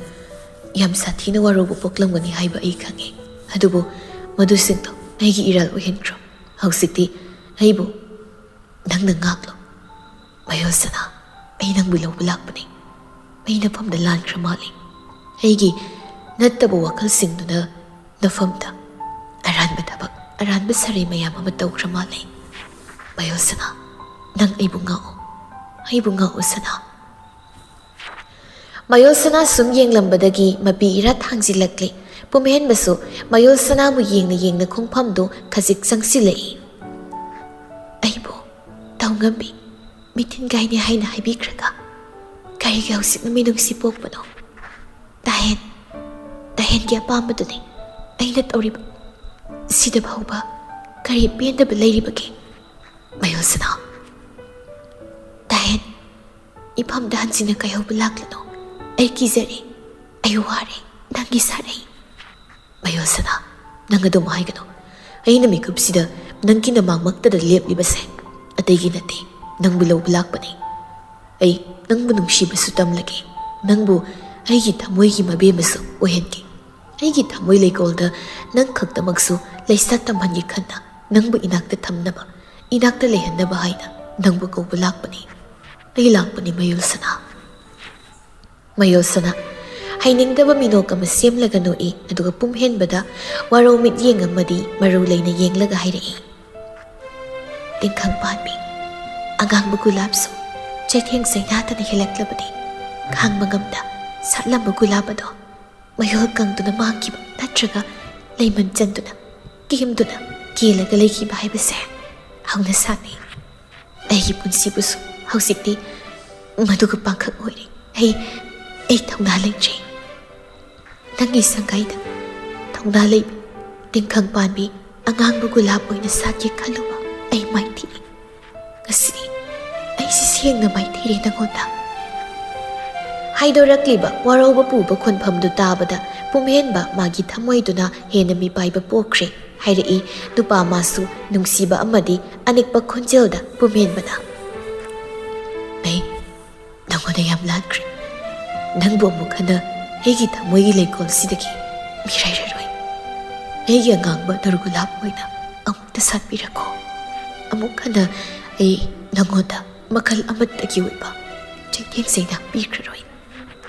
ꯌꯥꯝ ꯁꯥꯊꯤꯅ ꯋꯥꯔꯧꯕ ꯄꯣꯛꯂꯝꯒꯅꯤ ꯍꯥꯏꯕ ꯑꯩ ꯈꯪꯉꯤ, ꯑꯗꯨꯕꯨ ꯃꯗꯨꯁꯤꯡꯗꯣ ꯑꯩꯒꯤ ꯏꯔꯥꯜ ꯑꯣꯏꯍꯟꯈ꯭ꯔꯣ꯫ ꯍꯧꯖꯤꯛꯇꯤ ꯑꯩꯕꯨ ꯅꯪꯅ ꯉꯥꯛꯂꯣ꯫ ꯃꯌꯣꯜ ꯁꯅꯥ, ꯑꯩ ꯅꯪꯕꯨ ꯂꯧꯕ ꯂꯥꯛꯄꯅꯤ꯫ ꯑꯩ ꯅꯐꯝꯗ ꯂꯥꯟꯈ꯭ꯔ ꯃꯥꯜꯂꯤ꯫ ꯑꯩꯒꯤ ꯅꯠꯇꯕ ꯋꯥꯈꯜꯁꯤꯡꯗꯨꯅ ꯅꯐꯝꯗ ꯑꯔꯥꯟꯕ ꯊꯕꯛ, ꯑꯔꯥꯟꯕ ꯁꯔꯩ ꯃꯌꯥꯝ ꯑꯃ ꯇꯧꯈ꯭ꯔ ꯃꯥꯜꯂꯤ꯫" "ꯃꯌꯣꯜ ꯁꯅꯥ, ꯅꯪ ꯑꯩꯕꯨ ꯉꯥꯛꯑꯣ, ꯑꯩꯕꯨ ꯉꯥꯛꯑꯣ ꯁꯅꯥ꯫" ꯃꯌꯣꯜ ꯁꯅꯥ ꯁꯨꯝ ꯌꯦꯡꯂꯝꯕꯗꯒꯤ ꯃꯄꯤ ꯏꯔꯥ ꯊꯥꯡꯖꯤꯜꯂꯛꯂꯦ꯫ ꯄꯨꯝꯍꯦꯟꯕꯁꯨ ꯃꯌꯣꯜ ꯁꯅꯥꯕꯨ ꯌꯦꯡꯅ ꯌꯦꯡꯅ ꯈꯣꯡꯐꯝꯗꯨ ꯈꯖꯤꯛ ꯆꯪꯁꯤꯜꯂꯛꯏ꯫ "ꯑꯩꯕꯨ ꯇꯧꯉꯝꯕꯤ ꯃꯤꯊꯤꯟ ꯀꯥꯏꯅꯤ ꯍꯥꯏꯅ ꯍꯥꯏꯕꯤꯈ꯭ꯔꯒ ꯀꯔꯤꯒꯤ ꯍꯧꯖꯤꯛꯅ ꯃꯤꯅꯨꯡꯁꯤ ꯄꯣꯛꯄꯅꯣ? ꯇꯥꯍꯦꯟ, ꯇꯥꯍꯦꯟꯒꯤ ꯑꯄꯥꯝꯕꯗꯨꯅꯤ ꯑꯩꯅ ꯇꯧꯔꯤꯕ꯫ ꯁꯤꯗ ꯐꯥꯎꯕ ꯀꯔꯤ ꯄꯦꯟꯗꯕ ꯂꯩꯔꯤꯕꯒꯦ? ꯃꯌꯣꯜ ꯁꯅꯥ, ꯇꯥꯍꯦꯟ, ꯏꯐꯝꯗ ꯍꯟꯖꯤꯟꯅ ꯀꯥꯏꯍꯧꯕ ꯂꯥꯛꯂꯅꯨ꯫ ꯑꯩ ꯀꯤꯖꯔꯦ, ꯑꯩ ꯋꯥꯔꯦ, ꯅꯪꯒꯤ ꯁꯥꯔꯩ꯫" "ꯃꯌꯣꯜ ꯁꯅꯥ, ꯅꯪ ꯑꯗꯨꯝ ꯍꯥꯏꯒꯅꯨ꯫ ꯑꯩꯅ ꯃꯤꯀꯨꯞꯁꯤꯗ ꯅꯪꯒꯤ ꯅꯃꯥꯡꯃꯛꯇꯗ ꯂꯦꯞꯂꯤꯕꯁꯦ ꯑꯇꯩꯒꯤ ꯅꯠꯇꯦ, ꯅꯪꯕꯨ ꯂꯧꯕ ꯂꯥꯛꯄꯅꯤ꯫ ꯑꯩ ꯅꯪꯕꯨ ꯅꯨꯡꯁꯤꯕꯁꯨ ꯇꯝꯂꯒꯦ, ꯅꯪꯕꯨ ꯑꯩꯒꯤ ꯊꯃꯣꯏꯒꯤ ꯃꯕꯦꯝꯃꯁꯨ ꯑꯣꯏꯍꯟꯒꯦ꯫ ꯑꯩꯒꯤ ꯊꯃꯣꯏ ꯂꯩꯀꯣꯜꯗ ꯅꯪ ꯈꯛꯇꯃꯛꯁꯨ ꯂꯩꯁꯥ ꯇꯝꯍꯟꯒꯦ ꯈꯟꯅ ꯅꯪꯕꯨ ꯏꯅꯥꯛꯇ ꯊꯝꯅꯕ, ꯏꯅꯥꯛꯇ ꯂꯩꯍꯟꯅꯕ ꯍꯥꯏꯅ ꯅꯪꯕꯨ ꯀꯧꯕ ꯂꯥꯛꯄꯅꯤ꯫ ꯑꯩ ꯂꯥꯛꯄꯅꯤ ꯃꯌꯣꯜ ꯁꯅꯥ꯫" ꯃꯌꯣꯜ ꯁꯅꯥ ꯍꯩꯅꯤꯡꯗꯕ ꯃꯤꯅꯣꯛ ꯑꯃ ꯁꯦꯝꯂꯒ ꯅꯣꯛꯏ, ꯑꯗꯨꯒ ꯄꯨꯝꯍꯦꯟꯕꯗ ꯋꯥꯔꯧ ꯃꯤꯠꯌꯦꯡ ꯑꯃꯗꯤ ꯃꯔꯧ ꯂꯩꯅ ꯌꯦꯡꯂꯒ ꯍꯥꯏꯔꯛꯏ, "ꯇꯤꯡꯈꯪ ꯄꯥꯟꯕꯤ, ꯑꯉꯥꯡꯕ ꯒꯨꯂꯥꯞꯁꯨ ꯆꯩꯊꯦꯡ ꯆꯩꯅꯥꯗꯅ ꯍꯦꯜꯂꯛꯂꯕꯗꯤ ꯈꯥꯡꯕ ꯉꯝꯗ ꯁꯥꯠꯂꯝꯕ ꯒꯨꯂꯥꯞ ꯑꯗꯣ ꯃꯌꯣꯜ ꯀꯪꯗꯨꯅ ꯃꯥꯡꯈꯤꯕ ꯅꯠꯇ꯭ꯔꯒ ꯂꯩꯃꯟ ꯆꯟꯗꯨꯅ ꯀꯦꯝꯗꯨꯅ ꯀꯦꯜꯂꯒ ꯂꯩꯈꯤꯕ ꯍꯥꯏꯕꯁꯦ ꯍꯧꯅ ꯁꯥꯅꯤ꯫ ꯑꯩꯒꯤ ꯄꯨꯟꯁꯤꯕꯨꯁꯨ ꯍꯧꯖꯤꯛꯇꯤ ꯃꯗꯨꯒ ꯄꯥꯡꯈꯛ ꯑꯣꯏꯔꯦ꯫ ꯑꯩ, ꯑꯩ ꯊꯧꯅꯥ ꯂꯩꯇ꯭ꯔꯦ꯫ ꯅꯪꯒꯤ ꯁꯪꯒꯥꯏꯗ ꯊꯧꯅꯥ ꯂꯩꯕꯤ ꯇꯤꯡꯈꯪ ꯄꯥꯟꯕꯤ ꯑꯉꯥꯡꯕ ꯒꯨꯂꯥꯞ ꯑꯣꯏꯅ ꯁꯥꯠꯀꯦ ꯈꯜꯂꯨꯕ ꯑꯩ ꯃꯥꯏꯊꯤꯔꯦ꯫ ꯉꯁꯤꯗꯤ ꯑꯩꯁꯤ ꯁꯦꯡꯅ ꯃꯥꯏꯊꯤꯔꯦ ꯅꯪꯉꯣꯟꯗ꯫" ꯍꯥꯏꯗꯣꯔꯛꯂꯤꯕ ꯋꯥꯔꯧꯕ ꯄꯨꯕ ꯈꯣꯟꯐꯝꯗꯨ ꯇꯥꯕꯗ ꯄꯨꯝꯍꯦꯟꯕ ꯃꯥꯒꯤ ꯊꯃꯣꯏꯗꯨꯅ ꯍꯦꯟꯅ ꯃꯤꯄꯥꯏꯕ ꯄꯣꯛꯈ꯭ꯔꯦ꯫ ꯍꯥꯏꯔꯛꯏ ꯅꯨꯄꯥ ꯃꯥꯁꯨ ꯅꯨꯡꯁꯤꯕ ꯑꯃꯗꯤ ꯑꯅꯤꯛꯄ ꯈꯣꯟꯖꯦꯜꯗ ꯄꯨꯝꯍꯦꯟꯕꯅ, "ꯑꯩ ꯅꯪꯉꯣꯟꯗ ꯌꯥꯝ ꯂꯥꯟꯈ꯭ꯔꯦ꯫ ꯅꯪꯕꯨ ꯑꯃꯨꯛ ꯍꯟꯅ ꯑꯩꯒꯤ ꯊꯃꯣꯏꯒꯤ ꯂꯩꯀꯣꯜꯁꯤꯗꯒꯤ ꯃꯤꯔꯥꯏꯔꯔꯣꯏ꯫ ꯑꯩꯒꯤ ꯑꯉꯥꯡꯕ ꯅꯨꯔꯒꯨꯂꯥꯞ ꯑꯣꯏꯅ ꯑꯃꯨꯛꯇ ꯁꯥꯠꯄꯤꯔꯛꯈꯣ꯫ ꯑꯃꯨꯛ ꯍꯟꯅ ꯑꯩ ꯅꯪꯉꯣꯟꯗ ꯃꯈꯜ ꯑꯃꯠꯇꯒꯤ ꯑꯣꯏꯕ ꯆꯩꯊꯦꯡ ꯆꯩꯅꯥ ꯄꯤꯈ꯭ꯔꯔꯣꯏ꯫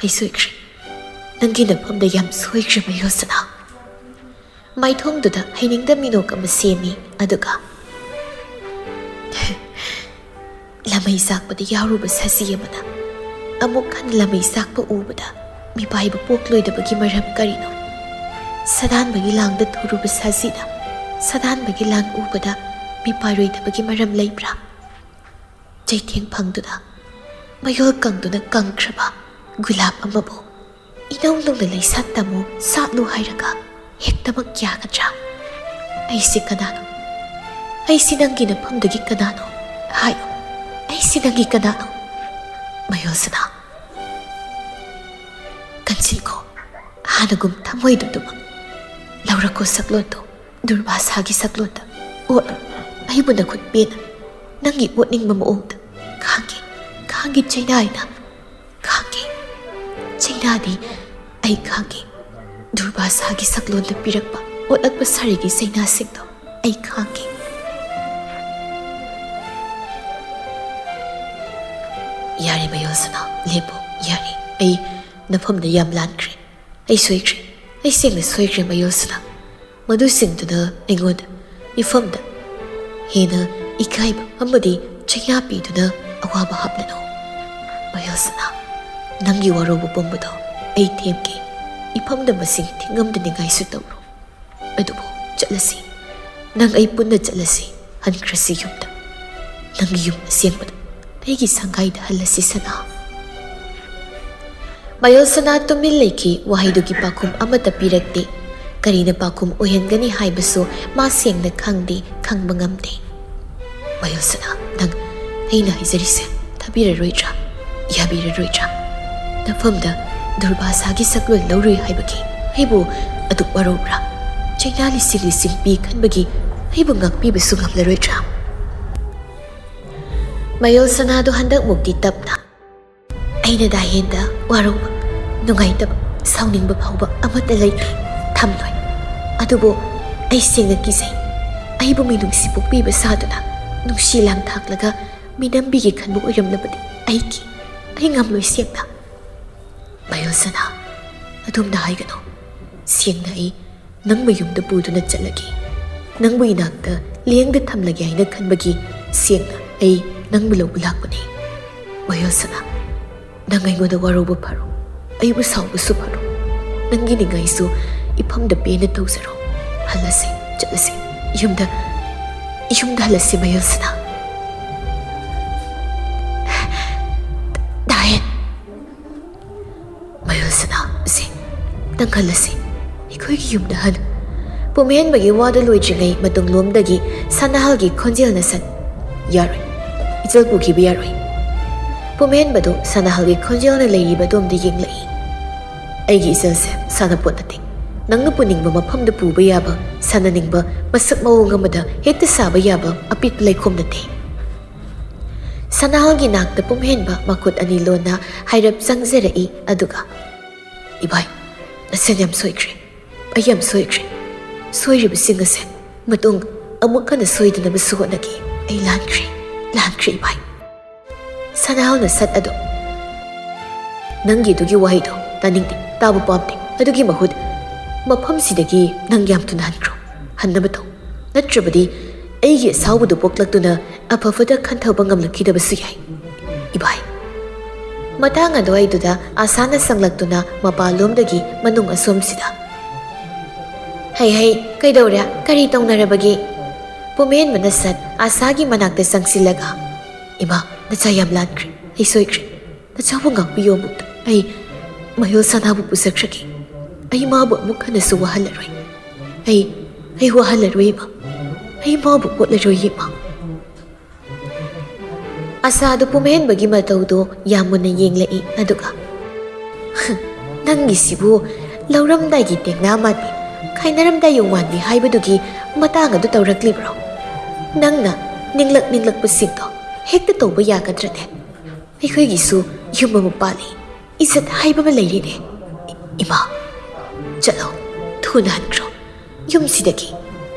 ꯑꯩ ꯁꯣꯏꯈ꯭ꯔꯦ꯫ ꯅꯪꯒꯤ ꯅꯐꯝꯗ ꯌꯥꯝ ꯁꯣꯏꯈ꯭ꯔꯦ ꯃꯌꯣꯜ ꯁꯅꯥ꯫" ꯃꯥꯏꯊꯣꯡꯗꯨꯗ ꯍꯩꯅꯤꯡꯗ ꯃꯤꯅꯣꯛ ꯑꯃ ꯁꯦꯝꯃꯤ, ꯑꯗꯨꯒ, ꯂꯃꯩ ꯆꯥꯛꯄꯗ ꯌꯥꯎꯔꯨꯕ ꯁꯖꯤ ꯑꯃꯅ ꯑꯃꯨꯛ ꯍꯟꯅ ꯂꯃꯩ ꯆꯥꯛꯄ ꯎꯕꯗ ꯃꯤꯄꯥꯏꯕ ꯄꯣꯛꯂꯣꯏꯗꯕꯒꯤ ꯃꯔꯝ ꯀꯔꯤꯅꯣ? ꯁꯗꯥꯟꯕꯒꯤ ꯂꯥꯡꯗ ꯊꯨꯔꯨꯕ ꯁꯖꯤꯅ ꯁꯗꯥꯟꯕꯒꯤ ꯂꯥꯡ ꯎꯕꯗ ꯃꯤꯄꯥꯏꯔꯣꯏꯗꯕꯒꯤ ꯃꯔꯝ ꯂꯩꯕ꯭ꯔꯥ? ꯆꯩꯊꯦꯡ ꯐꯪꯗꯨꯅ ꯃꯌꯣꯜ ꯀꯪꯗꯨꯅ ꯀꯪꯈ꯭ꯔꯕ ꯒꯨꯂꯥꯞ ꯑꯃꯕꯨ ꯏꯅꯧ ꯅꯧꯅ ꯂꯩꯁꯥꯠ ꯇꯝꯃꯨ, ꯁꯥꯠꯂꯨ ꯍꯥꯏꯔꯒ ꯍꯦꯛꯇꯃꯛ ꯌꯥꯒꯗ꯭ꯔꯥ? ꯑꯩꯁꯤ ꯀꯅꯥꯅꯣ? ꯑꯩꯁꯤ ꯅꯪꯒꯤ ꯅꯐꯝꯗꯒꯤ ꯀꯅꯥꯅꯣ? ꯍꯥꯏꯌꯨ, ꯑꯩꯁꯤ ꯅꯪꯒꯤ ꯀꯅꯥꯅꯣ? ꯃꯌꯣꯜꯁꯅꯥ, ꯀꯟꯁꯤꯟꯈꯣ, ꯍꯥꯟꯅꯒꯨꯝ ꯊꯃꯣꯏꯗꯨꯗꯨꯃꯛ꯫ ꯂꯧꯔꯛꯈꯣ ꯁꯛꯂꯣꯟꯗꯣ, ꯗꯨꯔꯕꯥꯁꯥꯒꯤ ꯁꯛꯂꯣꯟꯗ ꯑꯣꯠꯂꯨ꯫ ꯑꯩꯕꯨ ꯅꯈꯨꯠ ꯄꯦꯟꯅ ꯅꯪꯒꯤ ꯑꯣꯠꯅꯤꯡꯕ ꯃꯑꯣꯡꯗ ꯈꯥꯡꯒꯦ, ꯈꯥꯡꯒꯦ ꯆꯩꯅꯥꯏꯅ꯫ ꯈꯥꯡꯒꯦ꯫ ꯆꯩꯅꯥꯗꯤ ꯑꯩ ꯈꯥꯡꯒꯦ꯫ ꯗꯨꯔꯕꯥꯁꯥꯒꯤ ꯁꯛꯂꯣꯟꯗ ꯄꯤꯔꯛꯄ ꯑꯣꯠꯂꯛꯄ ꯁꯥꯔꯤꯒꯤ ꯆꯩꯅꯥꯁꯤꯡꯗꯣ ꯑꯩ ꯈꯥꯡꯒꯦ꯫ ꯌꯥꯔꯦ ꯃꯌꯣꯜꯁꯅꯥ, ꯂꯦꯞꯄꯣ꯫ ꯌꯥꯔꯦ, ꯑꯩ ꯅꯐꯝꯗ ꯌꯥꯝ ꯂꯥꯟꯈ꯭ꯔꯦ꯫ ꯑꯩ ꯁꯣꯏꯈ꯭ꯔꯦ꯫ ꯑꯩ ꯁꯦꯡꯅ ꯁꯣꯏꯈ꯭ꯔꯦ ꯃꯌꯣꯜꯁꯅꯥ꯫ ꯃꯗꯨꯁꯤꯡꯗꯨꯅ ꯑꯩꯉꯣꯟꯗ ꯃꯤꯐꯝꯗ ꯍꯦꯟꯅ ꯏꯀꯥꯏꯕ ꯑꯃꯗꯤ ꯆꯩꯅꯥ ꯄꯤꯗꯨꯅ ꯑꯋꯥꯕ ꯍꯥꯞꯂꯅꯨ꯫ ꯃꯌꯣꯜꯁꯅꯥ, ꯅꯪꯒꯤ ꯋꯥꯔꯧꯕ ꯄꯨꯝꯕꯗꯣ ꯑꯩ ꯊꯦꯝꯒꯦ꯫ ꯏꯐꯝꯗ ꯃꯁꯤꯡ ꯊꯤꯉꯝꯗꯅꯤꯡꯉꯥꯏꯁꯨ ꯇꯧꯔꯣ꯫ ꯑꯗꯨꯕꯨ ꯆꯠꯂꯁꯤ, ꯅꯪ ꯑꯩ ꯄꯨꯟꯅ ꯆꯠꯂꯁꯤ꯫ ꯍꯟꯈ꯭ꯔꯁꯤ ꯌꯨꯝꯗ꯫ ꯅꯪꯒꯤ ꯌꯨꯝ ꯑꯁꯦꯡꯕꯗ, ꯑꯩꯒꯤ ꯁꯪꯒꯥꯏꯗ ꯍꯜꯂꯁꯤ ꯁꯅꯥ꯫ ꯃꯌꯣꯜꯁꯅꯥ ꯇꯨꯃꯤꯟ ꯂꯩꯈꯤ꯫ ꯋꯥꯍꯩꯗꯨꯒꯤ ꯄꯥꯎꯈꯨꯝ ꯑꯃꯠꯇ ꯄꯤꯔꯛꯇꯦ꯫ ꯀꯔꯤꯅ ꯄꯥꯎꯈꯨꯝ ꯑꯣꯏꯍꯟꯒꯅꯤ ꯍꯥꯏꯕꯁꯨ ꯃꯥ ꯁꯦꯡꯅ ꯈꯪꯗꯦ, ꯈꯪꯕ ꯉꯝꯗꯦ꯫ ꯃꯌꯣꯜꯁꯅꯥ, ꯅꯪ ꯑꯩꯅ ꯍꯥꯏꯖꯔꯤꯁꯦ ꯊꯥꯕꯤꯔꯔꯣꯏꯗ꯭ꯔꯥ? ꯌꯥꯕꯤꯔꯔꯣꯏꯗ꯭ꯔꯥ? ꯅꯐꯝꯗ ꯗꯨꯔꯕꯥꯁꯥꯒꯤ ꯁꯛꯂꯣꯟ ꯂꯧꯔꯨꯏ ꯍꯥꯏꯕꯒꯤ ꯑꯩꯕꯨ ꯑꯗꯨꯛ ꯋꯥꯔꯧꯕ꯭ꯔꯥ? ꯆꯩꯅꯥ ꯂꯤꯁꯤꯡ ꯂꯤꯁꯤꯡ ꯄꯤ ꯈꯟꯕꯒꯤ ꯑꯩꯕꯨ ꯉꯥꯛꯄꯤꯕꯁꯨ ꯉꯝꯂꯔꯣꯏꯗ꯭ꯔꯥ? ꯃꯌꯣꯜꯁꯅꯥꯗꯨ ꯍꯟꯗꯛꯃꯨꯛꯇꯤ ꯇꯞꯅ, ꯑꯩꯅ ꯗꯥꯍꯦꯟꯗ ꯋꯥꯔꯧꯕ, ꯅꯨꯡꯉꯥꯏꯇꯕ, ꯁꯥꯎꯅꯤꯡꯕ ꯐꯥꯎꯕ ꯑꯃꯠꯇ ꯂꯩꯇꯦ, ꯊꯝꯂꯣꯏ꯫ ꯑꯗꯨꯕꯨ ꯑꯩ ꯁꯦꯡꯅ ꯀꯤꯖꯩ꯫ ꯑꯩꯕꯨ ꯃꯤꯅꯨꯡꯁꯤ ꯄꯣꯛꯄꯤꯕ ꯁꯥꯗꯨꯅ ꯅꯨꯡꯁꯤ ꯂꯥꯡ ꯊꯥꯛꯂꯒ ꯃꯤꯅꯝꯕꯤꯒꯦ ꯈꯟꯕ ꯑꯣꯏꯔꯝꯂꯕꯗꯤ ꯑꯩꯒꯤ, ꯑꯩ ꯉꯝꯂꯣꯏ ꯁꯦꯡꯅ꯫ ꯃꯌꯣꯜꯁꯅꯥ, ꯑꯗꯨꯝꯅ ꯍꯥꯏꯒꯅꯨ꯫ ꯁꯦꯡꯅ ꯑꯩ ꯅꯪꯕꯨ ꯌꯨꯝꯗ ꯄꯨꯗꯨꯅ ꯆꯠꯂꯒꯦ꯫ ꯅꯪꯕꯨ ꯏꯅꯥꯛꯇ ꯂꯦꯡꯗ ꯊꯝꯂꯒꯦ ꯍꯥꯏꯅ ꯈꯟꯕꯒꯤ ꯁꯦꯡꯅ ꯑꯩ ꯅꯪꯕꯨ ꯂꯧꯕ ꯂꯥꯛꯄꯅꯤ꯫ ꯃꯌꯣꯜ ꯁꯅꯥ, ꯅꯪ ꯑꯩꯉꯣꯟꯗ ꯋꯥꯔꯧꯕ ꯐꯔꯣ, ꯑꯩꯕꯨ ꯁꯥꯎꯕꯁꯨ ꯐꯔꯣ꯫ ꯅꯪꯒꯤ ꯅꯤꯡꯉꯥꯏꯁꯨ ꯏꯐꯝꯗ ꯄꯦꯟꯅ ꯇꯧꯖꯔꯣ꯫ ꯍꯜꯂꯁꯤ, ꯆꯠꯂꯁꯤ꯫ ꯌꯨꯝꯗ, ꯌꯨꯝꯗ ꯍꯜꯂꯁꯤ, ꯃꯌꯣꯜ ꯁꯅꯥ꯫ ꯗꯥꯏꯌꯦ꯫ ꯃꯌꯣꯜ ꯁꯅꯥ, ꯁꯦ, ꯅꯪ ꯍꯜꯂꯁꯤ꯫ ꯑꯩꯈꯣꯏꯒꯤ ꯌꯨꯝꯗ ꯍꯟ꯫ ꯄꯨꯝꯍꯦꯟꯕꯒꯤ ꯋꯥꯗꯨ ꯂꯣꯏꯗ꯭ꯔꯤꯉꯩ ꯃꯇꯨꯡꯂꯣꯝꯗꯒꯤ ꯁꯅꯥꯍꯜꯒꯤ ꯈꯣꯟꯖꯦꯜꯅ ꯁꯟ, "ꯌꯥꯔꯣꯏ꯫ ꯏꯆꯜ ꯄꯨꯈꯤꯕ ꯌꯥꯔꯣꯏ꯫" ꯄꯨꯝꯍꯦꯟꯕꯗꯨ ꯁꯅꯥꯍꯜꯒꯤ ꯈꯣꯟꯖꯦꯜꯅ ꯂꯩꯔꯤꯕ ꯑꯗꯣꯝꯗ ꯌꯦꯡꯂꯛꯏ꯫ "ꯑꯩꯒꯤ ꯏꯆꯜꯁꯦ ꯁꯥꯟꯅꯄꯣꯠ ꯅꯠꯇꯦ꯫ ꯅꯪꯅ ꯄꯨꯅꯤꯡꯕ ꯃꯐꯝꯗ ꯄꯨꯕ ꯌꯥꯕ, ꯁꯥꯟꯅꯅꯤꯡꯕ ꯃꯁꯛ ꯃꯑꯣꯡ ꯑꯃꯗ ꯍꯦꯛꯇ ꯁꯥꯕ ꯌꯥꯕ ꯑꯄꯤꯛꯄ ꯂꯩꯈꯣꯝ ꯅꯠꯇꯦ꯫" ꯁꯅꯥꯍꯜꯒꯤ ꯅꯥꯛꯇ ꯄꯨꯝꯍꯦꯟꯕ ꯃꯈꯨꯠ ꯑꯅꯤ ꯂꯣꯟꯅ ꯍꯥꯏꯔꯞ ꯆꯪꯖꯔꯛꯏ, ꯑꯗꯨꯒ, "ꯏꯚꯥꯏ, ꯅꯆꯟ ꯌꯥꯝ ꯁꯣꯏꯈ꯭ꯔꯦ꯫ ꯑꯩ ꯌꯥꯝ ꯁꯣꯏꯈ꯭ꯔꯦ꯫ ꯁꯣꯏꯔꯤꯕꯁꯤꯡ ꯑꯁꯦ ꯃꯇꯨꯡ ꯑꯃꯨꯛ ꯍꯟꯅ ꯁꯣꯏꯗꯅꯕꯁꯨ ꯍꯣꯠꯅꯒꯦ꯫ ꯑꯩ ꯂꯥꯟꯈ꯭ꯔꯦ, ꯂꯥꯟꯈ꯭ꯔꯦ, ꯏꯚꯥꯏ꯫" ꯁꯅꯥꯍꯜꯅ ꯁꯠ ꯑꯗꯨ, "ꯅꯪꯒꯤ ꯑꯗꯨꯒꯤ ꯋꯥꯍꯩꯗꯣ ꯇꯥꯅꯤꯡꯗꯦ, ꯇꯥꯕ ꯄꯥꯝꯗꯦ꯫ ꯑꯗꯨꯒꯤ ꯃꯍꯨꯠ ꯃꯐꯝꯁꯤꯗꯒꯤ ꯅꯪ ꯌꯥꯝ ꯊꯨꯅ ꯍꯟꯈ꯭ꯔꯣ꯫ ꯍꯟꯅꯕ ꯇꯧ꯫ ꯅꯠꯇ꯭ꯔꯕꯗꯤ ꯑꯩꯒꯤ ꯑꯁꯥꯎꯕꯗꯨ ꯄꯣꯛꯂꯛꯇꯨꯅ ꯑꯐꯕꯗ ꯈꯟꯊꯕ ꯉꯝꯂꯛꯈꯤꯗꯕꯁꯨ ꯌꯥꯏ, ꯏꯚꯥꯏ꯫" ꯃꯇꯥꯡ ꯑꯗꯨꯋꯥꯏꯗꯨꯗ ꯑꯥꯁꯥꯅ ꯁꯪꯂꯛꯇꯨꯅ ꯃꯄꯥꯟꯂꯣꯝꯗꯒꯤ ꯃꯅꯨꯡ ꯑꯁꯣꯝꯁꯤꯗ, "ꯍꯩ ꯍꯩ, ꯀꯩꯗꯧꯔꯦ? ꯀꯔꯤ ꯇꯧꯅꯔꯕꯒꯦ?" ꯄꯨꯝꯍꯦꯟꯕꯅ ꯁꯠ ꯑꯥꯁꯥꯒꯤ ꯃꯅꯥꯛꯇ ꯆꯪꯁꯤꯜꯂꯒ, "ꯏꯃꯥ, ꯅꯆꯥ ꯌꯥꯝ ꯂꯥꯟꯈ꯭ꯔꯦ꯫ ꯑꯩ ꯁꯣꯏꯈ꯭ꯔꯦ꯫ ꯅꯆꯥꯕꯨ ꯉꯥꯛꯄꯤꯌꯨ ꯑꯃꯨꯛꯇ꯫ ꯑꯩ ꯃꯌꯣꯜ ꯁꯅꯥꯕꯨ ꯄꯨꯖꯈ꯭ꯔꯒꯦ꯫ ꯑꯩ ꯃꯥꯕꯨ ꯑꯃꯨꯛ ꯍꯟꯅꯁꯨ ꯋꯥꯍꯜꯂꯔꯣꯏ꯫ ꯑꯩ, ꯑꯩ ꯋꯥꯍꯜꯂꯔꯣꯏ, ꯏꯃꯥ꯫ ꯑꯩ ꯃꯥꯕꯨ ꯑꯣꯠꯂꯔꯣꯏ, ꯏꯃꯥ꯫" ꯑꯥꯁꯥꯗꯨ ꯄꯨꯝꯍꯦꯟꯕꯒꯤ ꯃꯇꯧꯗꯨ ꯌꯥꯝ ꯃꯨꯟꯅ ꯌꯦꯡꯂꯛꯏ, ꯑꯗꯨꯒ, "ꯅꯪꯒꯤꯁꯤꯕꯨ ꯂꯧꯔꯝꯗꯥꯏꯒꯤ ꯇꯦꯡꯅꯥ ꯃꯥꯟꯕꯤ, ꯈꯥꯏꯅꯔꯝꯗꯥꯏ ꯌꯣꯡ ꯃꯥꯟꯕꯤ ꯍꯥꯏꯕꯗꯨꯒꯤ ꯃꯇꯥꯡ ꯑꯗꯨ ꯇꯧꯔꯛꯂꯤꯕ꯭ꯔꯣ? ꯅꯪꯅ ꯅꯤꯡꯂꯛ ꯅꯤꯡꯂꯛꯄꯁꯤꯡꯗꯣ ꯍꯦꯛꯇ ꯇꯧꯕ ꯌꯥꯒꯗ꯭ꯔꯅꯦ? ꯑꯩꯈꯣꯏꯒꯤꯁꯨ ꯌꯨꯝ ꯑꯃ ꯄꯥꯜꯂꯤ, ꯏꯖꯠ ꯍꯥꯏꯕ ꯑꯃ ꯂꯩꯔꯤꯅꯦ꯫ ꯏ-, ꯏꯃꯥ, ꯆꯠꯂꯣ, ꯊꯨꯅ ꯍꯟꯈ꯭ꯔꯣ ꯌꯨꯝꯁꯤꯗꯒꯤ,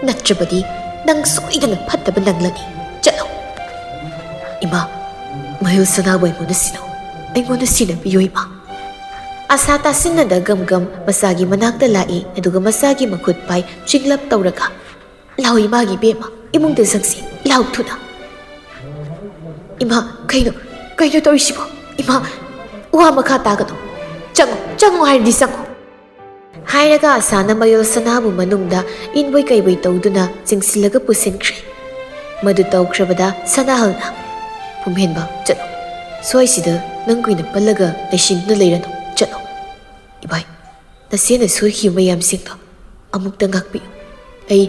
ꯅꯠꯇ꯭ꯔꯕꯗꯤ ꯅꯪ ꯁꯣꯏꯗꯅ ꯐꯠꯇꯕ ꯅꯪꯂꯅꯤ꯫ ꯆꯠꯂꯣ꯫" "ꯏꯃꯥ, ꯃꯌꯣꯜ ꯁꯅꯥꯕꯨ ꯑꯩꯉꯣꯟꯗ ꯁꯤꯟꯅꯧ, ꯑꯩꯉꯣꯟꯗ ꯁꯤꯟꯅꯕꯤꯌꯨ, ꯏꯃꯥ꯫" ꯑꯥꯁꯥ ꯇꯥꯁꯤꯟꯅꯗ ꯒꯝ ꯒꯝ ꯃꯆꯥꯒꯤ ꯃꯅꯥꯛꯇ ꯂꯥꯛꯏ, ꯑꯗꯨꯒ ꯃꯆꯥꯒꯤ ꯃꯈꯨꯠ ꯄꯥꯏ ꯆꯤꯡꯂꯞ ꯇꯧꯔꯒ, "ꯂꯥꯎ ꯏꯃꯥꯒꯤ ꯏꯕꯦꯝꯃ, ꯏꯃꯨꯡꯗ ꯆꯪꯁꯤ, ꯂꯥꯎ ꯊꯨꯅ꯫" ꯏꯃꯥ, ꯀꯩꯅꯣ, ꯀꯩꯅꯣ ꯇꯧꯔꯤꯁꯤꯕꯣ? ꯏꯃꯥ, ꯋꯥ ꯃꯈꯥ ꯇꯥꯒꯅꯨ꯫ ꯆꯪꯉꯣ, ꯆꯪꯉꯣ ꯍꯥꯏꯔꯗꯤ ꯆꯪꯉꯣ꯫ ꯍꯥꯏꯔꯒ ꯑꯁꯥꯅ ꯃꯌꯣꯜ ꯁꯅꯥꯕꯨ ꯃꯅꯨꯡꯗ ꯏꯟꯕꯣꯏ ꯀꯩꯕꯣꯏ ꯇꯧꯗꯨꯅ ꯆꯤꯡꯁꯤꯜꯂꯒ ꯄꯨꯁꯤꯟꯈ꯭ꯔꯦ꯫ ꯃꯗꯨ ꯇꯧꯈ꯭ꯔꯕꯗ ꯁꯅꯥꯍꯜꯅ, "ꯄꯨꯝꯍꯦꯟꯕ, ꯆꯠꯂꯣ꯫ ꯁ꯭ꯋꯥꯏꯁꯤꯗ ꯅꯪ ꯀꯨꯏꯅ ꯄꯜꯂꯒ ꯂꯩꯁꯤꯟꯗꯨꯅ ꯂꯩꯔꯅꯨ꯫ ꯆꯠꯂꯣ꯫ ꯏꯕꯥꯏ, ꯅꯆꯦꯅ ꯁꯣꯏꯈꯤꯕ ꯃꯌꯥꯝꯁꯤꯡꯗꯣ ꯑꯃꯨꯛꯇ ꯉꯥꯛꯄꯤꯌꯨ꯫ ꯑꯩ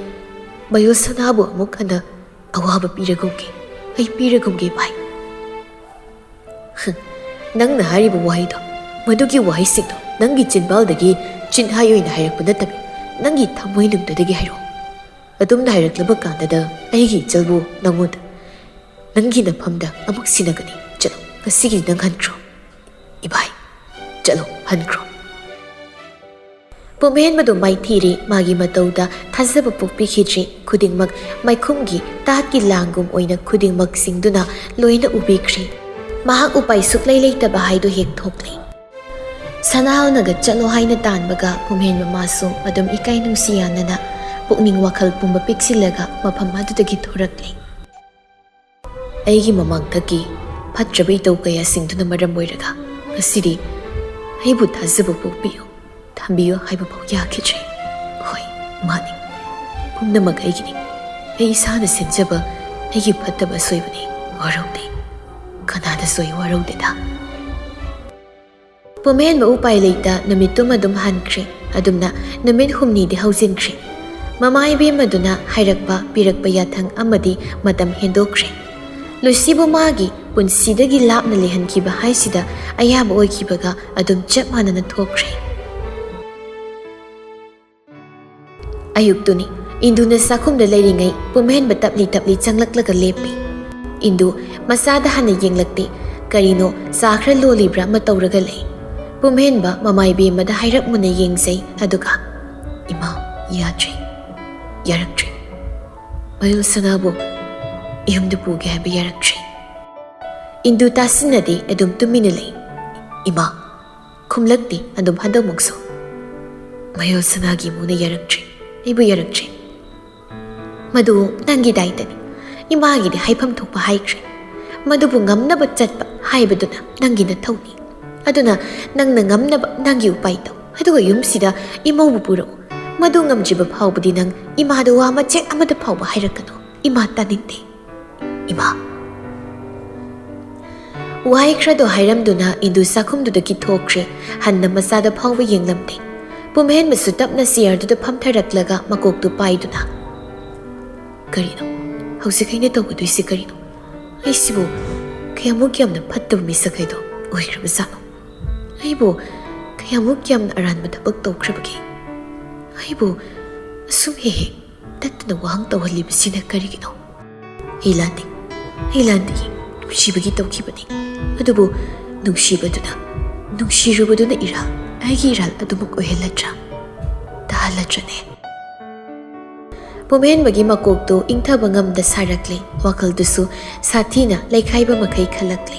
ꯃꯌꯣꯜ ꯁꯅꯥꯕꯨ ꯑꯃꯨꯛ ꯍꯟꯅ ꯑꯋꯥꯕ ꯄꯤꯔꯒꯨꯝꯒꯦ꯫ ꯑꯩ ꯄꯤꯔꯒꯨꯝꯒꯦ, ꯏꯕꯥꯏ꯫" ꯍꯝ, ꯅꯪꯅ ꯍꯥꯏꯔꯤꯕ ꯋꯥꯍꯩꯗꯣ, ꯃꯗꯨꯒꯤ ꯋꯥꯍꯩꯁꯤꯡꯗꯣ ꯅꯪꯒꯤ ꯆꯤꯟꯕꯥꯜꯗꯒꯤ ꯆꯤꯟꯍꯥꯏ ꯑꯣꯏꯅ ꯍꯥꯏꯔꯛꯄ ꯅꯠꯇꯕꯤ, ꯅꯪꯒꯤ ꯊꯃꯣꯏꯅꯨꯡꯗꯒꯤ ꯍꯥꯏꯔꯛꯑꯣ꯫ ꯑꯗꯨꯝꯅ ꯍꯥꯏꯔꯛꯂꯕ ꯀꯥꯟꯗꯗ ꯑꯩꯒꯤ ꯏꯆꯜꯕꯨ ꯅꯪꯉꯣꯟꯗ, ꯅꯪꯒꯤ ꯅꯐꯝꯗ ꯑꯃꯨꯛ ꯁꯤꯟꯅꯒꯅꯤ꯫ ꯆꯠꯂꯣ, ꯉꯁꯤꯒꯤꯗꯤ ꯅꯪ ꯍꯟꯈ꯭ꯔꯣ꯫ ꯏꯕꯥꯏ, ꯆꯠꯂꯣ, ꯍꯟꯈ꯭ꯔꯣ꯫ ꯄꯨꯝꯍꯦꯟꯕꯗꯨ ꯃꯥꯏꯊꯤꯔꯦ, ꯃꯥꯒꯤ ꯃꯇꯧꯗ ꯊꯥꯖꯕ ꯄꯣꯛꯄꯤꯈꯤꯗ꯭ꯔꯦ꯫ ꯈꯨꯗꯤꯡꯃꯛ ꯃꯥꯏꯈꯨꯝꯒꯤ ꯇꯥꯠꯀꯤ ꯂꯥꯡꯒꯨꯝ ꯑꯣꯏꯅ ꯈꯨꯗꯤꯡꯃꯛ ꯁꯤꯡꯗꯨꯅ ꯂꯣꯏꯅ ꯎꯕꯤꯈ꯭ꯔꯦ꯫ ꯃꯍꯥꯛ ꯎꯄꯥꯏ ꯁꯨꯛꯂꯩ ꯂꯩꯇꯕ ꯍꯥꯏꯗꯨ ꯍꯦꯛ ꯊꯣꯛꯂꯦ꯫ ꯁꯅꯥꯍꯜꯅꯒ ꯆꯠꯂꯣ ꯍꯥꯏꯅ ꯇꯥꯟꯕꯒ ꯄꯨꯝꯍꯦꯟꯕ ꯃꯥꯁꯨ ꯑꯗꯨꯝ ꯏꯀꯥꯏ ꯅꯨꯡꯁꯤ ꯌꯥꯅꯅ ꯄꯨꯛꯅꯤꯡ ꯋꯥꯈꯜ ꯄꯨꯝꯕ ꯄꯤꯛꯁꯤꯜꯂꯒ ꯃꯐꯝ ꯑꯗꯨꯗꯒꯤ ꯊꯣꯔꯛꯂꯦ꯫ ꯑꯩꯒꯤ ꯃꯃꯥꯡꯊꯛꯀꯤ ꯐꯠꯇ꯭ꯔꯕ ꯏꯇꯧ ꯀꯌꯥꯁꯤꯡꯗꯨꯅ ꯃꯔꯝ ꯑꯣꯏꯔꯒ ꯉꯁꯤꯗꯤ ꯑꯩꯕꯨ ꯊꯥꯖꯕ ꯄꯣꯛꯄꯤꯌꯨ, ꯊꯝꯕꯤꯌꯨ ꯍꯥꯏꯕ ꯐꯥꯎ ꯌꯥꯈꯤꯗ꯭ꯔꯦ꯫ ꯍꯣꯏ, ꯃꯥꯅꯤ, ꯄꯨꯝꯅꯃꯛ ꯑꯩꯒꯤꯅꯤ꯫ ꯑꯩ ꯏꯁꯥꯅ ꯁꯦꯝꯖꯕ ꯑꯩꯒꯤ ꯐꯠꯇꯕ ꯑꯁꯣꯏꯕꯅꯤ꯫ ꯋꯥꯔꯧꯗꯦ, ꯀꯅꯥꯗꯁꯨ ꯑꯩ ꯋꯥꯔꯧꯗꯦꯗ꯫ ꯄꯨꯝꯍꯦꯟꯕ ꯎꯄꯥꯏ ꯂꯩꯇ ꯅꯨꯃꯤꯠꯇꯨꯃ ꯑꯗꯨꯝ ꯍꯟꯈ꯭ꯔꯦ꯫ ꯑꯗꯨꯝꯅ ꯅꯨꯃꯤꯠ ꯍꯨꯝꯅꯤꯗꯤ ꯍꯧꯖꯤꯟꯈ꯭ꯔꯦ꯫ ꯃꯃꯥ ꯏꯕꯦꯝꯃꯗꯨꯅ ꯍꯥꯏꯔꯛꯄ ꯄꯤꯔꯛꯄ ꯌꯥꯊꯪ ꯑꯃꯗꯤ ꯃꯇꯝ ꯍꯦꯟꯗꯣꯛꯈ꯭ꯔꯦ꯫ ꯂꯨꯁꯤꯕꯨ ꯃꯥꯒꯤ ꯄꯨꯟꯁꯤꯗꯒꯤ ꯂꯥꯞꯅ ꯂꯩꯍꯟꯈꯤꯕ ꯍꯥꯏꯁꯤꯗ ꯑꯌꯥꯕ ꯑꯣꯏꯈꯤꯕꯒ ꯑꯗꯨꯝ ꯆꯞ ꯃꯥꯟꯅꯅ ꯊꯣꯛꯈ꯭ꯔꯦ꯫ ꯑꯌꯨꯛꯇꯨꯅꯤ꯫ ꯏꯟꯗꯨꯅ ꯆꯥꯛꯈꯨꯝꯗ ꯂꯩꯔꯤꯉꯩ ꯄꯨꯝꯍꯦꯟꯕ ꯇꯞꯂꯤ ꯇꯞꯂꯤ ꯆꯪꯂꯛꯂꯒ ꯂꯦꯞꯄꯤ꯫ ꯏꯟꯗꯨ ꯃꯆꯥꯗ ꯍꯥꯟꯅ ꯌꯦꯡꯂꯛꯇꯦ꯫ ꯀꯔꯤꯅꯣ ꯆꯥ ꯈꯔ ꯂꯣꯜꯂꯤꯕ꯭ꯔꯥ ꯑꯃ ꯇꯧꯔꯒ ꯂꯩ꯫ ꯄꯨꯝꯍꯦꯟꯕ ꯃꯃꯥ ꯏꯕꯦꯝꯃꯗ ꯍꯥꯏꯔꯞ ꯃꯨꯟꯅ ꯌꯦꯡꯖꯩ, ꯑꯗꯨꯒ, "ꯏꯃꯥ, ꯌꯥꯗ꯭ꯔꯦ, ꯌꯥꯔꯛꯇ꯭ꯔꯦ꯫ ꯃꯌꯣꯜ ꯁꯅꯥꯕꯨ ꯌꯨꯝꯗ ꯄꯨꯒꯦ ꯍꯥꯏꯕ ꯌꯥꯔꯛꯇ꯭ꯔꯦ꯫" ꯏꯟꯗꯨ ꯇꯥꯁꯤꯟꯅꯗꯦ, ꯑꯗꯨꯝ ꯇꯨꯃꯤꯟꯅ ꯂꯩ꯫ "ꯏꯃꯥ?" ꯈꯨꯝꯂꯛꯇꯦ, ꯑꯗꯨꯝ ꯍꯟꯗꯛꯃꯨꯛꯁꯨ꯫ "ꯃꯌꯣꯜ ꯁꯅꯥꯒꯤ ꯏꯃꯨꯡꯅ ꯌꯥꯔꯛꯇ꯭ꯔꯦ, ꯑꯩꯕꯨ ꯌꯥꯔꯛꯇ꯭ꯔꯦ꯫ ꯃꯗꯨ ꯅꯪꯒꯤ ꯗꯥꯏꯇꯅꯤ꯫ ꯏꯃꯥꯒꯤꯗꯤ ꯍꯥꯏꯐꯝ ꯊꯣꯛꯄ ꯍꯥꯏꯈ꯭ꯔꯦ꯫ ꯃꯗꯨꯕꯨ ꯉꯝꯅꯕ ꯆꯠꯄ ꯍꯥꯏꯕꯗꯨꯅ ꯅꯪꯒꯤ ꯅꯊꯧꯅꯤ꯫ ꯑꯗꯨꯅ ꯅꯪꯅ ꯉꯝꯅꯕ ꯅꯪꯒꯤ ꯎꯄꯥꯏ ꯇꯧ꯫ ꯑꯗꯨꯒ ꯌꯨꯝꯁꯤꯗ ꯏꯃꯧꯕꯨ ꯄꯨꯔꯛꯎ꯫ ꯃꯗꯨ ꯉꯝꯗ꯭ꯔꯤꯕ ꯐꯥꯎꯕꯗꯤ ꯅꯪ ꯏꯃꯥꯗ ꯋꯥ ꯃꯆꯦꯠ ꯑꯃꯠꯇ ꯐꯥꯎꯕ ꯍꯥꯏꯔꯛꯀꯅꯨ꯫ ꯏꯃꯥ ꯇꯥꯅꯤꯡꯗꯦ꯫ ꯏꯃꯥ꯫ ꯋꯥꯍꯩ ꯈꯔꯗꯣ ꯍꯥꯏꯔꯝꯗꯨꯅ ꯏꯟꯗꯨ ꯆꯥꯛꯈꯨꯝꯗꯨꯗꯒꯤ ꯊꯣꯛꯈ꯭ꯔꯦ꯫ ꯍꯟꯅ ꯃꯆꯥꯗ ꯐꯥꯎꯕ ꯌꯦꯡꯂꯝꯗꯦ꯫ ꯄꯨꯝꯍꯦꯟꯕꯁꯨ ꯇꯞꯅ ꯆꯤꯌꯔꯗꯨꯗ ꯐꯝꯊꯔꯛꯂꯒ ꯃꯀꯣꯛꯇꯨ ꯄꯥꯏꯗꯨꯅ, "ꯀꯔꯤꯅꯣ? ꯍꯧꯖꯤꯛ ꯑꯩꯅ ꯇꯧꯒꯗꯣꯏꯁꯤ ꯀꯔꯤꯅꯣ? ꯑꯩꯁꯤꯕꯨ ꯀꯌꯥꯃꯨꯛ ꯌꯥꯝꯅ ꯐꯠꯇꯕ ꯃꯤꯁꯛ ꯍꯥꯏꯗꯣ ꯑꯣꯏꯈ꯭ꯔꯕꯖꯥꯠꯅꯣ? ꯑꯩꯕꯨ ꯀꯌꯥꯃꯨꯛ ꯌꯥꯝꯅ ꯑꯔꯥꯟꯕ ꯊꯕꯛ ꯇꯧꯈ꯭ꯔꯕꯒꯦ? ꯑꯩꯕꯨ ꯑꯁꯨꯝ ꯍꯦꯛ ꯍꯦꯛ ꯇꯠꯇꯅ ꯋꯥꯍꯪ ꯇꯧꯍꯜꯂꯤꯕꯁꯤꯅ ꯀꯔꯤꯒꯤꯅꯣ? ꯑꯩ ꯂꯥꯟꯗꯦ, ꯑꯩ ꯂꯥꯟꯗꯦ, ꯅꯨꯡꯁꯤꯕꯒꯤ ꯇꯧꯈꯤꯕꯅꯤ꯫ ꯑꯗꯨꯕꯨ ꯅꯨꯡꯁꯤꯕꯗꯨꯅ, ꯅꯨꯡꯁꯤꯔꯨꯕꯗꯨꯅ ꯏꯔꯥꯜ, ꯑꯩꯒꯤ ꯏꯔꯥꯜ ꯑꯗꯨꯃꯛ ꯑꯣꯏꯍꯜꯂꯗ꯭ꯔꯥ? ꯇꯥꯍꯜꯂꯗ꯭ꯔꯅꯦ?" ꯄꯨꯝꯍꯦꯟꯕꯒꯤ ꯃꯀꯣꯛꯇꯨ ꯏꯪꯊꯕ ꯉꯝꯗ ꯁꯥꯔꯛꯂꯦ, ꯋꯥꯈꯜꯗꯨꯁꯨ ꯁꯥꯊꯤꯅ ꯂꯩꯈꯥꯏꯕ ꯃꯈꯩ ꯈꯜꯂꯛꯂꯦ꯫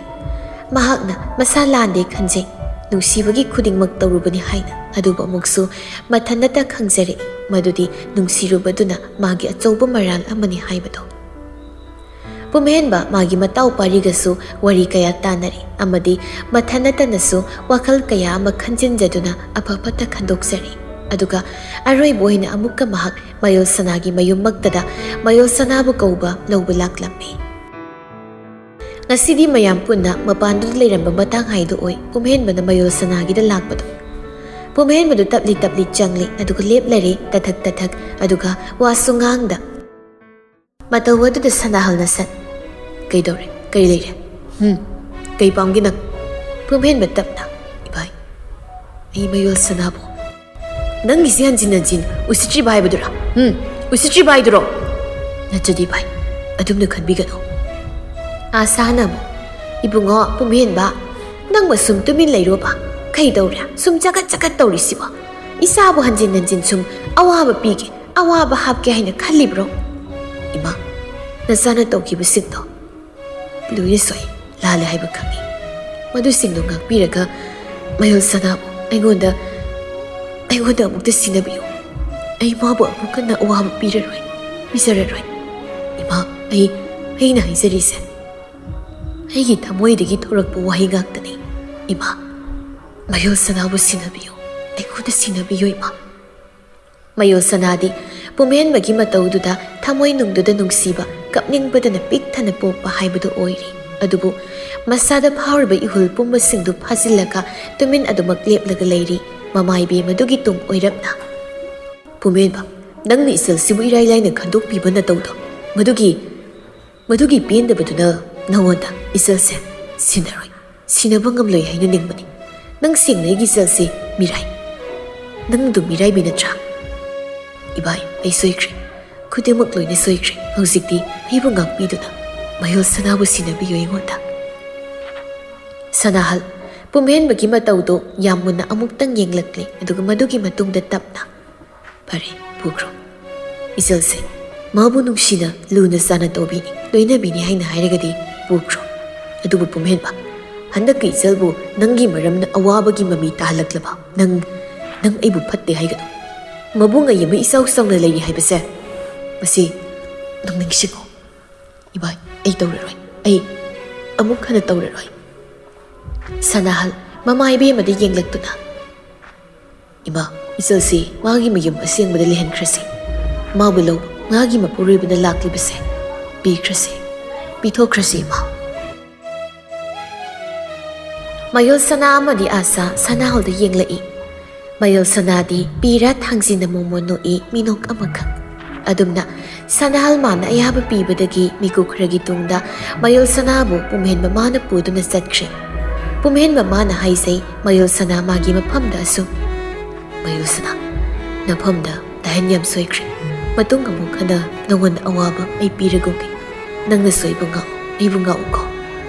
ꯃꯍꯥꯛꯅ ꯃꯁꯥ ꯂꯥꯟꯗꯦ ꯈꯟꯖꯩ, ꯅꯨꯡꯁꯤꯕꯒꯤ ꯈꯨꯗꯤꯡꯃꯛ ꯇꯧꯔꯨꯕꯅꯤ ꯍꯥꯏꯅ꯫ ꯑꯗꯨꯕꯨ ꯑꯃꯨꯛꯁꯨ ꯃꯊꯟꯇ ꯈꯪꯖꯔꯛꯏ ꯃꯗꯨꯗꯤ ꯅꯨꯡꯁꯤꯔꯨꯕꯗꯨꯅ ꯃꯥꯒꯤ ꯑꯆꯧꯕ ꯃꯔꯥꯜ ꯑꯃꯅꯤ ꯍꯥꯏꯕꯗꯣ꯫ ꯄꯨꯝꯍꯦꯟꯕ ꯃꯥꯒꯤ ꯃꯇꯥꯎ ꯄꯥꯔꯤꯒꯁꯨ ꯋꯥꯔꯤ ꯀꯌꯥ ꯇꯥꯟꯅꯔꯦ ꯑꯃꯗꯤ ꯃꯊꯟꯇꯅꯁꯨ ꯋꯥꯈꯜ ꯀꯌꯥ ꯑꯃ ꯈꯟꯖꯤꯟꯖꯗꯨꯅ ꯑꯐ ꯐꯠꯇ ꯈꯟꯗꯣꯛꯆꯔꯦ꯫ ꯑꯗꯨꯒ ꯑꯔꯣꯏꯕ ꯑꯣꯏꯅ ꯑꯃꯨꯛꯀ ꯃꯍꯥꯛ ꯃꯌꯣꯜ ꯁꯅꯥꯒꯤ ꯃꯌꯨꯝꯃꯛꯇꯗ ꯃꯌꯣꯜ ꯁꯅꯥꯕꯨ ꯀꯧꯕ ꯂꯧꯕ ꯂꯥꯛꯂꯝꯃꯤ꯫ ꯉꯁꯤꯗꯤ ꯃꯌꯥꯝ ꯄꯨꯟꯅ ꯃꯄꯥꯟꯗꯨꯗ ꯂꯩꯔꯝꯕ ꯃꯇꯥꯡ ꯍꯥꯏꯗꯨ ꯑꯣꯏ ꯄꯨꯝꯍꯦꯟꯕꯅ ꯃꯌꯣꯜ ꯁꯅꯥꯒꯤꯗ ꯂꯥꯛꯄꯗꯨ꯫ ꯄꯨꯝꯍꯦꯟꯕꯗꯨ ꯇꯞꯂꯤ ꯇꯞꯂꯤ ꯆꯪꯂꯦ, ꯑꯗꯨꯒ ꯂꯦꯞꯂꯔꯦ, ꯇꯊꯛ ꯇꯊꯛ, ꯑꯗꯨꯒ ꯋꯥꯁꯨ ꯉꯥꯡꯗ꯫ ꯃꯇꯧ ꯑꯗꯨꯗ ꯁꯅꯥꯍꯜꯅ ꯁꯠ, "ꯀꯩꯗꯧꯔꯦ? ꯀꯔꯤ ꯂꯩꯔꯦ? ꯍꯨꯝ? ꯀꯩ ꯄꯥꯝꯒꯦ ꯅꯪ?" ꯄꯨꯝꯍꯦꯟꯕ ꯇꯞꯅ, "ꯏꯚꯥꯏ, ꯑꯩ ꯃꯌꯣꯜ ꯁꯅꯥꯕꯨ ꯅꯪꯒꯤꯁꯤ ꯍꯟꯖꯤꯟ ꯍꯟꯖꯤꯟ ꯎꯁꯤꯠꯇ꯭ꯔꯤꯕ ꯍꯥꯏꯕꯗꯨꯔꯥ? ꯎꯝ, ꯎꯁꯤꯠꯇ꯭ꯔꯤꯕ ꯍꯥꯏꯗꯨꯔꯣ? ꯅꯠꯇ꯭ꯔꯗꯤ ꯚꯥꯏ, ꯑꯗꯨꯝꯅ ꯈꯟꯕꯤꯒꯅꯨ꯫" ꯑꯥꯁꯥꯅ ꯑꯃꯨꯛ, "ꯏꯕꯨꯡꯉꯣ ꯄꯨꯝꯍꯦꯟꯕ, ꯅꯪꯕꯨ ꯁꯨꯝ ꯇꯨꯃꯤꯟ ꯂꯩꯔꯣꯕ? ꯀꯩꯗꯧꯔꯦ ꯁꯨꯝ ꯆꯒꯠ ꯆꯒꯠ ꯇꯧꯔꯤꯁꯤꯕꯣ? ꯏꯆꯥꯕꯨ ꯍꯟꯖꯤꯟ ꯍꯟꯖꯤꯟ ꯁꯨꯝ ꯑꯋꯥꯕ ꯄꯤꯒꯦ, ꯑꯋꯥꯕ ꯍꯥꯞꯀꯦ ꯍꯥꯏꯅ ꯈꯜꯂꯤꯕ꯭ꯔꯣ? ꯏꯃꯥ, ꯅꯆꯥꯅ ꯇꯧꯈꯤꯕꯁꯤꯡꯗꯣ ꯂꯣꯏꯅ ꯁꯣꯏ, ꯂꯥꯜꯂꯦ ꯍꯥꯏꯕ ꯈꯪꯏ꯫ ꯃꯗꯨꯁꯤꯡꯗꯨ ꯉꯥꯛꯄꯤꯔꯒ ꯃꯌꯣꯜ ꯁꯅꯥꯕꯨ ꯑꯩꯉꯣꯟꯗ, ꯑꯩꯉꯣꯟꯗ ꯑꯃꯨꯛꯇ ꯁꯤꯟꯅꯕꯤꯌꯨ꯫ ꯑꯩ ꯃꯥꯕꯨ ꯑꯃꯨꯛ ꯍꯟꯅ ꯑꯋꯥꯕ ꯄꯤꯔꯔꯣꯏ, ꯄꯤꯖꯔꯔꯣꯏ꯫ ꯏꯃꯥ, ꯑꯩ, ꯑꯩꯅ ꯍꯥꯏꯖꯔꯤꯁꯦ, ꯑꯩꯒꯤ ꯊꯃꯣꯏꯗꯒꯤ ꯊꯣꯔꯛꯄ ꯋꯥꯍꯩ ꯉꯥꯛꯇꯅꯤ꯫ ꯏꯃꯥ, ꯃꯌꯣꯜ ꯁꯅꯥꯕꯨ ꯁꯤꯟꯅꯕꯤꯌꯨ, ꯑꯩꯉꯣꯟꯗ ꯁꯤꯟꯅꯕꯤꯌꯨ ꯏꯃꯥ꯫ ꯃꯌꯣꯜ ꯁꯅꯥꯗꯤ ꯄꯨꯝꯍꯦꯟꯕꯒꯤ ꯃꯇꯧꯗꯨꯗ ꯊꯃꯣꯏꯅꯨꯡꯗꯨꯗ ꯅꯨꯡꯁꯤꯕ, ꯀꯞꯅꯤꯡꯕꯗꯅ ꯄꯤꯛ ꯊꯟꯅ ꯄꯣꯛꯄ ꯍꯥꯏꯕꯗꯨ ꯑꯣꯏꯔꯤ꯫ ꯑꯗꯨꯕꯨ ꯃꯁꯥꯗ ꯐꯥꯎꯔꯤꯕ ꯏꯍꯨꯜ ꯄꯨꯝꯕꯁꯤꯡꯗꯨ ꯐꯥꯖꯤꯜꯂꯒ ꯇꯨꯃꯤꯟ ꯑꯗꯨꯃꯛ ꯂꯦꯞꯂꯒ ꯂꯩꯔꯤ꯫ ꯃꯃꯥ ꯏꯕꯦꯝꯃꯗꯨꯒꯤ ꯇꯨꯡ ꯑꯣꯏꯔꯞꯅ, "ꯄꯨꯝꯍꯦꯟꯕ, ꯅꯪꯅ ꯏꯆꯜꯁꯤꯕꯨ ꯏꯔꯥꯏ ꯂꯥꯏꯅ ꯈꯟꯗꯣꯛꯄꯤꯕ ꯅꯇꯧꯗꯣ, ꯃꯗꯨꯒꯤ, ꯃꯗꯨꯒꯤ ꯄꯦꯟꯗꯕꯗꯨꯅ ꯅꯉꯣꯟꯗ ꯏꯆꯜꯁꯦ ꯁꯤꯟꯅꯔꯣꯏ, ꯁꯤꯟꯅꯕ ꯉꯝꯂꯣꯏ ꯍꯥꯏꯅ ꯅꯤꯡꯕꯅꯤ꯫ ꯅꯪ ꯁꯦꯡꯅ ꯑꯩꯒꯤ ꯏꯆꯜꯁꯦ ꯃꯤꯔꯥꯏ, ꯅꯪ ꯑꯗꯨꯝ ꯃꯤꯔꯥꯏꯕꯤ ꯅꯠꯇ꯭ꯔꯥ?" "ꯏꯕꯥꯏ, ꯑꯩ ꯁꯣꯏꯈ꯭ꯔꯦ, ꯈꯨꯗꯤꯡꯃꯛ ꯂꯣꯏꯅ ꯁꯣꯏꯈ꯭ꯔꯦ꯫ ꯍꯧꯖꯤꯛꯇꯤ ꯑꯩꯕꯨ ꯉꯥꯛꯄꯤꯗꯨꯅ ꯃꯌꯣꯜ ꯁꯅꯥꯕꯨ ꯁꯤꯟꯅꯕꯤꯌꯨ ꯑꯩꯉꯣꯟꯗ꯫" ꯁꯅꯥꯍꯜ ꯄꯨꯝꯍꯦꯟꯕꯒꯤ ꯃꯇꯧꯗꯨ ꯌꯥꯝ ꯃꯨꯟꯅ ꯑꯃꯨꯛꯇꯪ ꯌꯦꯡꯂꯛꯂꯦ, ꯑꯗꯨꯒ ꯃꯗꯨꯒꯤ ꯃꯇꯨꯡꯗ ꯇꯞꯅ, "ꯐꯔꯦ, ꯄꯨꯈ꯭ꯔꯣ꯫ ꯏꯆꯜꯁꯦ ꯃꯥꯕꯨ ꯅꯨꯡꯁꯤꯅ, ꯂꯨꯅ ꯆꯥꯅ ꯇꯧꯕꯤꯅꯤ, ꯂꯣꯏꯅꯕꯤꯅꯤ ꯍꯥꯏꯅ ꯍꯥꯏꯔꯒꯗꯤ ꯄꯨꯈ꯭ꯔꯣ꯫ ꯑꯗꯨꯕꯨ ꯄꯨꯝꯍꯦꯟꯕ, ꯍꯟꯗꯛꯀꯤ ꯏꯆꯜꯕꯨ ꯅꯪꯒꯤ ꯃꯔꯝꯅ ꯑꯋꯥꯕꯒꯤ ꯃꯃꯤ ꯇꯥꯍꯜꯂꯛꯂꯕ ꯅꯪ, ꯅꯪ ꯑꯩꯕꯨ ꯐꯠꯇꯦ ꯍꯥꯏꯒꯅꯨ꯫ ꯃꯕꯨꯡ ꯑꯌꯦꯝꯕ ꯏꯆꯥꯎ ꯆꯥꯎꯅ ꯂꯩꯔꯤ ꯍꯥꯏꯕꯁꯦ, ꯃꯁꯤ ꯅꯪ ꯅꯤꯡꯁꯤꯡꯉꯨ꯫" "ꯏꯕꯥꯏ, ꯑꯩ ꯇꯧꯔꯔꯣꯏ, ꯑꯩ ꯑꯃꯨꯛ ꯍꯟꯅ ꯇꯧꯔꯔꯣꯏ꯫" ꯁꯅꯥꯍꯜ ꯃꯃꯥ ꯏꯕꯦꯝꯃꯗ ꯌꯦꯡꯂꯛꯇꯨꯅ, "ꯏꯃꯥ, ꯏꯆꯜꯁꯤ ꯃꯥꯒꯤ ꯃꯌꯨꯝ ꯑꯁꯦꯡꯕꯗ ꯂꯩꯍꯟꯈ꯭ꯔꯁꯤ꯫ ꯃꯥꯕꯨ ꯂꯧꯕ ꯃꯥꯒꯤ ꯃꯄꯨꯔꯣꯏꯕꯅ ꯂꯥꯛꯂꯤꯕꯁꯦ ꯄꯤꯈ꯭ꯔꯁꯤ, ꯄꯤꯊꯣꯛꯈ꯭ꯔꯁꯤ ꯏꯃꯥ꯫" ꯃꯌꯣꯜ ꯁꯅꯥ ꯑꯃꯗꯤ ꯑꯥꯁꯥ ꯁꯅꯥꯍꯜꯗ ꯌꯦꯡꯂꯛꯏ꯫ ꯃꯌꯣꯜ ꯁꯅꯥꯗꯤ ꯄꯤꯔ ꯊꯥꯡꯖꯤꯟꯅ ꯃꯣꯃꯣꯟ ꯅꯣꯛꯏ, ꯃꯤꯅꯣꯛ ꯑꯃꯈꯛ꯫ ꯑꯗꯨꯝꯅ ꯁꯅꯥꯍꯜ ꯃꯥꯅ ꯑꯌꯥꯕ ꯄꯤꯕꯗꯒꯤ ꯃꯤꯀꯨꯞ ꯈꯔꯒꯤ ꯇꯨꯡꯗ ꯃꯌꯣꯜ ꯁꯅꯥꯕꯨ ꯄꯨꯝꯍꯦꯟꯕ ꯃꯥꯅ ꯄꯨꯗꯨꯅ ꯆꯠꯈ꯭ꯔꯦ꯫ ꯄꯨꯝꯍꯦꯟꯕ ꯃꯥꯅ ꯍꯥꯏꯖꯩ, "ꯃꯌꯣꯜ ꯁꯅꯥ ꯃꯥꯒꯤ ꯃꯐꯝꯗ ꯑꯁꯨꯝ꯫" "ꯃꯌꯣꯜ ꯁꯅꯥ, ꯅꯐꯝꯗ ꯗꯥꯍꯦꯟ ꯌꯥꯝ ꯁꯣꯏꯈ꯭ꯔꯦ꯫ ꯃꯇꯨꯡ ꯑꯃꯨꯛ ꯍꯟꯅ ꯅꯉꯣꯟꯗ ꯑꯋꯥꯕ ꯑꯩ ꯄꯤꯔꯒꯨꯝꯒꯦ꯫ ꯅꯪꯅ ꯁꯣꯏꯕ ꯉꯥꯛꯎ, ꯑꯩꯕꯨ ꯉꯥꯛꯎꯀꯣ꯫"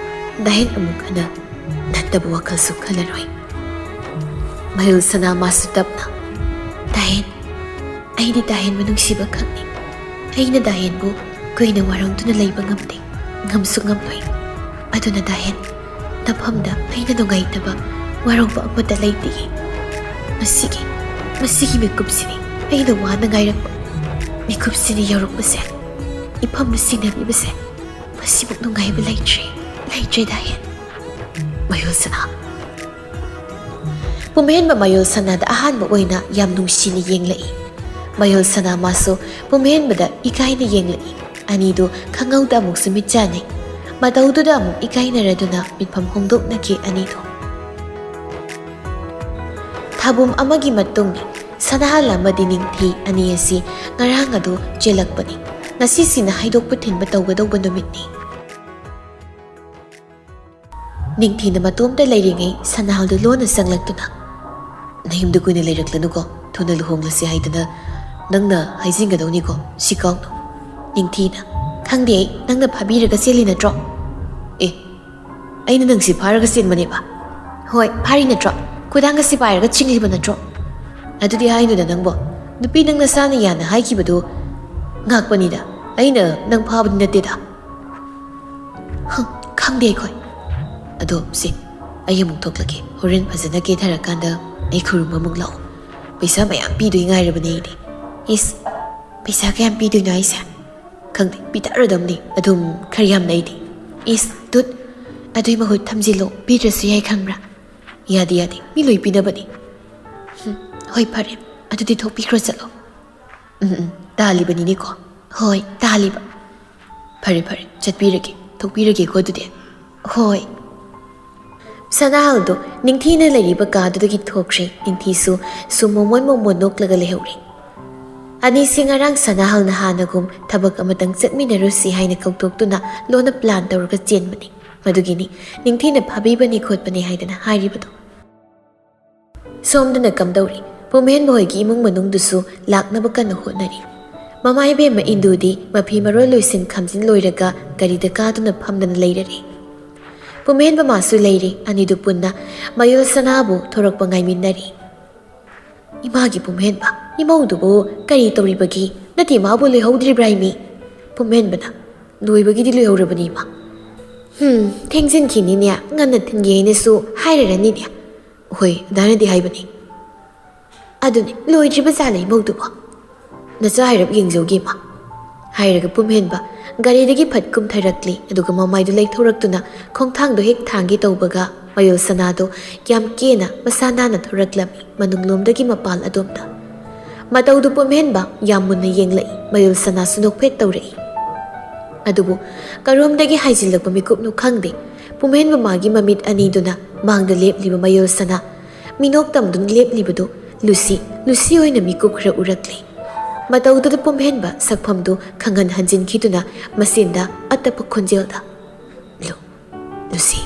ꯗꯥꯍꯦꯟ ꯑꯃꯨꯛ ꯍꯟꯅ ꯅꯠꯇꯕ ꯋꯥꯈꯜꯁꯨ ꯈꯜꯂꯔꯣꯏ꯫ ꯃꯌꯣꯜ ꯁꯅꯥ ꯃꯥꯁꯨ ꯇꯞꯅ, "ꯗꯥꯍꯦꯟ, ꯑꯩꯗꯤ ꯗꯥꯍꯦꯟꯕꯨ ꯅꯨꯡꯁꯤꯕ ꯈꯛꯅꯤ꯫ ꯑꯩꯅ ꯗꯥꯍꯦꯟꯕꯨ ꯀꯨꯏꯅ ꯋꯥꯔꯧꯗꯨꯅ ꯂꯩꯕ ꯉꯝꯗꯦ, ꯉꯝꯁꯨ ꯉꯝꯂꯣꯏ꯫ ꯑꯗꯨꯅ ꯗꯥꯍꯦꯟ, ꯅꯐꯝꯗ ꯑꯩꯅ ꯅꯨꯡꯉꯥꯏꯇꯕ, ꯋꯥꯔꯧꯕ ꯑꯃꯠꯇ ꯂꯩꯇꯦ꯫ ꯃꯁꯤꯒꯤ, ꯃꯁꯤꯒꯤ ꯃꯤꯀꯨꯞꯁꯤꯅꯤ ꯑꯩꯅ ꯋꯥꯅ ꯉꯥꯏꯔꯛꯄ꯫ ꯃꯤꯀꯨꯞꯁꯤꯅ ꯌꯧꯔꯛꯄꯁꯦ, ꯏꯐꯝꯅ ꯁꯤꯟꯅꯕꯤꯕꯁꯦ, ꯃꯁꯤꯃꯨꯛ ꯅꯨꯡꯉꯥꯏꯕ ꯂꯩꯇ꯭ꯔꯦ, ꯂꯩꯇ꯭ꯔꯦꯗ ꯍꯦꯟ꯫ ꯃꯌꯣꯜ ꯁꯅꯥ꯫ ꯄꯨꯝꯍꯦꯟꯕ ꯃꯌꯣꯜ ꯁꯅꯥꯗ ꯑꯍꯥꯟꯕ ꯑꯣꯏꯅ ꯌꯥꯝ ꯅꯨꯡꯁꯤꯅ ꯌꯦꯡꯂꯛꯏ꯫ ꯃꯌꯣꯜ ꯁꯅꯥ ꯃꯥꯁꯨ ꯄꯨꯝꯍꯦꯟꯕꯗ ꯏꯀꯥꯏꯅ ꯌꯦꯡꯂꯛꯏ꯫ ꯑꯅꯤꯗꯨ ꯈꯪꯍꯧꯗ ꯑꯃꯨꯛꯁꯨ ꯃꯤꯠ ꯆꯥꯟꯅꯩ꯫ ꯃꯇꯧꯗꯨꯗ ꯑꯃꯨꯛ ꯏꯀꯥꯏꯅꯔꯗꯨꯅ ꯃꯤꯠꯐꯝ ꯍꯣꯡꯗꯣꯛꯅꯈꯤ ꯑꯅꯤꯗꯨ꯫ ꯊꯥꯕꯨꯝ ꯑꯃꯒꯤ ꯃꯇꯨꯡ ꯁꯅꯥꯍꯜ ꯑꯃꯗꯤ ꯅꯤꯡꯊꯤ ꯑꯅꯤ ꯑꯁꯤ ꯉꯔꯥꯡ ꯑꯗꯨ ꯆꯦꯜꯂꯛꯄꯅꯤ꯫ ꯉꯁꯤꯁꯤꯅ ꯍꯩꯗꯣꯛꯄ ꯊꯤꯟꯕ ꯇꯧꯒꯗꯧꯕ ꯅꯨꯃꯤꯠꯅꯤ꯫ ꯅꯤꯡꯊꯤꯅ ꯃꯇꯣꯝꯇ ꯂꯩꯔꯤꯉꯩ ꯁꯅꯥꯍꯜꯗꯨ ꯂꯣꯟꯅ ꯆꯪꯂꯛꯇꯨꯅ, "ꯅꯌꯨꯝꯗ ꯀꯨꯏꯅ ꯂꯩꯔꯛꯂꯅꯨꯀꯣ, ꯊꯨꯅ ꯂꯨꯍꯣꯡꯂꯁꯤ ꯍꯥꯏꯗꯅ ꯅꯪꯅ ꯍꯥꯏꯖꯤꯟꯒꯗꯧꯅꯤꯀꯣ, ꯁꯤ ꯀꯥꯎꯅꯨ꯫" ꯅꯤꯡꯊꯤꯅ, "ꯈꯪꯗꯦ ꯑꯩ, ꯅꯪꯅ ꯐꯥꯕꯤꯔꯒ ꯆꯦꯜꯂꯤ ꯅꯠꯇ꯭ꯔꯣ?" "ꯑꯦ, ꯑꯩꯅ ꯅꯪꯁꯤ ꯐꯥꯔꯒ ꯆꯦꯟꯕꯅꯦꯕ?" "ꯍꯣꯏ, ꯐꯥꯔꯤ ꯅꯠꯇ꯭ꯔꯣ? ꯈꯨꯗꯥꯡꯒ ꯁꯤꯄꯥꯏꯔꯒ ꯆꯤꯡꯂꯤꯕ ꯅꯠꯇ꯭ꯔꯣ?" "ꯑꯗꯨꯗꯤ ꯍꯥꯏꯅꯨꯗ ꯅꯪꯕꯣ, ꯅꯨꯄꯤ ꯅꯪ ꯅꯁꯥꯅ ꯌꯥꯅ ꯍꯥꯏꯈꯤꯕꯗꯨ ꯉꯥꯛꯄꯅꯤꯗ, ꯑꯩꯅ ꯅꯪ ꯐꯥꯕꯗꯤ ꯅꯠꯇꯦꯗ꯫" "ꯍꯪ, ꯈꯪꯗꯦ ꯑꯩꯈꯣꯏ꯫ ꯑꯗꯣ ꯁꯦ, ꯑꯩ ꯑꯃꯨꯛ ꯊꯣꯛꯂꯒꯦ, ꯍꯣꯔꯦꯟ ꯐꯖꯅ ꯀꯦꯊꯔꯀꯥꯟꯗ ꯑꯩ ꯈꯨꯔꯨꯝꯕ ꯑꯃꯨꯛ ꯂꯥꯛꯑꯣ꯫ ꯄꯩꯁꯥ ꯃꯌꯥꯝ ꯄꯤꯗꯣꯏ ꯉꯥꯏꯔꯕꯅꯦ ꯑꯩꯗꯤ꯫" "ꯏꯁ, ꯄꯩꯁꯥ ꯀꯌꯥꯝ ꯄꯤꯗꯣꯏꯅꯣ ꯍꯥꯏꯁꯦ?" "ꯈꯪꯗꯦ, ꯄꯤꯊꯔꯗꯝꯅꯤ ꯑꯗꯨꯝ ꯈꯔ ꯌꯥꯝꯅ ꯑꯩꯗꯤ꯫" "ꯏꯁ, ꯇꯨꯠ, ꯑꯗꯨꯏ ꯃꯍꯨꯠ ꯊꯝꯖꯤꯜꯂꯣ, ꯄꯤꯗ꯭ꯔꯁꯨ ꯌꯥꯏ ꯈꯪꯕ꯭ꯔꯥ?" "ꯌꯥꯗꯦ, ꯌꯥꯗꯦ, ꯃꯤ ꯂꯣꯏ ꯄꯤꯅꯕꯅꯤ꯫" "ꯍꯨꯝ, ꯍꯣꯏ, ꯐꯔꯦ, ꯑꯗꯨꯗꯤ ꯊꯣꯛꯄꯤꯈ꯭ꯔꯣ, ꯆꯠꯂꯣ꯫" "ꯎꯝ, ꯎꯝ, ꯇꯥꯜꯂꯤꯕꯅꯤꯅꯦꯀꯣ꯫" "ꯍꯣꯏ, ꯇꯥꯜꯂꯤꯕ꯫" "ꯐꯔꯦ, ꯐꯔꯦ, ꯆꯠꯄꯤꯔꯒꯦ, ꯊꯣꯛꯄꯤꯔꯒꯦꯀꯣ ꯑꯗꯨꯗꯤ꯫" "ꯍꯣꯏ꯫" ꯁꯅꯥꯍꯜꯗꯣ ꯅꯤꯡꯊꯤꯅ ꯂꯩꯔꯤꯕ ꯀꯥꯗꯨꯗꯒꯤ ꯊꯣꯛꯈ꯭ꯔꯦ꯫ ꯅꯤꯡꯊꯤꯁꯨ ꯁꯨꯝ ꯃꯣꯃꯣꯟ ꯃꯣꯃꯣꯟ ꯅꯣꯛꯂꯒ ꯂꯩꯍꯧꯔꯦ꯫ ꯑꯅꯤꯁꯤ ꯉꯔꯥꯡ ꯁꯅꯥꯍꯜꯅ ꯍꯥꯟꯅꯒꯨꯝ ꯊꯕꯛ ꯑꯃꯇꯪ ꯆꯠꯃꯤꯟꯅꯔꯨꯁꯤ ꯍꯥꯏꯅ ꯀꯧꯊꯣꯛꯇꯨꯅ ꯂꯣꯟꯅ plan ꯇꯧꯔꯒ ꯆꯦꯟꯕꯅꯤ꯫ ꯃꯗꯨꯒꯤꯅꯤ ꯅꯤꯡꯊꯤꯅ ꯐꯥꯕꯤꯕꯅꯤ ꯈꯣꯠꯄꯅꯤ ꯍꯥꯏꯗꯅ ꯍꯥꯏꯔꯤꯕꯗꯣ꯫ ꯁꯣꯝꯗꯅ ꯀꯝꯗꯧꯔꯤ? ꯄꯨꯝꯍꯦꯟꯕ ꯍꯣꯏꯒꯤ ꯏꯃꯨꯡ ꯃꯅꯨꯡꯗꯨꯁꯨ ꯂꯥꯛꯅꯕ ꯀꯟꯅ ꯍꯣꯠꯅꯔꯤ꯫ ꯃꯃꯥ ꯏꯕꯦꯝꯃ ꯏꯟꯗꯨꯗꯤ ꯃꯐꯤ ꯃꯔꯣꯜ ꯂꯣꯏꯁꯤꯟ ꯈꯥꯝꯖꯤꯟ ꯂꯣꯏꯔꯒ ꯒꯥꯔꯤꯗ ꯀꯥꯗꯨꯅ ꯐꯝꯗꯅ ꯂꯩꯔꯔꯦ꯫ ꯄꯨꯝꯍꯦꯟꯕ ꯃꯥꯁꯨ ꯂꯩꯔꯦ꯫ ꯑꯅꯤꯗꯨ ꯄꯨꯟꯅ ꯃꯌꯣꯜ ꯁꯅꯥꯕꯨ ꯊꯣꯔꯛꯄ ꯉꯥꯏꯃꯤꯟꯅꯔꯤ꯫ "ꯏꯃꯥꯒꯤ ꯄꯨꯝꯍꯦꯟꯕ, ꯏꯃꯧꯗꯨꯕꯨ ꯀꯔꯤ ꯇꯧꯔꯤꯕꯒꯦ? ꯅꯠꯇꯦ, ꯃꯥꯕꯨ ꯂꯣꯏꯍꯧꯗ꯭ꯔꯤꯕ꯭ꯔꯥ ꯏꯃꯤ?" ꯄꯨꯝꯍꯦꯟꯕꯅ, "ꯂꯣꯏꯕꯒꯤꯗꯤ ꯂꯣꯏꯍꯧꯔꯕꯅꯤ ꯏꯃꯥ꯫" "ꯍꯨꯝ, ꯊꯦꯡꯖꯤꯟꯈꯤꯅꯤꯅꯦ, ꯉꯟꯅ ꯊꯤꯟꯒꯦ ꯍꯥꯏꯅꯁꯨ ꯍꯥꯏꯔꯔꯅꯤꯅꯦ꯫" "ꯍꯣꯏ, ꯑꯗꯨꯃꯥꯏꯅꯗꯤ ꯍꯥꯏꯕꯅꯤ꯫" "ꯑꯗꯨꯅꯤ, ꯂꯣꯏꯗ꯭ꯔꯤꯕ ꯖꯥꯠꯂ ꯏꯃꯧꯗꯨꯕꯣ?" "ꯅꯆꯥ ꯍꯥꯏꯔꯞ ꯌꯦꯡꯖꯧꯒꯦ ꯏꯃꯥ꯫" ꯍꯥꯏꯔꯒ ꯄꯨꯝꯍꯦꯟꯕ ꯒꯥꯔꯤꯗꯒꯤ ꯐꯠ ꯀꯨꯝꯊꯔꯛꯂꯤ, ꯑꯗꯨꯒ ꯃꯃꯥꯏꯗꯨ ꯂꯩꯊꯣꯔꯛꯇꯨꯅ ꯈꯣꯡꯊꯥꯡꯗꯣ ꯍꯦꯛ ꯊꯥꯡꯒꯦ ꯇꯧꯕꯒ ꯃꯌꯣꯜ ꯁꯅꯥꯗꯣ ꯌꯥꯝ ꯀꯦꯅ ꯃꯁꯥ ꯅꯥꯟꯅ ꯊꯣꯔꯛꯂꯝꯃꯤ, ꯃꯅꯨꯡꯂꯣꯝꯗꯒꯤ ꯃꯄꯥꯜ ꯑꯗꯣꯝꯗ꯫ ꯃꯇꯧꯗꯨ ꯄꯨꯝꯍꯦꯟꯕ ꯌꯥꯝ ꯃꯨꯟꯅ ꯌꯦꯡꯂꯛꯏ, ꯃꯌꯣꯜ ꯁꯅꯥꯁꯨ ꯅꯣꯛꯐꯦꯠ ꯇꯧꯔꯛꯏ꯫ ꯑꯗꯨꯕꯨ ꯀꯔꯣꯝꯗꯒꯤ ꯍꯥꯏꯖꯤꯜꯂꯛꯄ ꯃꯤꯀꯨꯞꯅꯣ ꯈꯪꯗꯦ, ꯄꯨꯝꯍꯦꯟꯕ ꯃꯥꯒꯤ ꯃꯃꯤꯠ ꯑꯅꯤꯗꯨꯅ ꯃꯥꯡꯗ ꯂꯦꯞꯂꯤꯕ ꯃꯌꯣꯜ ꯁꯅꯥ, ꯃꯤꯅꯣꯛ ꯇꯝꯗꯨꯅ ꯂꯦꯞꯂꯤꯕꯗꯨ ꯂꯨꯁꯤ, ꯂꯨꯁꯤ ꯑꯣꯏꯅ ꯃꯤꯀꯨꯞ ꯈꯔ ꯎꯔꯛꯂꯦ꯫ ꯃꯇꯧꯗꯨꯗ ꯄꯨꯝꯍꯦꯟꯕ ꯁꯛꯐꯝꯗꯨ ꯈꯪꯍꯟ ꯍꯟꯖꯤꯟꯈꯤꯗꯨꯅ ꯃꯆꯤꯟꯗ ꯑꯇꯞꯄ ꯈꯣꯟꯖꯦꯜꯗ, "ꯂꯨ, ꯂꯨꯁꯤ"꯫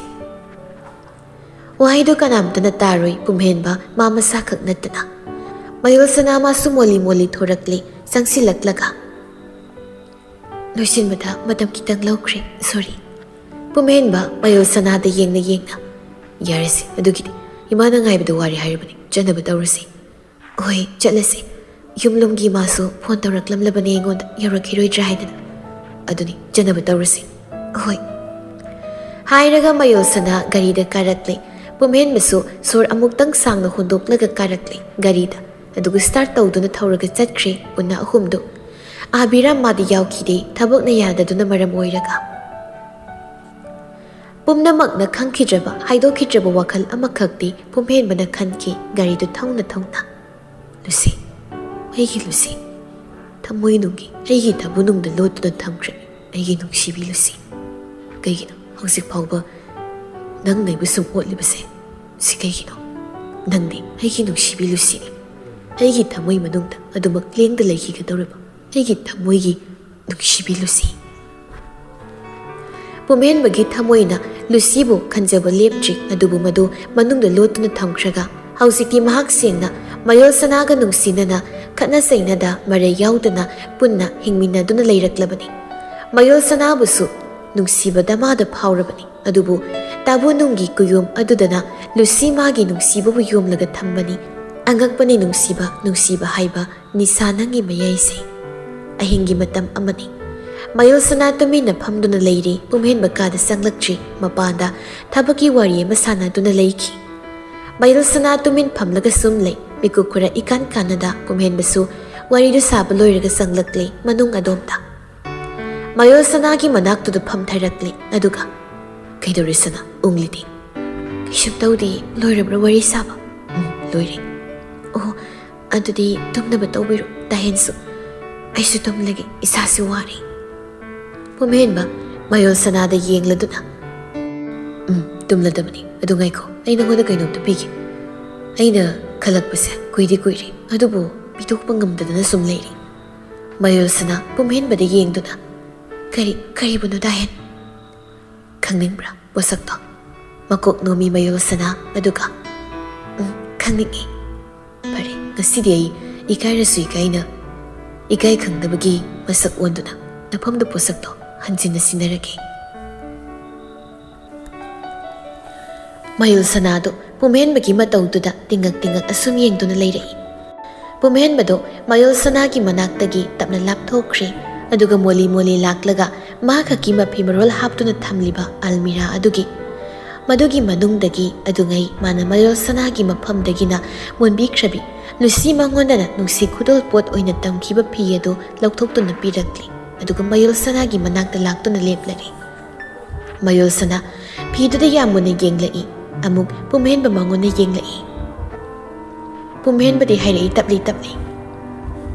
ꯋꯥꯍꯩꯗꯨ ꯀꯅꯥꯝꯇꯅ ꯇꯥꯔꯣꯏ, ꯄꯨꯝꯍꯦꯟꯕ ꯃꯥ ꯃꯁꯥꯈꯛ ꯅꯠꯇꯅ꯫ ꯃꯌꯣꯜ ꯁꯅꯥ ꯃꯥꯁꯨ ꯃꯣꯜꯂꯤ ꯃꯣꯜꯂꯤ ꯊꯣꯔꯛꯂꯦ, ꯆꯪꯁꯤꯜꯂꯛꯂꯒ꯫ "ꯂꯣꯏꯁꯤꯟꯕꯗ ꯃꯇꯝ ꯈꯤꯇꯪ ꯂꯧꯈ꯭ꯔꯦ, ꯁꯣꯔꯤ"꯫ ꯄꯨꯝꯍꯦꯟꯕ ꯃꯌꯣꯜ ꯁꯅꯥꯗ ꯌꯦꯡꯅ ꯌꯦꯡꯅ, "ꯌꯥꯔꯦꯁꯦ, ꯑꯗꯨꯒꯤꯗꯤ ꯏꯃꯥꯅ ꯉꯥꯏꯕꯗ ꯋꯥꯔꯦ ꯍꯥꯏꯔꯕꯅꯤ, ꯆꯠꯅꯕ ꯇꯧꯔꯁꯤ"꯫ "ꯍꯣꯏ, ꯆꯠꯂꯁꯤ꯫ ꯌꯨꯝꯂꯣꯝꯒꯤ ꯏꯃꯥꯁꯨ ꯐꯣꯟ ꯇꯧꯔꯛꯂꯝꯂꯕꯅꯦ ꯑꯩꯉꯣꯟꯗ, ꯌꯧꯔꯛꯈꯤꯔꯣꯏꯗ꯭ꯔꯥ ꯍꯥꯏꯗꯅ"꯫ "ꯑꯗꯨꯅꯤ, ꯆꯠꯅꯕ ꯇꯧꯔꯁꯤ"꯫ "ꯍꯣꯏ"꯫ ꯍꯥꯏꯔꯒ ꯃꯌꯣꯜ ꯁꯅꯥ ꯒꯥꯔꯤꯗ ꯀꯥꯔꯛꯂꯦ꯫ ꯄꯨꯝꯍꯦꯟꯕꯁꯨ ꯁꯣꯔ ꯑꯃꯨꯛꯇꯪ ꯁꯥꯡꯅ ꯍꯣꯟꯗꯣꯛꯂꯒ ꯀꯥꯔꯛꯂꯦ ꯒꯥꯔꯤꯗ꯫ ꯑꯗꯨꯒ ꯁ꯭ꯇꯥꯔꯠ ꯇꯧꯗꯨꯅ ꯊꯧꯔꯒ ꯆꯠꯈ꯭ꯔꯦ ꯎꯅꯥ ꯑꯍꯨꯝꯗꯨ꯫ ꯑꯥꯕꯤꯔꯥꯝ ꯃꯥꯗꯤ ꯌꯥꯎꯈꯤꯗꯦ, ꯊꯕꯛꯅ ꯌꯥꯗꯗꯨꯅ ꯃꯔꯝ ꯑꯣꯏꯔꯒ꯫ ꯄꯨꯝꯅꯃꯛꯅ ꯈꯪꯈꯤꯗ꯭ꯔꯕ, ꯍꯥꯏꯗꯣꯛꯈꯤꯗ꯭ꯔꯕ ꯋꯥꯈꯜ ꯑꯃꯈꯛꯇꯤ ꯄꯨꯝꯍꯦꯟꯕꯅ ꯈꯟꯈꯤ ꯒꯥꯔꯤꯗꯨ ꯊꯧꯅ ꯊꯧꯅ꯫ "ꯂꯨꯁꯤ, ꯑꯩꯒꯤ ꯂꯨꯁꯤ, ꯊꯃꯣꯏꯅꯨꯡꯒꯤ ꯑꯩꯒꯤ ꯊꯕꯨꯅꯨꯡꯗ ꯂꯣꯠꯇꯨꯅ ꯊꯝꯈ꯭ꯔꯦ ꯑꯩꯒꯤ ꯅꯨꯡꯁꯤꯕꯤ ꯂꯨꯁꯤ꯫ ꯀꯩꯒꯤꯅꯣ ꯍꯧꯖꯤꯛ ꯐꯥꯎꯕ ꯅꯪꯅ ꯑꯩꯕꯨ ꯁꯨꯝ ꯑꯣꯠꯂꯤꯕꯁꯦ? ꯁꯤ ꯀꯩꯒꯤꯅꯣ? ꯅꯪꯗꯤ ꯑꯩꯒꯤ ꯅꯨꯡꯁꯤꯕꯤ ꯂꯨꯁꯤꯅꯤ꯫ ꯑꯩꯒꯤ ꯊꯃꯣꯏ ꯃꯅꯨꯡꯗ ꯑꯗꯨꯃꯛ ꯂꯦꯡꯗ ꯂꯩꯈꯤꯒꯗꯧꯔꯕ ꯑꯩꯒꯤ ꯊꯃꯣꯏꯒꯤ ꯅꯨꯡꯁꯤꯕꯤ ꯂꯨꯁꯤ"꯫ ꯄꯨꯝꯍꯦꯟꯕꯒꯤ ꯊꯃꯣꯏꯅ ꯂꯨꯁꯤꯕꯨ ꯈꯟꯖꯕ ꯂꯦꯞꯇ꯭ꯔꯤ, ꯑꯗꯨꯕꯨ ꯃꯗꯨ ꯃꯅꯨꯡꯗ ꯂꯣꯠꯇꯨꯅ ꯊꯝꯈ꯭ꯔꯒ ꯍꯧꯖꯤꯛꯇꯤ ꯃꯍꯥꯛ ꯁꯦꯡꯅ ꯃꯌꯣꯜ ꯁꯅꯥꯒ ꯅꯨꯡꯁꯤꯅꯅ ꯈꯠꯅ ꯆꯩꯅꯗ ꯃꯔꯩ ꯌꯥꯎꯗꯅ ꯄꯨꯟꯅ ꯍꯤꯡꯃꯤꯟꯅꯗꯨꯅ ꯂꯩꯔꯛꯂꯕꯅꯤ꯫ ꯃꯌꯣꯜ ꯁꯅꯥꯕꯨꯁꯨ ꯅꯨꯡꯁꯤꯕ ꯗꯃꯥꯗ ꯐꯥꯎꯔꯕꯅꯤ꯫ ꯑꯗꯨꯕꯨ ꯇꯥꯕꯨ ꯅꯨꯡꯒꯤ ꯀꯨꯌꯣꯝ ꯑꯗꯨꯗꯅ ꯂꯨꯁꯤ ꯃꯥꯒꯤ ꯅꯨꯡꯁꯤꯕꯕꯨ ꯌꯣꯝꯂꯒ ꯊꯝꯕꯅꯤ꯫ ꯑꯉꯛꯄꯅꯤ ꯅꯨꯡꯁꯤꯕ, ꯅꯨꯡꯁꯤꯕ ꯍꯥꯏꯕ ꯅꯤꯁꯥ ꯅꯪꯒꯤ ꯃꯌꯥꯏꯁꯦ꯫ ꯑꯍꯤꯡꯒꯤ ꯃꯇꯝ ꯑꯃꯅꯤ꯫ ꯃꯌꯣꯜ ꯁꯅꯥ ꯇꯨꯃꯤꯟꯅ ꯐꯝꯗꯨꯅ ꯂꯩꯔꯤ꯫ ꯄꯨꯝꯍꯦꯟꯕ ꯀꯥꯗ ꯆꯪꯂꯛꯇ꯭ꯔꯤ꯫ ꯃꯄꯥꯟꯗ ꯊꯕꯛꯀꯤ ꯋꯥꯔꯤ ꯑꯃ ꯁꯥꯟꯅꯗꯨꯅ ꯂꯩꯈꯤ꯫ ꯃꯌꯣꯜ ꯁꯅꯥ ꯇꯨꯃꯤꯟ ꯐꯝꯂꯒ ꯁꯨꯝ ꯂꯩ꯫ ꯃꯤꯀꯨꯞ ꯈꯔ ꯏꯀꯥꯟ ꯀꯥꯟꯅꯗ ꯄꯨꯝꯍꯦꯟꯕꯁꯨ ꯋꯥꯔꯤꯗꯨ ꯁꯥꯕ ꯂꯣꯏꯔꯒ ꯆꯪꯂꯛꯂꯦ ꯃꯅꯨꯡ ꯑꯗꯣꯝꯗ꯫ ꯃꯌꯣꯜ ꯁꯅꯥꯒꯤ ꯃꯅꯥꯛꯇꯨꯗ ꯐꯝꯊꯔꯛꯂꯦ꯫ ꯑꯗꯨꯒ, "ꯀꯩꯗꯧꯔꯦ ꯁꯅꯥ? ꯎꯪꯂꯤꯗꯤ?" "ꯀꯩꯁꯨ ꯇꯧꯗꯦ꯫ ꯂꯣꯏꯔꯕ꯭ꯔꯥ ꯋꯥꯔꯤ ꯁꯥꯕ?" "ꯎꯝ, ꯂꯣꯏꯔꯦ꯫" "ꯑꯣ, ꯑꯗꯨꯗꯤ ꯇꯨꯝꯅꯕ ꯇꯧꯕꯤꯔꯣ ꯗꯥꯍꯦꯟꯁꯨ꯫ ꯑꯩꯁꯨ ꯇꯨꯝꯂꯒꯦ, ꯏꯁꯥꯁꯨ ꯋꯥꯔꯦ꯫" ꯄꯨꯝꯍꯦꯟꯕ ꯃꯌꯣꯜ ꯁꯅꯥꯗ ꯌꯦꯡꯂꯗꯨꯅ, "ꯎꯝ, ꯇꯨꯝꯂꯗꯕꯅꯤ꯫ ꯑꯗꯨ ꯉꯥꯏꯈꯣ, ꯑꯩ ꯅꯉꯣꯟꯗ ꯀꯩꯅꯣꯝꯇ ꯄꯤꯒꯦ꯫ ꯑꯩꯅ ꯈꯜꯂꯛꯄꯁꯦ ꯀꯨꯏꯗꯤ ꯀꯨꯏꯔꯦ, ꯑꯗꯨꯕꯨ ꯄꯤꯊꯣꯛꯄ ꯉꯝꯗꯗꯅ ꯁꯨꯝ ꯂꯩꯔꯦ꯫" ꯃꯌꯣꯜ ꯁꯅꯥ ꯄꯨꯝꯍꯦꯟꯕꯗ ꯌꯦꯡꯗꯨꯅ, "ꯀꯔꯤ, ꯀꯔꯤꯕꯨꯅꯣ ꯗꯥꯍꯦꯟ?" "ꯈꯪꯅꯤꯡꯕ꯭ꯔꯥ ꯄꯣꯠꯁꯛꯇꯣ?" ꯃꯀꯣꯛ ꯅꯣꯝꯃꯤ ꯃꯌꯣꯜ ꯁꯅꯥ, ꯑꯗꯨꯒ, "ꯎꯝ, ꯈꯪꯅꯤꯡꯉꯤ꯫" "ꯐꯔꯦ, ꯉꯁꯤꯗꯤ ꯑꯩ ꯏꯀꯥꯏꯔꯁꯨ ꯏꯀꯥꯏꯅ, ꯏꯀꯥꯏ ꯈꯪꯗꯕꯒꯤ ꯃꯁꯛ ꯑꯣꯟꯗꯨꯅ ꯅꯐꯝꯗ ꯄꯣꯠꯁꯛꯇꯣ ꯍꯟꯖꯤꯟꯅ ꯁꯤꯟꯅꯔꯒꯦ꯫" ꯃꯌꯣꯜ ꯁꯅꯥꯗꯨ ꯄꯨꯝꯍꯦꯟꯕꯒꯤ ꯃꯇꯧꯗꯨꯗ ꯇꯤꯡꯉꯛ ꯇꯤꯡꯉꯛ ꯑꯁꯨꯝ ꯌꯦꯡꯗꯨꯅ ꯂꯩꯔꯛꯏ꯫ ꯄꯨꯝꯍꯦꯟꯕꯗꯣ ꯃꯌꯣꯜ ꯁꯅꯥꯒꯤ ꯃꯅꯥꯛꯇꯒꯤ ꯇꯞꯅ ꯂꯥꯞꯊꯣꯛꯈ꯭ꯔꯦ, ꯑꯗꯨꯒ ꯃꯣꯂꯤ ꯃꯣꯂꯤ ꯂꯥꯛꯂꯒ ꯃꯥꯈꯛꯀꯤ ꯃꯐꯤ ꯃꯔꯣꯜ ꯍꯥꯞꯇꯨꯅ ꯊꯝꯂꯤꯕ ꯑꯜꯃꯤꯔꯥ ꯑꯗꯨꯒꯤ, ꯃꯗꯨꯒꯤ ꯃꯅꯨꯡꯗꯒꯤ ꯑꯗꯨꯉꯩ ꯃꯥꯅ ꯃꯌꯣꯜ ꯁꯅꯥꯒꯤ ꯃꯐꯝꯗꯒꯤꯅ ꯃꯣꯟꯕꯤꯈ꯭ꯔꯕꯤ ꯂꯨꯁꯤ ꯃꯉꯣꯟꯗꯅ ꯅꯨꯡꯁꯤ ꯈꯨꯗꯣꯜ ꯄꯣꯠ ꯑꯣꯏꯅ ꯇꯝꯈꯤꯕ ꯐꯤ ꯑꯗꯨ ꯂꯧꯊꯣꯛꯇꯨꯅ ꯄꯤꯔꯛꯂꯤ, ꯑꯗꯨꯒ ꯃꯌꯣꯜ ꯁꯅꯥꯒꯤ ꯃꯅꯥꯛꯇ ꯂꯥꯛꯇꯨꯅ ꯂꯦꯞꯂꯔꯦ꯫ ꯃꯌꯣꯜ ꯁꯅꯥ ꯐꯤꯗꯨꯗ ꯌꯥꯝ ꯃꯨꯟꯅ ꯌꯦꯡꯂꯛꯏ꯫ ꯑꯃꯨꯛ ꯄꯨꯝꯍꯦꯟꯕ ꯃꯉꯣꯟꯗ ꯌꯦꯡꯂꯛꯏ꯫ ꯄꯨꯝꯍꯦꯟꯕꯗꯤ ꯍꯥꯏꯔꯛꯏ ꯇꯞꯂꯤ ꯇꯞꯂꯤ,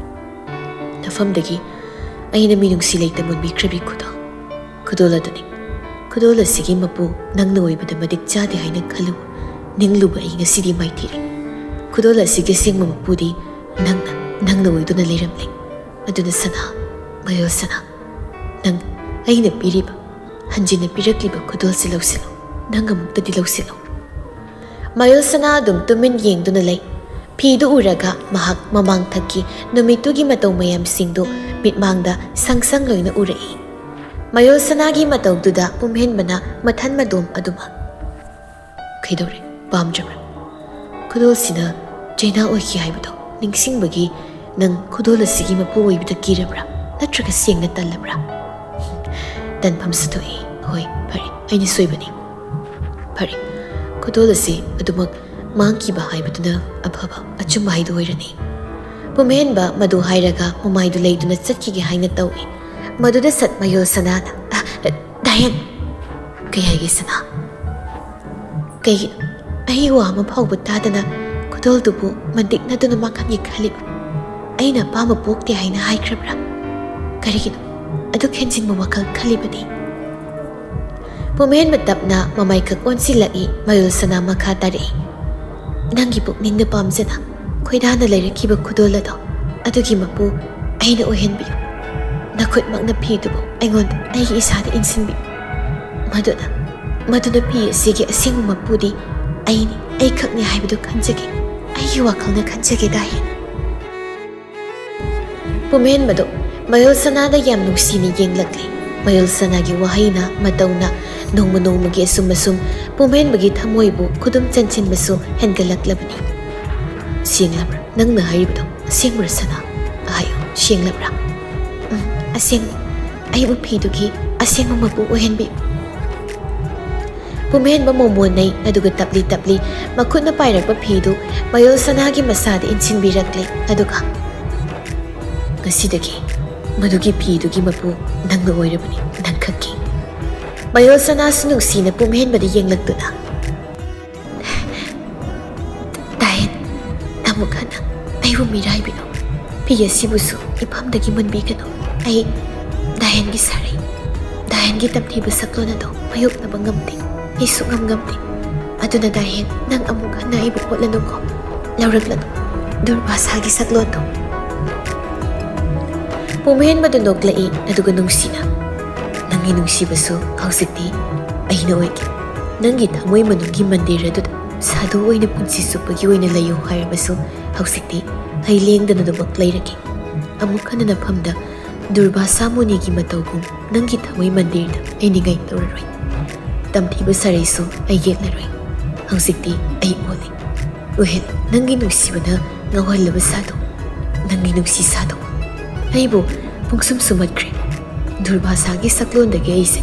"ꯅꯐꯝꯗꯒꯤ ꯑꯩꯅ ꯃꯤꯅꯨꯡꯁꯤ ꯂꯩꯇ ꯃꯨꯟꯕꯤꯈ꯭ꯔꯕꯤ ꯈꯨꯗꯣꯜ, ꯈꯨꯗꯣꯜ ꯑꯗꯨꯅꯤ꯫ ꯈꯨꯗꯣꯜ ꯑꯁꯤꯒꯤ ꯃꯄꯨ ꯅꯪꯅ ꯑꯣꯏꯕꯗ ꯃꯇꯤꯛ ꯆꯥꯗꯦ ꯍꯥꯏꯅ ꯈꯜꯂꯨ꯫ ꯅꯤꯡꯂꯨꯕ ꯑꯩ ꯉꯁꯤꯗꯤ ꯃꯥꯏꯊꯤꯔꯦ꯫ ꯈꯨꯗꯣꯜ ꯑꯁꯤꯒꯤ ꯑꯁꯦꯡꯕ ꯃꯄꯨꯗꯤ ꯅꯪꯅ, ꯅꯪꯅ ꯑꯣꯏꯗꯨꯅ ꯂꯩꯔꯝꯂꯦ꯫ ꯑꯗꯨꯅ ꯁꯅꯥ, ꯃꯌꯣꯜ ꯁꯅꯥ, ꯅꯪ ꯑꯩꯅ ꯄꯤꯔꯤꯕ, ꯍꯟꯖꯤꯟꯅ ꯄꯤꯔꯛꯂꯤꯕ ꯈꯨꯗꯣꯜꯁꯤ ꯂꯧꯁꯤꯜꯂꯨ꯫ ꯅꯪ ꯑꯃꯨꯛꯇꯗꯤ ꯂꯧꯁꯤꯜꯂꯨ꯫" ꯃꯌꯣꯜ ꯁꯅꯥ ꯑꯗꯨꯝ ꯇꯨꯃꯤꯟ ꯌꯦꯡꯗꯨꯅ ꯂꯩ꯫ ꯐꯤꯗꯨ ꯎꯔꯒ ꯃꯍꯥꯛ ꯃꯃꯥꯡꯊꯛꯀꯤ ꯅꯨꯃꯤꯠꯇꯨꯒꯤ ꯃꯇꯧ ꯃꯌꯥꯝꯁꯤꯡꯗꯨ ꯃꯤꯠꯃꯥꯡꯗ ꯁꯪ ꯁꯪ ꯂꯣꯏꯅ ꯎꯔꯛꯏ꯫ ꯃꯌꯣꯜ ꯁꯅꯥꯒꯤ ꯃꯇꯧꯗꯨꯗ ꯄꯨꯝꯍꯦꯟꯕꯅ ꯃꯊꯟ ꯃꯗꯣꯝ ꯑꯗꯨꯃꯛ, "ꯀꯩꯗꯧꯔꯦ? ꯄꯥꯝꯗ꯭ꯔꯕ꯭ꯔꯥ? ꯈꯨꯗꯣꯜꯁꯤꯅ ꯆꯩꯅꯥ ꯑꯣꯏꯈꯤ ꯍꯥꯏꯕꯗꯣ ꯅꯤꯡꯁꯤꯡꯕꯒꯤ ꯅꯪ ꯈꯨꯗꯣꯜ ꯑꯁꯤꯒꯤ ꯃꯄꯨ ꯑꯣꯏꯕꯗ ꯀꯤꯔꯕ꯭ꯔꯥ? ꯅꯠꯇ꯭ꯔꯒ ꯁꯦꯡꯅ ꯇꯜꯂꯕ꯭ꯔꯥ?" "ꯇꯟꯐꯝꯁꯨ ꯊꯣꯛꯏ꯫ ꯍꯣꯏ, ꯐꯔꯦ, ꯑꯩꯅ ꯁꯣꯏꯕꯅꯤ꯫ ꯐꯔꯦ, ꯈꯨꯗꯣꯜ ꯑꯁꯤ ꯑꯗꯨꯃꯛ ꯃꯥꯡꯈꯤꯕ ꯍꯥꯏꯕꯗꯨꯅ ꯑꯐꯕ ꯑꯆꯨꯝꯕ ꯍꯥꯏꯗꯨ ꯑꯣꯏꯔꯅꯤ꯫" ꯄꯨꯝꯍꯦꯟꯕ ꯃꯗꯨ ꯍꯥꯏꯔꯒ ꯃꯃꯥꯏꯗꯨ ꯂꯩꯗꯨꯅ ꯆꯠꯈꯤꯒꯦ ꯍꯥꯏꯅ ꯇꯧꯏ꯫ ꯃꯗꯨꯗ ꯁꯠ ꯃꯌꯨꯜ ꯁꯅꯥꯅ, "ꯑ, ꯗꯥꯏꯌꯟ!" "ꯀꯩ ꯍꯥꯏꯒꯦ ꯁꯅꯥ?" "ꯀꯩꯒꯤꯅꯣ ꯑꯩ ꯋꯥ ꯑꯃ ꯐꯥꯎꯕ ꯇꯥꯗꯅ ꯈꯨꯗꯣꯜꯗꯨꯕꯨ ꯃꯟꯗꯤꯛꯅꯗꯨꯅ ꯃꯥꯡꯍꯟꯒꯦ ꯈꯜꯂꯤꯕ? ꯑꯩꯅ ꯑꯄꯥꯝꯕ ꯄꯣꯛꯇꯦ ꯍꯥꯏꯅ ꯍꯥꯏꯈ꯭ꯔꯕ꯭ꯔꯥ? ꯀꯔꯤꯒꯤꯅꯣ ꯑꯗꯨꯛ ꯍꯦꯟꯖꯤꯟꯕ ꯋꯥꯈꯜ ꯈꯜꯂꯤꯕꯗꯤ?" ꯄꯨꯝꯍꯦꯟꯕ ꯇꯞꯅ ꯃꯃꯥꯏꯀꯛ ꯑꯣꯟꯁꯤꯜꯂꯛꯏ꯫ ꯃꯌꯨꯜ ꯁꯅꯥ ꯃꯈꯥ ꯇꯥꯔꯛꯏ, "ꯅꯪꯒꯤ ꯄꯨꯛꯅꯤꯡꯅ ꯄꯥꯝꯖꯅ ꯈꯣꯏꯗꯥꯅ ꯂꯩꯔꯛꯈꯤꯕ ꯈꯨꯗꯣꯜ ꯑꯗꯣ, ꯑꯗꯨꯒꯤ ꯃꯄꯨ ꯑꯩꯅ ꯑꯣꯏꯍꯟꯕꯤꯌꯨ꯫ ꯅꯈꯨꯠꯃꯛꯅ ꯐꯤꯗꯨꯕꯨ ꯑꯩꯉꯣꯟꯗ, ꯑꯩꯒꯤ ꯏꯁꯥꯗ ꯏꯟꯁꯤꯟꯕꯤꯌꯨ꯫ ꯃꯗꯨꯅ, ꯃꯗꯨꯅ ꯐꯤ ꯑꯁꯤꯒꯤ ꯑꯁꯦꯡꯕ ꯃꯄꯨꯗꯤ ꯑꯩꯅꯤ, ꯑꯩꯈꯛꯅꯤ ꯍꯥꯏꯕꯗꯨ ꯈꯟꯖꯒꯦ꯫ ꯑꯩꯒꯤ ꯋꯥꯈꯜꯅ ꯈꯟꯖꯒꯦ ꯗꯥꯏꯌꯟ꯫" ꯄꯨꯝꯍꯦꯟꯕꯗꯨ ꯃꯌꯨꯜ ꯁꯅꯥꯗ ꯌꯥꯝ ꯅꯨꯡꯁꯤꯅ ꯌꯦꯡꯂꯛꯂꯤ꯫ ꯃꯌꯨꯜ ꯁꯅꯥꯒꯤ ꯋꯥꯍꯩꯅ, ꯃꯇꯧꯅ ꯅꯣꯡꯃ ꯅꯣꯡꯃꯒꯤ ꯑꯁꯨꯝ ꯑꯁꯨꯝ ꯄꯨꯝꯍꯦꯟꯕꯒꯤ ꯊꯃꯣꯏꯕꯨ ꯈꯨꯗꯨꯝ ꯆꯟꯁꯤꯟꯕꯁꯨ ꯍꯦꯟꯒꯠꯂꯛꯂꯕꯅꯤ꯫ "ꯁꯦꯡꯂꯕ꯭ꯔꯥ? ꯅꯪꯅ ꯍꯥꯏꯔꯤꯕꯗꯣ ꯑꯁꯦꯡꯕ꯭ꯔꯥ ꯁꯅꯥ? ꯍꯥꯏꯌꯨ, ꯁꯦꯡꯂꯕ꯭ꯔꯥ?" "ꯎꯝ, ꯑꯁꯦꯡꯕ꯫ ꯑꯩꯕꯨ ꯐꯤꯗꯨꯒꯤ ꯑꯁꯦꯡꯕ ꯃꯄꯨ ꯑꯣꯏꯍꯟꯕꯤꯌꯨ꯫" ꯄꯨꯝꯍꯦꯟꯕ ꯃꯣꯃꯣꯟꯅꯩ, ꯑꯗꯨꯒ ꯇꯞꯂꯤ ꯇꯞꯂꯤ ꯃꯈꯨꯠꯅ ꯄꯥꯏꯔꯛꯄ ꯐꯤꯗꯨ ꯃꯌꯨꯜ ꯁꯅꯥꯒꯤ ꯃꯁꯥꯗ ꯏꯟꯁꯤꯟꯕꯤꯔꯛꯂꯦ꯫ ꯑꯗꯨꯒ, "ꯉꯁꯤꯗꯒꯤ ꯃꯗꯨꯒꯤ ꯐꯤꯗꯨꯒꯤ ꯃꯄꯨ ꯅꯪꯅ ꯑꯣꯏꯔꯕꯅꯤ, ꯅꯪꯈꯛꯀꯤ꯫" ꯃꯌꯨꯜ ꯁꯅꯥꯁꯨ ꯅꯨꯡꯁꯤꯅ ꯄꯨꯝꯍꯦꯟꯕꯗ ꯌꯦꯡꯂꯛꯇꯨꯅ, "ꯗꯥꯏꯌꯟ, ꯑꯃꯨꯛ ꯍꯟꯅ ꯑꯩꯕꯨ ꯃꯤꯔꯥꯏꯕꯤꯅꯨ꯫ ꯐꯤ ꯑꯁꯤꯕꯨꯁꯨ ꯏꯐꯝꯗꯒꯤ ꯃꯨꯟꯕꯤꯒꯅꯨ꯫ ꯑꯩ ꯗꯥꯏꯌꯟꯒꯤ ꯁꯥꯔꯩ, ꯗꯥꯏꯌꯟꯒꯤ ꯇꯝꯊꯤꯕ ꯁꯛꯂꯣꯟ ꯑꯗꯨ ꯃꯥꯌꯣꯛꯅꯕ ꯉꯝꯗꯦ꯫ ꯑꯩ ꯁꯨꯛꯉꯝ ꯉꯝꯗꯦ꯫ ꯑꯗꯨꯅ ꯗꯥꯏꯌꯟ, ꯅꯪ ꯑꯃꯨꯛ ꯍꯟꯅ ꯑꯩꯕꯨ ꯑꯣꯠꯂꯅꯨꯀꯣ꯫ ꯂꯧꯔꯛꯂꯅꯨ꯫ ꯗꯨꯔꯕꯥꯁꯥꯒꯤ ꯁꯛꯂꯣꯟꯗꯣ꯫" ꯄꯨꯝꯍꯦꯟꯕꯗꯨ ꯅꯣꯛꯂꯛꯏ, ꯑꯗꯨꯒ ꯅꯨꯡꯁꯤꯅ, "ꯅꯪꯒꯤ ꯅꯨꯡꯁꯤꯕꯁꯨ ꯍꯧꯖꯤꯛꯇꯤ ꯑꯩꯅ ꯑꯣꯏꯒꯦ꯫ ꯅꯪꯒꯤ ꯊꯃꯣꯏ ꯃꯅꯨꯡꯒꯤ ꯃꯟꯗꯤꯔ ꯑꯗꯨꯗ ꯁꯥꯗꯨ ꯑꯣꯏꯅ ꯄꯨꯟꯁꯤ ꯆꯨꯞꯄꯒꯤ ꯑꯣꯏꯅ ꯂꯩꯌꯨ ꯍꯥꯏꯔꯕꯁꯨ, ꯍꯧꯖꯤꯛꯇꯤ ꯑꯩ ꯂꯦꯡꯗꯅ ꯑꯗꯨꯃꯛ ꯂꯩꯔꯒꯦ꯫ ꯑꯃꯨꯛ ꯍꯟꯅ ꯅꯐꯝꯗ ꯗꯨꯔꯕꯥꯁꯥ ꯃꯨꯅꯤꯒꯤ ꯃꯇꯧꯒꯨꯝ ꯅꯪꯒꯤ ꯊꯃꯣꯏ ꯃꯟꯗꯤꯔꯗ ꯑꯩ ꯅꯤꯡꯉꯥꯏ ꯇꯧꯔꯔꯣꯏ꯫ ꯇꯝꯊꯤꯕ ꯁꯥꯔꯩꯁꯨ ꯑꯩ ꯌꯦꯠꯂꯔꯣꯏ꯫ ꯍꯧꯖꯤꯛꯇꯤ ꯑꯩ ꯑꯣꯜꯂꯦ꯫ ꯑꯣꯏꯍꯜꯂꯦ, ꯅꯪꯒꯤ ꯅꯨꯡꯁꯤꯕꯅ ꯉꯥꯎꯍꯜꯂꯕ ꯁꯥꯗꯨ, ꯅꯪꯒꯤ ꯅꯨꯡꯁꯤ ꯁꯥꯗꯨ꯫ ꯑꯩꯕꯨ ꯄꯨꯡꯁꯨꯝ ꯁꯨꯝꯍꯠꯈ꯭ꯔꯦ꯫ ꯗꯨꯔꯕꯥꯁꯥꯒꯤ ꯁꯛꯂꯣꯟꯗꯒꯤ ꯑꯩꯁꯦ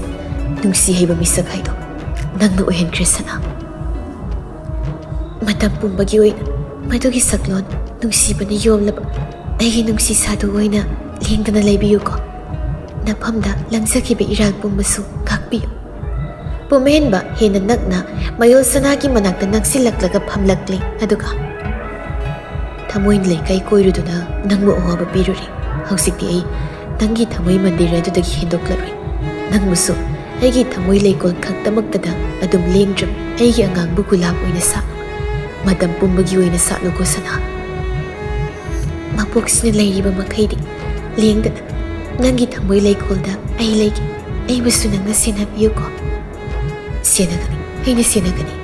ꯅꯨꯡꯁꯤ ꯍꯩꯕ ꯃꯤꯁꯛ ꯍꯥꯏꯗꯣ ꯅꯪꯅ ꯑꯣꯏꯍꯟꯈ꯭ꯔꯦ ꯁꯅꯥ꯫ ꯃꯇꯝ ꯄꯨꯝꯕꯒꯤ ꯑꯣꯏꯅ ꯃꯗꯨꯒꯤ ꯁꯛꯂꯣꯟ ꯅꯨꯡꯁꯤꯕꯅ ꯌꯣꯝꯂꯕ ꯑꯩꯒꯤ ꯅꯨꯡꯁꯤ ꯁꯥꯗꯨ ꯑꯣꯏꯅ ꯂꯦꯡꯗꯅ ꯂꯩꯕꯤꯌꯨꯀꯣ꯫ ꯅꯐꯝꯗ ꯂꯪꯖꯈꯤꯕ ꯏꯔꯥꯜ ꯄꯨꯝꯕꯁꯨ ꯉꯥꯛꯄꯤꯌꯨ꯫ ꯄꯨꯝꯍꯦꯟꯕ ꯍꯦꯟꯅ ꯅꯛꯅ ꯃꯌꯣꯜ ꯁꯅꯥꯒꯤ ꯃꯅꯥꯛꯇ ꯅꯛꯁꯤꯜꯂꯛꯂꯒ ꯐꯝꯂꯛꯂꯦ, ꯑꯗꯨꯒ "ꯊꯃꯣꯏ ꯂꯩꯀꯥꯏ ꯀꯣꯏꯔꯨꯗꯨꯅ ꯅꯪꯕꯨ ꯑꯋꯥꯕ ꯄꯤꯔꯨꯔꯦ꯫ ꯍꯧꯖꯤꯛꯇꯤ ꯑꯩ ꯅꯪꯒꯤ ꯊꯃꯣꯏ ꯃꯟꯗꯤꯔ ꯑꯗꯨꯗꯒꯤ ꯍꯦꯟꯗꯣꯛꯂꯔꯣꯏ꯫ ꯅꯪꯕꯨꯁꯨ ꯑꯩꯒꯤ ꯊꯃꯣꯏ ꯂꯩꯀꯣꯜ ꯈꯛꯇꯃꯛꯇꯗ ꯑꯗꯨꯝ ꯂꯦꯡꯗ꯭ꯔꯕ ꯑꯩꯒꯤ ꯑꯉꯥꯡꯕꯨ ꯒꯨꯂꯥꯞ ꯑꯣꯏꯅ ꯁꯥꯠꯂꯨ꯫ ꯃꯇꯝ ꯄꯨꯝꯕꯒꯤ ꯑꯣꯏꯅ ꯁꯥꯠꯂꯨꯀꯣ ꯁꯅꯥ꯫ ꯃꯄꯣꯛꯁꯤꯅ ꯂꯩꯔꯤꯕ ꯃꯈꯩꯗꯤ ꯂꯦꯡꯗꯅ ꯅꯪꯒꯤ ꯊꯃꯣꯏ ꯂꯩꯀꯣꯜꯗ ꯑꯩ ꯂꯩꯒꯦ꯫ ꯑꯩꯕꯨꯁꯨ ꯅꯪꯅ ꯁꯦꯟꯅꯕꯤꯌꯨꯀꯣ꯫" "ꯁꯦꯟꯅꯒꯅꯤ, ꯑꯩꯅ ꯁꯦꯟꯅꯒꯅꯤ꯫"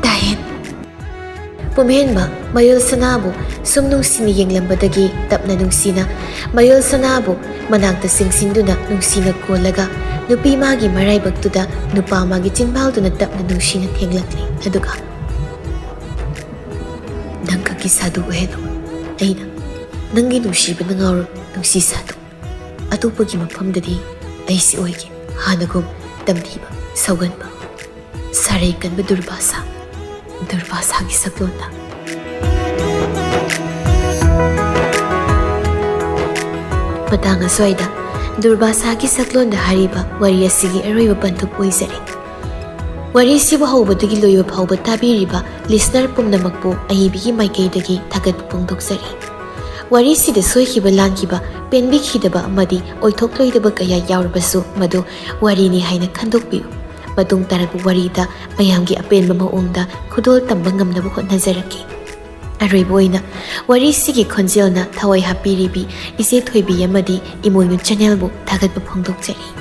ꯇꯥꯍꯦꯟ꯫ ꯄꯨꯝꯍꯦꯟꯕ ꯃꯌꯣꯜ ꯁꯅꯥꯕꯨ ꯁꯨꯝ ꯅꯨꯡꯁꯤꯅ ꯌꯦꯡꯂꯝꯕꯗꯒꯤ ꯇꯞꯅ ꯅꯨꯡꯁꯤꯅ ꯃꯌꯣꯜ ꯁꯅꯥꯕꯨ ꯃꯅꯥꯛꯇ ꯆꯤꯡꯁꯤꯟꯗꯨꯅ ꯅꯨꯡꯁꯤꯅ ꯀꯣꯜꯂꯒ ꯅꯨꯄꯤ ꯃꯥꯒꯤ ꯃꯔꯥꯏꯕꯛꯇꯨꯗ ꯅꯨꯄꯥ ꯃꯥꯒꯤ ꯆꯤꯟꯕꯥꯜꯗꯨꯅ ꯇꯞꯅ ꯅꯨꯡꯁꯤꯅ ꯊꯦꯡꯂꯛꯂꯦ꯫ ꯑꯗꯨꯒ "ꯅꯪ ꯈꯛꯀꯤ ꯁꯥꯗꯨ ꯑꯣꯏꯍꯜꯂꯨ꯫ ꯑꯩꯅ ꯅꯪꯒꯤ ꯅꯨꯡꯁꯤꯕꯅ ꯉꯥꯎꯔꯕ ꯅꯨꯡꯁꯤ ꯁꯥꯗꯨ꯫ ꯑꯇꯣꯞꯄꯒꯤ ꯃꯐꯝꯗꯗꯤ ꯑꯩꯁꯤ ꯑꯣꯏꯒꯦ, ꯍꯥꯟꯅꯒꯨꯝ ꯇꯝꯊꯤꯕ, ꯁꯧꯒꯟꯕ, ꯁꯥꯔꯩ ꯀꯟꯕ ꯗꯨꯔꯕꯥꯁꯥ, ꯗꯨꯔꯕꯥꯁꯥꯒꯤ ꯁꯛꯂꯣꯟꯗ꯫" ꯃꯇꯥꯡ ꯑꯁ꯭ꯋꯥꯏꯗ ꯗꯨꯔꯕꯥꯁꯥꯒꯤ ꯁꯛꯂꯣꯟꯗ ꯍꯥꯏꯔꯤꯕ ꯋꯥꯔꯤ ꯑꯁꯤꯒꯤ ꯑꯔꯣꯏꯕ ꯄꯟꯊꯨꯞ ꯑꯣꯏꯖꯔꯦ꯫ ꯋꯥꯔꯤꯁꯤꯕꯨ ꯍꯧꯕꯗꯒꯤ ꯂꯣꯏꯕ ꯐꯥꯎꯕ ꯇꯥꯕꯤꯔꯤꯕ listener ꯄꯨꯝꯅꯃꯛꯄꯨ ꯑꯏꯕꯒꯤ ꯃꯥꯏꯀꯩꯗꯒꯤ ꯊꯥꯒꯠꯄ ꯐꯣꯡꯗꯣꯛꯆꯔꯤ꯫ ꯋꯥꯔꯤꯁꯤꯗ ꯁꯣꯏꯈꯤꯕ ꯂꯥꯟꯈꯤꯕ, ꯄꯦꯟꯕꯤꯈꯤꯗꯕ ꯑꯃꯗꯤ ꯑꯣꯏꯊꯣꯛꯂꯣꯏꯗꯕ ꯀꯌꯥ ꯌꯥꯎꯔꯕꯁꯨ ꯃꯗꯨ ꯋꯥꯔꯤꯅꯤ ꯍꯥꯏꯅ ꯈꯟꯗꯣꯛꯄꯤꯌꯨ꯫ ꯃꯇꯨꯡ ꯇꯥꯔꯛꯄ ꯋꯥꯔꯤꯗ ꯃꯌꯥꯝꯒꯤ ꯑꯄꯦꯟꯕ ꯃꯑꯣꯡꯗ ꯈꯨꯗꯣꯜ ꯇꯝꯕ ꯉꯝꯅꯕ ꯍꯣꯠꯅꯖꯔꯛꯀꯦ꯫ ꯑꯔꯣꯏꯕ ꯑꯣꯏꯅ ꯋꯥꯔꯤꯁꯤꯒꯤ ꯈꯣꯟꯖꯦꯜꯅ ꯊꯋꯥꯏ ꯍꯥꯞꯄꯤꯔꯤꯕꯤ ꯏꯆꯦ ꯊꯣꯏꯕꯤ ꯑꯃꯗꯤ ꯏꯃꯣꯏꯅꯨ channelꯕꯨ ꯊꯥꯒꯠꯄ ꯐꯣꯡꯗꯣꯛꯆꯔꯤ꯫